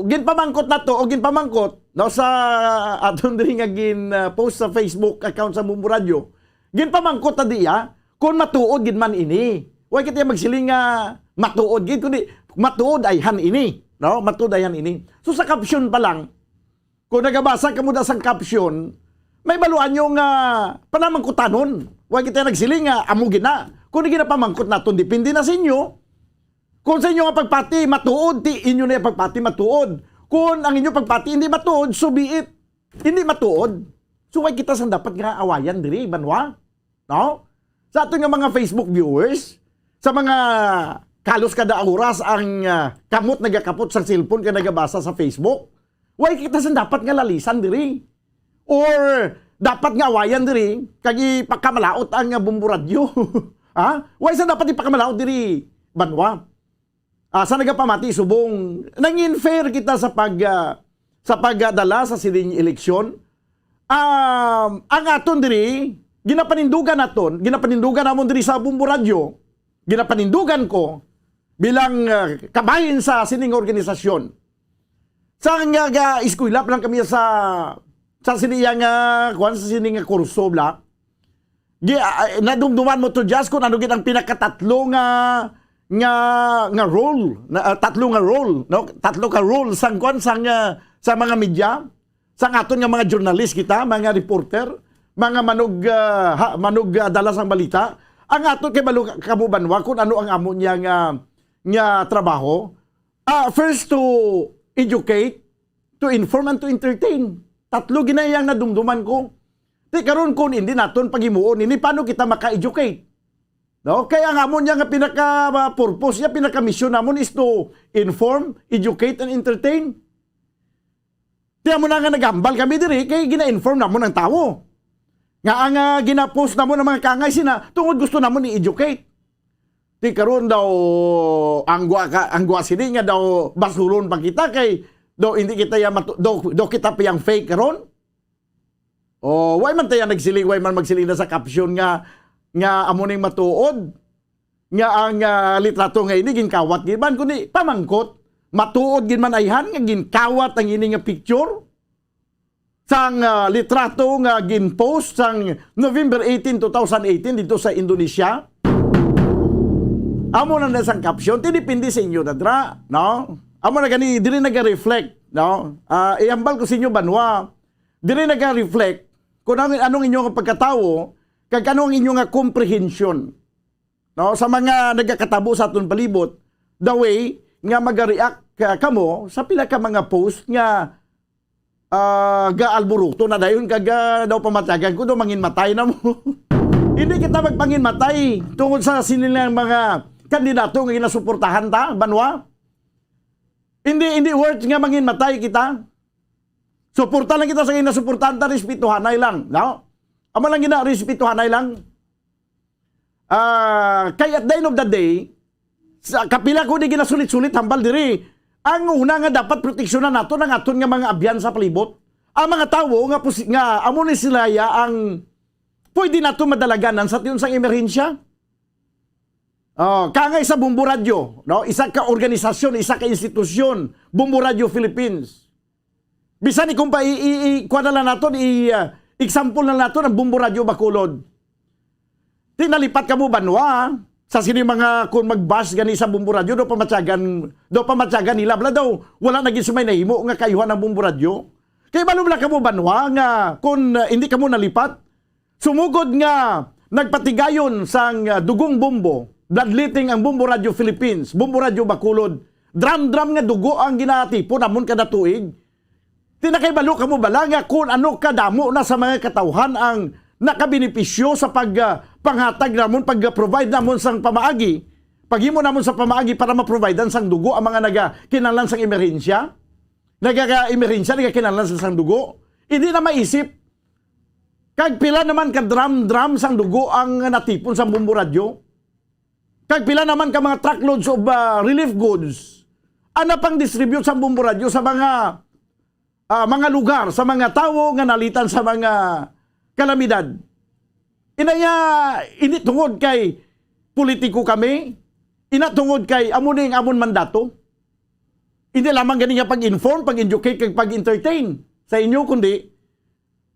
ginpamangkot nato o ginpamangkot, no, sa aton diri nga gin, ah, post sa Facebook account sa Bombo Radyo. Ginpamangkot ta diya kung matuod gid man ini. Wa kita magsiling nga matuod gid, kundi matuod ayhan ini, no? Matuod ayhan ini. So, sa caption pa lang, kung nagabasa kamo da sang caption, may baluan nyo nga panamangkutanon. Wa kita nagsiling nga amo gina. Kung ginapamangkot naton, depende na sa inyo. Kung sa inyo nga pagpati matuod, ti inyo na yung pagpati matuod. Kung ang inyo pagpati hindi matuod, so be it. Hindi matuod. So, why kita sang dapat nga awayan diri, banwa? No? Sa aton nga mga Facebook viewers, sa mga kalos kada oras ang, ah, kamot nagakapot sa cellphone kag nagabasa sa Facebook, why kita sang dapat nga lalisan diri? Or dapat nga awayan diri kag ipakamalaot ang, ah, Bombo Radyo? Ha? Why sa dapat ipakamalaot diri, banwa? Ah, sa nagapamati subong, nangin-fair kita sa pag, ah, sa pagdala sa sining eleksyon. Um, ang aton diri, ginapanindugan naton, ginapanindugan namon diri sa Bombo Radyo, ginapanindugan ko bilang, ah, kabahin sa sining organisasyon. Sa nga, nga eskwela pa lang kami sa, sa sini nga, kuwan, sa sini nga kurso, bla. Gi-, ah, ah, nadumduman mo to, Jazz, kung ano gid ang pinakatatlo nga, nga, nga role, na, ah, tatlo nga role, no? Tatlo ka role sang, kuwan, sang, ah, sa mga media, sang aton nga mga journalist kita, mga reporter, mga manog, ah, ha, manog, ah, dala sang balita. Ang ato kay balo kamo banwa kung ano ang amo niya nga, nga trabaho. Ah, first to educate, to inform, and to entertain. Tatlo gina iyang nadumduman ko. Ti karon kung hindi naton paghimuon ini, paano kita maka-educate? No? Kaya ang amon niya nga pinaka, ah, purpose niya, pinaka mission namon is to inform, educate, and entertain. Ti amo na nga naghambal kami diri kay gina-inform namon ang tawo. Nga ang, ah, gina-post namon ang mga kaangay sina tungod gusto namon i-educate. Ti karon daw ang gwa ka, ang gwa sini nga daw basulon pa kita kay daw hindi kita ya matu-, daw, daw kita pa yang fake karon. Oh, way man tayo nagsiling, way man magsiling na sa caption nga, nga amo ning matuod nga ang, ah, litrato nga ini ginkawat giban, kundi pamangkot, matuod gid man ayhan nga ginkawat ang ini nga picture sang, ah, litrato nga gin-post sang November eighteen, two thousand eighteen dito sa Indonesia. Amo na na sang caption, ti depende sa inyo na dra, no? Amo na gani, diri naga-reflect, no? Ah, ihambal ko sa inyo, banwa, diri naga-reflect kung ano, anong inyo nga pagkatawo, kag ano ang inyo nga comprehension, no, sa mga nagakatabo sa aton palibot, the way nga magareact ka, kamo sa pila ka mga post nga, ah, gaalburuto na dayon kag, ah, daw pamatyagan ko daw manginmatay na mo. Hindi kita magpanginmatay tungod sa sini nga mga kandidato nga ginasuportahan ta, banwa. Hindi, hindi worth nga manginmatay kita. Suporta lang kita sa ginasuportahan ta, respetuhanay lang, no? Amo lang gina, respetuhanay lang. Ah, kay at the end of the day, sa kapila ko di ginasulit-sulit hambal diri, ang una nga dapat proteksyonan nato ang aton nga mga abyan sa palibot. Ang mga tawo nga pusi-, nga amo ni sila ya ang pwede nato madalaganan sa tiyon sang emerhensya. Oh, kangay sa Bombo Radyo, no? Isa ka organisasyon, isa ka institusyon, Bombo Radyo Philippines. Bisan ni kung pa i, i, i, kuwan na lang naton, i, ah, example na naton ang Bombo Radyo Bacolod. Ti nalipat kamo banwa, sa sini mga kun mag-bash gani sa Bombo Radyo, do pamatyagan, do pamatyagan nila, bala daw, wala na gid sumay nahimo nga kaayuhan ang Bombo Radyo. Kay balo bala kamo banwa nga kun, ah, hindi kamo nalipat, sumugod nga nagpatigayon sang, ah, dugong bombo, bloodletting ang Bombo Radyo Philippines, Bombo Radyo Bacolod, drum-drum nga dugo ang ginatipon namon kada tuig. Ti nakahibalo kamo bala nga kun ano kadamo na sa mga katawhan ang nakabenepisyo sa pag, ah, panghatag namon, pag-provide namon sang pamaagi, paghimo namon sa pamaagi para ma-providean sang dugo ang mga nagakinahanglan sang emerhensya? Nagaka-emerhensya, nagakinahanglan sa sang dugo? Hindi na maisip. Kag pila naman ka drum-drum sang dugo ang natipon sa Bombo Radyo? Kag pila naman ka mga truckloads of, ah, relief goods ang napang-distribute sa Bombo Radyo sa mga, ah, mga lugar, sa mga tawo nga nalitan sa mga kalamidad? Inaya, ini tungod kay politiko kami, ina tungod kay amo ni ang amon mandato. Hindi lamang gani nga pag-inform, pag-educate, kag pag-entertain sa inyo, kundi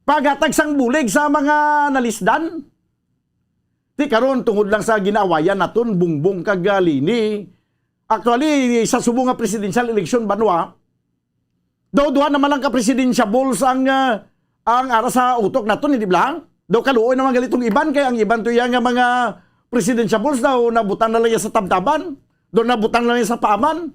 paghatag sang bulig sa mga nalisdan. Ti karon, tungod lang sa ginaawayan naton, Bongbong kag, ah, Leni. Actually, sa subong nga presidential election, banwa, daw duha naman lang ka presidentiables ang, ah, ang ara sa utok naton, hindi ba? Daw kaluoy naman gali tong iban, kay ang iban to iya nga mga presidentiables daw nabutang na lang iya sa tabtaban, daw nabutang na lang iya sa paaman.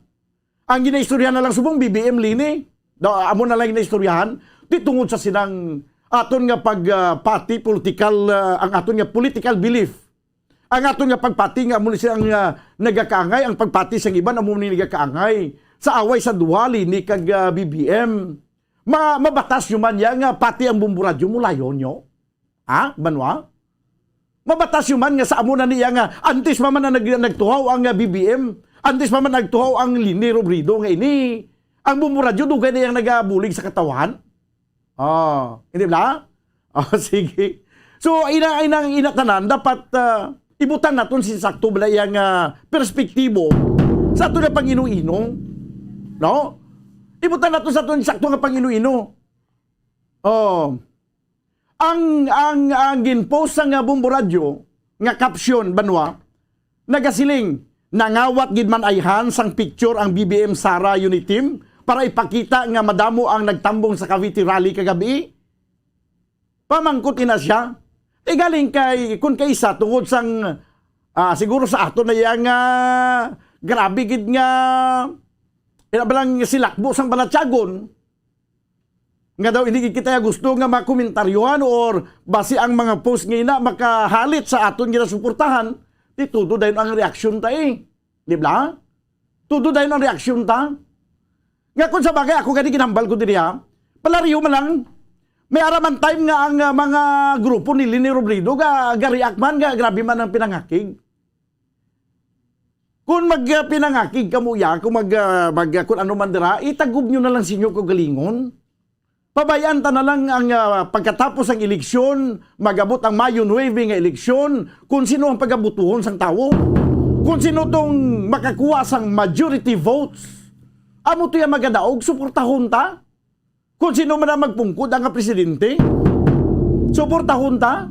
Ang ginaistoryahan na lang subong B B M, Leni. Daw, amo na lang ginaistoryahan. Di tungod sa sinang aton nga pag, ah, pati political, ah, ang aton nga political belief. Ang aton nga pagpati nga amo ni siya ang, ah, nagakaangay, ang pagpati sa iban amo ni nagakaangay. Sa away sa duha, Leni kag, ah, B B M. Ma-, mabatas nyo man ya nga pati ang Bombo Radyo mulayon nyo? Ha, banwa? Mabatas yun man nga sa amo na niya nga antes pa man ang nag-, nagtuhaw ang, ah, B B M, antes pa man nagtuhaw ang Leni Robredo nga ini, ang Bombo Radyo dugay na yang nagabulig sa katawhan. Oh, hindi ba? Oh, sige. So, ina, ina, ina tanan, dapat, ah, ibutang naton si sakto bala yang, ah, perspektibo sa ato na pang-ino-ino. No? Ibutang naton sa aton sakto nga pang-ino-ino. Oh. Ang, ang, ang ginpost sang, ah, Bombo Radyo nga caption, banwa, nagasiling, "Nangawat gid man ayhan sang picture ang B B M Sara Unit Team para ipakita nga madamo ang nagtambong sa Cavite Rally kagabi." Pamangkot ina siya. Ti galing kay, kun kaisa, tungod sang Ah, siguro sa aton na iya nga grabe gid nga ina ba lang silakbo sang balatyagon nga daw hindi gid kita gusto nga makomentaryohan or basi ang mga post nga ina makahalit sa aton ginasuportahan, di todo dayon ang reaksyon ta eh. Di ba? Todo dayon ang reaksyon ta. Nga kung sa bagay, ako gani ginambal ko diri ha. Palariho man lang. May ara man time nga ang ah, mga grupo ni Leni Robredo ga, ga-react man nga grabe man ang pinangakig. Kung mag ah, pinangakig kamo ya, kung mag, ah, mag ah, kung ano man dira, itagob nyo na lang sa inyo kaugalingon. Pabayaan ta na lang ang ah, pagkatapos ang eleksyon, magabot ang Mayo nuebe nga eleksyon, kung sino ang pagabutuhon sang tawo. Kung sino tong makakuha sang majority votes. Amo to yung magadaog, suportahon ta. Kung sino man ang magpungkod ang presidente, suportahon ta.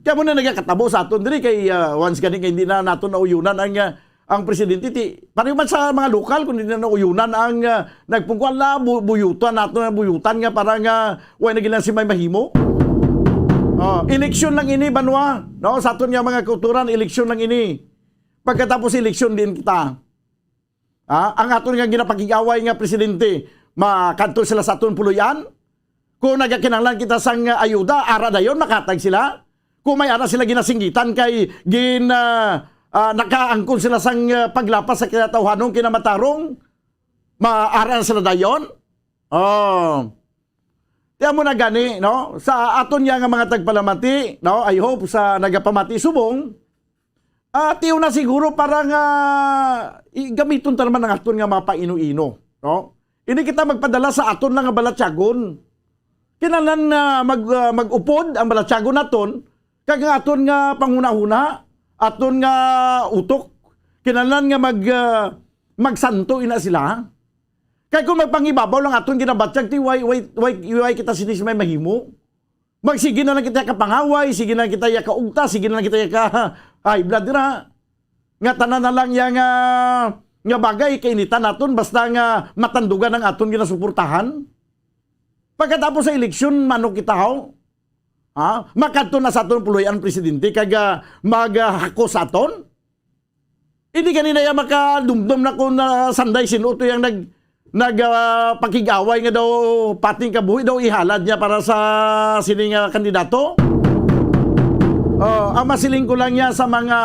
Kaya mo na nagakatabo sa aton diri kay ah, once gani kay hindi na naton nauyunan ang ah, ang presidente ti pareho man sa mga lokal kung hindi na nauyunan ang ah, nagpungkod, ala bu- buyutan naton ang buyutan nga para nga way na gilang si may mahimo. Oh, eleksyon lang ini, banwa, no? Sa aton nga mga kulturan, eleksyon lang ini. Pagkatapos eleksyon din kita. Ah, ang aton nga ginapakig-away nga presidente, makadto sila sa aton puloy-an. Kung nagakinahanglan kita sang ayuda, ara dayon makatag sila. Kung may ara sila ginasinggitan kay gin ah, ah, nakaangkon sila sang ah, paglapas sa kinatawhanon kinamatarong, maara na sila dayon. Oh. Tiyan mo na gani, no? Sa aton niya nga mga tagpalamati, no? I hope sa nagapamati subong, ah, tiyo na siguro para nga i- gamiton ta naman ang aton nga mga paino-ino, no? Hindi kita magpadala sa aton lang nga balatyagon. Kinahanglan nga mag, ah, mag-upod ang balatyagon naton, kag ang aton nga panghunahuna, aton nga utok, kinahanglan nga mag, ah, magsanto ina sila. Kay kung magpangibabaw lang aton ginabatyag, ti way, way, way, way kita sini si may mahimo. Magsige na lang kita kapangaway, sige na lang kita ya kaugta, sige na lang kita ya ka high blood dira. Nga tanan na lang ya nga, nga bagay kainitan naton basta nga matandugan ang aton ginasuportahan. Pagkatapos sa eleksyon, mano kita haw? Ha? Makadto na sa aton puloy ang presidente kag ah, maghakos sa aton? Hindi ganina ya makadumdom na kung ah, sanday sino to yang nag nag ah, pakig-away nga daw pating kabuhi daw ihalad niya para sa sini nga kandidato. Oh, ang masiling ko lang niya sa mga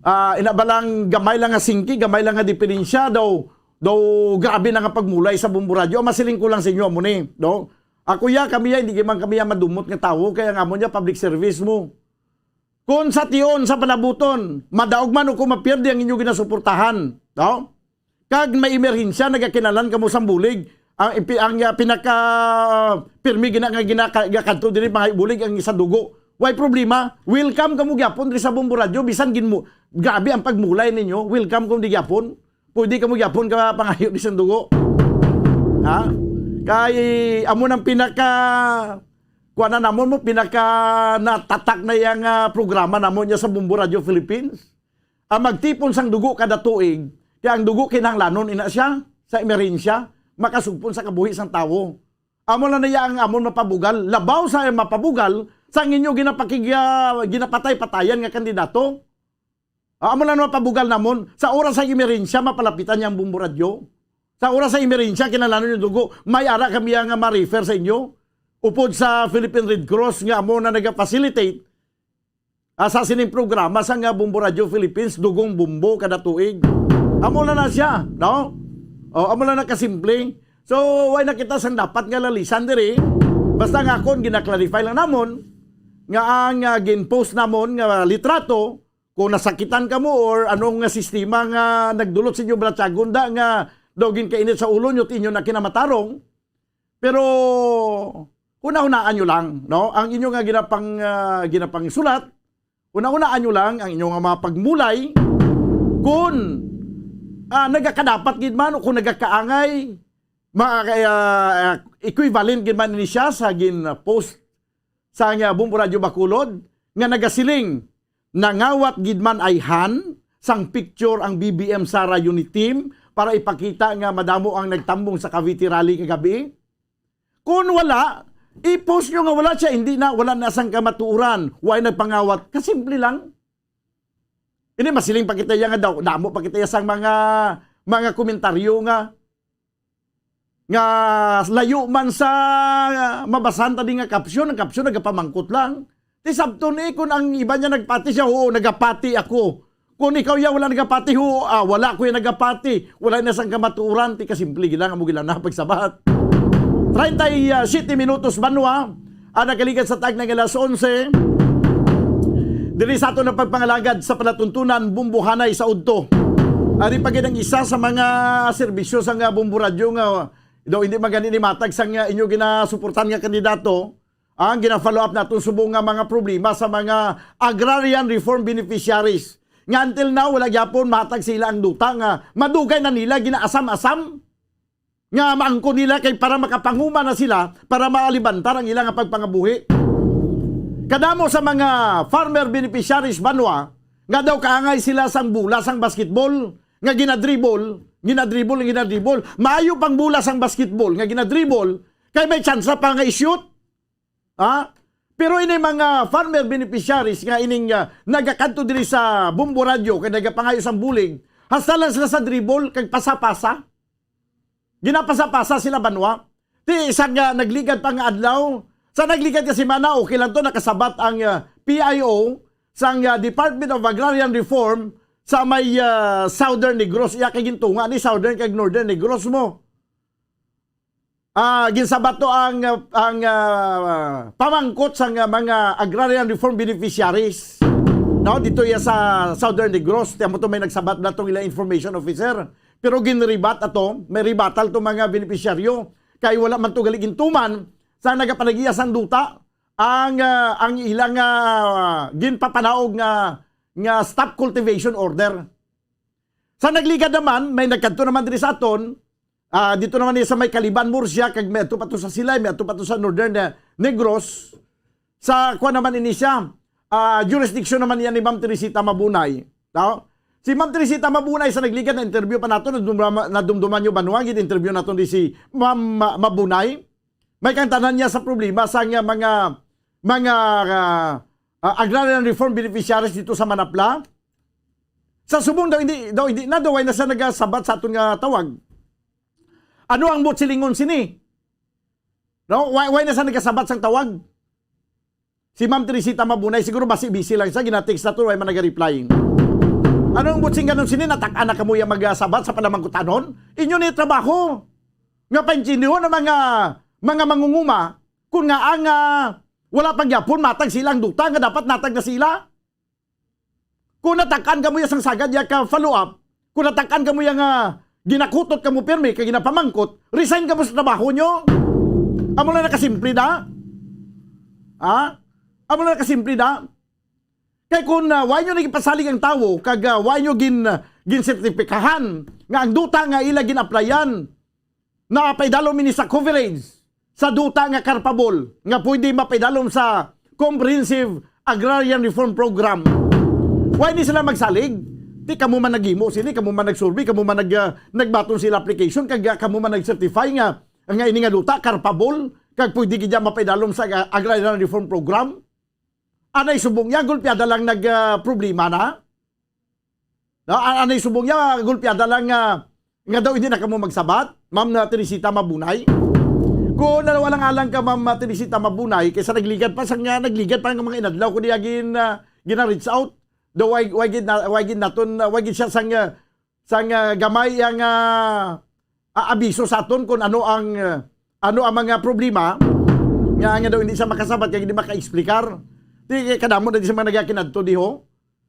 ah, ina ba lang gamay lang nga singki, gamay lang nga diferensya daw daw grabe na nga pagmulay sa Bombo Radyo. Ang masiling ko lang sa inyo amo ni, no? Ako ya, kami ya, hindi man kami ya madumot nga tawo kay ang amo niya public service mo. Kung sa tion, sa palabuton, madaog man o kung mapirdi ang inyo ginasuportahan, no? Kag may emerhensya, nagakinahanglan kamo sang bulig, ang ipi- ang uh, pinaka pirmi gina nga gina gakadto diri mga bulig ang isa dugo. Way problema. Welcome kamo gyapon diri sa Bombo Radyo bisan gin mo grabe ang pagmulay ninyo. Welcome kamo di gyapon. Pwede kamo gyapon ka pangayo di sang dugo. Ha? Kay amo nang pinaka kuan na namon mo pinaka natatak na yang ah, programa namon niya sa Bombo Radio Philippines. Ang magtipon sang dugo kada tuig, kay ang dugo kinahanglanon ina siya sa emerhensya, makasugpon sa kabuhi sang tawo. Amo lang na iya ang amon mapabugal, labaw sa mapabugal sa inyo ginapakig ah, ginapatay-patayan nga kandidato. Ah, amo lang mapabugal namon sa oras sa emerhensya mapalapitan niya ang Bombo Radyo. Sa oras sa emerhensya kinahanglanon yung dugo, may ara kami nga ma-refer sa inyo. Upod sa Philippine Red Cross nga amo na naga-facilitate ah, sa sining programa sa nga Bombo Radio Philippines, Dugong Bombo kada tuig. Amo na na siya, no? O, amo na na kasimple. So, way na kita sang dapat nga lalisan diri. Basta nga akon, gina-clarify lang namon nga ang ah, gin-post namon nga litrato, kung nasakitan kamo or anong nga sistema nga nagdulot sa inyo, Brad Sagunda, nga daw ginkainit sa ulo nyo, ti inyo na kinamatarong. Pero hunahunaan nyo lang, no? Ang inyo nga ginapang, ah, ginapangsulat, hunahunaan nyo lang ang inyo nga mga pagmulay kung ah, nagakadapat gid man o kung nagakaangay, ma, ah, equivalent gid man ni siya sa gin-post sa nga Bombo Radyo Bacolod nga nagasiling, nangawat gid man ayhan sang picture ang B B M Sara Unit Team para ipakita nga madamo ang nagtambong sa Cavite Rally kagabi. Kung wala, i-post nyo nga wala siya, hindi na, wala na sang kamatuoran, why nagpangawat? Kasimple lang. Ini masiling pa kita iya nga daw, damo pa kita iya sang mga, mga komentaryo nga, nga layo man sa mabasan ta di nga caption, ang caption nagapamangkot lang. Ti sabton eh, kung ang iba niya nagpati siya, "Oo, nagapati ako." Kung ikaw ya wala nagapati, "Oo, ah, wala ko yung nagapati." Wala na sang kamatuoran, ti kasimple gid lang amo gid lang na pagsabat. Treinta y siete minutos, banwa, ang nakaligad sa tag ng alas onse. Diri sa aton ang pagpangalagad sa palatuntunan, bumbuhanay sa udto. Ari pa gid ang isa sa mga serbisyo sa nga Bombo Radyo nga daw hindi man gani ni matag sang, ah, inyo ginasuportan nga kandidato, ang gina-follow up naton subong nga mga problema sa mga agrarian reform beneficiaries. Nga until now, wala gyapon matag sila ang duta nga madugay na nila ginaasam-asam nga maangkon nila kay para makapanguma na sila para maalibantar ang ilang pagpangabuhi. Kadamo sa mga farmer beneficiaries, banwa, nga daw kaangay sila sang bola sang basketball nga ginadribol, ginadribol, ginadribol. Maayo pang bola sang basketball nga ginadribol kay may tsansa pa nga i-shoot. Ha? Pero ini mga farmer beneficiaries nga ining, ah, nagakadto diri sa Bombo Radyo kay nagapangayo sang bulig, hasta lang sila sa dribble kag pasa-pasa. Ginapasa-pasa sila, banwa. Ti sa nga nagligad pa nga adlaw, sa nagligad nga semana, okay lang to, nakasabat ang, ah, P I O sang, ah, Department of Agrarian Reform sa may, ah, Southern Negros. Iya kay gintunga ni Southern kag Northern Negros mo. Ah, ginsabat to ang, ah, ang, ah, pamangkot sa nga mga agrarian reform beneficiaries. No, dito iya sa Southern Negros, tiyan mo to may nagsabat na tong ila information officer. Pero ginribat ato, may rebuttal to mga beneficiaryo. Kay wala man to gali gintuman sa nagapanagiya sang duta ang, ah, ang ilang, ah, ginpapanaog nga, nga stop cultivation order. Sa nagligad naman, may nagkadto naman diri sa aton, ah, dito naman niya sa may Caliban, Murcia, kag may ato pa to sa Silay, may ato pa to sa Northern, ah, Negros. Sa kuwan naman ini siya, ah, jurisdiction naman niya ni Ma'am Teresita Mabunay. No? Si Ma'am Teresita Mabunay sa nagligad na interview pa nato, nadumduma-, nadumduman nyo ba nuwang gid interview nato ni si Ma'am Ma-, Mabunay? May kangtanan niya sa problema sa nga mga, mga, ah, ah, agrarian reform beneficiaries dito sa Manapla. Sa subong daw, hindi, daw, hindi na, daw, why na siya nagasabat sa aton nga tawag? Ano ang buot silingon sini? No? Why, why na siya nagasabat sang tawag? Si Ma'am Teresita Mabunay, siguro basi busy lang siya, ginatext na to, why man naga-reply? Ano ang buot singganon sini? Natak-an na kamo yung magasabat sa palamangkutanon? Inyo ni trabaho. Nga paintindiho ng mga, mga mangunguma, kung nga ang, ah, wala pang yapon, matag sila ang duta, nga dapat natag na sila. Kung natakan kamo ya sang sagad ya ka follow up, kung natakan kamo ya nga ginakutot kamo pirmi kay ginapamangkot, resign kamo sa trabaho nyo. Amo na nakasimple da. Ha? Amo na nakasimple da. Kay kung, ah, wa nyo nagipasalig ang tawo kag, ah, wa nyo gin, ginsertipikahan nga ang duta nga ila gin-applyan napaidalom ini sa coverage sa duta nga carpable nga pwede mapaidalom sa Comprehensive Agrarian Reform Program. Why ni sila magsalig? Di kamo man naghimo sini, kamo man nagsurvey, kamo man nag, ah, nagbaton sila application, kag, ah, kamo man nag-certify nga, nga ini nga duta carpable, kag pwede gid mapaidalom sa, ah, Agrarian Reform Program. Anay subong niya, gulpiada lang nag, ah, problema na. No, a-, anay subong niya, gulpiada lang nga, nga daw hindi na kamo magsabat, Ma'am na Teresita Mabunay. Kung nalawalang-alang ka, Ma'am, ah, Teresita Mabunay, kaysa nagligad pa sa nga, nagligad pa nga mga inadlaw ko niya gin, ah, gina-reach out. Daw why, why gid na, why gid naton, ah, why gid siya sang, ah, sang, ah, gamay ang, ah, ah, abiso sa aton kung ano ang, ah, ano ang mga problema nga, nga daw hindi siya makasabat kay hindi maka-explicar. Di kay kadamo na di sa mga nagakinadto diho.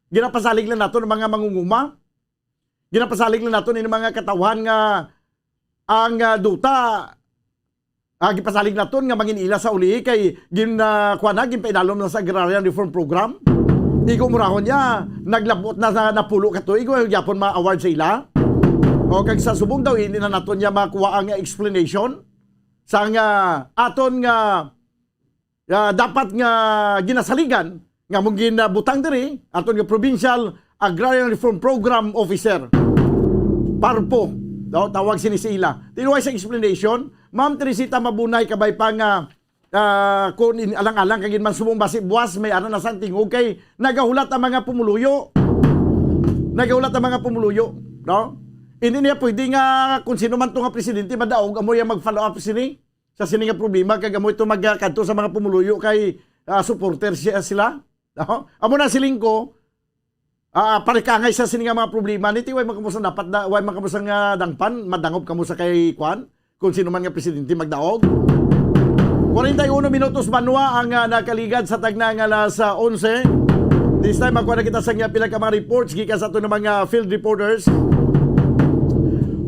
Ginapasalig lang naton ang mga mangunguma. Ginapasalig lang naton ini mga katawhan nga ang, ah, duta, ah, gipasalig naton nga mangin-ila sa uli kay gin, ah, kuwan na, ginpaidalom na sa Agrarian Reform Program. Igo murahon niya, naglabot na sa napulo ka tuig, wala gyapon ma-award sa ila. O kag sa subong daw, hindi na naton niya makuha ang explanation sa nga aton nga ah, dapat nga ginasaligan nga mong ginabutang diri aton nga Provincial Agrarian Reform Program Officer, PARPO, daw tawag sini sa ila. Tinuway sa explanation, Ma'am Teresita Mabunay, kabay pa nga, ah, kung in-, alang-alang kag man subong basi buwas may ara na sang tingog kay nagahulat ang mga pumuluyo. Nagahulat ang mga pumuluyo, no? Hindi niya pwede nga kung sino man to nga presidente madaog, amo yang mag-follow up sini sa sini nga problema, kag amo ito magkadto sa mga pumuluyo kay, ah, supporter siya sila, no? Amo na siling ko, ah, parikangay sa sini nga mga problema, niti way man kamo sa dapat da, way man kamo sa nga dangpan, madangop kamo sa kay kwan, kung sino man nga presidente magdaog. Kwarenta y uno minutos banwa ang, ah, nakaligad sa tagna nga alas, ah, onse. This time, magkuha na kita sa nga pila ka mga reports gikan sa aton nga mga field reporters.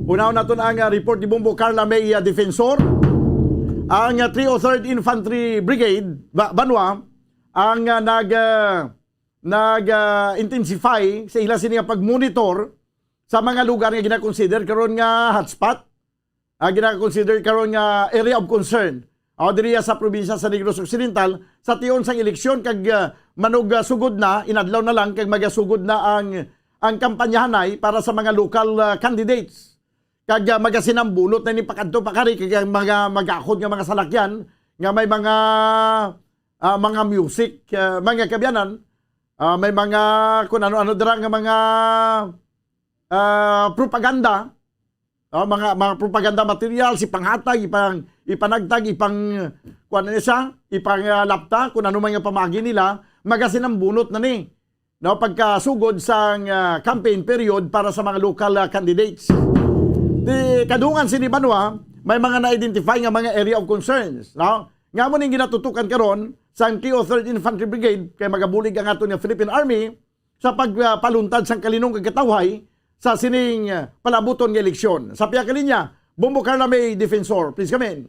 Unahon naton ang, ah, report ni Bombo Carla May, ah, Defensor. Ang, ah, three oh third Infantry Brigade, ba-, banwa, ang, ah, nag, ah, nag, ah, intensify sa ila sini nga pag-monitor sa mga lugar nga gina-consider karon nga hotspot, ah, gina-consider karon nga area of concern, o diriya sa probinsya sa Negros Occidental, sa tion sang eleksyon kag, ah, manug-, ah, sugod na, inadlaw na lang kag magasugod na ang, ang kampanyahanay para sa mga local, ah, candidates. Kag, ah, magasinambunot na ni pakadto pakari kag ang mga mag-akod nga mga salakyan nga may mga, ah, mga music, ah, mga kabyanan, ah, may mga kun ano-ano dira nga mga, ah, propaganda, ah, mga, mga propaganda materials, ipanghatag, ipang, ipanagtag, ipang, kuwan na siya, ipang, ah, lapta, kung ano man nga pamagi nila, magasinambunot na ni, no, pagkasugod sang, ah, campaign period para sa mga local, ah, candidates. Di kadungan sini banwa, may mga na-identify nga mga area of concerns, no? Nga mo ning ginatutukan karon sang three oh third Infantry Brigade kay magabulig ang aton nga Philippine Army sa pagpaluntad sang kalinong kag katawhay sa sining, ah, palabuton nga eleksyon. Sa pihak linya, Bombo Carla May Defensor, please come in.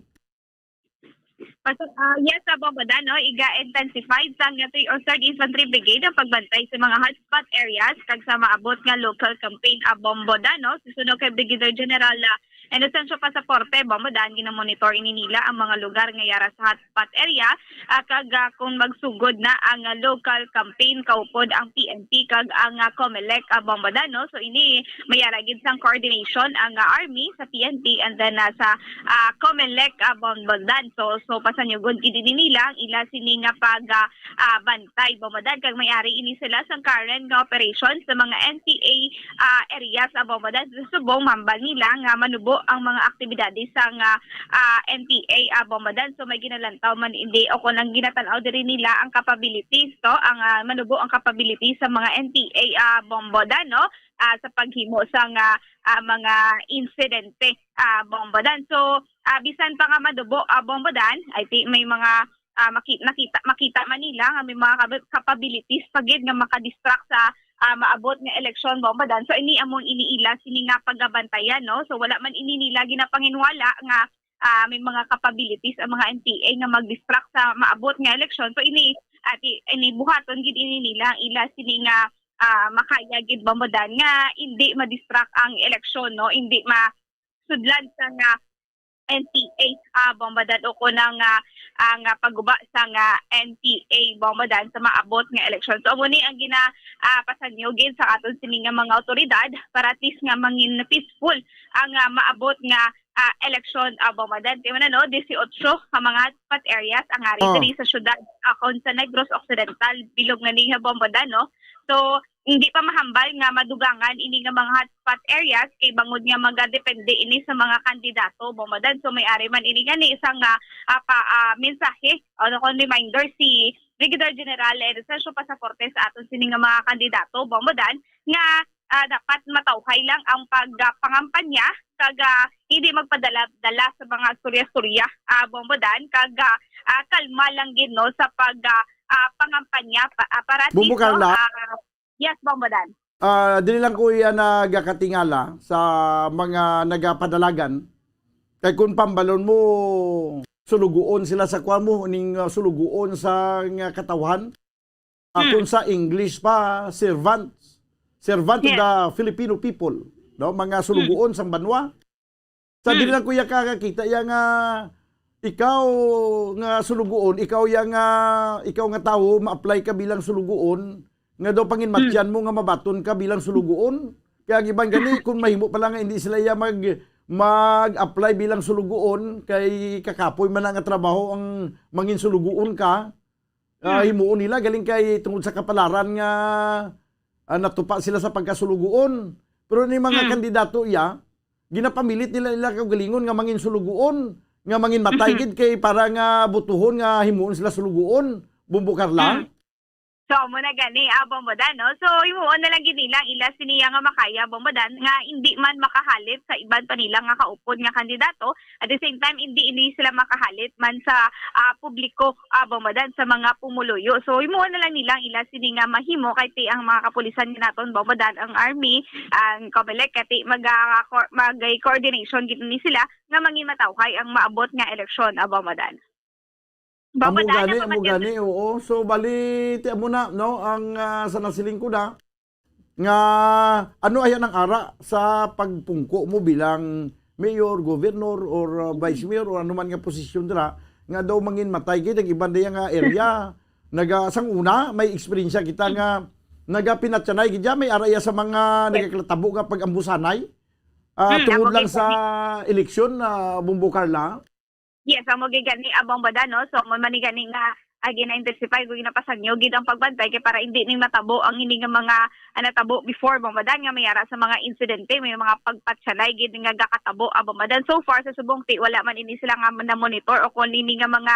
Paso-, ah, yes, sa Bombo Dan, no, iga-intensified sang three oh third Infantry Brigade ang pagbantay sa mga hotspot areas kag sa maabot nga local campaign, ah, Bombo Dan, no. Susuno kay Brigadier General, ah, Inocencio Pasaporte, Bombo Dan, ginamonitor ini nila ang mga lugar nga yara sa hotspot area, ah, kag, ah, kung magsugod na ang, ah, local campaign, kaupod ang P N P kag ang, ah, COMELEC, ah, Bombo Dan, no. So ini mayara gid sang coordination ang, ah, Army sa P N P and then, ah, sa, ah, COMELEC, ah, Bombo Dan. So, so pasanyugon gid ini nila ang ila sini nga pag, ah, ah, bantay, Bombo Dan, kag may ari ini sila sang current nga operation sa mga N P A, ah, areas, ah, Bombo Dan, sa subong mambal nila nga manubo ang mga aktibidades sang, ah, ah, N P A, ah, Bombo Dan. So may ginalantaw man ini o kung ang ginatanaw diri nila ang capabilities to, ang, ah, manubo ang capabilities sa mga N P A, ah, Bombo Dan, no? Ah, sa paghimo sang, ah, ah, mga insidente, ah, Bombo Dan. So, ah, bisan pa nga madubo, ah, Bombo Dan, I think may mga, ah, maki-, nakita, makita man nila nga may mga kab-, capabilities pa gid nga makadistract sa, ah, maabot nga eleksyon, Bombo Dan. So ini among iniila sini nga pagabantayan, no? So wala man ini nila ginapanginwala nga, ah, may mga capabilities ang mga N P A nga mag-distract sa maabot nga eleksyon. So ini, ati, ini buhaton gid ini nila ang ila sini nga, ah, makaya gid, Bombo Dan, nga hindi ma-distract ang eleksyon, no? Hindi ma-, sudlan sa nga N P A, ah, Bombo Dan, o kung ang, ah, ang, ah, pagguba sa nga N P A, Bombo Dan, sa maabot nga eleksyon. So amo ni ang gina, ah, pasanyugin sa aton sini nga mga awtoridad para at least nga mangin peaceful ang, ah, maabot nga, ah, eleksyon, ah, Bombo Dan. Kay man, no, dieciocho ka mga hotspot areas ang ari Oh. diri sa syudad, ah, kon sa Negros Occidental, bilog nga ni nga, Bombo Dan, no. So hindi pa mahambal nga madugangan ini nga mga hotspot areas kay bangod nga magadepende ini sa mga kandidato, Bombo Dan. So may ari man ini nga ni isang nga, ah, pa, ah, mensahe o kon reminder si Brigadier General Inocencio Pasaporte sa aton sini nga mga kandidato, Bombo Dan, nga, ah, dapat matawhay lang ang pagpangampanya kag, ah, hindi magpadala-dala sa mga storya-storya, ah, Bombo Dan, kag, ah, ah, kalma lang gid, no, sa pag, ah, ah, pangampanya pa, ah, para at Bombo least, no, Carla. ah, Yes, Bombo Dan. Ah, dili lang ko iya nagakatingala sa mga nagapadalagan. Kay kung pambalon mo, sulugoon sila sa kwan mo, ning, ah, sulugoon sa nga katawhan. Ah, Hmm. kung sa English pa, servants. Servant of Hmm. the Filipino people. No? Mga Hmm. sulugoon sang banwa. Sa Hmm. dili lang ko iya kakakita iya nga ikaw nga sulugoon, ikaw iya nga, ikaw nga tawo ma-apply ka bilang sulugoon, nga daw panginmatyan Hmm. mo nga mabaton ka bilang sulugoon. Kaya ang iban gani, kung mahimo pa lang nga hindi sila iya mag, mag-apply bilang sulugoon, kay kakapoy man na nga trabaho ang mangin sulugoon ka, ah, Hmm. himuon nila, galing kay tungod sa kapalaran nga ah, natupa sila sa pagkasulugoon. Pero ni mga Mm. kandidato iya, ginapamilit nila, nila kaugalingon nga mangin sulugoon, nga mangin matay Mhm. gid kay para nga butuhon nga himuon sila sulugoon, Bombo Carla. Mm. So, amo na gani, ah, Bombo Dan, no? So, himuon na lang gid nila ang ila siniya nga makaya, Bombo Dan, nga hindi man makahalip sa iban pa nila nga kaupod nga kandidato. At the same time, hindi, hindi sila makahalip man sa, ah, publiko, ah, Bombo Dan, sa mga pumuluyo. So, himuon na lang nila ang ila sini nga mahimo kay ti ang mga kapulisan nga naton, Bombo Dan, ang army, ang Comelec, kay ti mag, ah, co-, mag-, coordination gid ni sila nga mangin matawhay ang maabot nga eleksyon, ah, Bombo Dan. Amo Babadaan gani, na amo papatyan gani, oo. So, bali, ti amo na, no, ang, ah, sa nasiling ko na, nga ano aya nang ara sa pagpungko mo bilang mayor, governor, or, ah, vice mayor, or ano man nga posisyon dira, nga daw mangin matay gid ang iban diya nga area. Naga, sang una, may eksperyensya kita nga nagapinatyanay gid ya, may ara iya sa mga Yes. nagakatabo nga pag-ambusanay. Ah, Hmm, tungod amo lang gid sa gani. eleksyon, ah, Bombo Carla. Yes, amo gid gani, ah, Bombo Dan, no? So, mo man ni gani nga, ah, gina-intensify, gina-, ginapasangyo gid ang pagbantay kay para hindi ni matabo ang ini nga mga, ah, natabo before, Bombo Dan, nga may ara sa mga insidente, may mga pagpatyanay gid nga gakatabo, ah, Bombo Dan. So far, sa subong ti, wala man ini sila nga na-monitor o kung ini nga mga,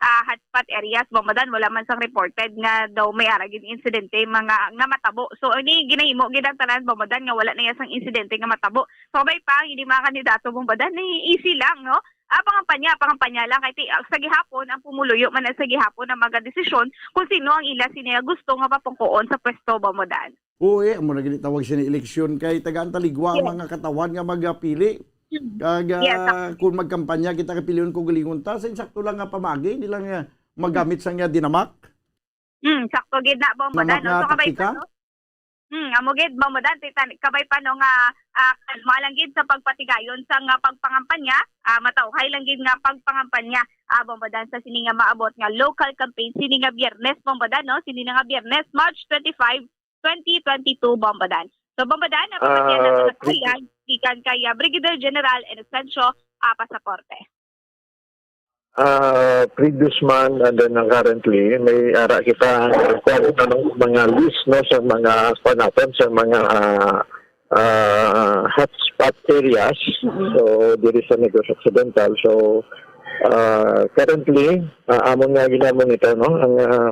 ah, hotspot areas, Bombo Dan, wala man sang reported nga daw may ara gid insidente mga nga matabo. So, ini ginahimo gid ang tanan, Bombo Dan, nga wala na iya sang insidente nga matabo. So, kabay pa, hindi mga kandidato, Bombo Dan, ni easy lang, no? Ah, pangampanya, pangampanya lang. Kay ti-, ah, sa gihapon, ang pumuluyo man na sa gihapon ang magadesisyon kung sino ang ila sini nga gusto nga papungkoon sa pwesto, Bombo Dan. Oo, eh, amo na gid tawag sini eleksyon kay tagaan ta ligwa ang Yes. mga katawhan nga magapili. Hmm. Kag, Yes, ah, sak- kung magkampanya kita, kapilion ko galingon ta, sa insakto lang nga pamagi, hindi lang nga magamit sa nga dinamak. Hmm, sakto gid na, Bombo Namak Dan, no? nga So, kabay pa, taktika? no? Hmm, amo gid, Bombo Dan, ti-, tan-, kabay pa, no, nga, ah, kalma lang gid sa pagpatigayon sa nga pagpangampanya, ah, matawhay lang gid nga pagpangampanya, ah, Bombo Dan, sa sini nga maabot nga local campaign, sini nga Biyernes, Bombo Dan, no? Sini na nga Biyernes, March twenty-five, twenty twenty-two, Bombo Dan. So, Bombo Dan, ang pamatian nato Ah, na kahayag gikan kay, ah, Brigadier General Inocencio, ah, Pasaporte. Ah, previous month and then, uh, currently, may ara kita, uh, kuwan, ano, mga list, no, sa mga, kuwan naton, sa mga, ah, ah, hotspot areas. Mm-mm. So, diri sa Negros Occidental. So, ah, currently, ah, amon nga ginamonitor, no, ang, ah,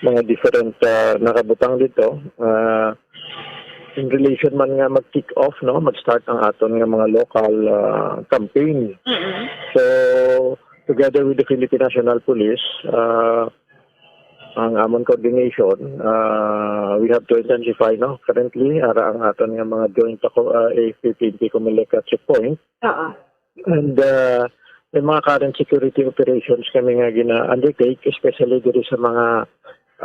mga different, ah, nakabutang dito. Ah, in relation man nga mag-kick off, no, mag-start ang aton nga mga local, ah, campaign. Mm-mm. So, together with the Philippine National Police, ah, ang amon coordination, ah, we have to intensify, no? Currently, ara ang aton nga mga joint ako, ah, A F P P N P Comelec at checkpoint. Oo. And, ah, may mga current security operations kami nga gina-undertake, especially diri sa mga,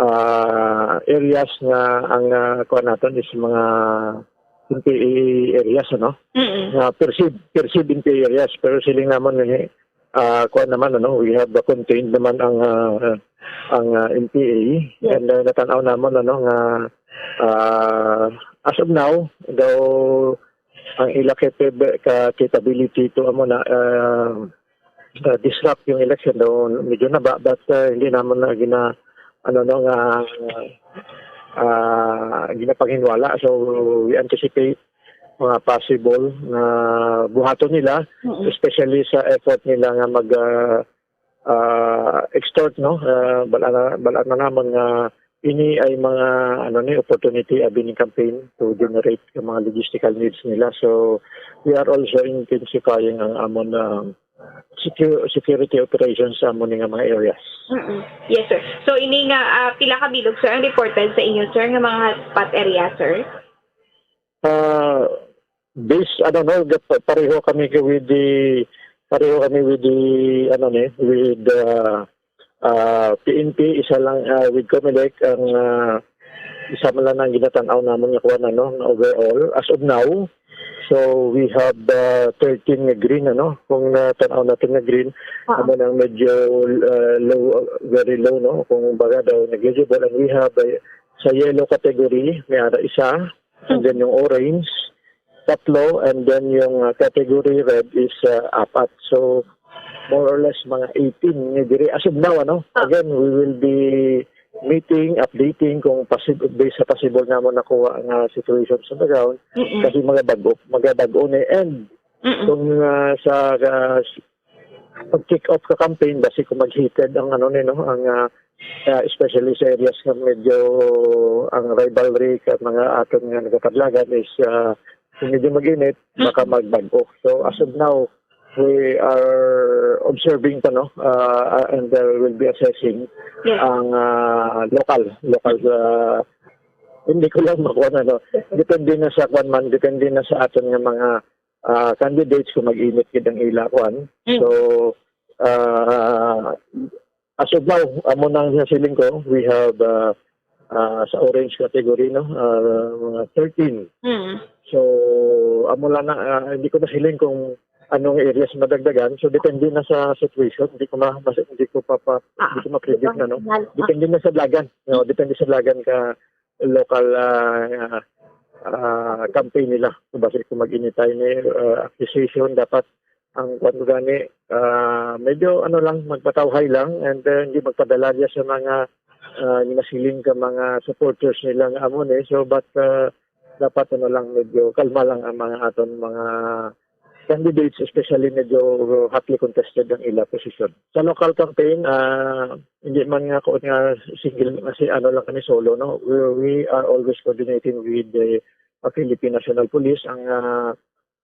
ah, areas nga ang, ah, kuwan naton is mga N P A areas, ano? Mm-mm. Nga perceived, perceived N P A areas, pero siling namon, eh, ah, kuwan naman, ano, we have, uh, contained naman ang, ah, ang, ah, N P A. Yes. And, ah, natan-aw namon, ano, nga, ah, as of now, daw ang ila capab-, ka-, capability to amo na, ah, ah, disrupt yung election daw medyo naba, but, ah, hindi naman na gina-, ano, no, nga, ah, ginapanghinwala. So, we anticipate mga possible nga buhaton nila, Mm-mm. especially sa effort nila nga mag, ah, ah, extort, no? Ah, bala na, bala na naman nga ini ay mga, ano ni, opportunity abi ni campaign to generate yung mga logistical needs nila. So, we are also intensifying ang amon, ah, secu-, security operations sa amon nga mga areas. Mm-mm. Yes, sir. So, ini nga, ah, pila ka bilog, sir, ang reported sa inyo, sir, nga mga hotspot area, sir? Ah, this, ano, no, gap-, pareho kami ka-, with the, pareho kami with the, ano ni, with, ah, ah, P N P, isa lang, ah, with Comelec, ang, ah, isa man lang ang ginatan-aw namon nga kuwan, ano, nga overall. As of now, so we have, ah, thirteen nga green, ano, kung natan-aw natin nga green, Ah. amo nang medyo, ah, low, very low, no, kung baga daw negligible, and we have, ah, sa yellow category, may ara isa, and then yung orange, tatlo, and then yung, uh, category red is, uh, apat. So, more or less, mga eighteen nga diri. As of now, ano? Ah. Again, we will be, meeting, updating kung posib-, based sa possible namon nakuha nga situations on the ground, Mm-mm. kasi mga bag-o, mga bag-o ni. And Mm-mm. kung, ah, sa, ah, s-, pag-kick off ka campaign, basi kung mag-heated ang ano ni, no, ang, ah, ah, especially sa areas nga medyo ang rivalry ka mga aton nga nagapadlagan is, ah, kung medyo mag-init, baka Mm-mm. magbag-o. So, as of now, we are observing pa, no, ah, and, uh, will be assessing Yes. ang, ah, local, local, ah, hindi ko lang makuha na, no. Depende na sa kwan man, depende na sa aton nga mga, ah, candidates kung mag-init gid ang ila kwan. Mm. So, ah, as of now, amo nang sa siling ko, we have, ah, ah, sa orange category, no, ah, mga thirteen. Mm. So, amo lang na, ah, hindi ko masiling kung anong areas madagdagan. So, depende na sa situation. Hindi ko ma-, mas-, hindi ko pa, pa, Ah, hindi ko ma-predict na, no? personal. Ah. Depende na sa Blagan. No, depende sa Blagan ka local, ah, ah, campaign nila. So, basi kung mag-init tayo ni, ah, accusation, dapat ang kwan ko gani, ah, medyo ano lang, magpatawhay lang and, uh, hindi magpadala niya sa mga, ah, ginasiling ka mga supporters nila nga amo ni. So, but, uh, dapat ano lang, medyo kalma lang ang mga aton mga candidates, especially medyo hotly contested ang ila posisyon. Sa local campaign, ah, hindi man nga ko nga single, kasi ano lang kami solo, no? We, we are always coordinating with the, uh, Philippine National Police, ang, ah,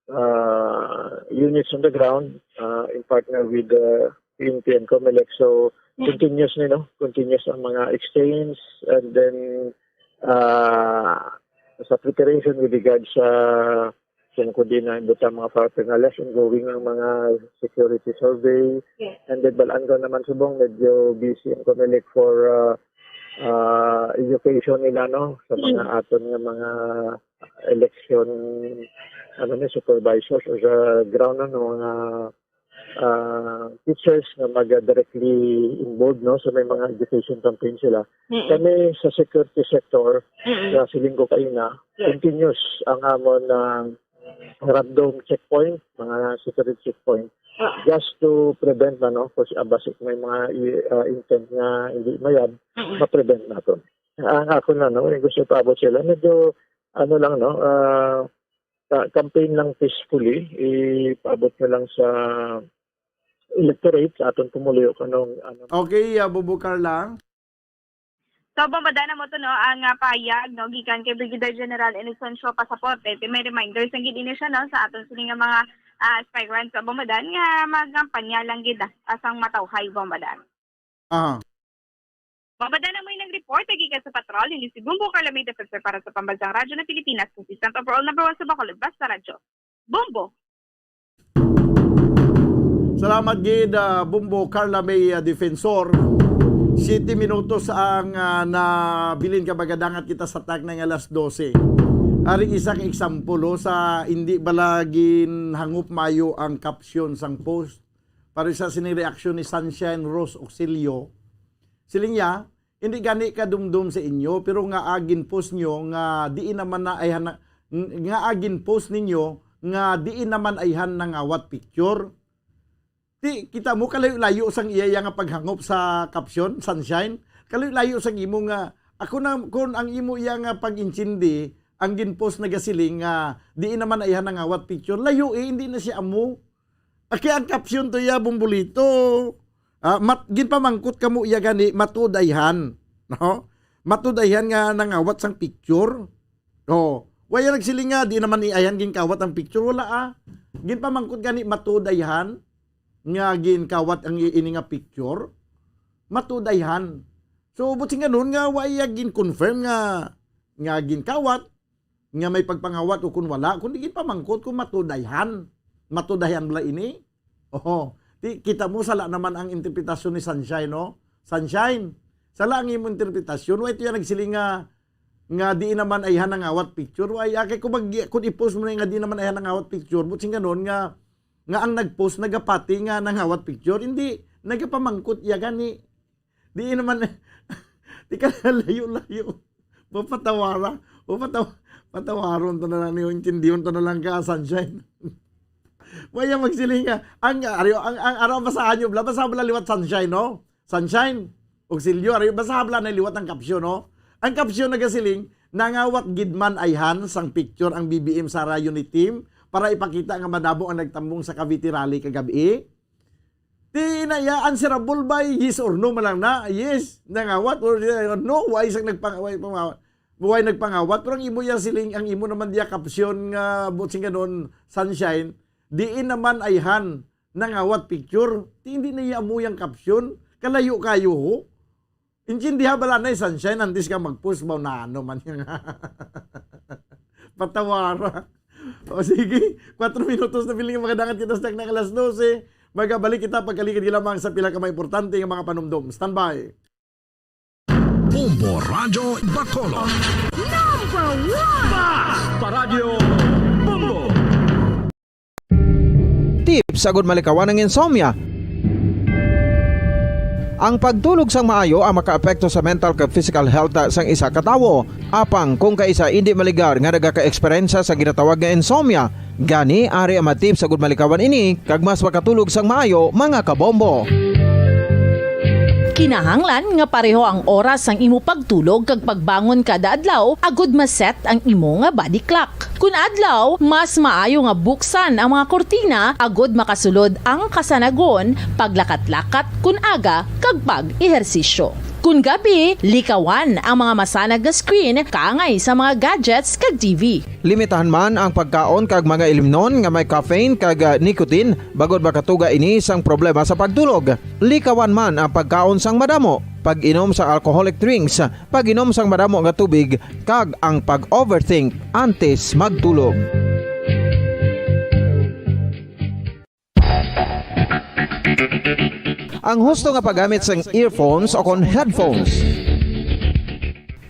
uh, units on the ground, uh, in partner with the P N P and Comelec. So, Mm. continuous ni, no? Continuous ang mga exchange and then, uh, sa preparation with regards sa, sa kung di na imbutang mga fraternal, ongoing ang mga security survey. Yes. And then, balaan ko naman subong, medyo busy ang Comelec for, uh, uh, education nila, no? Sa mga Mm. aton nga mga election, ano ni, supervisors o sa ground, ano, mga, ah, teachers nga mag-, directly involved, no, sa may mga education campaign sila. Mm-mm. Kami sa security sector, Mm-mm. sa siling ko kaina, Yes. continuous ang amon, ah, random checkpoint, mga security checkpoint, Ah. just to prevent, ano, kung si-, ah, basi may mga i-, ah, intent nga hindi mayad, Mm-mm. ma-prevent naton. Ang ako na, no, yung gusto ipaabot sila, medyo, ano lang, no, ah, sa campaign lang peacefully, ipaabot nyo lang sa electorate, sa aton pumuluyo kung anong, ano. Okay, ah, Bubo Carla. So, Bombo Dan, amo to, no, ang, ah, pahayag, no, gikan kay Brigadier General Inocencio Pasaporte. Ti may reminder sa gid ini siya, no, sa aton sini nga mga, ah, aspirants, Bombo Dan, nga magkampanya lang gid, ah, sang matawhay, Bombo Dan. Aha. Bombo Dan, amo yung nag-report, gikan sa patrol, ini si Bombo Carla May Defensor para sa Pambansang Radyo ng Pilipinas, consistent overall number one sa Bacolod, basta radyo. Bombo! Salamat gid, ah, Bombo Carla May, ah, Defensor. Siyete minutos ang, ah, nabilin ka, magadangat kita sa takna nga alas dose. Ari isa ka example, oh, sa hindi bala ginhangop mayo ang caption sang post. Para sa sining reaksyon ni Sunshine Rose Auxilio, siling niya, "Hindi gani kadumdom sa inyo, pero nga agin post nyo nga diin naman na ayhan na, nga agin post ninyo nga diin naman ayhan nangawat picture." Ti, kita mo, kalayo-layo sang iya, iya nga paghangop sa caption, Sunshine. Kalayo-layo sang imo nga, ako na, kung ang imo iya nga pag-intindi, ang ginpost nagasiling nga, "Diin naman ayhan nangawat picture." Layo eh, hindi na siya amo. Aki ang caption to iya, Bumbolito. Ah, mat-, ginpamangkot kamo iya gani, matuod ayhan. No? Matuod ayhan nga nangawat sang picture. Oh, waya nagsiling nga, di naman ni ayhan ginkawat ang picture. Wala, ah. Ginpamangkot gani, matuod ayhan nga ginkawat ang i-, ini nga picture. Matuod ayhan. So, buot silingon nga, waya gin-confirm nga, nga ginkawat, nga may pagpangawat o kung wala, kundi ginpamangkot kung matuod ayhan. Matuod ayhan bala ini? Oho. Ti, kita mo, sala naman ang interpretasyon ni Sunshine, no? Sunshine, sala ang imong interpretasyon. Wa ito yan nagsiling nga, nga di naman ayhan nangawat picture. Wa iya, kay kung mag-, kung i-post mo na nga di naman ayhan nangawat picture, buot silingon nga, nga ang nag-post nagapati nga nangawat picture, hindi, nagapamangkot iya gani. Di naman, di ka na layo-layo. Mapatawara. O pataw-, patawaron to na lang niyo, intindihon to na lang ka, Sunshine. Waya magsiling nga. Ang, ari-, ang, ang araw, basahan niyo, bla, basa bala liwat, Sunshine, no? Sunshine. Auxilio, ari, basta habla na liwat ang caption, no? Ang caption nagasiling, "Nangawat gid man ayhan sang picture ang B B M Sara Unit Team para ipakita nga madamo ang nagtambong sa Cavite Rally kagabi." Ti na iya, answerable by yes or no man lang na. Yes, nangawat, or, uh, no, why sang nagpang-, why pangawat? Why nagpangawat? Pero ang imo iya siling, ang imo naman diya caption nga buot sing ganon, Sunshine, diin naman ayhan nangawat picture. Ti hindi na iya amo yang caption. Kalayo kayo, ho. Intindiha bala na, Sunshine, antes ka mag-post ba na ano man yung patawara. O sige, kwatro minutos na piling makadangat kita sa takna nga alas dose. Magabalik kita pagkaligid lamang sa pila ka mga importante nga mga panumdom. Standby. Bombo Radyo Bacolod. Number one! Bas pa Radyo Bombo. Tips agud malikawan ang insomnia. Ang pagtulog sang maayo ang makaapekto sa mental kag physical health sang isa ka tawo. Apang kung kaisa indi maligar nga nagaka-eksperyensya sa ginatawag nga insomnia, gani ari ang mga tips agud malikawan ini kag mas makatulog sang maayo, mga kabombo. Kinahanglan nga pareho ang oras sang imo pagtulog kag pagbangon kada adlaw agud ma-set ang imo nga body clock. Kun adlaw, mas maayo nga buksan ang mga kurtina agud makasulod ang kasanagon, paglakat-lakat kun aga, kag pag-ehersisyo. Kun gabi, likawan ang mga masanag nga screen kaangay sa mga gadgets kag T V. Limitahan man ang pagkaon kag mga ilimnon nga may caffeine kag, ah, nicotine, bangod makatuga ini sang problema sa pagtulog. Likawan man ang pagkaon sang madamo, pag-inom sang alcoholic drinks, pag-inom sang madamo nga tubig, kag ang pag-overthink antes magtulog. Ang husto nga paggamit sang earphones o kon headphones.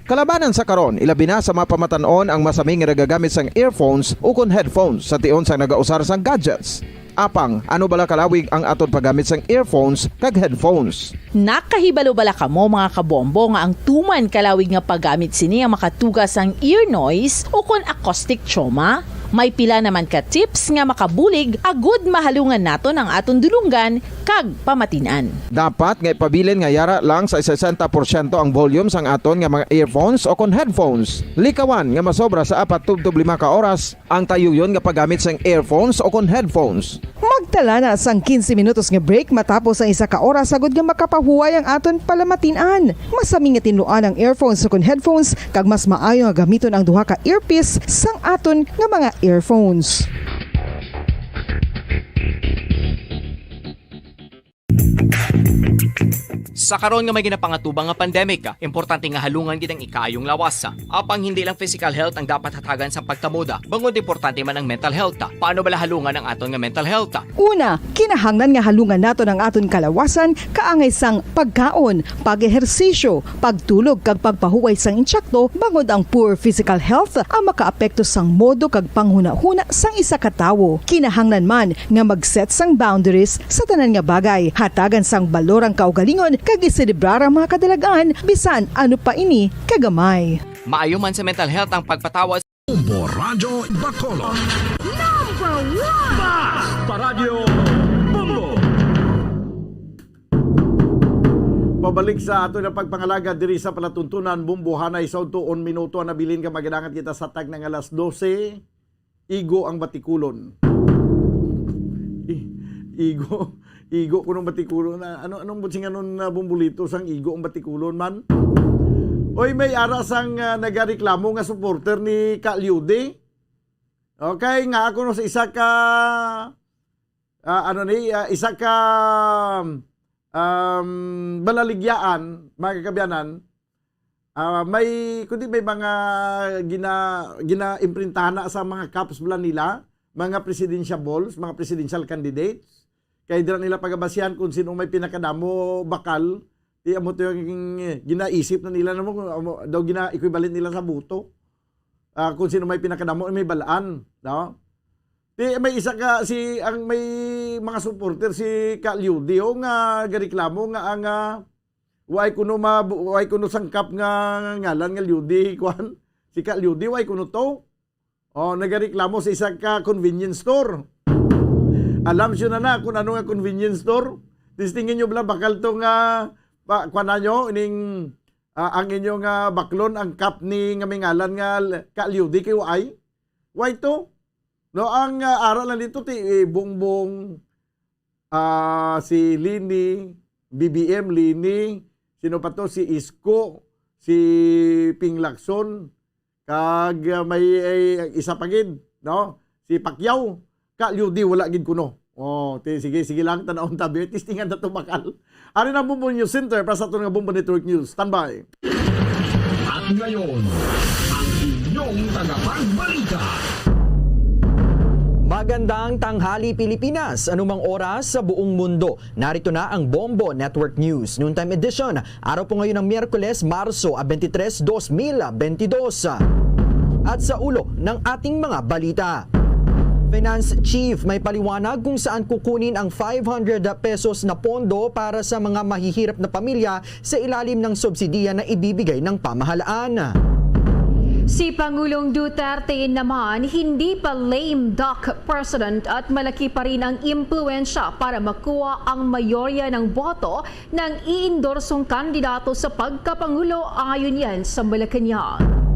Kalabanan sa karon, ilabi na sa mga pamatan-on ang masami nga nagagamit sang earphones o kon headphones sa tion sang nagausar sang gadgets. Apang, ano bala kalawig ang aton paggamit sang earphones kag headphones? Nakahibalo bala kamo, mga kabombo, nga ang tuman kalawig nga paggamit sini ang makatuga sang ear noise o kon acoustic trauma? May pila naman ka tips nga makabulig agud mahalungan naton ang aton dulonggan kag pamatin-an. Dapat nga ipabilin nga yara lang sa sesenta porsyento ang volume sang aton nga mga earphones o kon headphones. Likawan nga masobra sa apat tubtob lima ka oras ang tayuyon nga paggamit sang earphones o kon headphones. Magtala na sang quince minutos nga break matapos ang isa ka oras, agud nga makapahuway ang aton palamatin-an. Masami nga tinluan ang earphones o kon headphones, kag mas maayo nga gamiton ang duha ka earpiece sang aton nga mga earphones. Sa karon nga may ginapangatubang nga pandemic, importante nga halungan gid ang ikaayong lawas. Apang hindi lang physical health ang dapat hatagan sa pagtamuda, bangod importante man ang mental health. Paano bala halungan ang aton nga mental health? Una, kinahanglan nga halungan naton ang aton kalawasan kaangay sang pagkaon, pag-ehersisyo, pagtulog kag pagpahuway sang insakto, bangod ang poor physical health ang makaapekto sang modo kag panghunahuna sang isa ka tawo. Kinahanglan man nga mag-set sang boundaries sa tanan nga bagay, hatagan sang balor ang kaugalingon kag iselebrar ang mga kadalag-an, bisan ano pa ini kagamay. Maayo man sa mental health ang pagpatawa. Bombo Radyo Bacolod. Number one! Bas pa Radyo Bombo. Pabalik sa ato na pagpangalaga diri sa palatuntunan, Bombo, hanay sa udto, un minuto ang nabilin ka, magadangat kita sa tag na nga alas dose. Igo ang batikulon. I-, igo, igo kuno ang batikulon. Na, ano, anong butsinganon na bumbulito sang igo ang batikulon man? Oy, may ara sang, ah, nagareklamo nga supporter ni Ka Lyudi. Okay, nga ako no sa isa ka, ah, ano ni, ah, isa ka, um, balaligyaan, mga kakabiyanan, ah, may, kundi may mga gina-, gina-imprintahan na sa mga cups bala nila, mga presidential balls, mga presidential candidates. Kay dira nila pagabasihan kung sino may pinakadamo bakal, di amo to yung ginaisip na nila, no, kung amo daw gina-equivalent nila sa boto. Ah, kung sino may pinakadamo, may balaan, no? Di, may isa ka, si, ang may mga supporter, si Ka Lyudi, o nga gareklamo nga ang, ah, way kuno ma-, way kuno sangkap nga ngalan nga Lyudi, kwan? Si Ka Lyudi, way kuno to. O, nagareklamo sa isa ka convenience store. Alam siyo na na kung ano nga convenience store? Testingin nyo bala, bakal to nga Pa, kuan na nyo, ining, ah, ang inyong, ah, baklon, ang kap ni nga may ngalan nga L-, ka Lyudi kay waay? Why to? No, ang, ah, ara lang dito, ti, eh, Bongbong, ah, si Leni, B B M Leni, sino pa to? Si Isko, si Ping Lacson, kag, ah, may, eh, isa pa gid, no? Si Pacquiao, ka Lyudi, wala gid kuno. Oh, ti, sige, sige lang, tanawon tabi. Testingan na to bakal. Ari na ang Bombo News Center para sa aton nga Bombo Network News. Standby. At ngayon, ang inyong tagapagbalita. Magandang tanghali, Pilipinas. Anumang oras sa buong mundo, narito na ang Bombo Network News Noontime Edition. Araw po ngayon ng Miyerkules, Marso, ah, twenty-three, twenty twenty-two. At sa ulo ng ating mga balita, Finance Chief may paliwanag kung saan kukunin ang five hundred pesos na pondo para sa mga mahihirap na pamilya sa ilalim ng subsidiya na ibibigay ng pamahalaan. Si Pangulong Duterte naman hindi pa lame duck president at malaki pa rin ang impluwensya para makuha ang mayorya ng boto ng iindorsong kandidato sa pagkapangulo, ayon yan sa Malacañang.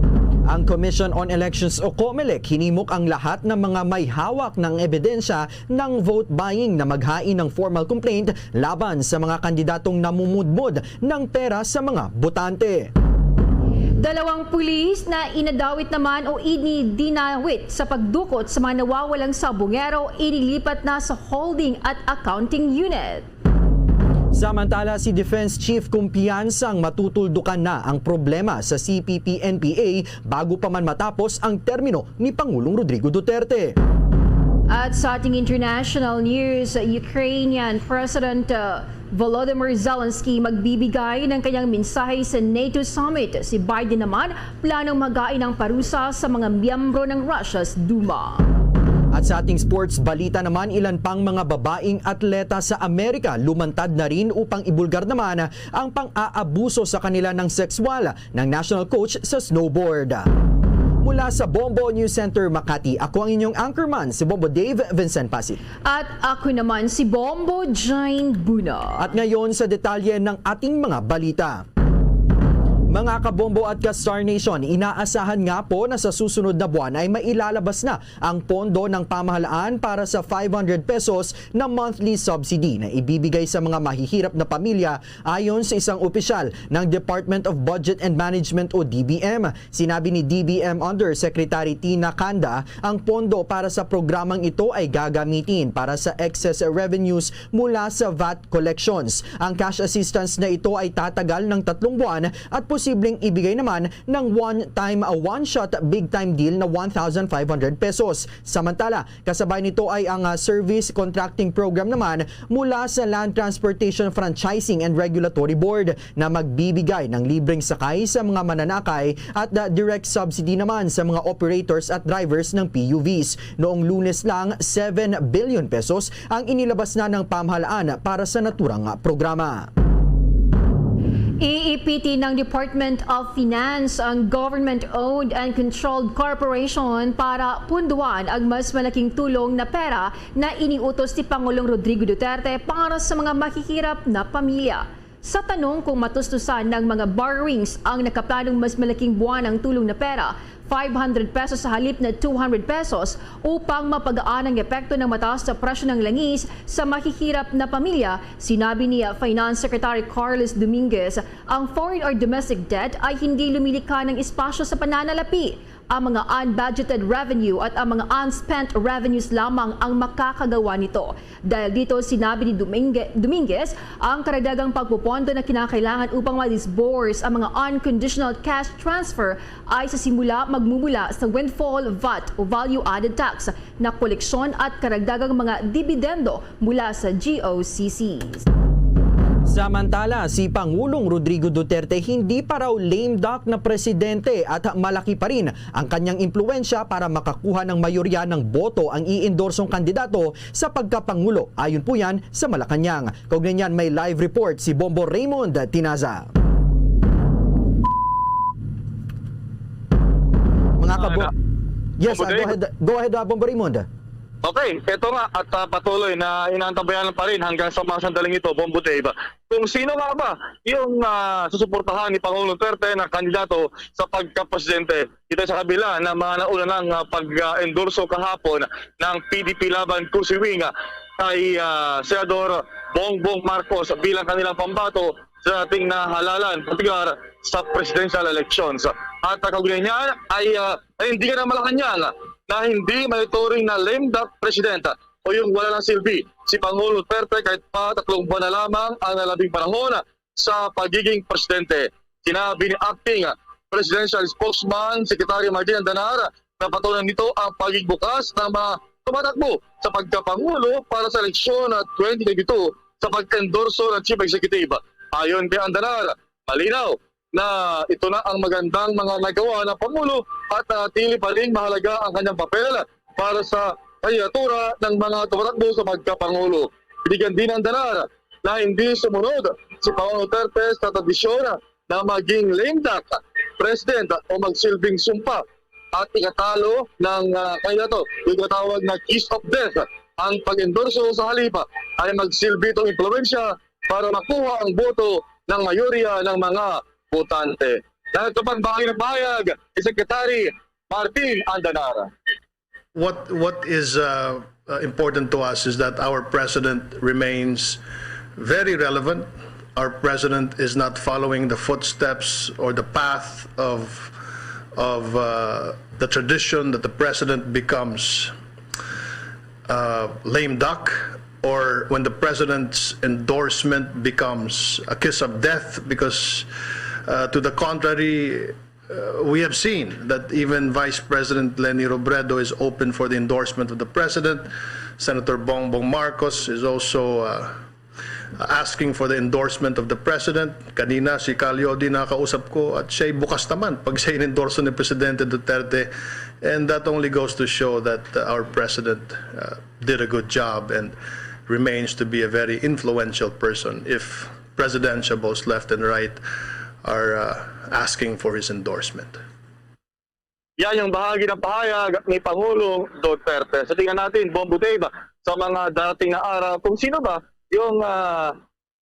Ang Commission on Elections o COMELEC hinimok ang lahat ng mga may hawak ng ebidensya ng vote buying na maghain ng formal complaint laban sa mga kandidatong namumudmod ng pera sa mga botante. Dalawang pulis na inadawit naman o inidinawit sa pagdukot sa mga nawawalang sabongero, inilipat na sa holding at accounting unit. Samantala, si Defense Chief kumpiyansang matutuldukan na ang problema sa C P P N P A bago pa man matapos ang termino ni Pangulong Rodrigo Duterte. At sa ating international news, Ukrainian President, uh, Volodymyr Zelensky magbibigay ng kanyang mensahe sa NATO Summit. Si Biden naman planong maghain ng parusa sa mga miyembro ng Russia's Duma. At sa ating sports balita naman, ilan pang mga babaeng atleta sa Amerika lumantad na rin upang ibulgar naman ang pang-aabuso sa kanila ng sexual ng national coach sa snowboard. Mula sa Bombo News Center Makati, ako ang inyong anchorman, si Bombo Dave Vincent Pasit. At ako naman si Bombo Jane Buna. At ngayon sa detalye ng ating mga balita. Mga kabombo at ka-Star Nation, inaasahan nga po na sa susunod na buwan ay mailalabas na ang pondo ng pamahalaan para sa five hundred pesos na monthly subsidy na ibibigay sa mga mahihirap na pamilya, ayon sa isang opisyal ng Department of Budget and Management o D B M. Sinabi ni D B M Undersecretary Tina Canda, ang pondo para sa programang ito ay gagamitin para sa excess revenues mula sa vat collections. Ang cash assistance na ito ay tatagal ng tatlong buwan at posibleng ibigay naman ng one-time, uh, one-shot big-time deal na one thousand five hundred pesos. Samantala, kasabay nito ay ang, uh, service contracting program naman mula sa Land Transportation Franchising and Regulatory Board na magbibigay ng libreng sakay sa mga mananakay at, uh, direct subsidy naman sa mga operators at drivers ng P U Vs. Noong Lunes lang, seven billion pesos ang inilabas na ng pamahalaan para sa naturang programa. Iipitin ng Department of Finance ang government-owned and controlled corporation para punduan ang mas malaking tulong na pera na iniutos ni Pangulong Rodrigo Duterte para sa mga mahihirap na pamilya. Sa tanong kung matustusan ng mga borrowings ang nakaplanong mas malaking buwanang tulong na pera, five hundred pesos sa halip na two hundred pesos, upang mapagaan ang epekto ng mataas na presyo ng langis sa mahihirap na pamilya, sinabi ni Finance Secretary Carlos Dominguez, ang foreign or domestic debt ay hindi lumilikha ng espasyo sa pananalapi. Ang mga unbudgeted revenue at ang mga unspent revenues lamang ang makakagawa nito. Dahil dito, sinabi ni Domingue-, Dominguez, ang karagdagang pagpupondo na kinakailangan upang ma-disburse ang mga unconditional cash transfer ay sa simula magmumula sa windfall vat o value-added tax na koleksyon at karagdagang mga dibidendo mula sa G O C Cs. Samantala, si Pangulong Rodrigo Duterte hindi pa raw lame duck na presidente at malaki pa rin ang kanyang impluwensya para makakuha ng mayorya ng boto ang iindorsong kandidato sa pagkapangulo. Ayon po yan sa Malacañang. Kaugnay niyan, may live report si Bombo Raymond Tinaza. Mga kabo-, yes, Bombo ah, go Dave. Ahead, go ahead, ah, Bombo Raymond. Okay, ito nga at, ah, patuloy na inaantabayanan pa rin hanggang sa mga sandaling ito, Bombo Dave, kung sino nga ba yung, ah, susuportahan ni Pangulong Duterte na kandidato sa pagkapresidente. Ito sa kabila ng mga nauna ng, ah, pag-endorso kahapon ng P D P Laban Kusi Wing, ah, kay, ah, Senador Bongbong Marcos bilang kanilang pambato sa dating na halalan, partikular sa presidential elections. At ang kaugnay niyan ay, ah, ay hindi ka na Malacañang na hindi maituring na lame duck president o yung wala ng silbi si Pangulong Duterte kahit pa tatlong buwan na lamang ang nalabing panahon sa pagiging presidente. Sinabi ni Acting Presidential Spokesman Secretary Martin Andanar na patunan nito ang pagiging bukas ng mga tumatakbo sa pagkapangulo para sa eleksyon twenty twenty-two sa pag-endorso ng Chief Executive. Ayon kay Andanar, malinaw na ito na ang magandang mga nagawa ng Pangulo at nanatili pa rin mahalaga ang kanyang papel para sa kandidatura ng mga tumatakbo sa pagkapangulo. Binigyan din ng Andanar na hindi sumunod si Pangulong Duterte sa tradisyon na maging lame duck president o magsilbing sumpa at ikatalo ng, ah, kandidato, yung tinatawag na kiss of death. Ang pag-endorso sa halip ay magsilbi itong impluwensya para makuha ang boto ng mayoriya ng mga botante. Dahil ito pang bahagi ng pahayag ni Secretary Martin Andanar. What what is uh, uh, important to us is that our president remains very relevant. Our president is not following the footsteps or the path of of uh, the tradition that the president becomes uh, lame duck, or when the president's endorsement becomes a kiss of death, because uh, to the contrary, uh, we have seen that even Vice President Leni Robredo is open for the endorsement of the president. Senator Bongbong Marcos is also uh, asking for the endorsement of the president. Kanina, si Calio din nakausap ko at siya'y bukas naman pag siya inendorso ni Presidente Duterte. And that only goes to show that uh, our president uh, did a good job and remains to be a very influential person if presidential, both left and right, are uh, asking for his endorsement. Yan yung bahagi ng pahayag ni Pangulong Duterte. So tingnan natin, Bombo Dave, sa mga darating na araw, kung sino ba yung ah,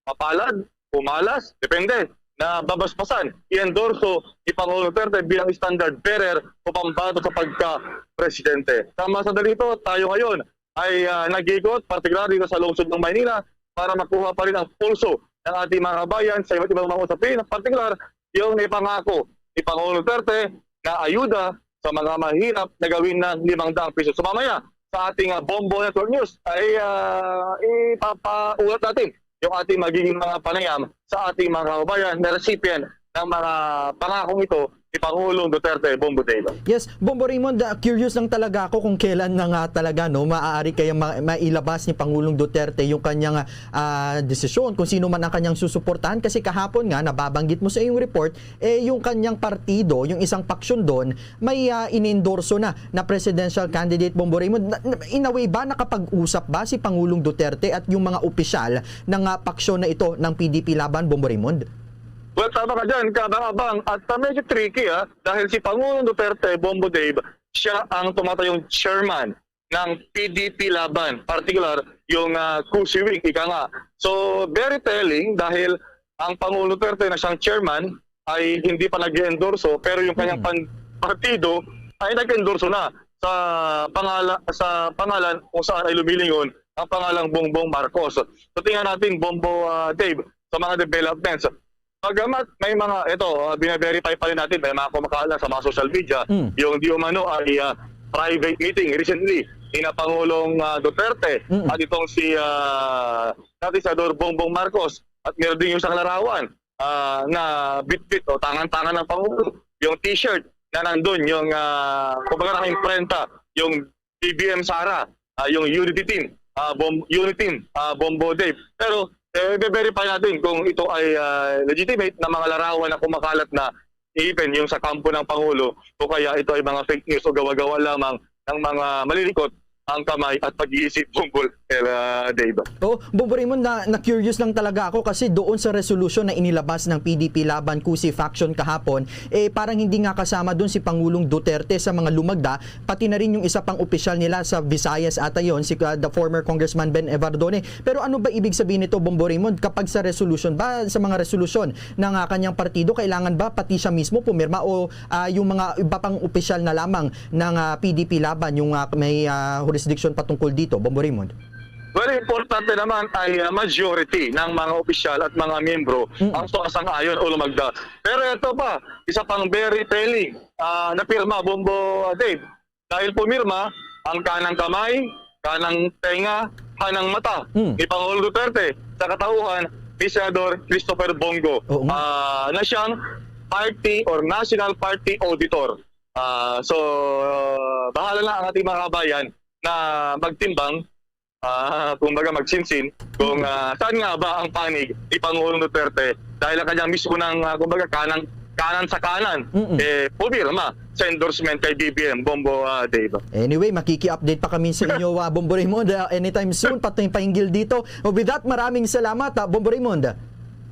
mapalad, pumalas, depende, na babasbasan, i-endorso ni Pangulong Duterte bilang standard bearer o pambato sa pagka-presidente. Sa mga sandali ito, tayo ngayon ay ah, nag-ikot, partikular dito sa lungsod ng Maynila, para makuha pa rin ang pulso ng ating mga kabayan sa iba't ibang mga usapin, partikular yung naipangako ni Pangulong Duterte na ayuda sa mga mahirap na gawin ng limang daang piso. So mamaya, sa ating ah, Bombo Network News, ay ah, ipapaulat natin yung ating magiging mga panayam sa ating mga kababayan na recipient ng mga pangakong ito ni Pangulong Duterte. Bombo Dave. Yes, Bombo Raymond, ah, curious lang talaga ako kung kailan na nga talaga, no, maaari kaya ma- mailabas ni Pangulong Duterte yung kanyang ah, desisyon, kung sino man ang kanyang susuportahan. Kasi kahapon nga, nababanggit mo sa iyong report, eh, yung kanyang partido, yung isang paksyon doon, may ah, inendorso na na presidential candidate, Bombo Raymond. Na- na- In a way ba, nakapag-usap ba si Pangulong Duterte at yung mga opisyal ng ah, paksyon na ito ng P D P Laban, Bombo Raymond? Well, tama ka dyan, kaabang-abang. At ah, medyo tricky ah, dahil si Pangulong Duterte, Bombo Dave, siya ang tumatayong chairman ng P D P Laban, partikular yung ah, Kusi Wing, ika nga. So, very telling dahil ang Pangulong Duterte na siyang chairman ay hindi pa nag-endorso, pero yung kanyang pan- partido ay nag-endorso na sa pangala sa pangalan kung saan ay lumilingon ang pangalang Bongbong Marcos. So tingnan natin, Bombo ah, Dave, sa mga developments. Pagamat may mga, ito, ah, binaverify pa rin natin, may mga kumakalat sa mga social media, Mm. yung di umano ay ah, private meeting recently ni na Pangulong ah, Duterte Mm. at itong si ah, dati Senador Bongbong Marcos at meron din yung isang larawan ah, na bitbit o tangan-tangan ng Pangulo. Yung t-shirt na nandun, yung ah, kumbaga naka-imprenta, yung B B M Sara, ah, yung Unity Team, ah, Bom- Unity Team, ah, Bombo Dave. Pero eh, i-verify natin kung ito ay ah, legitimate na mga larawan na kumakalat na even yung sa kampo ng Pangulo o kaya ito ay mga fake news o gawa-gawa lamang ng mga malilikot ang kamay at pag-iisip, Bongbong, uh, Dave. Oh, Bombo Raymond, na, na-curious lang talaga ako kasi doon sa resolution na inilabas ng P D P Laban Cusi faction kahapon, eh parang hindi nga kasama doon si Pangulong Duterte sa mga lumagda, pati na rin yung isa pang opisyal nila sa Visayas ata yon, si uh, the former Congressman Ben Evardone. Pero ano ba ibig sabihin nito, Bombo Raymond, kapag sa resolution ba, sa mga resolusyon ng uh, kanyang partido, kailangan ba pati siya mismo pumirma o uh, yung mga iba pang opisyal na lamang ng uh, P D P Laban yung uh, may uh, jurisdiction patungkol dito, Bombo Raymond? Very importante naman ay uh, majority ng mga opisyal at mga miyembro mm. ang sumasang-ayon o lumagda. Pero ito pa, isa pang very telling uh, na pirma, Bombo uh, Dave. Dahil pumirma ang kanang kamay, kanang tenga, kanang mata mm. ni Pangulong Duterte sa katauhan ni Senador Christopher Bongo uh, na siyang party or national party auditor. Uh, so, uh, bahala na ang ating mga kabayan na magtimbang, uh, kumbaga magsinsin, kung uh, saan nga ba ang panig ni Pangulong Duterte dahil ang kanyang mismo ng, uh, kumbaga, kanang, kanan sa kanan, Mm-mm. eh, pumirma sa endorsement kay B B M, Bombo uh, Dave. Anyway, makiki-update pa kami sa inyo, uh, Bombo Raymond, uh, anytime soon, patungpahingil dito. With that, maraming salamat, uh, Bombo Raymond.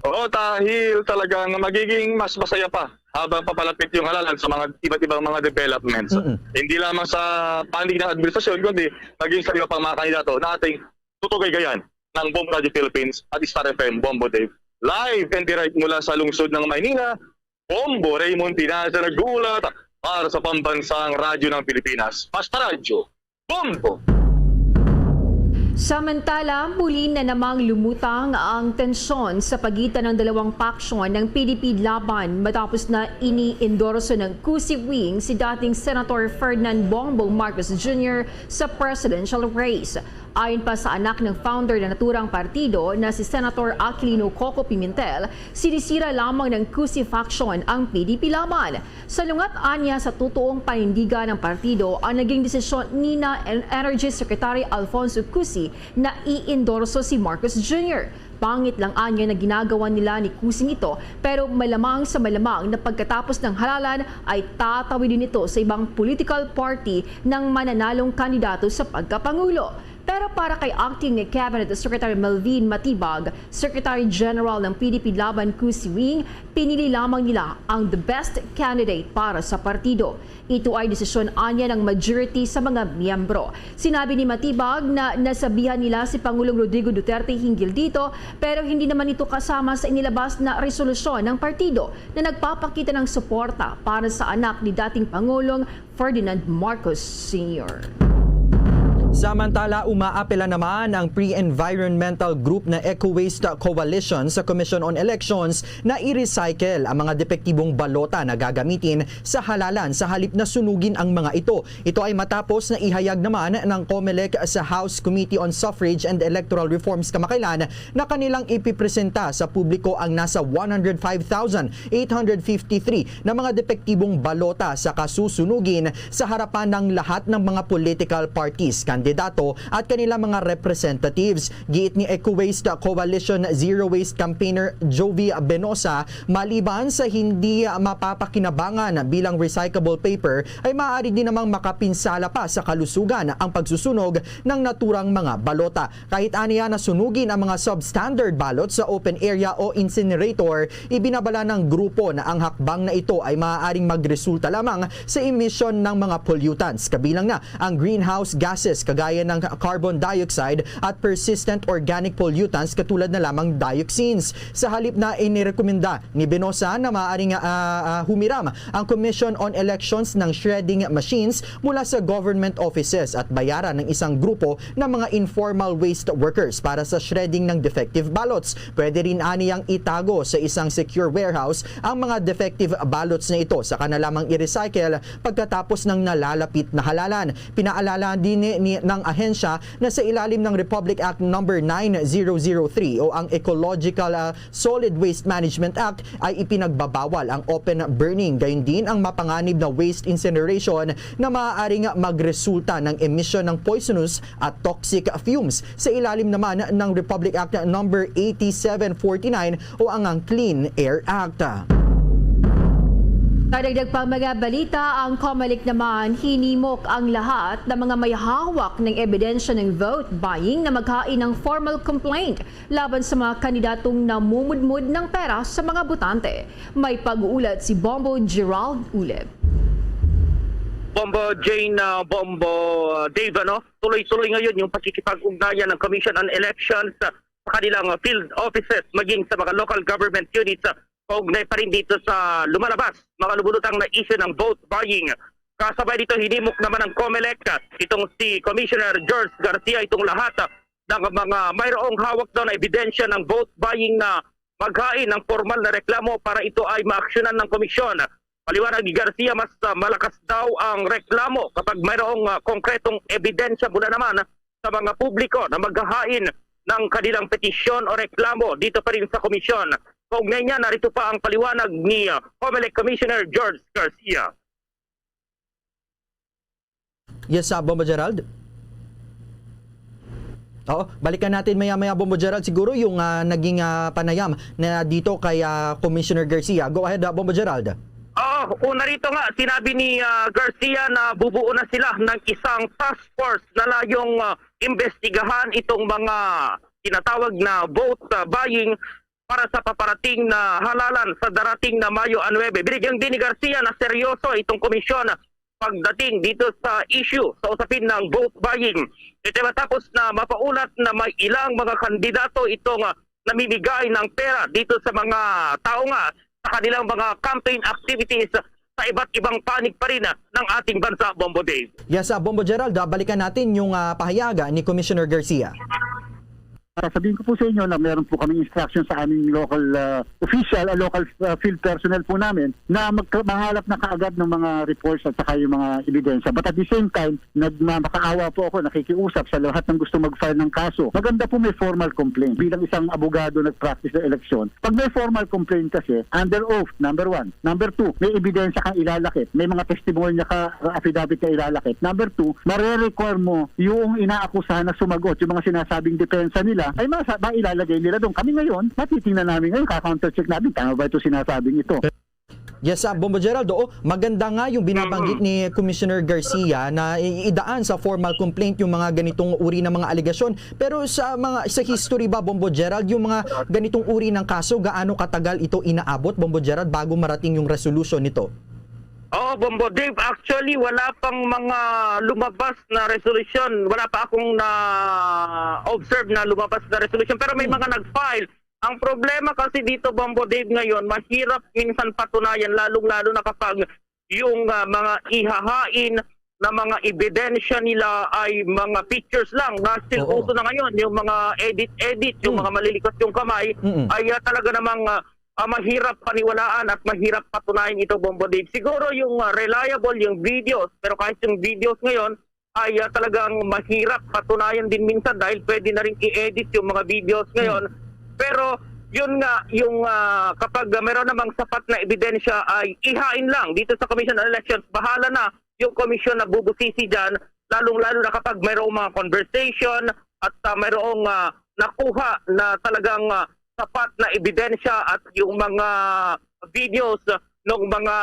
Oo, dahil talagang magiging mas masaya pa habang papalapit yung halalan sa mga iba't ibang mga developments. Mm-mm. Hindi lamang sa panig ng administrasyon, kundi maging sa iba pang mga kandidato na ating tutugaygayan ng Bombo Radio Philippines at Star F M, Bombo Dave. Live and direct mula sa lungsod ng Maynila, Bombo Raymond Pinasa nag-uulat para sa Pambansang Radyo ng Pilipinas, Basta Radyo, Bombo! Samantala, muli na namang lumutang ang tensyon sa pagitan ng dalawang paksyon ng P D P Laban matapos na ini-endorso ng Cusi Wing si dating Senator Ferdinand Bongbong Marcos Junior sa presidential race. Ayon pa sa anak ng founder na naturang partido na si Senator Aquilino Coco Pimentel, sinisira lamang ng Cusi faction ang P D P Laban. Salungat anya sa totoong panindigan ng partido ang naging desisyon ni na Energy Secretary Alfonso Cusi na i-endorso si Marcos Junior. Pangit lang anya na ginagawa nila ni Cusi ito, pero malamang sa malamang na pagkatapos ng halalan ay tatawid din ito sa ibang political party ng mananalong kandidato sa pagkapangulo. Pero para kay Acting Cabinet Secretary Melvin Matibag, Secretary General ng P D P Laban Cusi Wing, pinili lamang nila ang the best candidate para sa partido. Ito ay desisyon anya ng majority sa mga miyembro. Sinabi ni Matibag na nasabihan nila si Pangulong Rodrigo Duterte hinggil dito, pero hindi naman ito kasama sa inilabas na resolusyon ng partido na nagpapakita ng suporta para sa anak ni dating Pangulong Ferdinand Marcos Senior. Samantala, umaapela naman ang pre-environmental group na Eco Waste Coalition sa Commission on Elections na i-recycle ang mga depektibong balota na gagamitin sa halalan sa halip na sunugin ang mga ito. Ito ay matapos na ihayag naman ng Comelec sa House Committee on Suffrage and Electoral Reforms kamakailan na kanilang ipipresenta sa publiko ang nasa one hundred five thousand eight hundred fifty-three na mga depektibong balota sa kasusunugin sa harapan ng lahat ng mga political parties, kandidato at kanilang mga representatives. Giit ni Eco Waste Coalition Zero Waste Campaigner Jovi Benosa, maliban sa hindi mapapakinabangan bilang recyclable paper, ay maaari din namang makapinsala pa sa kalusugan ang pagsusunog ng naturang mga balota. Kahit aniya na sunugin ang mga substandard balot sa open area o incinerator, ibinabala ng grupo na ang hakbang na ito ay maaaring magresulta lamang sa emisyon ng mga pollutants, kabilang na ang greenhouse gases kagaya ng carbon dioxide at persistent organic pollutants katulad na lamang dioxins. Sa halip na inirekomenda ni Benosa na maaaring ah, ah, humiram ang Commission on Elections ng shredding machines mula sa government offices at bayaran ng isang grupo ng mga informal waste workers para sa shredding ng defective ballots. Pwede rin aniyang itago sa isang secure warehouse ang mga defective ballots na ito, saka na lamang i-recycle pagkatapos ng nalalapit na halalan. Pinaalala din ni, ni, ng ahensya na sa ilalim ng Republic Act Number nine zero zero three o ang Ecological ah, Solid Waste Management Act ay ipinagbabawal ang open burning, gayon din ang mapanganib na waste incineration na maaaring magresulta ng emisyon ng poisonous at toxic fumes. Sa ilalim naman ng Republic Act Number eighty-seven forty-nine o ang, ang Clean Air Act. Karagdag pa mga balita, ang Comelec naman hinimok ang lahat ng mga may hawak ng ebidensya ng vote buying na maghain ng formal complaint laban sa mga kandidatong namumudmod ng pera sa mga botante. May pag-uulat si Bombo Gerald Uleb. Bombo Jane, uh, Bombo uh, Dave, ano? Tuloy-tuloy ngayon yung pakikipag-ugnayan ng Commission on Elections uh, sa kanilang uh, field offices maging sa mga local government units uh, kaugnay pa rin dito sa lumalabas, mga lumulutang na issue ng vote buying. Kasabay dito, hinimok naman ng Comelec, uh, itong si Commissioner George Garcia, itong lahat uh, ng mga mayroong hawak daw na ebidensya ng vote buying na maghain ng formal na reklamo para ito ay maaksyonan ng komisyon. Paliwanag ni Garcia, mas uh, malakas daw ang reklamo kapag mayroong uh, konkretong ebidensya mula naman sa mga publiko na maghahain ng kanilang petisyon o reklamo dito pa rin sa komisyon. Kaugnay niya, narito pa ang paliwanag ni uh, Comelec Commissioner George Garcia. Yes, uh, Bombo Gerald? Oo, balikan natin maya-maya, Bombo Gerald, siguro yung uh, naging uh, panayam na dito kay uh, Commissioner Garcia. Go ahead, uh, Bombo Gerald. Oo, una rito nga, sinabi ni uh, Garcia na bubuo na sila ng isang task force na layong uh, imbestigahan itong mga tinatawag na vote uh, buying para sa paparating na halalan sa darating na Mayo nuebe. Binigyang din ni Garcia na seryoso itong komisyon pagdating dito sa issue sa usapin ng vote buying. Ito matapos na mapaulat na may ilang mga kandidato itong uh, namimigay ng pera dito sa mga tao nga sa kanilang mga campaign activities sa iba't ibang panig pa rin ng ating bansa, Bombo Dave. Yes, uh, Bombo Gerald, uh, balikan natin yung uh, pahayaga ni Commissioner Garcia. Sasabihin ko po sa inyo na meron po kaming instruction sa aming local uh, official, uh, local uh, field personnel po namin na mag- mahanap na kaagad ng mga reports at saka yung mga ebidensya. But at the same time, nagmamakaawa po ako, nakikiusap sa lahat ng gusto mag-file ng kaso. Maganda po may formal complaint. Bilang isang abogado nag-practice ng eleksyon, pag may formal complaint kasi, under oath, number one. Number two, may ebidensya kang ilalakip. May mga testimonya ka, affidavit na ilalakip. Number two, mare-require mo yung inaakusahan na sumagot, yung mga sinasabing depensa nila, ay masa, ba ilalagay nila doon. Kami ngayon, matitingnan namin ngayon, ka-countercheck namin, tama ba ito sinasabing ito? Yes, uh, Bombo Gerald, oo, maganda nga yung binabanggit ni Commissioner Garcia na idaan sa formal complaint yung mga ganitong uri ng mga alegasyon. Pero sa mga sa history ba, Bombo Gerald, yung mga ganitong uri ng kaso, gaano katagal ito inaabot, Bombo Gerald, bago marating yung resolution nito? Oo, Bombo Dave, actually wala pang mga lumabas na resolution. Wala pa akong na-observe na lumabas na resolution, pero may mga nag-file. Ang problema kasi dito, Bombo Dave, ngayon, mahirap minsan patunayan, lalong-lalo na kapag yung uh, mga ihahain na mga ebidensya nila ay mga pictures lang na still Oo. uso na ngayon, yung mga edit-edit, yung Hmm. mga malilikot yung kamay, Mm-mm. ay uh, talaga namang uh, uh, mahirap paniwalaan at mahirap patunayan ito, Bombo Dave. Siguro yung uh, reliable, yung videos, pero kahit yung videos ngayon, ay uh, talagang mahirap patunayan din minsan dahil pwede na rin i-edit yung mga videos ngayon. Pero yun nga, yung uh, kapag uh, meron namang sapat na ebidensya ay ihain lang dito sa Commission on Elections. Bahala na yung komisyon na bubusisi dyan, lalong-lalo na kapag mayroong mga conversation at uh, mayroong uh, nakuha na talagang uh, sapat na ebidensya at yung mga videos ng mga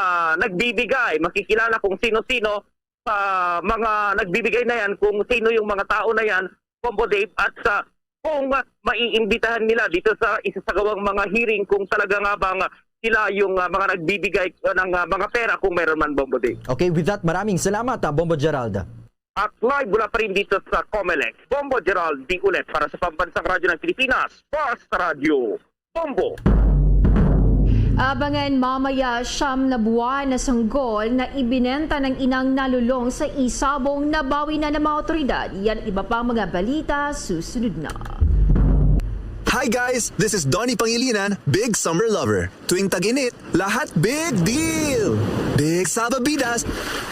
nagbibigay, makikilala kung sino-sino sa mga nagbibigay na yan, kung sino yung mga tao na yan, Bombo Dave, at sa kung maiimbitahan nila dito sa isasagawang mga hearing kung talaga nga bang sila yung uh, mga nagbibigay ng uh, mga pera kung meron man, Bombo Dave. Okay, with that, maraming salamat, uh, Bombo Gerald. At live mula pa rin dito sa Comelec, Bombo Gerald D. Ulet para sa Pambansang Radyo ng Pilipinas, Basta Radyo Bombo. Abangan mamaya siyam na buwan na sanggol na ibinenta ng inang nalulong sa Isabong, nabawi na ng mga otoridad. Yan at iba pang mga balita susunod na. Hi guys! This is Donnie Pangilinan, big summer lover. Tuwing tag-init, lahat big deal! Big salbabidas,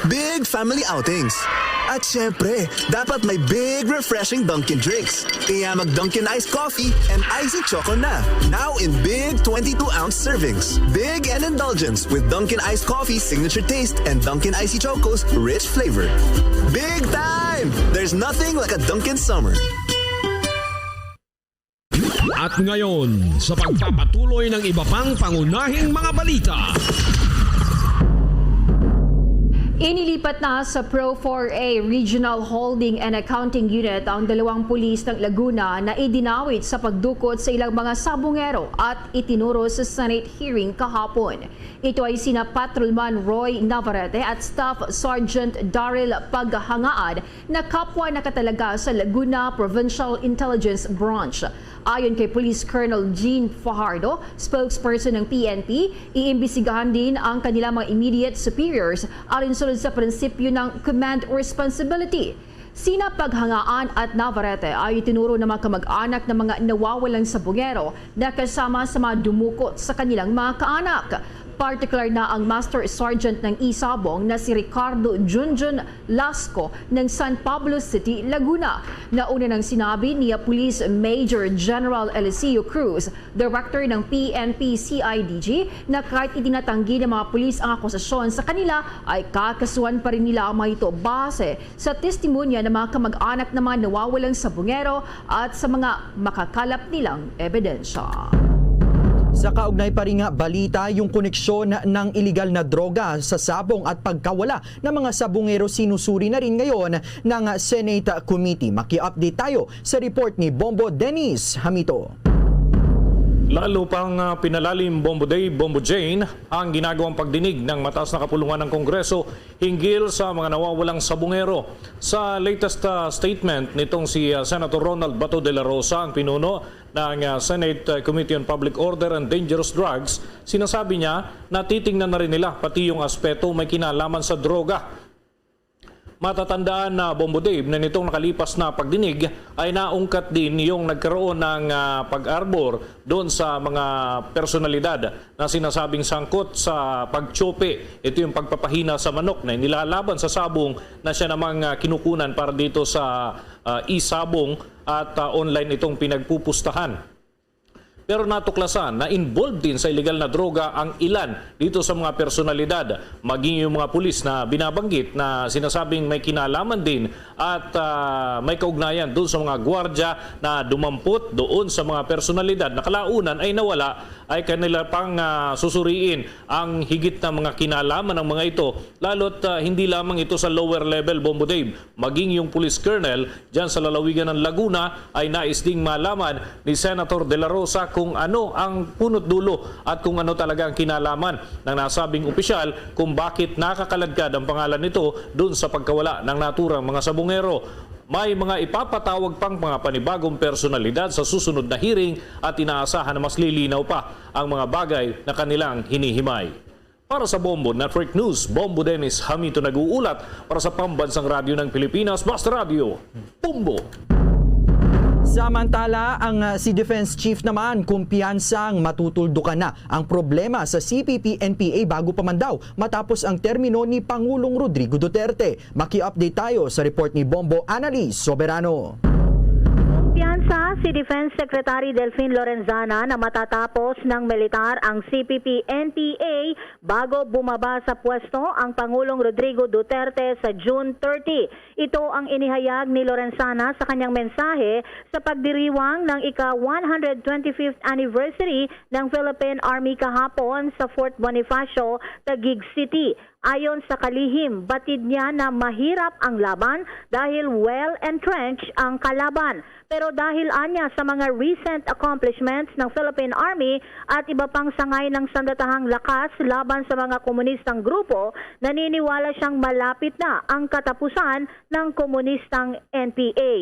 big family outings. At syempre, dapat may big refreshing Dunkin' drinks. Kaya mag Dunkin' Ice Coffee and Icy Choco na. Now in big twenty-two ounce servings. Big and indulgence with Dunkin' Ice Coffee signature taste and Dunkin' Icy Choco's rich flavor. Big time! There's nothing like a Dunkin' Summer. At ngayon, sa pagpapatuloy ng iba pang pangunahing mga balita. Lipat na sa Pro four A Regional Holding and Accounting Unit ang dalawang pulis ng Laguna na idinawit sa pagdukot sa ilang mga sabungero at itinuro sa Senate hearing kahapon. Ito ay sina Patrolman Roy Navarrete at Staff Sergeant Daryl Paghangaan na kapwa nakatalaga sa Laguna Provincial Intelligence Branch. Ayon kay Police Colonel Jean Fajardo, spokesperson ng P N P, iimbestigahan din ang kanilang mga immediate superiors alinsunod sa prinsipyo ng command responsibility. Sina Paghangaan at Navarrete ay itinuro ng mga kamag-anak ng mga nawawalang sabungero na kasama sa mga dumukot sa kanilang mga kaanak. Partikular na ang Master Sergeant ng Isabong na si Ricardo Junjun Lasco ng San Pablo City, Laguna. Nauna nang sinabi ni Police Major General Eliseo Cruz, Director ng P N P C I D G, na kahit itinatanggi ng mga pulis ang akusasyon sa kanila, ay kakasuhan pa rin nila ang mga ito base sa testimonya ng mga kamag-anak ng mga nawawalang sabungero at sa mga makakalap nilang ebidensya. Sa kaugnay pa rin nga balita, yung koneksyon ng iligal na droga sa sabong at pagkawala ng mga sabungero sinusuri na rin ngayon ng Senate Committee. Maki-update tayo sa report ni Bombo Dennis Hamito. Lalo pang ah, pinalalim, Bombo Dave, Bombo Jane, ang ginagawang pagdinig ng mataas na kapulungan ng Kongreso hinggil sa mga nawawalang sabungero. Sa latest ah, statement nitong si ah, Senator Ronald Bato de la Rosa, ang pinuno ng ah, Senate ah, Committee on Public Order and Dangerous Drugs, sinasabi niya na titingnan na rin nila pati yung aspeto may kinalaman sa droga. Matatandaan na, Bombo Dave, na nitong nakalipas na pagdinig ay naungkat din yung nagkaroon ng ah, pag-arbor doon sa mga personalidad na sinasabing sangkot sa pagtsope. Ito yung pagpapahina sa manok na inilalaban sa sabong na siya namang ah, kinukunan para dito sa ah, isabong at ah, online itong pinagpupustahan. Pero natuklasan na involved din sa iligal na droga ang ilan dito sa mga personalidad, maging yung mga pulis na binabanggit na sinasabing may kinalaman din at ah, may kaugnayan doon sa mga gwardya na dumampot doon sa mga personalidad na kalaunan ay nawala, ay kanila pang ah, susuriin ang higit na mga kinalaman ng mga ito, lalo't ah, hindi lamang ito sa lower level, Bombo Dave, maging yung police colonel dyan sa lalawigan ng Laguna ay nais ding malaman ni Senator De La Rosa kung ano ang punot dulo at kung ano talaga ang kinalaman ng nasabing opisyal kung bakit nakakaladkad ang pangalan nito dun sa pagkawala ng naturang mga sabungero. May mga ipapatawag pang mga panibagong personalidad sa susunod na hearing at inaasahan na mas lilinaw pa ang mga bagay na kanilang hinihimay. Para sa Bombo Network News, Bombo Dennis Hamito nag-uulat para sa Pambansang Radyo ng Pilipinas, Basta Radyo, Bombo! Samantala, ang ah, si Defense Chief naman kumpiyansang matutuldukan na ang problema sa C P P N P A bago pa man daw matapos ang termino ni Pangulong Rodrigo Duterte. Maki-update tayo sa report ni Bombo Annalise Soberano. Kumpiyansa si Defense Secretary Delfin Lorenzana na matatapos ng militar ang C P P N P A bago bumaba sa pwesto ang Pangulong Rodrigo Duterte sa June thirty. Ito ang inihayag ni Lorenzana sa kanyang mensahe sa pagdiriwang ng ika one hundred twenty-fifth anniversary ng Philippine Army kahapon sa Fort Bonifacio, Taguig City. Ayon sa kalihim, batid niya na mahirap ang laban dahil well entrenched ang kalaban. Pero dahil anya sa mga recent accomplishments ng Philippine Army at iba pang sangay ng sandatahang lakas laban sa mga komunistang grupo, naniniwala siyang malapit na ang katapusan ng komunistang N P A.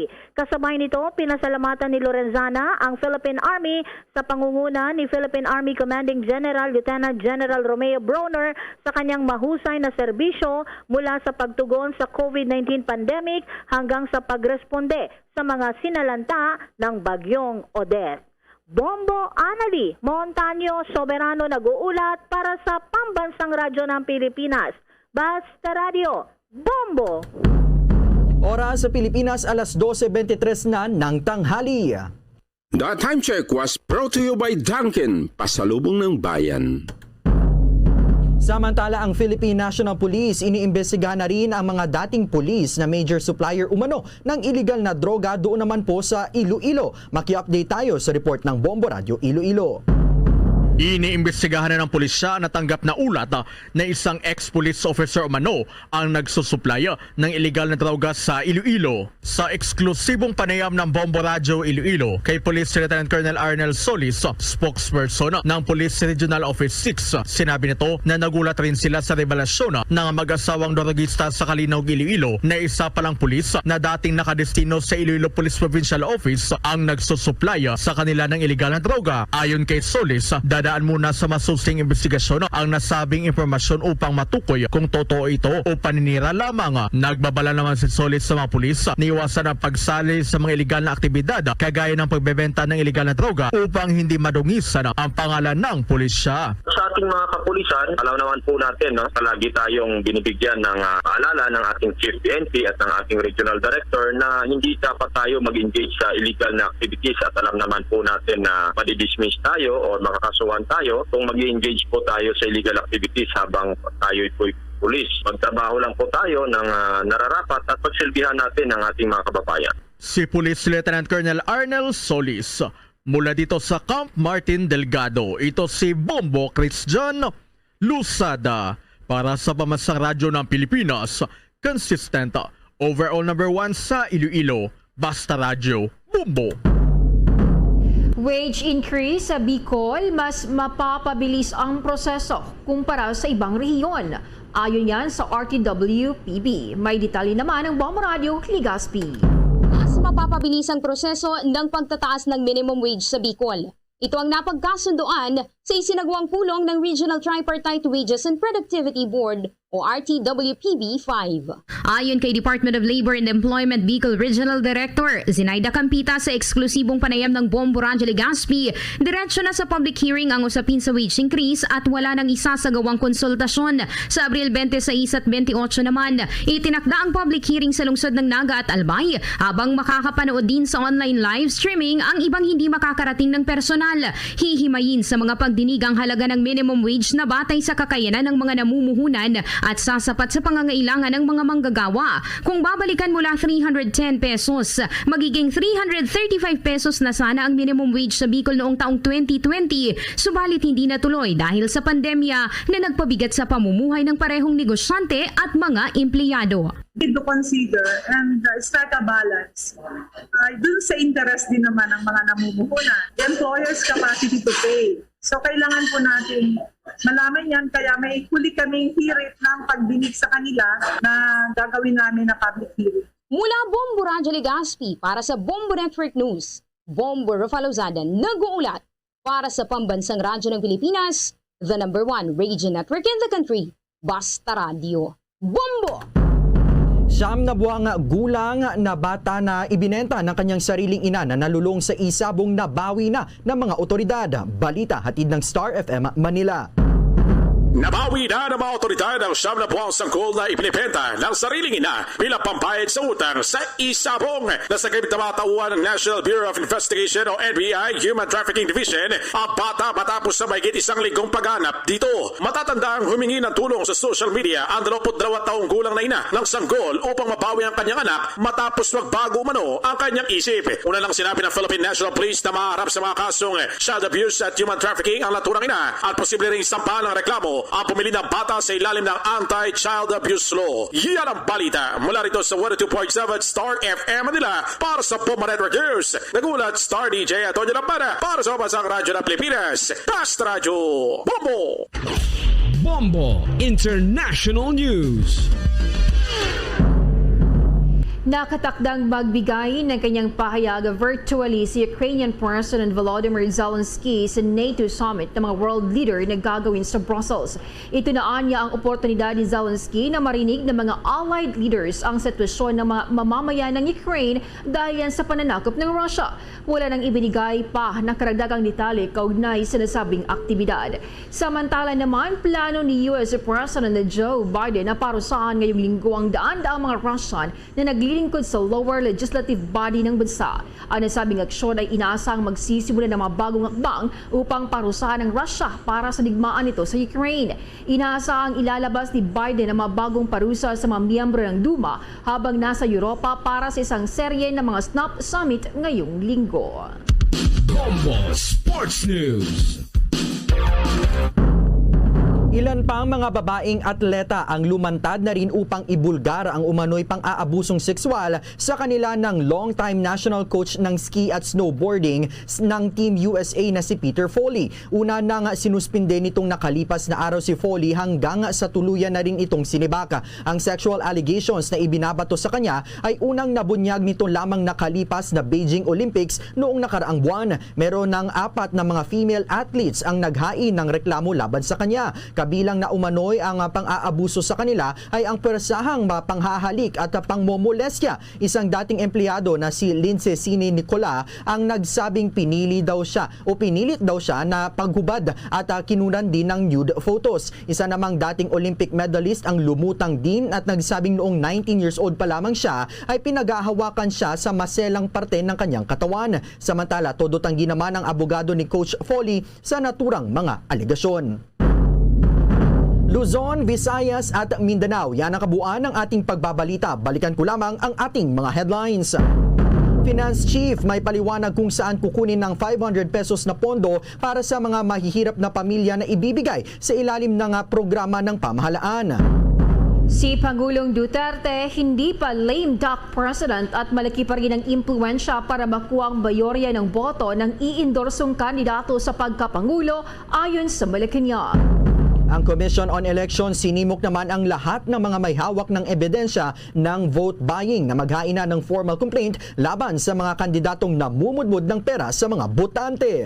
Kasabay nito, pinasalamatan ni Lorenzana ang Philippine Army sa pangunguna ni Philippine Army Commanding General Lieutenant General Romeo Brawner sa kanyang mahusay na serbisyo mula sa pagtugon sa COVID nineteen pandemic hanggang sa pagresponde sa mga sinalanta ng Bagyong Odette. Bombo Anali Montaño Soberano nag-uulat para sa Pambansang Radyo ng Pilipinas, Basta Radyo, Bombo! Oras sa Pilipinas, alas dose bente tres na ng tanghali. The time check was brought to you by Dunkin, pasalubong ng bayan. Samantala, ang Philippine National Police iniimbestigahan na rin ang mga dating pulis na major supplier umano ng iligal na droga doon naman po sa Iloilo. Maki-update tayo sa report ng Bombo Radyo Iloilo. Iniimbestigahan na ng pulisya ang natanggap na ulat, ah, na isang ex-police officer umano ang nagsusuplay, ah, ng iligal na droga sa Iloilo. Sa eksklusibong panayam ng Bombo Radyo Iloilo kay Police Lieutenant Colonel Arnel Solis, spokesperson ng Police Regional Office six, sinabi nito na nagulat rin sila sa revelasyon ng mag-asawang drogista sa Calinaug, Iloilo, na isa palang pulis na dating nakadestino sa Iloilo Police Provincial Office ang nagsusuplay sa kanila ng iligal na droga. Ayon kay Solis, dadaan muna sa masusing investigasyon ang nasabing impormasyon upang matukoy kung totoo ito o paninira lamang. Nagbabala naman si Solis sa mga pulis na iwasan ang pagsali sa mga iligal na aktibidad, kagaya ng pagbebenta ng iligal na droga, upang hindi madungisan ang pangalan ng pulisya. Sa ating mga kapulisan, alam naman po natin, no, palagi tayong binibigyan ng, ah, paalala ng ating Chief P N P at ng ating Regional Director na hindi dapat tayo mag-engage sa illegal na activities, at alam naman po natin na madidismiss tayo o makakasuhan tayo kung mag-engage po tayo sa illegal activities habang tayo po'y pulis. Magtrabaho lang po tayo ng, ah, nararapat at pagsilbihan natin ang ating mga kababayan. Si Police Lieutenant Colonel Arnel Solis, mula dito sa Camp Martin Delgado. Ito si Bombo Christian Luzada para sa Pambansang Radyo ng Pilipinas, consistent, overall number one sa Iloilo, Basta Radyo, Bombo. Wage increase sa Bicol, mas mapapabilis ang proseso kumpara sa ibang rehiyon. Ayon yan sa R T W P B. May detalye naman ang Bombo Radyo Legazpi. Mas mapapabilis ang proseso ng pagtataas ng minimum wage sa Bicol. Ito ang napagkasundoan sa isinagawang pulong ng Regional Tripartite Wages and Productivity Board o R T W P B five. Ayon kay Department of Labor and Employment Bicol Regional Director Zenaida Campita, sa eksklusibong panayam ng Bombo Radyo Legazpi, diretso na sa public hearing ang usapin sa wage increase at wala nang isasagawang konsultasyon. Sa Abril twenty-six at twenty-eight naman, itinakda ang public hearing sa lungsod ng Naga at Albay, habang makakapanood din sa online live streaming ang ibang hindi makakarating ng personal. Hihimayin sa mga pagdinig ang halaga ng minimum wage na batay sa kakayanan ng mga namumuhunan at sasapat sa pangangailangan ng mga manggagawa. Kung babalikan mula three hundred ten pesos, magiging three hundred thirty-five pesos na sana ang minimum wage sa Bicol noong taong twenty twenty, subalit hindi natuloy dahil sa pandemya na nagpabigat sa pamumuhay ng parehong negosyante at mga empleyado. Need to consider and, uh, strike a balance, uh, dun sa interest din naman ng mga namumuhunan, the employer's capacity to pay. So, kailangan po natin malaman yan, kaya may huli kaming hirit ng pagdinig sa kanila na gagawin namin na public hearing. Mula Bombo Radyo Legazpi para sa Bombo Network News, Bombo Rafa Lozada nag-uulat para sa Pambansang Radyo ng Pilipinas, the number one radio network in the country, Basta Radyo Bombo! Siyam na buwang gulang na bata na ibinenta ng kanyang sariling ina na nalulong sa isabong nabawi na ng mga otoridad. Balita hatid ng Star F M Manila. Nabawi na ng mga otoridad ang siyam na buwang sanggol na ibinibenta ng sariling ina bilang pambayad sa utang sa isabong. Nasa kalimitang mga tauhan ng National Bureau of Investigation o N B I Human Trafficking Division ang bata matapos sa mahigit isang linggong paghanap dito. Matatanda ang humingi ng tulong sa social media ang dalawampu't dalawa taong gulang na ina ng sanggol upang mabawi ang kanyang anak matapos magbago umano ang kanyang isip. Una nang sinabi ng Philippine National Police na maharap sa mga kasong child abuse at human trafficking ang naturang ina at posible ring sampahan ng reklamo ang pamilya ng bata sa ilalim ng Anti-Child Abuse Law. Yan ang balita mula rito sa one oh two point seven Star F M Manila para sa Bombo Network News. Nagulat Star D J Antonio Lampana para sa Pambansang Radyo ng Pilipinas, Basta Radyo Bombo! Bombo International News. Nakatakdang magbigay ng kanyang pahayag virtually si Ukrainian President Volodymyr Zelensky sa NATO summit ng mga world leader na gagawin sa Brussels. Itinaan niya ang oportunidad ni Zelensky na marinig ng mga allied leaders ang sitwasyon ng mga mamamayan ng Ukraine dahil yan sa pananakop ng Russia. Wala nang ibinigay pa na karagdagang detalye kaugnay sa nasabing aktibidad. Samantala naman, plano ni U S President Joe Biden na parusahan ngayong linggo ang daan-daang mga Russian na naglilingkod sa lower legislative body ng bansa. Ang nasabing aksyon ay inaasahang magsisimula ng mga bagong hakbang upang parusahan ang Russia para sa digmaan nito sa Ukraine. Inaasahang ilalabas ni Biden ang mga bagong parusa sa mga miyembro ng Duma habang nasa Europa para sa isang serye ng mga snap summit ngayong linggo. Bombo Sports News. Ilan pang mga babaeng atleta ang lumantad na rin upang ibulgar ang umano'y pang-aabusong sexual sa kanila ng long-time national coach ng ski at snowboarding s-, ng Team U S A na si Peter Foley. Una nang sinuspinde nitong nakalipas na araw si Foley hanggang sa tuluyan na rin itong sinibak. Ang sexual allegations na ibinabato sa kanya ay unang nabunyag nito lamang nakalipas na Beijing Olympics noong nakaraang buwan. Meron ng apat na mga female athletes ang naghain ng reklamo laban sa kanya. Kabilang na umano'y ang, ah, pang-aabuso sa kanila ay ang pwersahang, ah, panghahalik at, ah, pangmomolestya. Isang dating empleyado na si Lince Sini Nicola ang nagsabing pinili daw siya o pinilit daw siya na paghubad at, ah, kinunan din ng nude photos. Isa namang dating Olympic medalist ang lumutang din at nagsabing noong nineteen years old pa lamang siya ay pinaghahawakan siya sa maselang parte ng kanyang katawan. Samantala, todo tanggi naman ang abogado ni Coach Foley sa naturang mga alegasyon. Luzon, Visayas at Mindanao, yan ang kabuuan ng ating pagbabalita. Balikan ko lamang ang ating mga headlines. Finance Chief may paliwanag kung saan kukunin ng five hundred pesos na pondo para sa mga mahihirap na pamilya na ibibigay sa ilalim ng, ah, programa ng pamahalaan. Si Pangulong Duterte hindi pa lame duck president at malaki pa rin ang impluwensya para makuha ang mayorya ng boto ng iindorsong kandidato sa pagkapangulo, ayon sa Malacañang. Ang Commission on Elections sinimok naman ang lahat ng mga may hawak ng ebidensya ng vote buying na maghain na ng formal complaint laban sa mga kandidatong namumudmod ng pera sa mga botante.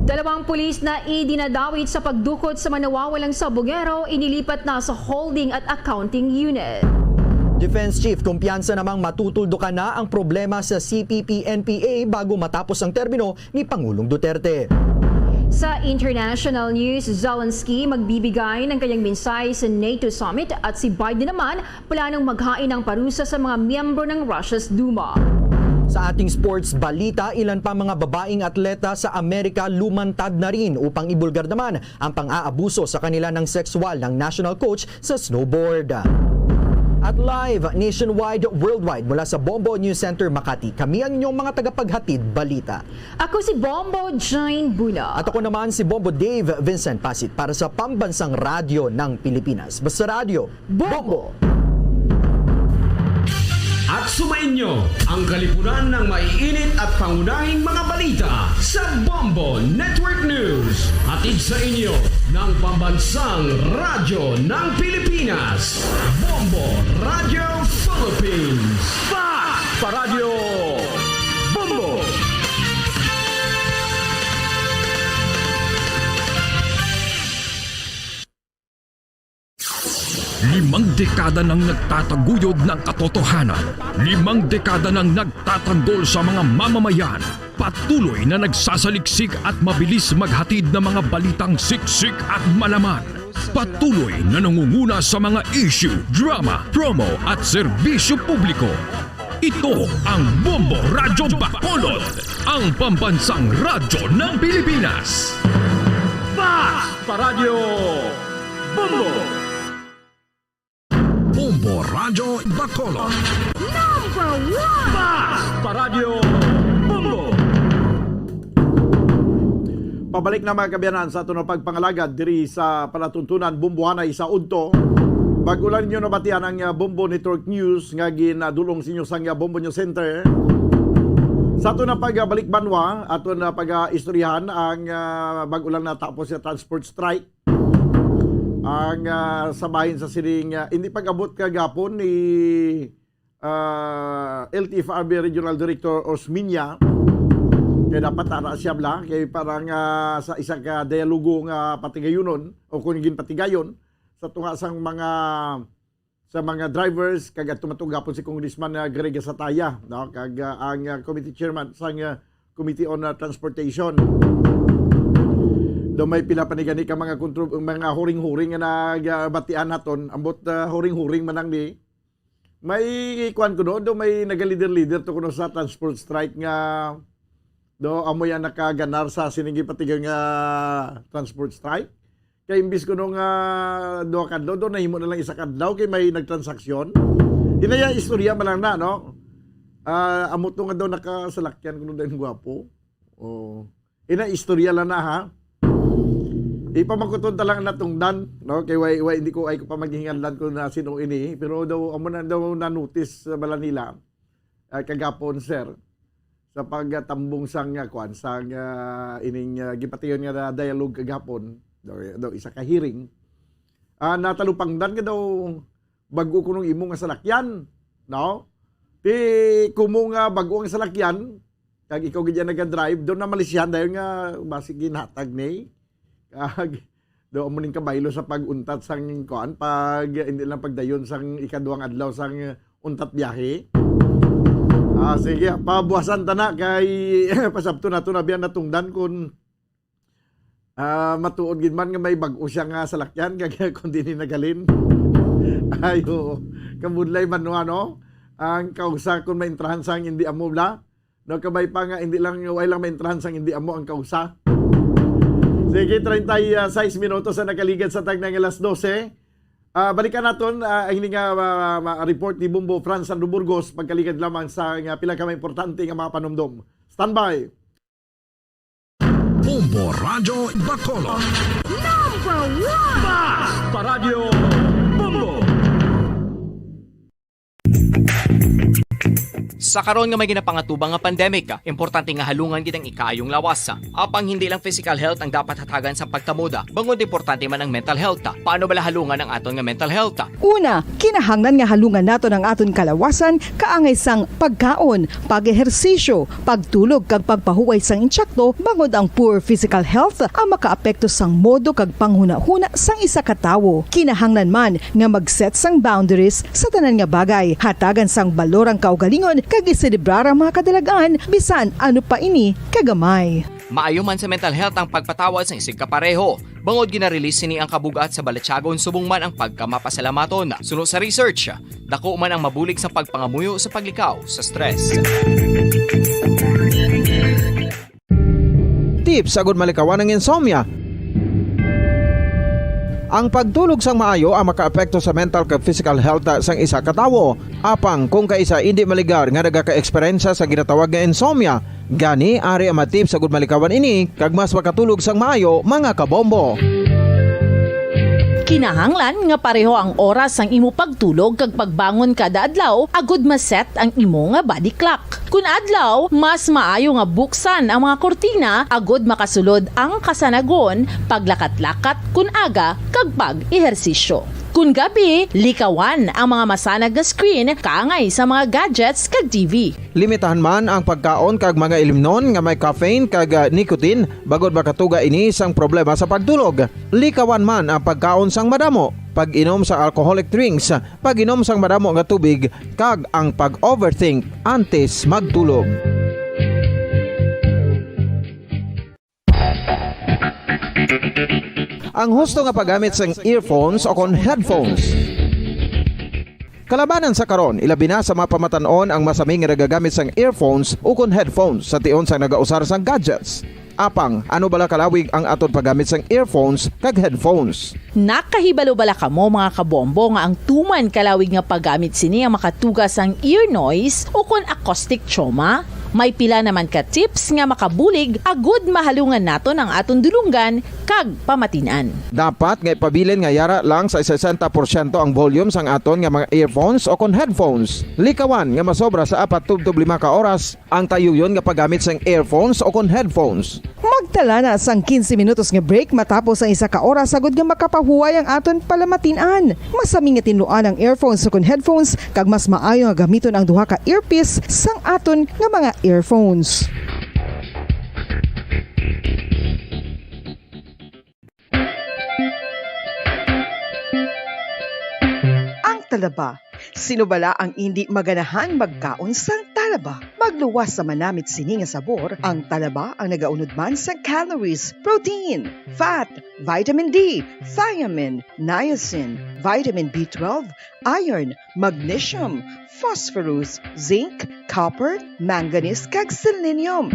Dalawang pulis na idinadawit sa pagdukot sa mga nawawalang sabongero, inilipat na sa holding at accounting unit. Defense Chief, kumpiyansa namang matutuldukan na ang problema sa C P P N P A bago matapos ang termino ni Pangulong Duterte. Sa international news, Zelensky magbibigay ng kanyang mensahe sa NATO summit at si Biden naman planong maghain ng parusa sa mga miyembro ng Russia's Duma. Sa ating sports balita, ilan pa mga babaeng atleta sa Amerika lumantad na rin upang ibulgar naman ang pang-aabuso sa kanila ng sexual ng national coach sa snowboard. At live nationwide, worldwide, mula sa Bombo News Center Makati, kami ang inyong mga tagapaghatid balita. Ako si Bombo Jane Buna. At ako naman si Bombo Dave Vincent Pasit para sa Pambansang Radyo ng Pilipinas. Basta Radyo, Bombo! At sumainyo ang kalipunan ng maiinit at pangunahing mga balita sa Bombo Network News. Hatid sa inyo ng Pambansang Radyo ng Pilipinas, Bombo Radyo Philippines. Fast pa Radyo Bombo! Limang dekada nang nagtataguyod ng katotohanan. Limang dekada nang nagtatanggol sa mga mamamayan. Patuloy na nagsasaliksik at mabilis maghatid ng mga balitang siksik at malaman. Patuloy na nangunguna sa mga issue, drama, promo at serbisyo publiko. Ito ang Bombo Radyo Bacolod, ang pambansang radyo ng Pilipinas. Fast pa Radyo Bombo! Bombo Radyo Bacolod. Number one! Fast pa Radyo Bombo! Pabalik na, mga kaabyanan, sa aton nga pagpangalagad diri sa palatuntunan, Bombohanay sa udto. Bag-o lang ninyo nabatian ang, ah, Bombo Network News nga ginadul-ong sa inyo sang, ah, Bombo News Center. Sa aton nga pagbalik banwa, aton nga pag-istoryahan ang, ah, bag-o lang natapos nga transport strike. Ang, ah, sa bahin sa sining, ah, hindi pag-abot kagapon ni, ah, L T F R B Regional Director Osminia, kay dapat ara siya bala, kay parang, ah, sa isa ka dialogo nga patigayunon o kung ginpatigayon sa tunga sang mga, sa mga drivers, kag adto matugapon si Congressman, ah, Greg Sataya, no? Kag, ah, ang, ah, committee chairman sang, ah, Committee on, ah, Transportation. Do may pila pa ni gani ka mga kontro-, mga huring-huring nga nagabatian naton, ambot, ah, huring-huring man lang ni. May kuwan ko, no? Do may nagalider-lider to kuno sa transport strike nga do amo yan nakaganar sa sining gipatigayon nga transport strike. Kay imbis kuno nga duha ka adlaw, do nahimo na lang isa ka adlaw kay may nagtransaksyon. Inaya istorya man lang na, no? Ah, amo to nga daw nakasalakyan kuno dayon gwapo. Oh. Ina istorya lang na, ha? Ipamangkuton ta lang natungdan, no? Kay way, way, hindi ko, ay ko pa maghinganlan kung na sino ini. Pero daw, amo na daw na-notice sa bala nila, ah, kagapon, sir, sa pagtambong sang, ah, kwan, sang, ah, ining, ah, gipatiyon nga dialogue kagapon, daw, daw isa ka hearing. Ah, natalupangdan nga daw bag-o kuno imo nga salakyan, no? Ti kumo nga bag-o ang salakyan, kag ikaw gid ang naga-drive, daw namalisyahan dayon nga basi ginhatag ni. Kag daw amo ning kabaylo sa pag-untat sang kuan, pag, hindi lang pagdayon sang ikaduhang adlaw sang untat biyahe. Ah, sige, pabuwasan ta na kay pasabton nato na biya natungdan kun, ah, matuod gid man nga may bag-o siya nga salakyan kag kun diin ni naghalin. Ay, oo. Kabudlay man, no, ano? Ang kausa kun maintrahan sang hindi amo bala. No, kabay pa nga, hindi lang, way lang maintrahan sang hindi amo ang kausa. Sige, treinta y seis minutos ang nakaligad sa tagna nga alas dose. Ah, balikan naton, ah, ang ini nga, ah, ma-, report ni Bombo Franz Sandro Burgos, pagkaligad lamang sa nga pila ka mga importante nga mga panumdom. Standby. Bombo Radyo Bacolod. Number one! Basta Radyo Bombo! Sa karon nga may ginapangatubang nga pandemic, importante nga halungan gid ang ikaayong lawas. Apang hindi lang physical health ang dapat hatagan sa pagkamoda, bangod importante man ang mental health. Paano bala halungan ang aton nga mental health? Una, kinahanglan nga halungan naton ang aton kalawasan kaangay sang pagkaon, pag-ehersisyo, pagtulog kag pagpahuway sang insakto, bangod ang poor physical health ang makaapekto sang modo kag panghunahuna sang isa ka tawo. Kinahanglan man nga mag-set sang boundaries sa tanan nga bagay, hatagan sang balor ang kaugalingon kag iselebrar ang mga kadalagan bisan ano pa ini kagamay. Maayo man sa mental health ang pagpatawad sang isigka pareho. Bangod gina-release sini ang kabug-at sa balatyagon subong man ang pagkamapasalamaton. Suno sa research, dako man ang mabulig sa pagpangamuyo sa paglikaw sa stress. Tips agud malikawan ang insomnia. Ang pagtulog sang maayo ang makaapekto sa mental kag physical health sang isa ka tawo. Apang kung kaisa indi maligar nga nagaka-eksperyensya sa ginatawag nga insomnia, gani ari ang mga tips agud malikawan ini kag mas makatulog sang maayo, mga kabombo. Kinahanglan nga pareho ang oras sang imo pagtulog kag pagbangon kada adlaw agud ma-set ang imo nga body clock. Kun adlaw, mas maayo nga buksan ang mga kurtina agud makasulod ang kasanagon, paglakat-lakat kun aga, kag pag-ehersisyo. Kun gabi, likawan ang mga masanag nga screen kaangay sa mga gadgets kag T V. Limitahan man ang pagkaon kag mga ilimnon nga may caffeine kag, ah, nicotine, bangod makatuga ini sang problema sa pagtulog. Likawan man ang pagkaon sang madamo, pag-inom sa alcoholic drinks, pag-inom sang madamo nga tubig, kag ang pag-overthink antes magtulog. Ang husto nga paggamit sang earphones o kon headphones. Kalabanan sa karon, ilabi na sa mga pamatan-on ang masami nga nagagamit sang earphones o kon headphones sa tion sang nagausar sang gadgets. Apang, ano bala kalawig ang aton paggamit sang earphones kag headphones? Nakahibalo bala kamo, mga kabombo, nga ang tuman kalawig nga paggamit sini ang makatuga sang ear noise o kon acoustic trauma? May pila naman ka tips nga makabulig agud mahalungan naton ang aton dulonggan kag pamatin-an. Dapat nga ipabilin nga yara lang sa sesenta porsyento ang volume sang aton nga mga earphones o kon headphones. Likawan nga masobra sa apat tubtob lima ka oras ang tayuyon nga paggamit sang earphones o kon headphones. Magtala na sang quince minutos nga break matapos ang isa ka oras agud nga makapahuway ang aton palamatin-an. Masami nga tinluan ang earphones o kon headphones, kag mas maayo nga gamiton ang duha ka earpiece sang aton nga mga earphones. Ang talaba. Sino bala ang indi maganahan magkaon sang talaba? Magluwas sa manamit sini nga sabor, ang talaba ang nagaunod man sang calories, protein, fat, vitamin D, thiamine, niacin, vitamin B twelve, iron, magnesium, phosphorus, zinc, copper, manganese, kag selenium.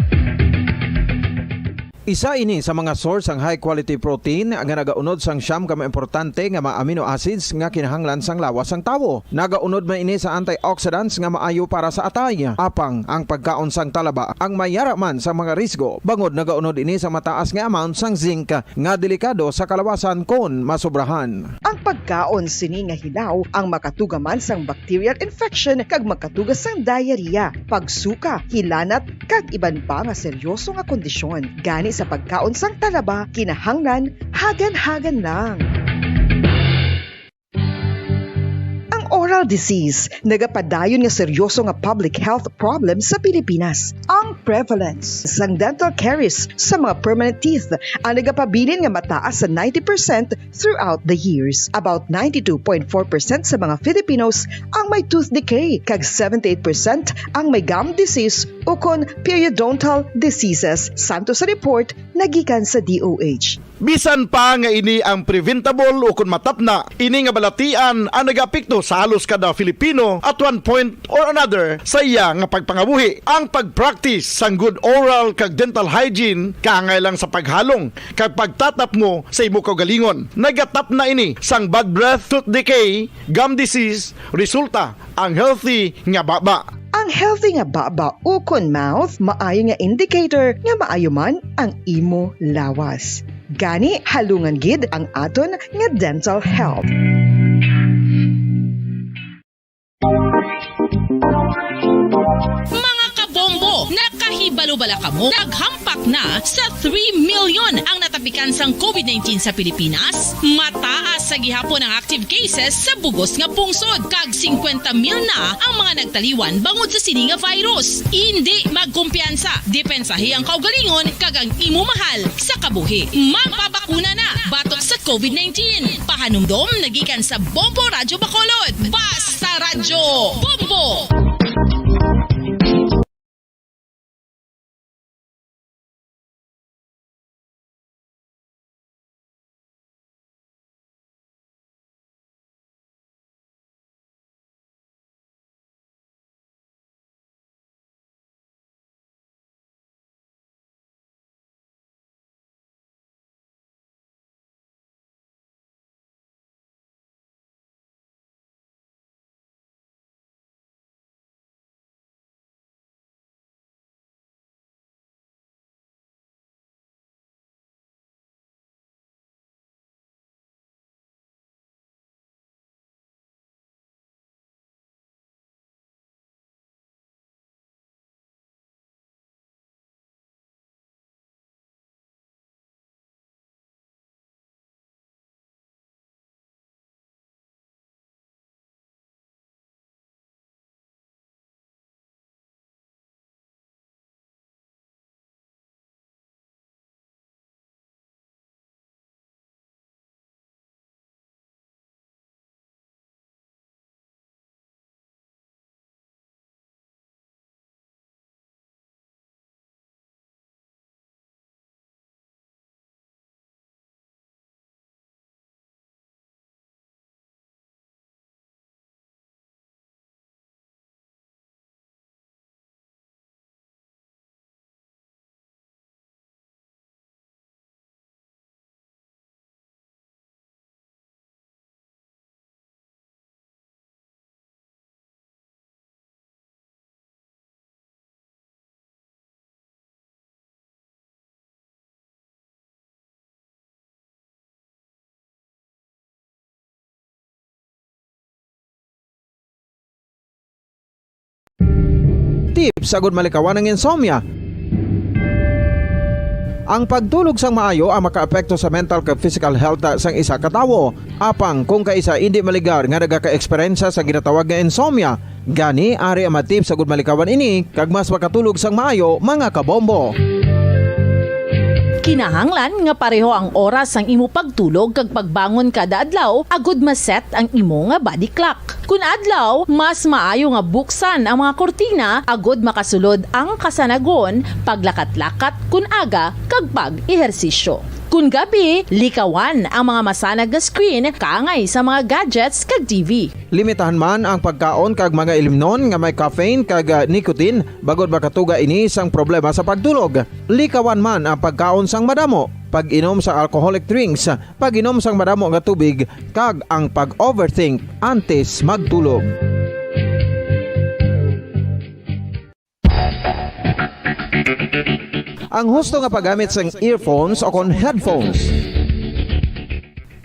Isa ini sa mga source sang high-quality protein nga nagaunod sang siyam ka mga importante nga mga amino acids nga kinahanglan sang lawas sang tawo. Nagaunod man ini sa antioxidants nga maayo para sa atay. Apang ang pagkaon sang talaba ang may yara man sa mga risgo, bangod nagaunod ini sa mataas nga amount sang zinc nga delikado sa kalawasan kon masobrahan. Ang pagkaon sini nga hilaw ang makatuga man sang bacterial infection kag makatuga sang diarrhea, pagsuka, hilanat, kag iban pa nga seryoso nga kondisyon. Gani sa pagkaon sang talaba, kinahanglan hagan-hagan lang. Ang oral disease nagapadayon nga seryoso nga public health problem sa Pilipinas. Ang prevalence sang dental caries sa mga permanent teeth ang nagapabilin nga mataas sa ninety percent throughout the years. About ninety-two point four percent sa mga Filipinos ang may tooth decay, kag seventy-eight percent ang may gum disease ukon periodontal diseases, santo sa report nagikan sa D O H. Bisan pa nga ini ang preventable ukon matapna, ini nga balatian ang nagaapekto sa halos kada Filipino at one point or another sa iya nga pagpangabuhi. Ang pag-practice sang good oral kag dental hygiene kaangay lang sa paghalong kag pagtatapngo sa imo kaugalingon. Nagatapna ini sang bad breath, tooth decay, gum disease, resulta ang healthy nga baba. Ang healthy nga baba ukon mouth maayo nga indicator nga maayo man ang imo lawas. Gani, halungan gid ang aton nga dental health. Mga kabombo, nakahibalo bala kamo? Naghampak na sa three million ang natapikan sang covid nineteen sa Pilipinas. Mataas sa gihapon ang active cases sa bug-os nga pungsod, kag singkwenta mil na ang mga nagtaliwan bangod sa sini nga virus. Indi magkumpiyansa, depensahi ang kaugalingon kag ang imo mahal sa kabuhi. Magpabakuna na batok sa covid nineteen. Pahanumdom nagikan sa Bombo Radyo Bacolod. Basta Radyo Bombo! Tips agud malikawan ang insomnia. Ang pagtulog sang maayo ang makaapekto sa mental kag physical health sang isa ka tawo. Apang kung kaisa indi maligar nga nagaka-eksperyensya sa ginatawag nga insomnia, gani ari ang mga tips agud malikawan ini kag mas makatulog sang maayo, mga kabombo. Kinahanglan nga pareho ang oras sang imo pagtulog kag pagbangon kada adlaw agud ma-set ang imo nga body clock. Kun adlaw, mas maayo nga buksan ang mga kurtina agud makasulod ang kasanagon, paglakat-lakat kun aga, kag pag-ehersisyo. Kon gabi, likawan ang mga masanag nga screen kaangay sa mga gadgets kag T V. Limitahan man ang pagkaon kag mga ilimnon nga may caffeine kag, ah, nicotine, bangod makatuga ini sang problema sa pagtulog. Likawan man ang pagkaon sang madamo, pag-inom sang alcoholic drinks, pag-inom sang madamo nga tubig, kag ang pag-overthink antes magtulog. Ang husto nga paggamit sang earphones o kon headphones.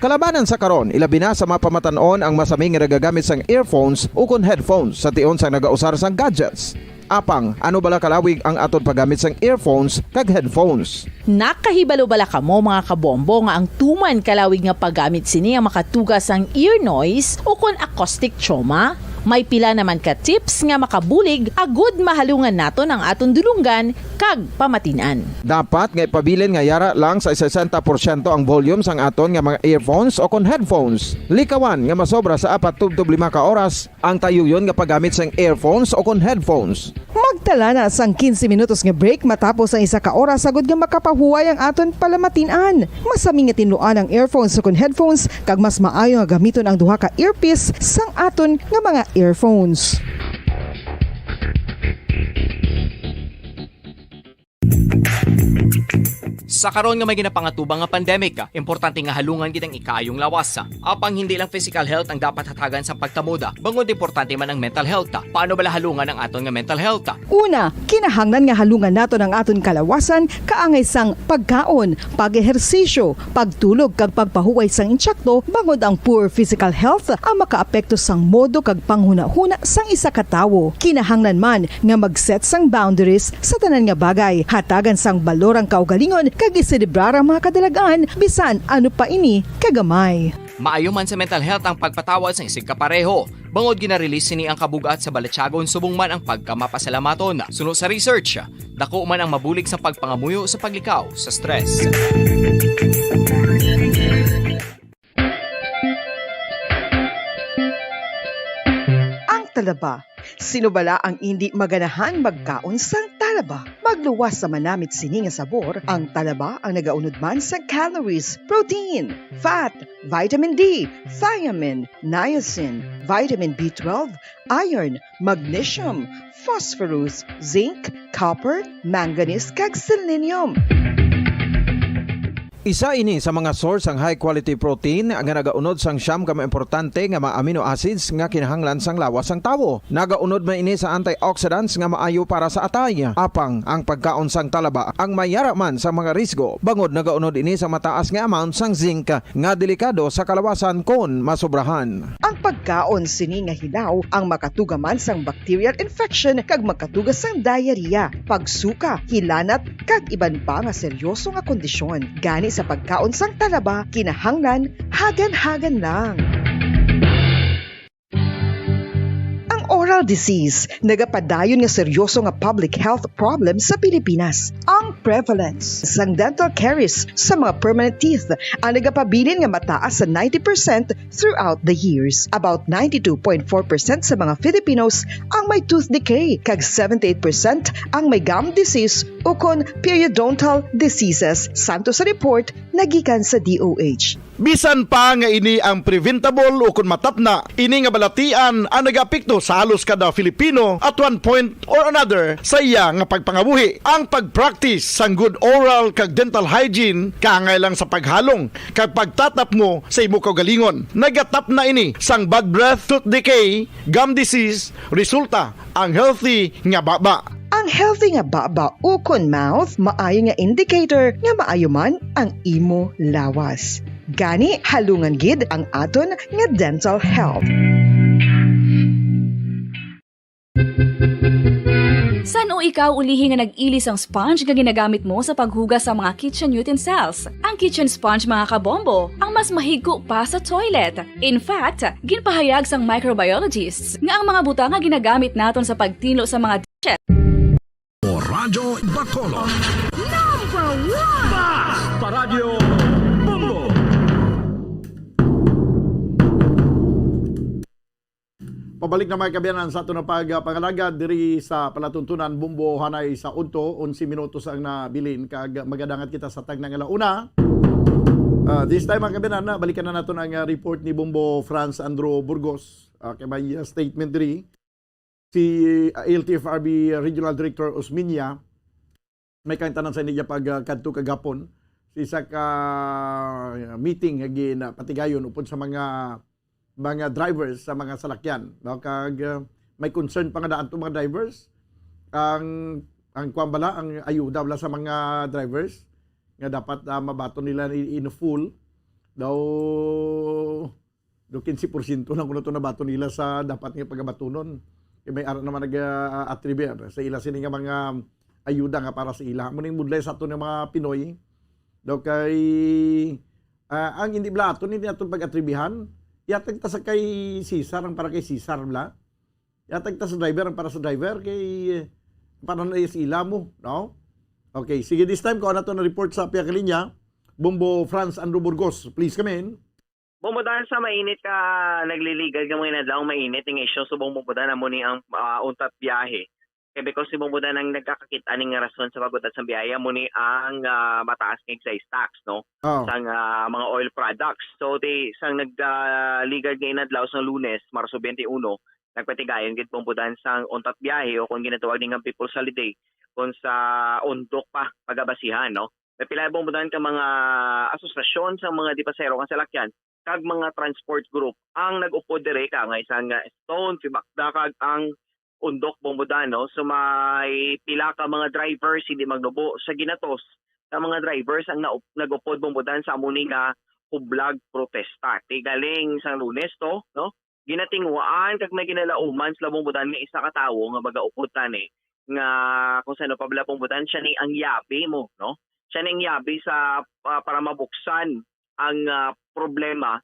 Kalabanan sa karon, ilabi na sa mga pamatan-on ang masami nga nagagamit sang earphones o kon headphones sa tion sang nagausar sang gadgets. Apang, ano bala kalawig ang aton paggamit sang earphones kag headphones? Nakahibalo bala kamo, mga kabombo, nga ang tuman kalawig nga paggamit sini ang makatuga sang ear noise o kon acoustic trauma? May pila naman ka tips nga makabulig agud mahalungan naton ang aton dulonggan kag pamatin-an. Dapat nga ipabilin nga yara lang sa sesenta porsyento ang volume sang aton nga mga earphones o kon headphones. Likawan nga masobra sa apat tubtob lima ka oras ang tayuyon nga paggamit sang earphones o kon headphones. Magtala na sang quince minutos nga break matapos ang isa ka oras, agud nga makapahuway ang aton palamatin-an. Masami nga tinluan ang earphones o kon headphones, kag mas maayo nga gamiton ang duha ka earpiece sang aton nga mga earphones. Sa karon nga may ginapangatubang nga pandemic, importante nga halungan gid ang ikaayong lawas. Apang hindi lang physical health ang dapat hatagan sa pagtamod, bangod importante man ang mental health. Paano bala halungan ang aton nga mental health? Una, kinahanglan nga halungan naton ang aton kalawasan kaangay sang pagkaon, pag-ehersisyo, pagtulog kag pagpahuway sang insakto, bangod ang poor physical health ang makaapekto sang modo kag panghunahuna sang isa ka tawo. Kinahanglan man nga mag-set sang boundaries sa tanan nga bagay, hatagan sang balor ang kaugalingon kag iselebrar ang mga kadalagan, bisan ano pa ini kagamay. Maayo man sa mental health ang pagpatawad sang isigkapareho, bangod gina-release sini ang kabug-at sa balatyagon subong man ang pagkamapasalamatan. Suno sa research, dako man ang mabulig sa pagpangamuyo sa paglikaw sa stress. Ang talaba. Sino bala ang indi maganahan magkaon sang talaba? Magluwas sa manamit sini nga sabor, ang talaba ang nagaunod man sa calories, protein, fat, vitamin D, thiamine, niacin, vitamin B twelve, iron, magnesium, phosphorus, zinc, copper, manganese, kag selenium. Isa ini sa mga source sang high quality protein nga nagaunod sang siyam ka mga importante nga mga amino acids nga kinahanglan sang lawas sang tawo. Nagaunod man ini sa antioxidants nga maayo para sa atay. Apang ang pagkaon sang talaba ang mayara man sa mga risgo, bangod nagaunod ini sa mataas nga amount sang zinc nga delikado sa kalawasan kon masobrahan. Ang pagkaon sini nga hilaw ang makatuga man sang bacterial infection kag makatuga sang diarrhea, pagsuka, hilanat, kag iban pa nga seryoso nga kondisyon. Gani sa pagkaon sang talaba, kinahanglan hagan-hagan lang. Ang oral disease nagapadayon nga seryoso nga public health problem sa Pilipinas. Ang prevalence sang dental caries sa mga permanent teeth ang nagapabilin nga mataas sa ninety percent throughout the years. About ninety-two point four percent sa mga Filipinos ang may tooth decay, kag seventy-eight percent ang may gum disease ukon periodontal diseases, santo sa report nga gikan sa D O H. Bisan pa nga ini ang preventable ukon matapna, ini nga balatian ang nagaapekto sa halos kada Filipino at one point or another sa iya nga pagpangabuhi. Ang pag-practice sang good oral kag dental hygiene kaangay lang sa paghalong kag pagtatapmo sa imo kaugalingon. Nagatapna ini sang bad breath, tooth decay, gum disease, resulta ang healthy nga baba. Ang healthy nga baba ukon mouth maayo nga indicator nga maayo man ang imo lawas. Gani, halungan gid ang aton nga dental health. San-o ikaw ulihi nga nag-ili sang sponge nga ginagamit mo sa paghugas sa mga kitchen utensils? Ang kitchen sponge, mga kabombo, ang mas mahigko pa sa toilet. In fact, ginpahayag sang microbiologists nga ang mga butang nga ginagamit naton sa pagtinlo sa mga dishes O Radyo Bacolod. Number one! Bas! Paradyo Bombo! Pabalik na, mga kaabyanan, sa aton nga pagpangalagad diri sa palatuntunan, Bombo, hanay sa udto, onse minutos ang nabilin, kag magadangat kita sa tagna nga alauna. Ah, this time, mga kababayan, balikan na naton ang, ah, report ni Bombo Franz Andrew Burgos. Ah, kay may, ah, statement diri si, ah, L T F R B Regional Director Osmeña. May kaangtanan sa iya pag, ah, kadto kagapon sa isa ka, ah, meeting nga ginapatigayon upod sa mga, mga drivers sa mga salakyan, no? Kag, ah, may concern pa nga daan to mga drivers. Ang, ang kwan bala, ang ayuda bala sa mga drivers nga dapat, ah, mabaton nila in, in full daw, do quince por ciento lang kuno to nabaton nila sa dapat nga pagabatunon. Kay may ara naman nag, ah, atribuir sa ila sini nga mga ayuda nga para sa ila. Amo ning budlay sa aton nga mga Pinoy. Daw kay, ah, ang hindi bala aton, hindi naton pag-atribihan. Yatag ta sa kay Cesar ang para kay Cesar bala. Yatag ta sa driver ang para sa driver kay, eh, para na sa ila mo, no? Okay, sige, this time, kuha na to na report sa Pia Kalinya. Bombo Franz Andrew Burgos, please come in. Bombo Dan, sa mainit ka nagliligad nga mga inadlaw, mainit nga isyu subong Bombo Dan, amo ni ang, ah, untat biyahe. Kay because si Bombo Dan ang nagkakakit-an ning rason sa pag-untat sang biyahe, amo ni ang, ah, mataas nga excise tax, no? Oh. Sang, ah, mga oil products. So, di, sang nag, ah, ligad nga inadlaw sang Lunes, Marso twenty-one, nagpatigayon gid Bombo Dan sang untat biyahe o kung ginatawag ni nga People's Holiday, kung sa Undok pa pagabasihan, no? May pila Bombo Dan ka mga asosasyon sang mga di pasahero nga salakyan kag mga transport group ang nag-upod diri, kaangay sang, ah, Stone, Fimakda kag ang Undok Bombo Dan, no? So may pila ka mga drivers hindi magnubo sa ginatos sa mga drivers ang naup-, nag-upod Bombo Dan sa amo ni nga hublag protesta. Ti galing sang Lunes to, no? Ginatinguhaan kag may ginalauman sila Bombo Dan nga isa ka tawo nga magaupod tani nga kung sa ano pa bala Bombo Dan, siya ni ang yabi mo, no? Siya ni ang yabi sa, ah, para mabuksan ang, ah, problema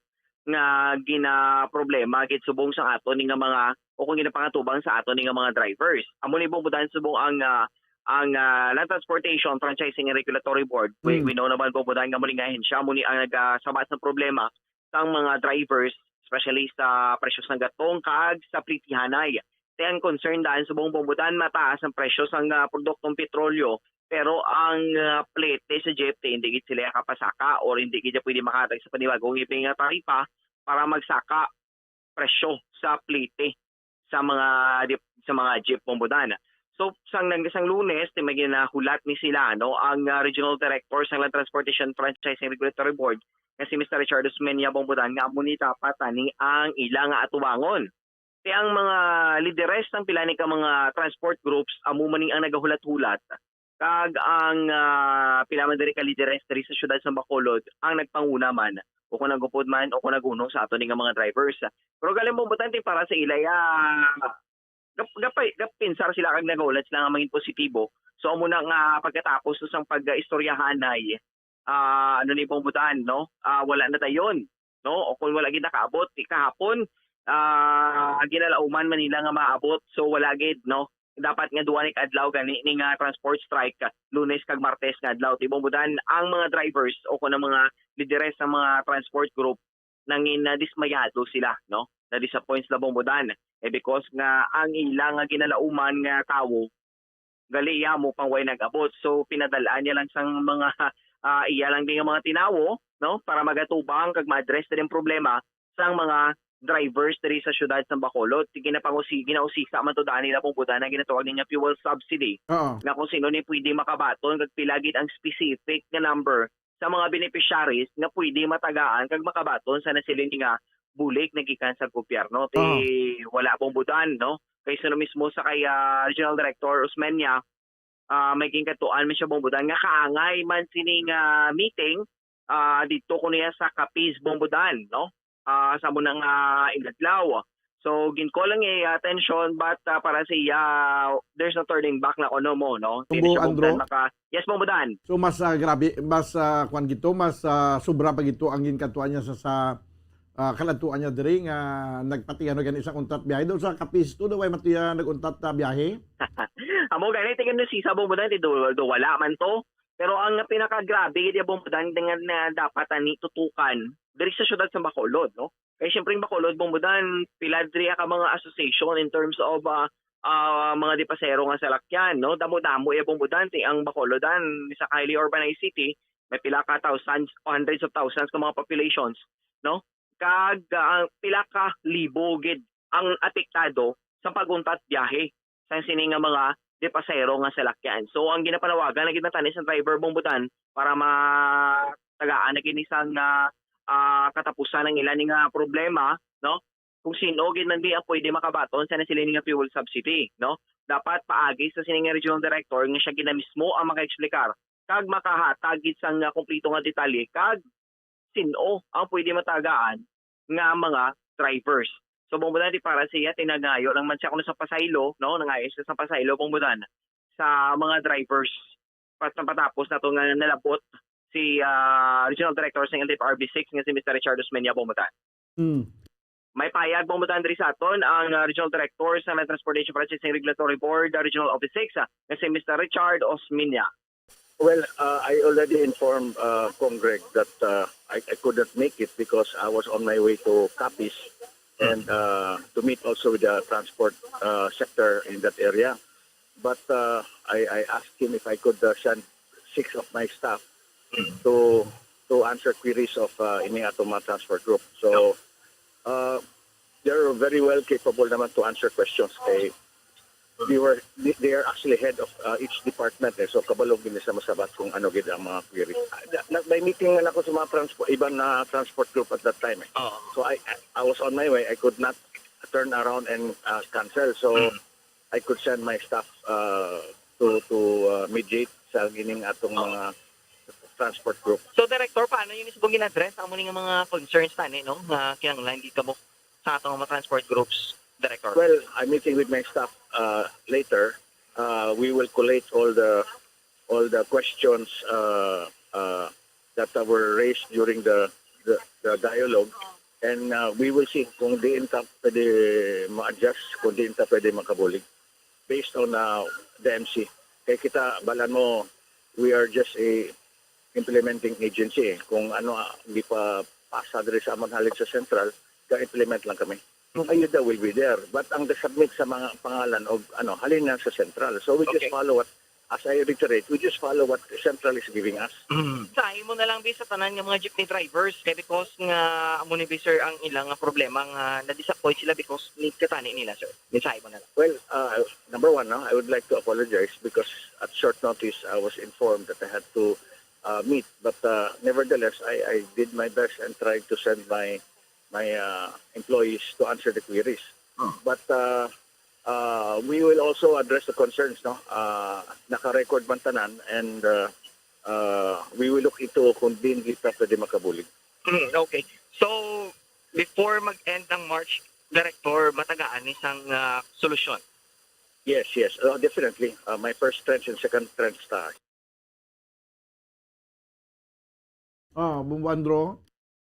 nga ginaproblema gid subong sa aton ni nga mga, o kung ginapangatubang sa aton ni nga mga drivers. Amo ni Bombo Dan subong ang, ah, ang, ah, Land Transportation Franchising and Regulatory Board. We, Mm. we know naman Bombo Dan nga amo ni nga ahensya, amo ni ang nagasama sa problema sang mga drivers, especially sa presyo sang gatong kag sa plitihanay. Kay ang concern daan subong Bombo Dan, mataas ang presyo sang, ah, produktong petrolyo, pero ang, ah, plete sa jeep, ti hindi gid sila kapasaka or hindi gid pwede makahatag sa panibagong iba nga taripa para magsaka presyo sa plete sa mga dip-, sa mga jeep Bombo Dan. So, sang nag-, sang Lunes, ti may ginahulat ni sila, no, ang, ah, Regional Director sang Land Transportation Franchising Regulatory Board nga si Mister Richard Osmeña Bombo Dan nga amo ni dapat ani ang ila nga atubangon. Kay ang mga lideres sang pila ni ka mga transport groups amo man ni ang nagahulat-hulat, kag ang, ah, pila man diri ka lideres diri sa siyudad sa Bacolod ang nagpanguna man o kung nagupod man o kung nagunong sa aton ni nga mga drivers. Pero galing mo butante para sa ila, ya, gap-, gapay, gapinsar sila kag nagahulat sila nga mangin positibo. So, amo na nga pagkatapos sang pag-istoryahanay, ah, ano ni Bombo Dan, no? Ah, wala na dayon, no? O kung wala gid nakaabot, di kahapon, ah, ginalauman man nila nga maabot. So, wala gid, no? Dapat nga duha ni ka adlaw gani ni nga transport strike, ah, Lunes kag Martes nga adlaw. Ti Bombo Dan, ang mga drivers o kung ang mga lideres sa mga transport group, nangin, ah, dismayado sila, no? Na-disappoint sila Bombo Dan. Eh, because nga ang ila nga ginalauman nga tawo, gali iya mo pang way nag-abot. So, pinadal-an niya lang sang mga, ah, iya lang din nga mga tinawo, no? Para magatubang kag ma-address din ang problema sang mga drivers diri sa siyudad sa Bacolod. Ti ginapangusi-, ginausisa man to daan nila Bombo Dan ang ginatawag niya fuel subsidy. Oo. Nga kung sino ni pwede makabaton kag pila gid ang specific nga number sa mga beneficiaries nga pwede matagaan kag makabaton sa nasiling nga bulig na gikan sa gobyerno. Ti Oo. wala Bombo Dan, no? Kay sino mismo sa kay, ah, Regional Director Osmeña, ah, may ginkadtuan man siya Bombo Dan nga kaangay man sining, ah, meeting, ah, didto kuno iya sa Capiz Bombo Dan, no? Ah, sa amo na nga inadlaw. So, gin-call lang iya attention, but, ah, para sa iya, there's no turning back na kuno mo, no? Hindi na Bombo siya Bombo Dan Andro? maka-, yes, Bombo Dan. So, mas, ah, grabe, mas, ah, kwan gito, mas, ah, sobra pa gito ang ginkadtuan niya sa, sa, ah, kaladtuan niya diri nga nagpatigayon gani sang untat biyahe. Doon sa Capiz to, daw ay matuya nag-untat na biyahe? Amo gani, tingin na si Sabo mo dahil do, do wala man to. Pero ang pinakagrabe, di Bombo Dan, nga, na dapat ani tutukan diri sa siyudad sa Bacolod, no? Kay siyempre, ang Bacolod, Bombo Dan, pila diri ka mga association in terms of, ah, ah, mga dipasero nga salakyan, no? Damo-damo iya Bombo Dan, ti ang Bacolod Dan, sa highly urbanized city, may pila ka thousands o hundreds of thousands ka mga populations, no? Kag, ah, pila ka libo gid ang apektado sa pag-untat biyahe sang sini nga mga de pasahero nga salakyan. So, ang ginapanawagan na gid na tani sa driver, Bong Budan, para matagaan na gid ni sang, ah, ah, katapusan ang ila ni nga problema, no? Kung sin-o gid man di ang pwede makabaton sa sini nga fuel subsidy, no? Dapat paagi sa sini nga regional director nga siya gid na mismo ang makaexplikar kag makahatag gid sang, ah, kompleto nga detalye kag sin-o ang pwede matagaan nga mga drivers. So, Bong Budan, di para siya, tinangayo lang man siya kung sa pasaylo, no? Nangayo siya sa pasaylo, Bong Budan, sa mga drivers. Pat-, patapos na to nga nalabot si, ah, Regional Director sa L T F R B six nga si Mister Richard Osmeña, Bong Budan. Mm. May payag, Bong Budan, diri sa aton ang, ah, Regional Director sa Land Transportation Processing Regulatory Board, ah, Regional Office six, ah, nga si Mister Richard Osmeña. Well, uh, I already informed, uh, Cong Greg that, uh, I, I could not make it because I was on my way to Capiz and, uh, to meet also with the transport, uh, sector in that area. But, uh, I, I asked him if I could, uh, send six of my staff to to answer queries of, uh, ini ato mga transport group. So, uh, they're very well capable naman to answer questions kay they were they, they are actually head of, uh, each department, eh. So kabalo gid sila masabat kung ano gid ang mga queries. Ah, na, na, may meeting man ako sa mga transport, iban na transport group at that time, eh. Oo. So I I was on my way. I could not turn around and, uh, cancel. So Mm. I could send my staff, uh, to to, uh, mediate sa gining atong Oo. mga transport group. So, Director, paano yun mismo gin-address ang muli nga mga concerns tani, no, nga kinahanglan gid kamo sa atong mga transport groups, Director? Well, I'm meeting with my staff, uh, later. Uh, we will collate all the all the questions, uh, uh, that were raised during the the, the dialogue, and, uh, we will see kung diin ta pwede ma-adjust, kung diin ta pwede makabulig based on, uh, the M C. Kay kita, balan mo, we are just a implementing agency, eh. Kung ano, ah, gipapasa diri sa amon halin sa sentral, ga-implement lang kami. Ang ayuda will be there, but ang ga-submit sa mga pangalan og ano, halin na sa sentral. So we just Okay. follow what, as I reiterate, we just follow what the central is giving us. Mm. Mensahe mo na lang, bi, sa tanan nga mga jeepney drivers, kay because nga amo ni, bi, sir, ang ilang nga problema nga na-disappoint sila because ni katani nila, sir. Mensahe mo na lang. Well, uh, number one, no, I would like to apologize because at short notice I was informed that I had to, uh, meet. But, uh, nevertheless, I, I did my best and tried to send my my, uh, employees to answer the queries. Hmm. But, uh, uh, we will also address the concerns, no? Uh, naka-record man tanan, and, uh, uh, we will look into kung diin kita pwede makabulig. Hmm, okay. So, before mag-end ang March, Director, matagaan ni sang, uh, solusyon? Yes, yes. Uh, definitely. Uh, my first trench and second trench ta. Ah, Bumbo Andro?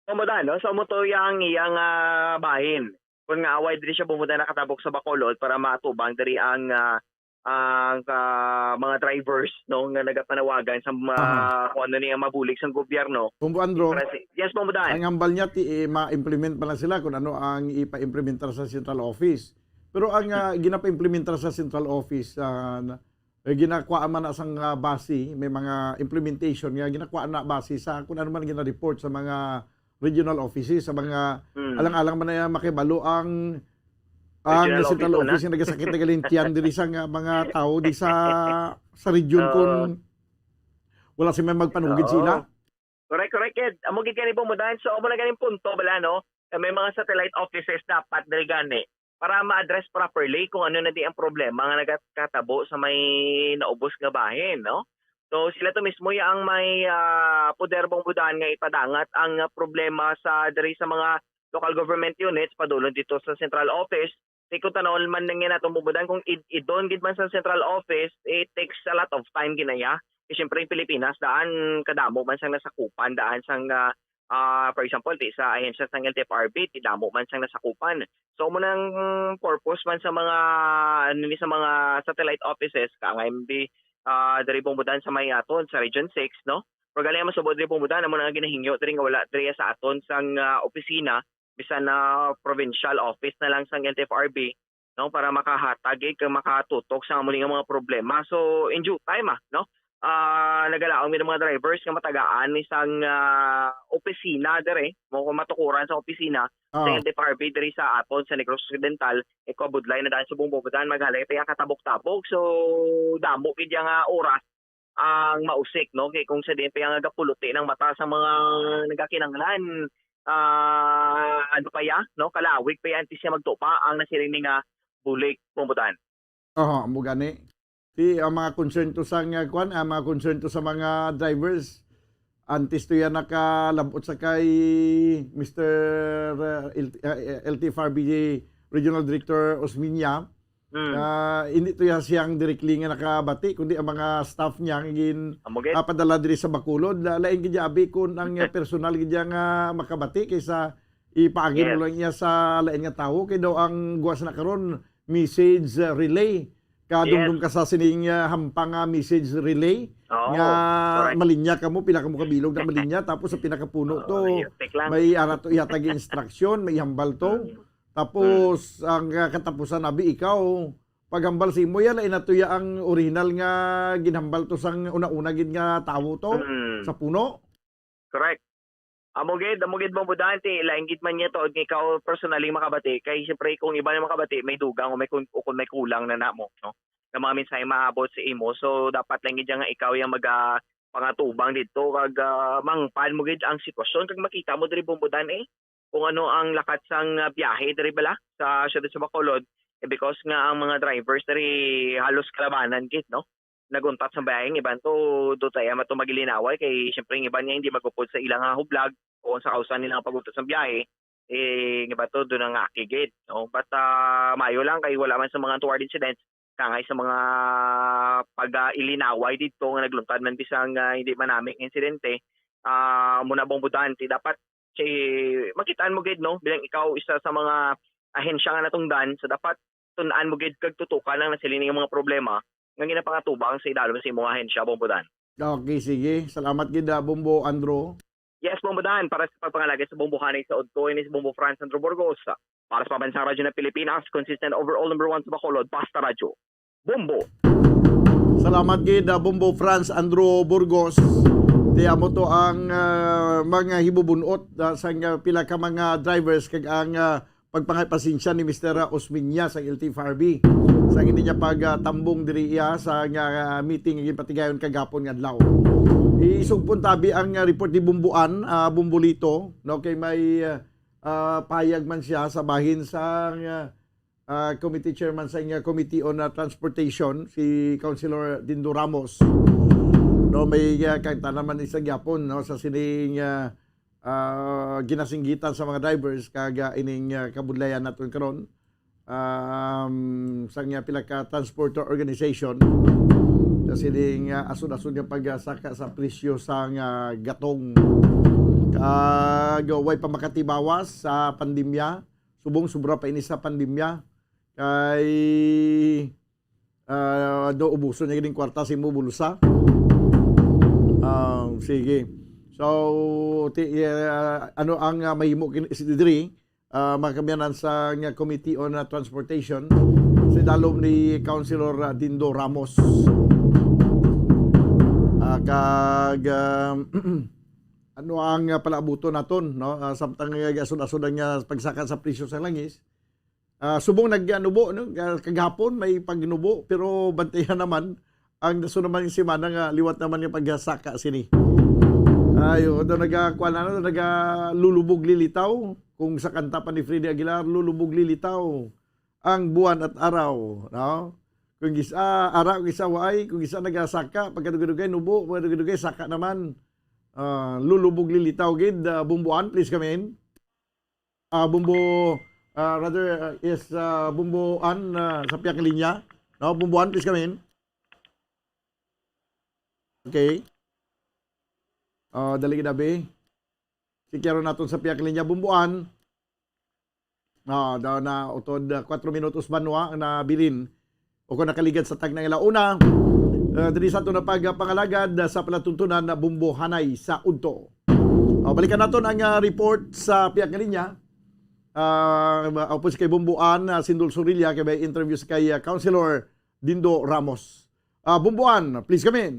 Bumbo Dan, no? So, amo to yang iyang, ah, bahin. Kung nga away diri siya, Bumbo Dan, nakatabok sa Bacolod para matubang diri ang, ah, ang, ah, mga drivers, no, nga nagapanawagan sa ma-, Aha. kung ano niya mabulig sa gobyerno. Bumbo Andro, Para si-, yes, Bumbo Dan. Ang hambal niya, ti-, eh, ma-implement pa lang sila kung ano ang ipa-implementar sa central office. Pero ang, ah, ginapa-implementar sa central office, ah, na, eh, ginakuha man na sang, ah, base, may mga implementation nga ginakuha na base sa kung ano man gina-report sa mga regional offices, sa mga Mm. alang-alang man na makibalo ang, ang Regional central office, no? Office nga nagasakit na galing tiyan diri sa nga mga tao di sa, sa region Oo. kung wala si may magpanugid Oo. sila. Correct, correct, Ed. Amo gid gani, Bumbo Dan. So, amo na ganing punto, bala, no? Na may mga satellite offices dapat diri gani para ma-address properly kung ano na di ang problema nga nagakatabo sa may naubos nga bahin, no? So, sila to mismo ya ang may, ah, poder, Bumbo Dan, nga ipadangat ang, ah, problema sa diri sa mga local government units padulong dito sa central office. Kay kung tan-awon man lang yan atong, Bumbo Dan, kung id-, idon gid man sa central office, it takes a lot of time ginaya. Eh, siyempre, ang Pilipinas, daan kadamo man sang nasakupan, daan sang, ah, ah, for example, ti sa ahensya sang L T F R B, ti damo man sang nasakupan. So, amo nang purpose man sa mga, ano ni, sa mga satellite offices, ka ang M B, ah, diri, Bumbo Dan, sa may aton, sa Region six, no? Pero gali ang masubo diri, Bumbo Dan, amo na nga ginahingyo diri nga wala diri sa aton sang, ah, opisina, bisan na provincial office na lang sang L T F R B, no, para makahatag gid kag makatutok sa amo ni nga mga problema. So, in due time, ah, no, ah, nagalaom gid ang mga drivers nga matagaan ni sang, ah, opisina diri, mo kung matukuran sa opisina sa Oo. L T F R B diri sa aton sa Negros Occidental, ikaw budlay na daan sa Bumbo, daan maghalay pa iya katabok-tabok. So, damo gid iya nga oras ang mausik, no? Kay kung sa diin pa iya nga gapuluti ng mata sa mga nagakinahanglan, ah, ano pa iya, no? Kalawig pa iya antes siya magtupa ang nasiling ni nga bulig, Bumbo, daan. Aha, amo gani. Si, ang mga concern to sang, ah, kwan, ang mga concern to sa mga drivers. Antes to yan nakalabot sa kay Mister, ah, L-, ah, L T F R B Regional Director Osminia. Mm. Ah, hindi to yan siyang directly nga nakabati, kundi ang mga staff niya nga gin-, Amo gid. ah, padala diri sa Bacolod. La-, lain gid abi kung ang, ah, personal gid nga makabati kaysa ipaagi mo Yes. lang iya sa lain nga tawo. Kay daw ang guwas na karon, message, ah, relay. Kadungdong Yes. ka sa sining, ah, hampang nga message relay Oo, nga correct. malinya kamo, pila kamo kabilog na malinya, tapos sa pinakapuno Oo, to, iya, tik lang. may ara to ihatag instruction, may hambal to. Mm. Tapos, Mm. ang, ah, katapusan, abi, ikaw, paghambal sa imo, yan, lain na to ya ang original nga ginhambal to sang una-una gid nga tawo to, Mm. sa puno. Correct. Amo gid, amo gid, Bumbo, daan ti lain gid man niya tuod nga ikaw personally makabati. Kay siyempre, kung iba na makabati, may dugang o may kun-, o kung may kulang na namo, no? Nga mga mensahe maabot sa imo. So, dapat lang gid nga ikaw yang maga-, pangatubang didto kag, ah, mangpan mo gid ang sitwasyon kag makita mo diri, Bumbo, daan, eh, kung ano ang lakat sang, ah, biyahe diri bala sa siyudad sa Bacolod. Eh, because nga ang mga drivers diri halos kalabanan gid, no? Nag-untat sa biyahe, ang iban to, do tayo mato magilinaway kay siyempre ang iban nga hindi magupod sa ilang, ah, hublag o sa kausan nila nga pag-untat sa biyahe, eh, ang iban to, do nang akigid, no? But, ah, mayo lang kay wala man sa mga untoward incidents, kangay sa mga pag-, ah, ilinaway didto nga nagluntad man bisan nga hindi man nami nga insidente, ah, muna, Bumbo, daan ti dapat si, makitaan mo gid, no, bilang ikaw isa sa mga ahensya nga natungdan, so dapat tun-an mo gid kag tutukan ang nasiling nga mga problema nga ginapangatubang sa idalom sa imong ahensya, Bumbo, daan. Okay, sige. Salamat gid, ah, Bumbo Andro. Yes, Bumbo, daan, para sa pagpangalagad sa Bumbo Hanay sa udto, ini si Bumbo Franz Andro Burgos. Para sa Pambansang Radyo ng Pilipinas, consistent overall number one sa Bacolod, Basta Radyo. Bumbo. Salamat gid, ah, Bumbo Franz Andro Burgos. Ti amo to ang, ah, mga hibubunot, ah, sang, ah, pila ka mga drivers kag ang, ah, pagpangay pasensya ni Mister Osminia sa L T F R B. Sa hindi niya pagtambong diri iya sa nga, ah, meeting nga ginpatigayon kagapon nga adlaw. Isugpon tabi ang, ah, report ni Bumbuan, ah, Bumbolito, no, kay may, ah, ah, payag man siya sa bahin sa, ah, ah, committee chairman sa inyo, Committee on, ah, Transportation, si Councilor Dindo Ramos. No, may, ah, kanta naman isa gyapon, no, sa sining, ah, ah, ginasinggitan sa mga drivers kag, ah, ining, ah, kabudlayan naton karon, um, sa nga pila ka transporter organization sa sining, ah, asod-asod nga pagsaka sa presyo sa nga gatong. Kag way pa makatibawas sa pandemya, subong sobra pa ini sa pandemya, kay, ah, do ubuson niya gid ang kwarta sa imo bulsa. Ah, sige. So, ti-, ah, ano ang, ah, mahimo kin-, si diri, ah, mga kamyanan sa nga Committee on, ah, Transportation, sa dalom ni Councilor, ah, Dindo Ramos. Ah, kag, ah, ano ang, ah, palaabuton naton, no? Ah, samtang nga gasod-asod ang, ah, pagsaka sa presyo sa langis, Ah, subong nag-, nubo, no? Ka-, kagahapon may pagnubo, pero bantayan naman ang dason naman yung semana nga liwat naman yung pagsaka sini. Ayo, ito nagakuan na, ito nagalulubog lilitaw. Kung sa kanta pa ni Freddy Aguilar, "Lulubog lilitaw ang buwan at araw," no? Kung gisa, ara, kung gisa, waay, kung gisa nagasaka, pagkadugay-dugay, nubo, pagkadugay-dugay, saka naman. Ah, lulubog lilitaw gid, ah, Bumbuan, please come in. Ah, Bumbo, ah, rather, ah, yes, ah, Bumbuan, ah, sa pihak nga linya. No, Bumbuan, please come in. Okay. Ah, dali gid abi. Sikyaron naton sa pihak nga linya, Bumbuan. Ah, daw na utod, ah, kuwatro minutos banwa na bilin o kung nakaligad sa tagna nga launa, ah, diri sa aton na pagpangalagad, ah, sa palatuntunan na Bumbo Hanay sa udto. Ah, balikan naton ang, ah, report sa pihak nga linya. Ah, upos kay Bumbuan, ah, Sindol Sorilla, kay may interview sa kay, ah, Councilor Dindo Ramos. Ah, Bumbuan, please come in.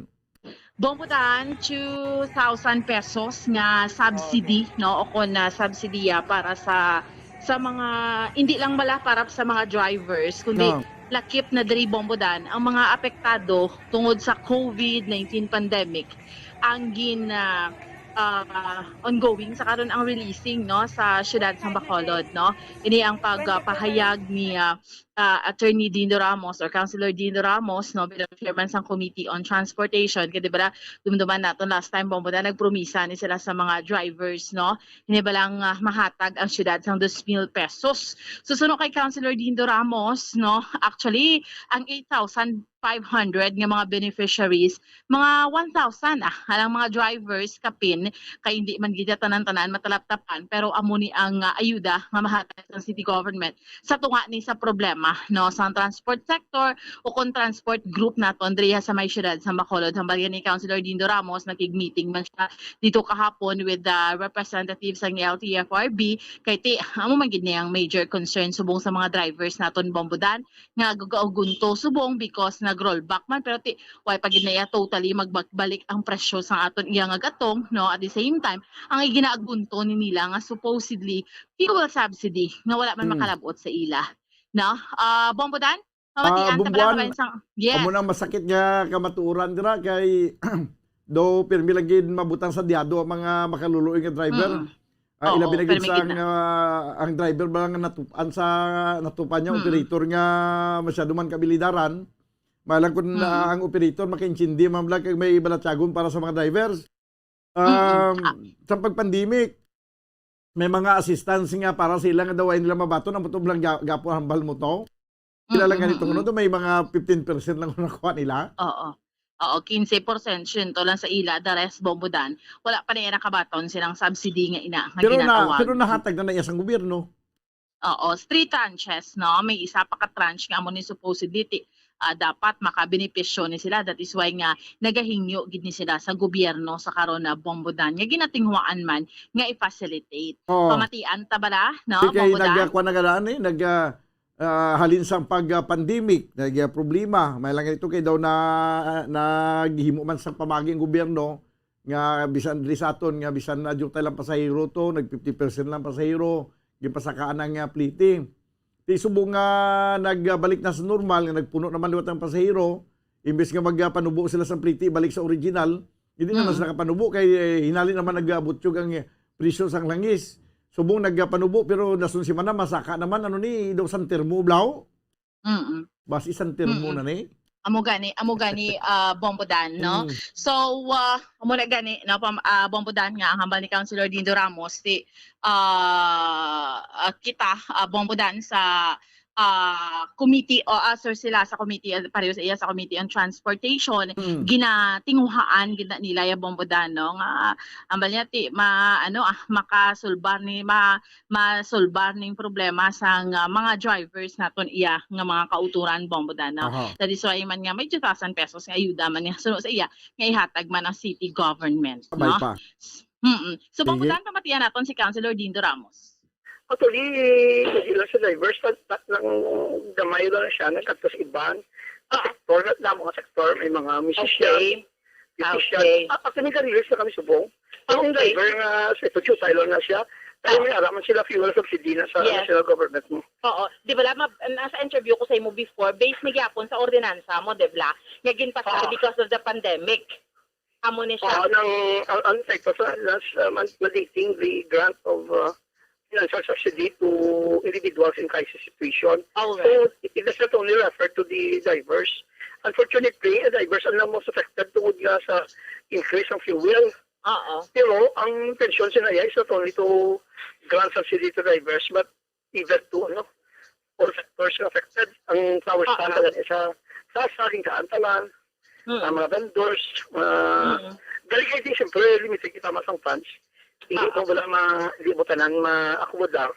Bongbodan, two thousand pesos nga subsidy, no, o kon na subsidiya para sa, sa mga, hindi lang bala para sa mga drivers, kundi No. lakip na diri, Bongbodan, ang mga apektado tungod sa COVID nineteen pandemic, ang gin, ah, ah, ongoing sa karon ang releasing, no, sa siyudad sa Bacolod, no. Ini ang pagpahayag ni, ah, ah, Attorney Dindo Ramos or Councilor Dindo Ramos, no, bilang chairman sang Committee on Transportation. Kay di ba, dumduman naton last time, Bongbodan, nagpromisa ni sila sa mga drivers, no, hindi ba lang, ah, mahatag ang siyudad sang dos mil pesos. So, suno kay Councilor Dindo Ramos, no, actually, ang eight thousand five hundred nga mga beneficiaries, mga one thousand, ah, alang mga drivers kapin, kay hindi man gid tanan-tanan matalaptapan, pero amo ni ang, ah, ayuda nga mahatag sang city government sa tunga ni sa problema, no, sa transport sector o kon transport group naton diriha sa may siyudad sa Bacolod. Hambal gani ni Councilor Dindo Ramos, nakig-meeting man siya dito kahapon with the representatives sang L T F R B, kay ti, amo man gid ni ang major concern subong sa mga drivers naton, Bongbodan, nga gagaugunto subong because nag-rollback man, pero ti, wala pa gid na iya totally magbalik ang presyo sa aton iya nga gatong, no? At the same time, ang iginaagunto ni nila nga supposedly fuel subsidy nga wala man Hmm. makalabot sa ila, no? Ah, Bongbodan, Ah, mamatian ta pala Bongbodan, kabayan sang, yes. Amo nang masakit nga kamatuoran dira kay daw pirmi lagi mabutang sa dyado ang mga makaluluoy nga driver. Mm. Ah, Oo, ilabi na gid pirmi sa gid na. Nga ang driver ba nga natupan sa, natupan niya, Mm. operator nga masyado man kabilidaran. Malang kun, Mm. ah, ang operator makaintindi man bala kag may balatyagon para sa mga drivers. Mm. Um, Ah. Sa pag-pandemic, may mga assistance nga para sa ila nga daw ay nila mabaton ang putublang ga-, gapo hambal mo to. Sila lang Mm, ganito, mm. Kuno to may mga fifteen percent lang ang nakuha nila. Oo. Oo, quince percent, siyento lang sa ila, the rest, Bongbodan, wala pa na iya nakabaton silang subsidy nga ina, nga Pero na, ginatawag. Pero nahatag na na iya sang gobyerno. Oo, three tranches, no? May isa pa ka tranche nga amo ni supposedly ti-, ah, dapat makabenepisyo ni sila. That is why nga nagahingyo gid ni sila sa gobyerno sa karon na, Bongbodan, nga ginatinguhaan man nga i-facilitate. Oo. Pamatian ta bala, no, Di kay Bongbodan? Nagkuha na gani, nag, ah, ah, halin sang pag, ah, pandemic, nag, ah, problema. May lang ito kay daw na, ah, naghimo man sa pamagi ang gobyerno nga bisan diri sa aton nga bisan na jutay lang pasahero to, nag fifty percent lang pasahero, gipasakaan ang, ah, plete. Ti subong nga nagbalik na sa normal, nga nagpuno naman liwat ang pasahero, imbes nga magpanubo sila sa plete, balik sa original, hindi naman Mm. sila kapanubo kay, eh, hinali naman nagabutyog ang, eh, presyo sang langis. Subong nagpanubo, pero nasunod semana, masaka naman, ano ni, daw sang termo, blaw? Mm. Basi sang termo Mm. na ni. Amo gani, amo gani, ah, Bongbodan, no? Mm. So, ah, amo na gani, no, pam-, ah, Bongbodan, nga ang hambal ni Councilor Dindo Ramos, ti, ah, ah, kita, ah, Bongbodan, sa, ah, committee, o, ah, sir, sila sa committee, ah, pareho sa iya sa Committee on Transportation, Mm. ginatinguhaan gid na nila ya, Bongbodan, no, nga, hambal niya, ti, ma-, ano, ah, makasulbar ni, ma-, masulbar ning problema sang, ah, mga drivers naton iya nga mga kautoran, Bongbodan, no? Aha. That is why man nga may two thousand pesos nga ayuda man nga suno sa iya nga ihatag man ang city government, Sabay no? pa. S-, mm-mm. So, Sige. Bongbodan, pamatian naton si Councilor Dindo Ramos. Actually, hindi lang sa drivers, tat-, tat-, lang gamay lang siya, nagkadto sa iban. Ah. Sector, na, na mga sector, may mga musician, Okay. Musician. Okay. Ah, actually, nag-release na kami subong. Ang Okay. driver nga sa Ito Jutay lang na siya. Kaya Oo. may araman sila fuel subsidy na sa Yes. national government mo. Oo. Di ba, ma-, nasa interview ko sa imo before, based na gyapon sa ordinansa mo, di ba? Nga ginpasar Oo. because of the pandemic. Amo ni siya. Oo, nang, ang, ang epekto sa, nas, uh, man-, mandating the grant of, uh, financial subsidy to individuals in crisis situation. All So, right. it, it does not only refer to the drivers. Unfortunately, ang drivers ang most affected tungod nga sa increase ng fuel. Oo. Pero ang intensyon sa iya is not only to grant subsidy to drivers, but even to, ano, all sectors nga affected. Ang flower Oo. stand talaga sa, sa saging sa Antalan, Mm. ang mga vendors, mga Mm. dali kay di, siyempre, limited kita masang funds. Hindi Oo. pa wala ma-, hindi mo tanan ma-akomodar.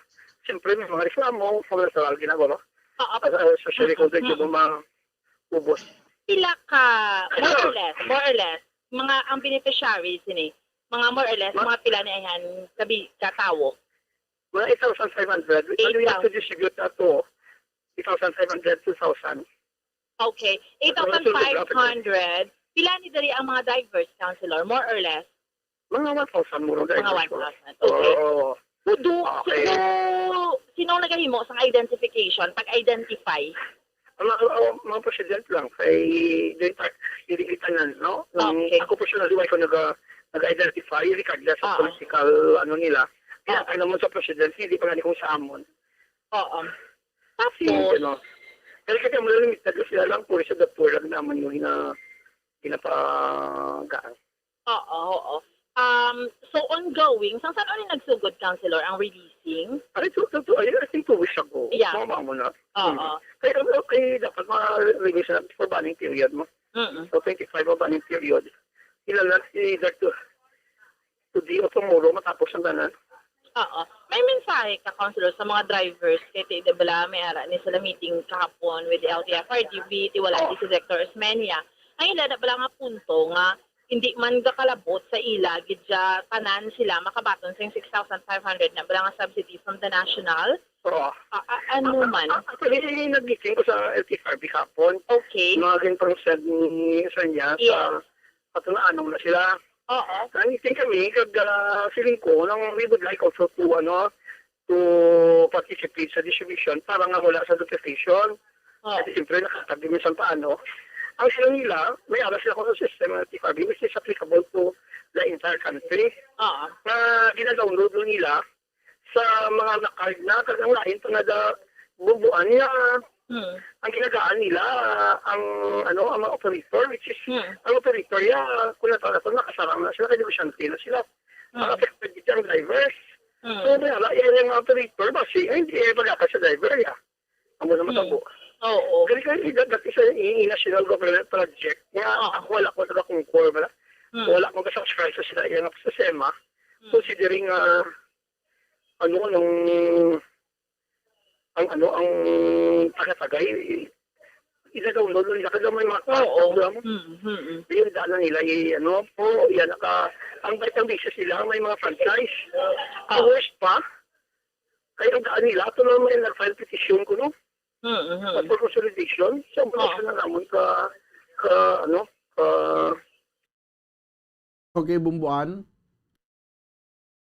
Siyempre, may mga reklamo, mga lateral ginagawa. Oo. As, as, especially kung Mm. medyo ma-, ubos. Pila ka, more or less, more or less, mga ang beneficiaries ini, mga more or less, Ma- mga pila ni ayan kabi-, ka tawo? Mga eight thousand five hundred. Ano yung Eight thousand. To distribute na to? Eight thousand five hundred, two thousand. Okay. Eight thousand five hundred Pila ni diri ang mga drivers, Councilor? More or less? Mga one thousand, mura Mga drivers ko. one thousand. Okay. Oo. So, do, Okay. so, sino ang nagahimo sa identification, pag-identify? Ang mga, ang mga president lang, kay, di ta-, hindi kita nan, no? Nang Okay. ako personally, wala ko naga-, nag-identify, regardless sa Ah. political, ano nila. Kaya Ah. ka naman sa president, hindi pa gani kung sa amon. Oo. Tapos, Hindi, no? Pero kasi ang mga limited, sila lang, puro sa the poor lang naman yung hina-, pinapagaan. Oo, oo. Um, so, ongoing, sang san-o ni nagsugod, Councilor, ang releasing? Ay, to, to, to, ay, I think two weeks ago. Yeah. Mama mo na. Oo. Hmm. Kaya, kaya dapat ma-release na for banning period mo. Mm-mm. So, twenty-five ang banning period. Ilala, either to, today o tomorrow, matapos ang tanan. Oo. May mensahe ka, Councilor, sa mga drivers kay ti, di bala, may ara ni sila meeting kahapon with the L T F R D B, ti wala Oh. di si Director Osmeña. Ang ila na bala nga punto nga hindi man gakalabot sa ila gid siya tanan sila makabaton sing six thousand five hundred na bala nga subsidy from the national. Oo. A-, a-, ano A-, man? a-, actually, nag-meeting ko sa L T F R B kahapon. Okay. Mga ginproceed ni Osmeña sa Yes. patunaanong na sila. Oo. Nag-meeting kami, kag, ah, feeling ko, nang we would like also to, ano, to participate sa distribution para nga wala sa duplication. Oo. Kasi siyempre, nakakagimisan pa, ano. Ang sila nila, may aras sila ko sa system ng T F R B, which is applicable to the entire country. Oo. Na gina-download nila sa mga na-card na, kag ang lain pa nga da-, bubuan niya. Hmm. Ang ginagaan nila, ang, ano, ang mga operator, which is, Hmm. ang operator, ya, kung natawag nato, nakasarang na sila, kay negosyante na sila. Hmm. Ang affected dito ang drivers. Hmm. So, may ala, yan yung mga operator, basi, ay, hindi, eh, pag-atas sa driver, ya. Amo na Hmm. matabo. Oo. Kaya, kaya, that, that is a, a national government project. Nga, Oo. ako, wala ko nagakungkor, wala. Hmm. Wala ko ka-subscribe sa sila, yan, sa SEMA. Hmm. Considering, ah, ano, ang, ang, ano, ang taga-tagay, i-download lang nila. Kaya may mga Oo. program. Mm, mm, mm. Yung daan na nila, i-, ano, po, yan, naka, ang, ang business nila, may mga franchise. Ang Ah. worst pa, kaya ang daan nila, ito lang may nag-file petition ko, no? Mm, mm, mm. At for consolidation, sa mga Oo. sila naman ka, ka, ano, ka, Okay, Bumbuan.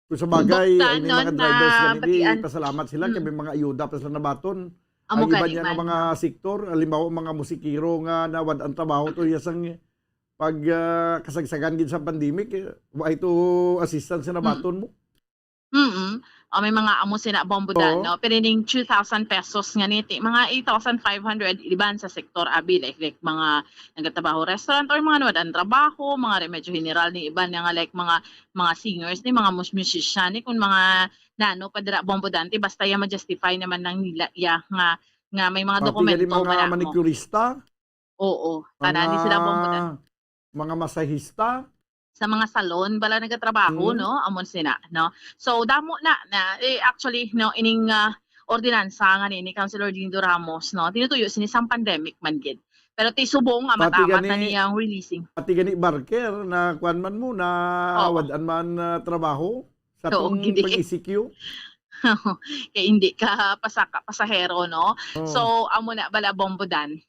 Kung sa bagay, Buktan, ay may no, mga drivers na gani, di, batian. Pasalamat sila, kay Mm. may mga ayuda pa sila nabaton. Amo Ang iba gani niya nga man. mga sektor, halimbawa, mga musikero nga nawad-an trabaho to, iya sang pag, ah, kasagsagan gid sa pandemic, eh, wa ito assistance na Mm. nabaton mo. Mm. O, may mga amo sina Bombo Dan, Oo. no? Pero ning two thousand pesos nga niti, mga eight thousand five hundred, iban sa sektor, abi, like, like, mga nagatrabaho restaurant or mga nawad-an trabaho, mga remedyo general ni iban nga, like, mga, mga singers ni, mga mus-, musician ni, kung mga nano pa dira, Bombo Dan, ti basta ya ma-justify naman nang nila, ya, nga, nga may mga Pati gani dokumento mga man na mo. manicurista, Oo, tanan ni sila, Bombo Dan. Mga, mga masahista. Sa mga salon bala nagatrabaho, Mm. no? Amon sina, no? So, damo na, na, eh, actually, no, ining, ah, ordinansa nga ni, ni Councilor Dindo Ramos, no? Tinutuyo sini sang pandemic man gid. Pero ti subong nga Pati matawat na gani, niyang releasing. Pati gani barker na kuwan man mo, na Oo. wad-an man, ah, trabaho sa Oo, tong gid, eh. pag-E C Q. Kay hindi ka pasaka, pasahero, no? Oo. So, amo na bala, Bombo Dan.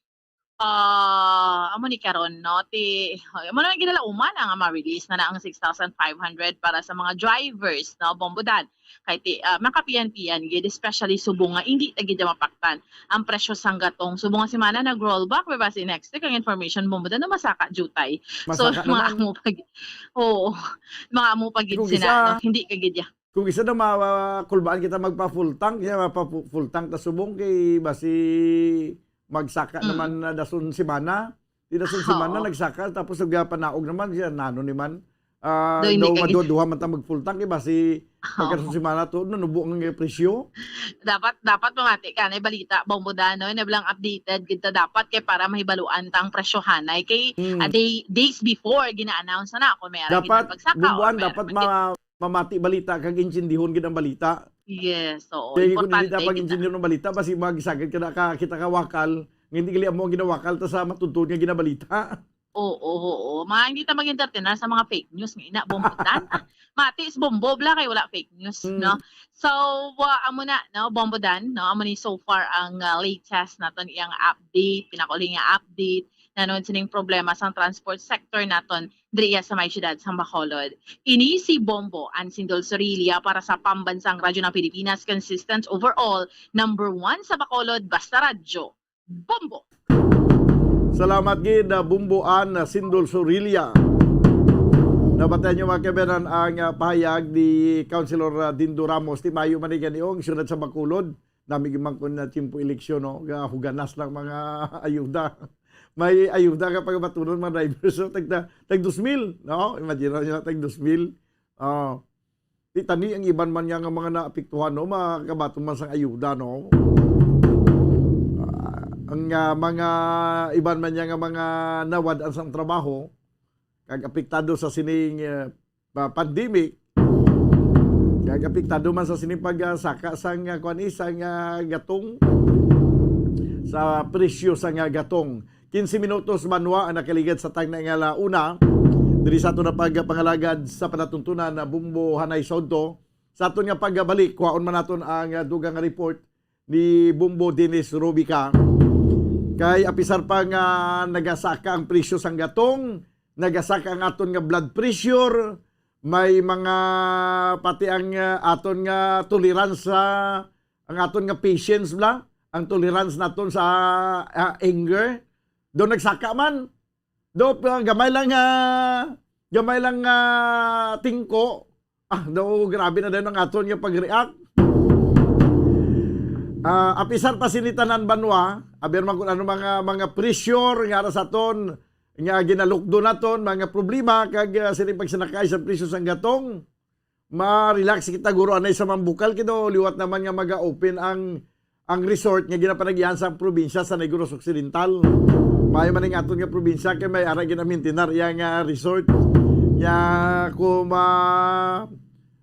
Ah, amo ni karon, no? Ti, amo na ginalauman nga ma-release na na ang six thousand five hundred para sa mga drivers, no? Bombo Dan. Kay ti, ah, makapian-pian gid, especially subong nga hindi ta gid mapaktan ang presyo sang gatong. Subong nga semana nag-rollback, may basi next week ang information, Bombo Dan, na masaka jutay. So, Masaka mga naman. amo pa gi-, oo, mga amo pa gid Kung sina, isa, no? Hindi ka gid ya. Kung isa na ma-, makulbaan kita magpa full tank, ya, mapa fu-, full tank ta subong kay basi magsaka Mm. naman na dason semana. Di dason semana Oo. nagsaka, tapos nagpanaog naman siya, nano ni man. Ah, Do, hindi daw ka gid. maduha-duha man ta mag full tank, kay basi Oo. pagka dason semana to, nanubo ang presyo. Dapat, dapat mamati ka na balita, Bombo Dan, no? Na bilang updated gid ta dapat kay para mahibaluan ta ang presyohanay kay, Mm. ah, day, days before gina-announce na kung may ara gid Dapat, pagsaka or Bombo Dan, may ara dapat gid ma-, mamati balita kag intindihon gid ang balita. Yes, oo. Kaya kung hindi Importante na gid na. pag-intindihon ang balita, basi magsagad ka na ka, kita ka wakal, nga hindi gali amo ang ginawakal ta sa matuntun nga ginabalita. Oo, oo. Ma, hindi ta mag-entertain sa mga fake news nga ina, Bombo Dan. Ah, mati si Bombo bla kay wala fake news, Mm. no? So, wa-, amo na, no, Bombo Dan, no? Amo ni so far ang, ah, latest naton iyang update, pinakauli nga update nanon sining problema sang transport sector naton diri sa may siyudad sang Bacolod. Ini si Bombo Ansindol Sorilla para sa Pambansang Radyo ng Pilipinas, consistent overall, number one sa Bacolod, basta radyo. Bombo! Salamat gid, ah, Bumboan, ah, Sindol Sorilla. Nabatian nyo, mga kaibanan, ang, ah, pahayag ni Councilor, ah, Dindo Ramos. Ti mayo man ni gani, oh, ang siyudad sa Bacolod. Nami man ko na tiyempo eleksyon, no? Ga-, huganas lang mga ayuda. May ayuda ka pagabatunon, mga drivers, so, tag, tag dos mil, no? Imagine nyo, tag dos mil. Ah, Ti tani ang iban man niya nga mga naapektuhan, no, makakabaton man sang ayuda, no? Ah, ang, ah, mga iban man niya nga mga nawad-an sang trabaho, kag apektado sa sining, ah, pa-, pandemic, kag apektado man sa sining pagsaka sang, ah, kuwan, eh, sang, ah, gatong, sa presyo sang, ah, gatong. Quince minutos banwa ang nakaligad sa tagna nga ala una. Diri sa aton na pagpangalagad sa palatuntunan na Bumbo Hanay Sodto. Sa aton nga pagbalik, kuhaon man naton ang, ah, dugang nga report ni Bumbo Dennis Rubica. Kay apisar pa nga nagasaka ang presyo sang gatong, nagasaka ang aton nga blood pressure, may mga pati ang, ah, aton nga tolerance sa ang aton nga patience bla, ang tolerance naton sa, ah, anger. Do nagsaka man. Do, ah, gamay lang, ah, gamay lang, ah, tingko. Ah, do, grabe na dayon ang aton nga pag-react. Ah, apisar pa sini tanan banwa, aber man kung ano mga, mga pressure nga ara sa aton, nga ginalukdo naton, mga problema, kag, ah, sini pagsinakay sa presyo sang gatong. Ma-relax kita, guro, anay sa mambukal, kay do liwat naman nga maga-open ang, ang resort nga ginapanagyahan sa probinsya sa Negros Occidental. Maayo man ang aton nga probinsya kay may ara ginamintinar iya nga resort. Ya, kung ma-,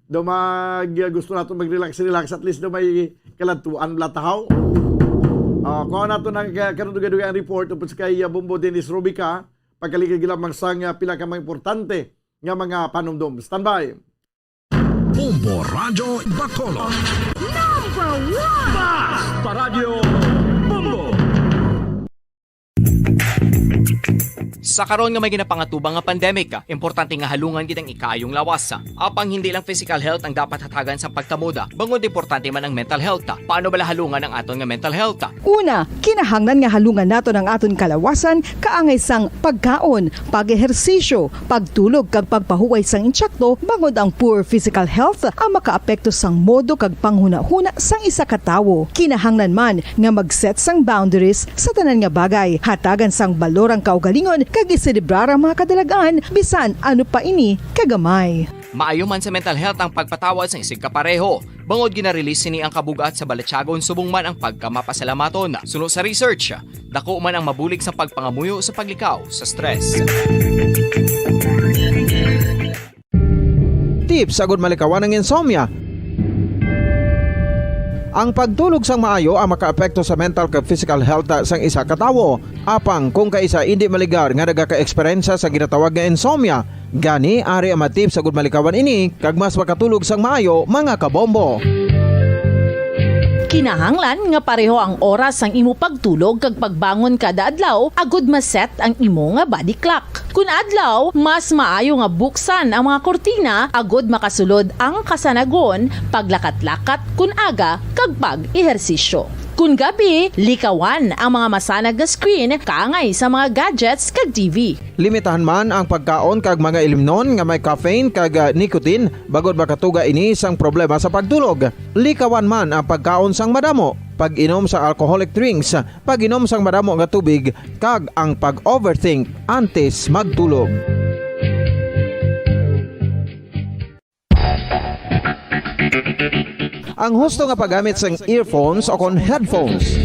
do mag-, gusto nato mag-relax-relax, at least do may kaladtuan bla tahaw. Ah, kuha nato ng ka-, kanang dugay-dugay ang report upod sa kay, ah, Bombo Dennis Rubica, pagkaligid lamang sang, ah, pila ka mga importante nga mga panumdom. Standby. Bombo Radyo Bacolod. Number one! Basta Radyo Bombo! Sa karon nga may ginapangatubang nga pandemic, importante nga halungan gid ang ikaayong lawas. Apang hindi lang physical health ang dapat hatagan sang pagtamod, bangod importante man ang mental health. Paano bala halungan ang aton nga mental health? Una, kinahanglan nga halungan naton ang aton kalawasan kaangay sang pagkaon, pag-ehersisyo, pagtulog kag pagpahuway sang intsakto, bangod ang poor physical health ang makaapekto sang modo kag panghunahuna sang isa ka tawo. Kinahanglan man nga mag-set sang boundaries sa tanan nga bagay, hatagan sang balor ang kaugalingon kag iselebrar ang mga kadalag-an bisan ano pa ini kagamay. Maayo man sa mental health ang pagpatawad sang isigkapareho, bangod gina-release sini ang kabug-at sa balatyagon subong man ang pagkamapasalamaton. Suno sa research, dako man ang mabulig sa pagpangamuyo sa paglikaw sa stress. Tips agud malikawan ang insomnia. Ang pagtulog sang maayo ang makaapekto sa mental kag physical health sang isa ka tawo. Apang kung kaisa indi maligar nga nagaka-eksperyensya sa ginatawag nga insomnia, gani ari ang mga tips agud malikawan ini kag mas makatulog sang maayo, mga kabombo. Kinahanglan nga pareho ang oras sang imo pagtulog kag pagbangon kada adlaw agud ma-set ang imo nga body clock. Kun adlaw, mas maayo nga buksan ang mga kurtina agud makasulod ang kasanagon, paglakat-lakat kun aga, kag pag-ehersisyo. Kun gabi, likawan ang mga masanag nga screen kaangay sa mga gadgets kag T V. Limitahan man ang pagkaon kag mga ilimnon nga may caffeine kag, ah, nicotine bangod makatuga ini sang problema sa pagtulog. Likawan man ang pagkaon sang madamo, pag-inom sa alcoholic drinks, pag-inom sang madamo nga tubig, kag ang pag-overthink antes magtulog. Ang husto nga paggamit sang earphones o kon headphones.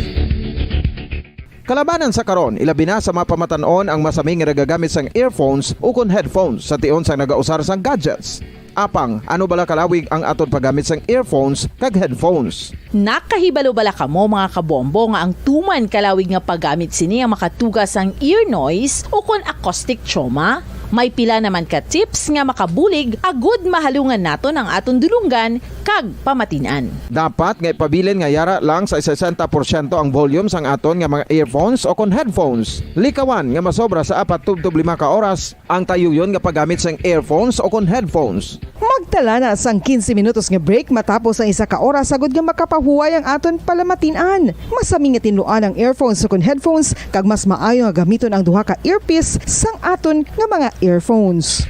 Kalabanan sa karon, ilabi na sa mga pamatan-on ang masami nga nagagamit sang earphones ukon headphones sa tion sang nagausar sang gadgets. Apang, ano bala kalawig ang aton paggamit sang earphones kag headphones? Nakahibalo bala kamo, mga kabombo, nga ang tuman kalawig nga paggamit sini ang makatuga sang ear noise o kon acoustic trauma? May pila naman ka tips nga makabulig agud mahalungan naton ang aton dulonggan kag pamatin-an. Dapat nga ipabilin nga yara lang sa sesenta porsyento ang volume sang aton nga mga earphones o kon headphones. Likawan nga masobra sa apat tubtob lima ka oras ang tayuyon nga paggamit sang earphones o kon headphones. Magtala na sang quince minutos nga break matapos ang isa ka oras, agud nga makapahuway ang aton palamatin-an. Masami nga tinluan ang earphones o kon headphones, kag mas maayo nga gamiton ang duha ka earpiece sang aton nga mga earphones.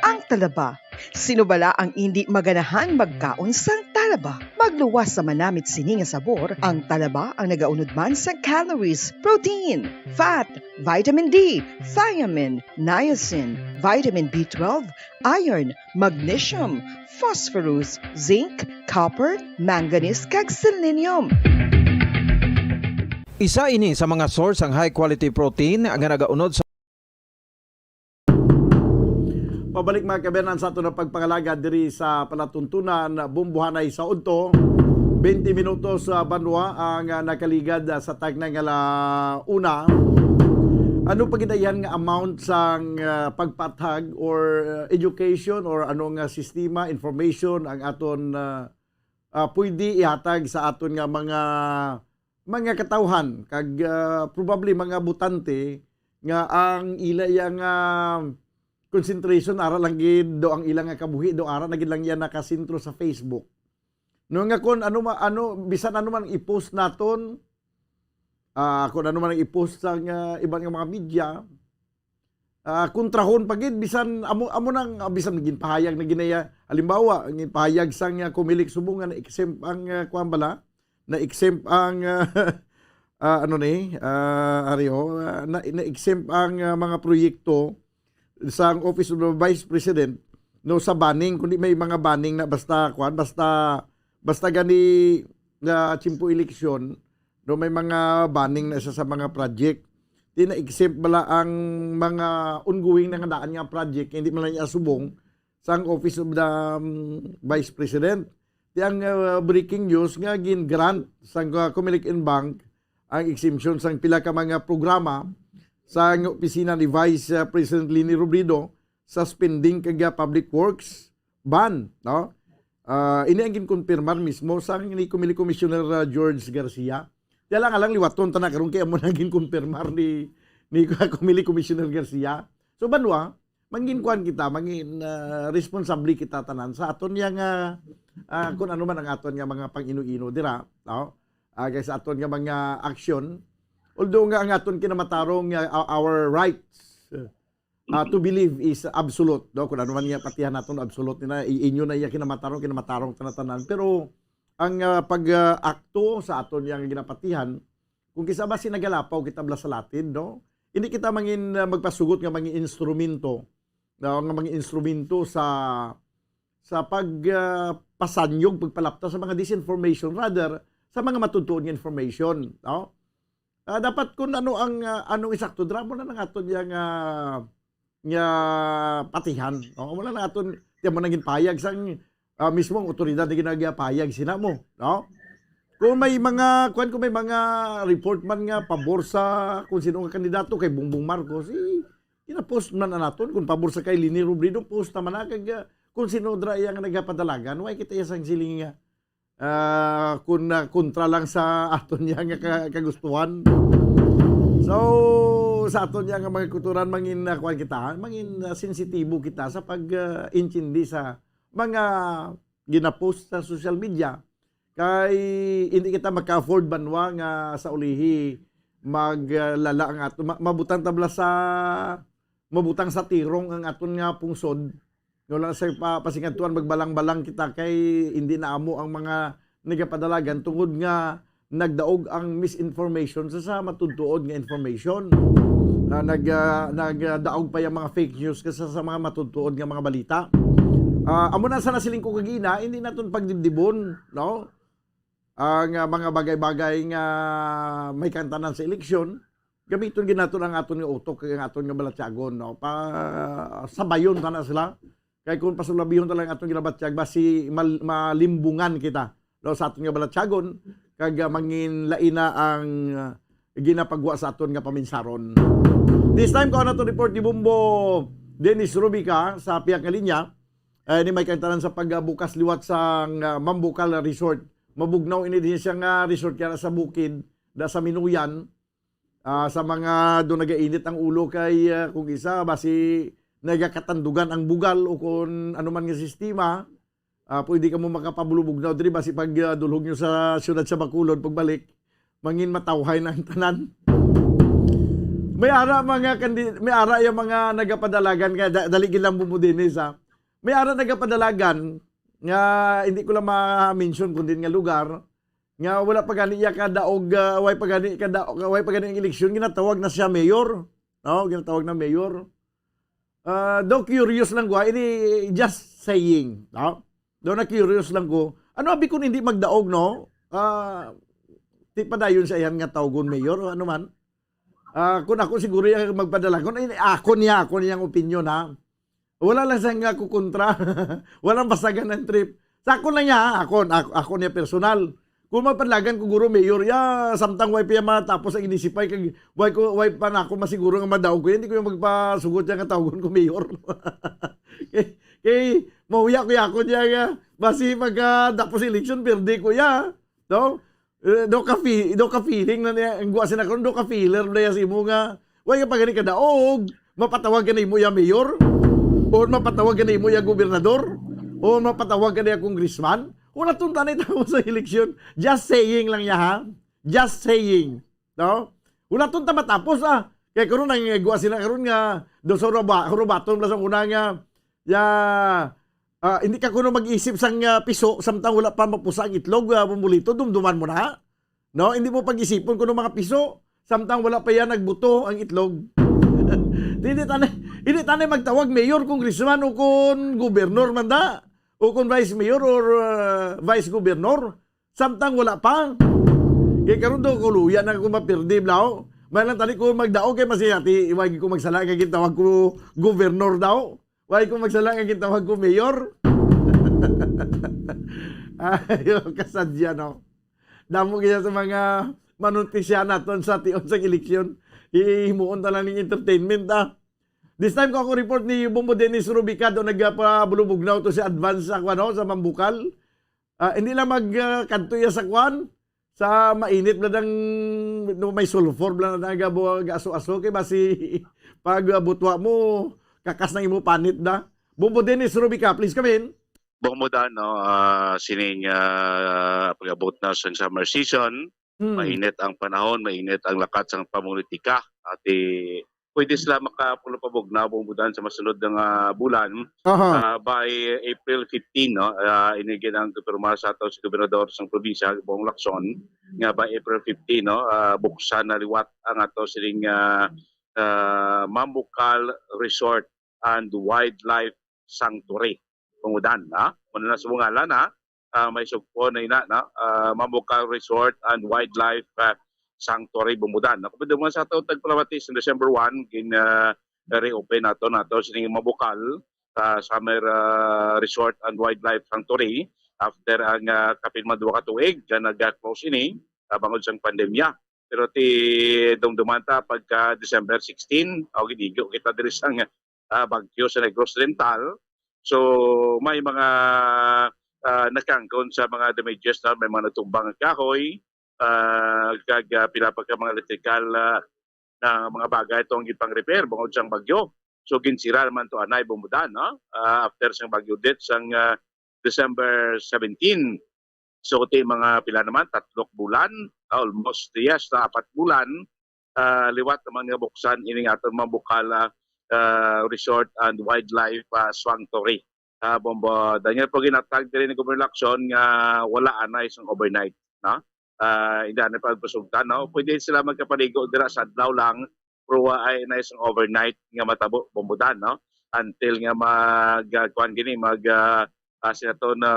Ang talaba. Sino bala ang indi maganahan magkaon sang talaba? Magluwas sa manamit sini nga sabor, ang talaba ang nagaunod man sa calories, protein, fat, vitamin D, thiamine, niacin, vitamin B twelve, iron, magnesium, phosphorus, zinc, copper, manganese, kag selenium. Isa ini sa mga source sang high quality protein nga nagaunod sa Pabalik, mga kaabyanan, sa aton nga pagpangalagad diri sa palatuntunan, Bumbuhanay sa Udto. Twenty minutos, ah, banwa ang, ah, nakaligad, ah, sa tagna nga la una. Ano pa gid ang amount sang, ah, pagpaathag or, ah, education or ano nga sistema, information ang aton, ah, ah, pwede ihatag sa aton nga mga, mga katawhan kag, ah, probably mga botante nga ang ila iya nga concentration ara lang gid do ang ila nga kabuhi do ara na gid lang iya nakasentro sa Facebook. No nga kon ano ma-, ano, bisan ano man i-post naton, ah, kon ano man ang i-post sa nga iban nga mga media, ah, kontrahon pa gid, bisan amo, amo nang, ah, bisan ginpahayag na ginaya, halimbawa, ginpahayag sang, ah, Comelec Subo nga na-exempt ang, ah, kuwan bala, na-exempt ang, ah, ah, ano ni, ah, ari, oh, ah, na, na-exempt ang, ah, mga proyekto sang Office of the Vice President, no, sa banning, kundi may mga banning na basta, kuwan, basta, basta gani na tiyempo eleksyon, no, may mga banning na isa sa mga project. Di na-exempt bala ang mga ongoing na nga daan nga project, hindi man lang iya subong sang Office of the, um, Vice President. Di ang, uh, breaking news nga gin-grant sang, uh, Comelec and Bank ang exemption sang pila ka mga programa sang opisina ni Vice, uh, President Leni Robredo sa spending kag, uh, public works ban, no? Ah, ini ang ginkonfirmar mismo sang ni Comelec Commissioner, ah, George Garcia. Di lang, alang liwaton ta na karon kay amo na ginkonfirmar ni, ni Comelec Commissioner Garcia. So, banwa, mangin kuan kita, mangin, ah, responsable kita tanan sa aton yang, ah, ah, kung ano man ang aton nga mga pang-ino-ino dira, no? Ah, kay sa aton nga mga aksyon, although nga ang aton kinamatarong nga, ah, our rights, ah, to believe is absolute, no? Kung ano man nga patihan naton, absolute na, i-, inyo na iya kinamatarong, kinamatarong tanan-tanan. Pero ang, ah, pag, ah, akto sa aton yang ginapatihan, kung kisa ba sinagalapaw kita bala sa latid, no? Hindi kita mangin, ah, magpasugot nga mangin instrumento, no? Nga mangin instrumento sa, sa pag, ah, pasanyog, pagpalapta sa mga disinformation, rather, sa mga matutuon nga information, no? Ah, dapat kung ano ang, ah, anong isakto, dira mo na lang aton yang, ah, nga patihan, no? Wala na aton, di mo nangin payag sang, ah, mismo ang otoridad na ginagapayag sina mo, no? Kung may mga, kwan, kung may mga report man nga pabor sa kung sino nga kandidato kay Bongbong Marcos, eh, gina-post man na naton. Kung pabor sa kay Leni Robredo, post naman na kag, ah, kung sino dra iya nga nagapadalagan, why kita iya sang siling nga, ah, kung, ah, kontra lang sa aton niya nga ka-, kagustuhan. So, sa aton niya nga mga kulturan, mangin, ah, kuwan kita, ha? Mangin, ah, sensitibo kita sa pag, ah, intindi sa mga ginapost sa social media. Kay hindi kita maka-afford banwa nga sa ulihi mag, ah, lala ang ato, ma-, mabutang tabla sa, mabutang sa tirong ang aton nga pungsod. Wala sa pa-, pasingadtuan, magbalang-balang kita kay hindi na amo ang mga nagapadalagan tungod nga nagdaog ang misinformation sa, sa matudtuod nga information. Ah, nag-, ah, nagdaog pa yung mga fake news kaysa sa mga matudtuod nga mga balita. Ah, amo na sa nasiling ko kagina, hindi naton pagdibdibon, no? ang, ah, mga bagay-bagay nga may kaangtanan sa eleksyon, gamiton gid naton ang aton nga utok kag ang aton nga balatyagon, no? Pa, sabayon ta na sila. Kay kung pasulabihon ta lang aton ginabatyag, basi mal-, malimbungan kita, no, sa aton nga balatyagon, kag, ah, mangin lain na ang, ah, ginapagwa sa aton nga paminsaron. This time, kuha naton report ni Bombo Dennis Rubica sa pihak nga linya. Eh, ni may kaangtanan sa pagbukas liwat sang, ah, Mambucal Resort. Mabugnaw ini din siya nga resort kaya sa bukid, da sa Minuyan. Ah, sa mga do nagainit ang ulo kay, ah, kung isa, basi nagakatandugan ang bugal o kung ano man nga sistema, ah, pwede kamo makapabulubugnaw diri, basi pag, ah, dulhog nyo sa siyudad sa Bacolod, pagbalik, mangin matawhay na ang tanan. May ara mga kandi-, may ara yung mga nagapadalagan, kaya da-, dali gid lang, Bubo Dennis, ha. May ara nagapadalagan nga hindi ko lang ma-mention kung din nga lugar, nga wala pa gani iya kadaog, ah, way pa gani kada-, way pa gani ang eleksyon, ginatawag na siya mayor, no? Ginatawag na mayor. Ah, daw curious lang gwa, ini just saying, no? Daw na curious lang ko. Ano abi kung hindi magdaog, no? Ah, di pa dayon sa iyan nga tawgon mayor o ano man? Ah, kung ako siguro yung magpadala, kung ini, ako niya, ako niyang opinion, ha? Wala lang sa nga kukontra. Walang basagan ng trip. Sa ako lang niya, ha? Ako, ako, ako niya personal. Kung magpadalagan ko guro mayor, ya, samtang way pa matapos ang inisipay, kag way ko, way pa na ako masiguro nga madaog ko, hindi ko yung magpasugot niya nga tawgon ko mayor. Kay, kay, mahuya ko ya ako niya nga, basi pagkatapos election, perde ko ya. No? Eh, do ka fi-, do ka feeling na niya, ang guwa sila karon, do ka feeler na niya sa imo nga, way ka pa gani kadaog, mapatawag ka na imo ya mayor, o mapatawag ka na imo ya gobernador, o mapatawag ka na ya congressman, wala tong tanay tao sa eleksyon. Just saying lang ya, ha? Just saying. No? Wala tong ta matapos, ah. Kaya karon ang guwa sila karon nga, do sa ruba-, rubaton lang sa una nga, ya, ah, hindi ka kuno mag-isip sang, ah, piso, samtang wala pa mapusa ang itlog, ah, Bumbolito, dumduman mo na. No? Hindi mo pag-isipon kuno mga piso, samtang wala pa yan nagbuto ang itlog. Hindi tanay, hindi tanay magtawag mayor, congressman, o kon gobernor man da, o kon vice mayor or, ah, vice governor, samtang wala pa. Kay karon daw, kuluya na ako mapirdi, blaw. May lang tani ko magdaog kay masiyati, iwagi ko magsala kay gitawag ko gobernor daw. Way ko magsala nga gitawag ko mayor. Ayo, kasadya, no? Damo kaya sa mga manuntisya naton sa tion sa eleksyon. Hihimuon ta lang ning entertainment, ah. This time ko ako report ni Bombo Dennis Rubica, do nagpabulubugnaw to si Advance sa, ano, sa Mambukal. Ah, hindi lang mag, ah, kadto iya sa kwan, sa mainit bla dang, no, may sulfur bla na nagabo-, aso-aso kay basi pag, ah, butwa mo, kakas ng imo panit da. Bombo Dennis Rubica, please come in. Bombo Dan, no, ah, sining, ah, pag-abot na sa summer season, Hmm. mainit ang panahon, mainit ang lakat sa pamolitika. Ati, pwede sila makapulupabog na bumudan sa masunod nga bulan. Aha. Ah, by April fifteen, no? Ah, ini gid ang gipirma sa ato si gobernador sang probinsya, Bong Lacson, nga by April fifteen, no, ah, buksan na liwat ang ato sining, ah, ah, Mambucal Resort and Wildlife Sanctuary. Pangudan, ha? Muna na sa ngalan, ha? Ah, may sugpo na ina, no? Ah, Mambucal Resort and Wildlife, ah, Sanctuary, Bumudan. Ako pa naman sa ato tagpalamati sa December one, gin, ah, reopen nato, nato sining Mambukal, ah, Summer, ah, Resort and Wildlife Sanctuary after ang, ah, kapin man duha ka tuig nga nag-close ini, ah, bangod sang pandemya. Pero ti dumduman ta pagka December sixteen, o gidigo kita diri sang, ah, bagyo sa Negros Oriental. So, may mga, ah, nakangkon sa mga damages na, may mga natumbang nga kahoy, ah, kag, ah, pila pa ka mga electrical, ah, na mga bagay itong gipang-repair bangod sang bagyo. So, ginsira naman to anay bumudan, no? Ah, after sang bagyo det sang, ah, December seventeen. So, ti mga pila naman, tatlok bulan, ah, almost, yes, sa apat bulan, ah, liwat naman nga buksan ining aton Mambukal, ah, ah, Resort and Wildlife, ah, Sanctuary. Ah, Bombo Daniel, po ginatag diri ni Governor Lacson nga wala anay sang overnight, no? Ah, hindi anay pagpasugtan, no? Pwede sila magkapaligo dira sa adlaw lang, pero wa ay na isang overnight nga matabo, Bombo Dan, no? Until nga mag, ah, kuwan gini, mag, ah, ah, sila to na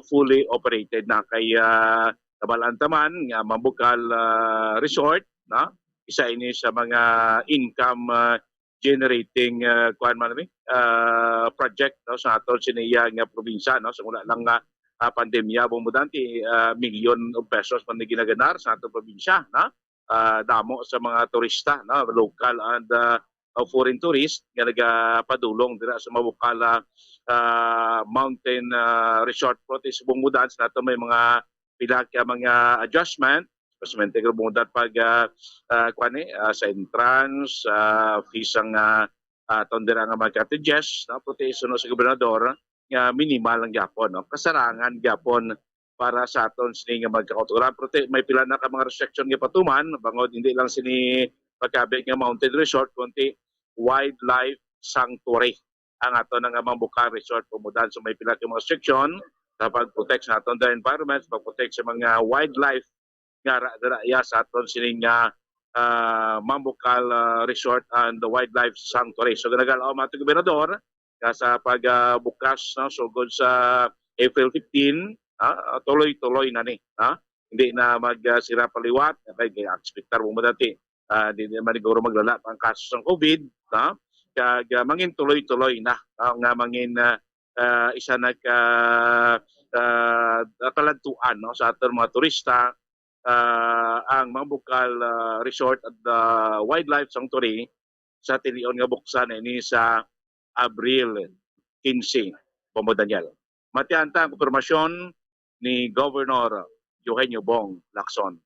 fully operated na kay, ah, Nabal-an ta man nga Mambukal, ah, Resort, no? Isa ini sa mga income, ah, generating, ah, kuwan man ni, ah, project, no, sa aton siniya nga probinsya, no? Sa wala lang nga, ah, pandemya, Bong Budante, ah, milyon of pesos man ni ginaganar sa aton probinsya, no? Ah, damo sa mga turista, no, local and, ah, uh, foreign tourist nga nagapadulong dira sa Mambukal, ah, Mountain, ah, Resort, Prote, Subong Mudan. Sa nato may mga pila ka mga adjustment, especially nga bungod pag, ah, ah, kuwan ni, ah, sa entrance, ah, fees ang, ah, ah, aton dira nga mga cottages, no? Prote, suno sa gobernador, nga minimal lang gyapon, no? Kasarangan gyapon para sa aton sini nga mga kauturan. Pero ti-, may pila na ka mga restriction nga patuman, bangod hindi lang sini pagkabit nga mountain resort, kundi wildlife sanctuary ang aton nga Mambukal Resort Bong Mudan. So may pila ka mga restriction sa pag-protect sa aton the environment, pag-protect sa mga wildlife nga ra-, ra-, ya sa aton sining, ah, ah, Mambukal, ah, Resort and Wildlife Sanctuary. So, ginagalaw ang aton gobernador nga sa pag, ah, bukas, no, sugod sa April fifteen, ah, tuloy-tuloy na ni, ah. Hindi na mag, ah, sira paliwat, kay, kay expectar mo dati, ah, di naman siguro maglala pa ang kaso sa COVID, no? Kag, ah, mangin tuloy-tuloy na, ah, nga mangin, ah, ah, isa na ka, ah, kaladtuan, no, sa aton mga turista, ah, ang Mambukal, ah, Resort at, ah, Wildlife Sanctuary sa tinion nga buksan na ini sa Abril quince, Bombo Daniel. Matian ta ang konfirmasyon ni Governor Eugenio Bong Lacson.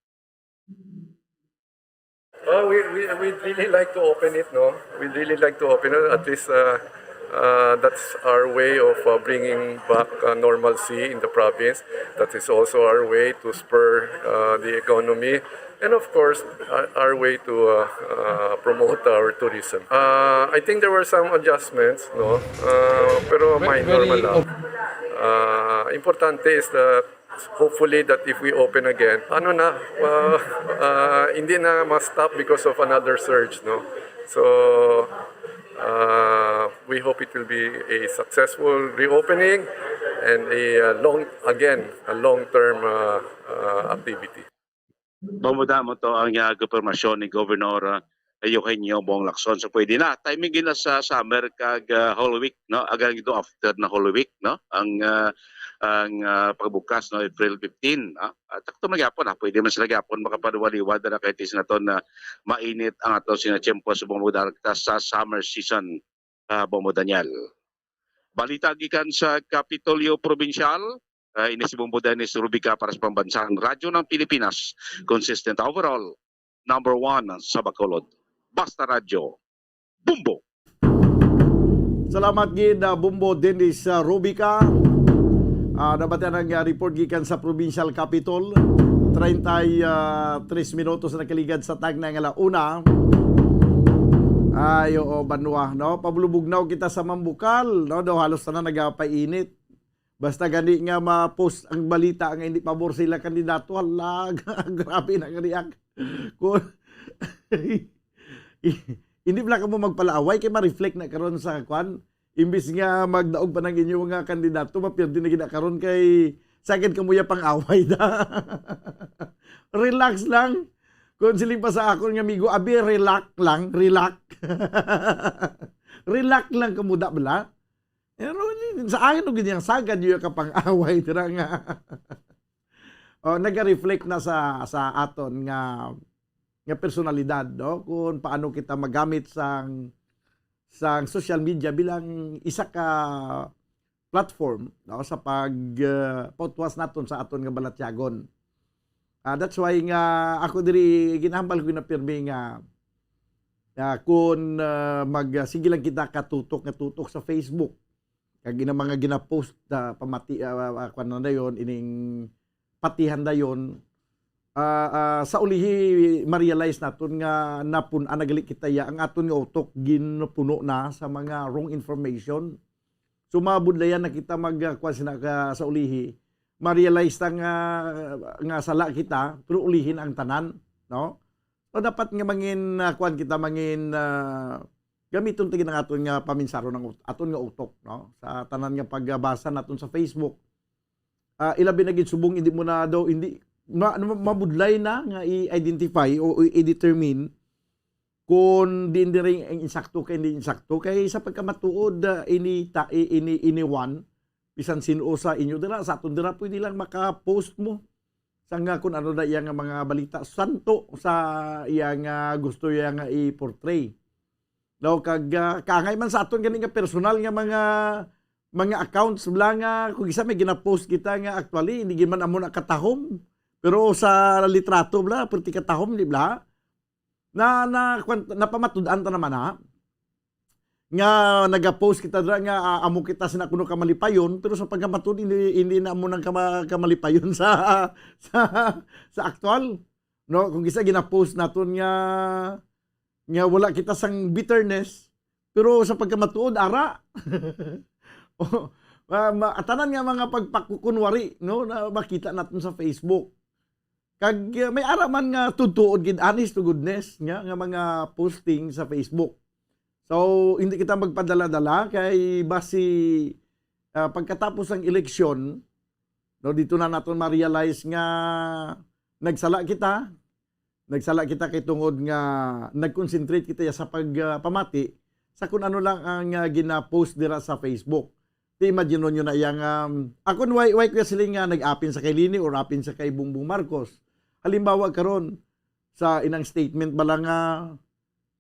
Uh, we, we, we'd really like to open it, no? We'd really like to open it. At least uh, uh, that's our way of uh, bringing back uh, normalcy in the province. That is also our way to spur uh, the economy. And of course, our, our way to uh, uh, promote our tourism. Uh, I think there were some adjustments, no? Uh, pero minor man lang. Uh, importante is that hopefully that if we open again, ano na, uh, uh, hindi na ma-stop because of another surge, no? So, uh, we hope it will be a successful reopening and a uh, long, again, a long-term uh, uh, activity. Mamuda mo to ang uh, konfirmasyon ni Governor uh, Eugenio Bong Lacson. So pwede na. Timing gina sa summer kag uh, Holy Week, no? Agang ito after na Holy Week, no? Ang uh, ang uh, pagbukas, no, April fifteen, no? At sakto man gyapon, ha? Pwede man sila gyapon makapaduwaliwad na kahit isa naton na mainit ang ato sina tiyempo sa buong lugar sa summer season, uh, Bombo Daniel. Balita gikan sa Kapitolyo Probinsyal, uh, ini si Bombo Dennis Rubica para sa Pambansang Radyo ng Pilipinas, consistent overall, number one sa Bacolod. Basta Radyo, Bombo! Salamat gid, uh, Bombo Dennis uh, Rubica. Uh, nabatian ang uh, report gikan sa Provincial Capitol. Treinta y tres minutos na nakaligad sa tagna nga alauna. Ay, oo, banwa, no? Pabulubugnaw kita sa Mambukal, no? Daw halos na nagapainit. Basta gani nga ma-post ang balita nga hindi pabor sila kandidato, hala, grabe na ang react. Kung, hindi pala ka mo magpalaaway kay ma-reflect na karon sa kwan. Imbis nga magdaog pa ng inyo mga kandidato, mapirdi na gina karon kay sakit ka mo ya pang-away da. Relax lang. Kung siling pa sa akon nga amigo, abi, relax lang, relax. Relax lang ka mo da bala. Pero sa akin, og ganyang sagad, yung kapang-away, tira nga. Oh, naga-reflect na sa sa aton nga nga personalidad, no? Kung paano kita magamit sang sang social media bilang isa ka platform, no, sa pag uh, pautwas naton sa aton nga balatyagon. Uh, that's why nga ako diri ginahambal ko na pirmi nga uh, kung uh, mag uh, sige lang kita katutok nga tutok sa Facebook, kag ina mga ginapost na pamati uh, uh, kwan na dayon ining patihan dayon, uh, uh, sa ulihi ma-realize naton nga napun-an na gali kita ya ang aton nga utok ginpuno na sa mga wrong information. So mabudlayan na kita mag uh, kwan sina ka, sa ulihi, ma-realize ta nga nga sala kita pero ulihin ang tanan, no? So dapat nga mangin uh, kwan kita mangin uh, gamiton ta gid ang aton nga paminsaron ang ut- aton nga utok, no? Sa tanan nga pagbasa naton sa Facebook. Ah, ilabi na gid subong hindi mo na daw hindi ma-, ma-, mabudlay na nga i-identify o i-, i-determine kung diin diri ang insakto kay hindi insakto. Kay sa pagkamatuod, ah, ini ta-, i-, ini, ini one, bisan sin-o sa inyo dira, sa aton dira, pwede lang maka-post mo sa nga kung ano na iya nga mga balita, santo sa iya nga gusto iya nga i-portray. No, kag, ah, kaangay man sa aton gani nga personal nga mga, mga accounts bala nga kung isa may gina-post kita nga actually hindi gid man amo na katahom, pero sa litrato bala, perti katahom, di bala? Na, na, kwan, napamatud-an ta naman, ha? Nga naga-post kita dira nga, ah, amo kita sina kuno kamalipayon, pero sa pagkamatud-, hindi, hindi na amo nang kama-, kamalipayon sa, sa, sa aktual. No, kung isa gina-post naton nga, nga wala kita sang bitterness, pero sa pagkamatuod, ara. O, ma-, ma-, tanan nga mga pagpakukunwari, no, na makita naton sa Facebook. Kag, uh, may ara man nga tutuod gid, honest to goodness, nga, nga mga posting sa Facebook. So, hindi kita magpadala-dala kay basi, uh, pagkatapos ang eleksyon, no, dito na naton ma-realize nga nagsala kita. Nagsala kita kay tungod nga nag-concentrate kita sa pag, uh, pamati sa kung ano lang ang, uh, gina-post dira sa Facebook. Ti imagine nyo na iya nga, um, ako, why, why ko siling nga nag-apin sa kay Leni or apin sa kay Bongbong Marcos. Halimbawa karon, sa inang statement bala nga,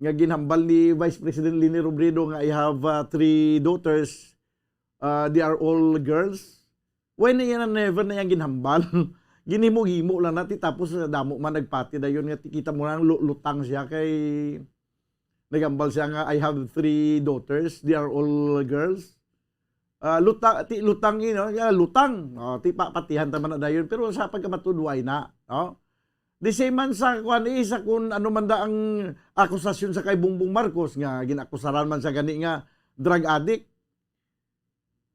nga ginhambal ni Vice President Leni Robredo nga, "I have, uh, three daughters, uh, they are all girls." Why na iya na never na iyang ginhambal? Ginhimo-himo lang na, ti tapos, uh, damo man nagpati dayon nga ti kita mo lang lu-, lutang siya kay naghambal siya nga, "I have three daughters, they are all girls." Ah, luta-, ti lutang, you know, ya, lutang. Oh, ti pa-, patihan ta man na dayon. Pero sa pagkamatuod, why na, no? The same man sa kuan, eh, sa kung ano man da ang akusasyon sa kay Bongbong Marcos nga ginakusaran man siya gani nga drug addict.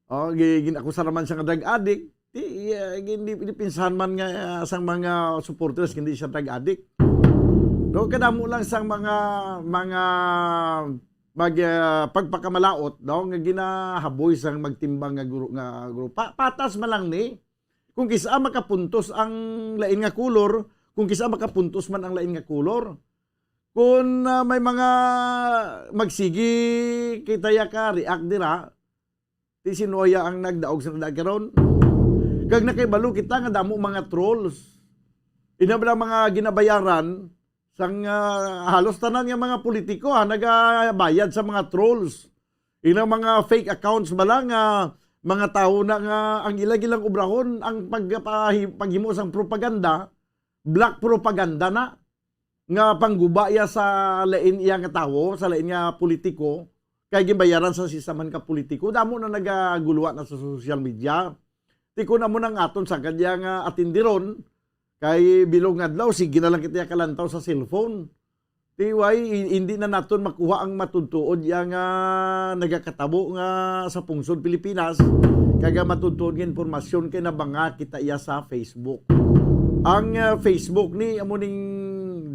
Oh, gi-, ginakusaran man siya nga drug addict. Ti, ah, gin-, di, di pinsahan man nga, ah, sang mga supporters hindi siya drug addict. No, kadamo lang sang mga, mga mag, ah, pagpakamalaot, no, nga ginahaboy sang magtimbang nga guru-, nga grupo. Pa-, patas man lang ni. Kung kisa makapuntos ang lain nga kulor, kung kisa makapuntos man ang lain nga kulor. Kung, ah, may mga magsigi kita ya ka react dira, ti sino ya ang nagdaog sa nagdaog karon? Kag nakahibalo kita nga damo mga trolls. Ina ba ang mga ginabayaran sang, ah, halos tanan nga mga politiko, ha, nagabayad sa mga trolls. Ilang mga fake accounts bala nga mga tawo na nga ang ila gilang obrahon ang pagpahi-, paghimo sang propaganda, black propaganda na, nga pangguba iya sa lain iya nga tawo, sa lain nga politiko, kay ginbayaran sa sisa man ka politiko. Damo na nagaguluwa na sa social media. Ti kun amo nang aton sa kadya nga atindiron, kay bilog nga adlaw, sige na lang kita kalantaw sa cellphone. Ti why, i-, hindi na naton makuha ang matudtuod iya nga nagakatabo nga sa pungsod Pilipinas, kag ang matudtuod nga impormasyon kay nabanga kita iya sa Facebook. Ang, ah, Facebook ni, amo ning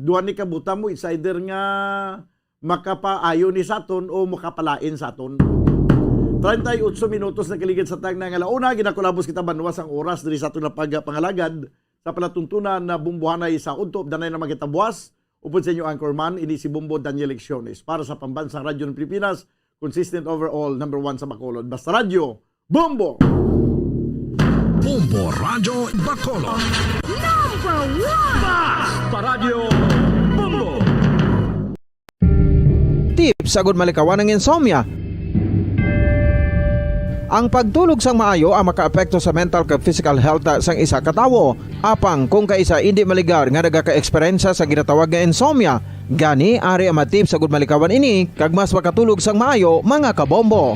duha ni kabutang mo, it's either nga makapaayo ni sa aton o makapalain sa aton. Treinta y ocho minutos na kaligid sa tagna nga launa, ginakulabos kita banwa sang oras diri sa aton nga pagpangalagad sa palatuntunan na Bombohanay sa Udto, danay na magkitabuas. Upod sa inyo anchorman, ini si Bombo Daniel Lecciones para sa Pambansang Radyo ng Pilipinas, consistent overall, number one sa Bacolod. Basta Radyo, Bombo! Bombo Radyo Bacolod. Number one! Basta Radyo Bombo! Tips agud malikawan ang insomnia. Ang pagtulog sang maayo ang makaapekto sa mental kag physical health sang isa ka tawo. Apang kung kaisa indi maligar nga nagaka-eksperyensya sa ginatawag nga insomnia, gani ari ang mga tips agud malikawan ini kag mas makatulog sang maayo, mga kabombo.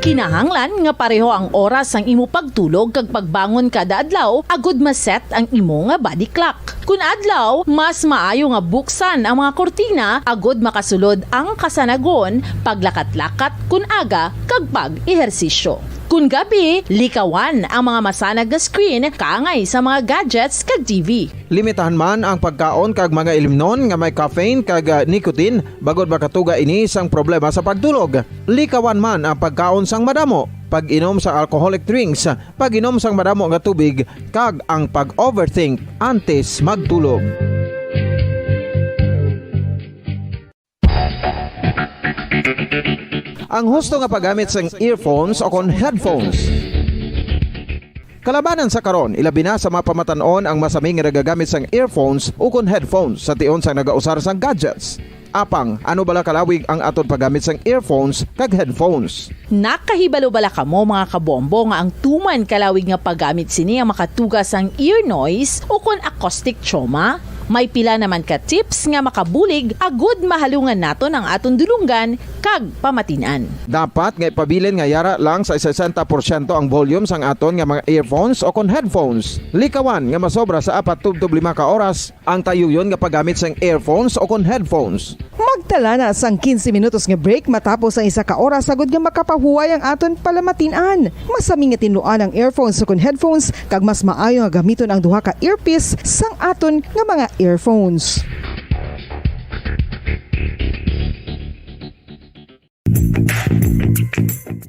Kinahanglan nga pareho ang oras sang imo pagtulog kag pagbangon kada adlaw agud ma-set ang imo nga body clock. Kun adlaw, mas maayo nga buksan ang mga kurtina agud makasulod ang kasanagon, paglakat-lakat kun aga, kag pag-ehersisyo. Kun gabi, likawan ang mga masanag nga screen kaangay sa mga gadgets kag T V. Limitahan man ang pagkaon kag mga ilimnon nga may caffeine kag, ah, nicotine, bangod makatuga ini sang problema sa pagtulog. Likawan man ang pagkaon sang madamo. pag-inom sang alcoholic drinks, pag-inom sang madamo nga tubig, kag ang pag-overthink antes magtulog. Ang husto nga paggamit sang earphones o kon headphones. Kalabanan sa karon, ilabi na sa mga pamatan-on ang masami nga nagagamit sang earphones ukon headphones sa tion sang nagausar sang gadgets. Apang, ano bala kalawig ang aton paggamit sang earphones kag headphones? Nakahibalo bala kamo, mga kabombo, nga ang tuman kalawig nga paggamit sini ang makatuga sang ear noise ukon acoustic trauma? May pila naman ka tips nga makabulig agud mahalungan naton ang aton dulonggan kag pamatin-an. Dapat nga ipabilin nga yara lang sa sesenta porsyento ang volume sang aton nga mga earphones o kon headphones. Likawan nga masobra sa apat tubtob lima ka oras ang tayuyon nga paggamit sang earphones o kon headphones. Magtala na sang quince minutos nga break matapos ang isa ka oras agud nga makapahuway ang aton palamatin-an. Masami nga tinluan ang earphones o kon headphones, kag mas maayo nga gamiton ang duha ka earpiece sang aton nga mga earphones.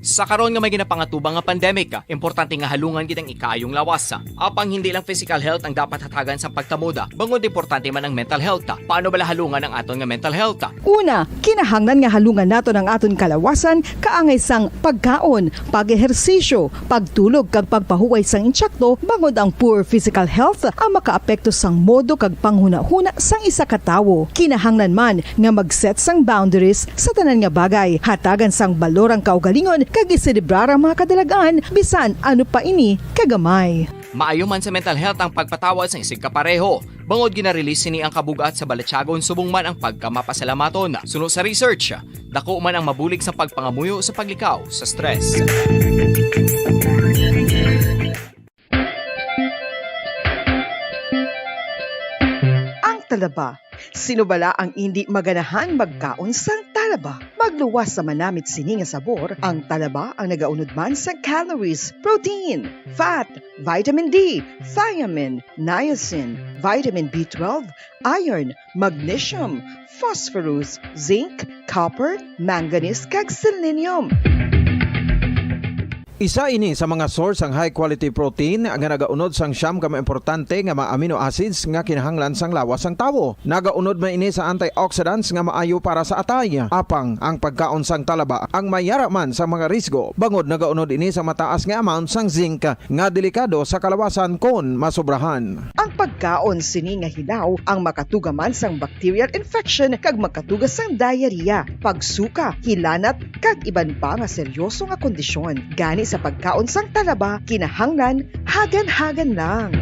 Sa karon nga may ginapangatubang nga pandemic, importante nga halungan gid ang ikaayong lawas. Apang hindi lang physical health ang dapat hatagan sang pagtamod, bangod importante man ang mental health. Paano bala halungan ang aton nga mental health? Una, kinahanglan nga halungan naton ang aton kalawasan kaangay sang pagkaon, pag-ehersisyo, pagtulog kag pagpahuway sang insakto, bangod ang poor physical health ang makaapekto sang modo kag panghunahuna sang isa ka tawo. Kinahanglan man nga mag-set sang boundaries sa tanan nga bagay, hatagan sang balor ang kaugalingon kag iselebrar ang mga kadalag-an bisan ano pa ini kagamay. Maayo man sa mental health ang pagpatawad sang isigkapareho, bangod gina-release sini ang kabug-at sa balatyagon subong man ang pagkamapasalamaton. Suno sa research, dako man ang mabulig sa pagpangamuyo sa paglikaw sa stress. Ang talaba. Sino bala ang indi maganahan magkaon sang talaba? Magluwas sa manamit sini nga sabor, ang talaba ang nagaunod man sa calories, protein, fat, vitamin D, thiamine, niacin, vitamin B twelve, iron, magnesium, phosphorus, zinc, copper, manganese, kag selenium. Isa ini sa mga source sang high quality protein nga nagaunod sang siyam ka mga importante nga mga amino acids nga kinahanglan sang lawas sang tawo. Nagaunod man ini sa antioxidants nga maayo para sa atay. Apang ang pagkaon sang talaba ang mayara man sa mga risgo, bangod nagaunod ini sa mataas nga amount sang zinc nga delikado sa kalawasan kon masobrahan. Ang pagkaon sini nga hilaw ang makatuga man sang bacterial infection kag makatuga sang diarrhea, pagsuka, hilanat, kag iban pa nga seryoso nga kondisyon. Gani sa pagkaon sang talaba, kinahanglan hagan-hagan lang.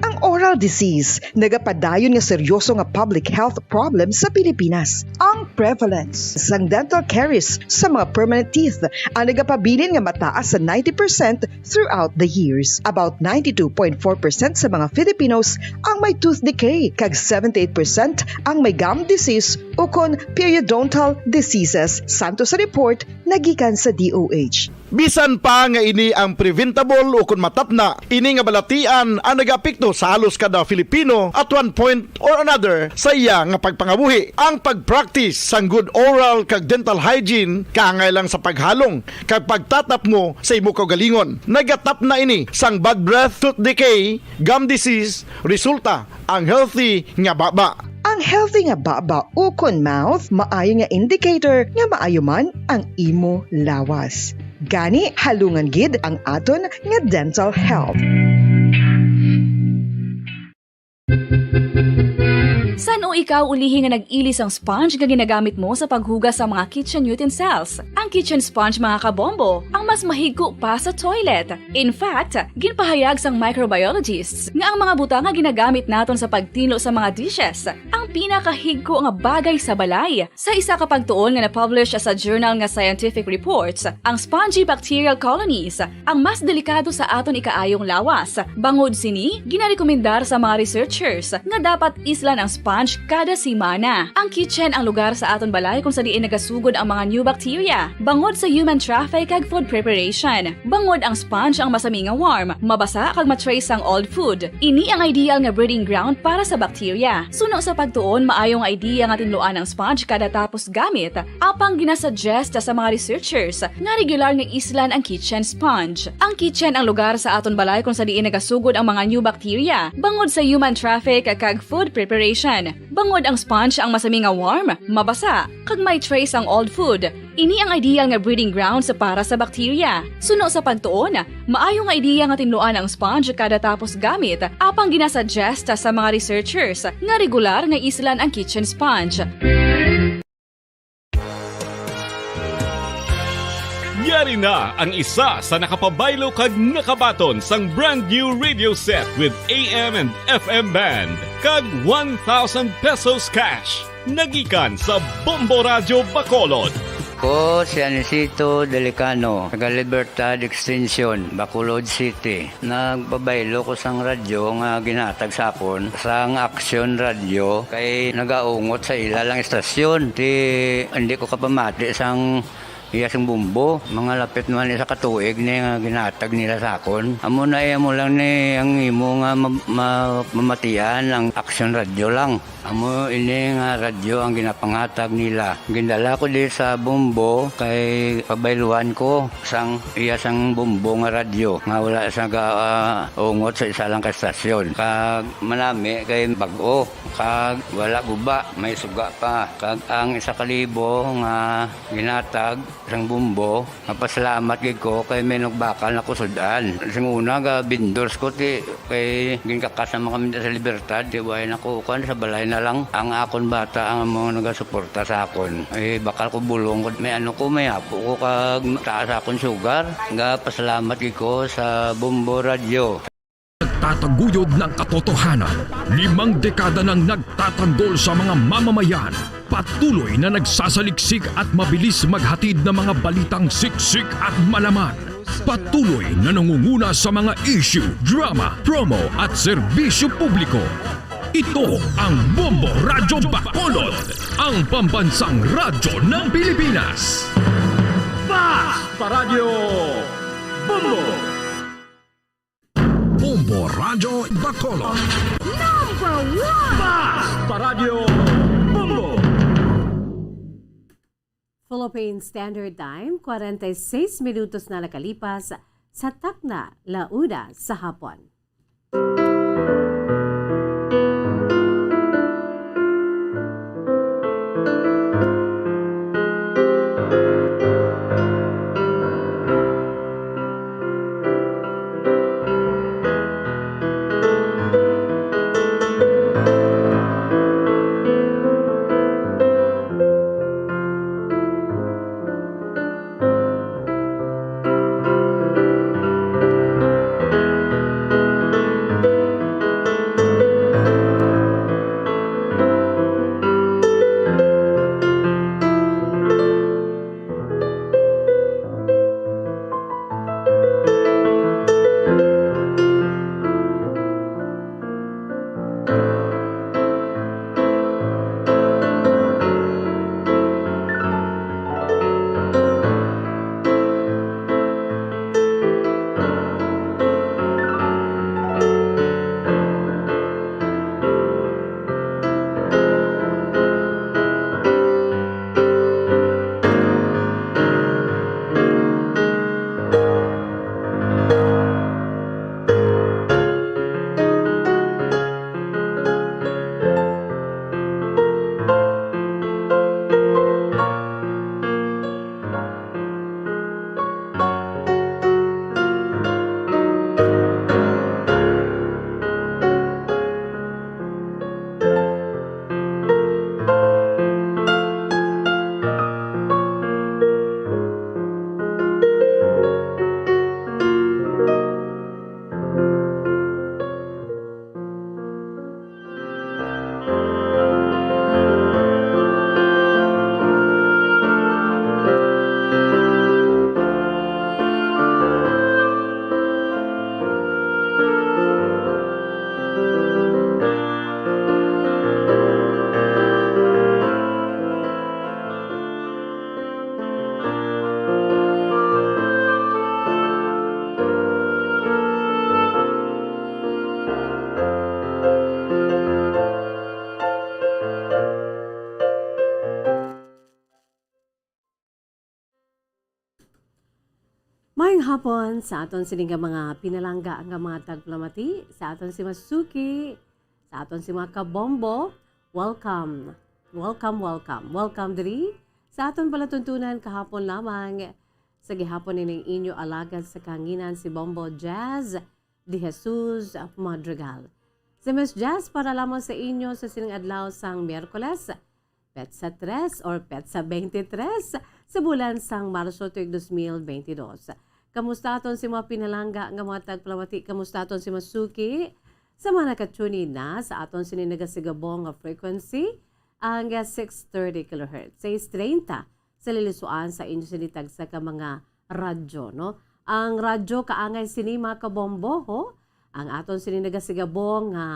Ang oral disease nagapadayon nga seryoso nga public health problem sa Pilipinas. Ang prevalence sang dental caries sa mga permanent teeth ang nagapabilin nga mataas sa ninety percent throughout the years. About ninety-two point four percent sa mga Filipinos ang may tooth decay, kag seventy-eight percent ang may gum disease ukon periodontal diseases, santo sa report nagikan sa D O H. Bisan pa nga ini ang preventable ukon matapna, ini nga balatian ang nagaapekto sa halos kada Filipino at one point or another sa iya nga pagpangabuhi. Ang pag-practice sang good oral kag dental hygiene kaangay lang sa paghalong kag pagtatapngo sa imo kaugalingon. Nagatapna ini sang bad breath, tooth decay, gum disease, resulta ang healthy nga baba. Ang healthy nga baba ukon mouth maayo nga indicator nga maayo man ang imo lawas. Gani, halungan gid ang aton nga dental health. San-o ikaw ulihi nga nag-ili sang sponge nga ginagamit mo sa paghugas sa mga kitchen utensils? Ang kitchen sponge, mga kabombo, ang mas mahigko pa sa toilet. In fact, ginpahayag sang microbiologists nga ang mga butang nga ginagamit naton sa pagtinlo sa mga dishes ang pinakahigko nga bagay sa balay. Sa isa ka pagtuon nga na-publish sa journal nga Scientific Reports, ang spongy bacterial colonies ang mas delikado sa aton ikaayong lawas. Bangod sini, ginarekomendar sa mga researchers nga dapat islan ang sponge kada semana. Ang kitchen ang lugar sa aton balay kung sa diin nagasugod ang mga new bacteria, bangod sa human traffic kag food preparation. Bangod ang sponge ang masami nga warm, mabasa kag ma-trace sang old food. Ini ang ideal nga breeding ground para sa bacteria. Suno sa pagtuon On, maayo nga idea nga tinluan ang sponge kada tapos gamit. Apang ginasuggest sa mga researchers nga regular nga islan ang kitchen sponge. Ang kitchen ang lugar sa aton balay kung sa diin nagasugod ang mga new bacteria bangod sa human traffic kag food preparation. Bangod ang sponge ang masami nga warm, mabasa, kag may trace ang old food. Ini ang ideal nga breeding grounds para sa bacteria. Suno sa pagtuon, maayo nga ideya nga tinluan ang sponge kada tapos gamit, apang ginasuggest sa mga researchers nga regular nga islan ang kitchen sponge. Yari na ang isa sa nakapabaylo kag nakabaton sang brand new radio set with A M and F M band kag one thousand pesos cash. Nagikan sa Bombo Radyo Bacolod. Ko si Anisito Delicano, taga Libertad Extension, Bacolod City. Nagpabaylo ko sang radyo nga ginhatag sa akon sang Action Radyo kay nagaungot sa ila lang istasyon. Ti hindi ko kapamati sang iya sing bumbo. Mga lapit naman isa ka tuig ni nga ginhatag nila sa akon. Amo na iya mo lang ni ang imo nga ma- ma- mamatian ang Action Radyo lang. Amo ini nga radyo ang ginapanghatag nila. Gindala ko di sa Bombo kay pabayluhan ko sang iya sang Bombo nga radyo nga wala sa ga, ah, ungot sa isa lang ka estasyon. Kag manami kay bag-o kag wala guba, may suga pa. Kag ang isa ka libo nga ginatag sang Bombo, mapasalamat gid ko kay may nagbakal na ko sud-an. Sing una ga vendors ko ti kay ginkakas naman kami sa Libertad, ti way na ko kuan sa balay na lang. Ang akon bata ang mga nagasuporta sa akon. Eh, bakal ko bulong ko, may ano ko, may apo ko kag taas akon sugar. Ga pasalamat gid ko sa Bombo Radio. Nagtataguyod ng katotohanan. Limang dekada nang nagtatanggol sa mga mamamayan. Patuloy na nagsasaliksik at mabilis maghatid ng mga balitang siksik at malaman. Patuloy na nangunguna sa mga issue, drama, promo at serbisyo publiko. Ito ang Bombo Radyo Bacolod, ang pambansang radyo ng Pilipinas. Basta Radyo Bombo! Bombo Radyo Bacolod. Number one! Basta Radyo Bombo! Philippine Standard Time, kwarenta y seis minutos na nakalipas sa takna la una sa hapon. Maayong hapon sa aton sini nga mga pinalangga nga mga tagpalamati, sa aton si Masuki, sa aton si mga kabombo. Welcome. Welcome, welcome. Welcome diri sa aton palatuntunan kahapon lamang. Sa gihapon ining inyo alagad sa kahanginan, si Bombo Jazz de Jesus Madrigal. Si Miss Jazz para lamang sa inyo sa sining adlaw sang Miyerkules, petsa tres or petsa twenty-three sa bulan sang Marso tuig dos mil twenty-two. Kamusta aton si mga pinalangga nga mga tagpalamati? Kamusta aton si Masuki? Sa mga nakatune in na sa aton sini nagasigabong nga frequency, ang, ah, six thirty kilohertz, sais treinta sa lilisuan sa inyo sini tagsa ka mga radyo, no? Ang radyo kaangay sini, mga kabombo, ho? Ang aton sini nagasigabong nga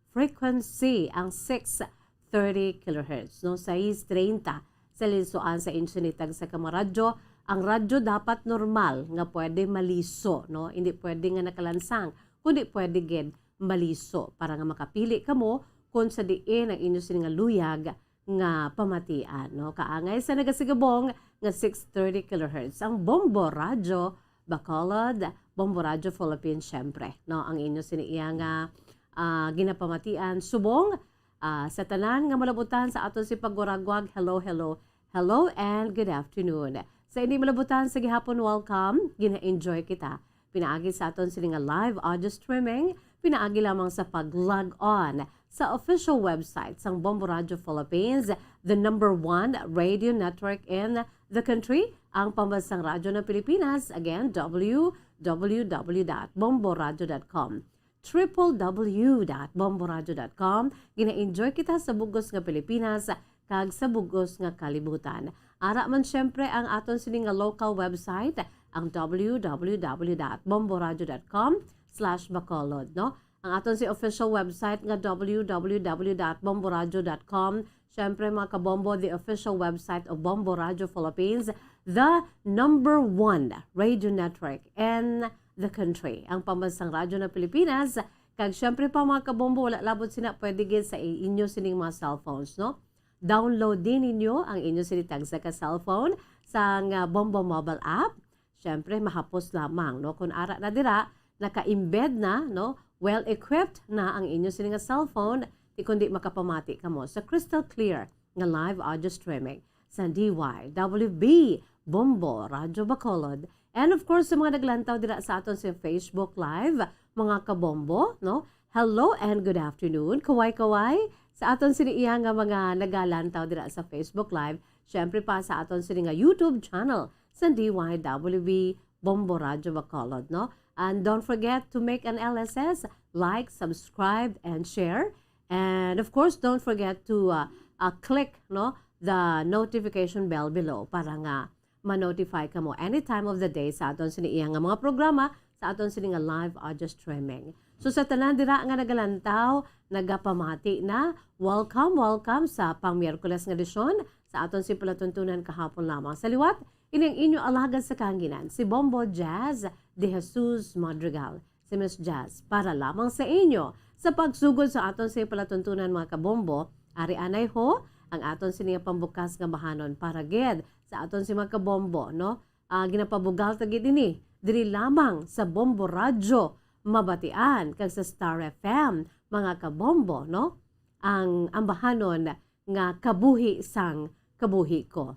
frequency, ang six thirty kilohertz, no? Sais treinta sa lilisuan sa inyo sini tagsa ka mga radyo. Ang radyo dapat normal nga pwede maliso, no? Hindi pwede nga nakalansang, kundi pwede gid maliso para nga makapili kamo kung sa diin ang inyo sini nga luyag nga pamatian, no? Kaangay sa nagasigabong nga six thirty kilohertz ang Bombo Radyo Bacolod, Bombo Radyo Philippines, syempre, no? Ang inyo sini iya nga, ah, ginapamatian subong, ah, sa tanan nga malabutan sa aton si pagwaraguag. Hello, hello, hello, and good afternoon. Sa hindi malabutan sa gihapon, welcome. Gina-enjoy kita pinaagi sa aton sini nga live audio streaming, pinaagi lamang sa pag-log on sa official website sang Bombo Radyo Philippines, the number one radio network in the country, ang pambansang radyo ng Pilipinas. Again, w w w dot bomboradyo dot com, triple w dot bomboradyo dot com. Gina-enjoy kita sa bugos nga Pilipinas kag sa bugos nga kalibutan. Ara man, syempre, ang aton sini nga local website, ang w w w dot bomboradyo dot com slash bacolod, no? Ang aton si official website nga w w w dot bomboradyo dot com. Syempre, mga kabombo, the official website of Bombo Radyo Philippines, the number one radio network in the country. Ang pambansang radyo ng Pilipinas. Kag syempre pa, mga kabombo, wala labot sina pwede gid sa i-, inyo sining mga cellphones, no? Download din ninyo ang inyo sini tagsa ka cellphone sang, ah, Bombo mobile app. Syempre, mahapos lamang, no? Kung ara na dira, naka-embed na, no? Well-equipped na ang inyo sini nga cellphone, di kundi makapamati kamo sa crystal clear nga live audio streaming sa D Y W B Bombo Radyo Bacolod. And of course, sa mga naglantaw dira sa aton sa Facebook Live, mga kabombo, no? Hello and good afternoon. Kaway-kaway sa aton sini iya nga mga nagalantaw dira sa Facebook Live. Syempre pa sa aton sini nga YouTube channel sa D Y W B Bombo Radyo Bacolod, no? And don't forget to make an L S S, like, subscribe, and share. And of course, don't forget to, uh, uh, click, no, the notification bell below para nga ma-notify kamo any time of the day sa aton sini iya nga mga programa, sa aton sini nga live audio streaming. So, sa tanan dira nga nagalantaw, nagapamati na, welcome, welcome sa pang-Miyerkules nga edisyon sa aton sini palatuntunan kahapon lamang. Sa liwat, ini ang inyo alagad sa kahanginan, si Bombo Jazz de Jesus Madrigal, si Miss Jazz, para lamang sa inyo. Sa pagsugod sa aton sini palatuntunan, mga kabombo, ari anay ho ang aton sini nga pambukas nga bahanon para gid sa aton si mga kabombo, no? Ah, ginapabugal ta gid ini diri lamang sa Bombo Radyo Mabatian kag sa Star F M, mga kabombo, no? Ang ambahanon nga Kabuhi sang Kabuhi Ko.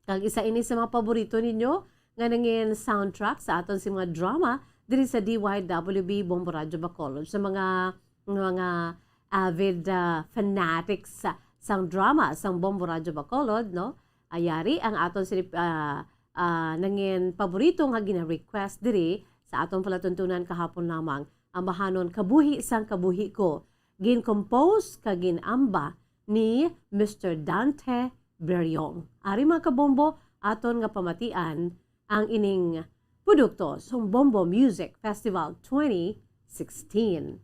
Kag isa ini sa mga paborito ninyo nga nangin soundtrack sa aton sa mga drama diri sa D Y W B Bombo Radyo Bacolod. Sa mga, mga avid, ah, fanatics sa, sang drama sang Bombo Radyo Bacolod, no? Ayari ang aton sini, ah, ah, nangin paborito nga gina-request diri sa aton palatuntunan kahapon lamang, ang bahanon Kabuhi sang Kabuhi Ko, gin-compose kag gin-amba ni Mister Dante Beriong. Ari, mga kabombo, aton nga pamatian ang ining produkto sang Bombo Music Festival twenty sixteen.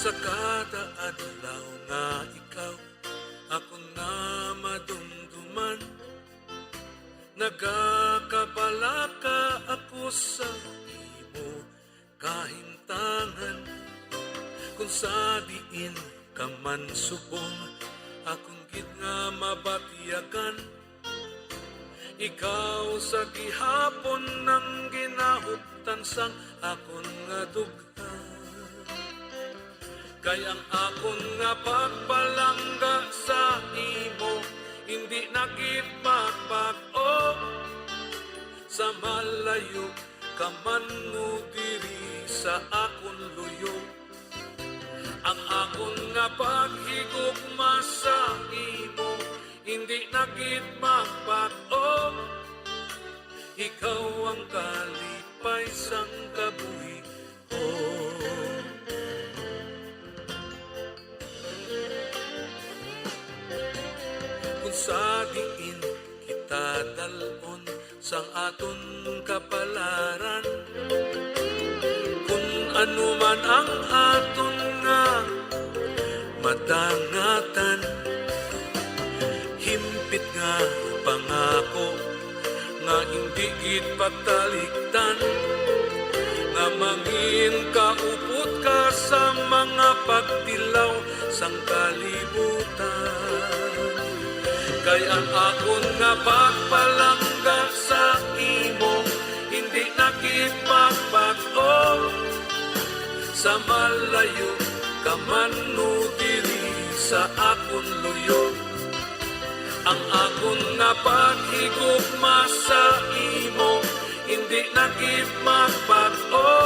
Sa kada adlaw nga ikaw akon nga madumduman, nagakabalaka ako sa imo kahimtangan. Kung sa diin ka man subong, akon gid nga mabatyagan. Ikaw sa gihapon ang ginahuptan sang akon nga dughan. Kay ang akon nga pagpalangga sa imo, hindi na gid magbag-o. Sa malayo ka man mo diri sa akon luyo, ang akon nga paghigugma sa imo, hindi na gid magbag-o. Ikaw ang kalipay sang kabuhi ko. Kung sa diin kita dal-on sang aton kapalaran, kung ano man ang aton nga madangatan, himpit nga pangako nga hindi gid pagtalikdan, nga mangin kaupod ka sa mga pagtilaw sang kalibutan. Kay ang akon nga pagpalangga sa imo, hindi na gid magbag-o. Sa malayo ka man mo diri sa akon luyo, ang akon nga paghigugma sa imo, hindi na gid magbag-o.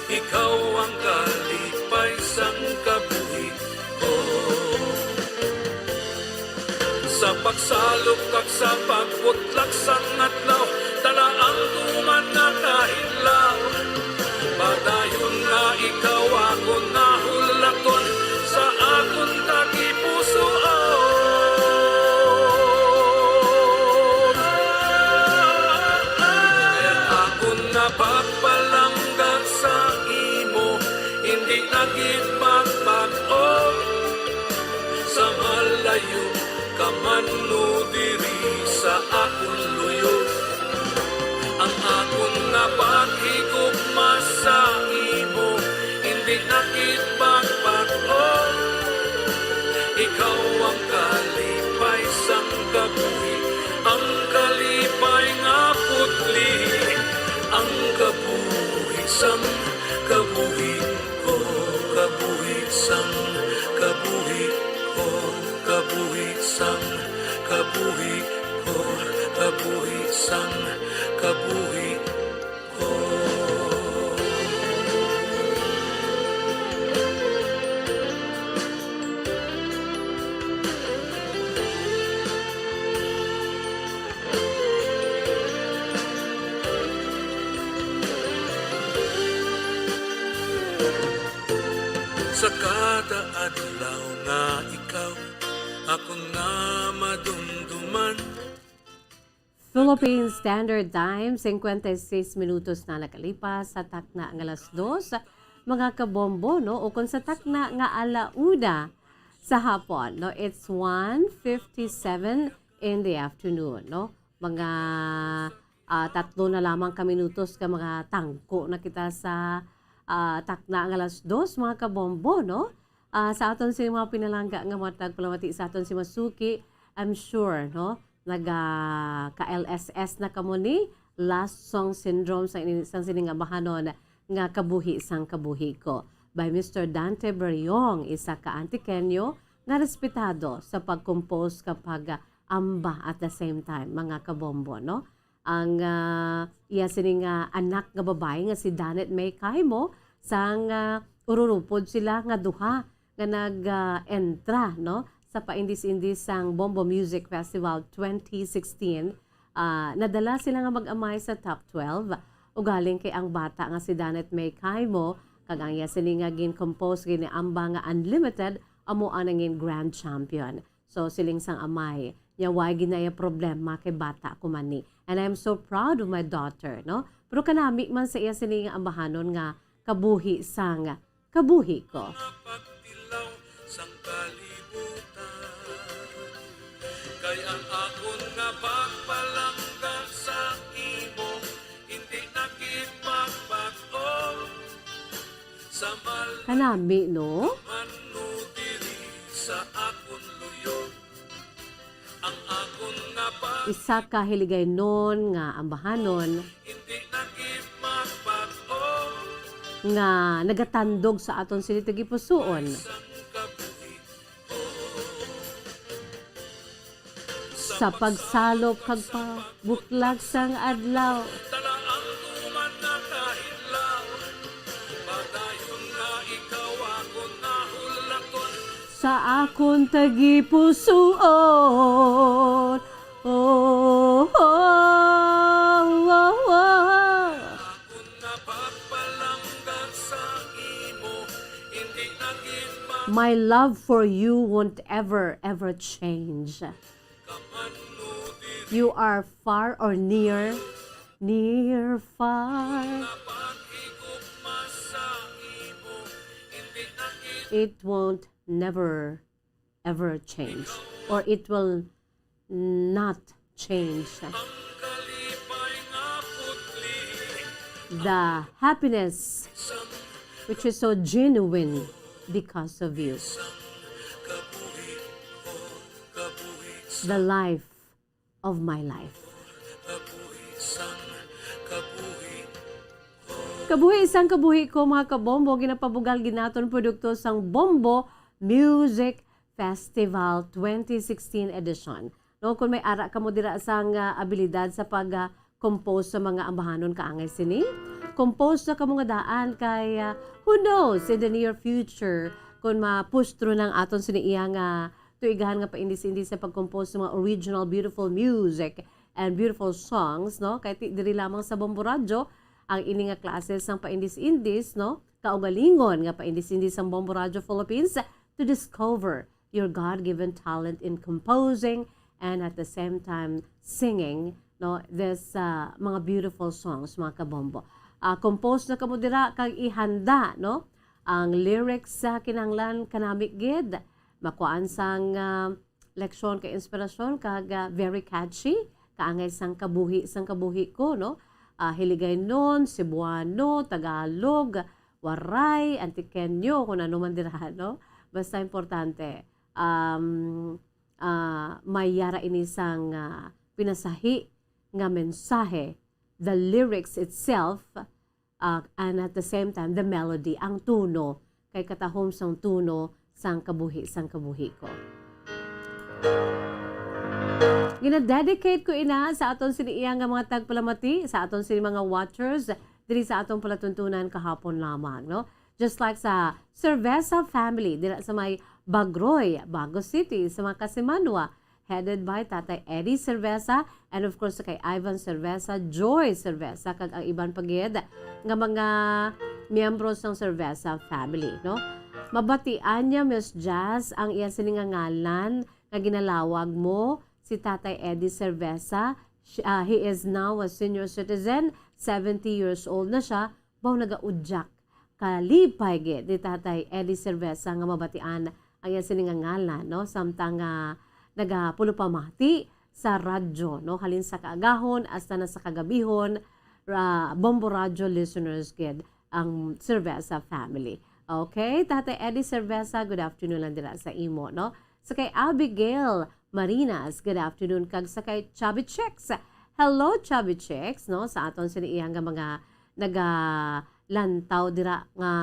Ikaw ang kalipay sang kabuhi ko. Sa pagsalok kag sa pagbutlak sang adlaw, dala ang tuman nga kahilaw. Padayon nga ikaw akon nahulaton sa akon tagipusoon. Ang akon nga pagpalangga sa imo, hindi na gid magbag-o. Sa malayo ka man mo diri sa akon luyo, ang akon nga paghigugma sa imo, hindi na gid magbag-o. Ikaw ang kalipay sang kabuhi, ang kalipay nga putli, ang kabuhi sang kabuhi ko, kabuhi sang kabuhi ko, kabuhi sang kabuhi ko, kabuhi sang kabuhi ko. Sa kada adlaw nga ikaw akon nga madumduman. Philippine Standard Time, cincuenta y seis minutos na nakalipas sa takna nga alas dos, mga kabombo, no? O kung sa takna nga ala una sa hapon, no? It's one fifty-seven in the afternoon, no? Mga, ah, tatlo na lamang ka minutos ka mga tangko na kita sa, ah, takna nga alas dos, mga kabombo, no? Ah, sa aton sini mga pinalangga nga mga tagpalamati sa aton si Masuki, I'm sure, no? Naga ka-L S S na kamo ni Last Song Syndrome sang ini, sang sini nga bahanon nga Kabuhi sang Kabuhi Ko by Mister Dante Beriong, isa ka Antiqueño nga respetado sa pag-compose kag pag-amba at the same time, mga kabombo, no? Ang, ah, iya sini nga anak nga babayi nga si Danette May Caimo sang, ah, ururupod sila nga duha nga nag, ah, entra, no, sa paindis-indis sang Bombo Music Festival twenty sixteen. Ah, nadala sila nga mag-amay sa top twelve. Ugaling kay ang bata nga si Danette May Caimo kag ang iya sini nga gin-compose, giniamba nga Unlimited amo ang nangin grand champion. So, siling sang amay, nya way ginaya problema kay bata ko man ni. And I'm so proud of my daughter, no? Pero kanami man sa iya sini nga ambahanon nga kabuhi sang kabuhi ko. Pagtilaw sang kalibutan. Kay ang akon nga pagpalangga sa imo, hindi na gid magbago. Sa mal Kanami, no? man mo diri sa akon luyo. Ang akon nga pag Isa ka hiligaynon nga ambahanon hindi na gid magbago. nga nagatandog sa aton sini tagipusoon. Sang kabuhi Sa pagsalop kag pagbuklak sang adlaw, dala ang tuman nga kahilaw. Padayon nga ikaw akon nahulaton. Sa akon tagipusoon. Oh, oh, oh, oh. Akon nga pagpalangga sa imo, hindi na gid ma- My love for you won't ever, ever change. Kaman mo diri You are far or near, near, far. nga paghigugma sa imo, hindi na gid It won't never, ever change. Or it will not change. ang kalipay nga putli. The happiness which is so genuine because of you. Sang kabuhi ko, kabuhi The life of my life. kabuhi sang kabuhi. Kabuhi sang kabuhi ko, mga kabombo, ginapabugal gid naton produkto sang Bombo Music Festival twenty sixteen edition. No, kung may ara kamo dira sang ah, abilidad sa pag ah, compose sa mga ambahanon kaangay sini, compose na kamo nga daan kay ah, who knows, in the near future, kung mapustro nang aton sini iya nga tuigahan nga paindis-indis sa pag-compose sa mga original beautiful music and beautiful songs, no? Kay ti diri lamang sa Bombo Radyo ang ini nga klase sang paindis-indis, no? Kaugalingon nga paindis-indis sang Bombo Radyo Philippines to discover your God-given talent in composing and at the same time singing, no? This ah, mga beautiful songs, mga kabombo. Ah, compose na kamo dira kag ihanda, no? Ang lyrics sa kinahanglan kanami gid makuhaan sang ah, leksyon kay inspirasyon kag ah, very catchy, kaangay sang kabuhi sang kabuhi ko, no? Ah, Hiligaynon, Cebuano, Tagalog, Waray, Antiqueño, kung ano man dira, no? Basta importante, um, ah, may yara ini sang ah, pinasahi nga mensahe, the lyrics itself, ah, and at the same time, the melody, ang tono, kay katahom sang tono sang kabuhi sang kabuhi ko. Gina-dedicate ko ina sa aton sini iya nga mga tagpalamati, sa aton sini mga watchers diri sa aton palatuntunan kahapon lamang, no? Just like sa Cerveza family dira sa may Bagroy, Bago City, sa mga Kasimanwa, headed by Tatay Eddie Cerveza, and of course kay Ivan Cerveza, Joy Cerveza, kag ang iban pa gid nga mga miyembro sang Cerveza family, no? Mabatian niya, Miss Jazz, ang iya sini nga ngalan nga ginalawag mo, si Tatay Eddie Cerveza. Sh- ah, he is now a senior citizen, seventy years old na siya, baw nagaudyak. Kalipay gid ni Tatay Eddie Cerveza nga mabatian ang iya sini nga ngalan, no? Samtang nga nagapulupamati sa radyo, no? Halin sa kaagahon hasta na sa kagabihon, ra, Bombo Radyo listeners gid ang Cerveza family. Okay, Tatay Eddie Cerveza, good afternoon lang dira sa imo, no? Sa kay Abigail Marinas, good afternoon, kag sa kay Chubby Chicks. Hello, Chubby Chicks, no? Sa aton sini iya nga mga nagalantaw dira nga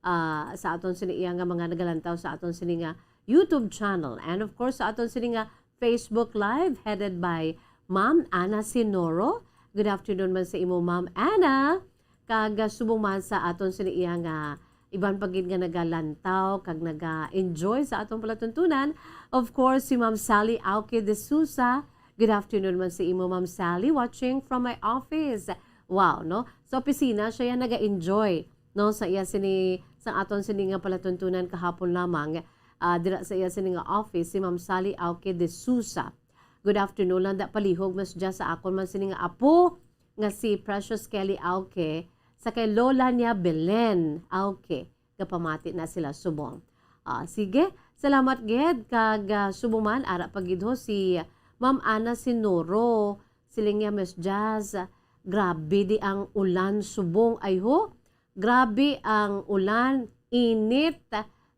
ah, sa aton sini iya nga mga nagalantaw sa aton sini nga YouTube channel. And of course, sa aton sini nga Facebook Live headed by Ma'am Ana Sinoro. Good afternoon man sa imo, Ma'am Ana. Kag ah, subong man sa aton sini iya nga iban pa gid nga nagalantaw kag naga-enjoy sa aton palatuntunan. Of course, si Ma'am Sally Auque de Sousa. Good afternoon man sa imo, Ma'am Sally, watching from my office. Wow, no? Sa opisina siya yan naga-enjoy, no? Sa iya sini, sa aton sini nga palatuntunan kahapon lamang, ah, dira sa iya sini nga office, si Ma'am Sally Auque de Sousa. Good afternoon lang, da palihog mas dya sa akon man sini nga apo, nga si Precious Kelly Auque, sa kay Lola niya Belen Auque. gapamati na sila subong. Ah, sige, salamat gid kag, ah, subong man ara pa gid ho si Ma'am Ana Sinuro, siling niya, "Miss Jazz, grabe di ang ulan subong ay ho. Grabe ang ulan, init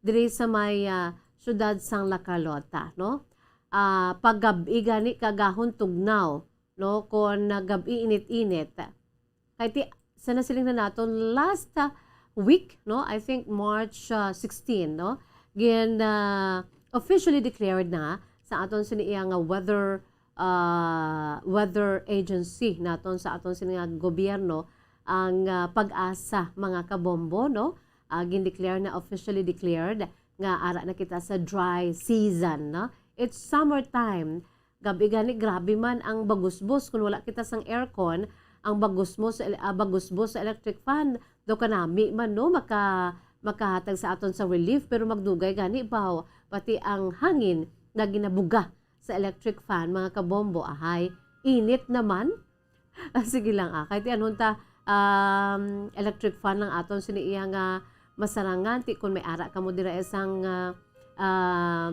diri sa may, ah, siyudad sang La Carlota, no? Ah, pag gab-i gani kagahon tugnaw, no, kon gab-i init-init." Kay ti, sa nasiling na naton last, ah, week, no, I think March, ah, sixteen, no, gin, ah, officially declared na sa aton sini iya nga weather, ah, weather agency naton, sa aton sini nga gobyerno, ang, ah, PAGASA, mga kabombo, no. Ah, gin-declare na, officially declared nga ara na kita sa dry season, no. It's summertime. Gab-i gani, grabe man ang bagusbos. Kun wala kita sang aircon, ang bagusbos sa ele-, ah, bagusbos sa electric fan, daw kanami man, no, maka-, makahatag sa aton sa relief, pero magdugay gani baw, pati ang hangin nga ginabuga sa electric fan, mga kabombo, ahay, init naman. Ah, sige lang, ah, kay ti anhon ta, um, electric fan lang aton sini iya nga masarangan, ti kun may ara kamo dira isang, ah, ah,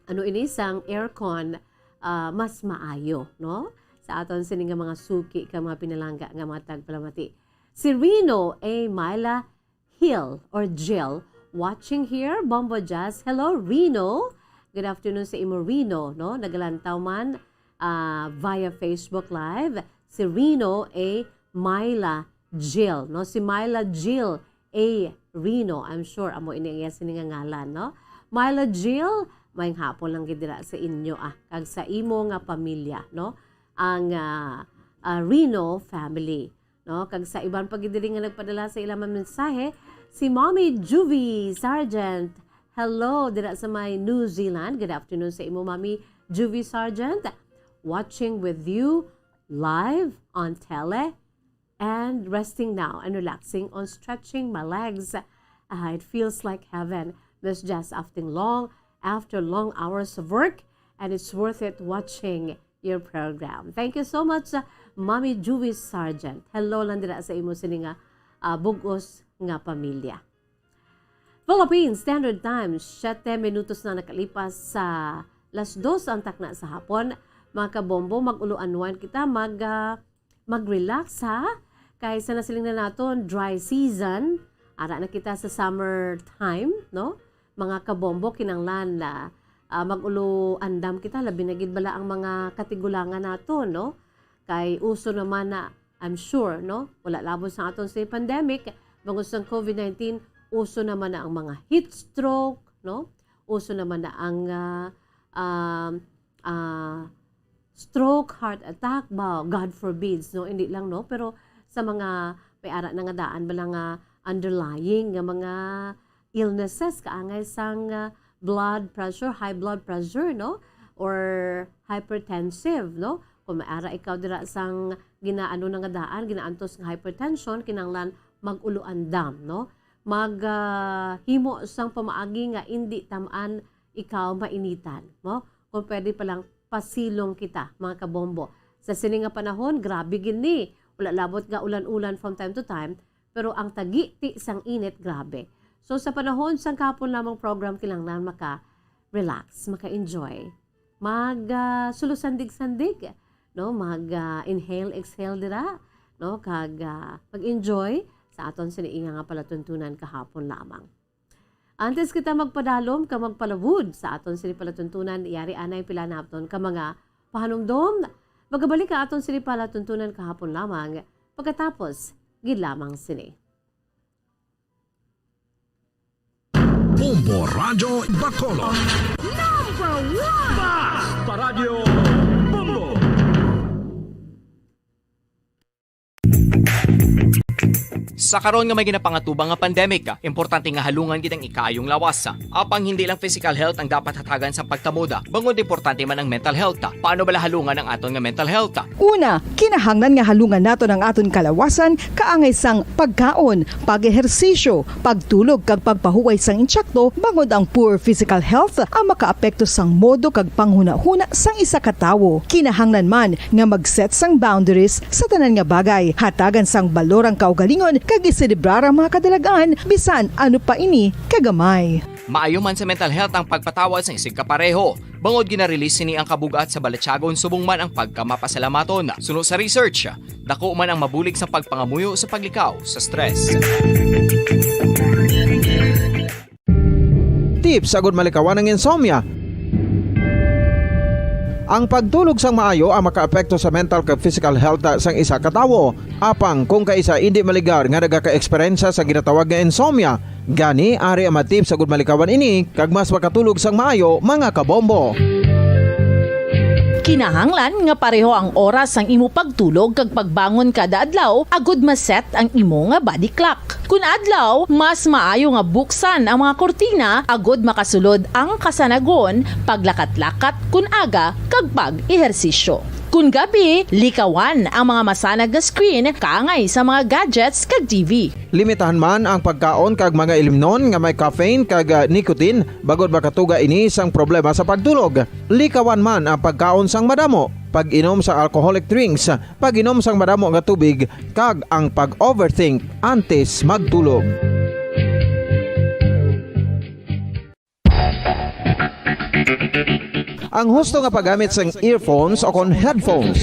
ano ini, sang aircon, ah, mas maayo, no? Sa aton sini nga mga suki ka mga pinalangga nga mga tagpalamati. Si Reno A. Myla Hill or Jill watching here, Bombo Jazz. Hello, Reno. Good afternoon sa imo, Reno, no? Nagalantaw man, ah, via Facebook Live si Reno A. Myla Jill, no? Si Myla Jill A. Reno, I'm sure amo ini ang iya sini nga ngalan, no? Myla Jill, maayong hapon lang gid dira sa inyo, ah, kag sa imo nga pamilya, no? Ang, ah, ah, Reno family, no? Kag sa iban pa gid diri nga nagpadala sa ila mga mensahe, si Mommy Juvie Sargent. Hello, dira sa may New Zealand. Good afternoon sa imo, Mommy Juvie Sargent. Watching with you live on tele and resting now and relaxing on stretching my legs. Ah, it feels like heaven. Miss Jazz, after long, after long hours of work, and it's worth it watching your program. Thank you so much, uh, Mommy Juvie Sargent. Hello lang dira sa imo sini nga, ah, bug-os nga pamilya. Philippine Standard Time, siyete minutos na nakalipas sa las dos ang takna sa hapon. Mga kabombo, mag-ulo-unwind kita, mag, ah, mag-relax, ha? Kay sa nasiling na naton, dry season, ara na kita sa summer time, no? Mga kabombo, kinanglan na, ah, mag-ulo andam kita, labi na gid bala ang mga katigulangan naton, no? Kay uso naman na, I'm sure, no? Wala labot sa aton sa pandemic, bangod sa covid nineteen, uso naman na ang mga heat stroke, no? Uso naman na ang, ah, um, ah, stroke, heart attack ba, God forbids, no? Hindi lang, no? Pero sa mga may ara na nga daan bala nga underlying nga mga illnesses, kaangay sang, ah, blood pressure, high blood pressure, no? Or hypertensive, no? Kung may ara ikaw dira sang ginaano na nga daan, ginaantos nga hypertension, kinanglan mag-ulo andam, no? Mag, ah, himo sang pamaagi nga indi tam-an ikaw mainitan, no? Kung pwede pa lang, pasilong kita, mga kabombo. Sa sini nga panahon, grabe gid ni. Wala labot nga ulan-ulan from time to time, pero ang tagiti sang init, grabe. So, sa panahon sang kahapon lamang program, kinahanglan maka-relax, maka-enjoy. Mag, ah, sulo sandig-sandig, no? Mag, ah, inhale, exhale dira, no? Kag, ah, mag-enjoy sa aton sini nga palatuntunan kahapon lamang. Antes kita magpadalom ka magpalabud sa aton sini palatuntunan, yari anay pila naton ka mga pahanumdom. Magabalik ka aton sini palatuntunan kahapon lamang, pagkatapos gid lamang sini. Bombo Radyo Bacolod. Number one! Basta Radyo Bombo! Sa karon nga may ginapangatubang nga pandemic, importante nga halungan gid ang ikaayong lawas. Apang hindi lang physical health ang dapat hatagan sa pagtamod, bangod importante man ang mental health. Paano bala halungan ang aton nga mental health? Una, kinahanglan nga halungan naton ang aton kalawasan kaangay sang pagkaon, pag-ehersisyo, pagtulog kag pagpahuway sang insakto, bangod ang poor physical health ang makaapekto sang modo kag panghunahuna sang isa ka tawo. Kinahanglan man nga mag-set sang boundaries sa tanan nga bagay, hatagan sang balor ang kaugalingon kag iselebrar ang mga kadalagan, bisan ano pa ini kagamay. Maayo man sa mental health ang pagpatawad sang isigkapareho, bangod gina-release sini ang kabug-at sa balatyagon subong man ang pagkamapasalamaton. Suno sa research, dako man ang mabulig sang pagpangamuyo sa paglikaw sa stress. Tips agud malikawan ang insomnia. Ang pagtulog sang maayo ang makaapekto sa mental kag physical health sang isa ka tawo. Apang kung kaisa indi maligar nga nagaka-eksperyensya sa ginatawag nga insomnia, gani ari ang mga tips agud malikawan ini kag mas makatulog sang maayo, mga kabombo. Kinahanglan nga pareho ang oras sang imo pagtulog kag pagbangon kada adlaw agud ma-set ang imo nga body clock. Kun adlaw, mas maayo nga buksan ang mga kurtina agud makasulod ang kasanagon, paglakat-lakat kun aga, kag pag-ehersisyo. Kun gabi, likawan ang mga masanag nga screen kaangay sa mga gadgets kag T V. Limitahan man ang pagkaon kag mga ilimnon nga may caffeine kag, ah, nicotine, bangod makatuga ini sang problema sa pagtulog. Likawan man ang pagkaon sang madamo, pag-inom sa alcoholic drinks, pag-inom sang madamo nga tubig, kag ang pag-overthink antes magtulog. Ang husto nga paggamit sang earphones o kon headphones.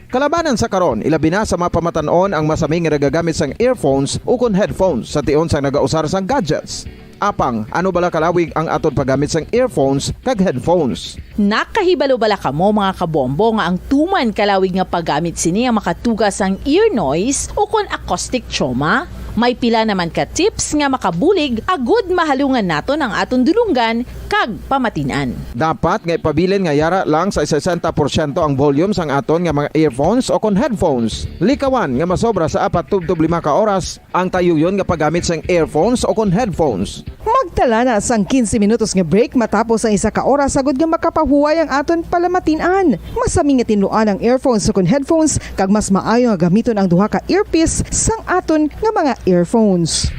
Kalabanan sa karon, ilabi na sa mga pamatan-on ang masami nga nagagamit sang earphones o kon headphones sa tion sang nagausar sang gadgets. Apang, ano bala kalawig ang aton paggamit sang earphones kag headphones? Nakahibalo bala kamo, mga kabombo, nga ang tuman kalawig nga paggamit sini ang makatuga sang ear noise o kon acoustic trauma? May pila naman ka tips nga makabulig agud mahalungan naton ang aton dulonggan kag pamatin-an. Dapat nga ipabilin nga yara lang sa sesenta porsyento ang volume sang aton nga mga earphones o kon headphones. Likawan nga masobra sa apat tubtob lima ka oras ang tayuyon nga paggamit sang earphones o kon headphones. Magtala na sang quince minutos nga break matapos ang isa ka oras, agud nga makapahuway ang aton palamatin-an. Masami nga tinluan ang earphones o kon headphones, kag mas maayo nga gamiton ang duha ka earpiece sang aton nga mga earphones.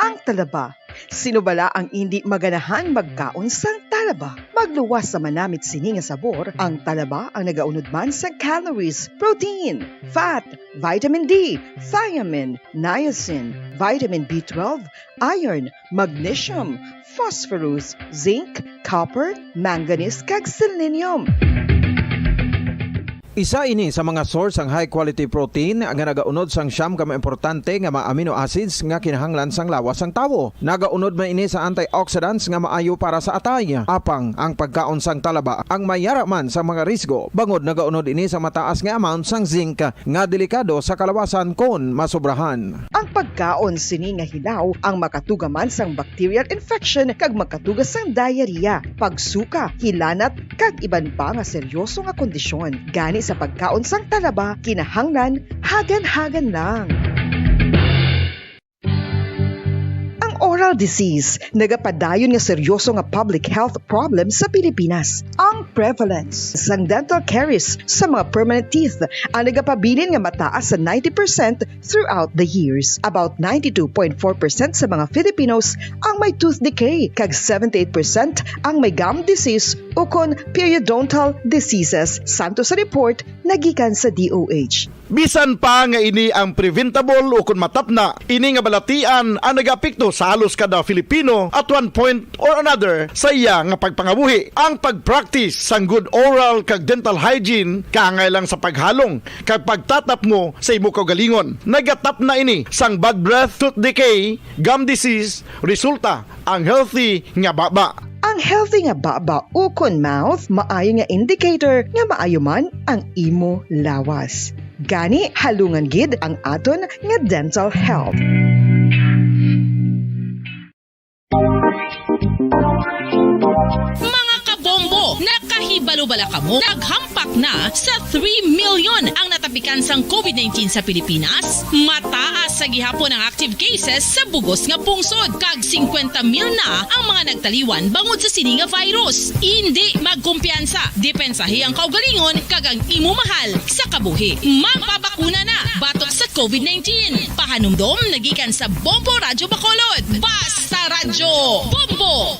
Ang talaba. Sino bala ang indi maganahan magkaon sang talaba? Magluwas sa manamit sini nga sabor, ang talaba ang nagaunod man sa calories, protein, fat, vitamin D, thiamine, niacin, vitamin B twelve, iron, magnesium, phosphorus, zinc, copper, manganese, kag selenium. Isa ini sa mga source sang high quality protein nga nagaunod sang siyam ka mga importante nga mga amino acids nga kinahanglan sang lawas sang tawo. Nagaunod man ini sa antioxidants nga maayo para sa atay. Apang ang pagkaon sang talaba ang may yara man sa mga risgo, bangod nagaunod ini sa mataas nga amount sang zinc nga delikado sa kalawasan kon masobrahan. Ang pagkaon sini nga hilaw ang makatuga man sang bacterial infection kag makatuga sang diarrhea, pagsuka, hilanat, kag iban pa nga seryoso nga kondisyon. Gani sa pagkaon sang talaba, kinahanglan hagan-hagan lang. Ang oral disease nagapadayon nga seryoso nga public health problem sa Pilipinas. Ang prevalence sang dental caries sa mga permanent teeth ang nagapabilin nga mataas sa ninety percent throughout the years. About ninety-two point four percent sa mga Filipinos ang may tooth decay, kag seventy-eight percent ang may gum disease ukon periodontal diseases, santo sa report nagikan sa D O H. Bisan pa nga ini ang preventable ukon matapna, ini nga balatian ang nagaapekto sa halos kada Filipino at one point or another sa iya nga pagpangabuhi. Ang pag-practice sang good oral kag dental hygiene kaangay lang sa paghalong kag pagtatapmo sa imo kaugalingon. Nagatapna ini sang bad breath, tooth decay, gum disease, resulta ang healthy nga baba. Ang healthy nga baba ukon mouth maayo nga indicator nga maayo man ang imo lawas. Gani, halungan gid ang aton nga dental health. Mga kabombo, nakahibalo bala kamo? Naghampak na sa three million ang natapikan sang COVID nineteen sa Pilipinas. Mataas sa gihapon ang active cases sa bugos nga pungsod, kag singkwenta mil na ang mga nagtaliwan bangod sa sini nga virus. Indi magkumpiyansa, depensahi ang kaugalingon kag ang imo mahal sa kabuhi. Magpabakuna na batok sa COVID nineteen. Pahanumdom nagikan sa Bombo Radyo Bacolod. Basta Radyo Bombo!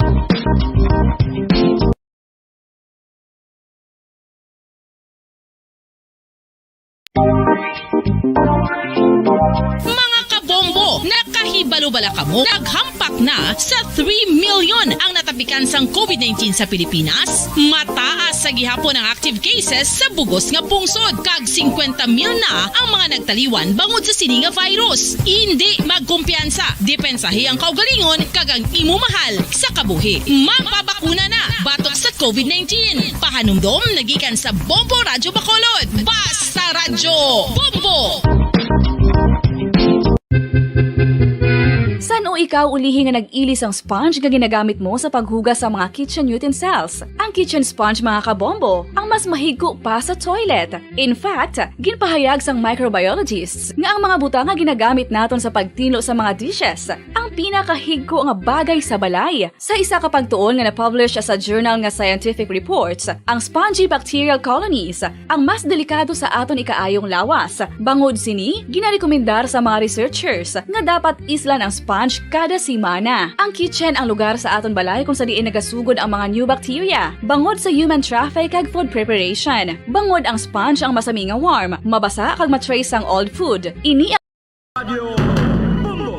Mga kabombo, nakahibalo bala kamo? Naghampak na sa three million ang natapikan sang covid nineteen sa Pilipinas. Mataas sa gihapon ang active cases sa bugos nga pungsod, kag singkwenta mil na ang mga nagtaliwan bangod sa sini nga virus. Indi magkumpiyansa, depensahi ang kaugalingon kag ang imo mahal sa kabuhi. Magpabakuna na batok sa covid nineteen. Pahanumdom nagikan sa Bombo Radyo Bacolod. Basta Radyo Bombo! San-o ikaw ulihi nga nag-ili sang sponge nga ginagamit mo sa paghugas sa mga kitchen utensils? Ang kitchen sponge, mga kabombo, ang mas mahigko pa sa toilet. In fact, ginpahayag sang microbiologists nga ang mga butang nga ginagamit naton sa pagtinlo sa mga dishes ang pinakahigko nga bagay sa balay. Sa isa ka pagtuon nga na-publish sa journal nga Scientific Reports, ang spongy bacterial colonies ang mas delikado sa aton ikaayong lawas. Bangod sini, ginarekomendar sa mga researchers nga dapat islan ang sponge kada semana. Ang kitchen ang lugar sa aton balay kung sa diin nagasugod ang mga new bacteria. Bangod sa human traffic kag food preparation, bangod ang sponge ang masami nga warm, mabasa kag ma-trace ang old food. Ini Radyo Bombo.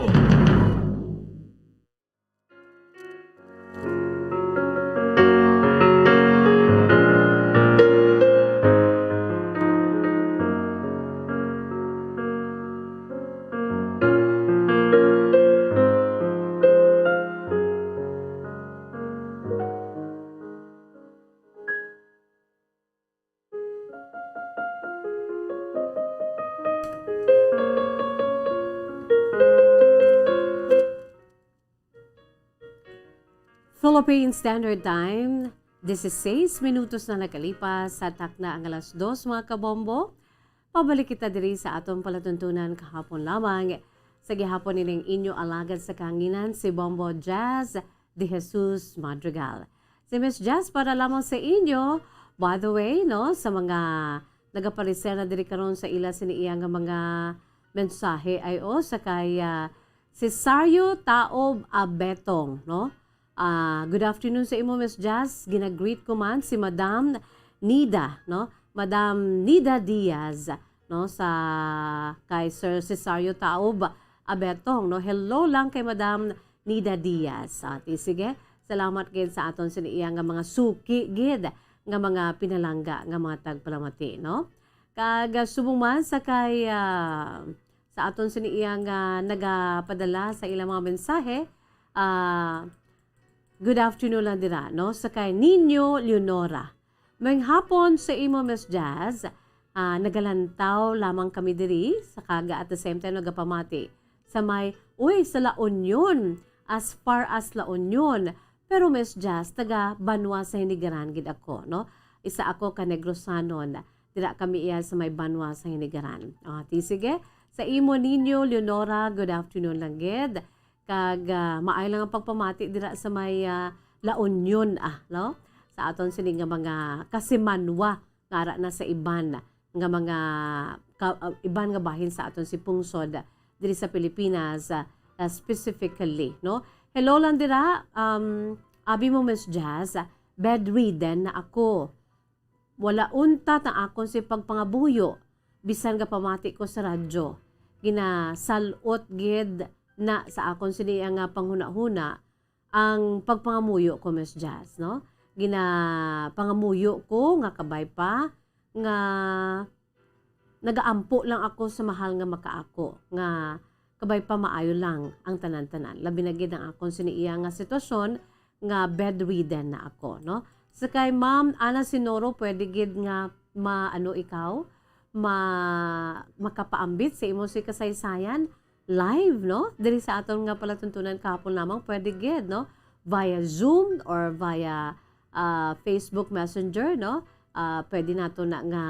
Philippine Standard Time, dieciséis minutos na nakalipas sa takna ang alas dos, mga kabombo. Pabalik kita diri sa aton palatuntunan kahapon lamang. Sa gihapon ining inyo alagad sa kahanginan, si Bombo Jazz de Jesus Madrigal. Si Miss Jazz para lamang sa inyo. By the way, no, sa mga nagapareser na diri karon sa ila sini iya nga mga mensahe ay o sa kay, ah, Cesario Taob Abetong, no? Ah, good afternoon sa imo, Miss Jazz. Ginagreet ko man si Madam Nida, no? Madam Nida Diaz, no? Sa kay Sir Cesario Taob Abetong, no? Hello lang kay Madam Nida Diaz. Ah, ti, sige. Salamat gid sa aton sini iya nga mga suki gid nga mga pinalangga nga mga tagpalamati, no? Kag, ah, subong man sa kay, ah, sa aton sini iya nga nagapadala sa ilang mga mensahe, ah, good afternoon lang dira, no? Sa kay Nino Leonora. Maayong hapon sa imo, Miss Jazz. Ah, nagalantaw lamang kami diri sa kag at the same time nagapamati sa may, uy, sa La Union, as far as La Union. Pero, Miss Jazz, taga Banwa sa Hinigaran gid ako, no? Isa ako ka Negrosanon. Dira kami iya sa may Banwa sa Hinigaran. Ah, ti, sige. Sa imo, Nino Leonora, good afternoon lang gid. Kag, ah, maayo lang ang pagpamati dira sa may, ah, La Union, ah, no? Sa aton sini nga mga kasimanwa nga ara na sa iban nga mga ka-, ah, iban nga bahin sa aton si pungsod diri sa Pilipinas, ah, ah, specifically, no? Hello lang dira, um, abi mo, Miss Jazz, bedridden na ako. Wala untat ang akon si pagpangabuyo, bisan gapamati ko sa radyo. Ginasal-ot gid na sa akon sini nga panghunahuna ang pagpangamuyo ko, Miss Jazz, no? Ginapangamuyo ko nga kabay pa nga nagaampo lang ako sa mahal nga makaako, nga kabay pa maayo lang ang tanan-tanan. Labi na gid ang akon sini iya nga sitwasyon nga bedridden na ako, no? Sa kay Ma'am Ana Sinoro, pwede gid nga ma-, ano ikaw, ma-, makapaambit sa imo si kasaysayan live, no? Diri sa aton nga palatuntunan kahapon lamang, pwede gid, no? Via Zoom or via, ah, Facebook Messenger, no? Ah, pwede nato na nga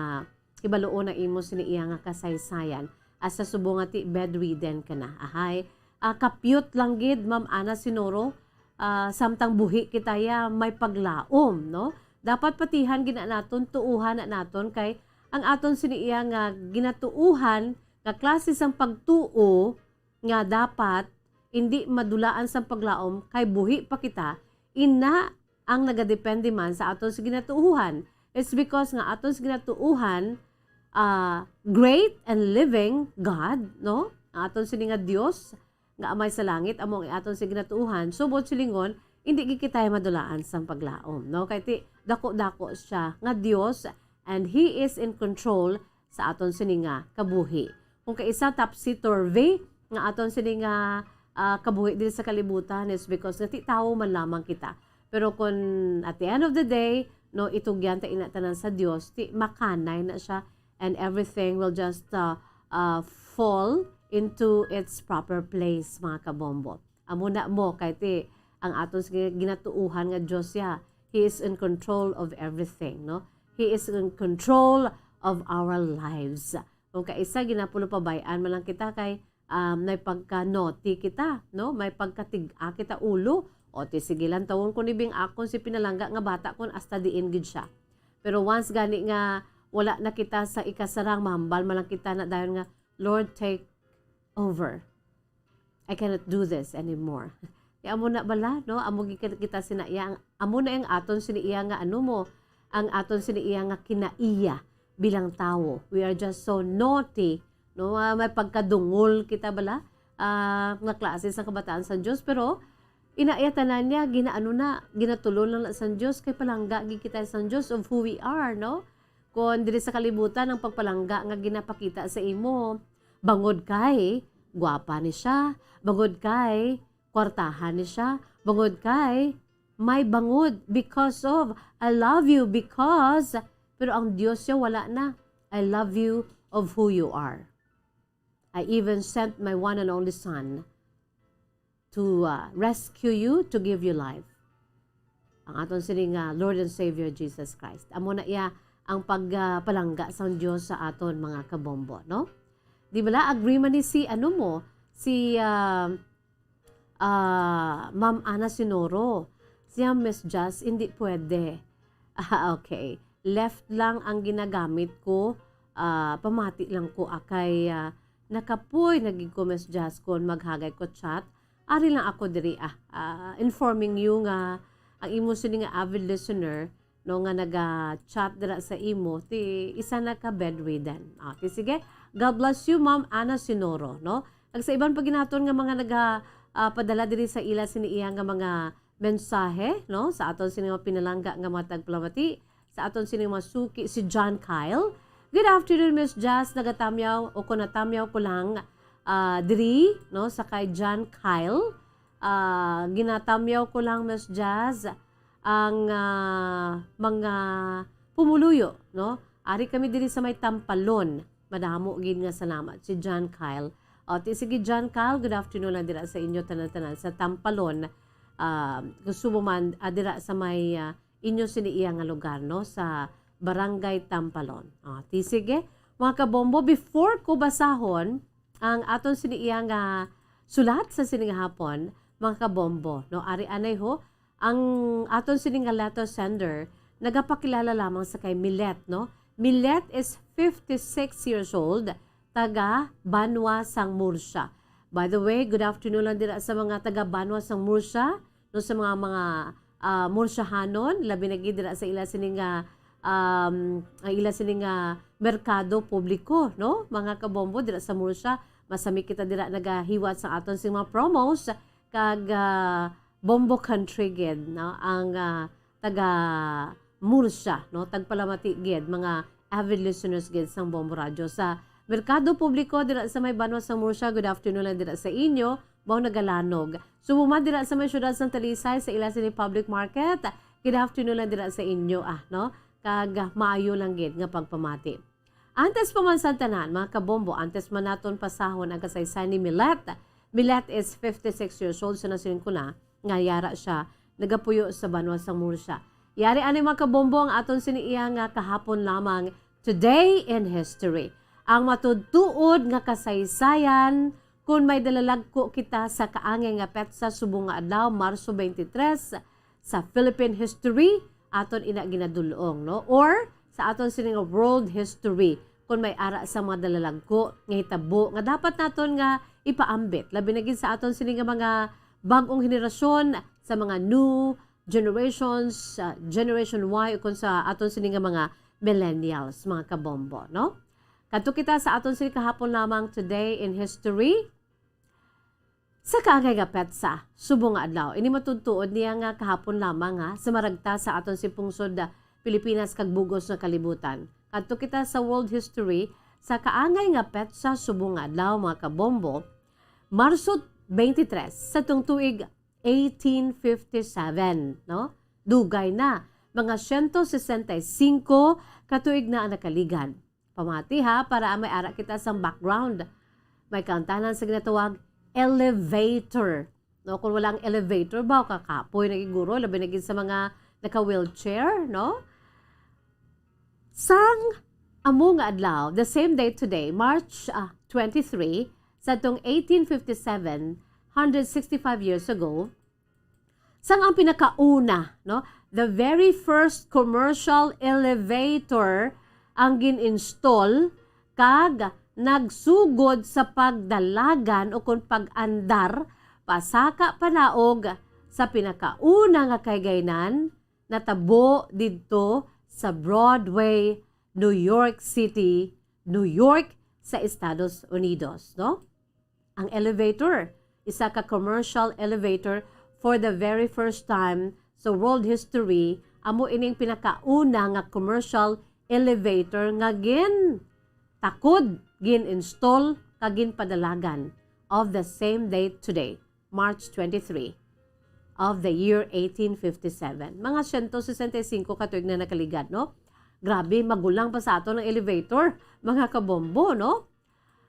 hibaluon ang imo sini iya nga kasaysayan. Asa subong nga ti bedridden ka na. Ahay, ah, kapyot lang gid, Ma'am Ana Sinoro, ah, samtang buhi kita ya may paglaom, no? Dapat patihan gid na naton, tuohan na naton kay ang aton sini iya nga ginatuohan nga klase sang pagtuo nga dapat indi madulaan sang paglaom kay buhi pa kita, ina ang nagadepende man sa aton sa ginatuohan. It's because nga aton sa ginatuohan, ah, great and living God, no? Ang aton sini nga Dios nga Amay sa langit, amo ang aton sing ginatuohan, subot silingon, indi gid kita madulaan sang paglaom, no? Kay ti, dako-dako siya nga Dios, and He is in control sa aton sini nga kabuhi. Kung kaisa topsy-turvy nga aton sini nga, ah, kabuhi diri sa kalibutan, is because nga ti tawo man lamang kita. Pero kung at the end of the day, no, itugyan ta ina tanan sa Dios, ti makanay na siya, and everything will just, uh, uh, fall into its proper place, mga kabombo. Amo na mo, kay ti, ang aton sing ginatuohan nga Dios, ya, He is in control of everything, no? He is in control of our lives. Kung kaisa, ginapulopabay-an man lang kita kay, um, may pagka-naughty kita, no? May pagkatig-a kita ulo. O, ti, sige lang, tawon ko ni bing akon si pinalangga nga bata kung hasta diin gid siya. Pero once gani nga wala na kita sa ikasarang, mahambal man lang kita na dayon nga, "Lord, take over. I cannot do this anymore." Kaya amo na bala, no? Amo gid kita sina iya, ang, amo na ang aton sini iya nga ano mo, ang aton sini iya nga kinaiya bilang tawo. We are just so naughty, no? Ah, may pagkadungol kita bala, ah, nga klase sa kabataan sa Dios, pero ina iya tanan niya, ginaano na, ginatulon lang na sang Dios, kay palangga gid kita sang Dios of who we are, no? Kon diri sa kalibutan ang pagpalangga nga ginapakita sa imo, bangod kay gwapa ni siya, bangod kay kwartahan ni siya, bangod kay may bangod, because of, "I love you because," pero ang Dios siya wala na. "I love you of who you are. I even sent my one and only son to, uh, rescue you, to give you life." Ang aton sini nga Lord and Savior Jesus Christ. Amo na iya ang pag, ah, palangga sang Dios sa aton, mga kabombo, no? Di bala, agree man ni si, ano mo, si, ah, ah, Ma'am Ana Sinoro. Siya, "Miss Jazz, hindi pwede." Ah, okay. Left lang ang ginagamit ko, ah, pamati lang ko, ah, kay, ah, nakapoy na gid ko, Miss Jazz, kon maghagay ko chat. Ari lang ako diri, ah, ah, informing you nga ang imo sini nga avid listener, no, nga naga-chat dira sa imo, ti isa na ka bedridden. Ah, ti sige, God bless you, Ma'am Ana Sinoro, no? Kag sa iban pa gid naton nga mga naga, ah, padala diri sa ila sini iya nga mga mensahe, no, sa aton sini mga pinalangga nga mga tagpalamati, sa aton sini mga suki, si John Kyle. "Good afternoon, Miss Jazz. Nagatamyaw o kon natamyaw ko lang, ah, diri, no, sa kay John Kyle. Ah, ginatamyaw ko lang, Miss Jazz, ang, ah, mga pumuluyo, no? Ari kami diri sa may Tampalon." Madamo gid nga salamat, si John Kyle. O, ti, sige, John Kyle, good afternoon lang dira sa inyo tanan-tanan sa Tampalon. Ah, gusto mo man, ah, dira sa may, ah, inyo sini iya nga lugar, no? Sa Barangay Tampalon. O, ti, sige, mga kabombo, before ko basahon ang aton sini iya nga sulat sa sini nga hapon, mga kabombo, no? Ari anay ho, ang aton sini nga letter sender nagapakilala lamang sa kay Milet, no? Milet is fifty-six years old, taga Banwa sang Murcia. By the way, good afternoon lang dira sa mga taga Banwa sang Murcia, no, sa mga, mga, ah, Murciahanon, labi na gid dira sa ila sini nga, um, ang ila sini nga merkado publiko, no? Mga kabombo dira sa Murcia, masami kita dira nagahiwat sa aton sing mga promos, kag, ah, Bombo Country gid, no? Ang, ah, taga Murcia, no? Tagpalamati gid, mga avid listeners gid sang Bombo Radio. Sa Merkado Publiko dira sa may Banwa sa Murcia, good afternoon lang dira sa inyo. Mao nagalanog. Subong man dira sa may siyudad sang Talisay, sa ila sini public market, good afternoon lang dira sa inyo, ah, no? Kag maayo lang gid nga pagpamati. Antes pa man sa tanan, mga kabombo, antes man naton pasahon ang kasaysayan ni Milet. Milet is fifty-six years old, sa nasiling ko na, nga yara siya, nagapuyo sa Banwa sang Murcia. Yari ani, mga kabombo, ang aton sini iya nga kahapon lamang, Today in History. Ang matuod-tuod nga kasaysayan, kung may dalalagko kita sa kaangay nga petsa subong nga adlaw, Marso twenty-three, sa Philippine history, aton ina ginadul-ong, no? Or sa aton sini nga world history, kung may ara sa mga dalalagko nga hitabo nga dapat naton nga ipaambit, labi na gid sa aton sini nga mga bag-ong henerasyon, sa mga new generations, ah, Generation Y, o kung sa aton sini nga mga millennials, mga kabombo, no? Kadto kita sa aton sini kahapon lamang, Today in History. Sa kaangay nga petsa, subong nga adlaw, ini matudtuod niya nga kahapon lamang, ha, sa maragta sa aton si pungsod, ah, Pilipinas kag bugos nga kalibutan. Kadto kita sa world history, sa kaangay nga petsa, subong nga adlaw, mga kabombo, Marso twenty-three sa tung tuig eighteen fifty-seven, no? Dugay na, mga siyento sesenta y singko ka tuig na ang nakaligad. Pamati ha, para may ara kita sang background. May kaangtanan sa ginatawag elevator. No, kung wala ang elevator ba, kakapoy na gid guro, labi na gid sa mga naka-wheelchair, no? Sang amo nga adlaw, the same day today, March, ah, twenty-three, sa tong eighteen fifty-seven, hundred sixty-five years ago, sang ang pinakauna, no, the very first commercial elevator ang gin-install kag nagsugod sa pagdalagan o kon pag-andar pasaka panaog sa pinakauna nga kahigaynan natabo didto sa Broadway, New York City, New York, sa Estados Unidos, no? Ang elevator, isa ka commercial elevator for the very first time sa world history, amo ining pinakauna nga commercial elevator nga gintakod, gin-install, kag ginpadalagan of the same date today, March twenty-three of the year eighteen fifty-seven. Mga siyento sesenta y singko ka tuig na nakaligad, no? Grabe, magulang pa sa aton ang elevator, mga kabombo, no?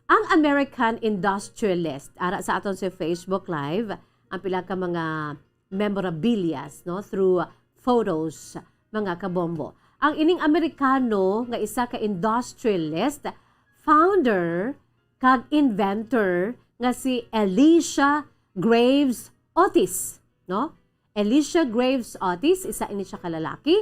Ang American industrialist, ara sa aton sa Facebook Live, ang pila ka mga memorabilias, no, through photos, mga kabombo. Ang ining Amerikano nga isa ka industrialist, founder, kag inventor nga si Elisha Graves Otis, no? Elisha Graves Otis, isa ini siya ka lalaki,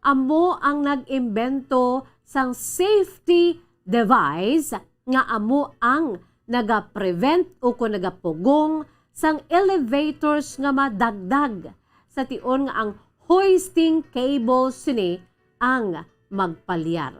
amo ang nag-imbento sang safety device nga amo ang nagaprevent o kon nagapugong sang elevators nga madagdag, sa tion nga ang hoisting cable sini ang magpalyar.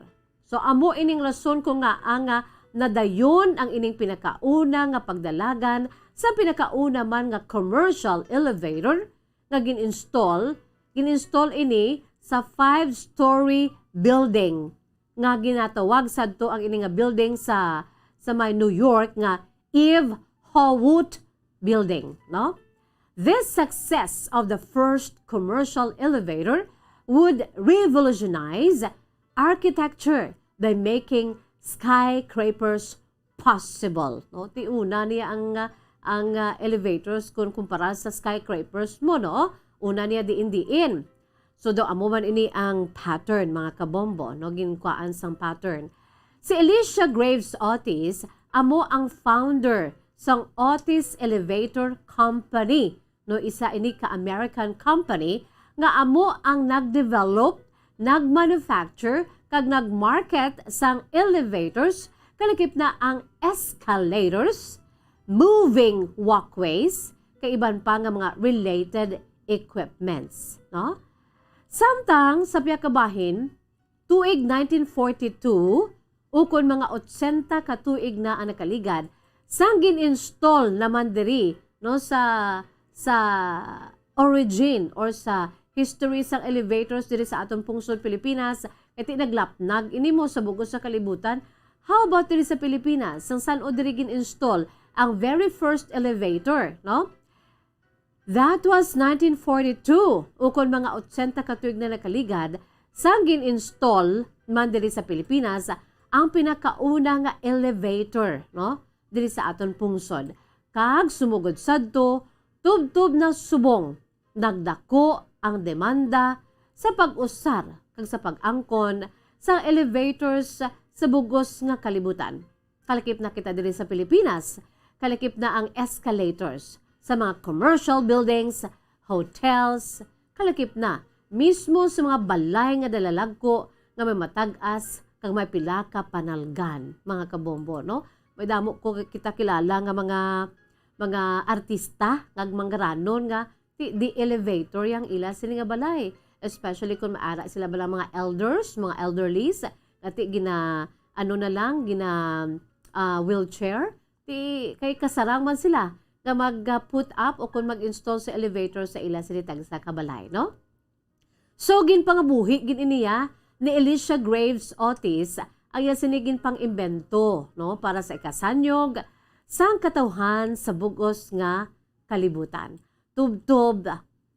So, amo ining rason kung ngaa nga nadayon ang ining pinakauna nga pagdalagan sa pinakauna man nga commercial elevator nga gin-install. Gin-install ini sa five-story building nga ginatawag sadto ang ini nga building sa, sa may New York nga Eve Hawwood Building, no? This success of the first commercial elevator would revolutionize architecture by making skyscrapers possible, no? Ti una niya ang, ah, ang, ah, elevators kung kumpara sa skyscrapers mo, no? Una niya diin-diin. So, daw amo man ini ang pattern, mga kabombo, no? Ginkuhaan sang pattern. Si Elisha Graves Otis amo ang founder sang Otis Elevator Company, no? Isa ini ka American company nga amo ang nag-develop, nag-manufacture, kag nag-market sang elevators, kalakip na ang escalators, moving walkways, kag iban pa nga mga related equipments, no? Samtang sa pihak ka bahin, tuig nineteen forty-two, ukon mga otsenta ka tuig na ang nakaligad, sang gin-install naman diri, no, sa, sa origin or sa history sang elevators diri sa aton pungsod Pilipinas, kay ti naglapnag ini mo sa bugos sa kalibutan. How about diri sa Pilipinas? Sang san-o diri gin-install ang very first elevator, no? That was nineteen forty-two, ukon mga otsenta ka tuig na nakaligad, sang gin-install man diri sa Pilipinas ang pinakauna nga elevator, no? Diri sa aton pungsod. Kag sumugod sadto, tubtob na subong nagdako ang demanda sa pag-usar kag sa pag-angkon sa elevators sa bugos nga kalibutan. Kalakip na kita diri sa Pilipinas, kalakip na ang escalators sa mga commercial buildings, hotels, kalakip na mismo sa mga balay nga dalalagko nga may matag-as kag may pila ka panalgan, mga kabombo, no? May damo ko kita kilala nga mga, mga artista kag manggaranon nga ti, di elevator yang ila sini nga balay, especially kung maara sila bala mga elders, mga elderlies, nga ti gina, ano na lang, gina, ah, wheelchair, ti, kay kasarang man sila nga mag, ah, put up o kung mag-install sa elevator sa ila sini tagsa ka balay, no? So, ginpangabuhi gid ini, ah, ni Alicia Graves Otis ang iya sini ginpang-imbento, no, para sa ikasanyog sang katawhan sa bug-os nga kalibutan. Tubtob,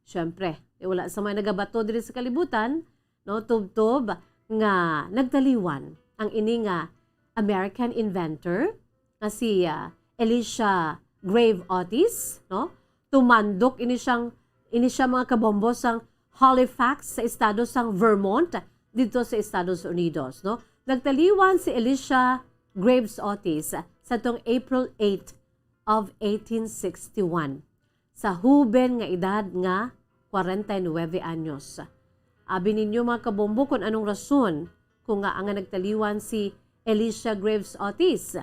syempre, eh, wala sa may nagabato diri sa kalibutan, no, tubtob nga nagtaliwan ang ini nga American inventor nga si, ah, Alicia Grave Otis, no? Tumandok ini siyang, ini siya, mga kabombo, sang Halifax sa estado sang Vermont, dito sa Estados Unidos, no? Nagtaliwan si Alicia Graves Otis sa tong April eight of eighteen sixty-one, sa huben nga edad nga kwarenta y nuebe anyos. Abi ninyo, mga kabombo, kung anong rason kung nga ang nagtaliwan si Alicia Graves Otis?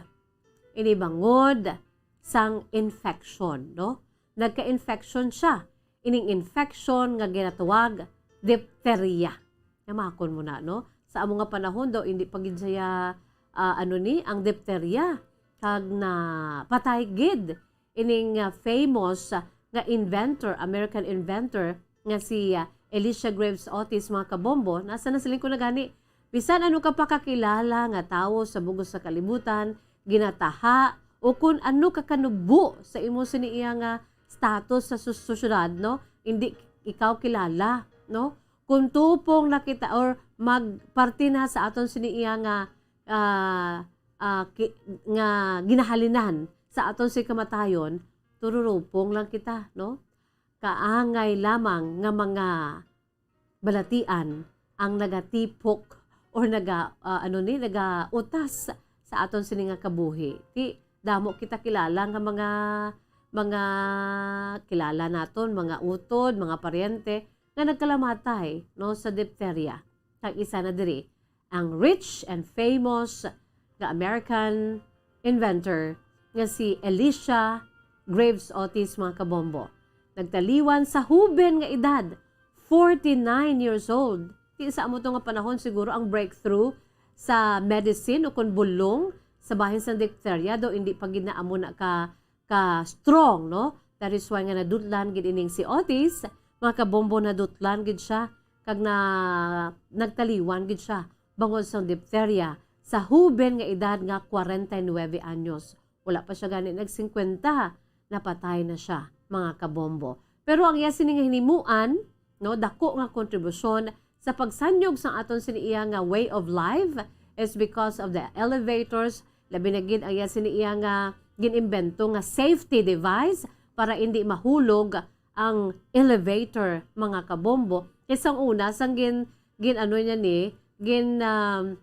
Ini bangod sang infection, no? Nagka-infection siya. Ining infection nga ginatawag diphtheria. Yamakon mo na, no? Sa amo nga panahon daw, hindi pa gid siya, ah, ano ni, ang diphtheria. Kag napatay gid ining, ah, famous, ah, nga inventor, American inventor, nga si, ah, Alicia Graves Otis, mga kabombo. Nasa na siling ko na gani, bisan ano ka pa kakilala nga tawo sa bugos sa kalibutan, ginataha, o kun ano ka kanubo sa imo sini iya nga status sa sus-, sosyedad, no? Hindi ikaw kilala, no? Kung tupong na kita or magparte na sa aton sini iya nga, ah, ah, ki-, nga ginahalinan sa aton si kamatayon, tururupong lang kita, no? Kaangay lamang nga mga balatian ang nagatipok or naga-, ah, ano ni, nagautas sa aton sini nga kabuhi. Ti, damo kita kilala nga mga, mga kilala naton, mga utod, mga paryente nga nagkalamatay, no, sa diphtheria. Kag isa na diri ang rich and famous nga American inventor nga si Alicia Graves Otis, mga kabombo. Nagtaliwan sa huben nga edad, forty-nine years old. Ti sa amo to nga panahon, siguro ang breakthrough sa medicine o kon bulong sa bahin sang diphtheria, daw hindi pa gid na amo na ka, ka strong, no? That is why nga nadutlan gid ining si Otis, mga kabombo, nadutlan gid siya, kag na, nagtaliwan gid siya bangod sang diphtheria sa huben nga edad nga kwarenta y nuebe anyos. Wala pa siya gani nag-singkwenta, napatay na siya, mga kabombo. Pero ang iya sini nga hinimuan, no, dako nga kontribusyon sa pagsanyog sang aton sini iya nga way of life is because of the elevators, labi na gid ang iya sini iya nga gin-imbento nga safety device para indi mahulog ang elevator, mga kabombo. Kay sang una, sang gin-, gin-ano niya ni, gin, um,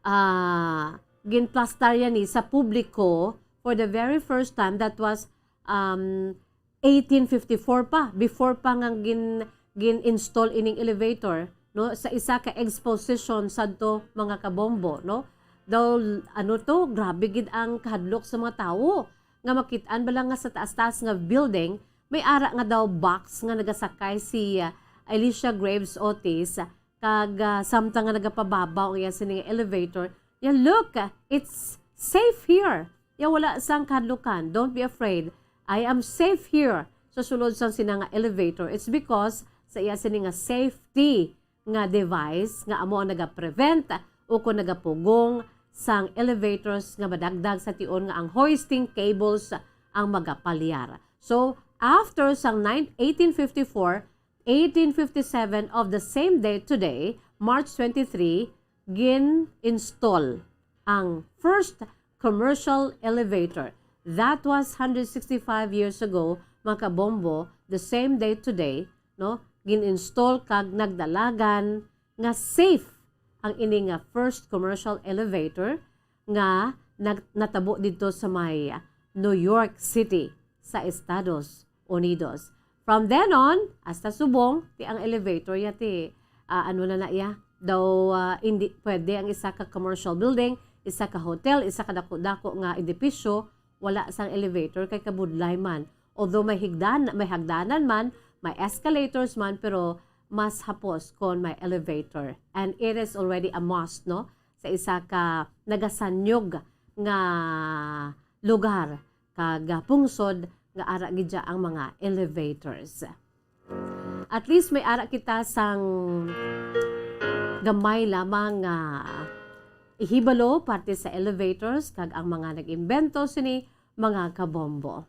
ah, ginplastar yan ni sa publiko for the very first time, that was, um, eighteen fifty-four pa, before pa nga gin-, gin-install ining elevator, no, sa isa ka exposition sadto, mga kabombo, no? Daw, ano to, grabe gid ang kahadlok sa mga tawo nga makit-an bala nga sa taas-taas nga building, may ara nga daw box nga nagasakay si, ah, Alicia Graves Otis, kag, ah, samtang nga nagapababaw ang iya sini nga elevator, ya, "Look, ah, it's safe here. Ya, wala sang kahadlukan. Don't be afraid. I am safe here." Sa sulod sang sina nga elevator, it's because sa iya sini nga safety nga device nga amo ang nagaprevent o kon nagapugong sang elevators nga madagdag sa tion nga ang hoisting cables ang magapalyar. So, after sang nine, eighteen fifty-four, eighteen fifty-seven, of the same day today, March twenty-three, gin-install ang first commercial elevator. That was hundred sixty-five years ago, mga kabombo, the same day today, no? Gin-install kag nagdalagan nga safe ang ini nga first commercial elevator nga nag-, natabo didto sa may New York City sa Estados Unidos. From then on, hasta subong, ti ang elevator ya ti, ah, ano na na iya? Daw, ah, hindi pwede ang isa ka commercial building, isa ka hotel, isa ka dako-dako nga edipisyo, wala sang elevator kay kabudlay man. Although may higdan-, may hagdanan man, may escalators man, pero mas hapos kon may elevator. And it is already a must, no? sa isa ka nagasanyog nga lugar kag, ah, pungsod nga ara gid dya ang mga elevators. At least may ara kita sang gamay lamang nga ihibalo parte sa elevators kag ang mga nag-imbento sini, mga kabombo.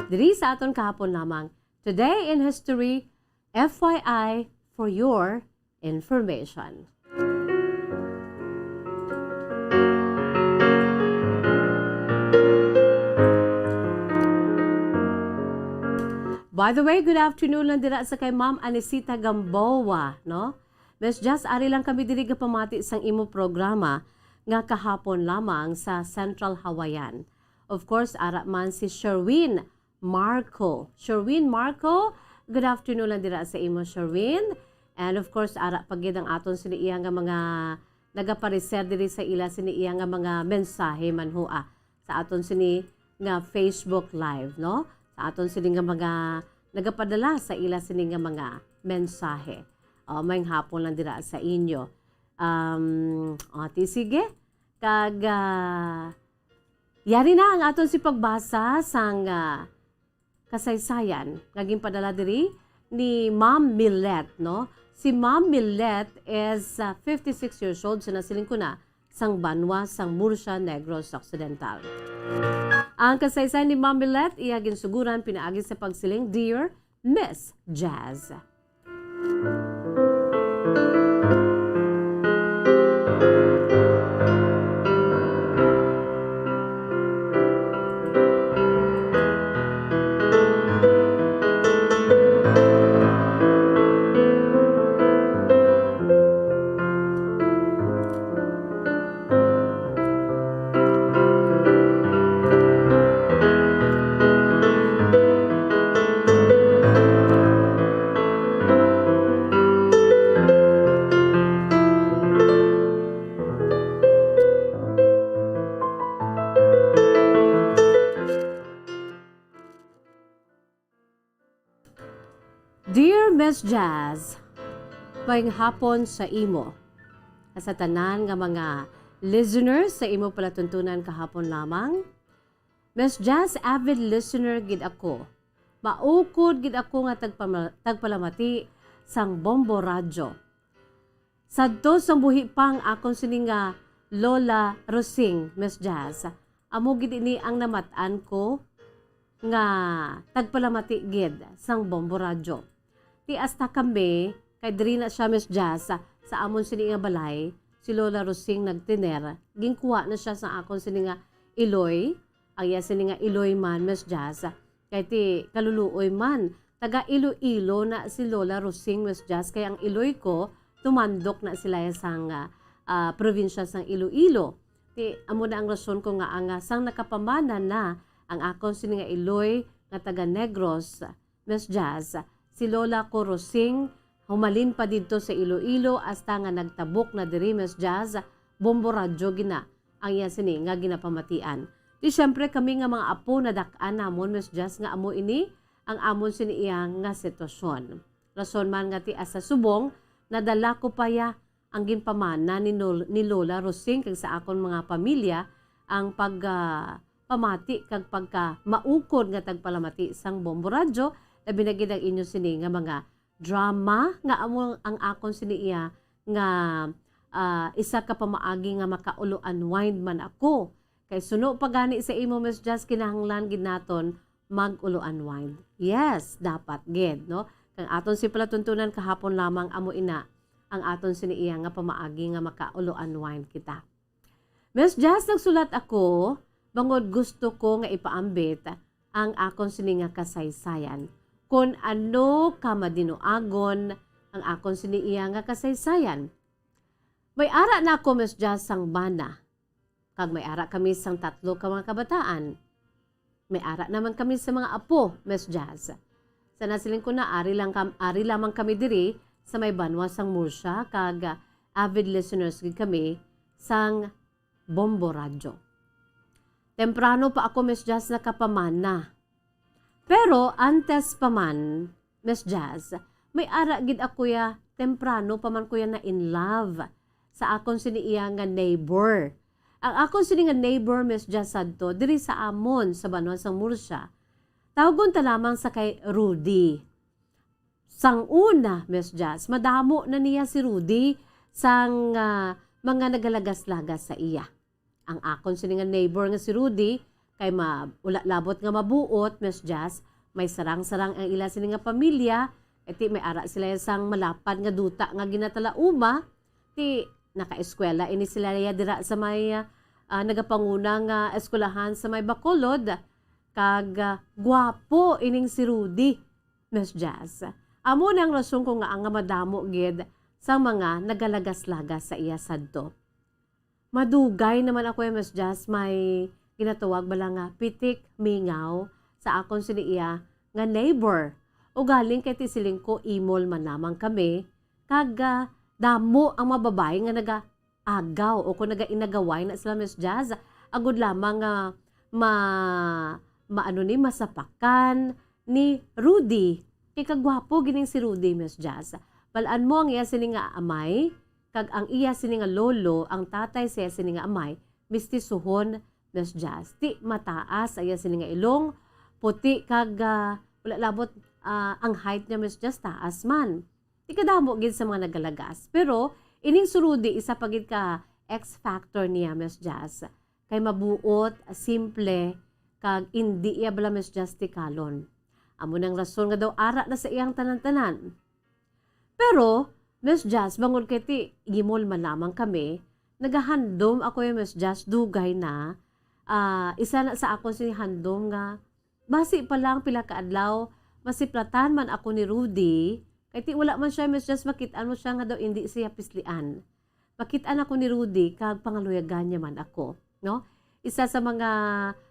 Diri sa aton kahapon lamang, Today in History, F Y I, for your information. By the way, good afternoon lang dira sa kay Ma'am Anisita Gamboa, no? Miss Jazz, ari lang kami diri gapamati sang imo programa nga kahapon lamang sa Central Hawaiian. Of course, ara man si Sherwin Marco. Sherwin Marco, good afternoon lang dira sa imo, Sherwin. And of course, ara pa gid ang aton sini iya nga mga nagapareser diri sa ila sini iya nga mga mensahe man hua sa aton sini nga Facebook Live, no? Sa aton sini nga mga nagapadala sa ila sini nga mga mensahe. O, may hapon lang dira sa inyo. Um, o, ti sige. Kag, ah, yari na ang aton si pagbasa sang, ah, kasaysayan nga ginpadala diri ni Ma'am Millet, no? Si Ma'am Millet is, ah, fifty-six years old, so nasiling ko na, sang banwa sang Murcia, Negros Occidental. Ang kasaysayan ni Ma'am Millet, iya ginsuguran pinaagi sa pagsiling, "Dear Miss Jazz." Dear Miss Jazz, maayong hapon sa imo. Sa tanan nga mga listeners sa imo palatuntunan kahapon lamang. Miss Jazz, avid listener gid ako. Maukod gid ako nga tagpama-, tagpalamati sang Bombo Radyo. Sadto sang buhi pa ang akon sini nga Lola Rosing, Miss Jazz, amo gid ini ang namat-an ko nga tagpalamati gid sang Bombo Radyo. Ti hasta kami, kay diri na sia, Miss Jazz, sa, sa amon sini nga balay, si Lola Rosing nagtener, ginkuha na sia sa akon sini nga iloy, ang iya sini nga iloy man, Miss Jazz, kay ti kaluluoy man, taga Iloilo na si Lola Rosing, Miss Jazz, kay ang iloy ko, tumandok na sila sang, ah, ah, probinsya sang Iloilo. Ti, amo na ang rason ko nga ang, ah, sang nakapamana na ang akon sini nga iloy nga taga Negros, Miss Jazz, si Lola ko Rosing, humalin pa didto sa Iloilo hasta nga nagtabok na diri, Miss Jazz, Bombo Radyo gina ang iya sini nga ginapamatian. Di siyempre kami nga mga apo nadak-an namon, Miss Jazz, nga amo ini ang amon sini iya nga sitwasyon. Rason man nga ti asa subong, nadala ko pa ya ang ginpamana ni Nol-, ni Lola Rosing kag sa akon mga pamilya ang pag, ah, pamati kag pagka maukod nga tagpalamati sang Bombo Radyo, labi na gid ang inyo sini nga mga drama nga amo ang akon sini iya nga, ah, isa ka pamaagi nga makaulo-unwind man ako. Kay suno pa gani sa imo, Miss Jazz, kinahanglan gid naton mag-ulo-unwind. Yes, dapat gid, no? Kang aton si palatuntunan kahapon lamang amo ina ang aton sini iya nga pamaagi nga makaulo-unwind kita. Miss Jazz, nagsulat ako bangod gusto ko nga ipaambit ang akon sini nga kasaysayan. Kon ano ka madinuagon ang akon sini iya nga kasaysayan. May ara na ako, Miss Jazz, sang bana. Kag may ara kami sang tatlo ka mga kabataan. May ara naman kami sa mga apo, Miss Jazz. Sa nasiling ko na, ari lang kam-, ari lamang kami diri sa may banwa sang Murcia, kag, ah, avid listeners gid kami sang Bombo Radyo. Temprano pa ako, Miss Jazz, nakapamana. Pero antes pa man, Miss Jazz, may ara gid ako ya, temprano pa man ko ya na in love sa akon sini iya nga neighbor. Ang akon sini nga neighbor, Miss Jazz, sadto diri sa amon sa banwa sang Murcia, tawgon ta lamang sa kay Rudy. Sang una, Miss Jazz, madamo na niya si Rudy sang, ah, mga nagalagas-lagas sa iya. Ang akon sini nga neighbor nga si Rudy, kay ma-, wala labot nga mabuot, Miss Jazz, may sarang-sarang ang ila sini nga pamilya, kay ti may ara sila sang malapad nga duta nga ginatalauma, ti nakaeskwela ini sila ya dira sa may, ah, nagapanguna nga eskwelahan sa may Bacolod, kag, ah, gwapo ining si Rudy, Miss Jazz. Amo na ang rason ko nga ang madamo gid sa mga nagalagas-lagas sa iya sadto. Madugay naman ako, eh, Miss Jazz, may ginatawag bala nga pitik mingaw sa akon sini iya nga neighbor. Ugaling kay ti siling ko imol man lamang kami, kag, ah, damo ang mga babayi nga nagaagaw o kung nagainagaway na sila, Miss Jazz, agud lamang nga ma-, maano ni, masapakan ni Rudy. Kay kagwapo gining si Rudy, Miss Jazz. Bal-an mo ang iya sini nga amay, kag ang iya sini nga lolo, ang tatay siya sini nga amay, mistisuhon, Miss Jazz. Ti mataas ang iya sini nga ilong, puti kag, ah, wala labot, ah, ang height niya, Miss Jazz, taas man. Ti kadamo gid sa mga nagalagas. Pero ining si Rudy, isa pa gid ka X factor niya, Miss Jazz. Kay mabuot, simple, kag indi iya bala, Miss Jazz, tikalon. Amo nang rason nga daw ara na sa iyang tanan-tanan. Pero, Miss Jazz, bangod kay ti imol man lamang kami, nagahandom ako ya, Miss Jazz, dugay na. Ah, isa na sa akon sini handom nga, basi pa lang pila ka adlaw, masiplatan man ako ni Rudy, kay ti wala man siya, Miss Jazz, makit-an mo siya nga daw indi siya pislian. Makit-an ako ni Rudy, kag pangaluyagan niya man ako, no? Isa sa mga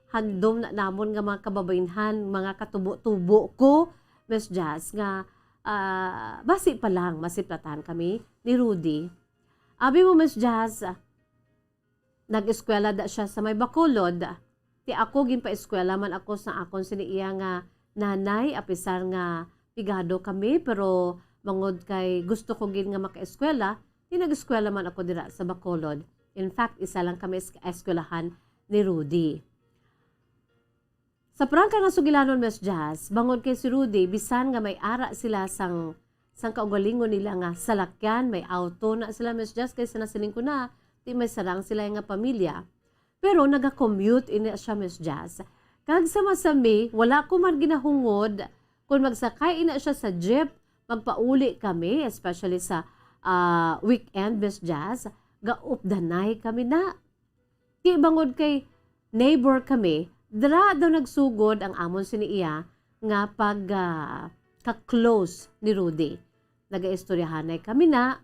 handom na namon nga mga kababainhan, mga katubo-tubo ko, Miss Jazz, nga, ah, basi pa lang masiplatan kami ni Rudy. Abi mo, Miss Jazz, nag-eskwela da siya sa may Bacolod. Ti ako, ginpaeskwela man ako sa akon sini iya nga nanay, apisar nga pigado kami, pero bangod kay gusto ko gid nga makaeskwela, ti nag-eskwela man ako dira sa Bacolod. In fact, isa lang kami es-, eskwelahan ni Rudy. Sa prangka nga sugilanon, Miss Jazz, bangod kay si Rudy, bisan nga may ara sila sang, sang kaugalingon nila nga salakyan, may auto na sila, Miss Jazz, kay sa nasiling ko na, ti may sarang sila nga pamilya. Pero naga-commute ini siya, Miss Jazz. Kag sa masami, wala ko man ginahungod kung magsakay ina siya sa jeep, magpauli kami, especially sa, ah, weekend, Miss Jazz, gaupdanay kami na. Ti bangod kay neighbor kami, dira daw nagsugod ang amon sini iya nga pag, ah, ka-close ni Rudy. Nagaistoryahanay kami na.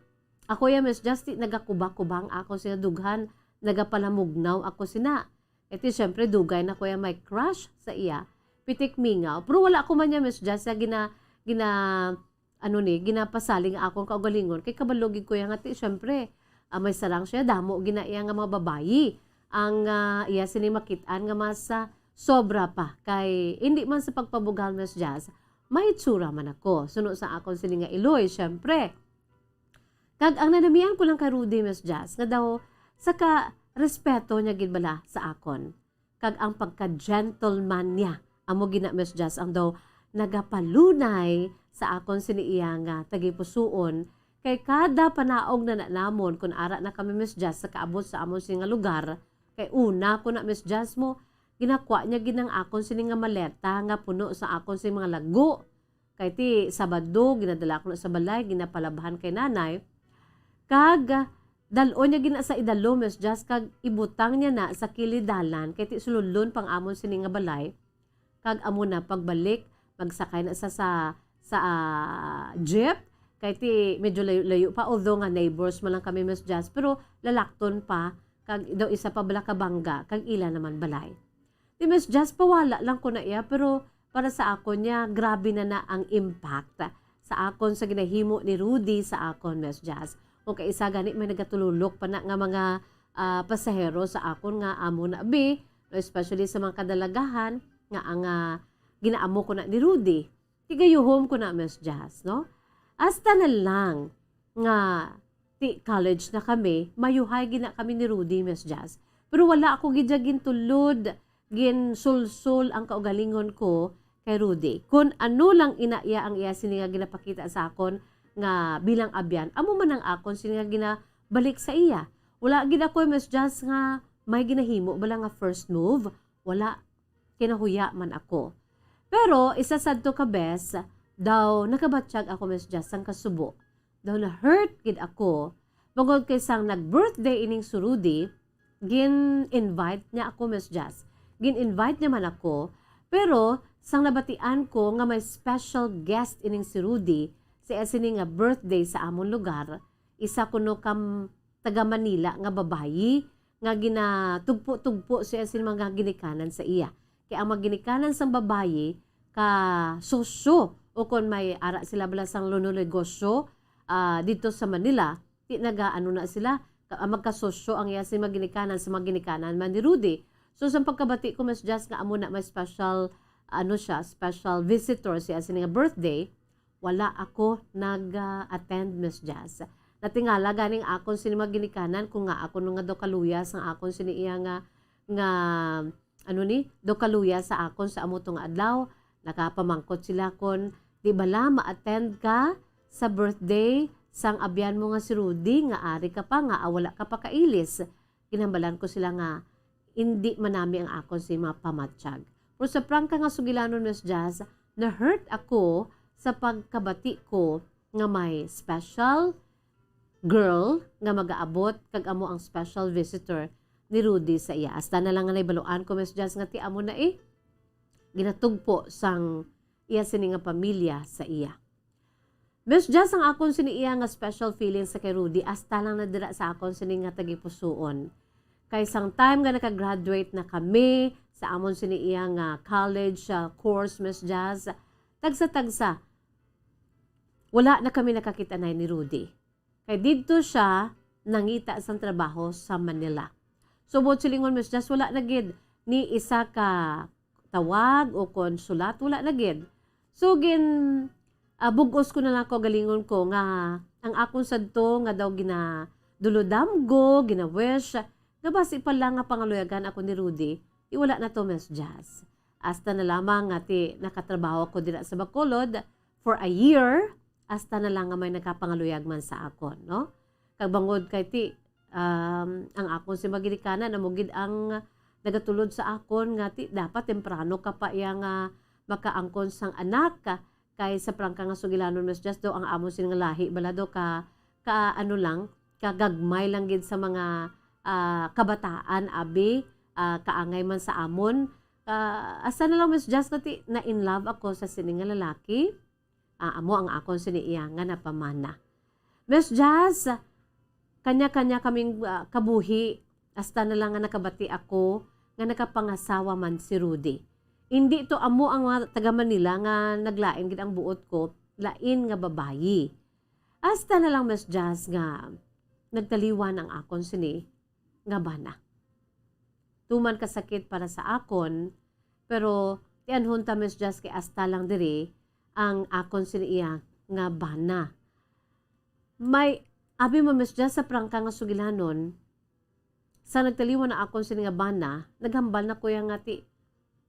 Ako ya, Miss Jazz, ti nagakubakubang ako sina dughan, nagapalamugnaw ako sina. E ti, syempre, dugay na ko ya may crush sa iya. Pitik mingaw. Pero wala ko man niya, Miss Jazz, ya gina-, gina-, ano ni, ginapasaling nga akon kaugalingon. Kay kabalo gid ko ya nga ti, syempre, ah, may sarang siya, damo gina iya nga mga babayi ang, ah, iya sini makit-an nga mas, ah, sobra pa. Kay, hindi man sa pagpabugal, Miss Jazz, may itsura man ako. Suno sa akon sini nga iloy, syempre. Kag ang nanamian ko lang kay Rudy, Miss Jazz, nga daw sa ka respeto niya gid bala sa akon. Kag ang pagka-gentleman niya, amo gina, Miss Jazz, ang daw nagapalunay sa akon sini iya nga tagipusuon, kay kada panaog na, na namon, kun ara na kami, Miss Jazz, sa kaabot sa amon sini nga lugar, kay una ko na, Miss Jazz, mo, ginakwa niya gid ang akon sini nga maleta nga puno sa akon sini mga lago. Kay ti Sabado, ginadala ko na sa balay, ginapalabhan kay nanay. Kag, ah, dal-on niya gina sa idalo, Miss Jazz, kag ibutang niya na sa kilid dalan, kay ti sululon pang amon sini nga balay. Kag amo na, pagbalik, magsakay na sa, sa, sa, ah, jeep. Kay ti medyo layo-layo pa, although nga neighbors man lang kami, Miss Jazz, pero lalakton pa, kag daw isa pa bala ka bangga, kag ila naman balay. Ti Miss Jazz, pawala lang ko na iya, pero para sa akon niya, grabe na na ang impact sa akon sa ginahimo ni Rudy sa akon, Miss Jazz. Kung kaisa gani may nagatululok pa na nga mga, ah, pasahero sa akon nga amo na bi, no, especially sa mga kadalagahan nga ang, ah, ginaamo ko na ni Rudy. Tigayuhom ko na, Miss Jazz, no? Hasta na lang nga ti college na kami, mayuhay gid na kami ni Rudy, Miss Jazz. Pero wala ako gid siya gintulod, ginsulsol ang kaugalingon ko kay Rudy. Kun ano lang ina iya ang iya sini nga ginapakita sa akon nga bilang abyan, amo man ang akon sini nga ginabalik sa iya. Wala gid ako, Miss Jazz, nga may ginahimo bala nga first move. Wala, kinahuya man ako. Pero isa sadto ka bes, daw nakabatyag ako, Miss Jazz, sang kasubo. Daw na-hurt gid ako, bangod kay sang nag-birthday ining si Rudy, gin-invite niya ako, Miss Jazz. Gin-invite niya man ako, pero sang nabatian ko nga may special guest ining si Rudy sa iya sini nga birthday sa amon lugar, isa kuno kam taga Manila nga babayi nga ginatugpo-tugpo siya sin mga ginikanan sa iya. Kay ang mga ginikanan sang babayi ka sosyo, o kon may ara sila bala sang lunong negosyo, ah, didto sa Manila, ti nagaano na sila, ka-, ah, magkasosyo ang iya sin mga ginikanan sa mga ginikanan man ni Rudy. So, sa pagkabati ko, Miss Jazz, nga amo na may special, ano siya, special visitor siya sini nga birthday, wala ako nag-attend, Miss Jazz. Natingala ganing akon sini mga ginikanan kung ngaa kuno nga daw kaluya sang akon sini iya nga, nga, ano ni, daw kaluya sa akon sa amo to nga adlaw. Nakapamangkot sila kon, "Di bala ma-attend ka sa birthday sang abyan mo nga si Rudy, nga ari ka pa, ngaa wala ka pa kailis?" Ginhambalan ko sila nga indi man nami ang akon sini mga pamatyag. Pero sa prangka nga sugilanon, Miss Jazz, na-hurt ako sa pagkabati ko nga may special girl nga magaabot kag amo ang special visitor ni Rudy sa iya. Hasta na lang nga nahibaluan ko, Miss Jazz, nga ti amo na, eh, ginatugpo sang iya sini nga pamilya sa iya. Miss Jazz, ang akon sini iya nga special feelings sa kay Rudy, hasta lang na dira sa akon sini nga tagipusoon. Kay sang time nga naka-graduate na kami sa amon sini iya nga college, ah, course, Miss Jazz, tagsa-tagsa, wala na kami nakakita na ni Rudy. Kay didto siya nangita sang trabaho sa Manila. So, buot silingon, Miss Jazz, wala na gid ni isa ka tawag o kon sulat, wala na gid. So, gin-, ah, bug-os ko na lang kaugalingon ko nga ang akon sadto nga daw ginadulodamgo, gina-wish, nga basi pa lang nga pangaluyagan ako ni Rudy, ti wala na to, Miss Jazz. Hasta na lamang nga ti nakatrabaho ako dira sa Bacolod for a year, hasta na lang nga may nakapangaluyag man sa akon, no? Kag bangod kay ti, um, ang akon sini mga ginikanan, amo gid ang nagatulod sa akon nga ti dapat temprano ka pa iya nga makaangkon sang anak, kay sa prangka nga sugilanon, Miss Jazz, daw ang amon sini nga lahi bala daw ka, ka, ano lang, kagagmay lang gid sa mga, ah, kabataan, abi, ah, kaangay man sa amon. Ah, hasta na lang, Miss Jazz, nga ti na-in love ako sa sini nga lalaki. Ah, amo ang akon sini iya nga napamana. Miss Jazz, kanya-kanya kaming, ah, kabuhi, hasta na lang nga nakabati ako nga nakapangasawa man si Rudy. Indi to amo ang mga taga Manila nga naglain gid ang buot ko, lain nga babayi. Hasta na lang, Miss Jazz, nga nagtaliwan ang akon sini nga bana. Tuman kasakit para sa akon, pero tianhon ta, Miss Jazz, kay hasta lang diri ang akon sini iya nga bana. May, abi mo, Miss Jazz, sa prangka nga sugilanon, sa nagtaliwan na akon sini nga bana, naghambal na ko iya nga ti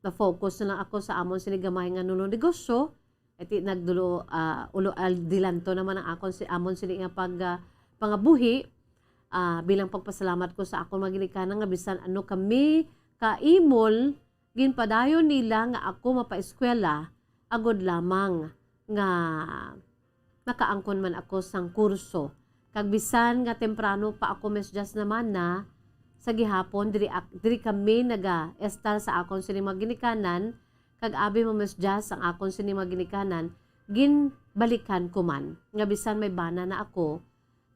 na-focus na lang ako sa amon sini gamay nga nulo negosyo. Iti nagdulo, ah, ulo, al-, dilanto naman ang akon si, amon sini nga pag, ah, pangabuhi, ah, bilang pagpasalamat ko sa akon mga ginikanan nga bisan ano kami kaimol, ginpadayon nila nga ako mapaeskwela agod lamang nga makaangkon man ako sang kurso. Kag bisan nga temprano pa ako, Miss Jazz, naman na sa gihapon, diri ak-, diri kami naga-estar sa akon sini mga ginikanan, kag abi mo, Miss Jazz, ang akon sini mga ginikanan, ginbalikan ko man nga bisan may bana na ako,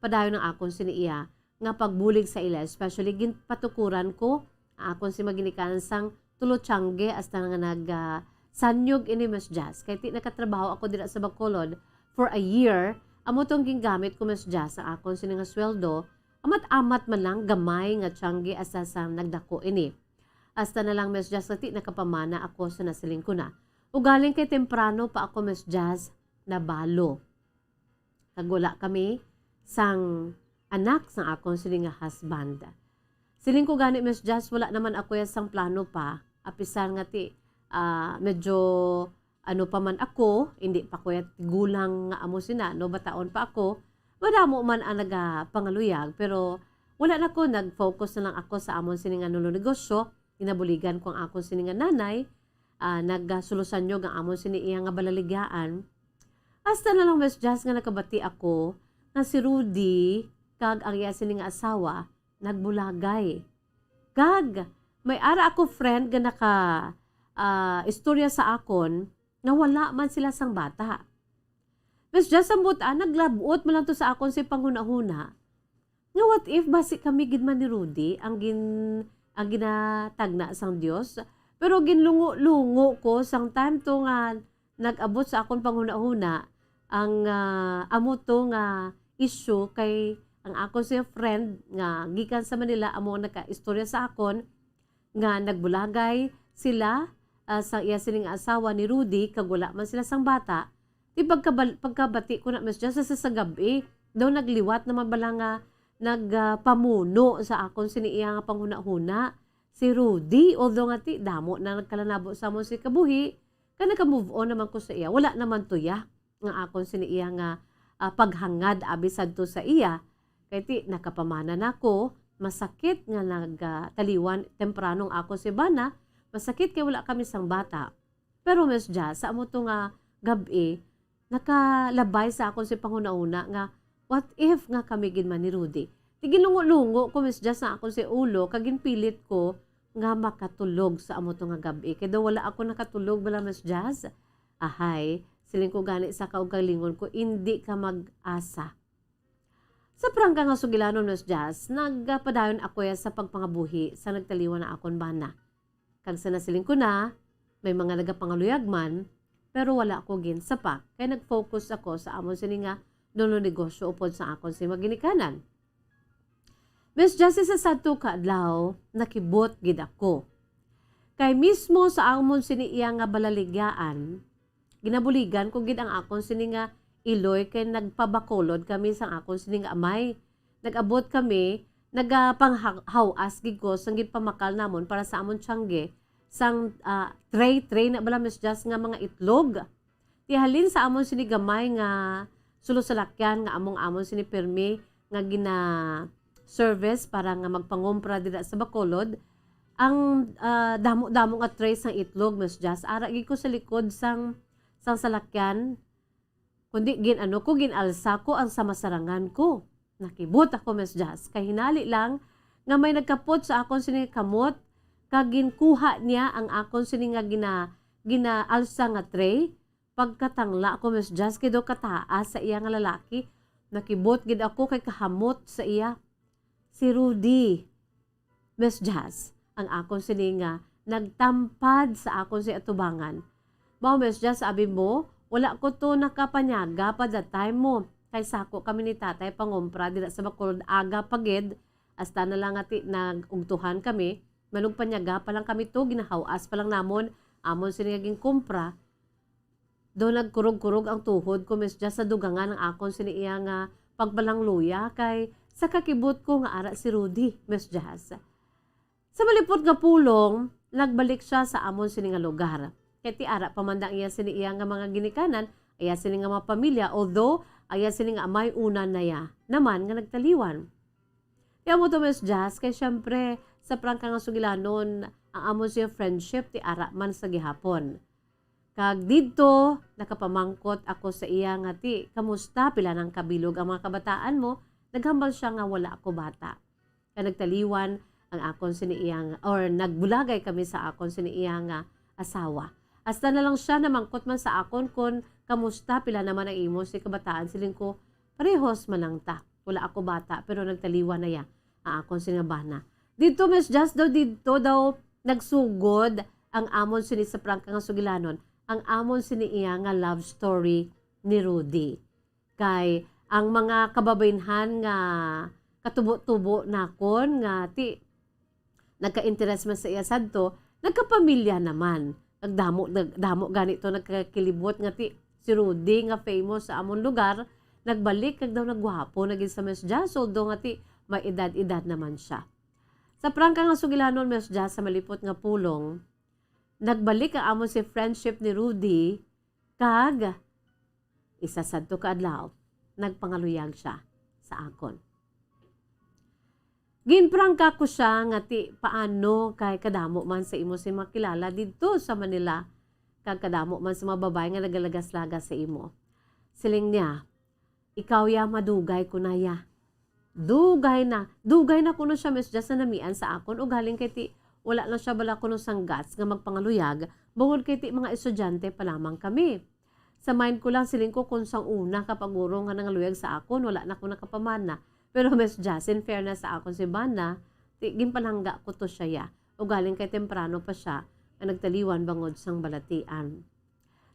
padayon ang akon sini iya nga pagbulig sa ila, especially ginpatukuran ko ang akon sini mga ginikanan sang tulo tiyangge hasta nga nag, ah, sanyog ini, Miss Jazz. Kay ti nakatrabaho ako dira sa Bacolod for a year, amo tong gingamit ko, Miss Jazz, ang akon sini nga sweldo, amat-amat man lang gamay nga tiyangge hasta sa nagdako ini. Hasta na lang, Miss Jazz, nga ti nakapamana ako sa nasiling ko na. Ugaling kay temprano pa ako, Miss Jazz, nabalo. Kag wala kami sang anak sang akon sini nga husband. Siling ko gani, Miss Jazz, wala naman ako ya sang plano pa. Apisar nga ti, ah, medyo ano pa man ako, hindi pa ko ya tigulang nga amo sina, no, bataon pa ako. Madamo man ang nagapangaluyag, pero wala na ko, nag-focus na lang ako sa amon sini nga nulo negosyo. Ginabuligan ko ang akon sini nga nanay, ah, nagasulusanyo ang amon sini iya nga balaligyaan. Hasta na lang, Miss Jazz, nga nakabati ako nga si Rudy kag ang iya sini nga asawa nagbulagay. Kag may ara ako friend nga naka, ah, istorya sa akon nga wala man sila sang bata. Miss Jazz, ang buot, ah, naglabot man lang to sa akon si panghunahuna nga what if basi kami gid man ni Rudy ang gin-, ang ginatagna sang Dios? Pero ginlungo-lungo ko sang time to nga nag-abot sa akon panghunahuna ang, ah, amo to nga issue, kay ang akon siya friend nga gikan sa Manila amo ang nakaistorya sa akon nga nagbulagay sila, ah, sa iya sining asawa ni Rudy kag wala man sila sang bata. Di pagkabal-, pagkabati ko na, Miss Jazz, sa, sa gab-i, daw nagliwat naman bala nga nag, ah, pamuno sa akon sini iya nga panghunahuna si Rudy, although nga ti damo na nagkalanabo sa amon si kabuhi, kay naka-move on naman ko sa iya. Wala naman to ya nga akon sini iya nga, ah, paghangad abi sadto sa iya. Kay ti nakapamana na ko, masakit nga nag, ah, taliwan temprano ang akon si bana, masakit kay wala kami sang bata. Pero, Miss Jazz, sa amo to nga gab-i, nakalabay sa akon si panghunahuna nga, what if nga kami gid man ni Rudy? Ti ginlungo-lungo ko, Miss Jazz, sa akon si ulo, kag ginpilit ko nga makatulog sa amo to nga gab-i. Kay daw wala ako nakatulog bala, Miss Jazz. Ahay, siling ko gani sa kaugalingon ko, indi ka mag-asa. Sa prangka nga sugilanon, Miss Jazz, nagapadayon ako ya sa pagpangabuhi sa nagtaliwan na akon bana. Kag sa nasiling ko na, may mga nagapangaluyag man, pero wala ko ginsapak, kay nag-focus ako sa amon sini nga nulo negosyo upod sa akon sini nga ginikanan. Miss Jazz, sa sadto ka adlaw, nakibot gid ako. Kay mismo sa amon sini iya nga balaligyaan, ginabuligan ko gid ang akon sini nga iloy, kay nagpabakulod kami sang akon sini nga amay. Nag-abot kami, nagapanghaw-as gid ko sang ginpamakal namon para sa amon tiyangge, sang, ah, tray, tray na bala, Miss Jazz, nga mga itlog. Ti halin sa amon sini gamay nga sulosalakyan nga among amon sini pirmi nga gina-service para nga magpangompra dira sa Bacolod, ang, ah, damo-damo nga tray sang itlog, Miss Jazz, ara gid ko sa likod sang, sang salakyan, kundi gin-ano ko, gin-alsa ko ang sa masarangan ko. Nakibot ako, Miss Jazz, kay hinali lang nga may nagkapot sa akon sini nga kamot, kag ginkuha niya ang akon sini nga gina-, ginaalsa nga tray. Pagkatangla ko, Miss Jazz, kay daw kataas sa iya nga lalaki. Nakibot gid ako kay kahamot sa iya. Si Rudy, Miss Jazz, ang akon sini nga nagtampad sa akon si atubangan. Mao, Miss Jazz, abi mo, wala ko to nakapanyaga pa that time mo. Kay sako kami ni tatay pangompra dira sa Bacolod, aga pa gid, hasta na lang nga ti nag-ugtuhan kami, manugpanyaga pa lang kami to, ginahaw-as pa lang namon, amon sini nga ginkumpra. Do nagkurog-kurog ang tuhod ko, Miss Jazz, sa dugangan ang akon sini iya nga pagpalangluya, kay sa kakibot ko nga ara si Rudy, Miss Jazz. Sa malipot nga pulong, nagbalik siya sa amon sini nga lugar. Kay ti ara pa man ang iya sini iya nga mga ginikanan, iya sini nga mga pamilya, although iya sini nga amay una na iya naman nga nagtaliwan. Ti amo to, Miss Jazz, kay siyempre, sa prangka nga sugilanon, ang amon siya friendship, ti ara man sa gihapon. Kag didto, nakapamangkot ako sa iya nga, "Ti, kamusta? Pila nang kabilog ang mga kabataan mo?" Naghambal siya nga wala ako bata. Kag nagtaliwan ang akon sini iyang, or nagbulagay kami sa akon sini iyang, ah, asawa. Hasta na lang siya namangkot man sa akon kon, "Kamusta? Pila naman ang imo si kabataan?" Siling ko, "Parehos man lang ta. Wala ako bata, pero nagtaliwan na ya ang akon sini nga bana." Didto, Miss Jazz, daw didto daw nagsugod ang amon sini sa prangka nga sugilanon, ang amon sini iya nga love story ni Rudy. Kay ang mga kababaynhan nga katubo-tubo nakon nga ti nagka-interes man sa iya sadto, nagkapamilya naman. Nagdamo, nagdamo gani to nagkakilibot nga ti si Rudy nga famous sa amon lugar, nagbalik kag daw nagwapo na gid sa Miss Jazz, although nga ti may edad-edad naman siya. Sa prangka nga sugilanon, Miss Jazz, sa malipot nga pulong, nagbalik ang amon si friendship ni Rudy, kag isa sadto ka adlaw, nagpangaluyag siya sa akon. Ginprangka ko siya nga ti paano kay kadamo man sa imo si makilala didto sa Manila, kag kadamo man sa mga babayi nga nagalagas-lagas sa imo. Siling niya, "Ikaw ya, madugay ko na ya." Dugay na. Dugay na kuno siya, Miss Jazz, na namian sa akon, ugaling kay ti wala na siya bala kuno sang guts nga magpangaluyag, bangod kay ti mga estudyante pa lamang kami. Sa mind ko lang, siling ko, kung sang una ka pa guro nga nangaluyag sa akon, wala na ko nakapamana. Pero, Miss Jazz, in fairness sa akon si Bana, ti ginpalangga ko to siya ya. Ugaling kay temprano pa siya nga nagtaliwan bangod sang balatian.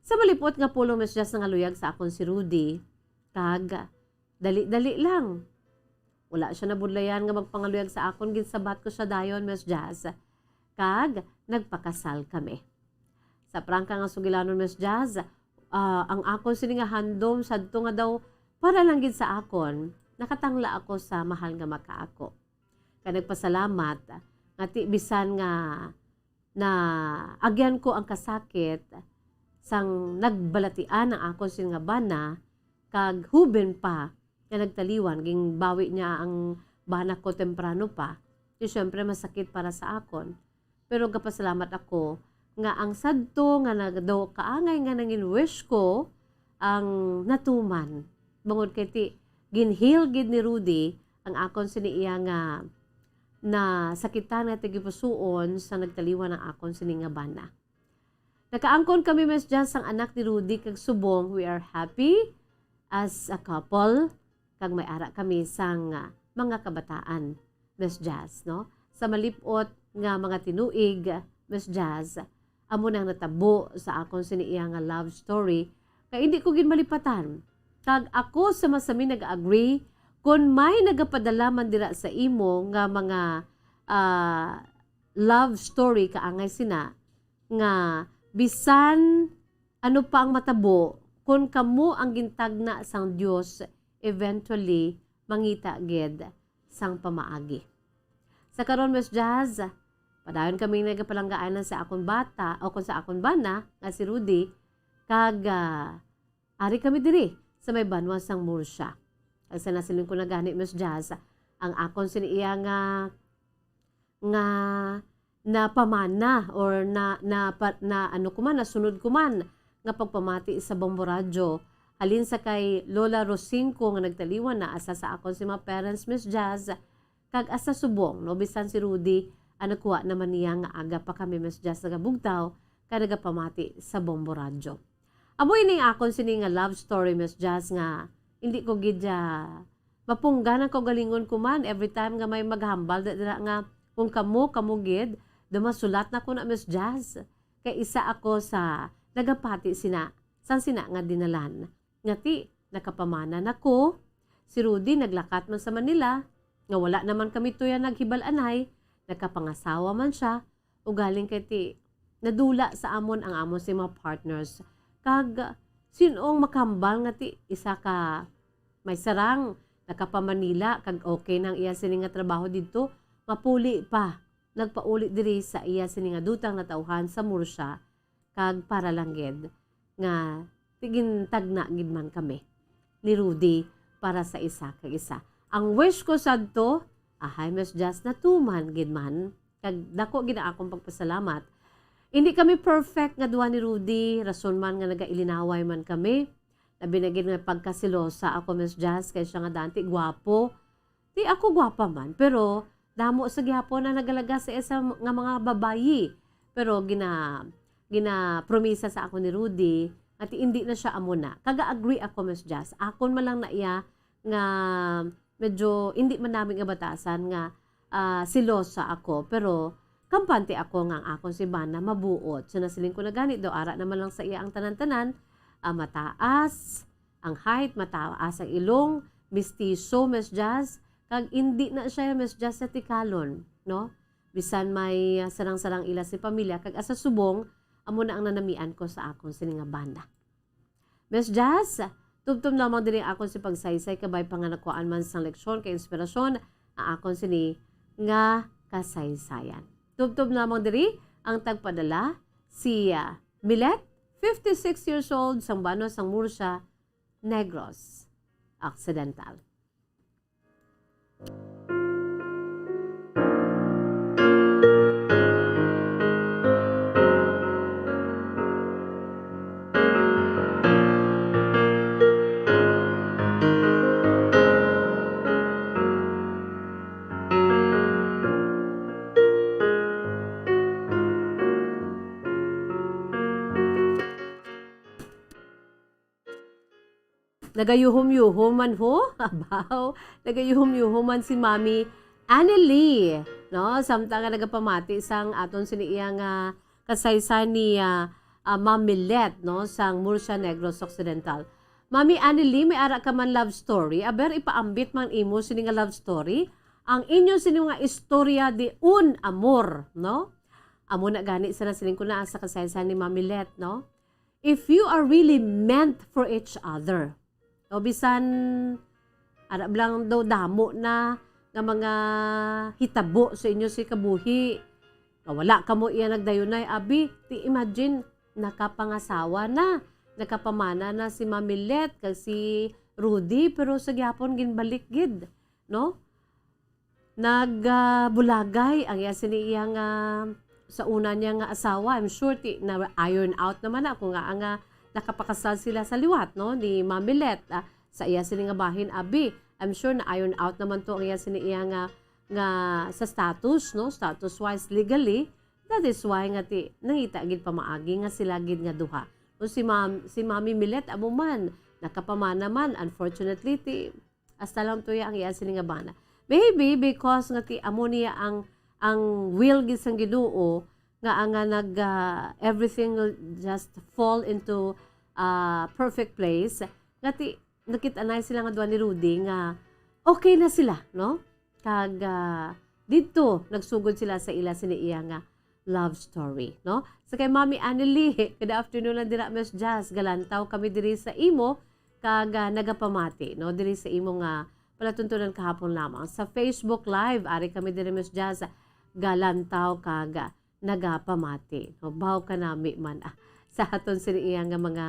Sa malipot nga pulong, Miss Jazz, nangaluyag sa akon si Rudy, kag dali-dali lang. Wala siya nabudlayan nga magpangaluyag sa akon, ginsabat ko siya dayon, Miss Jazz, kag nagpakasal kami. Sa prangka nga sugilanon, Miss Jazz, ah, ang akon sini nga handom sadto nga daw para lang gid sa akon, nakatangla ako sa mahal nga makaako. Kag nagpasalamat nga ti bisan nga naagyan ko ang kasakit sang nagbalatian ang akon sini nga bana, kag huben pa nga nagtaliwan, ginbawi niya ang bana ko temprano pa. Di, syempre, masakit para sa akon. Pero gapasalamat ako nga ang sadto nga nag-, daw kaangay nga nangin-wish ko ang natuman. Bangod kay ti, ginheal gid ni Rudy ang akon sini iya nga nasakitan nga tagipusoon sa nagtaliwan ang akon sini nga bana. Nakaangkon kami, Miss Jazz, sang anak ni Rudy kag subong. We are happy as a couple, kag may ara kami sang, ah, mga kabataan, Miss Jazz, no? Sa malip-ot nga mga tinuig, Miss Jazz, amo nang natabo sa akon sini iya nga love story, kay hindi ko gid malipatan. Kag ako sa masami nag-agree, kon may nagapadala man dira sa imo nga mga, ah, love story kaangay sina, nga bisan ano pa ang matabo, kon kamo ang gintagna sang Dios, eventually mangita gid sang pamaagi. Sa karon, Miss Jazz, padayon kami nagapalanggaan sa akon bata, o kon sa akon bana nga si Rudy, kag, ah, ari kami diri sa may banwa sang Murcia. Kag sa nasiling ko na gani, Miss Jazz, ang akon sini iya nga, nga napamana or na, na, pa, na ano ko man, nasunod ko man nga pagpamati sa Bombo Radyo, halin sa kay Lola Rosinco nga nagtaliwan na, asa sa akon si mga parents, Miss Jazz, kag asa subong, no, bisan si Rudy, ang nagkuha naman niya nga aga pa kami, Miss Jazz, nagabugtaw kag nagapamati sa Bombo Radyo. Amo ini ang akon sini nga love story, Miss Jazz, nga hindi ko gid, ah, mapunggan ang kaugalingon ko man every time nga may maghambal da-, dira nga kung kamo, kamo gid, dumasulat na ko na, Miss Jazz. Kay isa ako sa nagapati sina, sang sina nga dinalan. Nga ti, nakapamana na ko, si Rudy naglakat man sa Manila, nga wala naman kami tuya naghibal-anay, nakapangasawa man siya, ugaling kay ti, nadula sa amon ang amon si mga partners. Kag sin-ong makahambal nga ti, isa ka may sarang, nakapamanila, kag okay nang iya sini nga trabaho didto, mapuli pa, nagpauli diri sa iya sini nga dutang natawhan sa Murcia, kag para lang gid nga tigintagna gid man kami ni Rudy para sa isa kag isa. Ang wish ko sadto, ahay, Miss Jazz, natuman gid man. Kag dako gid ang akong pagpasalamat. Hindi kami perfect nga duha ni Rudy, rason man nga nagailinaway man kami. Labi na gid nga pagkasilosa ako, Miss Jazz, kay siya nga dati gwapo. Di ako gwapa man, pero damo sa gihapon ang nagalaga sa isa nga mga babayi. Pero gina-, ginapromisa sa ako ni Rudy nga ti hindi na siya amo na. Kaga-agree ako, Miss Jazz. Akon man lang na iya nga medyo hindi man nami nga batasan nga, ah, silosa ako. Pero kampante ako nga ang akon si Bana mabuot. So, nasiling ko na gani daw, ara naman lang sa iya ang tanan-tanan, ah, mataas ang height, mataas ang ilong, mistiso, Miss Jazz, kag indi na siya, Miss Jazz, sa tikalon, no? Bisan may, ah, sarang-sarang ila si pamilya, kag asa subong, amo na ang nanamian ko sa akon sini nga bana. Miss Jazz, Tubtob lamang diri akon si pagsaysay, kabay pa nga nakuhaan man sang leksyon kay inspirasyon ang akon sini nga kasaysayan. Tubtob lamang diri ang tagpadala, si, ah, Milet, fifty-six years old, sang banwa sang Murcia, Negros Occidental. Nagayuhom-yuhom man ho. Abaw, nagayuhom-yuhom man si Mami Annie Lee, no? Samtang nga nagapamati sang aton sini iya nga kasaysayan ni, ah, ah, Ma'am Milet, no? Sang Murcia, Negros Occidental. Mami Annie Lee, may ara ka man love story? Aber, ipaambit man imo sini nga love story. Ang inyo sini nga istorya de un amor, no? Amo na gani sila sining ko na sa kasaysayan ni Mami Milet, no? If you are really meant for each other, o bisan arab lang daw damo na nga mga hitabo sa inyo si kabuhi, nga wala kamo iya nagdayunay, abi, ti imagine, nakapangasawa na, nakapamana na si Ma'am Milet kag si Rudy, pero sa gyapon ginbalik gid, no? Nag, ah, bulagay ang iya sini iya nga sa una niya nga asawa. I'm sure ti na iron out naman na kung nga, nga nakapakasal sila sa liwat, no, ni Ma'am Milet, ah, sa iya sini nga bahin, abi. I'm sure na iron out naman to ang iya sini iya nga, nga sa status, no, status wise, legally. That is why nga ti nangita gid pamaagi nga sila gid nga duha. No, si Ma'am, si Mami Milet amo man nakapamana man, unfortunately, ti hasta lang tuya ang iya sini nga bana. Maybe because nga ti amo niya ang, ang will gid sang Ginoo nga, nga nag, ah, everything will just fall into, ah, perfect place. Nga ti nakit-anay sila nga duha ni Rudy nga okay na sila, no? Kag, ah, didto nagsugod sila sa ila sini iya nga love story, no? Sa kay Mami Annelie, good afternoon lang dira, Miss Jazz. Galantaw kami diri sa imo, kag, ah, nagapamati, no? Diri sa imo nga palatuntunan kahapon lamang. Sa Facebook Live, ari kami diri, Miss Jazz, galantaw kag, ah, nagapamati, no? Baw ka nami man, ah, sa aton sini iya nga mga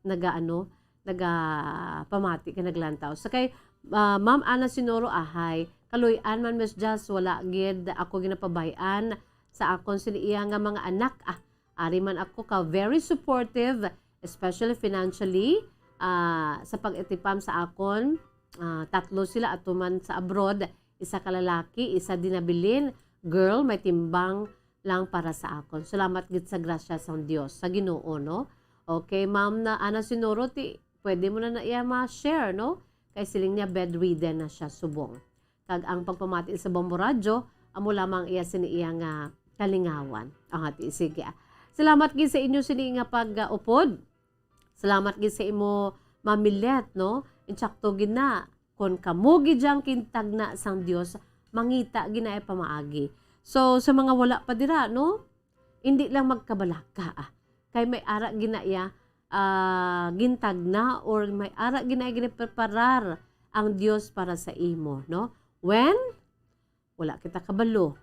naga-, ano, nagapamati kag naglantaw. Sa kay, ah, Ma'am Ana Sinoro, ahay, kaluy-an man, Miss Jazz, wala gid ako ginapabay-an sa akon sini iya nga mga anak. Ah, ari man ako ka very supportive, especially financially. Ah, sa pag-atipam sa akon, ah, tatlo sila ato man sa abroad, isa ka lalaki, isa dinabilin, girl, may timbang lang para sa akon. Salamat gid sa grasya sang Dios, sa Ginoo, no? Okay, Ma'am na Ana Sinoro, ti, pwede mo na na iya ma-share, no? Kay siling niya bedridden na siya subong. Kag ang pagpamati sa Bombo Radyo, amo lamang iya sini iya nga kalingawan. Ah, ti, sige, ah. Salamat gid sa inyo sini nga pag-upod. Salamat gid sa imo, Ma'am Milet, no? Insakto gid na, kon kamo gid ang gintagna sang Dios, mangita gid na iya pamaagi. So, sa mga wala pa dira, no? Indi lang magkabalaka, ah. Kay may ara gid na iya, ah, gintagna or may ara gid na iya ginapreparar ang Dios para sa imo, no? When? Wala kita kabalo.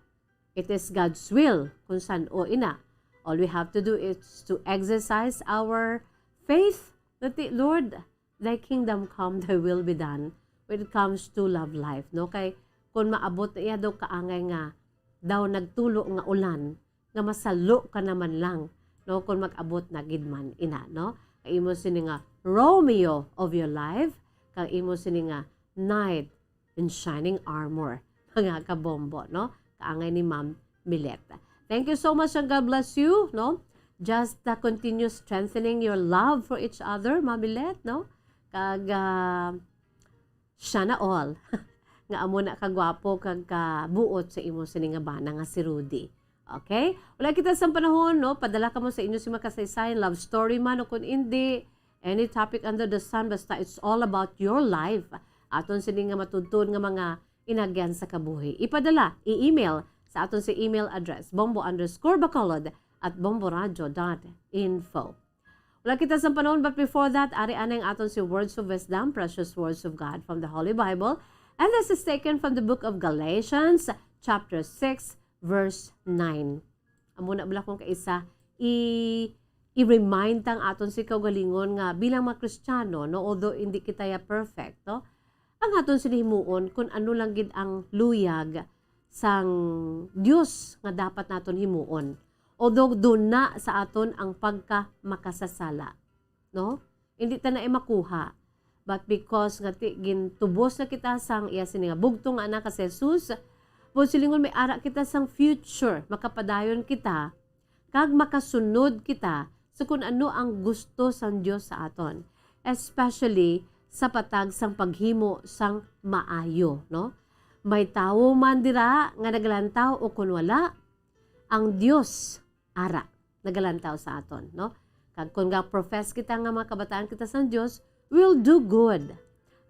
It is God's will kung san-o ina. All we have to do is to exercise our faith that the, "Lord, thy kingdom come, thy will be done," when it comes to love life, no? Kay kung maabot na iya daw kaangay nga daw nagtulo nga ulan, nga masalo ka naman lang, no? Kung mag-abot na gid man ina, no? Kay imo sini nga Romeo of your life, kag imo sini nga knight in shining armor, mga kabombo, no? Kaangay ni Ma'am Milet. Thank you so much and God bless you, no? Just, uh, continue strengthening your love for each other, Ma'am Milet, no? Kag, uh, sana all nga amo na kagwapo kag kabuot sa imo sini nga bana nga si Rudy. Okay? Wala kita sang panahon, no? Padala kamo sa inyo si makasaysayan, love story man o kun indi, any topic under the sun, basta it's all about your life. Aton sini nga matudtod nga mga inagyan sa kabuhi. Ipadala, i-email sa aton si email address, bombo underscore bacolod at bomboradio dot info. Wala kita sa panahon, but before that, ari anay ang aton si Words of Wisdom, Precious Words of God from the Holy Bible. And this is taken from the book of Galatians, chapter six, verse nine. Amo na bala kung kaisa, i-, i-remind tang aton si kaugalingon nga bilang mga Kristiyano, no, although hindi kita ya perfect, no, ang aton sini himuon kung ano lang gid ang luyag sang Dios nga dapat naton himuon. Although duna sa aton ang pagkamakasasala, no? Hindi ta na makuha. But because nga ti-, gintubos na kita sang iya sini nga bugtong nga anak nga si Jesus, buot silingon may ara kita sang future, makapadayon kita, kag makasunod kita sa kun ano ang gusto sang Dios sa aton, especially sa patag sang paghimo sang maayo, no? May tawo man dira nga nagalantaw o kun wala, ang Dios ara nagalantaw sa aton, no? Kag kung ga-profess kita nga mga kabataan kita sang Dios, we'll do good.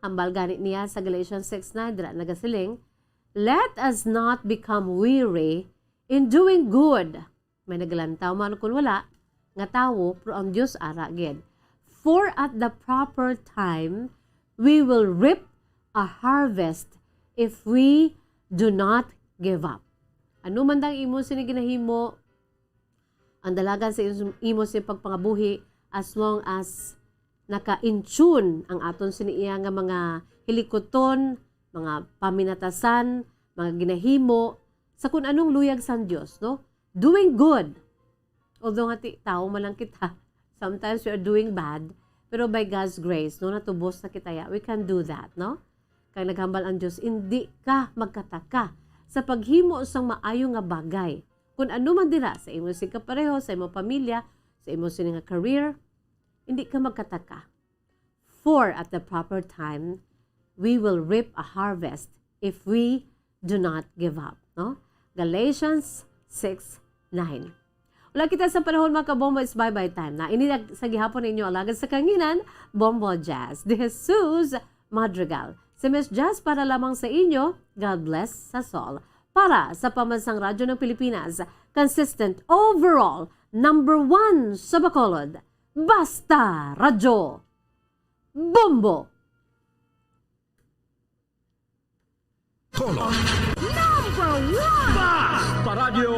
Hambal gani niya sa Galatians six nine, dira nagasiling, "Let us not become weary in doing good." May nagalantaw man kun wala nga tawo, pero ang Dios ara gid. "For at the proper time, we will reap a harvest if we do not give up." Ano man dang imo sini ginahimo, ang dalagan sa imo, imo sini pagpangabuhi, as long as naka-in tune ang aton sini iya nga mga hilikuton, mga paminatasan, mga ginahimo, sa kun anong luyag sang Dios, no? Doing good. Although nga ti-, tawo man lang kita, sometimes we are doing bad, pero by God's grace, no, natubos na kita ya, we can do that, no? Kay naghambal ang Dios, "Indi ka magkataka sa paghimo sang maayo nga bagay." Kun ano man dira, sa imo sing kapareho, sa imo pamilya, sa imo sini nga career, hindi ka magkataka. "For at the proper time, we will reap a harvest if we do not give up." No? Galatians six nine. Wala kita sa panahon, mga kabombo, it's bye-bye time na. Ini nag-, sa gihapon ninyo, alagad sa kanginan, Bombo Jazz, De Jesus Madrigal. Si Miss Jazz para lamang sa inyo. God bless sa Sol. Para sa Pambansang Radyo ng Pilipinas, consistent overall, number one sa Bacolod. Basta Radyo. Bombo! Color. Number one! Basta Radyo.